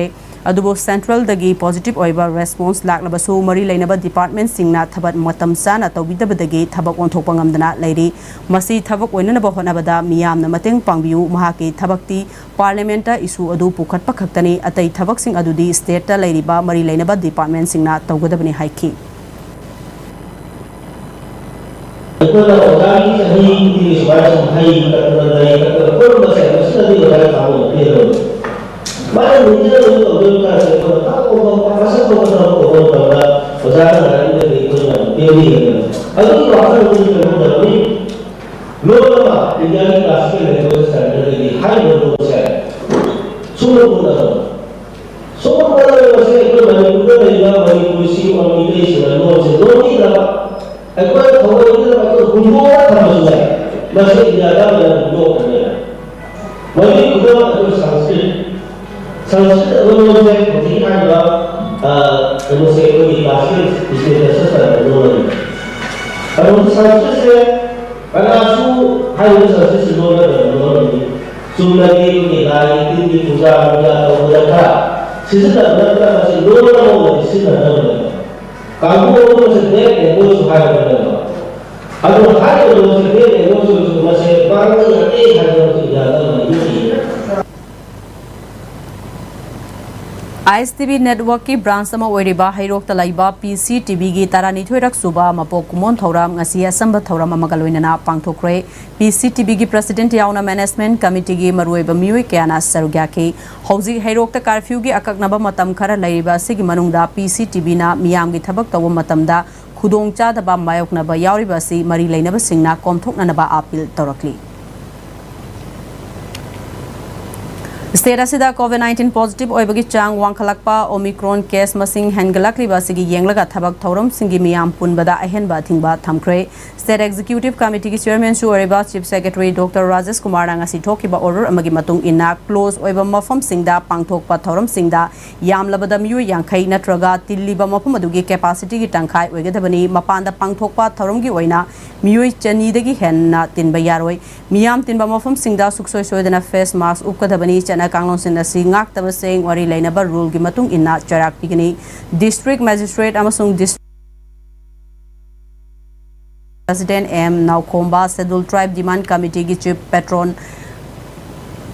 ꯑꯗꯨꯕꯨ central ꯗꯒꯤ positive ꯑꯣꯏꯕ response ꯂꯥꯛꯂꯕꯁꯨ ꯃꯔꯤ ꯂꯩꯅꯕ department ꯁꯤꯡꯅ ꯊꯕꯛ ꯃꯇꯝ ꯆꯥꯅ ꯇꯧꯕꯤꯗꯕꯗꯒꯤ ꯊꯕꯛ ꯑꯣꯟꯊꯣꯛꯄ ꯉꯝꯗꯅ ꯂꯩꯔꯤ꯫ ꯃꯁꯤ ꯊꯕꯛ ꯑꯣꯏꯅꯅꯕ ꯍꯣꯠꯅꯕꯗ ꯃꯤꯌꯥꯝꯅ ꯃꯇꯦꯡ ꯄꯥꯡꯕꯤꯌꯨ꯫ ꯃꯍꯥꯛꯀꯤ ꯊꯕꯛꯇꯤ Parliament ꯇ issue ꯑꯗꯨ ꯄꯨꯈꯠꯄ ꯈꯛꯇꯅꯤ꯫ ꯑꯇꯩ ꯊꯕꯛꯁꯤꯡ ꯑꯗꯨꯗꯤ state ꯇ ꯂꯩꯔꯤꯕ ꯃꯔꯤ ꯂꯩꯅꯕ department ꯁꯤꯡꯅ ꯇꯧꯒꯗꯕꯅꯤ ꯍꯥꯏꯈꯤ꯫ ꯑꯩꯈꯣꯏꯅ ꯑꯣꯖꯥꯒꯤ ꯆꯍꯤ ꯈꯨꯗꯤꯡꯒꯤ ꯁꯨꯃꯥꯏꯅ ꯁꯨꯝ ꯍꯩ ꯀꯠꯇꯅ ꯂꯩ ꯀꯠꯇꯅ ꯀꯣꯏꯔꯝꯕꯁꯦ ꯃꯁꯤꯅꯗꯤ ꯑꯣꯖꯥꯒꯤ ꯊꯥꯡ ꯑꯣꯏꯅ ꯄꯤꯔꯔꯣꯏ꯫ ꯃꯥꯅ ꯅꯤꯡꯖꯅ ꯑꯗꯨꯝ ꯇꯧꯗꯣꯏꯕ ꯀꯥꯟꯁꯦ ꯑꯩꯈꯣꯏꯅ ꯊꯥꯡ ꯄꯣꯝꯕ ꯃꯁꯛ ꯄꯣꯝꯕ ꯊꯕꯛ ꯇꯧꯕ ꯃꯇꯝꯗ ꯑꯣꯖꯥꯅ ꯂꯥꯏꯔꯤꯛꯇꯗꯤ ꯑꯩꯈꯣꯏꯅ ꯄꯤꯔꯤꯕꯅꯦꯕ꯫ ꯑꯗꯨꯒꯤ ꯋꯥꯈꯜꯂꯣꯟꯗꯨ ꯀꯩꯅꯣ ꯇꯧꯔꯅꯤ꯫ ꯂꯣꯟ ꯑꯃ ꯏꯟꯗꯤꯌꯥꯒꯤ classical language ꯁꯥꯟꯅꯔꯒꯗꯤ ꯍꯥꯏꯔꯤꯕ ꯂꯣꯟꯁꯦ ꯁꯨꯝꯕ ꯂꯣꯟ ꯑꯃ ꯁꯣꯝ ꯄꯣꯠꯂꯝ ꯑꯁꯤ ꯑꯩꯈꯣꯏ ꯃꯅꯤꯄꯨꯔꯗ ꯂꯩꯔꯤꯕ ꯃꯅꯤꯄꯨꯔꯤꯁꯤꯡ ꯑꯃ ꯃꯤꯇꯩꯁꯤꯡꯅ ꯂꯣꯟꯁꯤ ꯂꯣꯟꯕꯤꯗ꯭ꯔꯕ ꯑꯩꯈꯣꯏꯅ ꯊꯑꯣꯏꯗꯅ ꯑꯩꯈꯣꯏ ꯍꯨꯟꯗꯣꯛꯑꯒ ꯊꯝꯕꯁꯨ ꯂꯩ꯫ ꯃꯁꯤ ꯏꯟꯗꯤꯌꯥꯗ ꯑꯣꯏꯅ ꯍꯨꯟꯗꯣꯛꯈ꯭ꯔꯅꯤ꯫ ꯃꯗꯨꯒꯤ ꯈꯨꯗꯝ ꯑꯩꯈꯣꯏ ꯁꯪꯁꯀ꯭ꯔꯤꯠ, ꯁꯪꯁꯀ꯭ꯔꯤꯠ ꯑꯩꯈꯣꯏ ꯂꯣꯟꯁꯦ ꯍꯧꯖꯤꯛ ꯍꯥꯏꯔꯤꯕ ꯀꯩꯅꯣꯁꯦ ꯑꯩꯈꯣꯏꯒꯤ ꯀ꯭ꯂꯥꯁꯤꯀꯦꯜ ꯂꯤꯇꯔꯦꯆꯔ ꯂꯣꯟ ꯑꯃꯅꯤ꯫ ꯑꯗꯨ ꯁꯪꯁꯀ꯭ꯔꯤꯠꯁꯦ ꯀꯅꯥꯁꯨ ꯍꯥꯏꯔꯤꯕ ꯁꯪꯁꯀ꯭ꯔꯤꯠꯁꯤ ꯂꯣꯟꯒꯗꯕ ꯂꯣꯟ ꯑꯃꯅꯤ꯫ ꯆꯨꯝꯅꯒꯤ ꯑꯩꯈꯣꯏꯒꯤ ꯂꯥꯏꯒꯤ ꯇꯤꯟꯒꯤ ꯄꯨꯖꯥ ꯅꯨꯡꯖꯥ ꯇꯧꯕꯗ ꯈꯔ ꯁꯤꯖꯤꯟꯅꯕ ꯅꯠꯇꯅ ꯃꯁꯤ ꯂꯣꯟ ꯑꯃ ꯑꯣꯏꯅ ꯁꯤꯖꯤꯟꯅꯗꯕꯅꯦꯕ꯫ ꯀꯥꯡꯕꯨ ꯑꯗꯨ ꯃꯁꯤ black language ꯍꯥꯏꯕꯅꯦꯕ꯫ ꯑꯗꯨ ꯍꯥꯏꯔꯤꯕ ꯂꯣꯟꯁꯤ black language ꯑꯣꯏꯔꯁꯨ ꯃꯁꯤ ꯃꯥꯡꯕ ꯌꯥꯗꯦ ꯍꯥꯏꯕ ꯃꯁꯤ ꯌꯥꯗꯕꯅꯤ꯫ ꯑꯥꯏ ꯑꯦꯁ ꯇꯤ ꯚꯤ network ꯀꯤ branch ꯑꯃ ꯑꯣꯏꯔꯤꯕ ꯍꯩꯔꯣꯛꯇ ꯂꯩꯕ ꯄꯤ ꯁꯤ ꯇꯤ ꯚꯤ ꯒꯤ ꯇꯔꯥꯅꯤꯊꯣꯏꯔꯛ ꯁꯨꯕ ꯃꯄꯣꯛ ꯀꯨꯝꯑꯣꯟ ꯊꯧꯔꯝ ꯉꯁꯤ ꯑꯆꯝꯕ ꯊꯧꯔꯝ ꯑꯃꯒ ꯂꯣꯏꯅꯅ ꯄꯥꯡꯊꯣꯛꯈ꯭ꯔꯦ꯫ ꯄꯤ ꯁꯤ ꯇꯤ ꯚꯤ ꯒꯤ president ꯌꯥꯎꯅ management committee ꯒꯤ ꯃꯔꯨꯑꯣꯏꯕ ꯃꯤꯑꯣꯏ ꯀꯌꯥꯅ ꯁꯔꯨꯛ ꯌꯥꯈꯤ꯫ ꯍꯧꯖꯤꯛ ꯍꯩꯔꯣꯛꯇ curfew ꯒꯤ ꯑꯀꯛꯅꯕ ꯃꯇꯝ ꯈꯔ ꯂꯩꯔꯤꯕ ꯑꯁꯤꯒꯤ ꯃꯅꯨꯡꯗ ꯄꯤ ꯁꯤ ꯇꯤ ꯚꯤ ꯅ ꯃꯤꯌꯥꯝꯒꯤ ꯊꯕꯛ ꯇꯧꯕ ꯃꯇꯝꯗ ꯈꯨꯗꯣꯡꯆꯥꯗꯕ ꯃꯥꯌꯣꯛꯅꯕ ꯌꯥꯎꯔꯤꯕ ꯑꯁꯤ ꯃꯔꯤ ꯂꯩꯅꯕꯁꯤꯡꯅ ꯀꯣꯝꯊꯣꯛꯅꯅꯕ appeal ꯇꯧꯔꯛꯂꯤ꯫ State ꯑꯁꯤꯗ COVID nineteen positive ꯑꯣꯏꯕꯒꯤ ꯆꯥꯡ ꯋꯥꯡꯈꯠꯂꯛꯄ, Omicron case ꯃꯁꯤꯡ ꯍꯦꯟꯒꯠꯂꯛꯂꯤꯕ ꯑꯁꯤꯒꯤ ꯌꯦꯡꯂꯒ ꯊꯕꯛ ꯊꯧꯔꯝꯁꯤꯡꯒꯤ ꯃꯤꯌꯥꯝ ꯄꯨꯟꯕꯗ ꯑꯍꯦꯟꯕ ꯑꯊꯤꯡꯕ ꯊꯝꯈ꯭ꯔꯦ꯫ State Executive Committeeꯒꯤ Chairmanꯁꯨ ꯑꯣꯏꯔꯤꯕ Chief Secretary Doctor ꯔꯥꯖꯦꯁ ꯀꯨꯃꯥꯔꯅ ꯉꯁꯤ ꯊꯣꯛꯈꯤꯕ order ꯑꯃꯒꯤ ꯃꯇꯨꯡ ꯏꯟꯅ, close ꯑꯣꯏꯕ ꯃꯐꯝꯁꯤꯡꯗ ꯄꯥꯡꯊꯣꯛꯄ ꯊꯧꯔꯝꯁꯤꯡꯗ ꯌꯥꯝꯂꯕꯗ ꯃꯤꯑꯣꯏ ꯌꯥꯡꯈꯩ ꯅꯠꯇ꯭ꯔꯒ ꯇꯤꯜꯂꯤꯕ ꯃꯐꯝ ꯑꯗꯨꯒꯤ capacityꯒꯤ ꯇꯪꯈꯥꯏ ꯑꯣꯏꯒꯗꯕꯅꯤ꯫ ꯃꯄꯥꯟꯗ ꯄꯥꯡꯊꯣꯛꯄ ꯊꯧꯔꯝꯒꯤ ꯑꯣꯏꯅ ꯃꯤꯑꯣꯏ ꯆꯅꯤꯗꯒꯤ ꯍꯦꯟꯅ ꯇꯤꯟꯕ ꯌꯥꯔꯣꯏ꯫ ꯃꯤꯌꯥꯝ ꯇꯤꯟꯕ ꯃꯐꯝꯁꯤꯡꯗ ꯁꯨꯡꯁꯣꯏ ꯁꯣꯏꯗꯅ face mask ꯎꯞꯀꯗꯕꯅꯤ꯫ ꯆꯠꯅ ꯀꯥꯡꯂꯣꯟꯁꯤꯡ ꯑꯁꯤ ꯉꯥꯛꯇꯕꯁꯤꯡ ꯃꯔꯤ ꯂꯩꯅꯕ ruleꯒꯤ ꯃꯇꯨꯡ ꯏꯟꯅ ꯆꯩꯔꯥꯛ ꯄꯤꯒꯅꯤ꯫ District Magistrate ꯑꯃꯁꯨꯡ District President M Naokhomba, Scheduled Tribe Demand Committeeꯒꯤ Chief Patron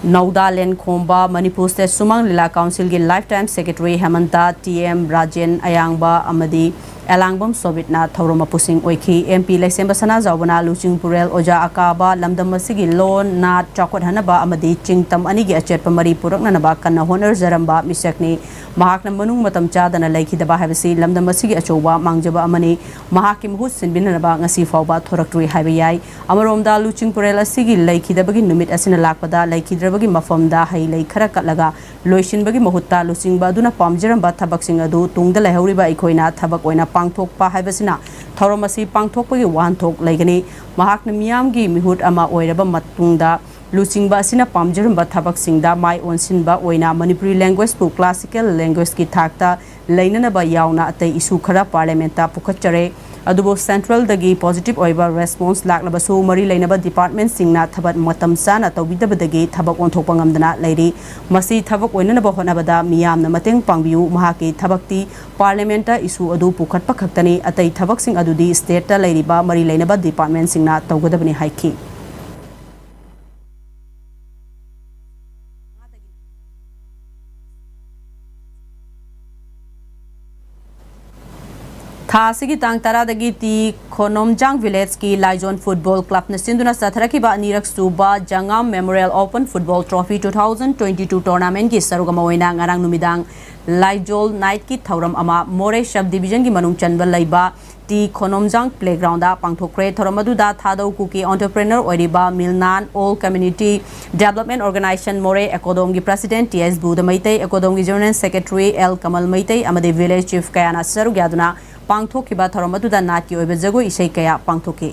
ꯅꯧꯗꯥ ꯂꯦꯟꯈꯣꯝꯕ, ꯃꯅꯤꯄꯨꯔ State ꯁꯨꯃꯥꯡ ꯂꯤꯂꯥ Councilꯒꯤ Lifetime Secretary Hemanta, T M Rajen ꯑꯌꯥꯡꯕ ꯑꯃꯗꯤ ꯑꯦꯂꯥꯡꯕꯝ ꯁꯣꯕꯤꯠꯅ ꯊꯧꯔꯝ ꯃꯄꯨꯁꯤꯡ ꯑꯣꯏꯈꯤ꯫ ꯑꯦꯝ ꯄꯤ ꯂꯩꯁꯦꯝꯕ ꯁꯅꯥꯖꯥꯎꯕꯅ ꯂꯨꯆꯤꯡꯄꯨꯔꯦꯜ ꯑꯣꯖꯥ ꯑꯀꯥꯕ ꯂꯝꯗꯝ ꯑꯁꯤꯒꯤ ꯂꯣꯟ, ꯅꯥꯠ ꯆꯥꯎꯈꯠꯍꯟꯅꯕ ꯑꯃꯗꯤ ꯆꯤꯡꯇꯝ ꯑꯅꯤꯒꯤ ꯑꯆꯦꯠꯄ ꯃꯔꯤ ꯄꯨꯔꯛꯅꯅꯕ ꯀꯟꯅ ꯍꯣꯠꯅꯖꯔꯝꯕ ꯃꯤꯁꯛꯅꯤ꯫ ꯃꯍꯥꯛꯅ ꯃꯅꯨꯡ ꯃꯇꯝ ꯆꯥꯗꯅ ꯂꯩꯈꯤꯗꯕ ꯍꯥꯏꯕꯁꯤ ꯂꯝꯗꯝ ꯑꯁꯤꯒꯤ ꯑꯆꯧꯕ ꯃꯥꯡꯖꯕ ꯑꯃꯅꯤ꯫ ꯃꯍꯥꯛꯀꯤ ꯃꯍꯨꯠ ꯁꯤꯟꯕꯤꯅꯅꯕ ꯉꯁꯤ ꯐꯥꯎꯕ ꯊꯣꯔꯛꯇ꯭ꯔꯤ ꯍꯥꯏꯕ ꯌꯥꯏ꯫ ꯑꯃꯔꯣꯝꯗ, ꯂꯨꯆꯤꯡꯄꯨꯔꯦꯜ ꯑꯁꯤꯒꯤ ꯂꯩꯈꯤꯗꯕꯒꯤ ꯅꯨꯃꯤꯠ ꯑꯁꯤꯅ ꯂꯥꯛꯄꯗ ꯂꯩꯈꯤꯗ꯭ꯔꯕꯒꯤ ꯃꯐꯝꯗ ꯍꯩ ꯂꯩ ꯈꯔ ꯀꯠꯂꯒ ꯂꯣꯏꯁꯤꯟꯕꯒꯤ ꯃꯍꯨꯠꯇ, ꯂꯨꯆꯤꯡꯕ ꯑꯗꯨꯅ ꯄꯥꯝꯖꯔꯝꯕ ꯊꯕꯛꯁꯤꯡ ꯑꯗꯨ ꯇꯨꯡꯗ ꯂꯩꯍꯧꯔꯤꯕ ꯑꯩꯈꯣꯏꯅ ꯊꯕꯛ ꯑꯣꯏꯅ ꯄꯥꯡꯊꯣꯛꯄ ꯍꯥꯏꯕꯁꯤꯅ ꯊꯧꯔꯝ ꯑꯁꯤ ꯄꯥꯡꯊꯣꯛꯄꯒꯤ ꯋꯥꯍꯟꯊꯣꯛ ꯂꯩꯒꯅꯤ꯫ ꯃꯍꯥꯛꯅ ꯃꯤꯌꯥꯝꯒꯤ ꯃꯤꯍꯨꯠ ꯑꯃ ꯑꯣꯏꯔꯕ ꯃꯇꯨꯡꯗ, ꯂꯨꯆꯤꯡꯕ ꯑꯁꯤꯅ ꯄꯥꯝꯖꯔꯝꯕ ꯊꯕꯛꯁꯤꯡꯗ ꯃꯥꯏ ꯑꯣꯟꯁꯤꯟꯕ ꯑꯣꯏꯅ ꯃꯅꯤꯄꯨꯔꯤ languageꯄꯨ classical languageꯀꯤ ꯊꯥꯛꯇ ꯂꯩꯅꯅꯕ ꯌꯥꯎꯅ ꯑꯇꯩ issue ꯈꯔ Parliamentꯇ ꯄꯨꯈꯠꯆꯔꯦ꯫ ꯑꯗꯨꯕꯨ Centralꯗꯒꯤ positive ꯑꯣꯏꯕ response ꯂꯥꯛꯂꯕꯁꯨ, ꯃꯔꯤ ꯂꯩꯅꯕ departmentꯁꯤꯡꯅ ꯊꯕꯛ ꯃꯇꯝ ꯆꯥꯅ ꯇꯧꯕꯤꯗꯕꯗꯒꯤ ꯊꯕꯛ ꯑꯣꯟꯊꯣꯛꯄ ꯉꯝꯗꯅ ꯂꯩꯔꯤ꯫ ꯃꯁꯤ ꯊꯕꯛ ꯑꯣꯏꯅꯅꯕ ꯍꯣꯠꯅꯕꯗ ꯃꯤꯌꯥꯝꯅ ꯃꯇꯦꯡ ꯄꯥꯡꯕꯤꯌꯨ꯫ ꯃꯍꯥꯛꯀꯤ ꯊꯕꯛꯇꯤ Parliamentꯇ issue ꯑꯗꯨ ꯄꯨꯈꯠꯄ ꯈꯛꯇꯅꯤ꯫ ꯑꯇꯩ ꯊꯕꯛꯁꯤꯡ ꯑꯗꯨꯗꯤ stateꯇ ꯂꯩꯔꯤꯕ ꯃꯔꯤ ꯂꯩꯅꯕ departmentꯁꯤꯡꯅ ꯇꯧꯒꯗꯕꯅꯤ ꯍꯥꯏꯈꯤ꯫ ꯊꯥ ꯑꯁꯤꯒꯤ ꯇꯥꯡ ꯇꯔꯥꯗꯒꯤ ꯇꯤ ꯈꯣꯅꯣꯝꯖꯥꯡ ꯚꯤꯂꯦꯖꯀꯤ ꯂꯥꯏꯖꯣꯟ ꯐꯨꯠꯕꯣꯜ ꯀ꯭ꯂꯕꯅ ꯁꯤꯟꯗꯨꯅ ꯆꯠꯊꯔꯛꯈꯤꯕ ꯑꯅꯤꯔꯛ ꯁꯨꯕ Jangam memorial open football trophy two thousand twenty two ꯇꯣꯔꯅꯥꯃꯦꯟꯒꯤ ꯁꯔꯨꯛ ꯑꯃ ꯑꯣꯏꯅ ꯉꯔꯥꯡ ꯅꯨꯃꯤꯗꯥꯡ ꯂꯥꯏꯖꯣꯜ ꯅꯥꯏꯠꯀꯤ ꯊꯧꯔꯝ ꯑꯃ ꯃꯣꯔꯦ ꯁꯕ ꯗꯤꯕꯤꯖꯟꯒꯤ ꯃꯅꯨꯡ ꯆꯟꯕ ꯂꯩꯕ ꯇꯤ ꯈꯣꯅꯣꯝꯖꯥꯡ ꯄ꯭ꯂꯦꯒ꯭ꯔꯥꯎꯟꯗ ꯄꯥꯡꯊꯣꯛꯈ꯭ꯔꯦ꯫ ꯊꯧꯔꯝ ꯑꯗꯨꯗ ꯊꯥꯗꯧ ꯀꯨꯀꯤ ꯑꯣꯟꯇꯔꯄ꯭ꯔꯦꯅꯔ ꯑꯣꯏꯔꯤꯕ ꯃꯤꯜꯅꯥꯟ ꯑꯣꯜ ꯀꯝꯃ꯭ꯌꯨꯅꯤꯇꯤ ꯗꯦꯕꯂꯞꯃꯦꯟ ꯑꯣꯔꯒꯅꯥꯏꯖꯦꯁꯟ ꯃꯣꯔꯦ ꯑꯦꯀꯣꯗꯣꯝꯒꯤ ꯄ꯭ꯔꯁꯤꯗꯦꯟ ꯇꯤ ꯑꯦꯁ ꯕꯨꯙꯃꯩꯇꯩ, ꯑꯦꯀꯣꯗꯣꯝꯒꯤ ꯖꯦꯅꯔꯦꯜ ꯁꯦꯀ꯭ꯔꯦꯇꯔꯤ ꯑꯦꯜ ꯀꯃꯜ ꯃꯩꯇꯩ ꯑꯃꯗꯤ ꯚꯤꯂꯦꯖ ꯆꯤꯐ ꯀꯌꯥꯅ ꯁꯔꯨꯛ ꯌꯥꯗꯨꯅ ꯄꯥꯡꯊꯣꯛꯈꯤꯕ ꯊꯧꯔꯝ ꯑꯗꯨꯗ ꯅꯥꯠꯀꯤ ꯑꯣꯏꯕ ꯖꯒꯣꯏ ꯏꯁꯩ ꯀꯌꯥ ꯄꯥꯡꯊꯣꯛꯈꯤ꯫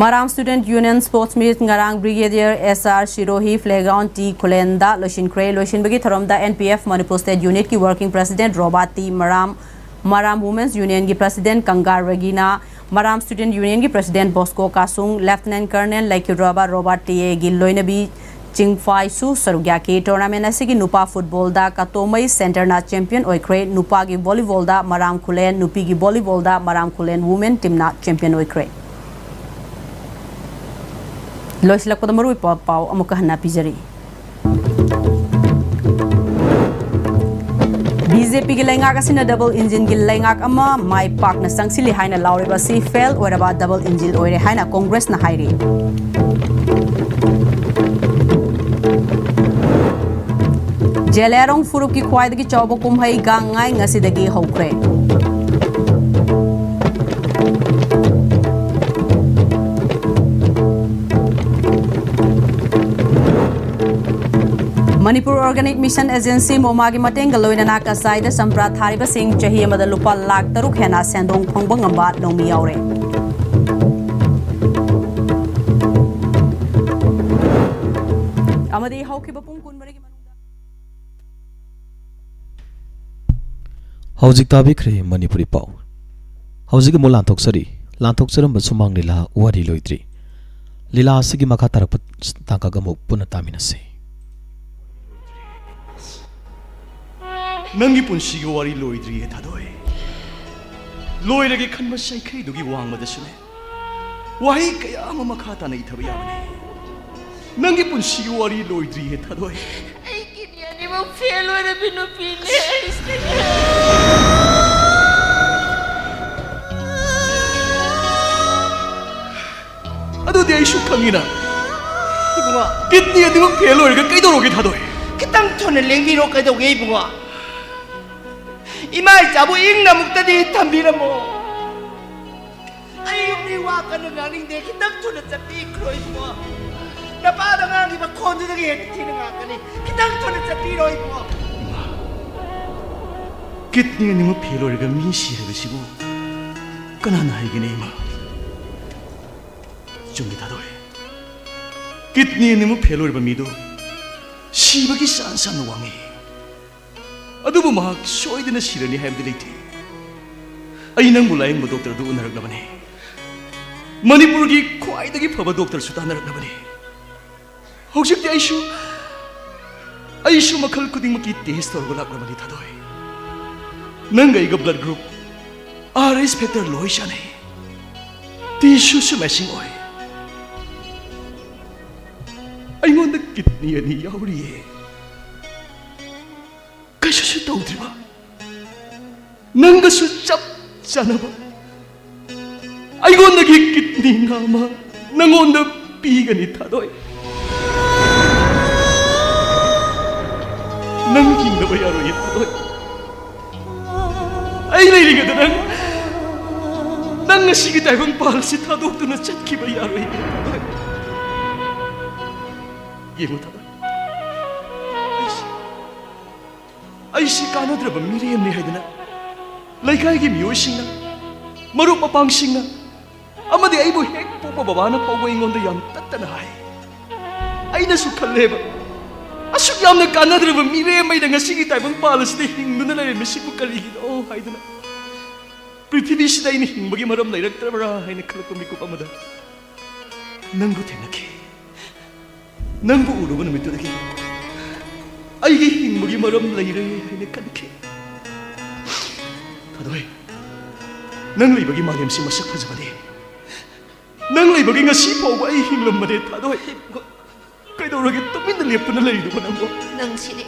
Maram student union sports meet ꯉꯔꯥꯡ brigadier S R Sirohi playground ꯇꯤ ꯈꯨꯂꯦꯟꯗ ꯂꯣꯏꯁꯤꯟꯈ꯭ꯔꯦ꯫ ꯂꯣꯏꯁꯤꯟꯕꯒꯤ ꯊꯧꯔꯝꯗ N P F Manipur state ꯌꯨꯅꯤꯠꯀꯤ working president Robert T Maram, Maram women's ꯌꯨꯅꯤꯌꯟꯒꯤ ꯄ꯭ꯔꯁꯤꯗꯦꯟꯠ ꯀꯪꯒꯥ ꯔꯒꯤꯅꯥ, ꯃꯔꯥꯝ ꯁ꯭ꯇꯨꯗꯦꯟꯠ ꯌꯨꯅꯤꯌꯟꯒꯤ president Bosco Kasung, lieutenant colonel ꯂꯩꯈꯤꯗ꯭ꯔꯕ ꯔꯣꯕꯥꯔꯠ ꯇꯤ ꯑꯦꯒꯤ ꯂꯣꯏꯅꯕꯤ ꯆꯤꯡꯐꯥꯏꯁꯨ ꯁꯔꯨꯛ ꯌꯥꯈꯤ꯫ ꯇꯣꯔꯅꯥꯃꯦꯟ ꯑꯁꯤꯒꯤ ꯅꯨꯄꯥ ꯐꯨꯠꯕꯣꯜꯗ ꯀꯇꯣꯃꯩ ꯁꯦꯟꯇꯔꯅ ꯆꯦꯝꯄꯤꯌꯟ ꯑꯣꯏꯈ꯭ꯔꯦ, ꯅꯨꯄꯥꯒꯤ ꯚꯣꯂꯤꯕꯣꯜꯗ ꯃꯔꯥꯝ ꯈꯨꯂꯦꯟ, ꯅꯨꯄꯤꯒꯤ ꯚꯣꯂꯤꯕꯣꯜꯗ ꯃꯔꯥꯝ ꯈꯨꯂꯦꯟ ꯋꯨꯃꯦꯟ ꯇꯤꯝꯅ ꯆꯦꯝꯄꯤꯌꯟ ꯑꯣꯏꯈ꯭ꯔꯦ꯫ ꯂꯣꯏꯁꯤꯜꯂꯛꯄꯗ ꯃꯔꯨꯑꯣꯏꯕ ꯄꯥꯎ ꯑꯃꯨꯛꯀ ꯍꯟꯅ ꯄꯤꯖꯔꯤ꯫ ꯕꯤ ꯖꯦ ꯄꯤꯒꯤ ꯂꯩꯉꯥꯛ ꯑꯁꯤꯅ ꯗꯕꯜ ꯏꯟꯖꯤꯟꯒꯤ ꯂꯩꯉꯥꯛ ꯑꯃ ꯃꯥꯏ ꯄꯥꯛꯅ ꯆꯪꯁꯤꯜꯂꯤ ꯍꯥꯏꯅ ꯂꯥꯎꯔꯤꯕ ꯑꯁꯤ ꯐꯦꯜ ꯑꯣꯏꯔꯕ ꯗꯕꯜ ꯏꯟꯖꯤꯟ ꯑꯣꯏꯔꯦ ꯍꯥꯏꯅ ꯀꯣꯡꯒ꯭ꯔꯦꯁꯅ ꯍꯥꯏꯔꯤ꯫ ꯖꯦꯂꯤꯌꯥꯡꯔꯣꯡ ꯐꯨꯔꯨꯞꯀꯤ ꯈ꯭ꯋꯥꯏꯗꯒꯤ ꯆꯥꯎꯕ ꯀꯨꯝꯍꯩ ꯒꯥꯡ ꯉꯥꯏ ꯉꯁꯤꯗꯒꯤ ꯍꯧꯈ꯭ꯔꯦ꯫ ꯃꯅꯤꯄꯨꯔ ꯑꯣꯔꯒꯥꯅꯤꯛ ꯃꯤꯁꯟ ꯑꯦꯖꯦꯟꯁꯤ, ꯃꯣꯃꯥꯒꯤ ꯃꯇꯦꯡꯒ ꯂꯣꯏꯅꯅ ꯀꯆꯥꯏꯗ ꯆꯝꯄ꯭ꯔꯥ ꯊꯥꯔꯤꯕꯁꯤꯡ ꯆꯍꯤ ꯑꯃꯗ ꯂꯨꯄꯥ ꯂꯥꯈ ꯇꯔꯨꯛ ꯍꯦꯟꯅ ꯁꯦꯟꯗꯣꯡ ꯐꯪꯕ ꯉꯝꯕ ꯂꯧꯃꯤ ꯌꯥꯎꯔꯦ꯫ ꯑꯃꯗꯤ ꯍꯧꯈꯤꯕ ꯄꯨꯡ ꯀꯨꯟꯃꯔꯤꯒꯤ ꯃꯅꯨꯡꯗ ꯍꯧꯖꯤꯛ ꯇꯥꯕꯤꯈ꯭ꯔꯦ ꯃꯅꯤꯄꯨꯔꯤ ꯄꯥꯎ꯫ ꯍꯧꯖꯤꯛ ꯑꯃꯨꯛ ꯂꯥꯟꯊꯣꯛꯆꯔꯤ꯫ ꯂꯥꯟꯊꯣꯛꯆꯔꯝꯕ ꯁꯨꯃꯥꯡ ꯂꯤꯂꯥ ꯋꯥꯔꯤ ꯂꯣꯏꯗ꯭ꯔꯤ꯫ ꯂꯤꯂꯥ ꯑꯁꯤꯒꯤ ꯃꯈꯥ ꯇꯥꯔꯛꯄ ꯇꯥꯡꯀꯛ ꯑꯃꯨꯛ ꯄꯨꯟꯅ ꯇꯥꯃꯤꯟꯅꯁꯤ꯫ ꯅꯪꯒꯤ ꯄꯨꯟꯁꯤꯒꯤ ꯋꯥꯔꯤ ꯂꯣꯏꯗ꯭ꯔꯤꯌꯦ ꯊꯥꯗꯣꯏ꯫ ꯂꯣꯏꯔꯒꯦ ꯈꯟꯕ ꯁꯩꯈꯩꯗꯨꯒꯤ ꯋꯥꯡꯃꯗꯁꯨꯅꯦ, ꯋꯥꯍꯩ ꯀꯌꯥ ꯑꯃ ꯃꯈꯥ ꯇꯥꯅ ꯏꯊꯕ ꯌꯥꯕꯅꯦ꯫ ꯅꯪꯒꯤ ꯄꯨꯟꯁꯤꯒꯤ ꯋꯥꯔꯤ ꯂꯣꯏꯗ꯭ꯔꯤꯌꯦ ꯊꯥꯗꯣꯏ꯫ ꯑꯩ ꯀꯤꯠꯅꯤ ꯑꯅꯤꯃꯛ ꯐꯦꯜ ꯑꯣꯏꯔꯕꯤ ꯅꯨꯄꯤꯅꯦ ꯑꯩꯁꯦ꯫ ꯑꯩꯁꯨ ꯈꯪꯉꯤꯅ꯫ ꯏꯕꯨꯡꯉꯣ, ꯀꯤꯠꯅꯤ ꯑꯅꯤꯃꯛ ꯐꯦꯜ ꯑꯣꯏꯔꯒ ꯀꯩꯗꯧꯔꯒꯦ ꯊꯥꯗꯣꯏ? ꯈꯤꯇꯪ ꯊꯨꯅ ꯂꯦꯡꯕꯤꯔꯣ꯫ ꯀꯩꯗꯧꯒꯦ ꯏꯕꯨꯡꯉꯣ? ꯏꯃꯥ ꯏꯆꯥꯕꯨ ꯏꯪꯅ ꯑꯃꯨꯛꯇꯗꯤ ꯊꯝꯕꯤꯔꯝꯃꯣ꯫ ꯑꯩ ꯌꯨꯝꯒꯤ ꯋꯥ ꯀꯟꯅ ꯉꯥꯡꯅꯤꯡꯗꯦ꯫ ꯈꯤꯇꯪ ꯊꯨꯅ ꯆꯠꯄꯤꯈ꯭ꯔꯣ ꯏꯕꯨꯡꯉꯣ꯫ ꯅꯄꯥꯗ ꯉꯥꯡꯉꯤꯕ ꯈꯣꯟꯗꯨꯗꯒꯤ ꯍꯦꯟꯅ ꯊꯤꯅ ꯉꯥꯡꯒꯅꯤ꯫ ꯈꯤꯇꯪ ꯊꯨꯅ ꯆꯠꯄꯤꯔꯣ ꯏꯕꯨꯡꯉꯣ꯫ ꯀꯤꯠꯅꯤ ꯑꯅꯤꯃꯛ ꯐꯦꯜ ꯑꯣꯏꯔꯒ ꯃꯤ ꯁꯤ ꯍꯥꯏꯕꯁꯤꯕꯨ ꯀꯅꯥꯅ ꯍꯥꯏꯒꯅꯤ ꯏꯃꯥ? ꯆꯨꯝꯃꯤ ꯊꯥꯗꯣꯏ꯫ ꯀꯤꯠꯅꯤ ꯑꯅꯤꯃꯛ ꯐꯦꯜ ꯑꯣꯏꯔꯕ ꯃꯤꯗꯨ ꯁꯤꯕꯒꯤ ꯆꯥꯟꯁ ꯌꯥꯝꯅ ꯋꯥꯡꯉꯤ꯫ ꯑꯗꯨꯕꯨ ꯃꯍꯥꯛ ꯁꯣꯏꯗꯅ ꯁꯤꯔꯅꯤ ꯍꯥꯏꯕꯗꯤ ꯂꯩꯇꯦ꯫ ꯑꯩ ꯅꯪꯕꯨ ꯂꯥꯌꯦꯡꯕ ꯗꯣꯛꯇꯔꯗꯨ ꯎꯅꯔꯛꯂꯕꯅꯤ꯫ ꯃꯅꯤꯄꯨꯔꯒꯤ ꯈ꯭ꯋꯥꯏꯗꯒꯤ ꯐꯕ ꯗꯣꯛꯇꯔꯁꯨ ꯇꯥꯟꯅꯔꯛꯂꯕꯅꯤ꯫ ꯍꯧꯖꯤꯛꯇꯤ ꯑꯩꯁꯨ ꯑꯩꯁꯨ ꯃꯈꯜ ꯈꯨꯗꯤꯡꯃꯛꯀꯤ ꯇꯦꯁ ꯇꯧꯔꯒ ꯂꯥꯛꯂꯕꯅꯤ ꯊꯥꯗꯣꯏ꯫ ꯅꯪꯒ ꯑꯩꯒ ꯕ꯭ꯂꯗ ꯒ꯭ꯔꯨꯞ, ꯑꯥꯔ ꯑꯦꯁ ꯐꯦꯛꯇꯔ ꯂꯣꯏ ꯆꯥꯟꯅꯩ꯫ ꯇꯤꯁꯨꯁꯨ ꯃꯦꯆꯤꯡ ꯑꯣꯏ꯫ ꯑꯩꯉꯣꯟꯗ ꯀꯤꯠꯅꯤ ꯑꯅꯤ ꯌꯥꯎꯔꯤꯌꯦ꯫ ꯀꯩꯁꯨꯁꯨ ꯇꯧꯗ꯭ꯔꯤꯕ, ꯅꯪꯒꯁꯨ ꯆꯞ ꯆꯥꯅꯕ ꯑꯩꯉꯣꯟꯗꯒꯤ ꯀꯤꯠꯅꯤ ꯅꯥꯝꯃ ꯅꯪꯉꯣꯟꯗ ꯄꯤꯒꯅꯤ ꯊꯥꯗꯣꯏ꯫ ꯅꯪ ꯍꯤꯡꯗꯕ ꯌꯥꯔꯣꯏꯌꯦ ꯊꯥꯗꯣꯏ꯫ ꯑꯩ ꯂꯩꯔꯤꯉꯩꯗ ꯅꯪ ꯅꯪ ꯉꯁꯤꯒꯤ ꯇꯥꯏꯕꯪ ꯄꯥꯜ ꯑꯁꯤ ꯊꯥꯗꯣꯛꯇꯨꯅ ꯆꯠꯈꯤꯕ ꯌꯥꯔꯣꯏꯌꯦ ꯊꯥꯗꯣꯏ꯫ ꯌꯦꯡꯉꯨ ꯊꯥꯗꯣꯏ, ꯑꯩꯁꯤ ꯑꯩꯁꯤ ꯀꯥꯟꯅꯗ꯭ꯔꯕ ꯃꯤꯔꯦꯝꯅꯤ ꯍꯥꯏꯗꯅ ꯂꯩꯀꯥꯏꯒꯤ ꯃꯤꯑꯣꯏꯁꯤꯡꯅ, ꯃꯔꯨꯞ ꯃꯄꯥꯡꯁꯤꯡꯅ, ꯑꯃꯗꯤ ꯑꯩꯕꯨ ꯍꯦꯛ ꯄꯣꯛꯄ ꯕꯕꯥꯅ ꯐꯥꯎꯕ ꯑꯩꯉꯣꯟꯗ ꯌꯥꯝ ꯇꯠꯇꯅ ꯍꯥꯏ꯫ ꯑꯩꯅꯁꯨ ꯈꯜꯂꯦꯕ, ꯑꯁꯨꯛ ꯌꯥꯝꯅ ꯀꯥꯟꯅꯗ꯭ꯔꯕ ꯃꯤꯔꯦꯝ ꯑꯩꯅ ꯉꯁꯤꯒꯤ ꯇꯥꯏꯕꯪ ꯄꯥꯜ ꯑꯁꯤꯗ ꯍꯤꯡꯗꯨꯅ ꯂꯩꯔꯝꯃꯤꯁꯤꯕꯨ ꯀꯔꯤꯒꯤꯅꯣ ꯍꯥꯏꯗꯅ꯫ ꯄ꯭ꯔꯤꯊꯤꯕꯤꯁꯤꯗ ꯑꯩꯅ ꯍꯤꯡꯕꯒꯤ ꯃꯔꯝ ꯂꯩꯔꯛꯇ꯭ꯔꯕ꯭ꯔꯥ ꯍꯥꯏꯅ ꯈꯜꯂꯛꯄ ꯃꯤꯀꯨꯞ ꯑꯃꯗ ꯅꯪꯕꯨ ꯊꯦꯡꯅꯈꯤ꯫ ꯅꯪꯕꯨ ꯎꯔꯨꯕ ꯅꯨꯃꯤꯠꯇꯨꯗꯒꯤ ꯑꯩꯒꯤ ꯍꯤꯡꯕꯒꯤ ꯃꯔꯝ ꯂꯩꯔꯦ ꯍꯥꯏꯅ ꯈꯟꯈꯤ꯫ ꯊꯥꯗꯣꯏ, ꯅꯪ ꯂꯩꯕꯒꯤ ꯃꯥꯂꯦꯝꯁꯤ ꯃꯁꯛ ꯐꯖꯕꯅꯤ꯫ ꯅꯪ ꯂꯩꯕꯒꯤ ꯉꯁꯤ ꯐꯥꯎꯕ ꯑꯩ ꯍꯤꯡꯂꯝꯕꯅꯦ ꯊꯥꯗꯣꯏ꯫ ꯀꯩꯗꯧꯔꯒꯦ ꯇꯨꯃꯤꯟꯅ ꯂꯦꯞꯇꯨꯅ ꯂꯩꯔꯤꯗꯨꯕꯣ ꯅꯪꯕꯣ? ꯅꯪꯁꯤꯗꯤ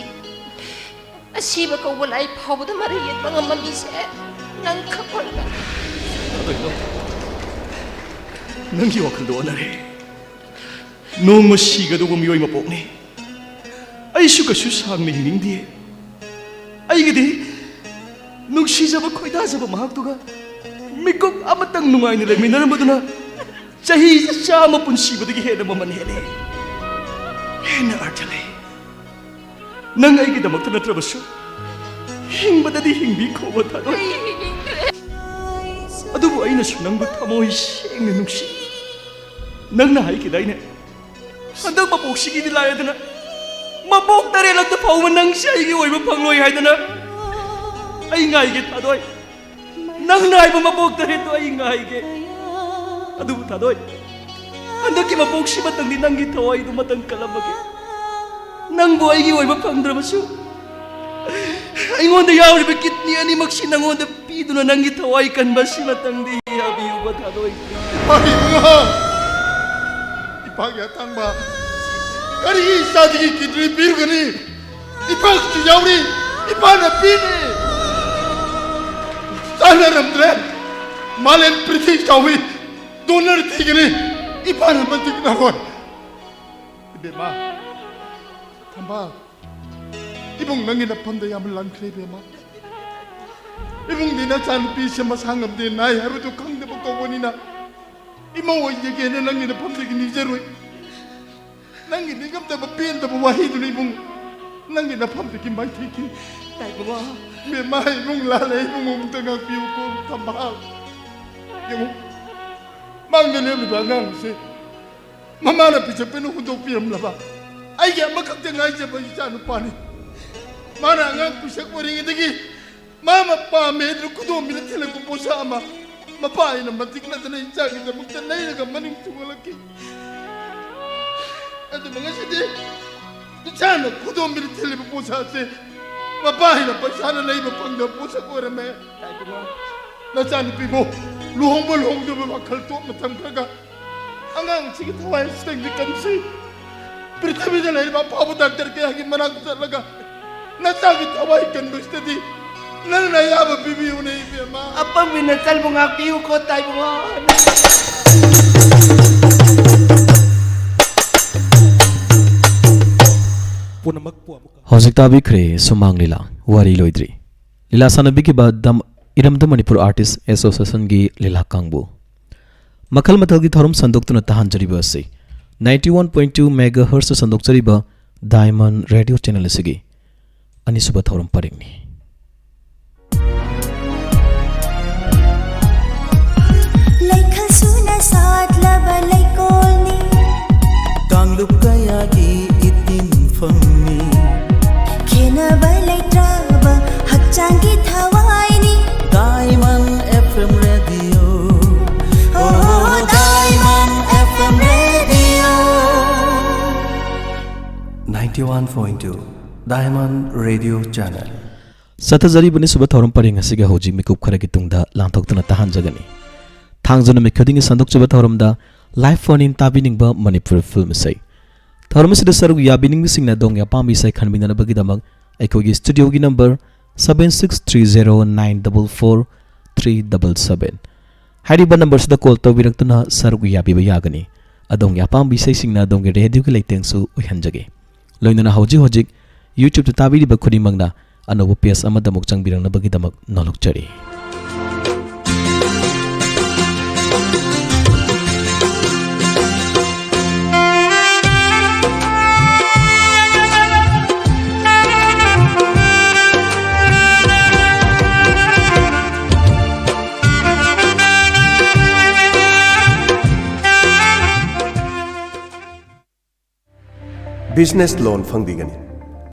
ꯑꯁꯤꯕ ꯀꯧꯕ ꯂꯥꯏ ꯐꯥꯎꯕꯗ ꯃꯔꯩ ꯌꯦꯠꯄ ꯉꯝꯕ ꯃꯤꯁꯦ ꯅꯪ ꯈꯛ ꯑꯣꯏꯔꯒ꯫ ꯊꯥꯗꯣꯏꯗꯣ, ꯅꯪꯒꯤ ꯋꯥꯈꯜꯗꯣ ꯑꯣꯟꯅꯔꯦ꯫ ꯅꯣꯡꯃ ꯁꯤꯒꯗꯧꯕ ꯃꯤꯑꯣꯏ ꯃꯄꯣꯛꯅꯤ꯫ ꯑꯩꯁꯨ ꯀꯩꯁꯨ ꯁꯥꯡꯅ ꯍꯤꯡꯅꯤꯡꯗꯦ꯫ ꯑꯩꯒꯤꯗꯤ ꯅꯨꯡꯁꯤꯖꯕ ꯈꯣꯏꯗꯥꯖꯕ ꯃꯍꯥꯛꯇꯨꯒ ꯃꯤꯀꯨꯞ ꯑꯃꯇꯪ ꯅꯨꯡꯉꯥꯏꯅ ꯂꯩꯃꯤꯟꯅꯔꯝꯕꯗꯨꯅ ꯆꯍꯤ ꯆꯥꯝꯃ ꯄꯨꯟꯁꯤꯕꯗꯒꯤ ꯍꯦꯟꯅ ꯃꯃꯜ ꯍꯦꯜꯂꯤ, ꯍꯦꯟꯅ ꯑꯔꯊ ꯂꯩ꯫ ꯅꯪ ꯑꯩꯒꯤꯗꯃꯛꯇ ꯅꯠꯇ꯭ꯔꯕꯁꯨ ꯍꯤꯡꯕꯗꯗꯤ ꯍꯤꯡꯕꯤꯈꯣꯕ ꯊꯥꯗꯣꯏ꯫ ꯑꯗꯨꯕꯨ ꯑꯩꯅꯁꯨ ꯅꯪꯕꯨ ꯊꯃꯣꯏ ꯁꯦꯡꯅ ꯅꯨꯡꯁꯤ꯫ ꯅꯪꯅ ꯍꯥꯏꯈꯤꯗꯥꯏꯅꯦ, ꯍꯟꯗꯛ ꯃꯄꯣꯛꯁꯤꯒꯤꯗꯤ ꯂꯥꯏꯔꯗꯅ ꯃꯄꯣꯛ ꯇꯔꯦꯠꯂꯛꯇ ꯐꯥꯎꯕ ꯅꯪꯁꯦ ꯑꯩꯒꯤ ꯑꯣꯏꯕ ꯐꯪꯂꯣꯏ ꯍꯥꯏꯗꯅ? ꯑꯩ ꯉꯥꯏꯒꯦ ꯊꯥꯗꯣꯏ, ꯅꯪꯅ ꯍꯥꯏꯕ ꯃꯄꯣꯛ ꯇꯔꯦꯠꯇꯣ ꯑꯩ ꯉꯥꯏꯒꯦ꯫ ꯑꯗꯨꯕꯨ ꯊꯥꯗꯣꯏ, ꯍꯟꯗꯛꯀꯤ ꯃꯄꯣꯛꯁꯤꯃꯇꯪꯗꯤ ꯅꯪꯒꯤ ꯊꯋꯥꯏꯗꯨꯃꯇꯪ ꯀꯜꯂꯝꯃꯒꯦ꯫ ꯅꯪꯕꯨ ꯑꯩꯒꯤ ꯑꯣꯏꯕ ꯐꯪꯗ꯭ꯔꯕꯁꯨ, ꯑꯩꯉꯣꯟꯗ ꯌꯥꯎꯔꯤꯕ ꯀꯤꯠꯅꯤ ꯑꯅꯤꯃꯛꯁꯤ ꯅꯪꯉꯣꯟꯗ ꯄꯤꯗꯨꯅ ꯅꯪꯒꯤ ꯊꯋꯥꯏ ꯀꯟꯕ ꯑꯁꯤꯃꯇꯪꯗꯤ ꯌꯥꯕꯤꯌꯨꯕ ꯊꯥꯗꯣꯏ꯫ ꯍꯣꯏ ꯏꯕꯨꯡꯉꯣ, ꯏꯄꯥꯒꯤ ꯑꯇꯥꯡꯕ, ꯀꯔꯤꯒꯤ ꯏꯆꯥꯗꯒꯤ ꯀꯤꯠꯅꯤ ꯄꯤꯔꯨꯒꯅꯤ? ꯏꯄꯥꯒꯤꯁꯨ ꯌꯥꯎꯔꯤ, ꯏꯄꯥꯅ ꯄꯤꯅꯤ꯫ ꯆꯥꯟꯅꯔꯝꯗ꯭ꯔꯦ, ꯃꯥꯂꯦꯝ ꯄ꯭ꯔꯤꯊꯤ ꯆꯥꯎꯏ, ꯗꯣꯅꯔ ꯊꯤꯒꯅꯤ, ꯏꯄꯥꯅ ꯃꯇꯤꯛ ꯅꯥꯔꯣꯏ꯫ ꯏꯕꯦꯝꯃ, ꯊꯝꯕꯥꯜ, ꯏꯕꯨꯡ ꯅꯪꯒꯤ ꯅꯐꯝꯗ ꯌꯥꯝ ꯂꯪꯈ꯭ꯔꯦ ꯏꯕꯦꯝꯃ꯫ ꯏꯕꯨꯡꯗꯤ ꯅꯆꯥꯅꯨꯄꯤꯁꯦ ꯃꯁꯥ ꯉꯝꯗꯦ ꯅꯥꯏ ꯍꯥꯏꯕꯗꯨ ꯈꯪꯗꯕ ꯀꯧꯕꯅꯤꯅ ꯏꯃꯧ ꯑꯣꯏꯖꯒꯦꯅ ꯅꯪꯒꯤ ꯅꯐꯝꯗꯒꯤ ꯅꯤꯖꯔꯨꯏ꯫ ꯅꯪꯒꯤ ꯅꯤꯡꯉꯝꯗꯕ ꯄꯦꯟꯗꯕ ꯋꯥꯍꯩꯗꯨꯅ ꯏꯕꯨꯡ ꯅꯪꯒꯤ ꯅꯐꯝꯗꯒꯤ ꯃꯥꯏꯊꯩꯈꯤ꯫ ꯇꯥꯏꯕꯨꯡꯉꯣ꯫ ꯏꯕꯦꯝꯃ, ꯏꯕꯨꯡ ꯂꯥꯜꯂꯦ, ꯏꯕꯨꯡ ꯑꯃꯨꯛꯇ ꯉꯥꯛꯄꯤꯌꯨꯀꯣ ꯊꯝꯕꯥꯜ꯫ ꯌꯦꯡꯉꯨ, ꯃꯥꯡꯗ ꯂꯦꯞꯂꯤꯕ ꯑꯉꯥꯡꯁꯦ ꯃꯃꯥꯅ ꯄꯤꯖꯛꯄꯅ ꯍꯨꯟꯗꯣꯛꯄꯤꯔꯝꯂꯕ ꯑꯩꯒꯤ ꯑꯃꯈꯛꯇ ꯉꯥꯏꯖꯕ ꯏꯆꯥ ꯅꯨꯄꯥꯅꯤ꯫ ꯃꯥꯅ ꯑꯉꯥꯡ ꯄꯤꯁꯛ ꯑꯣꯏꯔꯤꯉꯩꯗꯒꯤ ꯃꯥ ꯃꯄꯥꯝꯃꯦ ꯍꯥꯏꯗꯨꯅ ꯈꯨꯗꯣꯝꯕꯤꯅ ꯊꯤꯜꯂꯛꯄ ꯄꯣꯠꯁꯥ ꯑꯃ ꯃꯄꯥ ꯑꯩꯅ ꯃꯇꯤꯛ ꯅꯠꯇꯅ ꯏꯆꯥꯒꯤꯗꯃꯛꯇ ꯂꯩꯔꯒ ꯃꯅꯤꯡ ꯊꯨꯡꯍꯜꯂꯛꯈꯤ꯫ ꯑꯗꯨꯕꯨ ꯉꯁꯤꯗꯤ ꯏꯆꯥꯅ ꯈꯨꯗꯣꯝꯕꯤꯅ ꯊꯤꯜꯂꯤꯕ ꯄꯣꯠꯁꯥꯁꯦ ꯃꯄꯥ ꯑꯩꯅ ꯄꯩꯁꯥꯅ ꯂꯩꯕ ꯐꯪꯗꯕ ꯄꯣꯠꯁꯛ ꯑꯣꯏꯔꯝꯃꯦ꯫ ꯅꯆꯥꯅꯨꯄꯤꯕꯨ ꯂꯨꯍꯣꯡꯕ ꯂꯨꯍꯣꯡꯗꯕ ꯋꯥꯈꯜ ꯇꯣꯛꯅ ꯊꯝꯈ꯭ꯔꯒ ꯑꯉꯥꯡꯁꯤꯒꯤ ꯊꯋꯥꯏ ꯑꯁꯤꯗꯒꯤ ꯀꯟꯁꯤ꯫ ꯄ꯭ꯔꯤꯊꯤꯕꯤꯗ ꯂꯩꯔꯤꯕ ꯑꯐꯥꯎꯕ ꯗꯥꯛꯇꯔ ꯀꯌꯥꯒꯤ ꯃꯅꯥꯛꯇ ꯆꯠꯂꯒ ꯅꯆꯥꯒꯤ ꯊꯋꯥꯏ ꯀꯟꯕꯁꯤꯗꯗꯤ ꯅꯪꯅ ꯑꯌꯥꯕ ꯄꯤꯕꯤꯌꯨꯅꯦ ꯏꯕꯦꯝꯃ꯫ ꯑꯄꯪꯕꯤ ꯅꯆꯜꯕꯨ ꯉꯥꯛꯄꯤꯌꯨꯀꯣ ꯇꯥꯏꯕꯨꯡꯉꯣ꯫ ꯍꯧꯖꯤꯛ ꯇꯥꯕꯤꯈ꯭ꯔꯦ ꯁꯨꯃꯥꯡ ꯂꯤꯂꯥ꯫ ꯋꯥꯔꯤ ꯂꯣꯏꯗ꯭ꯔꯤ꯫ ꯂꯤꯂꯥ ꯁꯥꯟꯅꯕꯤꯈꯤꯕ ꯗꯝ-, ꯏꯔꯝꯗꯝ ꯃꯅꯤꯄꯨꯔ ꯑꯥꯔꯇꯤꯁ ꯑꯦꯁꯣꯁꯤꯌꯦꯁꯟꯒꯤ ꯂꯤꯂꯥ ꯀꯥꯡꯕꯨ꯫ ꯃꯈꯜ ꯃꯊꯦꯜꯒꯤ ꯊꯧꯔꯝ ꯁꯟꯗꯣꯛꯇꯨꯅ ꯇꯥꯍꯟꯖꯔꯤꯕ ꯑꯁꯤ ninety one point two megahertz ꯁꯟꯗꯣꯛꯆꯔꯤꯕ ꯗꯥꯏꯃꯟ ꯔꯦꯗꯤꯑꯣ ꯆꯦꯅꯦꯜ ꯑꯁꯤꯒꯤ ꯑꯅꯤꯁꯨꯕ ꯊꯧꯔꯝ ꯄꯔꯤꯡꯅꯤ꯫ ꯂꯩꯈꯜ ꯁꯨꯅ ꯁꯥꯠꯂꯕ ꯂꯩꯀꯣꯜꯅꯤ꯫ ꯀꯥꯡꯂꯨꯞ ꯀꯌꯥꯒꯤ ꯏꯇꯤꯟꯐꯝꯅꯤ꯫ ꯈꯦꯟꯅꯕ ꯂꯩꯇ꯭ꯔꯕ ꯍꯛꯆꯥꯡꯒꯤ ꯊꯋꯥꯏꯅꯤ꯫ Diamond F M Radio. Oh, Diamond F M Radio. Ninety one point two Diamond Radio Channel. ꯆꯠꯊꯖꯔꯤꯕ ꯑꯅꯤꯁꯨꯕ ꯊꯧꯔꯝ ꯄꯔꯤꯡ ꯑꯁꯤꯒ ꯍꯧꯖꯤꯛ ꯃꯤꯀꯨꯞ ꯈꯔꯒꯤ ꯇꯨꯡꯗ ꯂꯥꯟꯊꯣꯛꯇꯨꯅ ꯇꯥꯍꯟꯖꯒꯅꯤ꯫ ꯊꯥꯡꯖ ꯅꯨꯃꯤꯠ ꯈꯨꯗꯤꯡꯒꯤ ꯁꯟꯗꯣꯛꯆꯕ ꯊꯧꯔꯝꯗ life phone in ꯇꯥꯕꯤꯅꯤꯡꯕ Manipuri film ꯏꯁꯩ꯫ ꯊꯧꯔꯝ ꯑꯁꯤꯗ ꯁꯔꯨꯛ ꯌꯥꯕꯤꯅꯤꯡꯕꯁꯤꯡꯅ ꯑꯗꯣꯝꯒꯤ ꯑꯄꯥꯝꯕ ꯏꯁꯩ ꯈꯟꯃꯤꯟꯅꯅꯕꯒꯤꯗꯃꯛ ꯑꯩꯈꯣꯏꯒꯤ ꯁ꯭ꯇꯨꯗꯤꯑꯣꯒꯤ number seven six three zero nine double four three double seven ꯍꯥꯏꯔꯤꯕ ꯅꯝꯕꯔꯁꯤꯗ ꯀꯣꯜ ꯇꯧꯕꯤꯔꯛꯇꯨꯅ ꯁꯔꯨꯛ ꯌꯥꯕꯤꯕ ꯌꯥꯒꯅꯤ꯫ ꯑꯗꯣꯝꯒꯤ ꯑꯄꯥꯝꯕ ꯏꯁꯩꯁꯤꯡꯅ ꯑꯗꯣꯝꯒꯤ ꯔꯦꯗꯤꯑꯣꯒꯤ ꯂꯩꯇꯦꯡꯁꯨ ꯑꯣꯏꯍꯟꯖꯒꯦ꯫ ꯂꯣꯏꯅꯅ ꯍꯧꯖꯤꯛ ꯍꯧꯖꯤꯛ YouTube-ꯇ ꯇꯥꯕꯤꯔꯤꯕ ꯈꯨꯗꯤꯡꯃꯛꯅ ꯑꯅꯧꯕ ꯄꯦꯖ ꯑꯃꯗ ꯑꯃꯨꯛ ꯆꯪꯕꯤꯔꯛꯅꯕꯒꯤꯗꯃꯛ ꯅꯣꯜꯂꯨꯛꯆꯔꯤ꯫ Business loan ꯐꯪꯕꯤꯒꯅꯤ꯫